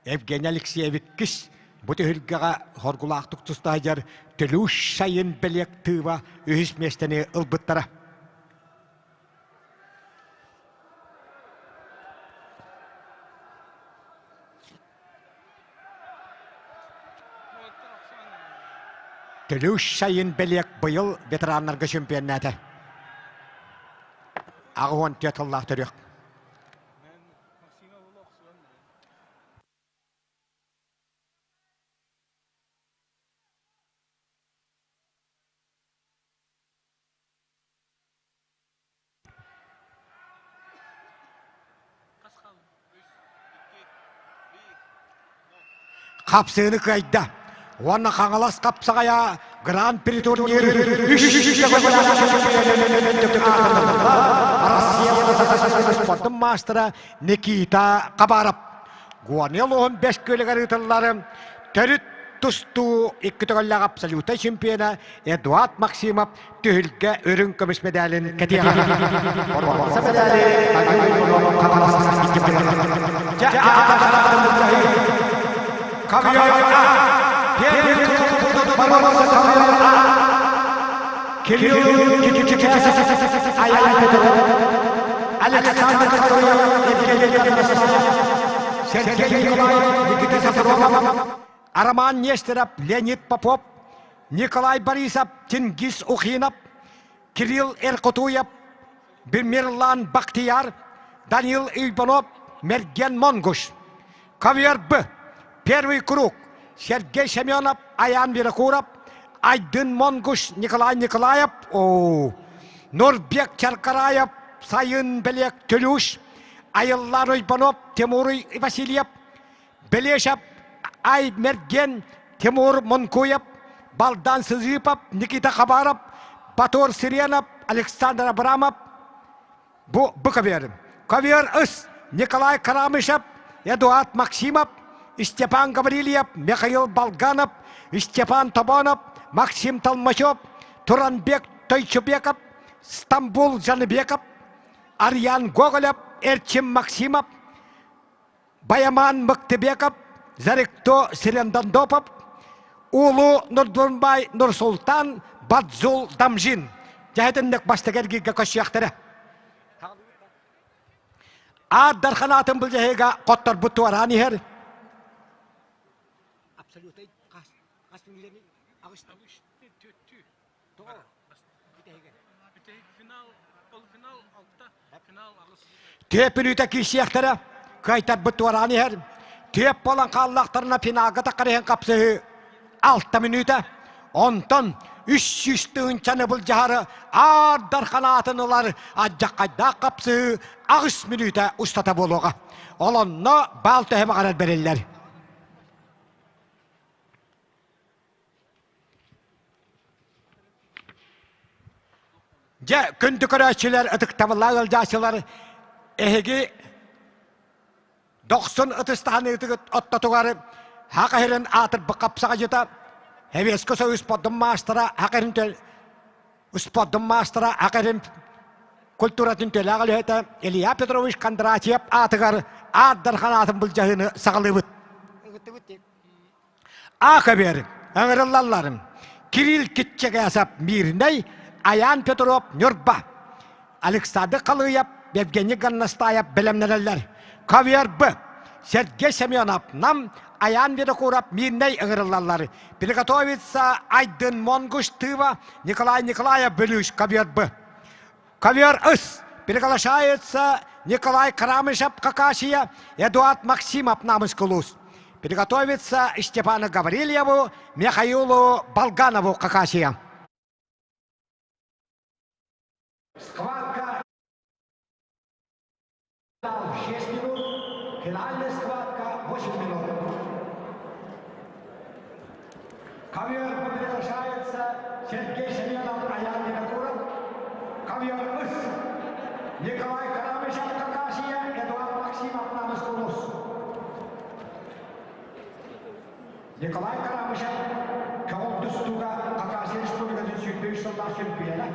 Speaker 1: Евгений Алексеевиккис бу түһүлгэҕэ хоргулаахтык туста сылдьар Төлүүш сайын бэлиэк үһүс миэстэни ылбыттара. Төлүүш сайын бэлиэк быйыл ветераннарга чемпионнаата. 84 тыллаах төрүөх. Хапсыыны кыайда. Уонна Хаҥалас хапсаҕайа Гран-при турнир Россия спортун маастара Никита Хабаров. Гуанел уһун бэс күөлүгэр ыытыллары төрүт тустуу икки төгүллээх абсолютнай чемпиона Эдуард Максимов түһүлгэ үрүҥ көмүс медалин кэтиэҕэ. Роман Нестеров, Леонид Попов, Николай Борисов, Чингис Ухинов, Кирилл Эркутуев, Бирмирлан Бахтияр, Данил Иванов, Мерген Монгуш. Ковер Б. Первый круг. Сергей Семенов, Аян Винокуров, Айдын Монгуш, Николай Николаев, о, Нурбек Чаркараев, Сайын Белек Төлүш, Айыллар Уйбанов, Тимур Васильев, Белешев Ай Мерген, Тимур Монкуев, Балдан Сызыпов, Никита Хабаров, Батор Сиренов, Александр Абрамов, бу бу ковер. Ковер ыс Николай Карамышев, Эдуард Максимов, Степан Гаврильев, Михаил Болганов, Степан Тобонов, Максим Толмачев, Туранбек Тойчубеков, Стамбул Жаныбеков, Арьян Гоголев, Эрчим Максимов, Баяман Мыктыбеков, Заректо Сирендандопов, Улу Нурдунбай Нурсултан, Бадзул Дамжин. Дьэһэтинник бастакы эргииргэ көссүөхтэрэ. Аат дарханаатын былдьаһыыга хотторбут туораан иһэр. Түөп бүлүүтэ киирсиэхтэрэ, кыайтарбыт туораан иһэр. Түөп буолан хааллахтарына финалга таххар иһэн хапсыһыы алта мүнүүтэ. Онтон 300 тыһыынчаны былдьаһары аар дархан аатын ылар аддьаххайдаах хапсыһыы 8 мүнүүтэ устата буолуоҕа. Ол онно баал төһө баҕарар бэриллэр. Дьэ, күндү көрөөччүлэр, ытыктабыллаах ыалдьааччылар, эһиги дохсун ытыстаһаныытыгыт оттотугар Хака сирин аатырбыт хапсаҕайдьыта, Советский Союз спордун маастара Хака сирин спордун маастара Хака сирин культуратын төлөөх үлэһитэ Илья Петрович Кондратьев аатыгар аат дархан аатын былдьаһыыны саҕалыыбыт. Аха бер, ыҥырыллалларым. Кирилл Китчэгээсэп Мирнэй, Айаан Петров Ньурба, Александр Халыев, Евгений Горностаев бэлэмнэнэллэр. Ковер Б. Сергей Семенов Нам, Аян Винокуров Мирнэй ыҥырыллаллар. Приготовиться Айдын Монгуш Тыва, Николай Николаев Бүлүүш Ковер Б. Ковер С. Приглашается Николай Карамышев Хакасия, Эдуард Максимов Намыскулус. Приготовиться Степану Гаврильеву, Михаилу Болганову Хакасия. Схватка 6 минут, финальная схватка 8 минут. Ковер приглашается Сергей Семенов, Аян Винокуров. Ковер Ыс. Николай Карамышев, Хакасия, Эдуард Максимов, Намыскулус. Николай Карамышев көҕүл тустууга Хакасия Республикатын 23 сыллаах чемпиона.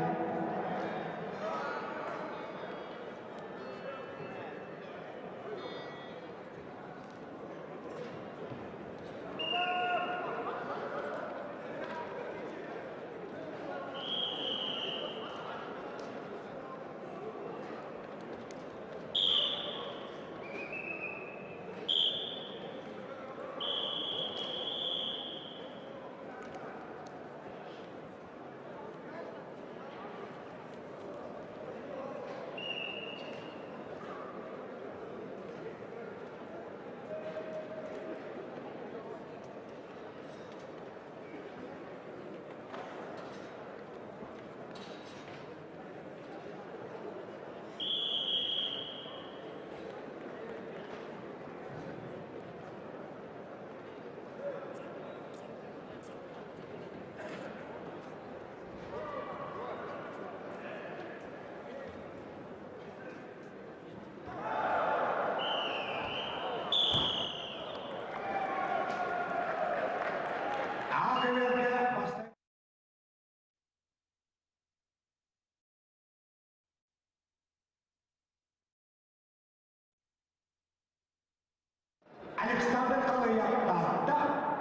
Speaker 1: Александр Калыйаттаатта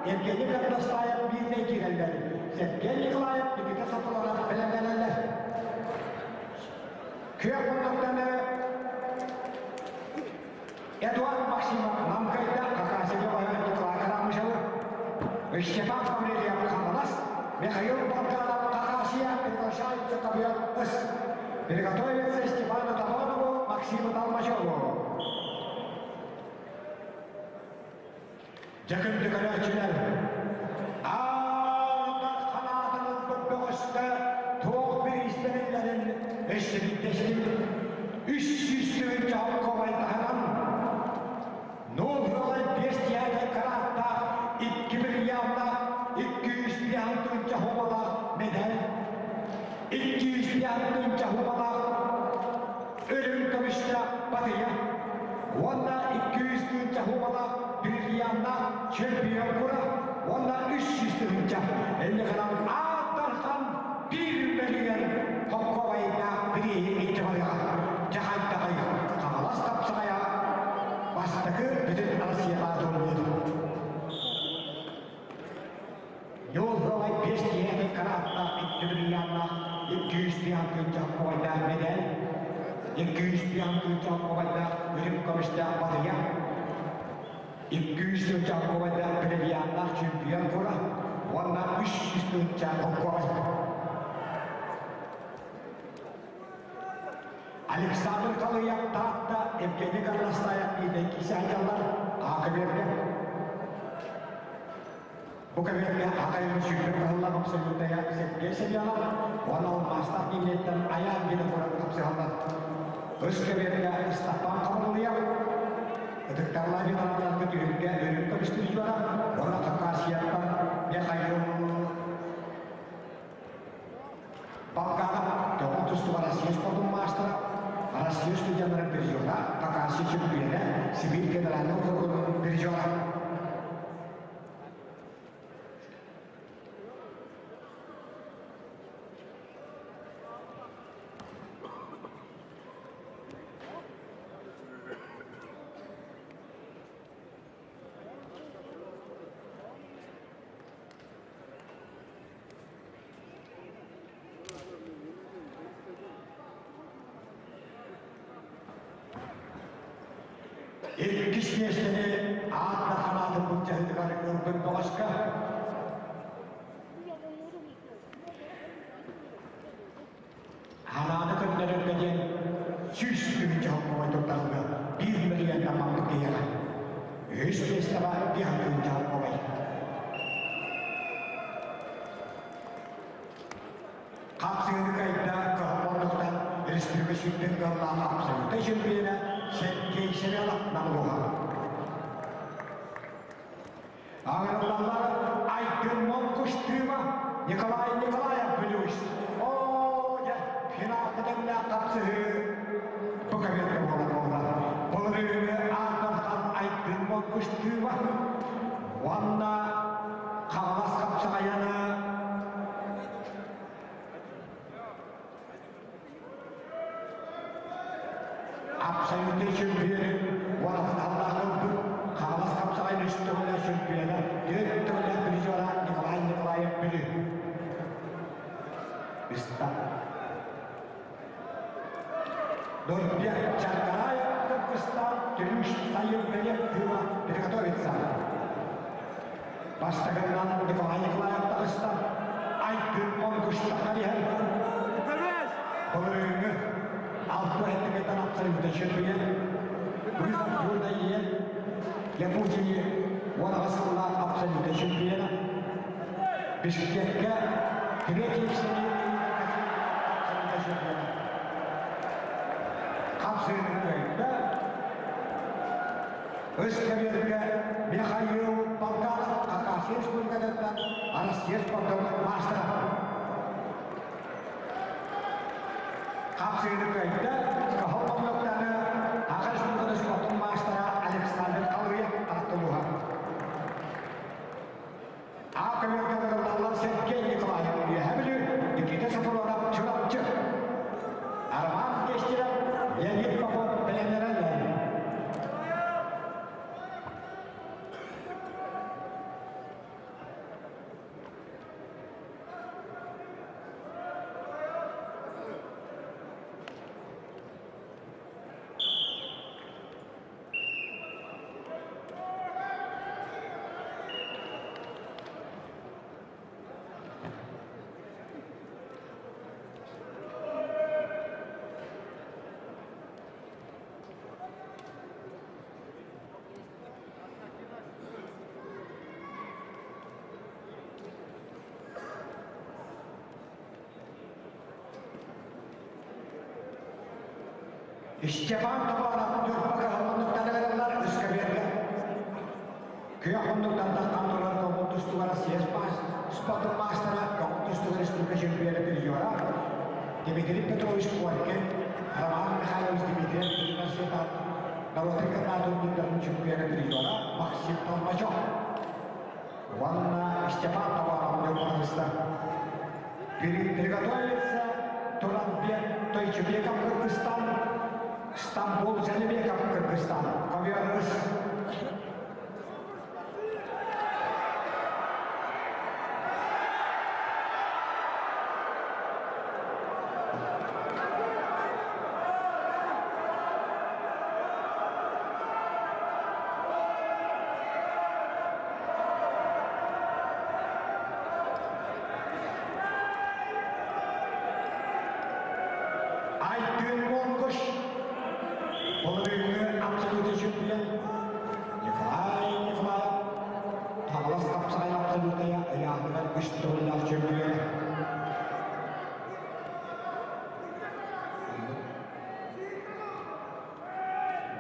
Speaker 1: Евгений Кардастаев биирдэй киирэллэр. Сергей Николаев Никита Соколонов бэлэмнэнэллэр. Күөх муннуктаны Эдуард Максимов Намкайда Хакасия Николай Карамышевы, Степан Гаврильев Ханалас, Михаил Богданов Хакасия приглашаются ковер С. Приготовиться Степану Талонову, Максиму Толмачеву. Дьэкүндү көрөөччүлэр, аан ханаатын ылбыт бөҕөстө туох бириистэриллэрин өссө 300 тыһыынча холкуобайдаһынан 0,5 тиһэгэ карааттаах 2 бриллианнаах 200 тыһыынча хуумалаах медаль 200 тыһыынча хуумалаах Үрүҥ көмүстээх батыйа уонна 200 тыһыынча хуумалаах бриллианнаах чемпион кура уонна 300 тыһыынча эллэханан ааттархан биир мөлүйүөн холкуобайдаах бирииһи икки барыаҕа. Дьахайдаҕай Хаҥалас хапсаҕайа бастакы бүтүн Россияҕа турнир. Ньуоллалай биэс киһиэхэ карааттаах икки бриллианнаах 200 тыһыынча холкуобайдаах мэдээл, 200 тыһыынча холкуобайдаах үрүҥ көмүстээх батыйа, 200 тыһыынча холкуобайдаах бриллианнаах чемпион кура уонна 300 тыһыынча холкуобай. Александр Калыйап Таатта, Евгений Горностаев Идэкиси айдаллар Аакыберге. Бу кэмҥэ аҕайым сүүрбэ кыһыллах абсолютная Сергей Семенов уонна алмаастаах киинэттэн айаан диэн куран тапсыһаллар. Өс кэбиэргэ Ыстапаан Хабырылыйап, ытыктарлаах ветераннарга түһүлгэ өрүү көмүскүүллара уонна Хакасияттан Михаил Балканов тоҕо тустуга Россия спордун маастара, Россия студеннарын призера, Хакасия чемпиона, Сибирь федеральный округун призера. Иккис миэстэни аат дарханаатын былдьаһыытыгар ылбыт бөҕөскө Ханааны көннөрөргө диэн 100 тыһыынча холкуобай туттарыллыа биир мөлүйүөнтэн маннык киһиэхэ. Үһүс миэстэҕэ 5 тыһыынча холкуобай. Хапсыһыыны кыайда кыһыл республика сүүрдэн кыаллаах абсолютнай чемпиона Сергей Семенов намылуха. Аҥарыллаллар Айдын Монкуштыма Николай Николаев Бүлүүс. Оо, дьэ, финалга тэҥнээх хапсыһыы бу кэмҥэ буолар буолла. Былырыыҥҥы аатартан Айдын Монкуштыма уонна. Хаҥалас хапсаҕайана Абсолютнай чемпионы уолаттаах ылбыт Хаҥалас хапсаҕай үс төгүллээх чемпиона, түөрт төгүллээх призера Николай Николаев Бүлүү. Үстэ. Нурбек Чаркараев Кыргызстан Түрүш сайын бэлиэ тыыла приготовиться. Бастакынан Николай Николаев таҕыста. Айгын Монгуштахтар иһэр. Былырыыҥҥы алты эттигеттэн абсолютно чемпион. Вызов Юрий Иен Якутии 18 сыллаах абсолютно чемпиона. Бишкеккэ третий всемирный абсолютно чемпиона. Хапсыыны кыайда. Өскөбүөргэ Михаил Болгаров Хакасия Республикатыттан Россия спордун маастара. Хапсыыны кыайда Каһыл Боллоктаны Аха Республикатын спордун маастара Александр Калрыев аттылуһа. А көмөргө ыҥырыллаллар Сергей Николаев Үөһэ Бүлүү, Никита Софронов Чурапчы, Роман Нестеров, Леонид Попов бэлэмнэнэллэр. Степан Топанов Ньурба кыһалланныктан ыҥырыллар үскэбиэргэ күөх муннуктан таххан турар көҥүл тустууга Россия спортун маастара, көҥүл тустууга республика чемпиона призера Дмитрий Петрович Коркин, Роман Михайлович Дмитриев Россия норуотун кытаатын чемпиона призера Максим Толмачев уонна Степан Топанов Ньурба Приготовиться Туранбек Тойчубеков Кыргызстан, Стамбул Жанибеков Кыргызстан. Ковер Айдын Монгуш былырыыҥҥы абсолютный чемпион Николай Николаев Хаҥалас хапсаҕай абсолютная ыйааһыныгар үс төгүллээх чемпион.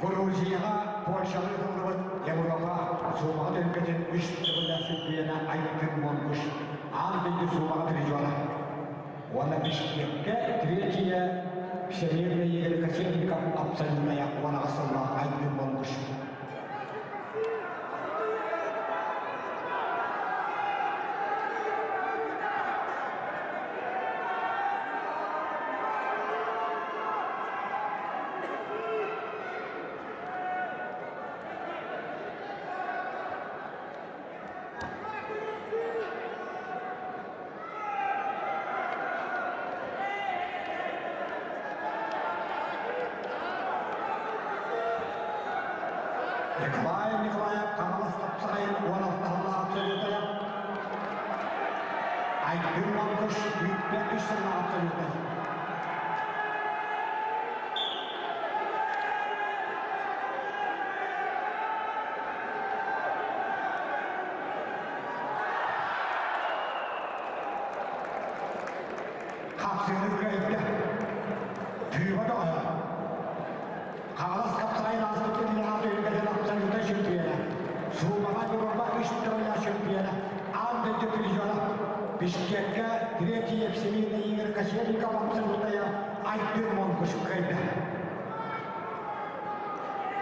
Speaker 1: Грузияҕа Польшаҕа ыытыллыбыт Европа суумаҕа түһүлгэтин үс төгүллээх чемпиона Айдын Монгуш аан дойду суумаҕа призера уонна Бишкеккэ третье Всемирный Игорь Кочевников абсолютная 18 сыллаах Айдын Монгуш. Николай Николаев Хаҥалас тапсаҕайын 16 сыллаах абсолютая Айдын Монгуш 105 сыллаах абсолютая Хапсыыны кыайда. Тыыба доҕоро. Хаҥалас хапсаҕайын ааспыт кэмҥэ түһүлгэтин абсолютнай чемпиона. Суумаҕа Европа үс төгүллээх чемпиона. Аан дойду призера. Бишкеккэ третье всемирный игры кочевников абсолютная Айдын Монгуш кыайда.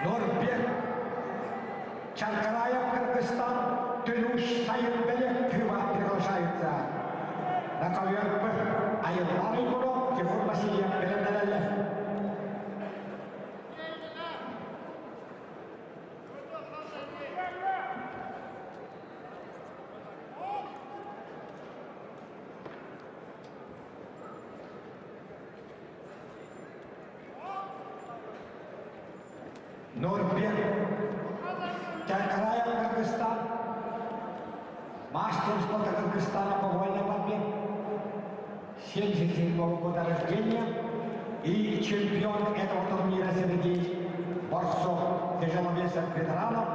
Speaker 1: Норбек. Чаркараев, Кыргызстан, Түлүш Сайынбелек Тыва приглашается. На ковер Б. Айыллар Уйгуров, Тимур Васильев бэлэмнэнэллэр. Нурбек Чаркараев, Кыргызстан, мастер спорта Кыргызстана по вольной борьбе, 77 года рождения и чемпион этого турнира среди борцов тяжеловесов ветеранов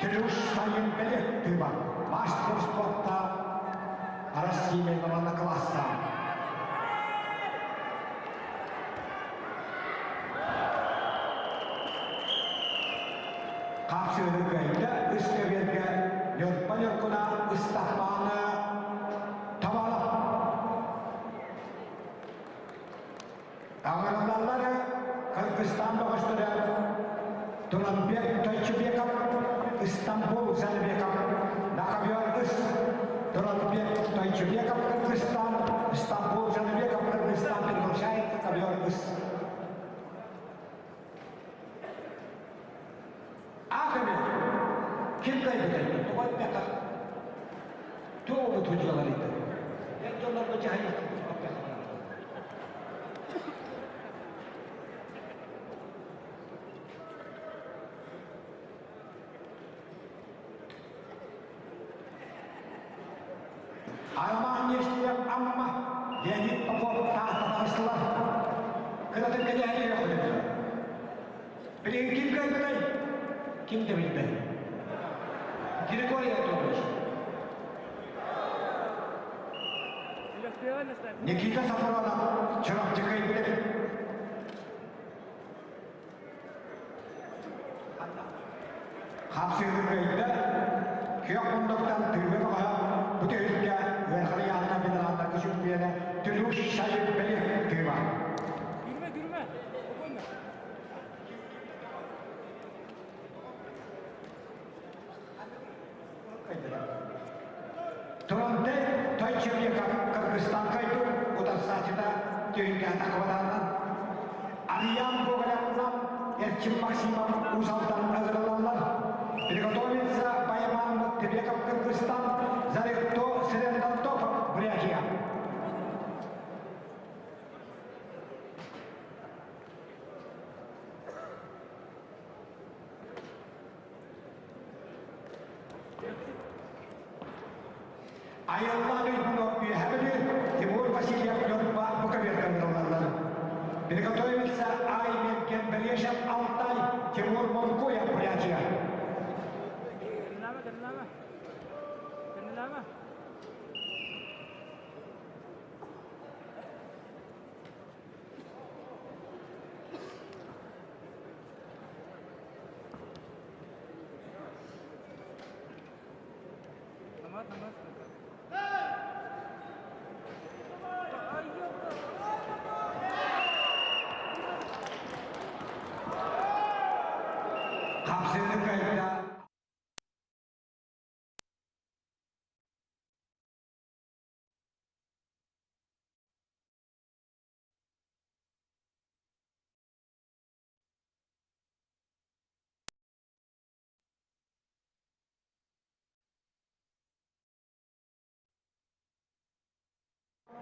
Speaker 1: Келюш Сайынбелек Тыва, мастер спорта России международного класса. Хапсыыны кыайда үс көбүөргэ Ньурба Ньургуна Ыстапааны табалап. Аҕыраллары Кыргызстан бөҕөстөрө Туранбек Тойчубеков, Истанбул Жаныбеков, на ковер ыс Туранбек Тойчубеков, Кыргызстан, Истанбул Жаныбеков, Кыргызстан приглашается ковер ыс. Ахами, ким кайбытай, тугай бека, тугу тудьялар ити. Дьоннорго дьаһайык Аймаан Нестиев Амма, Леонид Попов Тааттатаҕыстылар. Кыратын кэтэһэри өөхүлүннү. Билигин ким кыайбытай? Ким да билбэт. Григорий Анатольевич. Никита Сафронов Чурапчы кыайбыт эбит. Хапсыыры кыайда, күөх мундуктан тыыгы баҕаһа бу түһүлгэ ыарахан ыйааһына ветераннарга чөмпүйүөнэ Түлүш Сайын тыыба.
Speaker 2: Күрмэ, күрмэ, спокойно.
Speaker 1: Туранте Тойчебеков Кыргызстан кайду утарсаачыта түһүлгэ такыбатаанан Ариян Гоголевна Эрчим Максимов Уус-Алдан ыҥырыллаллар. Приготовиться Баяман Мыктыбеков Кыргызстан, Заректо Сырендантопов Бурятия. Айыллаан Уйгуну Үөһээ Бүлүү Тимур Васильев Ньурба Буковерга ыҥырыллаллар. Приготовиться Аймин Кембелешев Алтай Тимур Монкуев Бурятия.
Speaker 2: Кэннилээмэ, кэннилээмэ. Кэннилээмэ.
Speaker 1: Хапсыыны кыайда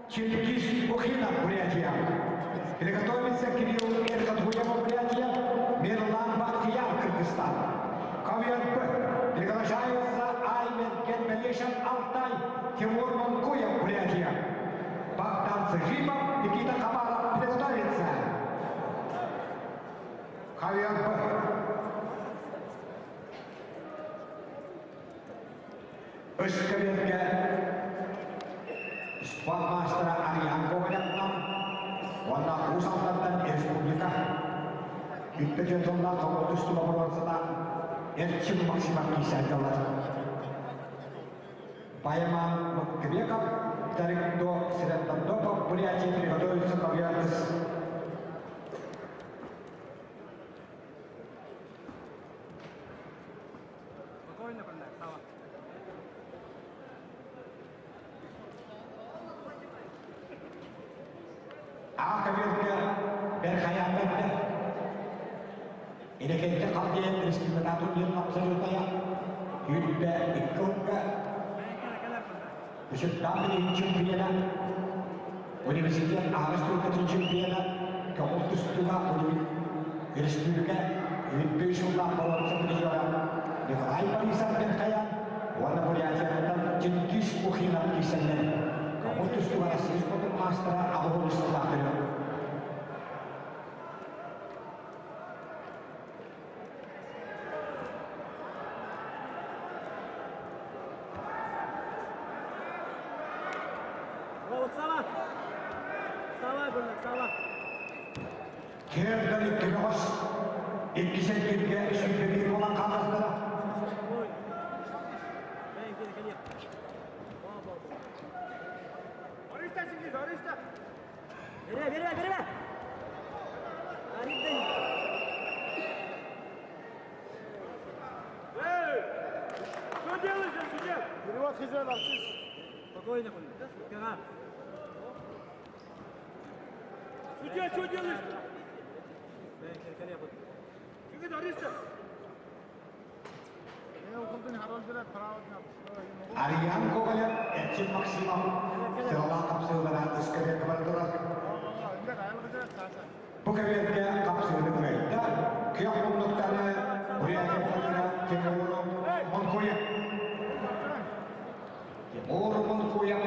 Speaker 1: Чингиз Ухинов, Бурятия. Приготовиться Кирилл Эрхатгуева, Бурятия, Мирлан Бахтияр, Кыргызстан. Ковер П. Приглашается Аймен Кенбелешев, Алтай, Тимур Монкуев, Бурятия. Богдан Цыжипов, Никита Хабаров, приготовиться. Ковер Б. Үс көбүөргэ спорт маастара Ариан Гоголевтан уонна Уус Алдантан республика Үттэ тыллаах тоҕо тустууга боруорсата Эрчим Максимов киирсээччилэр. Баяман Мыккыбеков, Дарикто Сирендандопов, Бурятия приготовится ковер. Аҕа көбүөргэ Бэрхайаан бэрдэ. Инэкэнтэ Халдеян республиката турнирын абсолютная 22 ылга Ычыттаах билигин чемпиона, университет аһаҕас түһүлгэтин чемпиона, көҥүл тустууга республика үрдүк сыллаах боруонса призера Николай Борисов Бэрхайаан уонна Бурятияттан Чингиз Ухинов киирсэллэр. Көҥүл тустууга Россия спордун маастара 80 сыллаах төрүт. Киэр иккигэҕэс иккис эргииргэ сүүрбэ буолан хааллахтара.
Speaker 2: Что делаешь, судья?
Speaker 3: Перевод хозяин артист.
Speaker 2: Спокойно, Судья, что делаешь?
Speaker 1: Ариян Коголев, Эрчим Максимов, сыалаах хапсыылара ыскабыакка бара турар. Бу кэбиэргэ хапсыыны кыайда, күөх муннуктаны Бурятия бухатыра Тимур Монкуев. Тимур Монкуев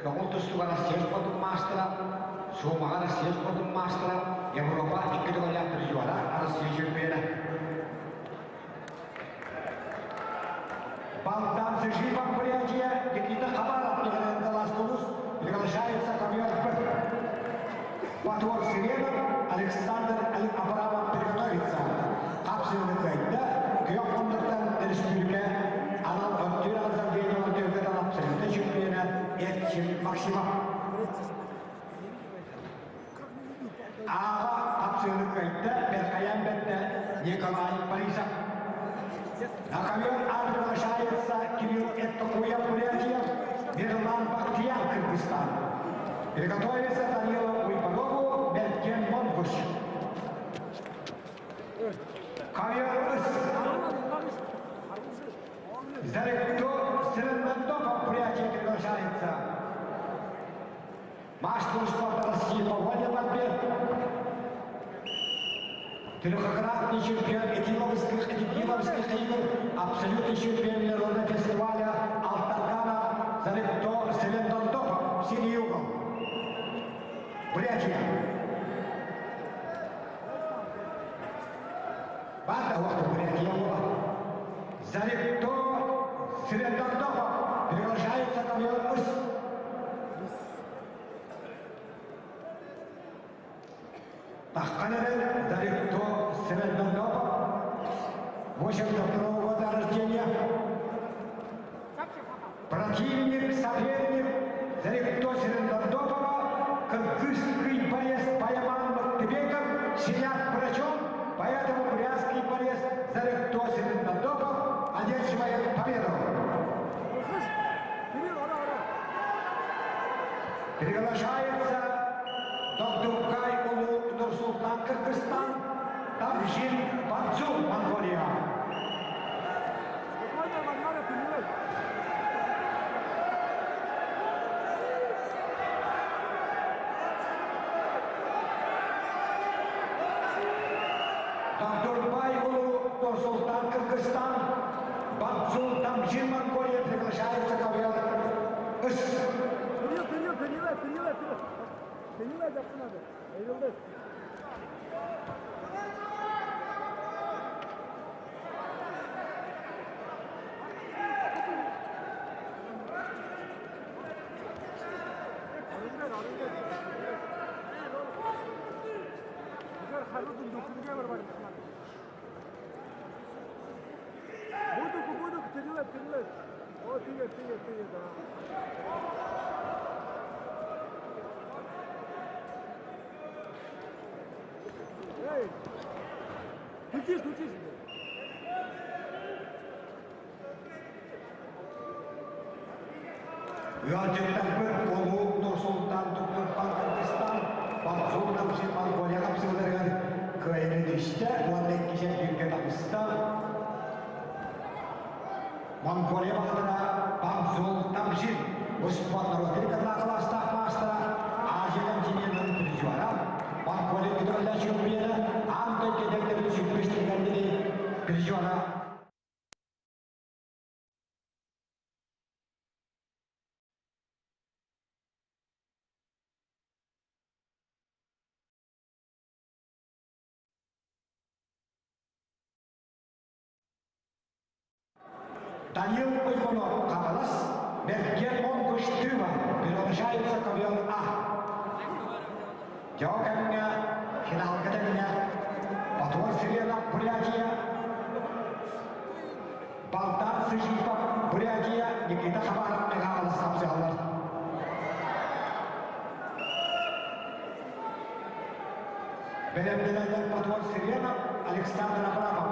Speaker 1: көҥүл тустууга Россия спордун маастара, Суумаҕа Россия спордун маастара, Европа икки төгүллээх призера, Россия чемпиона. Богдан Зыжипов Бурятия, Никита Хабаров, Николай приглашается ковер Б. Батор Сиренов, Александр Абрамов приготовится. Хапсыыны кыайда, күөх муннуктан республика анал өттүр Азербайджан өтөргө абсолютно чемпиона Эрчим Максимов. Аҕа хапсыыны кыайда, Берхаян бэрдэ Николай Борисов. На ковер А приглашается Кирилл Эттокуев, Бурятия, Мирлан Бахтияр, Кыргызстан. Приготовится Данила Уйпанову, Беркен Монгуш. Ковер С. Заректо Сырындопов, Бурятия, приглашается. Мастер спорта России по вольной борьбе. Трехкратный чемпион Этиловских, Этиловских игр, абсолютный чемпион международного фестиваля Алтаргана Заректо Селендондопов, синий угол. Бурятия. Банда вақты Бурятия була. Заректо Селендондопов приглашается ковер С. Таххан эрэр Заректо Селендондопов, 82 года рождения. Противник, соперник Заректо Селендондопова, кыргызский борец Баяман Мактыбеков, сидят врачом, поэтому бурятский борец Заректо Селендондопов одерживает победу. Приглашается Доктуркай Улу Нурсултан, Кыргызстан, Тамжин Бацу, Монголия. Доктурбай Улу Нурсултан, Кыргызстан, Бацу Тамжин, Монголия приглашается ковер С. Ыалдьыттарбыт Улуу Нур-Султан Тукмурбан Кыргызстан Балзун Намшин Монголия хапсыыларыгар кыайыыны түстэ уонна иккис эргииргэ таҕыста. Монголия баҕатара Бамзул Тамжин успуон норуотун кылаастаах маастара Азия континенын призера Монголия петролля чемпиона аан дойду эдэрдэрин сүппүс призера. Данил Уйгунов Хаҥалас, Бэргиэн Монгуш Тыва приглашается ковер А. Дьоо кэмҥэ финалга тэҥҥэ Батуар Сирена Бурятия, Балтан Сыжипов Бурятия, Никита Хабаров Хаҥалас хапсыһаллар. Бэлэмнэнэллэр Батуар Сирена, Александр Абрамов.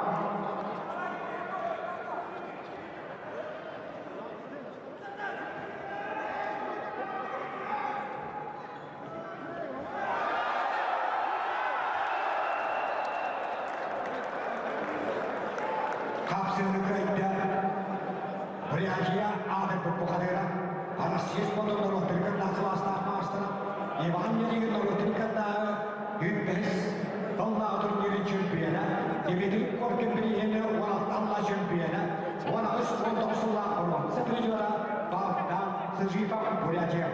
Speaker 1: Хапсыыны кыайда Бурятия аатырбыт бухатыыра, Россия спордун норуоттарын кылаастаах маастара Иван Ярыгин норуотун кыннааҕы үс тыллаах турнирын чемпиона, Дмитрий Коркин бирииһини 16 чемпиона, 18-19 сыллаах боруонса призера Богдан Сыжипов Бурятия.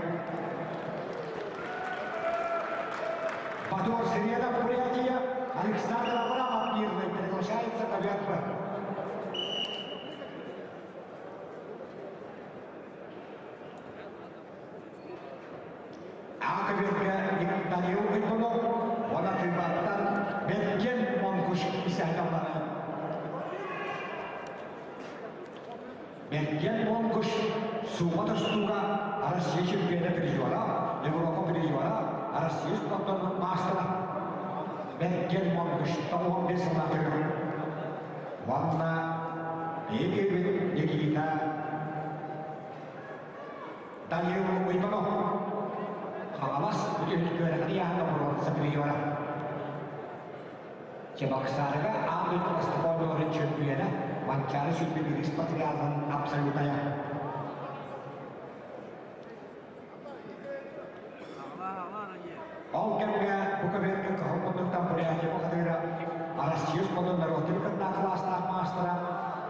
Speaker 1: Батор Сирена Бурятия, Александр Абрамов Мирный приглашается к ВНП. Аакабиргэ Даниил Иванов уонна Тыыбаттан Бэргэн Монгуш исээтэҕлэрэ. Бэргэн Монгуш суума тустууга Россия чемпиона призера, Европа призера, Россия спортун маастара. Бэргэн Монгуш 95 сыллаатыгар. Уонна Египет Никита Данил Уйбанов Хаҥалас үтүөрэхини яһана боруонса призера. Чебоксарга аан дойду бастакы оонньууларын чөмпүйүөнэ Манчаары сүлбүт патриархын абсолютая. Ол кэмҥэ бу көбүөргэ кыһыл муннуктан Бурятия бухатыыра Россия спордун норуотун кытта кылаастаах маастара,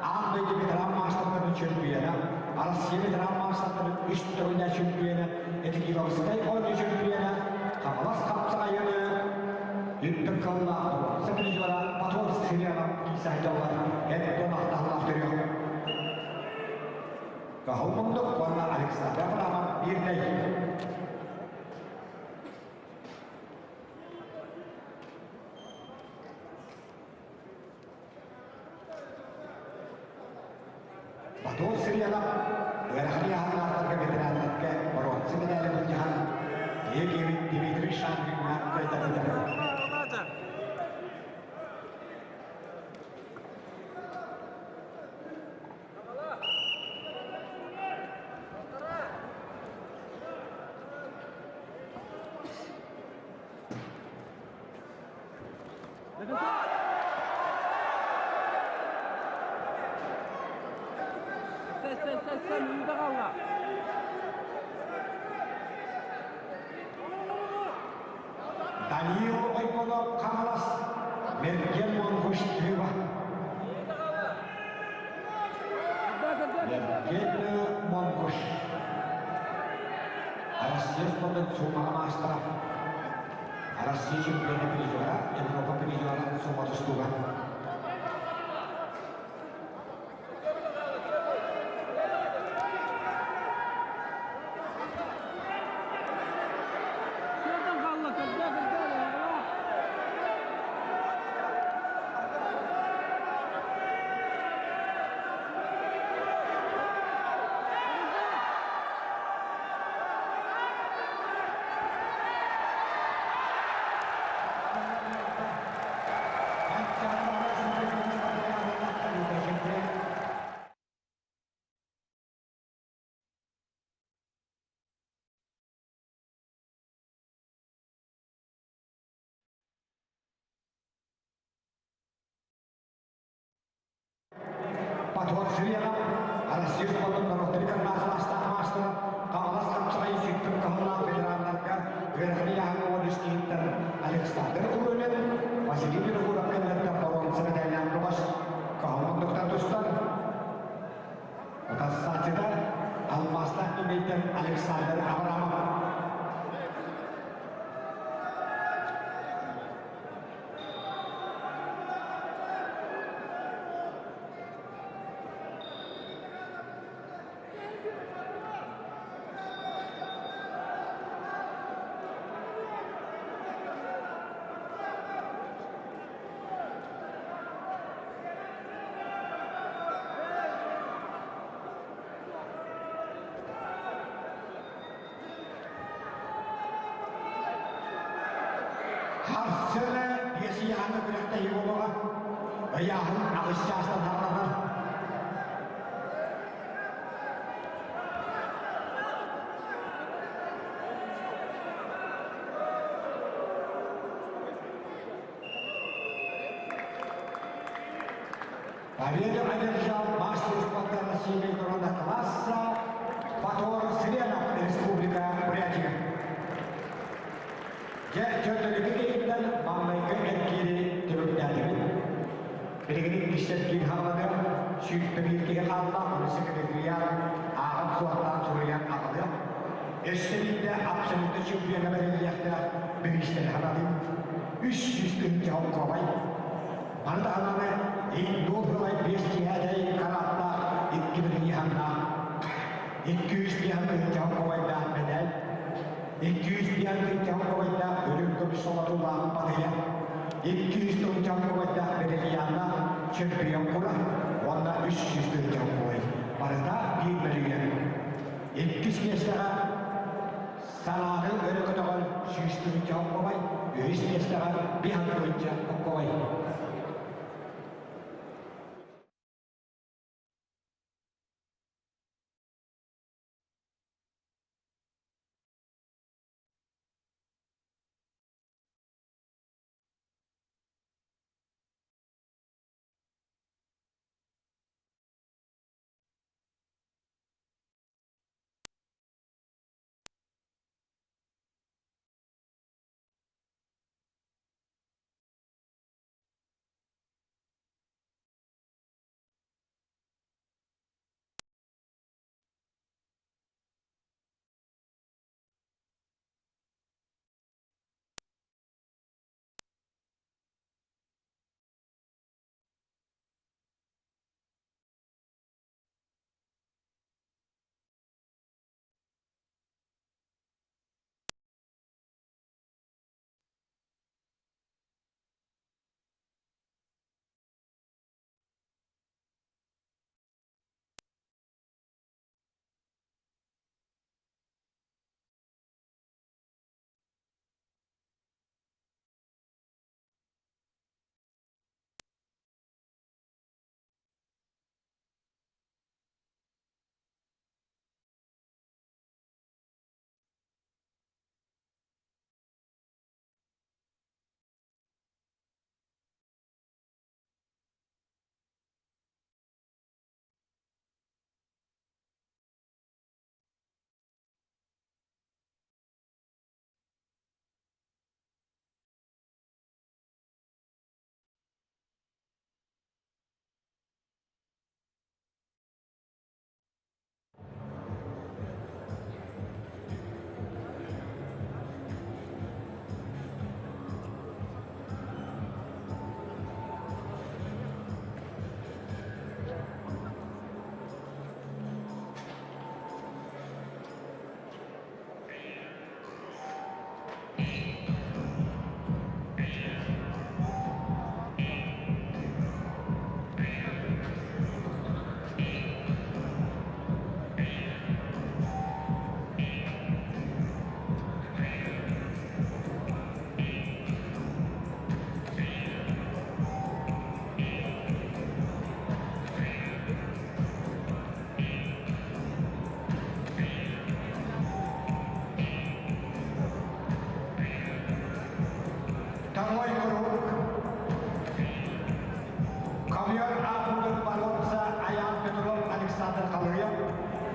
Speaker 1: аан дойду ветеран маастардарын чөмпүйүөнэ, Россия ветеран маастардарын үс төгүллээх чөмпүйүөнэ, Этикиловскай оонньуу чөмпүйүөнэ, Хаҥалас хапсаҕайыны үрдүк кыллаах боруонса призера Патон Сырьянов киирсэ сылдьаллар эн ахтаһылаах төрүөх. Кыһыл мундук уонна Александр Абрамов биирнэй. Батон Сырьянов ыарахан ыйааһыннаахтарга ветераннарга боруонса медали былдьаһан Дмитрий Дмитрий Шандриҥҥа кыайтарбыта. Даниил Ойбонов Хаҥалас, Мерген Монгуш Тыва. Мерген Монгуш. Россия спортын сумаға маастара. Россия чемпиона призера, Европа призера сума тустууга. Батор Сырьянов, Россия спордун норуоттарын кылаастаах маастара, Хаҥалас хапсаҕайын сүттүк кыһыллаах ветераннарга үөрэхни яһаҥҥа уон үс киһиттэн Александр Урунин, Василий Винокуров кэнниттэн боруонса мэтээллээх көҕөс кыһыл тустар. Утарсааччыта алмаастаах түмэйтэн Александр Абрамов. Харсыны биэсийэҕэ күрэхтэһии буолуоҕа. Ыйааһын аҕыс чаастан саҕаланар. Победу одержал мастер спорта России международного класса Батор Сыренов, Республика Бурятия. Дьэ, чөрдөлүкү киһиттэн маҥнайгы эргиири түмүктээтибит. Билигин иккис эргиир хаалланыа, 21 киһи хаалла, ону секретариат ааҕан суоттаан суруйан аҕалыа. Өссө биирдэ абсолютно чемпиона бэриллиэхтээх бириистэри ханалыым. 300 тыһыынча холкуобай. Маны таһынан нуол сылай биэс киһээтэй карааттаах икки билиҥҥи 200 диэн тыһыынча холкуобайдаах медаль, 200 диэн тыһыынча холкуобайдаах үрүҥ көмүс солотуулаах батыйа, 200 тыһыынча холкуобайдаах бриллианнаах чемпион кура уонна 300 тыһыынча холкуобай. Барыта биир мөлүйүөн. Иккис миэстэҕэ санааны өрө көтөҕөр 100 тыһыынча холкуобай, үһүс миэстэҕэ биһан тыһыынча холкуобай.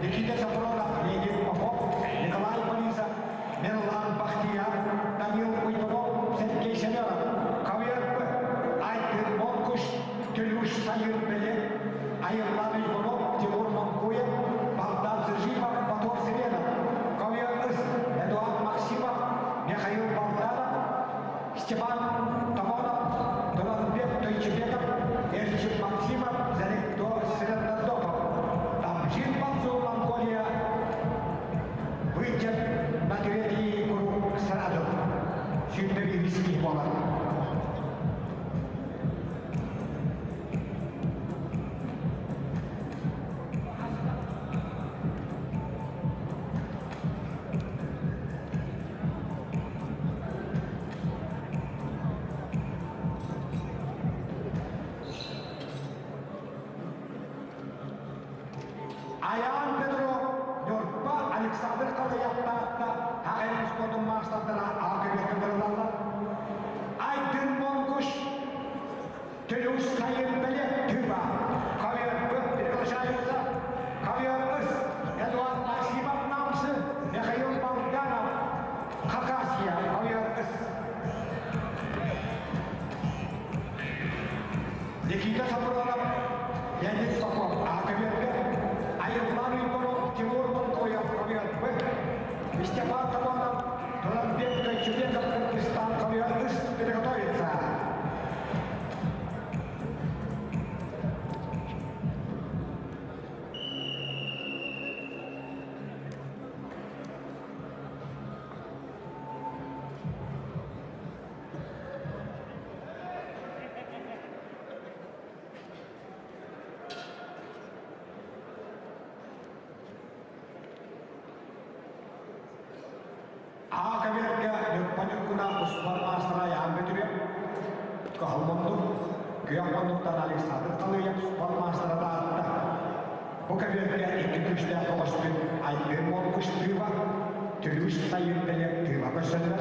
Speaker 1: Никита Софронов, Леонид Попов, Николай Борисов, Мирлан Бахтияр, Данил Уйбанов, Сергей Семенов, Ковер П, Айдын Монкуш, Төлүш Сайын Белек, Айыллан Уйбанов, Тимур Монкуев, Богдан Зыжипов, Батор Сиренов, Ковер Ыс, Эдуард Максимов, Михаил Богданов, Степан Томонов, Туранбек Тойчебеков, Эрчим Максимов, Заректо Сирендордопов. Тамжин Мансур Монголия выйдет на третий круг сразу. Сүүрбэ буолар. Айаан Петров, Ньурба Александр Калыяптаатта Хаҕайын спортун маастардара алгыбеккаларылаллар. Айдын Монкуш, Төлүс Сайын Белек Тыва, Ковер Б приглашаются. Ковер С, Эдуард Максимов Намсы, Михаил Богданов, Хакасия, Ковер С. Никита Сапронов, Леонид Попов, Акаверге, Айыллан Уйбанов, Тимур Монкоев, Ковер Б, Степан Таманов, Туранбек Тойчубеков, Кыргызстан, Ковер С, приготовиться. Аакавергэ Ньурба Успар маастара Ян Бөтүрүө, Кыһыл мундук, Күөх мундуктан Александр Талыев спорт маастара Таатта. Бу көбүөргэ икки күүстээх тоҕоспүт Айдын Монкуш Тыва, Төлүүш Сайын Бэлиэ Тыва көрсөллөр.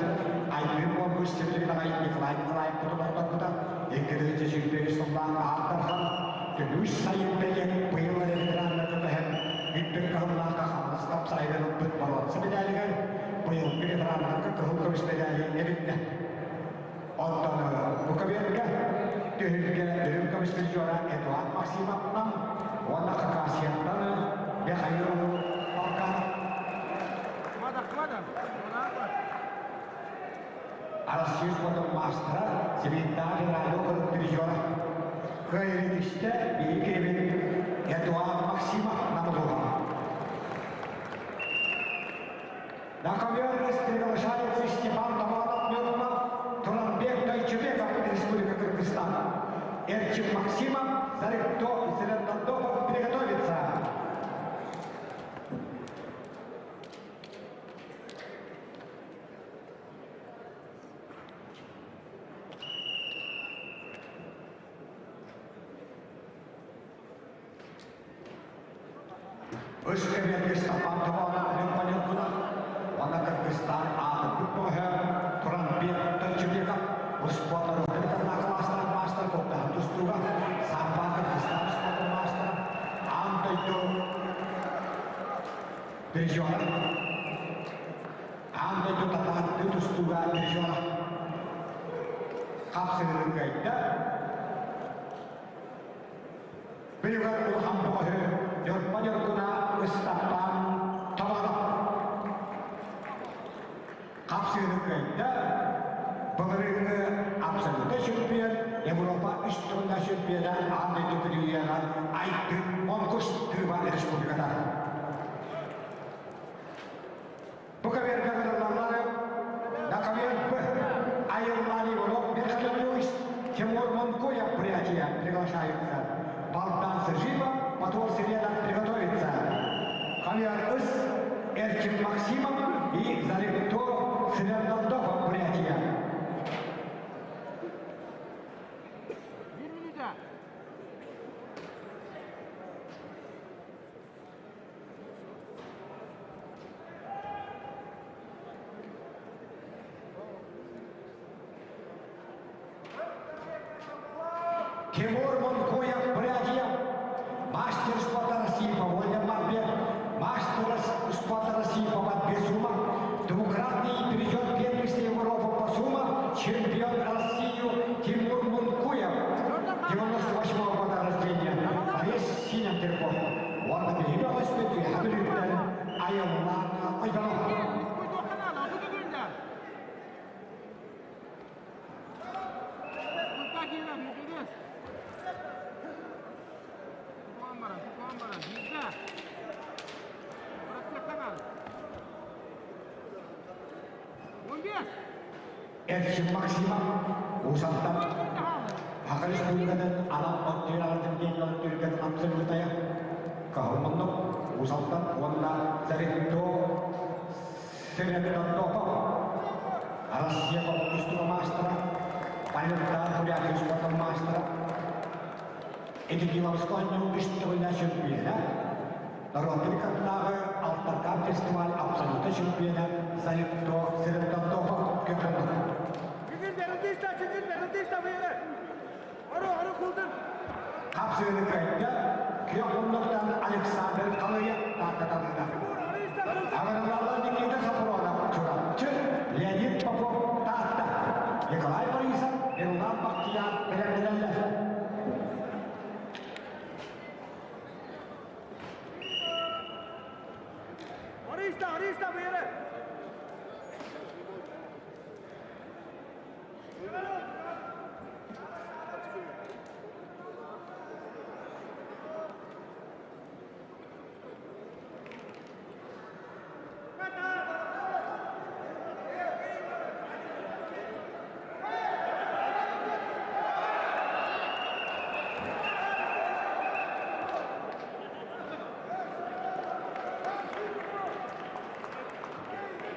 Speaker 1: Айдын Монкуш сибилигин аҕай Николай Николаев тутуларбыта 2023 сыллаах Аат Төлүүш Сайын Бэлиэ быйыл эрэ ветераннарга көһөн үрдүк кыһыллаахха Хаҥалас хапсаҕайынан ылбыт боруонса медалигэр быйылгы ветераннарга кыһыл көмүс медали эбиннэ. Оттон Буковелга түһүлгэ үрүҥ көмүс призера Эдуард Максимовтан уонна Хакасияттан Михаил Балканов. Россия спортун маастара Сибирдээҕи федеральнай округ призера кыайыытыштэ биһиги Эдуард Максимов намылуга. На ковер приглашается Степан Томанов Нюрба, Туранбек Тайчубеков, Республика Кыргызстан. Эрчим Максимов, Заректо Зелендордопов приготовится. Үс кэмиэргэ Степан Томанов Нюрба уонна Кыргызстан аатырбыт бөҕөһө Туранбек Тайчубеков успуорт норуоттарын кылаастаах маастар куттаһын тустууга Сарба Кыргызстан спортун маастара аан дойду призера аан дойду татаардыы тустууга призера хапсыһыны кыайда. Билигэр улахан бөҕөһү Ньурба Ньургуна Ыстаппаан Томонов хапсыыны кыайда. Былырыыҥҥы абсолютнай чемпион, Европа үс төгүллээх чемпиона аан дойду күрүйүөҕэ Айдын Монкуш Тыва Республиката. Бу көбүөргэ ыҥырыллаллар на ковер Б Айыллаан Иванов Верхневлюйс Тимур Монкуев Бурятия приглашаются. Богдан Сыжипов, Батор Селена приготовится. Ковер С Эрчим Максимов и Заректо Свердолдопов Бурятия. Тимур Монкуев, Бурятия, мастер спорта России по вольной борьбе, Эрчим Максимов Уус-Алтан Саха Республикатын анал оттуйаҕатын диэн оттуйгатын абсолютая Каһылманнок Уус-Алтан уонна Царитто Сыреттотопов Россия тустууга маастара, Павелтаан Бурятия спортун маастара, Этикиловскай оонньуу үс төгүллээх чөмпүйүөнэ, норуоттар иккардынааҕы Алтаркаан фестиваль абсолютнай чөмпүйүөнэ Заритто Сыреттотопов көрдөрдө. Хапсыыны кыайда күөх муннуктан Александр Халыев тааттаталыыта. Аҕырылаллар Никита Сапронов Чурапчы, Леонид Попов Таатта, Николай Борисов, Мирлан Бахтияр бэлэмнэнэллэр.
Speaker 2: Ариста, Ариста, быйры!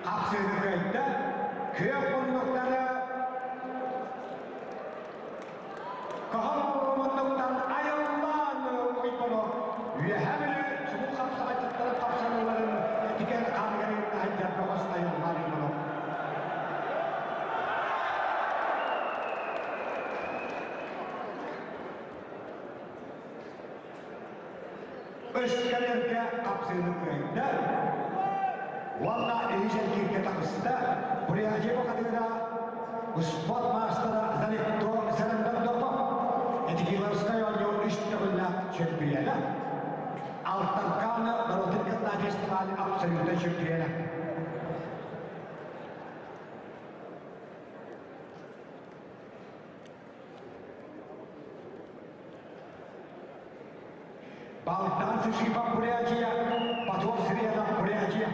Speaker 1: Хапсыыны кыайда, күөх муннуктары Кыһыл муннуктан айыллаан ойбоно Үөһээ Бүлүү чулуу хапсаҕайдьыттарын хапсаныыларын этигэр хааныгар ыытта бөҕөс айыллаан ойбоно. Өскөлөргө хапсыыны кыайда уонна үһүс эргииргэ таҕыста. Бурятия бухатыыра спорт маастара Залитто Сарандардопов Этикиловскай оонньуу үс төгүллээх чөмпүйүөнэ, Алтаркааны норуотун кытта фестиваль абсолютнай чөмпүйүөнэ. Балтан Сышипов Бурятия, Потор Сирена Бурятия.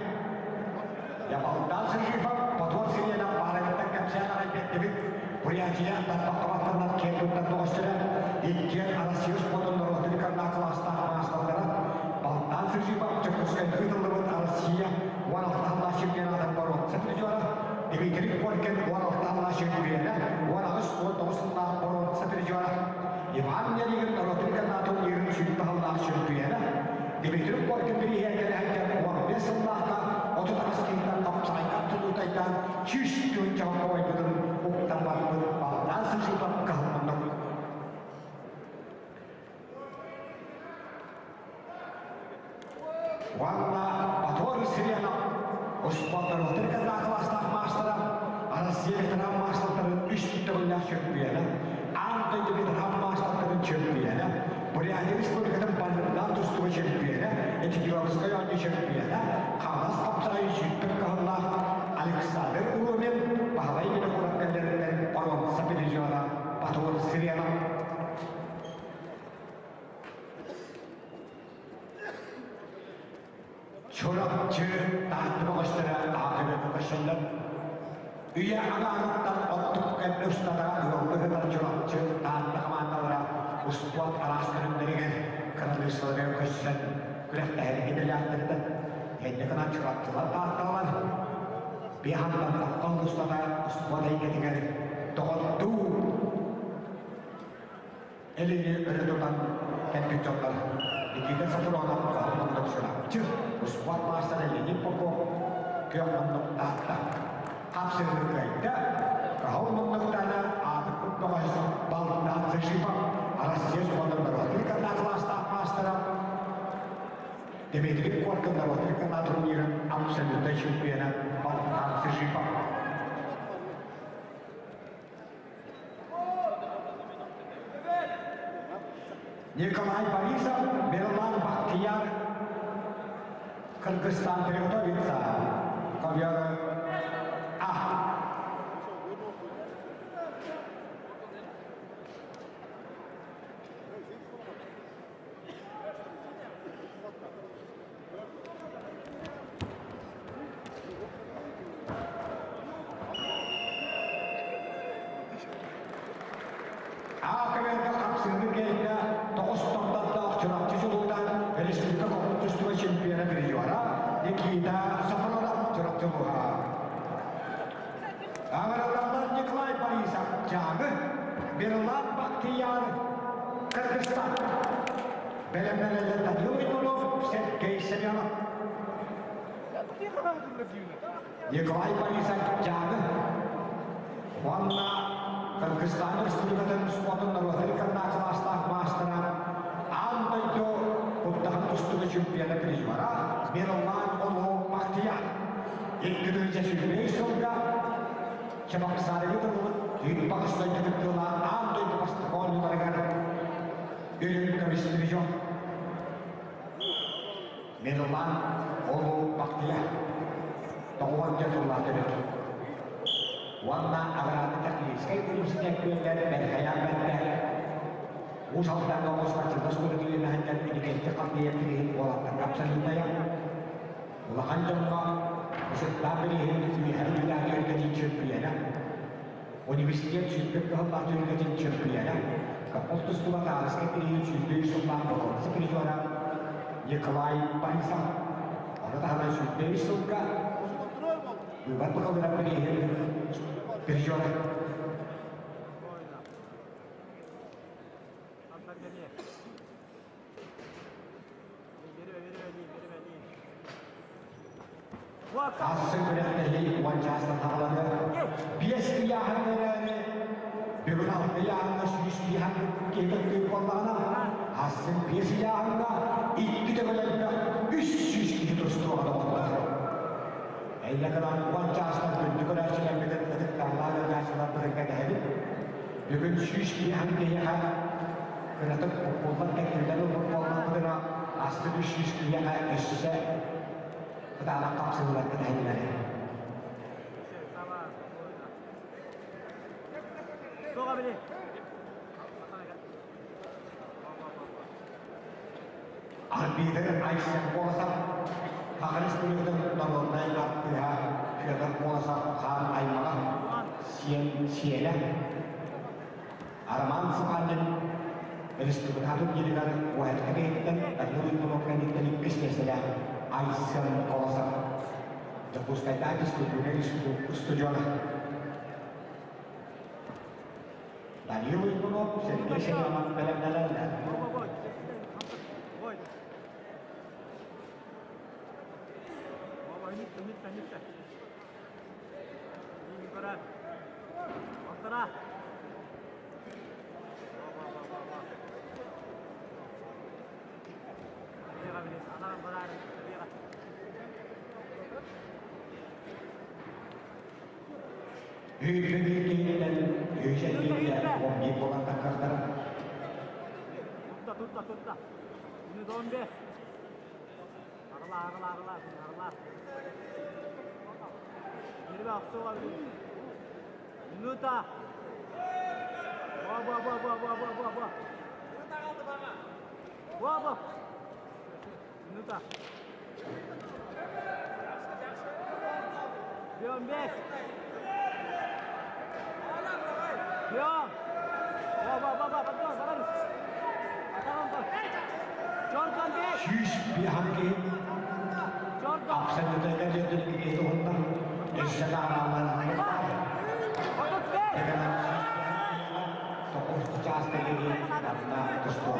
Speaker 1: Я Балтан Сышипов, Потор Сирена баарыгыттан кэпсээн аҕай бэрдибит. Бурятия тарбахтабаттаннар киэн туттар тоҕустара, иккиэн Россия спордун норуотун карна кылаастаах маастардара Балтан Сышипов Дьокуускайга ыытыллыбыт Россия 16 чемпионатын боруонса призера, Дмитрий Коркин 16 чемпиона, 18-19 сыллаах боруонса призера, Иван Яригин норуотун канаатын уйрын сүүрбэ сыллаах чөмпүйүөнэ, Дмитрий Коркин бирииһигэр кэлэһэргэ 15 сыллаахха 38 киһиттэн хапсаҕайга тулуутайдаан 100 чаҕылхайбытын уктан барбыт балдаан сыжыыпап кыһалланнык. Уонна Батор Сиренов успуордарын кытта кылаастаах маастара, Россия ветеран маастардарын үс төгүллээх чөмпүйүөнэ, аан дойду ветеран маастардарын чөмпүйүөнэ, Бурятия Республикатын баллардаах тустууга чөмпүйүөнэ, Этикиловскай оонньуу чөмпүйүөнэ, Хаҥалас хапсаҕай сүүрбэт кыһыллаах Александр Уромин, Баһылай Винокуров кэллэриттэн боруонса призера Батор Сиренов. Чурапчы Таатта бөҕөстөрө аатырыта көрсөллөр. Үйэ аҥаарыттан оттук кэм устата ыаллыы сытар Чурапчы Таатта хамаандалара успуорт араас көрүҥнэригэр кыраныыссаларыгар көрсөн күрэхтэһэр идэлээхтэртэн кэннэ гынан Чурапчылар Таатталар биһантан таптал устата успуорт эйгэтигэр доҕордуу Элини өрө тутан кэлбит дьоннор Никита Софронов кыһыл муннук Чурапчы, успуорт маастара Леонид Попов күөх муннук Таатта. Хапсыһыны кыайда, кыһыл муннуктаана аатырбыт бөҕөс Балтаан Зашипов Россия спордун норуотун кытта кылаастаах маастара Дмитрий Коркин норуотун кытта турнирын абсолютнай чемпиона Балтаан Сыжипов. Николай Борисов, Мирлан Бахтияр, Кыргызстан приготовится. Ковер А. хапсыыны кэйдэ тоҕус томтотоох Чурапчы чулуута республика хоммут тустууга чемпиона призера Никита Софронов Чурапчы улууһа. Аҕыраллар Николай Борисов Дьааҥы, Мирлан Бахтияр Кыргызстан. Бэлэмнэнэллэр Данил Иванов, Сергей Семенов. Николай Борисов Дьааҥы уонна Кыргызстан Республикатын спордун норуоттарын кылаастаах маастара аан дойду куттаһын тустууга чемпиона призера Мирлан Олу Бахтияр. 2023 сылга Чебоксарыга тыллыбыт түүн баҕастай кытыктыылаах аан дойду бастакы оонньууларыгар үрүҥ көмүс призер Мирлан Олу Бахтияр тоҕуонча сыллаах төрүт. Уонна аграрнай техническэй университет күөллэр бэрхэйээн бэрдэ Уус Алдаҥҥа оҕус спортивнай оскуолатын үөрэнээччилэр Иннокентий Халдеев бирииһин уолаттарга абсолютнайа улахан дьоҥҥо ысыттаах бирииһин үөһэ Бүлүү түһүлгэтин чөмпүйүөнэ университет сүүрбэт кыһыллаах түһүлгэтин чөмпүйүөнэ Каппол тустууга Тааныскай бирииһин 123 сыллаах боруонса призера Николай Борисов ону таһынан 123 сылга Быыбар быкалыгар бирииһин призера. Саассы күрэхтэһии уон чаастан саҕаланар. Биэс ыйааһын эрээри, бүгүн алта ыйааһыҥҥа сүүс биэһэн киһи кыттыыр буоллаҕына, ассыҥ биэс ыйааһыҥҥа икки төгүл элбэх 300 киһи тустуоҕа доҕоттор. Эйэ гынан уон чаастан күндү көрөөччүлэрбитин ытыктабылаах ыалдьааччыларбытын кэтэһэбит. Бүгүн 100 биэһэн киһиэхэ кыратык буккуллан тэҥкиллэн ылбыт буоллахпытына, астык 300 киһиэхэ өссө кытаанах хапсыһыылар кэтэһэллэр. Арбитр Айсен Колосов, Саха Республикатын народнай артыыһа Федор Колосов хаан аймаҕа, сиэн сиэнэ Роман Суханин республикатын дьиэлигэр уһэтка киһиттэн Данил Иванов кэнниттэн иккис миэстэлээх Айсен Колосов Дьокуускайдааҕы физкультурнай устудьуона Данил Иванов Сергей Семенов бэлэмнэнэллэр. Үүрбүт киһиттэн үһүс эргииргэ 11 буолан таххахтара.
Speaker 2: Тутта, тутта, тутта. Минут 15. Арыла, арыла, арыла, арыла. Минута. Ба, ба, ба, ба, ба, ба, ба, ба. Ба, ба. Минута. 15. Бьем. Ба, ба, ба, ба, потом, давай. Jordan 5.
Speaker 1: 100 биһанки абсолютно дьөдүн киһи туһунна өссө да араалар тоҕус чааска диэри манна тустуо.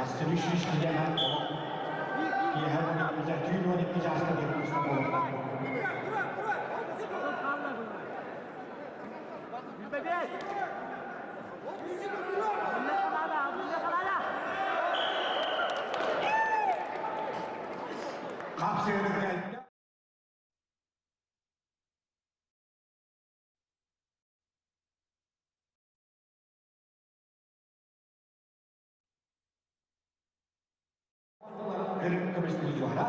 Speaker 1: Ассыны 100 киһиэхэ киэһэ түүн 12 чааска диэри туста буолуохтаах.
Speaker 2: 5.
Speaker 1: Хапсыгыны кэлдэ. Өрүк көмүс призера,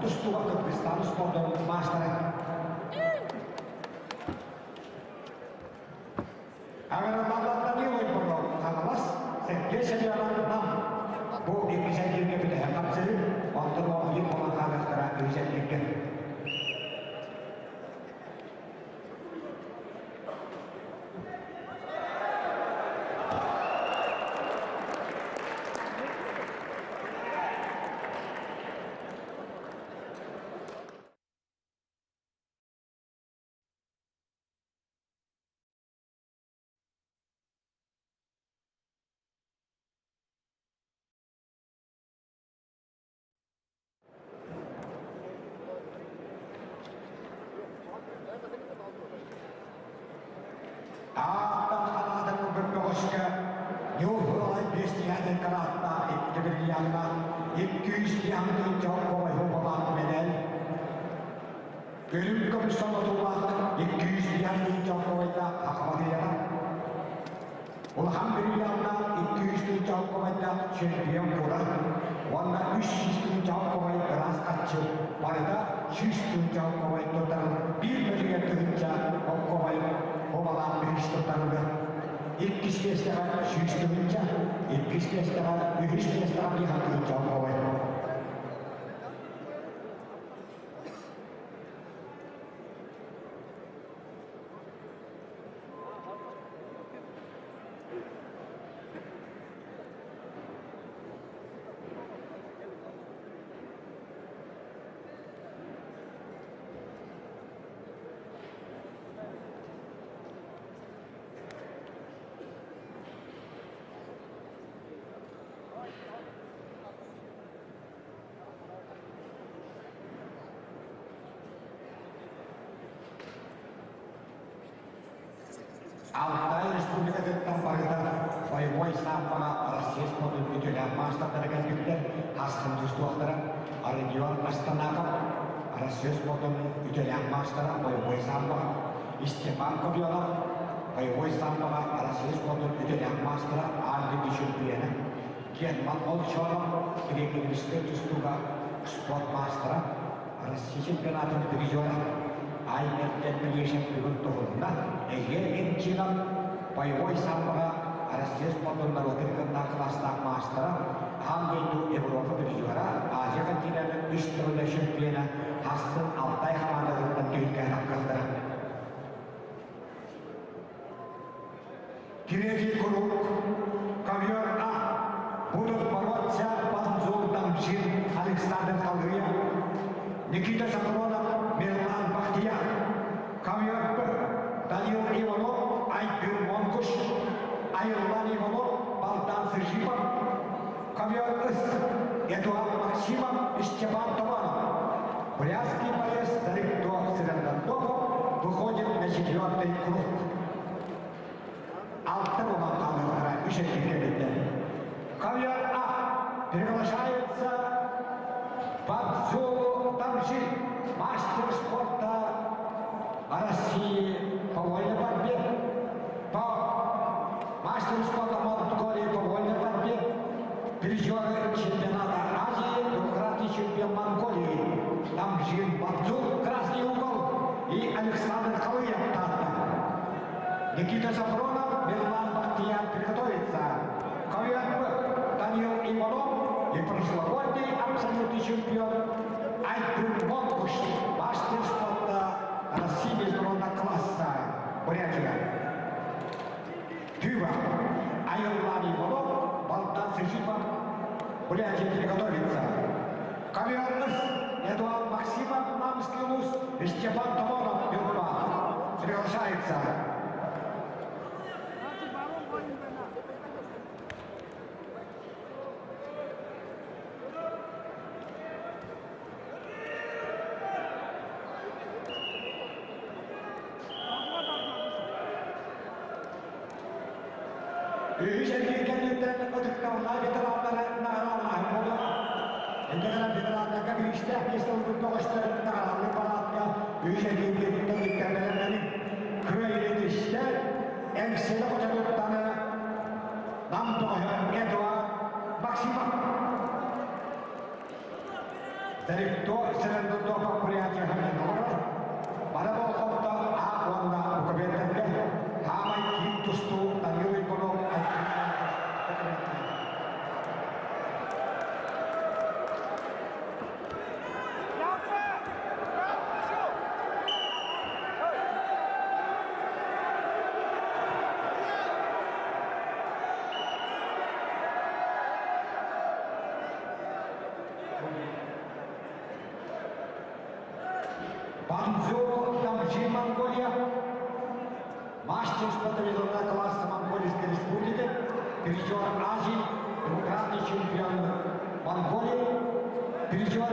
Speaker 1: тустууга Кыргызстан спордун маастара. Аҕыраллар Данил Ойбонов Хаҥалас, Сергей Семенов Нам. Бу иккис эргииргэ бүтэһик хапсыһыы, онтон оҕо буолан хаалыахтара үһүс эргииргэ. Ааттан ханаатын ылбыт бөҕөскө Ньургуһай биэстиһээтин карааттаах икки бриллианнаах 200 тыһыынча хобайһуобалаах мэдэл Үрүҥ көмүс солотуулаах 200 тыһыынча хобайдаах Ахмадыйаҕа Улахан бриллианнаах 200 тыһыынча хобайдаах чемпион кура уонна 300 тыһыынча хобай ыраас харчы барыта 100 тыһыынча хобай туттарыллар биир мөлүйүөн тыһыынча хобай хобалаах бириис туттарыллар. Иккис миэстэҕэ 100 тыһыынча, иккис миэстэҕэ, үһүс миэстэҕэ биир тыһыынча хобай. Алтай Республикатыттан барыта боевой самбоҕа Россия спордун үтүөлээх маастардара кэлбиттэр, хассын тустуохтара Родион Астанаков, Россия спордун үтүөлээх маастара боевой самбоҕа, Степан Кобьонов, боевой самбоҕа Россия спордун үтүөлээх маастара, аан дойду чемпиона, Герман Молчанов, греко-римскэй тустууга спорт маастара, Россия чемпионатын призера Аймерден Мелешев бүгүн туһунна. Эһиэл Эмчинов боевой самбоҕа Россия спордун норуотун кытта кылаастаах маастара, аан дойду Европа призера, Азия континенын үс төгүлэ чемпиона Хассын Алтай хамаандатыттан түһүлгэһин аккастара. Третий круг. Ковер А. Будут бороться Панзур Тамзин, Александр Талгыев, Никита Сафронов, Мирлан Бахтияр. Ковер Б. Данил Иванов, Айгыр Монкуш, Айрлан Иванов, Балтан Сыжипов. Ковер С. Эдуард Максимов и Степан Томанов. Брянский боец Дарикто Сырандантоков выходит на четвертый круг. Алта буолан хаалыахтара үс эргииргэ Ковер А приглашается Бадзу Тамжи, мастер спорта России по вольной борьбе, по мастеру спорта Монголии по вольной борьбе, призеры чемпионата Азии, двукратный чемпион Монголии, Тамжин Бадзу, красный угол, и Александр Халыев, Татта. Никита Сафронов, Мирлан Бахтиян приготовится. Ковер Б. Данил Иванов и прошлогодний абсолютный чемпион Айдын Монкуш, мастер спорта России международного класса Бурятия. Тыва. Айыллан Иванов, Балтан Сыжипов, Бурятия приготовится. Ковер С. Эдуард Максимов, Намский Улус и Степан Томонов, Юрба. Приглашается. Үһүс эргиир кэнниттэн ытыктабыллаах ветераннары наҕараалааһын буолуоҕа. Инньэ ветераннарга бириистээх миэстэ ылбыт бөҕөстөр наҕарааллык параадка үһүс эргиир кэнниттэн бэлэмнэниҥ. Кыайыыны түстэ, Эҥсиэли хочотуттан Нам бөҕөһө Эдуард Максимов. Старикто Сырандотопов Бурятияҕа олорор. Бары болҕомто А уонна Букабеттэргэ хаамай киин тустуу Данил Иванов Банзо Дамжи, Монголия. Мастер спортивного класса Монгольской Республики, призер Азии, двукратный чемпион Монголии, призер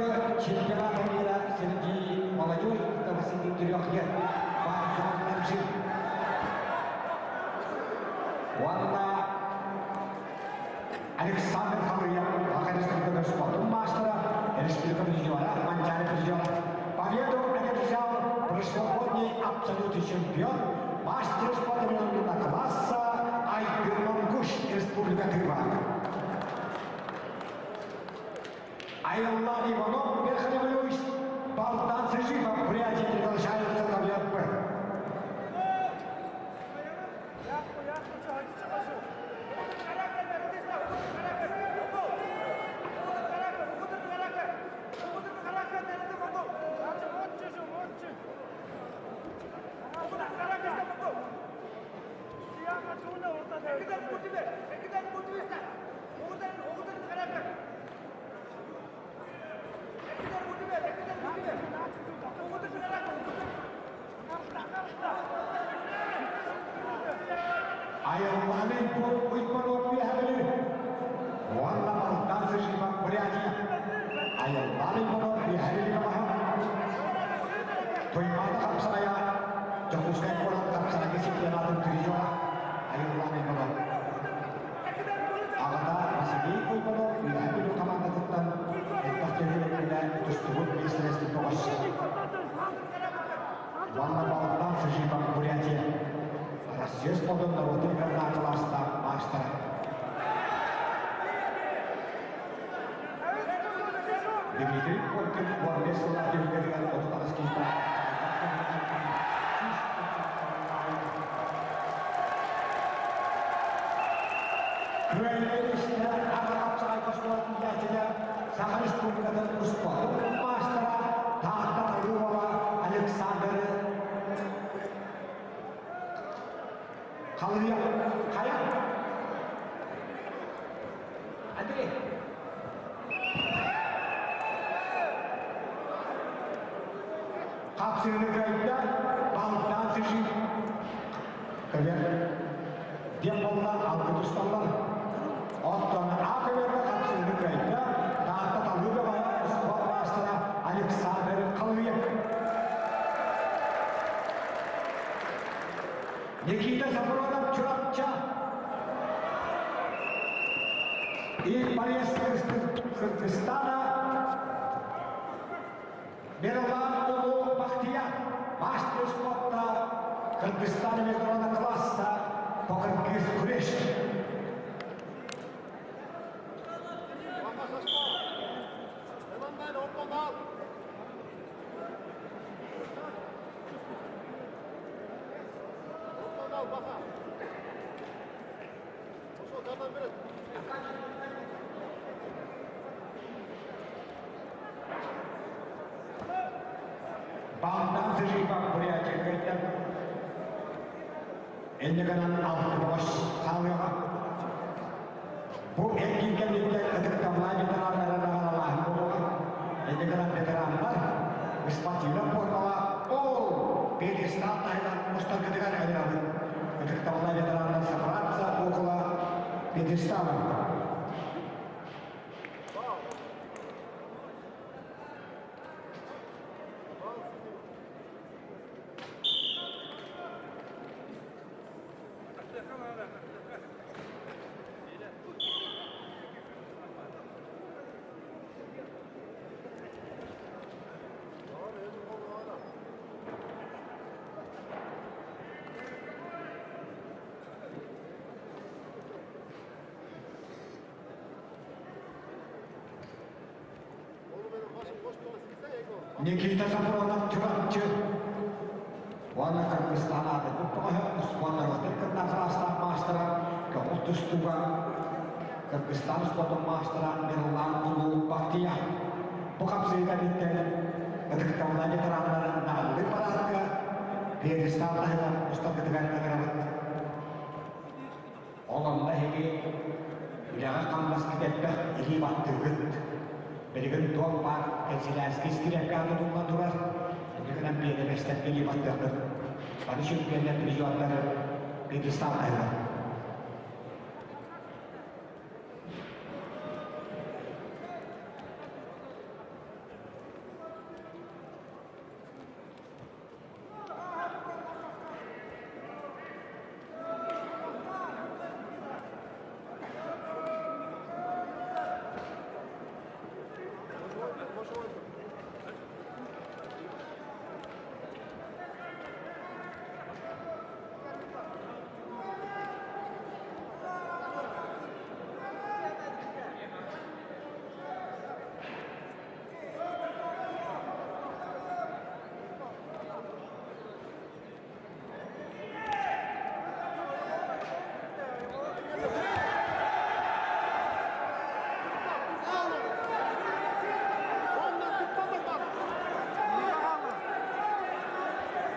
Speaker 1: чемпионата мира среди молодежи до 23 лет. Банзо Дамжи. Уонна Александр Халыев, Саха Республикатын спортун маастара, республика призера, Манчаары призера. Победу одержал прошлогодний абсолютный чемпион, мастер спорта международного класса Айгыр Монгуш, Республика Тыва. Айлан Иванов, Верхневлюйс, Балтан Сыжипов, Бурятия приглашаются на ВРП. Айыллааны уйбанов биһэбили уонна Балтан Сыжипов Бурятия. Айыллааны Иванов биһэбили баҕаһа Туймаада хапсарайа Дьокуускай куорат хапсарайга чемпионатын призера Айыллаан Иванов. Аҕата Василий Уйбанов Үөһээ Бүлүү хамаандатыттан элбэх төһүрүллэ тустубут миэстэлэспит бөҕөс. Уонна Балтан Сыжипов Бурятия. Россия спордун норуотун кылаастаах маастара. Дмитрий Коркин 15 сыллаах түһүлгэтигэр 38 киһи Күөлэ-истэ аҕа хапсаҕай оскуолатын иитээччитэ Саха Республикатын успуордун маастара Таатта Талымова Александр Халыйа хайа Андрей Хапсыыны кыайда Балтаан Сыжи Кэлэр диэн буолла алгы тусталлар. Оттон А көбөргө хапсыыны кыайда Таатта Талыы бөҕөһө спорт маастара Александр Халыев. Никита Сафронов Чурапча и борец Кыргызстана Мирлан Улуу Бахтияр, мастер спорта Кыргызстана международного класса по кыргыз күреш. Баҕардаах сыжыыпа Бурятия кыайда. Инньэ гынан алтыбаҕас хаалыаҕа. Бу эргин кэнниттэн ытыктабылаах ветераннары наҕаралааһын буолуоҕа. Инньэ гынан ветераннар спортивнай формаҕа ол пьедестал таһынан мустаргытыгар ыҥырабыт. Ытыктабыллаах ветераннар собраться около пьедестала. Никита Сафронов Чурапчы уонна Кыргызстан аатырбыт бөҕөһө успуорт норуоттар кырдаах маастара көҥүл тустууга Кыргызстан спордун маастара Мирлан Улуу Бахтия бу хапсыыга биттэн ытыктабыллаах ветераннары наҕыллыы параадка пьедестал таһынан устаргытыгар ыҥырабыт. Ол онно эһиги үлэҕэ-хамнаска элбэх илии баттыыгыт. Билигин туох баар канцелярскай скрепка тутуллан турар. Инньэ гынан биэдэмэстэргэ илии баттыаххыт. Бары чемпионнар, призердары пьедестал таһыгар.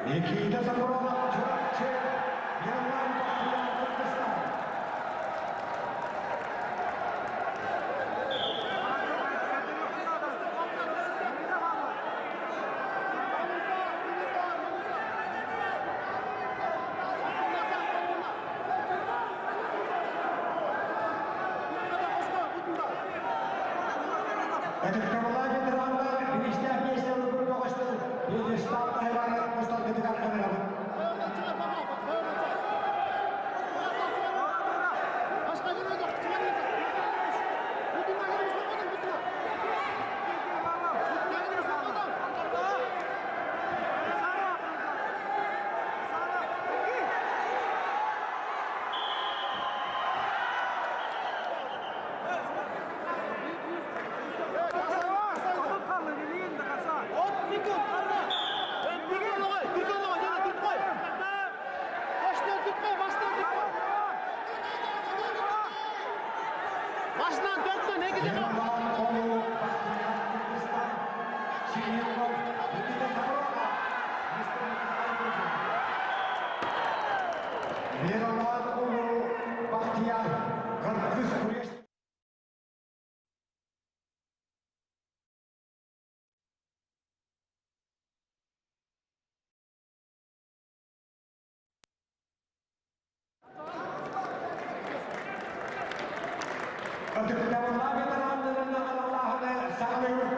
Speaker 1: Никита Соколов, Чурапчы, Ерлан Бахтияр, Кыргызстан. Ытыктабыллаах ветераннар, бириистээх миэстэлэр бөҕөстөр пьедестал таһыгар мустаргытыгар ыҥырабыт. Мирлан Улуу Бахтияр Кыргыз күрэс Ытыктабыллаах ветераннарын аналлааһыны саҕалыыбыт.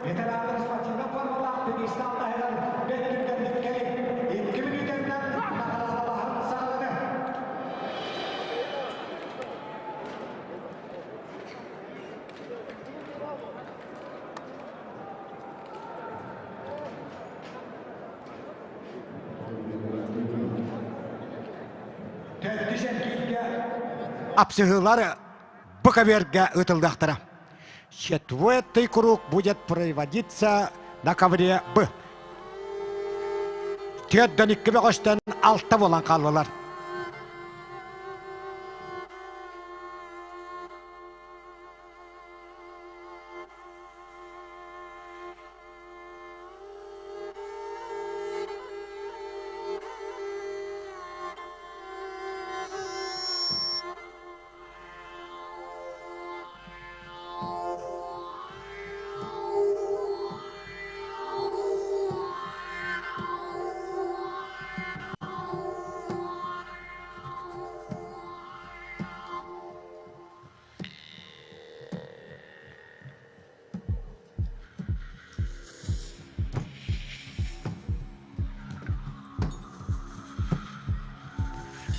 Speaker 1: Ветераннар спортивнай формалаах пьедестал таһыгар бэрт түргэнник кэлиҥ. Икки мүнүүтэннэн наҕараадалааһын саҕаланар. Төрдүс эргииргэ Апсыһыылар бу коверга ыытыллыахтара. Четвертый круг будет проводиться на ковре Б. Төрдөн икки бөҕөстөн алта буолан хааллылар.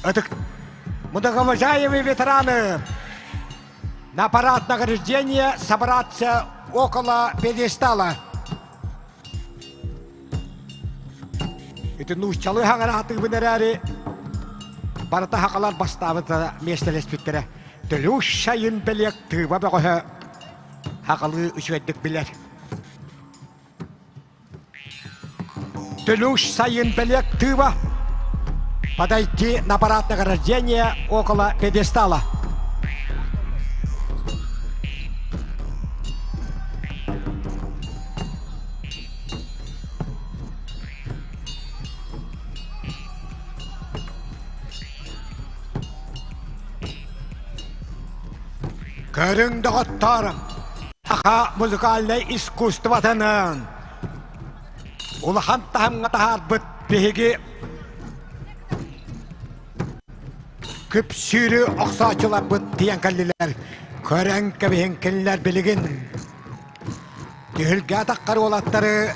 Speaker 1: Ытык многоуважаемые ветераны, на парад награждения собраться около пьедестала. Ити нууччалыы хаҥараатыыбын эрээри барыта хахалар бастаабыта миэстэлэспиттэрэ. Төлүүш сайын бэлиэк тыыба бөҕөһө хахалыы үчүгэйдик билэр. Төлүүш сайын бэлиэк тыыба подойти на парад награждения около пьедестала. Көрүҥ доҕоттор, саха музыкальнай искусствотынан улахан таһымҥа таһаарбыт биһиги күпсүүрү охсооччуларбыт тиийэн кэллилэр. Көрөн кэбиһин кинилэр билигин Түһүлгэ атаххар уолаттары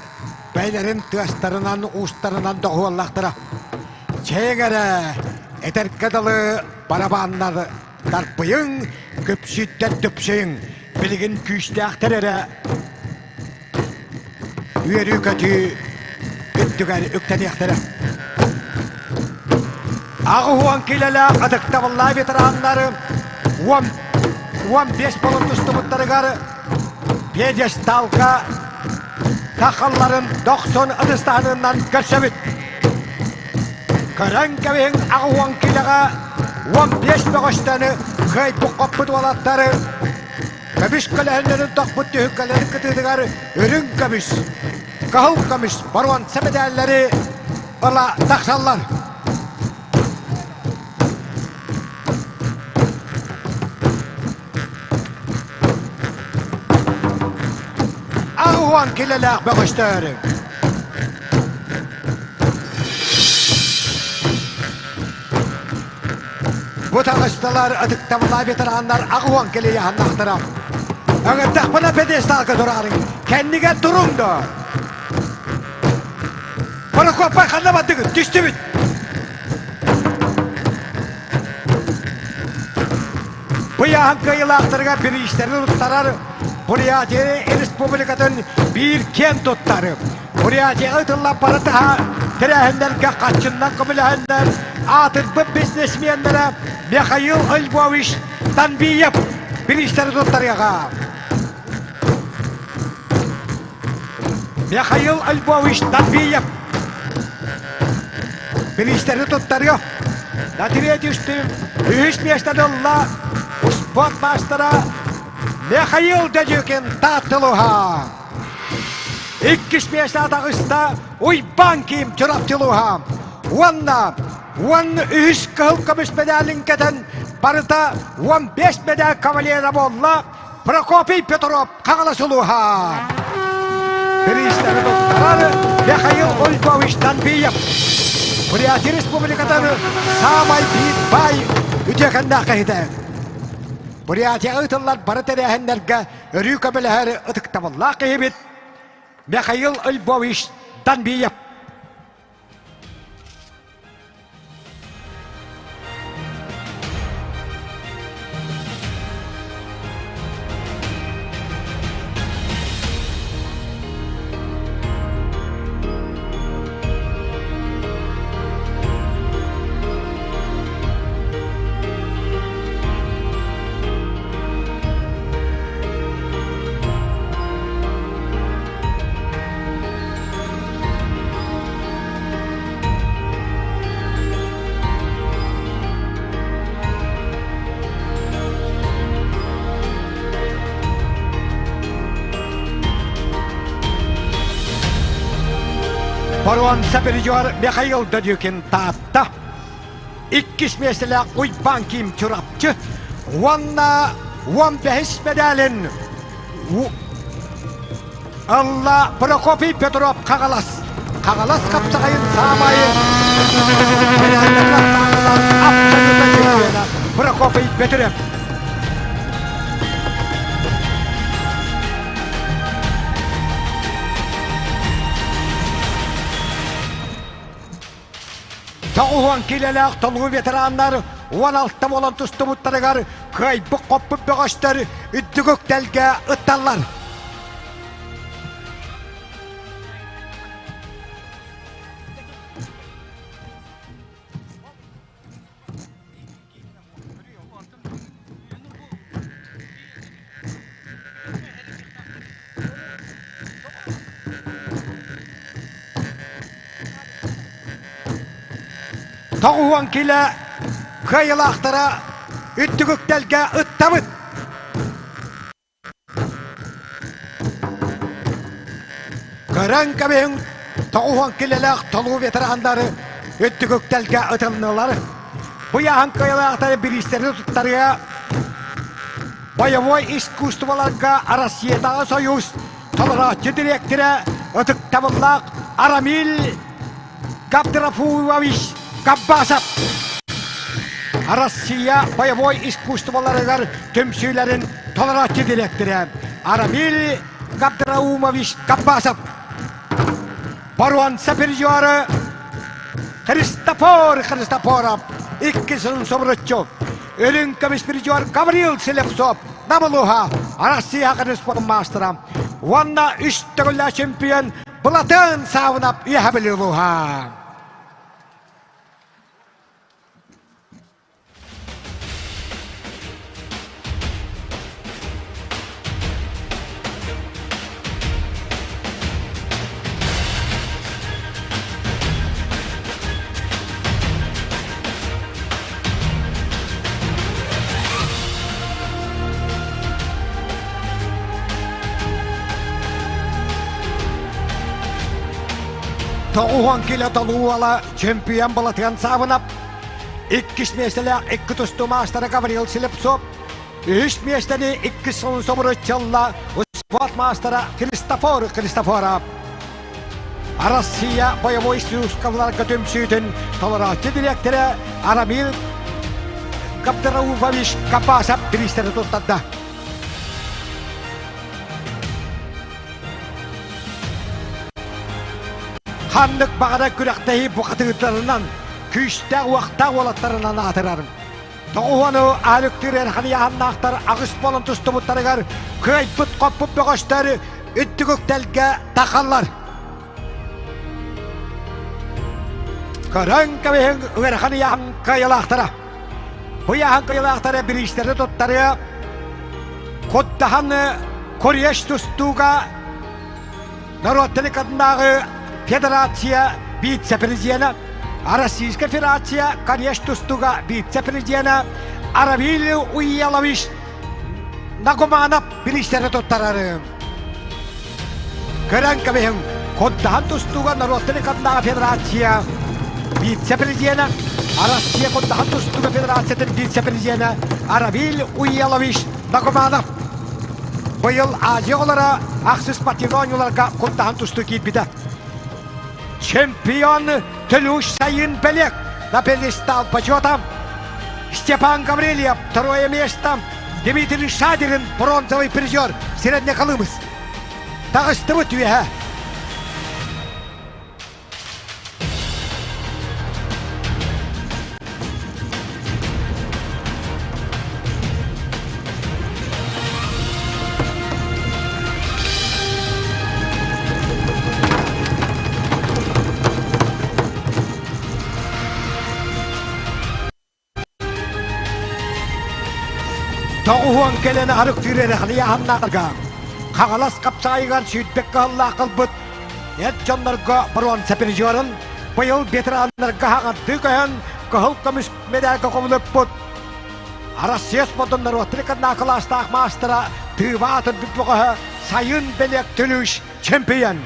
Speaker 1: бэйэлэрин тыастарынан, уустарынан доҕуһуоллахтара. Чэйиҥ эрэ, этэргэ дылы барабааннар тарпыйыҥ, күпсүүттэр түпсүйүҥ, билигин күүстээхтэр эрэ үөрүү-көтүү үрдүгэр үктэниэхтэрэ. 80 килэлээх ытыктабыллаах ветераннары 10, 15 болон тустубуттарыгар пьедесталга тахалларын дохсун ытыстаһынынан көрсөбүт. Көрөн кэбиһиҥ 80 килэҕэ 15 бөҕөстөнү кыайбыт-хоппут уолаттары көмүс көлөһүннэрин тохпут түһүлгэлэрин кытыытыгар үрүҥ көмүс, кыһыл көмүс боруонса мэдээллэри. Ыла тахсаллар. Аҕуһуан килэлээх бөҕөстөөрү. Бу таҕыстылар ытыктабыллаах ветераннар аҕуһуан килийаһаннаахтара. Ыҥырдахпына пьедесталга тураарыҥ, кэннигэр туруҥ доо. Прокопай ханна бардыгыт? Түстүбүт. Быйааһын кыайыылаахтарыгар бириистэрин туттарар Бурятия Республикатын биир киэн туттары. Бурятияҕа ыытыллан бары таһа тэрээһиннэргэ хаччыннан көмөлөһөннөр аатырбыт бизнесменнэрэ Михаил Львович Танбиев бириистэри туттарыаҕа. Михаил Львович Танбиев бириистэри туттарыа. На третий үһүс миэстэни ылла спорт маастара Михаил Дедюкин Тааттылуһа. Иккис миэстэ таҕыста Уйбаан Ким Чурапчылуһа. Уонна 13 кыһыл көмүс медалин кэтэн барыта 15 медаль кавалера буолла Прокопий Петров Хаҥалас улууһа. Бириистэри туттарар Михаил Ольгович Танбиев. Бурятия Республикатын саамай биир баай үтүөкэннээх киһитэ. Бурятияҕа ыытыллар бары тэрээһиннэргэ өрүү көмөлөһөр ытыктабыллаах киһибит Михаил Львович Данбиев. Боруонса призер Михаил Дадюкин Таатта. Иккис миэстэлээх Уйбаан Ким Чурапчы уонна 15 медалин Алла Прокопий Петров Хаҥалас. Хаҥалас хапсаҕайын саамай абсолютно чемпиона Прокопий Петров. Тоҕуһуон киилэлээх толуу ветераннар 16 буолан тустубуттарыгар кыайбыт-хоппут бөҕөстөр үрдүк үктэлгэ ытталлар. Тоҕуһуон килэ кыайылаахтара үрдүк үктэлгэ ыттабыт. Көрөн кэбиһиҥ 90 килэлээх толуу ветераннары үрдүк үктэлгэ ытыллылар. Бу ыйааһын кыайылаахтары бириистэри туттарыа боевой искусстволарга Россиятааҕы Союз толорооччу дириэктэрэ ытыктабыллаах Арамиль Габдрафуевич Габбасов. Россия боевой искусстволарыгар түмсүүлэрин толорооччу дириэктэрэ Арамиль Габдраумович Габбасов. Боруонса призеры Христофор Христофоров икки сылын собуруччу. Үрүҥ көмүс призер Гаврил Слепцов Намылуха Россия спорт маастара уонна үс төгүллээх чемпион Былатын Саабынап үөһэ улууһа. Тоҕуһуон килэ толуу уола чемпион Балатыан Саабынап, иккис миэстэлээх икки тустуу маастара Гаврил Слепцов, үһүс миэстэни иккис сылын собуруччалла спорт маастара Христофор Христофоров. Россия боевой сыускаларга түмсүүтүн толорооччу дириэктэрэ Арамил Габдрауфович Капасов бириистэри туттарда. Ханнык баҕара күрэхтэһии бухатыырдарынан, күүстээх уохтаах уолаттарынан аатырар. Тоҕуһуону аалыктыыр эрханияһаннаахтар аҕыс буолан тустубуттарыгар кыайбыт-хоппут бөҕөстөр үрдүк үктэлгэ тахаллар. Көрөн кэбиһиҥ ыарахан ыйааһын кыайыылаахтара. Бу ыйааһын кыайыылаахтара бириистэри туттарыа Куттаһан Куреш тустууга норуоттары кытынааҕы федерация вице-президенэ, Российская Федерация Куреш тустууга вице-президенэ Аравиль Уелович Нагуманов бириистэри туттарары. Көрөн кэбиһиҥ, Куттаһан тустууга норуоттары кытынааҕы федерация вице-президенэ, Россия Куттаһан тустууга федерациятын вице-президенэ Аравиль Уелович Нагуманов быйыл Азия оҕолоро ахсыс спортивнай оонньууларга куттаһан тустуу киирбитэ. Чемпион Төлүүш Сайын Белек на пьедестал почета. Степан Гаврильев второе место. Дмитрий Шадерин бронзовый призер Среднеколымск. Таҕыстыбыт үөһэ. Тоҕуһуон кэлэн арыктыыр эрэхлийаһаннаарга Хаҥалас хапсаайыгар сүүрбэк кыһаллаах ылбыт эр дьоннорго боруонса призерын быйыл ветераннарга хаҥардыы көһөн кыһыл көмүс мэдээлгэ хомулуппут Россия спордун норуоттары кылаастаах маастара Тыыба аатырбыт бөҕөһө Сайын Белек Түлүш чемпион.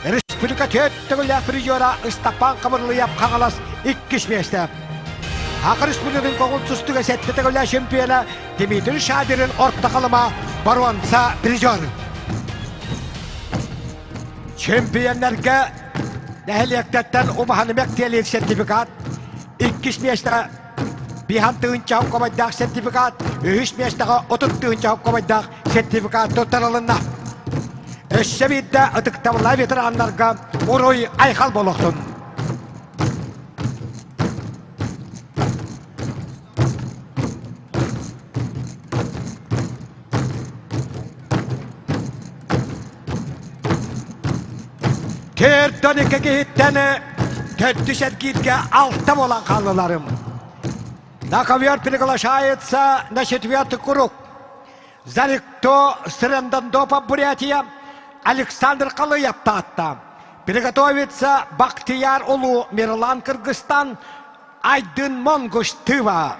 Speaker 1: Республика төрт төгүллээх призера Ыстапаан Хабырлыйап Хаҥалас иккис миэстэ. Саха Республикатын көҥүл тустууга сэттэ төгүллээх чемпиона Дмитрий Шадерин орто халыма боруонса призер. Чемпионнарга нэһилиэктэртэн убаһаны мэктиэлиир сертификат, иккис миэстэҕэ биһан тыһыынча кобайдаах сертификат, үһүс миэстэҕэ 30 тыһыынча кобайдаах сертификат туттарылынна. Өссө биирдэ ытыктабыллаах ветераннарга уруй айхал буолуохтун! Төрдөн икки киһиттэн төрдүс эргииргэ алта буолан хааллыларым. На ковер приглашается на четвертый круг. Зарикто Сырандандопа Бурятия Александр Калыев Таатта. Приготовится Бахтияр Улу Мирлан Кыргызстан Айдын Монгуш Тыва.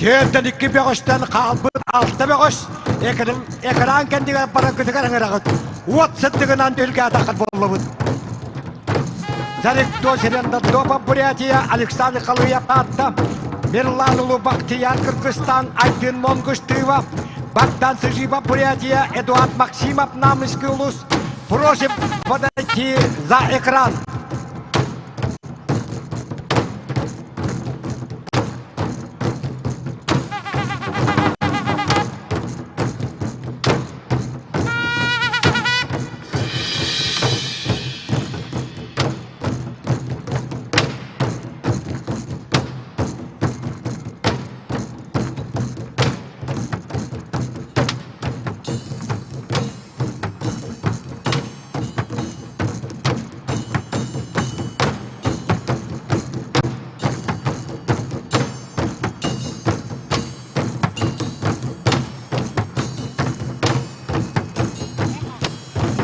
Speaker 1: Түөртэн икки бөҕөстөн хаалбыт алта бөҕөс экран кэннигэр бараргытыгар ыҥыраҕыт. Уот сырдыгынан үргээтаххыт буоллубут. Зарикто Сирендадопа Бурятия Александр Халыев Таатта, Мирлан Улу Бахтияр Кыргызстан Айдын Монгуш Тыва, Богдан Сыжиба Бурятия Эдуард Максимов Намыский улус просим подойти за экран.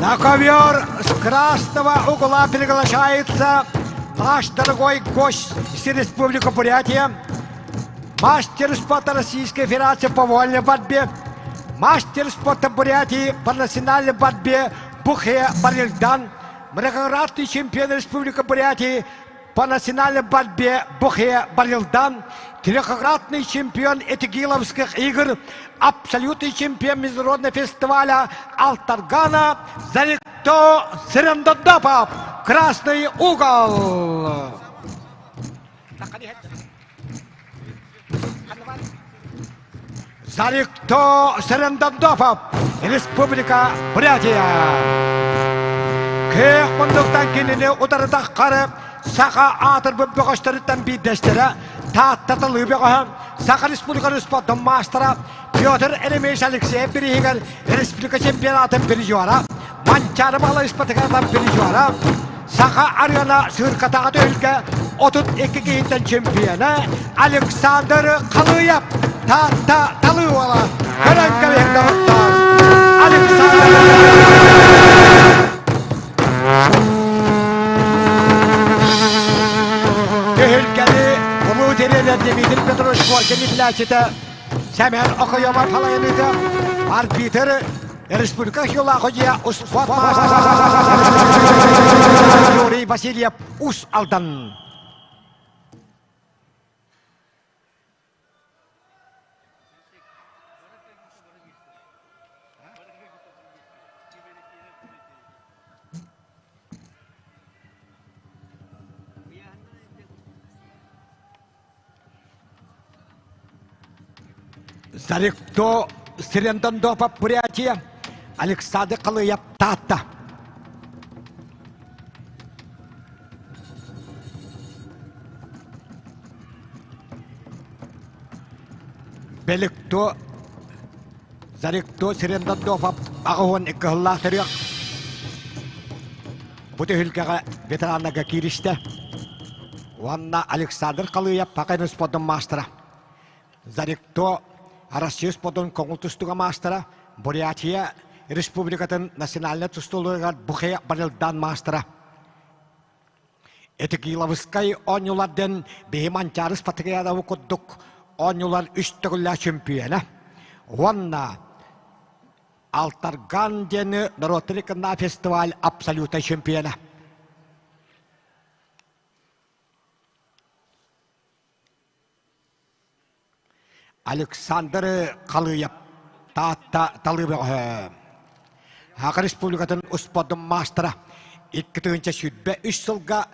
Speaker 1: На ковер с красного угла приглашается наш дорогой гость из Республики Бурятия, мастер спорта Российской Федерации по вольной борьбе, мастер спорта Бурятии по национальной борьбе Бухе Барилдан, многократный чемпион Республики Бурятии по национальной борьбе Бухе Барилдан, трехкратный чемпион Этигиловских игр, абсолютный чемпион международного фестиваля Алтаргана Зарикто Сырандадапов, Красный угол. Зарикто Сырандадапов, Республика Бурятия. Көх мундуктан кинини утарытаххары саха аатырбыт бөҕөстөрүттэн биирдэстэрэ Тааттаталыы бөҕөһө Саха Республикатын спордун маастара Петр Еремеевич Алексеев бирииһигэр республика чемпионатын призера, Манчаары Баһылай спартакиадатын призера, Саха арыана сыыркатааҕы түһүлгэ 32 киһиттэн чемпиона Александр Халыев Таатта Талыы уола көрөн кэбиһиҥ доҕоттоор Александр Түһүлгэни улуу тренер Дмитрий Петрович Коркин иитиллээччитэ Сэмэн Окоемов салайыныыта арбитр Республика Хилаах дьиэ успуорт Юрий Васильев Ус Алдан. Зарикто Сирендондопа Бурятия Александр Калыев Таатта. Беликто Зарикто Сирендондопа 82 сыллаах төрүөх. Бу түһүлгэҕэ ветераннарга кииристэ. Уонна Александр Халыев Пакайын спордун маастара. Зарикто Россия спордун көҥүл тустууга маастара, Бурятия Республикатын национальнай тустууларыгар Бухе Барилдан маастара. Этигиловскай оонньуулар диэн биһи Манчаары Спартакиадабы курдук оонньуулар үс төгүллээх чөмпүйүөнэ. Уонна Алтарган диэни норуоттар иккиннаа фестиваль абсолютнай чемпиона. Александр Халыев Таатта Талыы бөҕөһө. Саха Республикатын успуордун маастара 2023 сылга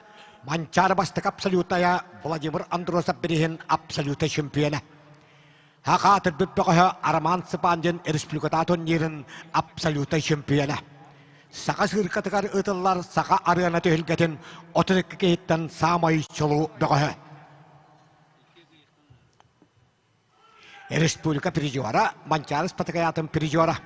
Speaker 1: Манчаары бастакы абсолютая Владимир Андросов бириһин абсолютнай чемпиона. Саха аатырбыт бөҕөһө Роман Цыпандин республиката турнирын абсолютнай чемпиона. Саха сыыркатыгар ыытыллар Саха арыана түһүлгэтин 32 киһиттэн саамай чулуу бөҕөһө. Республика призера, Манчаары Спартакиадатын призера.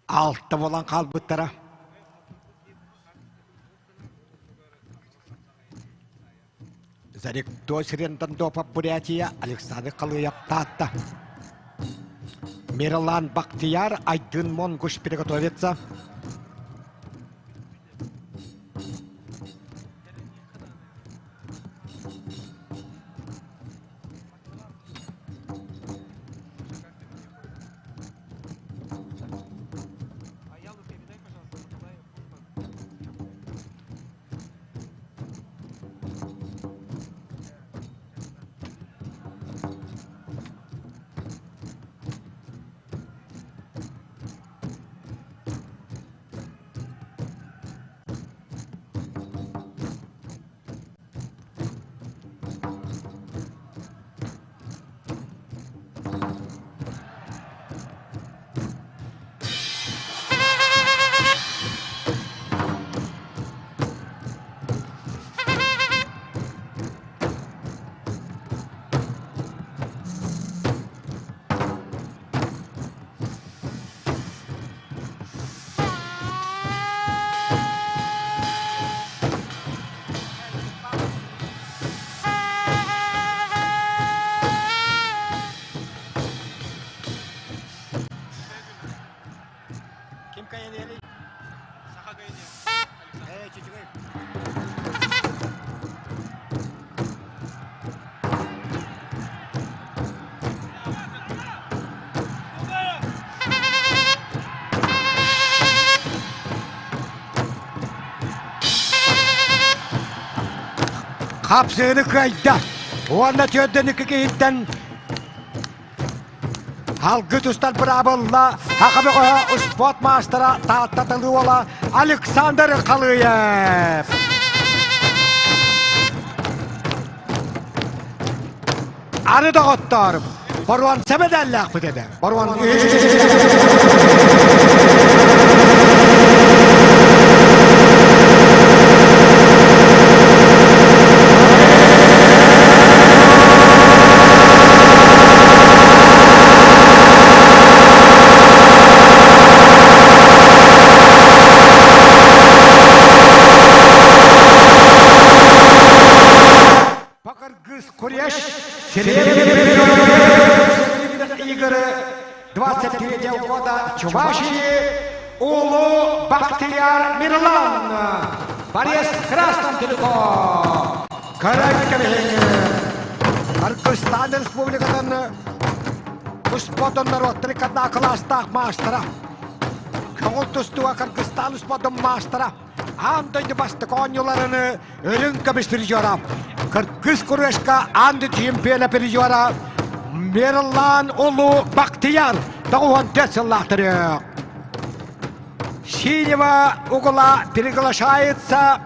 Speaker 1: Алта буолан хаалбыттара. Заректо Сирендандопов Бурятия Александр Халыев Таатта. Мирлан Бахтияр Айдын Монгуш приготовится. Хапсыыны кыайда. Уонна түөрдэн икки киһиттэн Алгы тустар быраабылла Саха бөҕөһө спорт маастара Таатта Талыола Александр Халыев. Ары доҕоттоор, боруонса медаллаахпыт этэ. Боруон Кыргыз Куреш игры 23 года Чувашии Улу Бахтияр Мирлан. Борис Красном Телеко. Кыргызстан Республикатын спортун норуоттары кадаа кылаастаах маастара. Көҥүл тустууга Кыргызстан спортун маастара. Аан дойду бастакы оонньууларыны Үрүҥ көмүс призера, Кыргыз Курешка аан чемпиона призера Мерлан Улу Бактияр 94 сыллаахтары. Синего угла приглашается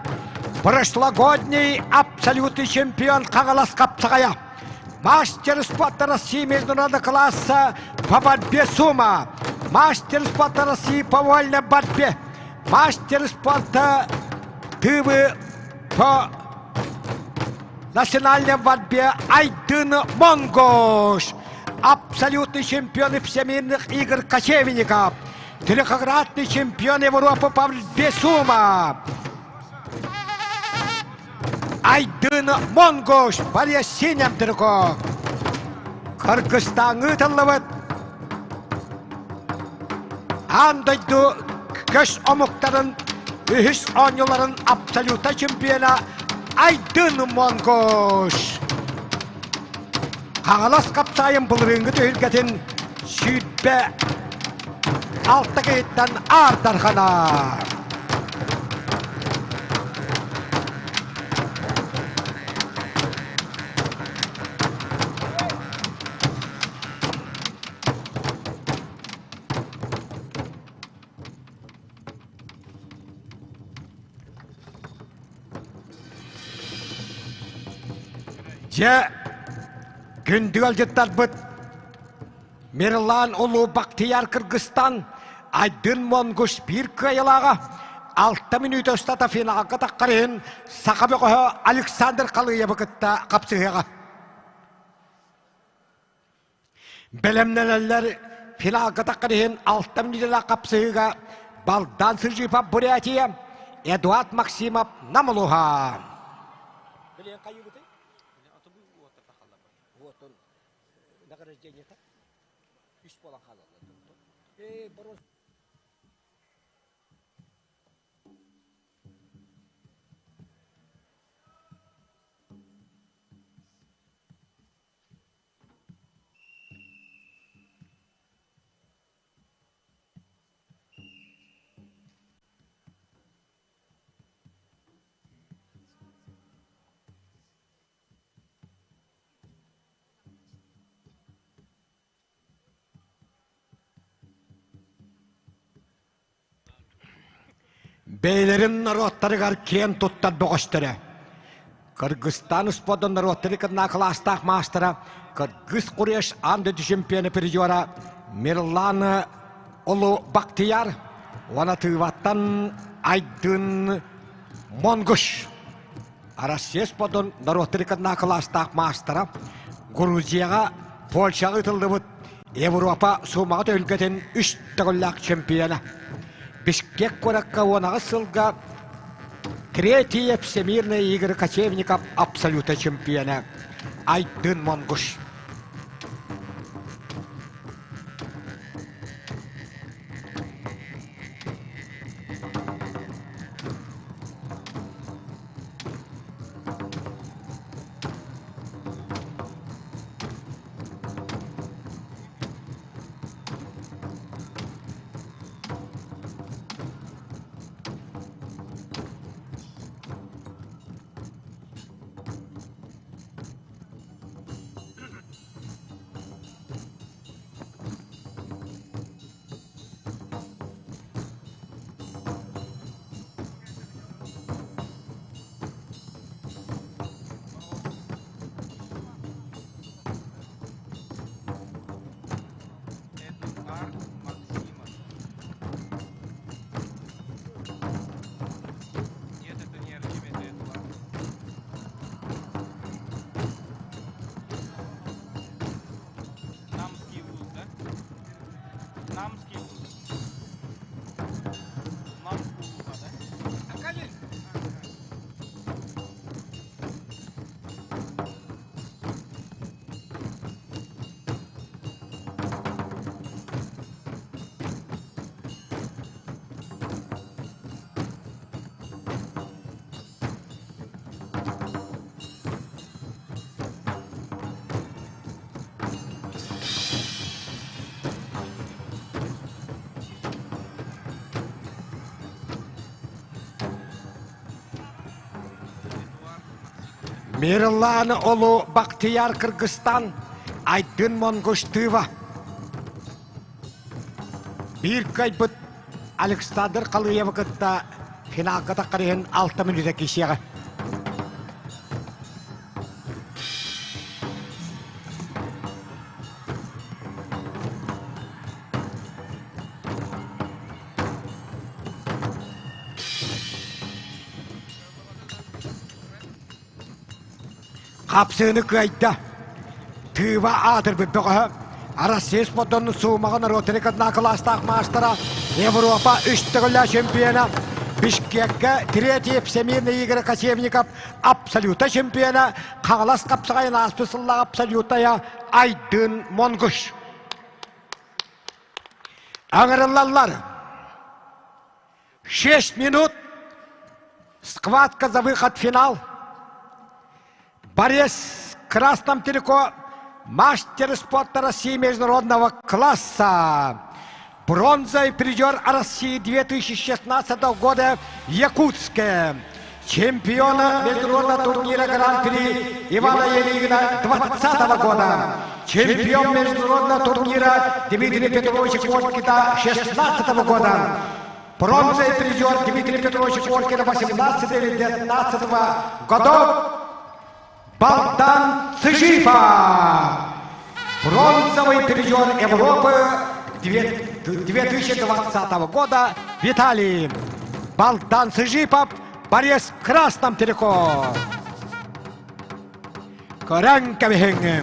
Speaker 1: прошлогодний абсолютный чемпион Хаҥалас Хапсаҕайа. Мастер спорта России международного класса по борьбе сумо. Мастер спорта России по вольной борьбе. Мастер спорта Тывы по национальной борьбе Айдын Монгош. Абсолютный чемпион всемирных игр кочевников. Трехкратный чемпион Европы по борьбе сумо. Айдын Монгош Палестиням Тырко. Кыргызстаҥҥа ыытыллыбыт аан дойду көс омуктарын үһүс оонньууларын абсолютнай чемпиона Айдын Монгош. Хаҥалас хапсаайын былырыыҥҥы түһүлгэтин 26 киһиттэн аардарҕанар. Дьэ, күндү ыалдьыттарбыт Мирлан Улуу Бактияр Кыргызстан Айдын Монгуш биир кыайылааҕа 6 мүнүүтэ устата финалга таххар иһин саха бөҕөһө Александр Халыевы кытта хапсыһыаҕа. Бэлэмнэнэллэр финалга таххар иһин 6 мүнүүтэлээх хапсыһыыга Балдан Сыжипов Бурятия, Эдуард Максимов Нам улууһа. Награждениета үс буолан хаалаллар. Бэйэлэрин норуоттарыгар киэн туттар бөҕөстөрө. Кыргызстан спордун норуоттары кытына кылаастаах маастара Кыргыз Куреш аан дойду чемпиона призера Мирлан Улу Бактияр уонна Тыываттан Айдын Монгуш Россия спордун норуоттары кытына кылаастаах маастара Грузияҕа, Польшаҕа ыытыллыбыт Европа суумаҕа түһүлгэтин үс төгүллээх чемпиона. Бишкек куоракка 18 сылга Третье всемирные игры кочевников абсолюта чемпиона Айдын Монгуш.
Speaker 19: Намский. Нам улуха, да?
Speaker 1: Мирлан Олу Бактияр Кыргызстан Айдын Монгуштыва Биир кыайбыт Александр Халыевы кытта финалга таххар иһин алта мүнүүтэ киирсиэҕэ. Хапсыыны кыайда. Тыыба аатырбыт бөҕөһө Арассыыйа спордун суумаҕа норуоттарын кылаастаах маастара Европа үс төгүллээх чемпиона Бишкеккэ третий Всемирный игры Кочевников абсолюта чемпиона Хаҥалас хапсаҕайын ааспыт сыллаах абсолютая Айдын Монгуш. Аҥырыллаллар. Шесть минут. Схватка за выход в финал. Борис Красном Телеко, мастер спорта России международного класса. Бронзовый призер России 2016 года Якутская. Чемпиона международного турнира Гран-при Ивана Еригина 2020 года. Чемпион международного турнира Дмитрия Петровича Коркина 2016 года. Бронзовый призер Дмитрия Петровича Коркина 18 или 19 годов Балдан Цыжипа. Бронзовый призер Европы 2020 года в Италии. Балдан Цыжипов, борец в красном трико. Көрөн кэбиһиҥ.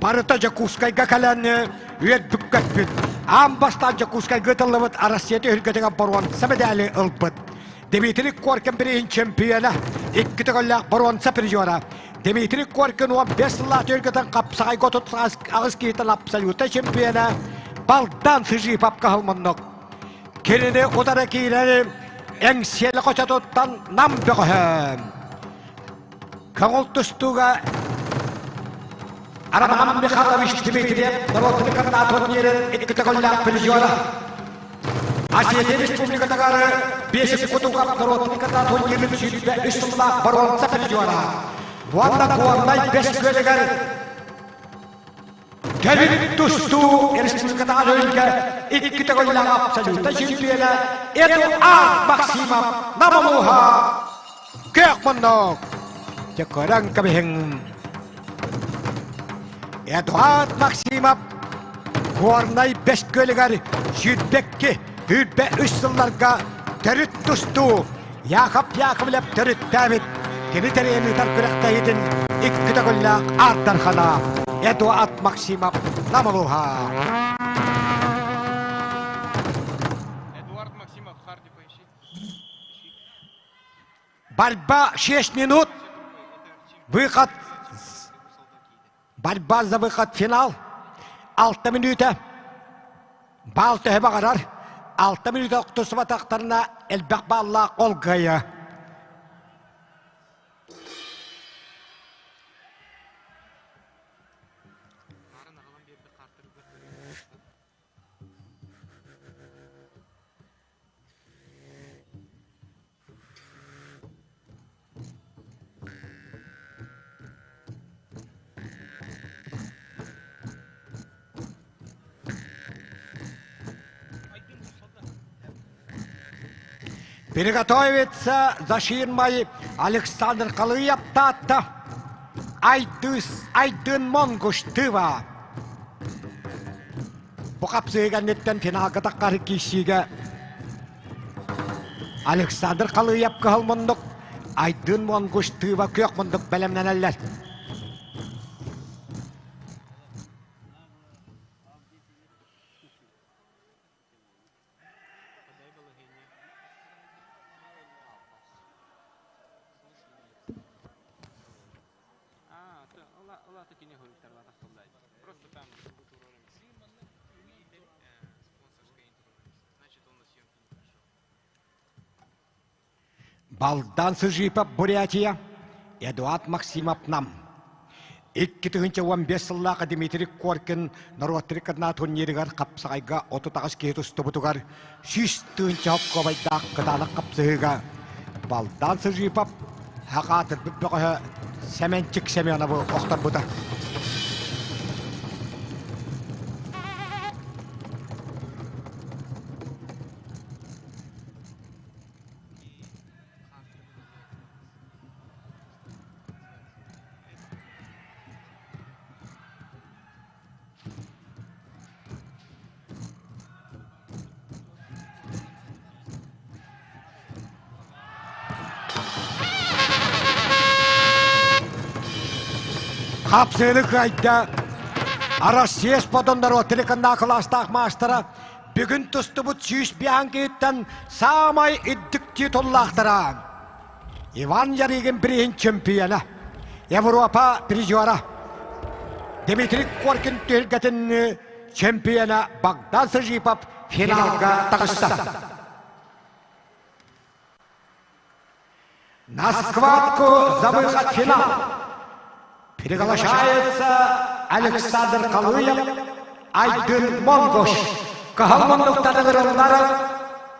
Speaker 1: Барыта Дьокуускайга кэлэн үөрбүккөппүт. Аан бастаан Дьокуускайга ытыллыбыт Арассыйа түһүлгэтигэр боруонса медали ылбыт. Дмитрий Коркин бирииһин чемпиона, икки төгүллээх боруонса призера. Дмитрий Коркин 15 сыллаах түһүлгэтин хапсаҕайга 38 киһитин абсолютнай чемпиона Балдан Сыжипов кыһыл Кинини утары киирэри Эҥсиэли хочотуттан Нам бөҕөһө. Көҥүл тустууга Роман Михайлович Дмитриев норуотун кытта турнирын икки төгүллээх призера. Осетия Республикатыгар биэс кутугап норуотун кытта турнирын 23 сыллаах боруонса призера. Уонна Горнай бэс күөлүгэр Кэлин тустуу республикатааҕы өлгө икки төгүллээх абсолютнай чемпиона Эдуард Максимов Намылуха Күөх муннук Дьэ көрөн кэбиһиҥ Эдуард Максимов Горнай Бэс күөлүгэр 22 23 сылларга төрүт тустуу Яков Яковлев төрүттээбит кини тэрийэн ыытар күрэхтэһиитин икки төгүллээх ааттархана Эдуард Максимов Намылуха.
Speaker 19: Эдуард Максимов, Харди поищи.
Speaker 1: Борьба 6 минут. Выход. Борьба за выход в финал. Алта мүнүүтэ. Баал төһө баҕарар. Алта мүнүүтэ охтусубатахтарына элбэх бааллаах ол кыайа. Приготовиться за ширмой Александр Калыев Таатта Айдыс Айдын Монгуш Тыва Бу хапсыыга инниттэн финалга таххар киирсиигэ Александр Халыев кыһыл муннук, Айдын Монгуш Тыва күөх муннук бэлэмнэнэллэр. Балдан Сыжипов Бурятия, Эдуард Максимов Нам. 2015 сыллаах Дмитрий Коркин норуоттары кытына турнирыгар хапсаҕайга 38 киһи тустубутугар 100 тыһыынча хоккобайдаах кытаанах хапсыһыыга Балдан Сыжипов хакаатырбыт бөҕөһө Сэмэнчик Семеновы охторбута. Хапсыыны кыайда Россия спордун норуоттары кыннаа кылаастаах маастара Бүгүн тустубут 105 киһиттэн саамай үрдүк титуллаахтара Иван Ярыгин бириһин чемпиона, Европа призера, Дмитрий Коркин түһүлгэтин чемпиона Богдан Сыжипов финалга таҕыста. На схватку за выход в финал приглашается Александр Калуев, Айдын Монгош. Кыһыл муннуктарыгырыллары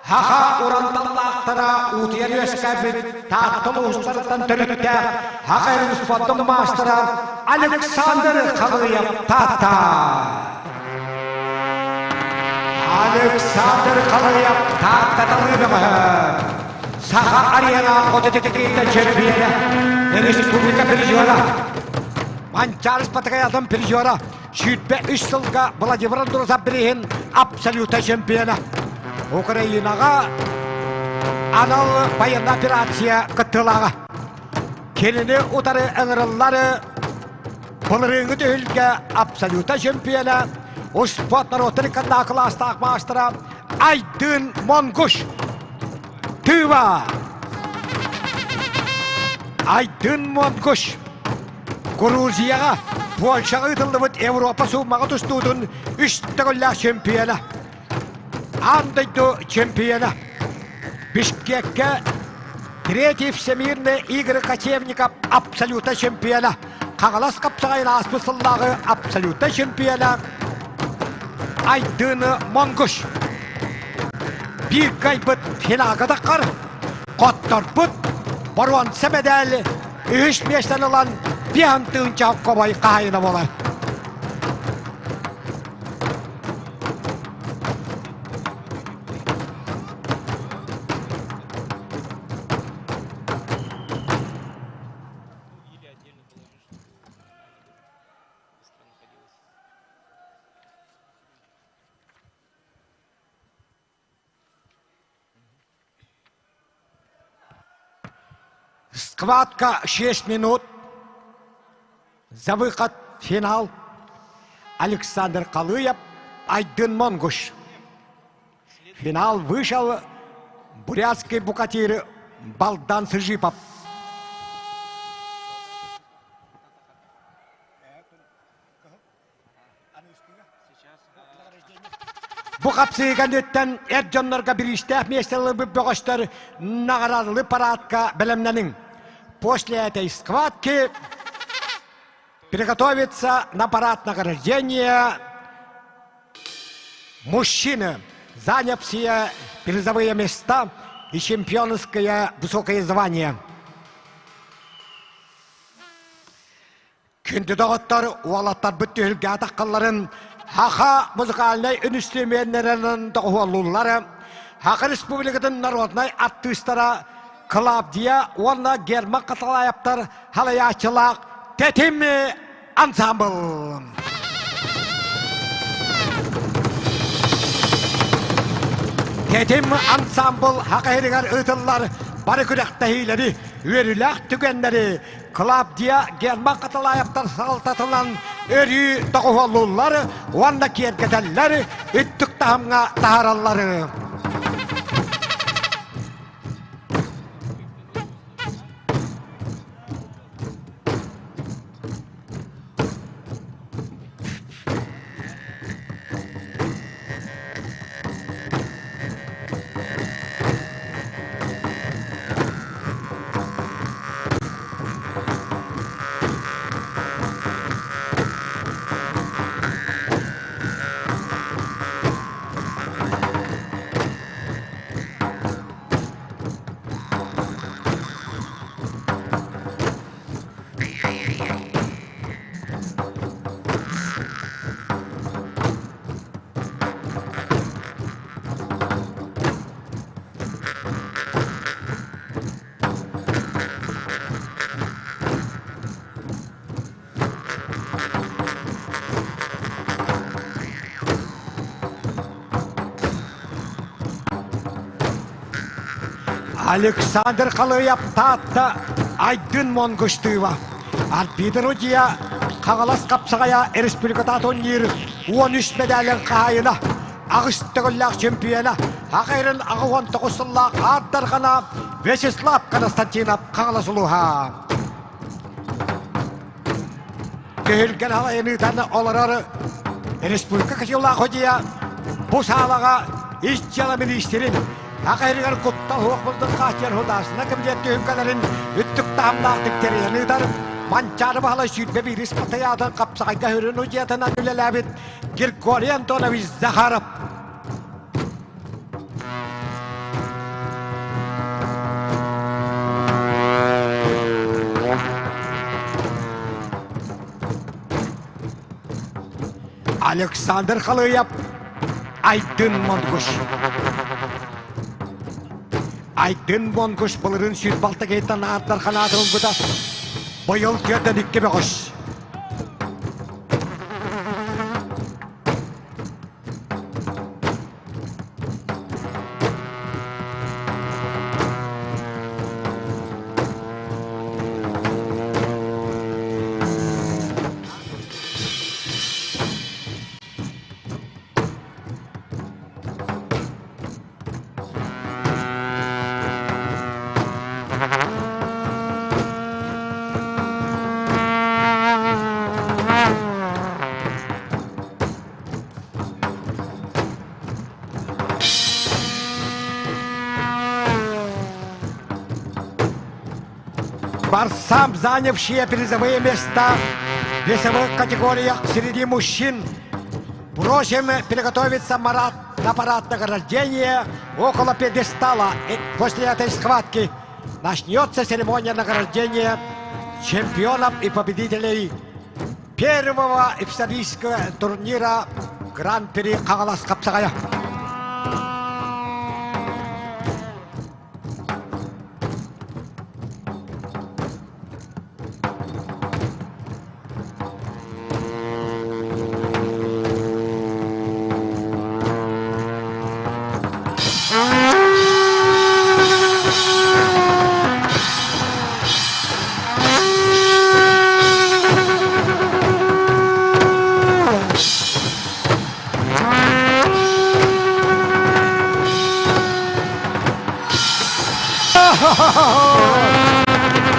Speaker 1: Хаха уранталлаахтара уутуйан үөскээбит Таатта улуустарыттан төрүттээх Хаха спортун маастара Александр Халыев Таатта. Александр Халыев Таатта талыы бөҕөһө. Саха арена 32 чемпиона, республика призера. Манчаарыс Патыкаятын призера, 23 сылга Владимир Андросов бириһин абсолюта чемпиона. Украинаҕа анал военная операция кыттыылааҕа. Кинини утары ыҥырыллары былырыыҥҥы түһүлгэ абсолюта чемпиона, успуорт норуоттарын кытта кылаастаах маастара Айдын Монгуш. Тыва! Айдын Монгуш Грузияҕа, Польшаҕа ыытыллыбыт Европа суумаҕа тустуутун үс төгүллээх чемпиона. Аан дойду чемпиона. Бишкеккэ третий всемирные игры кочевников абсолютно чемпиона. Хаҥалас хапсаҕайын ааспыт сыллааҕы абсолютно чемпиона Айдын Монгуш. Биир кыайбыт финалга таххар, хотторбут боруонса медаль үһүс миэстэни ылан биэһэн тыһыынча хобой хаһайына буолар. Схватка 6 минут. За выход в финал Александр Калыев, Айдын Монгуш. Финал вышел бурятский букатир Балдан Сыжипов. Бу хапсыы кэнниттэн эр дьоннорго бириистээх миэстэлэрбит бөҕөстөр наҕараадалы параадка бэлэмнэниҥ. После этой схватки приготовиться на парад награждения мужчины, занявшие призовые места и чемпионское высокое звание. Күндү доҕоттор, уолаттарбыт түһүлгэ атаххалларын Хаха музыкальнай үнүстүрүмүөннэринэн доҕуһуоллууллар. Хаха Республикатын народнай артыыстара Клавдия уонна Герман Каталаевтар халайааччылаах Тэтим ансамбл. Тэтим ансамбл Хаха иһигэр ыытыллар бары күрэхтэһиилэри, үөрүүлээх түгэннэри Клавдия Герман Каталаевтар салалтатынан өрүү доҕуһуоллууллар уонна киэргэтэллэр, үрдүк таһымҥа таһаараллар. Александр Халыйап Таатта Айдын Монгуштыыва. Арбитр Удия Хаҥалас хапсаҕайа республиката турнир 13 медалын хаһаайына, аҕыс төгүллээх чемпиона, Ахайрын 89 сыллаах аат Вячеслав Константинов Хаҥалас улууһа. Түһүлгэн халайыныытан олорор республика кычыллаах судьуйа бу саалаҕа ис дьыала миниистирин Ах эригэр куттал суох булдун хааччыйар судаарыстыбаннай кэмитиэт түһүлгэлэрин үрдүк таһымнаахтык тэрийэн ыытар Манчаары Баһылай 21 спартакиадатын хапсаҕайга сүрүн судьуйатынан үлэлээбит Григорий Антонович Захаров. Александр Халыев Айдын Монгуш. Айдын Монгуш былырын сүүр балта кейтан ааттар ханаатын ылбыта. Быйыл түөртэн икки бөҕөс. Борцам, занявшие призовые места в весовых категориях среди мужчин, просим приготовиться марат на парад награждения около пьедестала. И после этой схватки начнется церемония награждения чемпионов и победителей первого исторического турнира Гран-при Хаҥалас хапсаҕайа.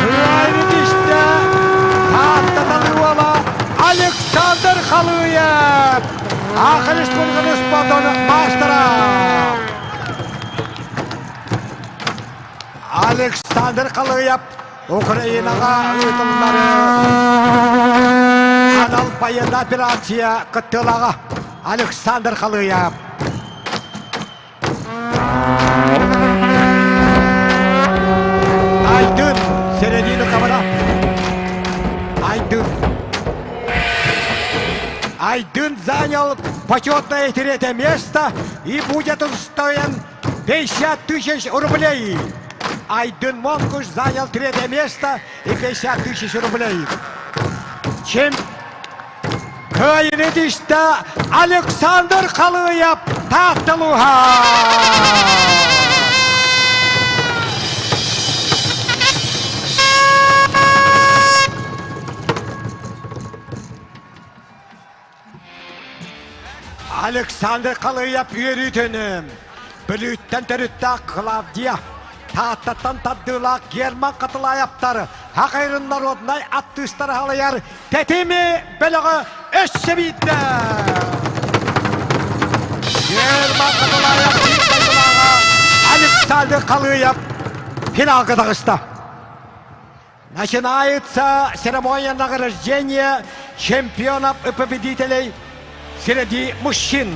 Speaker 1: Кыайбыт Тааттатан уола Александр Халыев! Аха Республиканы спортун маастара! Александр Халыев Украинаҕа ыытыллары анал байыаннай операция кыттыылааҕа Александр Халыев. Айдын середина ковра. Айдын. Айдын занял почетное третье место и будет удостоен 50 тысяч рублей. Айдын Монкуш занял третье место и 50 тысяч рублей. Чем Кыайыны түстэ Александр Халыев Таатталуха! Александр Халыев үөрүүтүн Бүлүүттэн төрүттээх Клавдия, Тааттаттан тардыылаах Герман Хатылаевтар Хахайрын народнай артыыстары халайар Тэтими бөлөҕө өссө биирдэ! Герман Хатылаев биир дойдулааҕа Александр Халыев финалга таҕыста. Начинается церемония награждения чемпионов и победителей среди мужчин.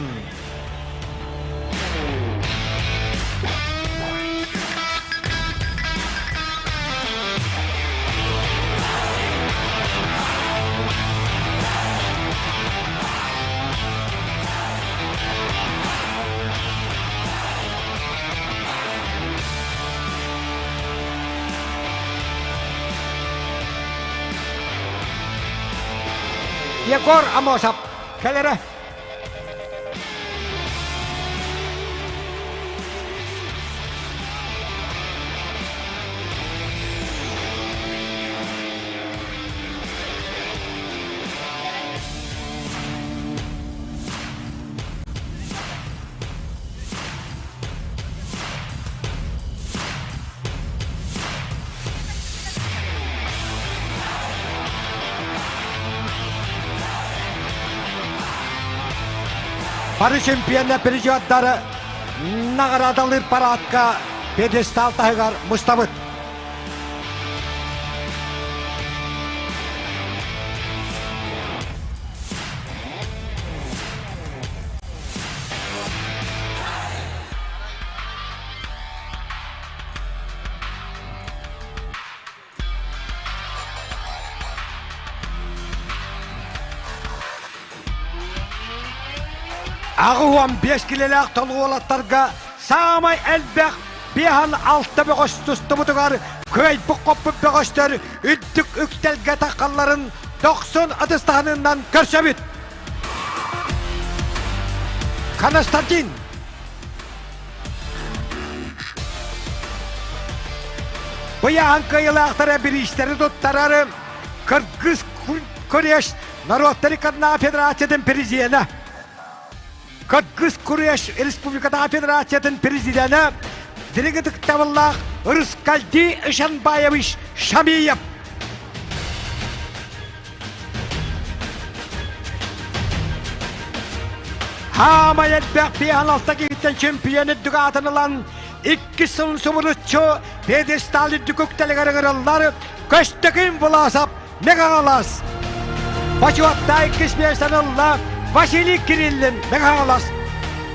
Speaker 1: Егор Амосов кэлэрэ. Бары чемпионна призердары наҕараадалыыр парадка пьедестал таһыгар мустабыт. 85 килэлээх толуолаттарга саамай элбэх биэһэн алта бөҕөс тустубутугар кыайбыт-хоппут бөҕөстөр үрдүк үктэлгэ таххалларын дохсун атыстаһынынан көрсөбүт. Константин Быйаан кыайылаахтара бириистэри туттарары Кыргыз Күреш норуоттары Карнаа Федерациятын президенэ Кыргыз Күреш Республикатааҕы Федерациятын президенэ дириҥ ытыктабыллаах Рыскальди Ишанбаевич Шамиев Хаамай элбэх биэһэн алта киһиттэн чемпион үрдүк аатын ылан, иккис сылын субуруччу пьедестал үрдүк үктэлигэр ыҥырыллар Көстөкүүн Власов Мэҥэ-Хаҥалас. Бочуоттаах иккис миэстэни ылла Василий Кириллин Мэҥэ-Хаҥалас.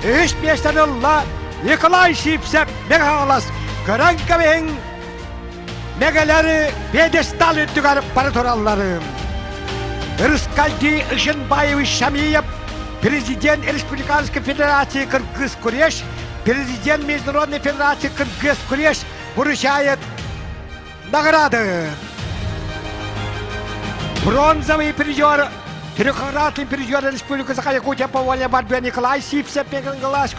Speaker 1: Үһүс миэстэни ылла Николай Сивцев Мэҥэ-Хаҥалас. Көрөн кэбиһиҥ, Мэгэлэри пьедестал үрдүгэр бары туралларын. Рыскальди Ишенбаевич Шамиев, президент Республиканской Федерации Кыргыз Куреш, президент Международной Федерации Кыргыз Куреш вручает награды. Бронзовый призер трехкратный призер Республики Саха-Якутия по вольной борьбе Николай Сивцев, Пекингалаш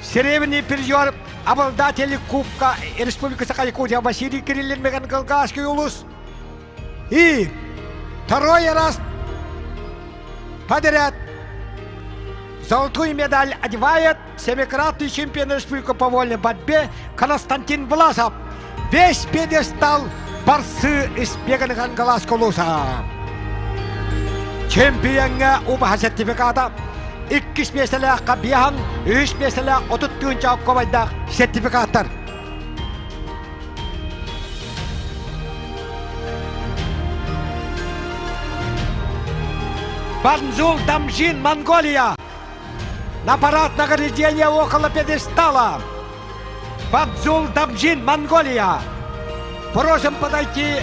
Speaker 1: Серебряный призер, обладатель Кубка Республики Саха-Якутия Василий Кириллин Мегангалгашский улус. И второй раз подряд золотую медаль одевает семикратный чемпион республики по вольной борьбе Константин Власов. Весь пьедестал борцы из Бегангалас Улуса. Чемпионҥа убаһа сертификата иккис миэстэлээх Хабихан, үһүс миэстэлээх 30 тыһыынча оккобайдаах сертификаттар. Банзул Дамжин, Монголия. На парад награждения около пьедестала. Бабзул Дамжин, Монголия. Просим подойти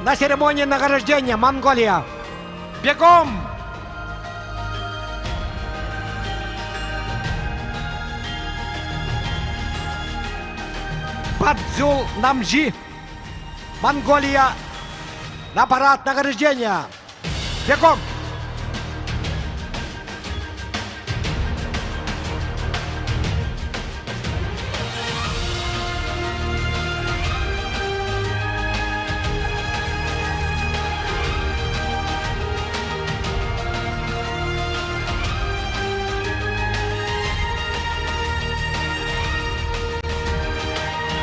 Speaker 1: на церемонию награждения, Монголия. Бегом! Бадзул Намжи, Монголия, на парад награждения. Бегом!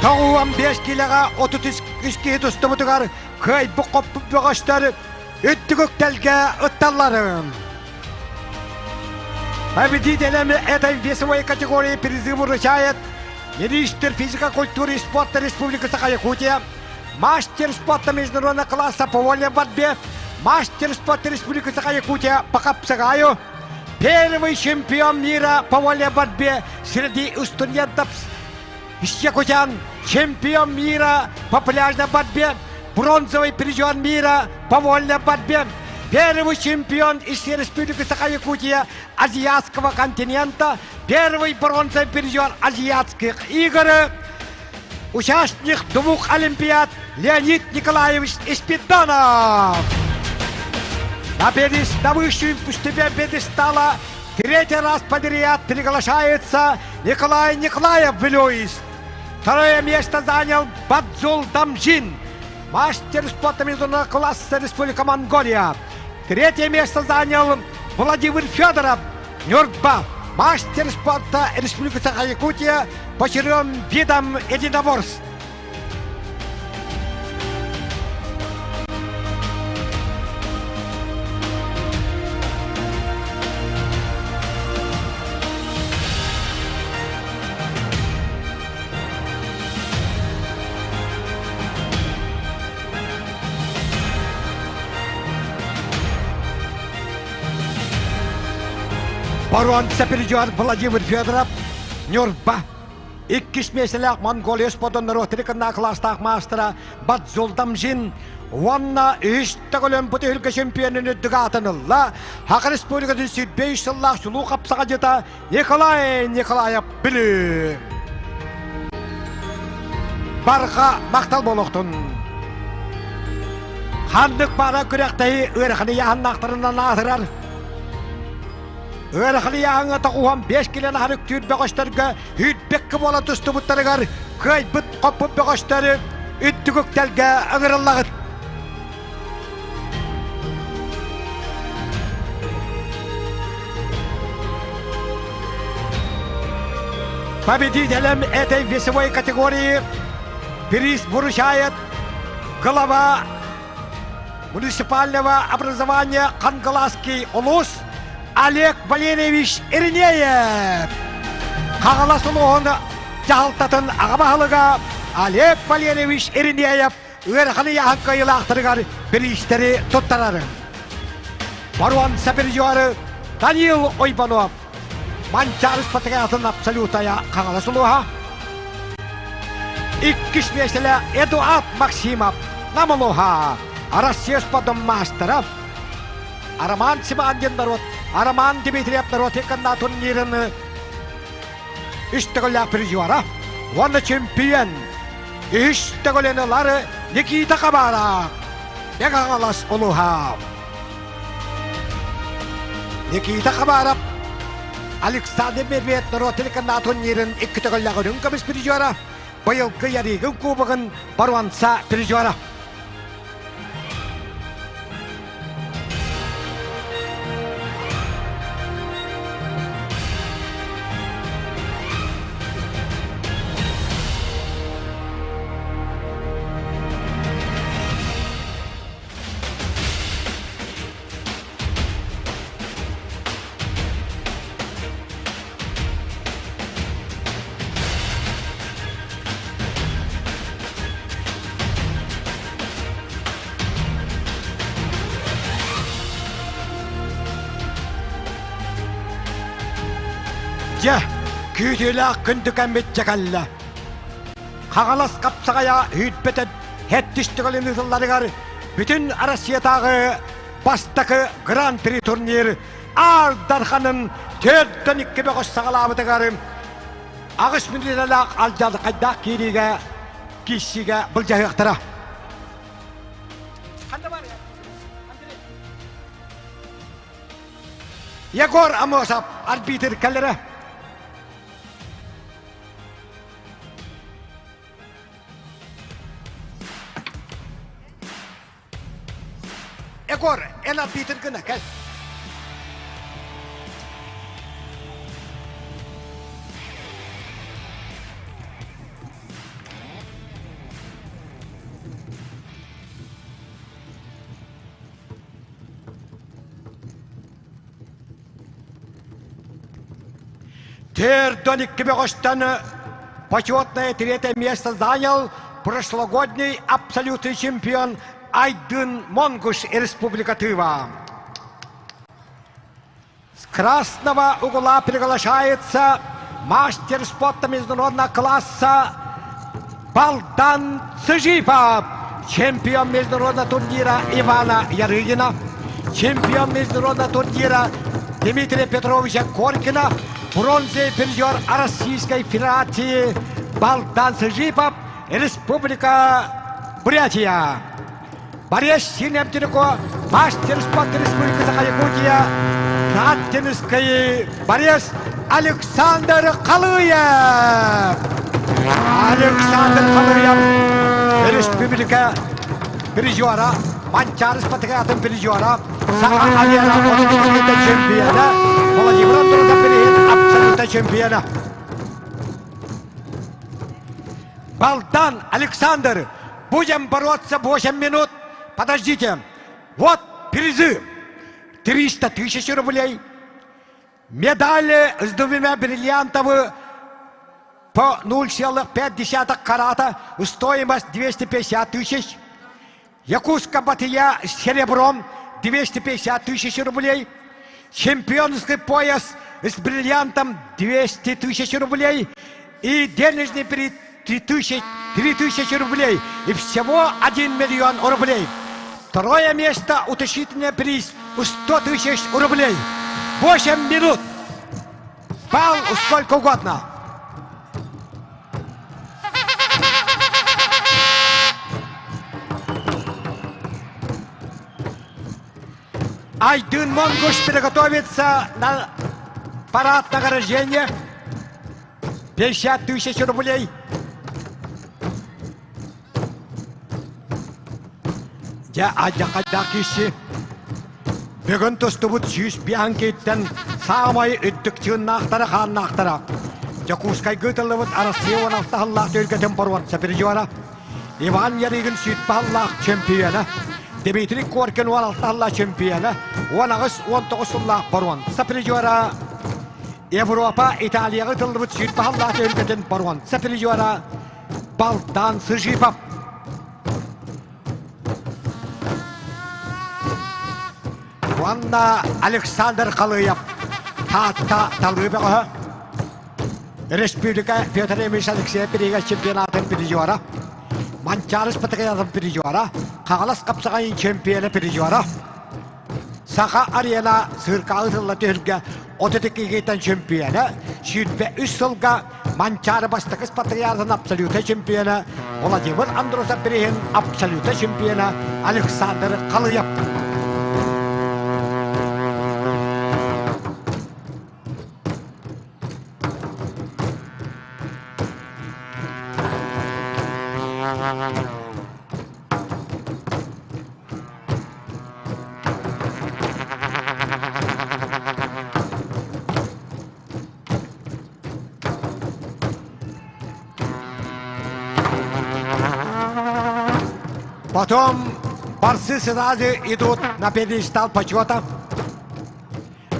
Speaker 1: Тоҕуон биэс киилэҕэ 33 киһи тустубутугар кыайбыт-хоппут бөҕөстөр Үрдүк үктэлгэ ытталларым. Победителями этой весовой категории призы вручает министр физико-культуры и спорта Республики Саха-Якутия, мастер спорта международного класса по вольной борьбе, мастер спорта Республики Саха-Якутия по Капсагаю, первый чемпион мира по вольной борьбе среди студентов Якутян, чемпион мира по пляжной борьбе, бронзовый призер мира по вольной борьбе, первый чемпион из Республики Саха-Якутия азиатского континента, первый бронзовый призер азиатских игр, участник двух Олимпиад Леонид Николаевич Испиданов. На, пьедес, на высшую ступень пьедестала третий раз подряд приглашается Николай Николаев Вилюйск. Второе место занял Бадзул Дамжин, мастер спорта международного класса Республика Монголия. Третье место занял Владимир Федоров, Нюрба, мастер спорта Республики Саха-Якутия по четырем видам единоборств. Боруонса призер Владимир Федоров, Ньурба. Иккис миэстэлээх Монголия спордун норуоттары кыннаа кылаастаах маастара Бадзулдамжин уонна үһүс төгүлүн бу түһүлгэ чемпионун үрдүк аатын ылла. Саха Республикатын сүүрбэ үс сыллаах чулуу хапсаҕадьыта Николай Николаев Бүлүү. Барҕа махтал буолуохтун. Ханнык баара күрэхтэһии ыарахан ыйааһыннаахтарынан аатырар. Ыарахан ыйааһыҥҥа тоҕуһан биэс килэн аһар үктүүр бөҕөстөргө үүрбэккэ буола тустубуттарыгар кыайбыт хоппут бөҕөстөрү үрдүк үктэлгэ ыҥырыллаҕыт. Победителем этой весовой категории приз вручает глава муниципального образования Хангаласский улус Олег Валерьевич Иринеев. Хаҥалас улууһун дьаһалтатын аҕа баһылыга Олег Валерьевич Иринеев ыарахан ыйааһын кыайыылаахтарыгар бириистэри туттарар. Барон Сапельюары Данил Ойбонов Манчаарыс патриотын абсолютая Хаҥалас улууһа. Иккис миэстэлэ Эдуард Максимов Нам улууһа. Россия спордун маастара Роман Симандин народ Роман Дмитриев народ икканна турнирын үс төгүллээх призера уонна чемпион үс төгүлүн ылар Никита Хабаров Бегагалас улууһа. Никита Хабаров Александр Медведь норуот телеканал турнирын икки төгүллээх үрүҥ көмүс призера, быйылгы Ярыгын кубогын боруонса призера. Дьэ, күүтүүлээх күндү кэммит дьэ кэллэ. Хаҥалас хапсаҕайа үүрбэтэн хэттис төгүлүн ыытылларыгар бүтүн Россиятааҕы бастакы Гран-при турнир Аар Дарханын 4-2 бөҕөс саҕалаабытыгар аҕыс мүнүүтэлээх алдьархайдаах киириигэ киирсиигэ былдьаһыахтара. Егор Амосов арбитр кэлэрэ. Егор, эн арбитр гына кэл. Тердон икки бөҕөстөн почетное третье место занял прошлогодний абсолютный чемпион Айдын Монгуш Республика Тыва. С красного угла приглашается мастер спорта международного класса Балдан Цыжипов, чемпион международного турнира Ивана Ярыгина, чемпион международного турнира Дмитрия Петровича Коркина, бронзовый призер Российской Федерации Балдан Цыжипов, Республика Бурятия. Борис Синемтинико, мастер спорта Республики Саха-Якутия, Таттинский борец Александр Халыев. Александр Халыев, Республика призера, Манчары спартакиадатын призера, Саха Алена чемпиона, Владимир Антонов абсолютно чемпиона. Балдан Александр, будем бороться 8 минут. Подождите. Вот призы. 300 тысяч рублей. Медали с двумя бриллиантовыми по 0,5 карата, стоимость 250 тысяч. Якутская батыя с серебром 250 тысяч рублей. Чемпионский пояс с бриллиантом 200 тысяч рублей и денежный приз 3000 рублей и всего 1 миллион рублей. Второе место утешительный приз 100 тысяч рублей. 8 минут. Балл сколько угодно. Айдын Монгуш приготовится на парад награждения. 50 тысяч рублей. Дьэ, адьахайдаах киси. Бүгүн тустубут 105 киһиттэн саамай үрдүк чыыннаахтара хааннаахтара. Дьокуускайга ыытыллыбыт Арассыыйа 16 сыллаах түһүлгэтин боруонса призера Иван Ярыгин 120 сыллаах чемпиона, Дмитрий Коркин 16 сыллаах чемпиона, 18-19 сыллаах боруонса призера Европа Италияҕа ыытыллыбыт 120 сыллаах түһүлгэтин боруонса призера Балтан Сыжипов. Уонна Александр Халыев Таатта талыы бөҕөһө Республика Петр Ильич Алексеев бириигэ чемпионатын призера Манчаары Спартакиадатын призера Хаҥалас хапсаҕайын чемпиона призера Саха арена сыыркаҕа ыытылла түһүлгэ 32 чемпиона, 23 сылга Манчаары бастакы спартакиадатын абсолютнай чемпиона Владимир Андросов бирииһин абсолютнай чемпиона Александр Халыев. Потом борцы сразу идут на пьедестал почета.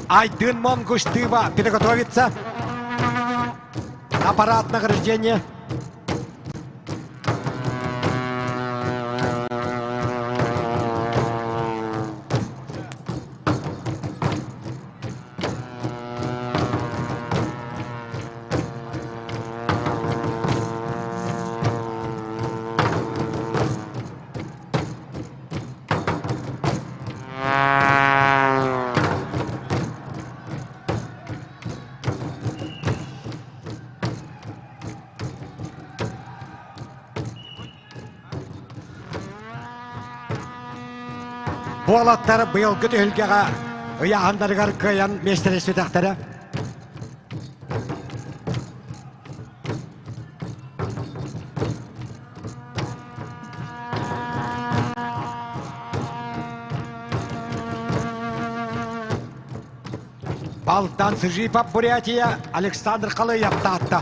Speaker 1: Айдын Монгуштыва приготовится на парад награждения. Буолаттар быйылгы түһүлгэҕэ ыйааһыннарыгар кыайан миэстэлэспэтэхтэрэ. Балдан Сыжипов Бурятия Александр Халыев Таатта.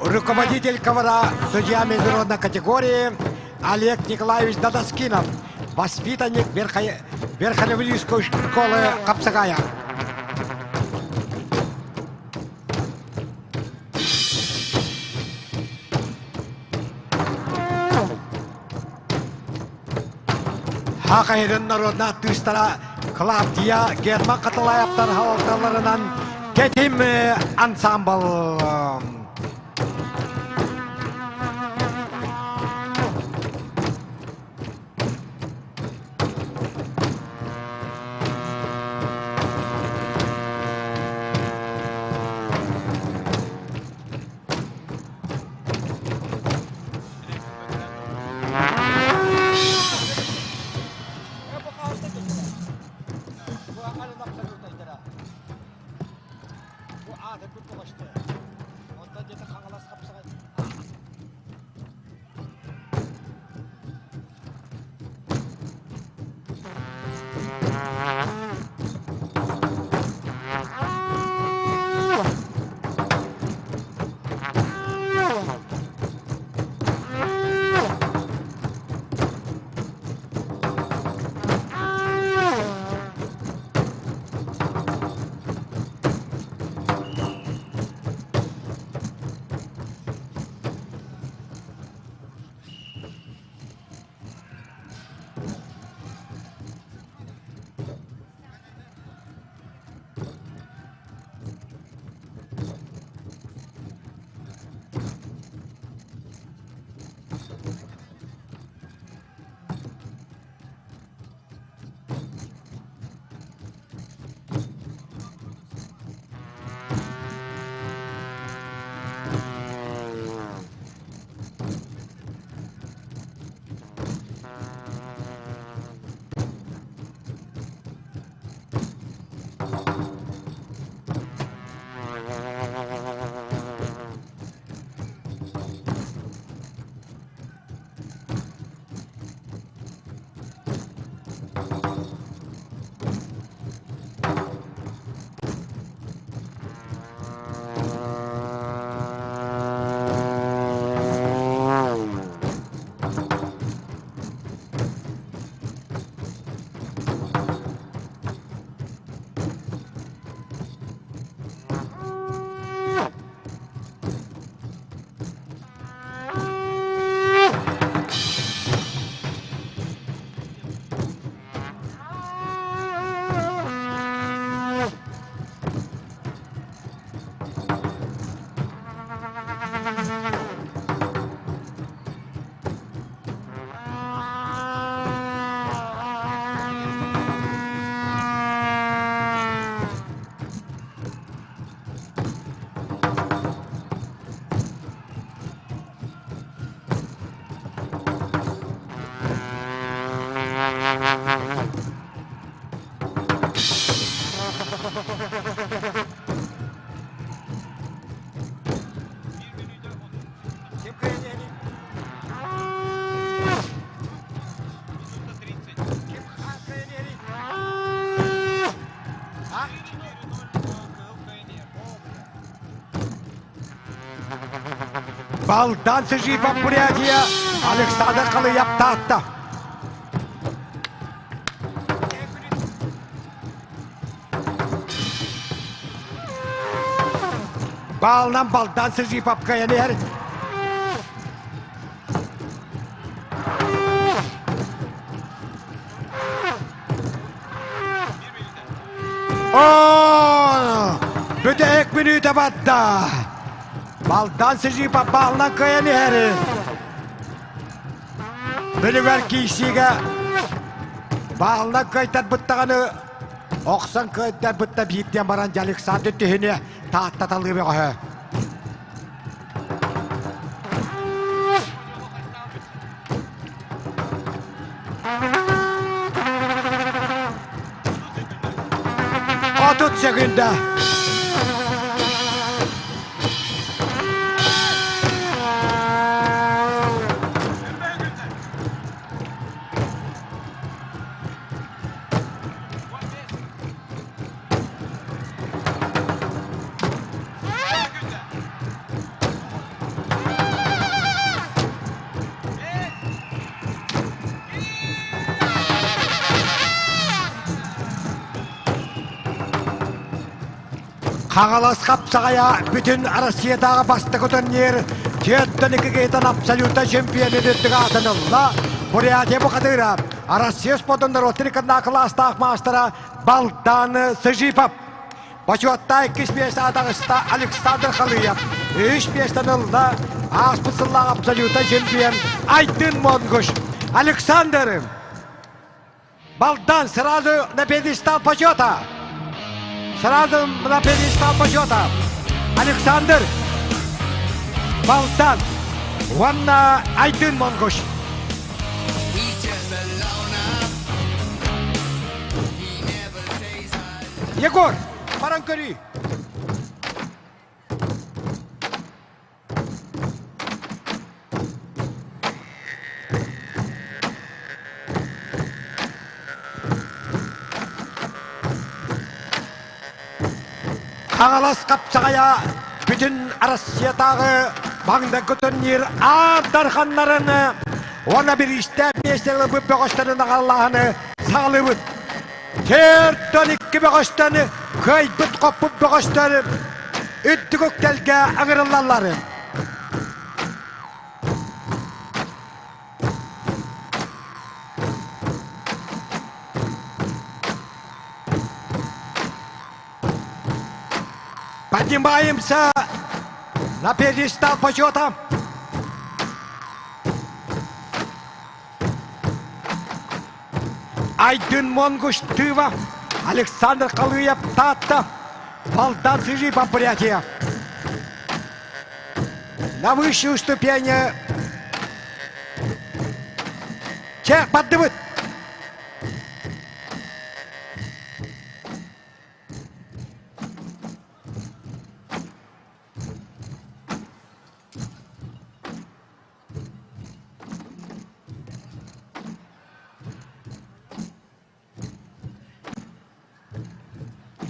Speaker 1: Руководитель ковра судья международной категории Олег Николаевич Дадаскинов, воспитанник Верхневилюйской школы хапсаҕайа. Саха сирин народнай артыыстара Клавдия Герман Хатылаевтар салалталарынан Тэтим ансамбл. Балдан Сыжипов Бурятия Александр Халыев Таатта. Баалынан балдан Сыжипов кыайан иһэр. О, бүтэһик мүнүүтэ барда. Балдан Сыжипов баалынан кыайан иһэр. Билигэр киирсиигэ баалынан кыайтарбыттаҕаны охсон кыайтарбытта биирдэн баран Александр түһүнүө Таатта талыы бөҕөһө. 30 секунда. Хаҥалас хапсаҕайа бүтүн Россиятааҕы бастакы турнир 42 киһитэн абсолютно чемпионы үрдүк аатын ылла. Бурятия бухатыыра Россия спордун норуоттарын кылаастаах маастара Балдан Сыжипов. Бочуоттаах иккис миэстэ таҕыста Александр Халыев. Үс миэстэни ылла ааспыт сыллаах абсолютно чемпион Айдын Монгуш. Александр Балдан сразу на пьедестал почета. Сразу на пьедестал почета. Александр Балдан уонна Айдын Монгуш. Егор, баран көрүй. Хаҥалас хапсаҕайа бүтүн Россиятааҕы маҥнайгы турнир аар дарханнарын уонна бириистээх миэстэлэр бөҕөстөрүн аҕаллааһыны саҕалыыбыт. 42 бөҕөстөн кыайбыт-хоппут бөҕөстөр үрдүк үктэлгэ ыҥырыллаллар. Поднимаемся на пьедестал почета. Айдын Монгуш Тыва, Александр Халыев Таатта, Балдан Сыжипов Бурятия. На высшую ступень Чэ, бардыбыт!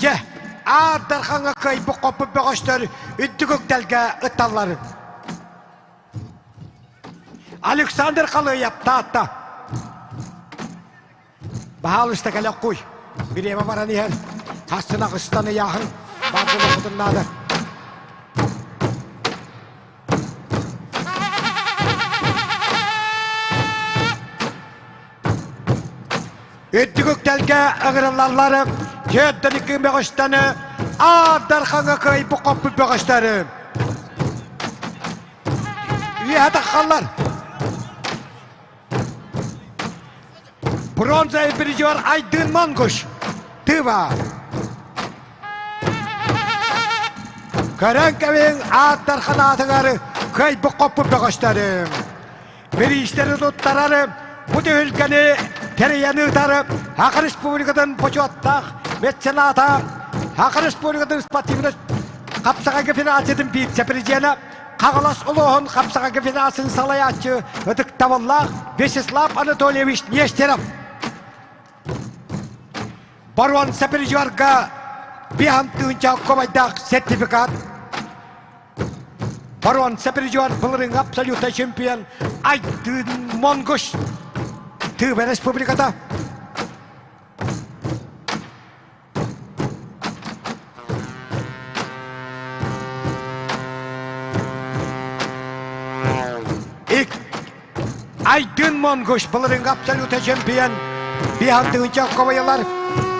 Speaker 1: Дьэ, Аар Дархаҥҥа кыайбыт-хоппут бөҕөстөр үрдүк үктэлгэ ытталлар. Александр Халыев, Таатта. Баһаалыста кэлэххуй. Бириэмэ баран иһэр. Хастын аҕыстан ыйааһын. Бардылахпытын наада. Үрдүк үктэлгэ ыҥырыллаллар түөртэн икки бөҕөстөнү Аар Дархаҥҥа кыайбыт хоппут бөҕөстөрү. Үөһэ таххаллар. Бронза призер Айдын Монгуш. Тыва. Көрөн кэбиҥ ааттар ханаатыгар кыайбыт хоппут бөҕөстөрүм. Бириистэри туттарар бу түһүлгэни тэрийэн ыытар Саха Республикатын бочуоттаах мецената. Саха Республикатын спортивнай хапсаҕайга федерациятын вице-президенэ, Хаҥалас улууһун хапсаҕайга федерациятын салайааччы ытыктабыллаах Вячеслав Анатольевич Нестеров. Боруонса призерга биһан тыынча кубайдаах сертификат. Боруонса призер былырыҥ абсолютно чемпион Айдын Монгуш Тыва Республиката. Айдын Монгуш былырыҥ абсолютно чемпион Биһантыынча ковайалар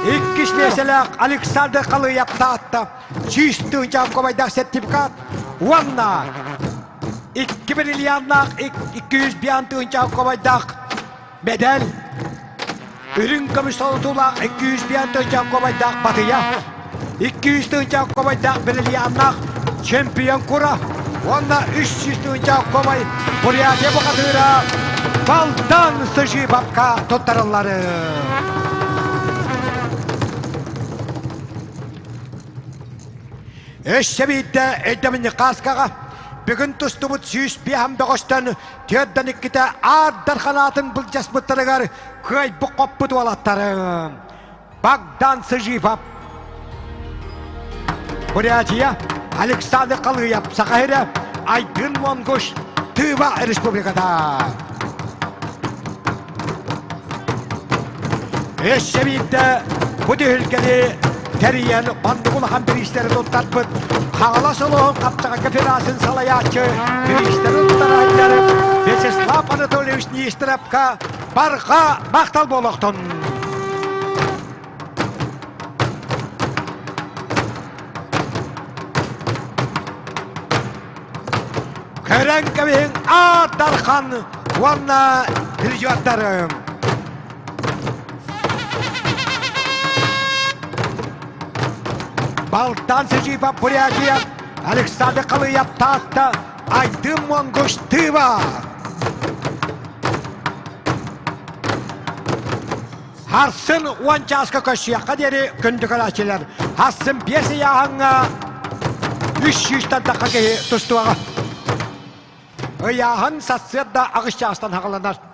Speaker 1: иккис миэстэлээх Александр Халыев Таатта 100 тыһыынча ковайдаах сертификат уонна икки бриллианнаах 205 тыһыынча ковайдаах Медаль үрүҥ көмүс солотуулаах 205 тыһыынча кубайдаах батыйа, 200 тыһыынча кубайдаах бриллианнаах чемпион кура уонна 300 тыһыынча кубай Бурятия бухатыыра Балдан Сыжибапка туттарыллары. Өссө биирдэ өйдөбүнньүк кааскаҕа бүгүн тустубут 105 бөҕөстөн Түөрдэн иккитэ аардар ханаатын былдьаспыттарыгар кыайбыт хоппут уолаттары Богдан Сыживов, Бурятия, Александр Халыев, Саха сирэ, Айдын Монгуш, Тыва Республиката. Өссө биирдэ бу түһүлгэни тэрийэн маннык улахан бириистэри туттарбыт Хаҥалас улууһун хапсаҕайга федерациятын салайааччы бириистэри туттарааччылары Вячеслав Анатольевич Нестеровка барҕа махтал буолуохтун! Көрөн кэбиһиҥ Аар Дархан уонна призердарым. Балтан Сежипа Бурятия, Александр Халыев Таатта, Айдын Монгуш Тыва. Харсын уон чааска көрсүөххэ диэри күндү көрөөччүлэр. Харсын биэс ыйааһыҥҥа 300-тан тахха киһи тустуоҕа. Ыйааһын сарсыарда аҕыс чаастан хаҕаланар.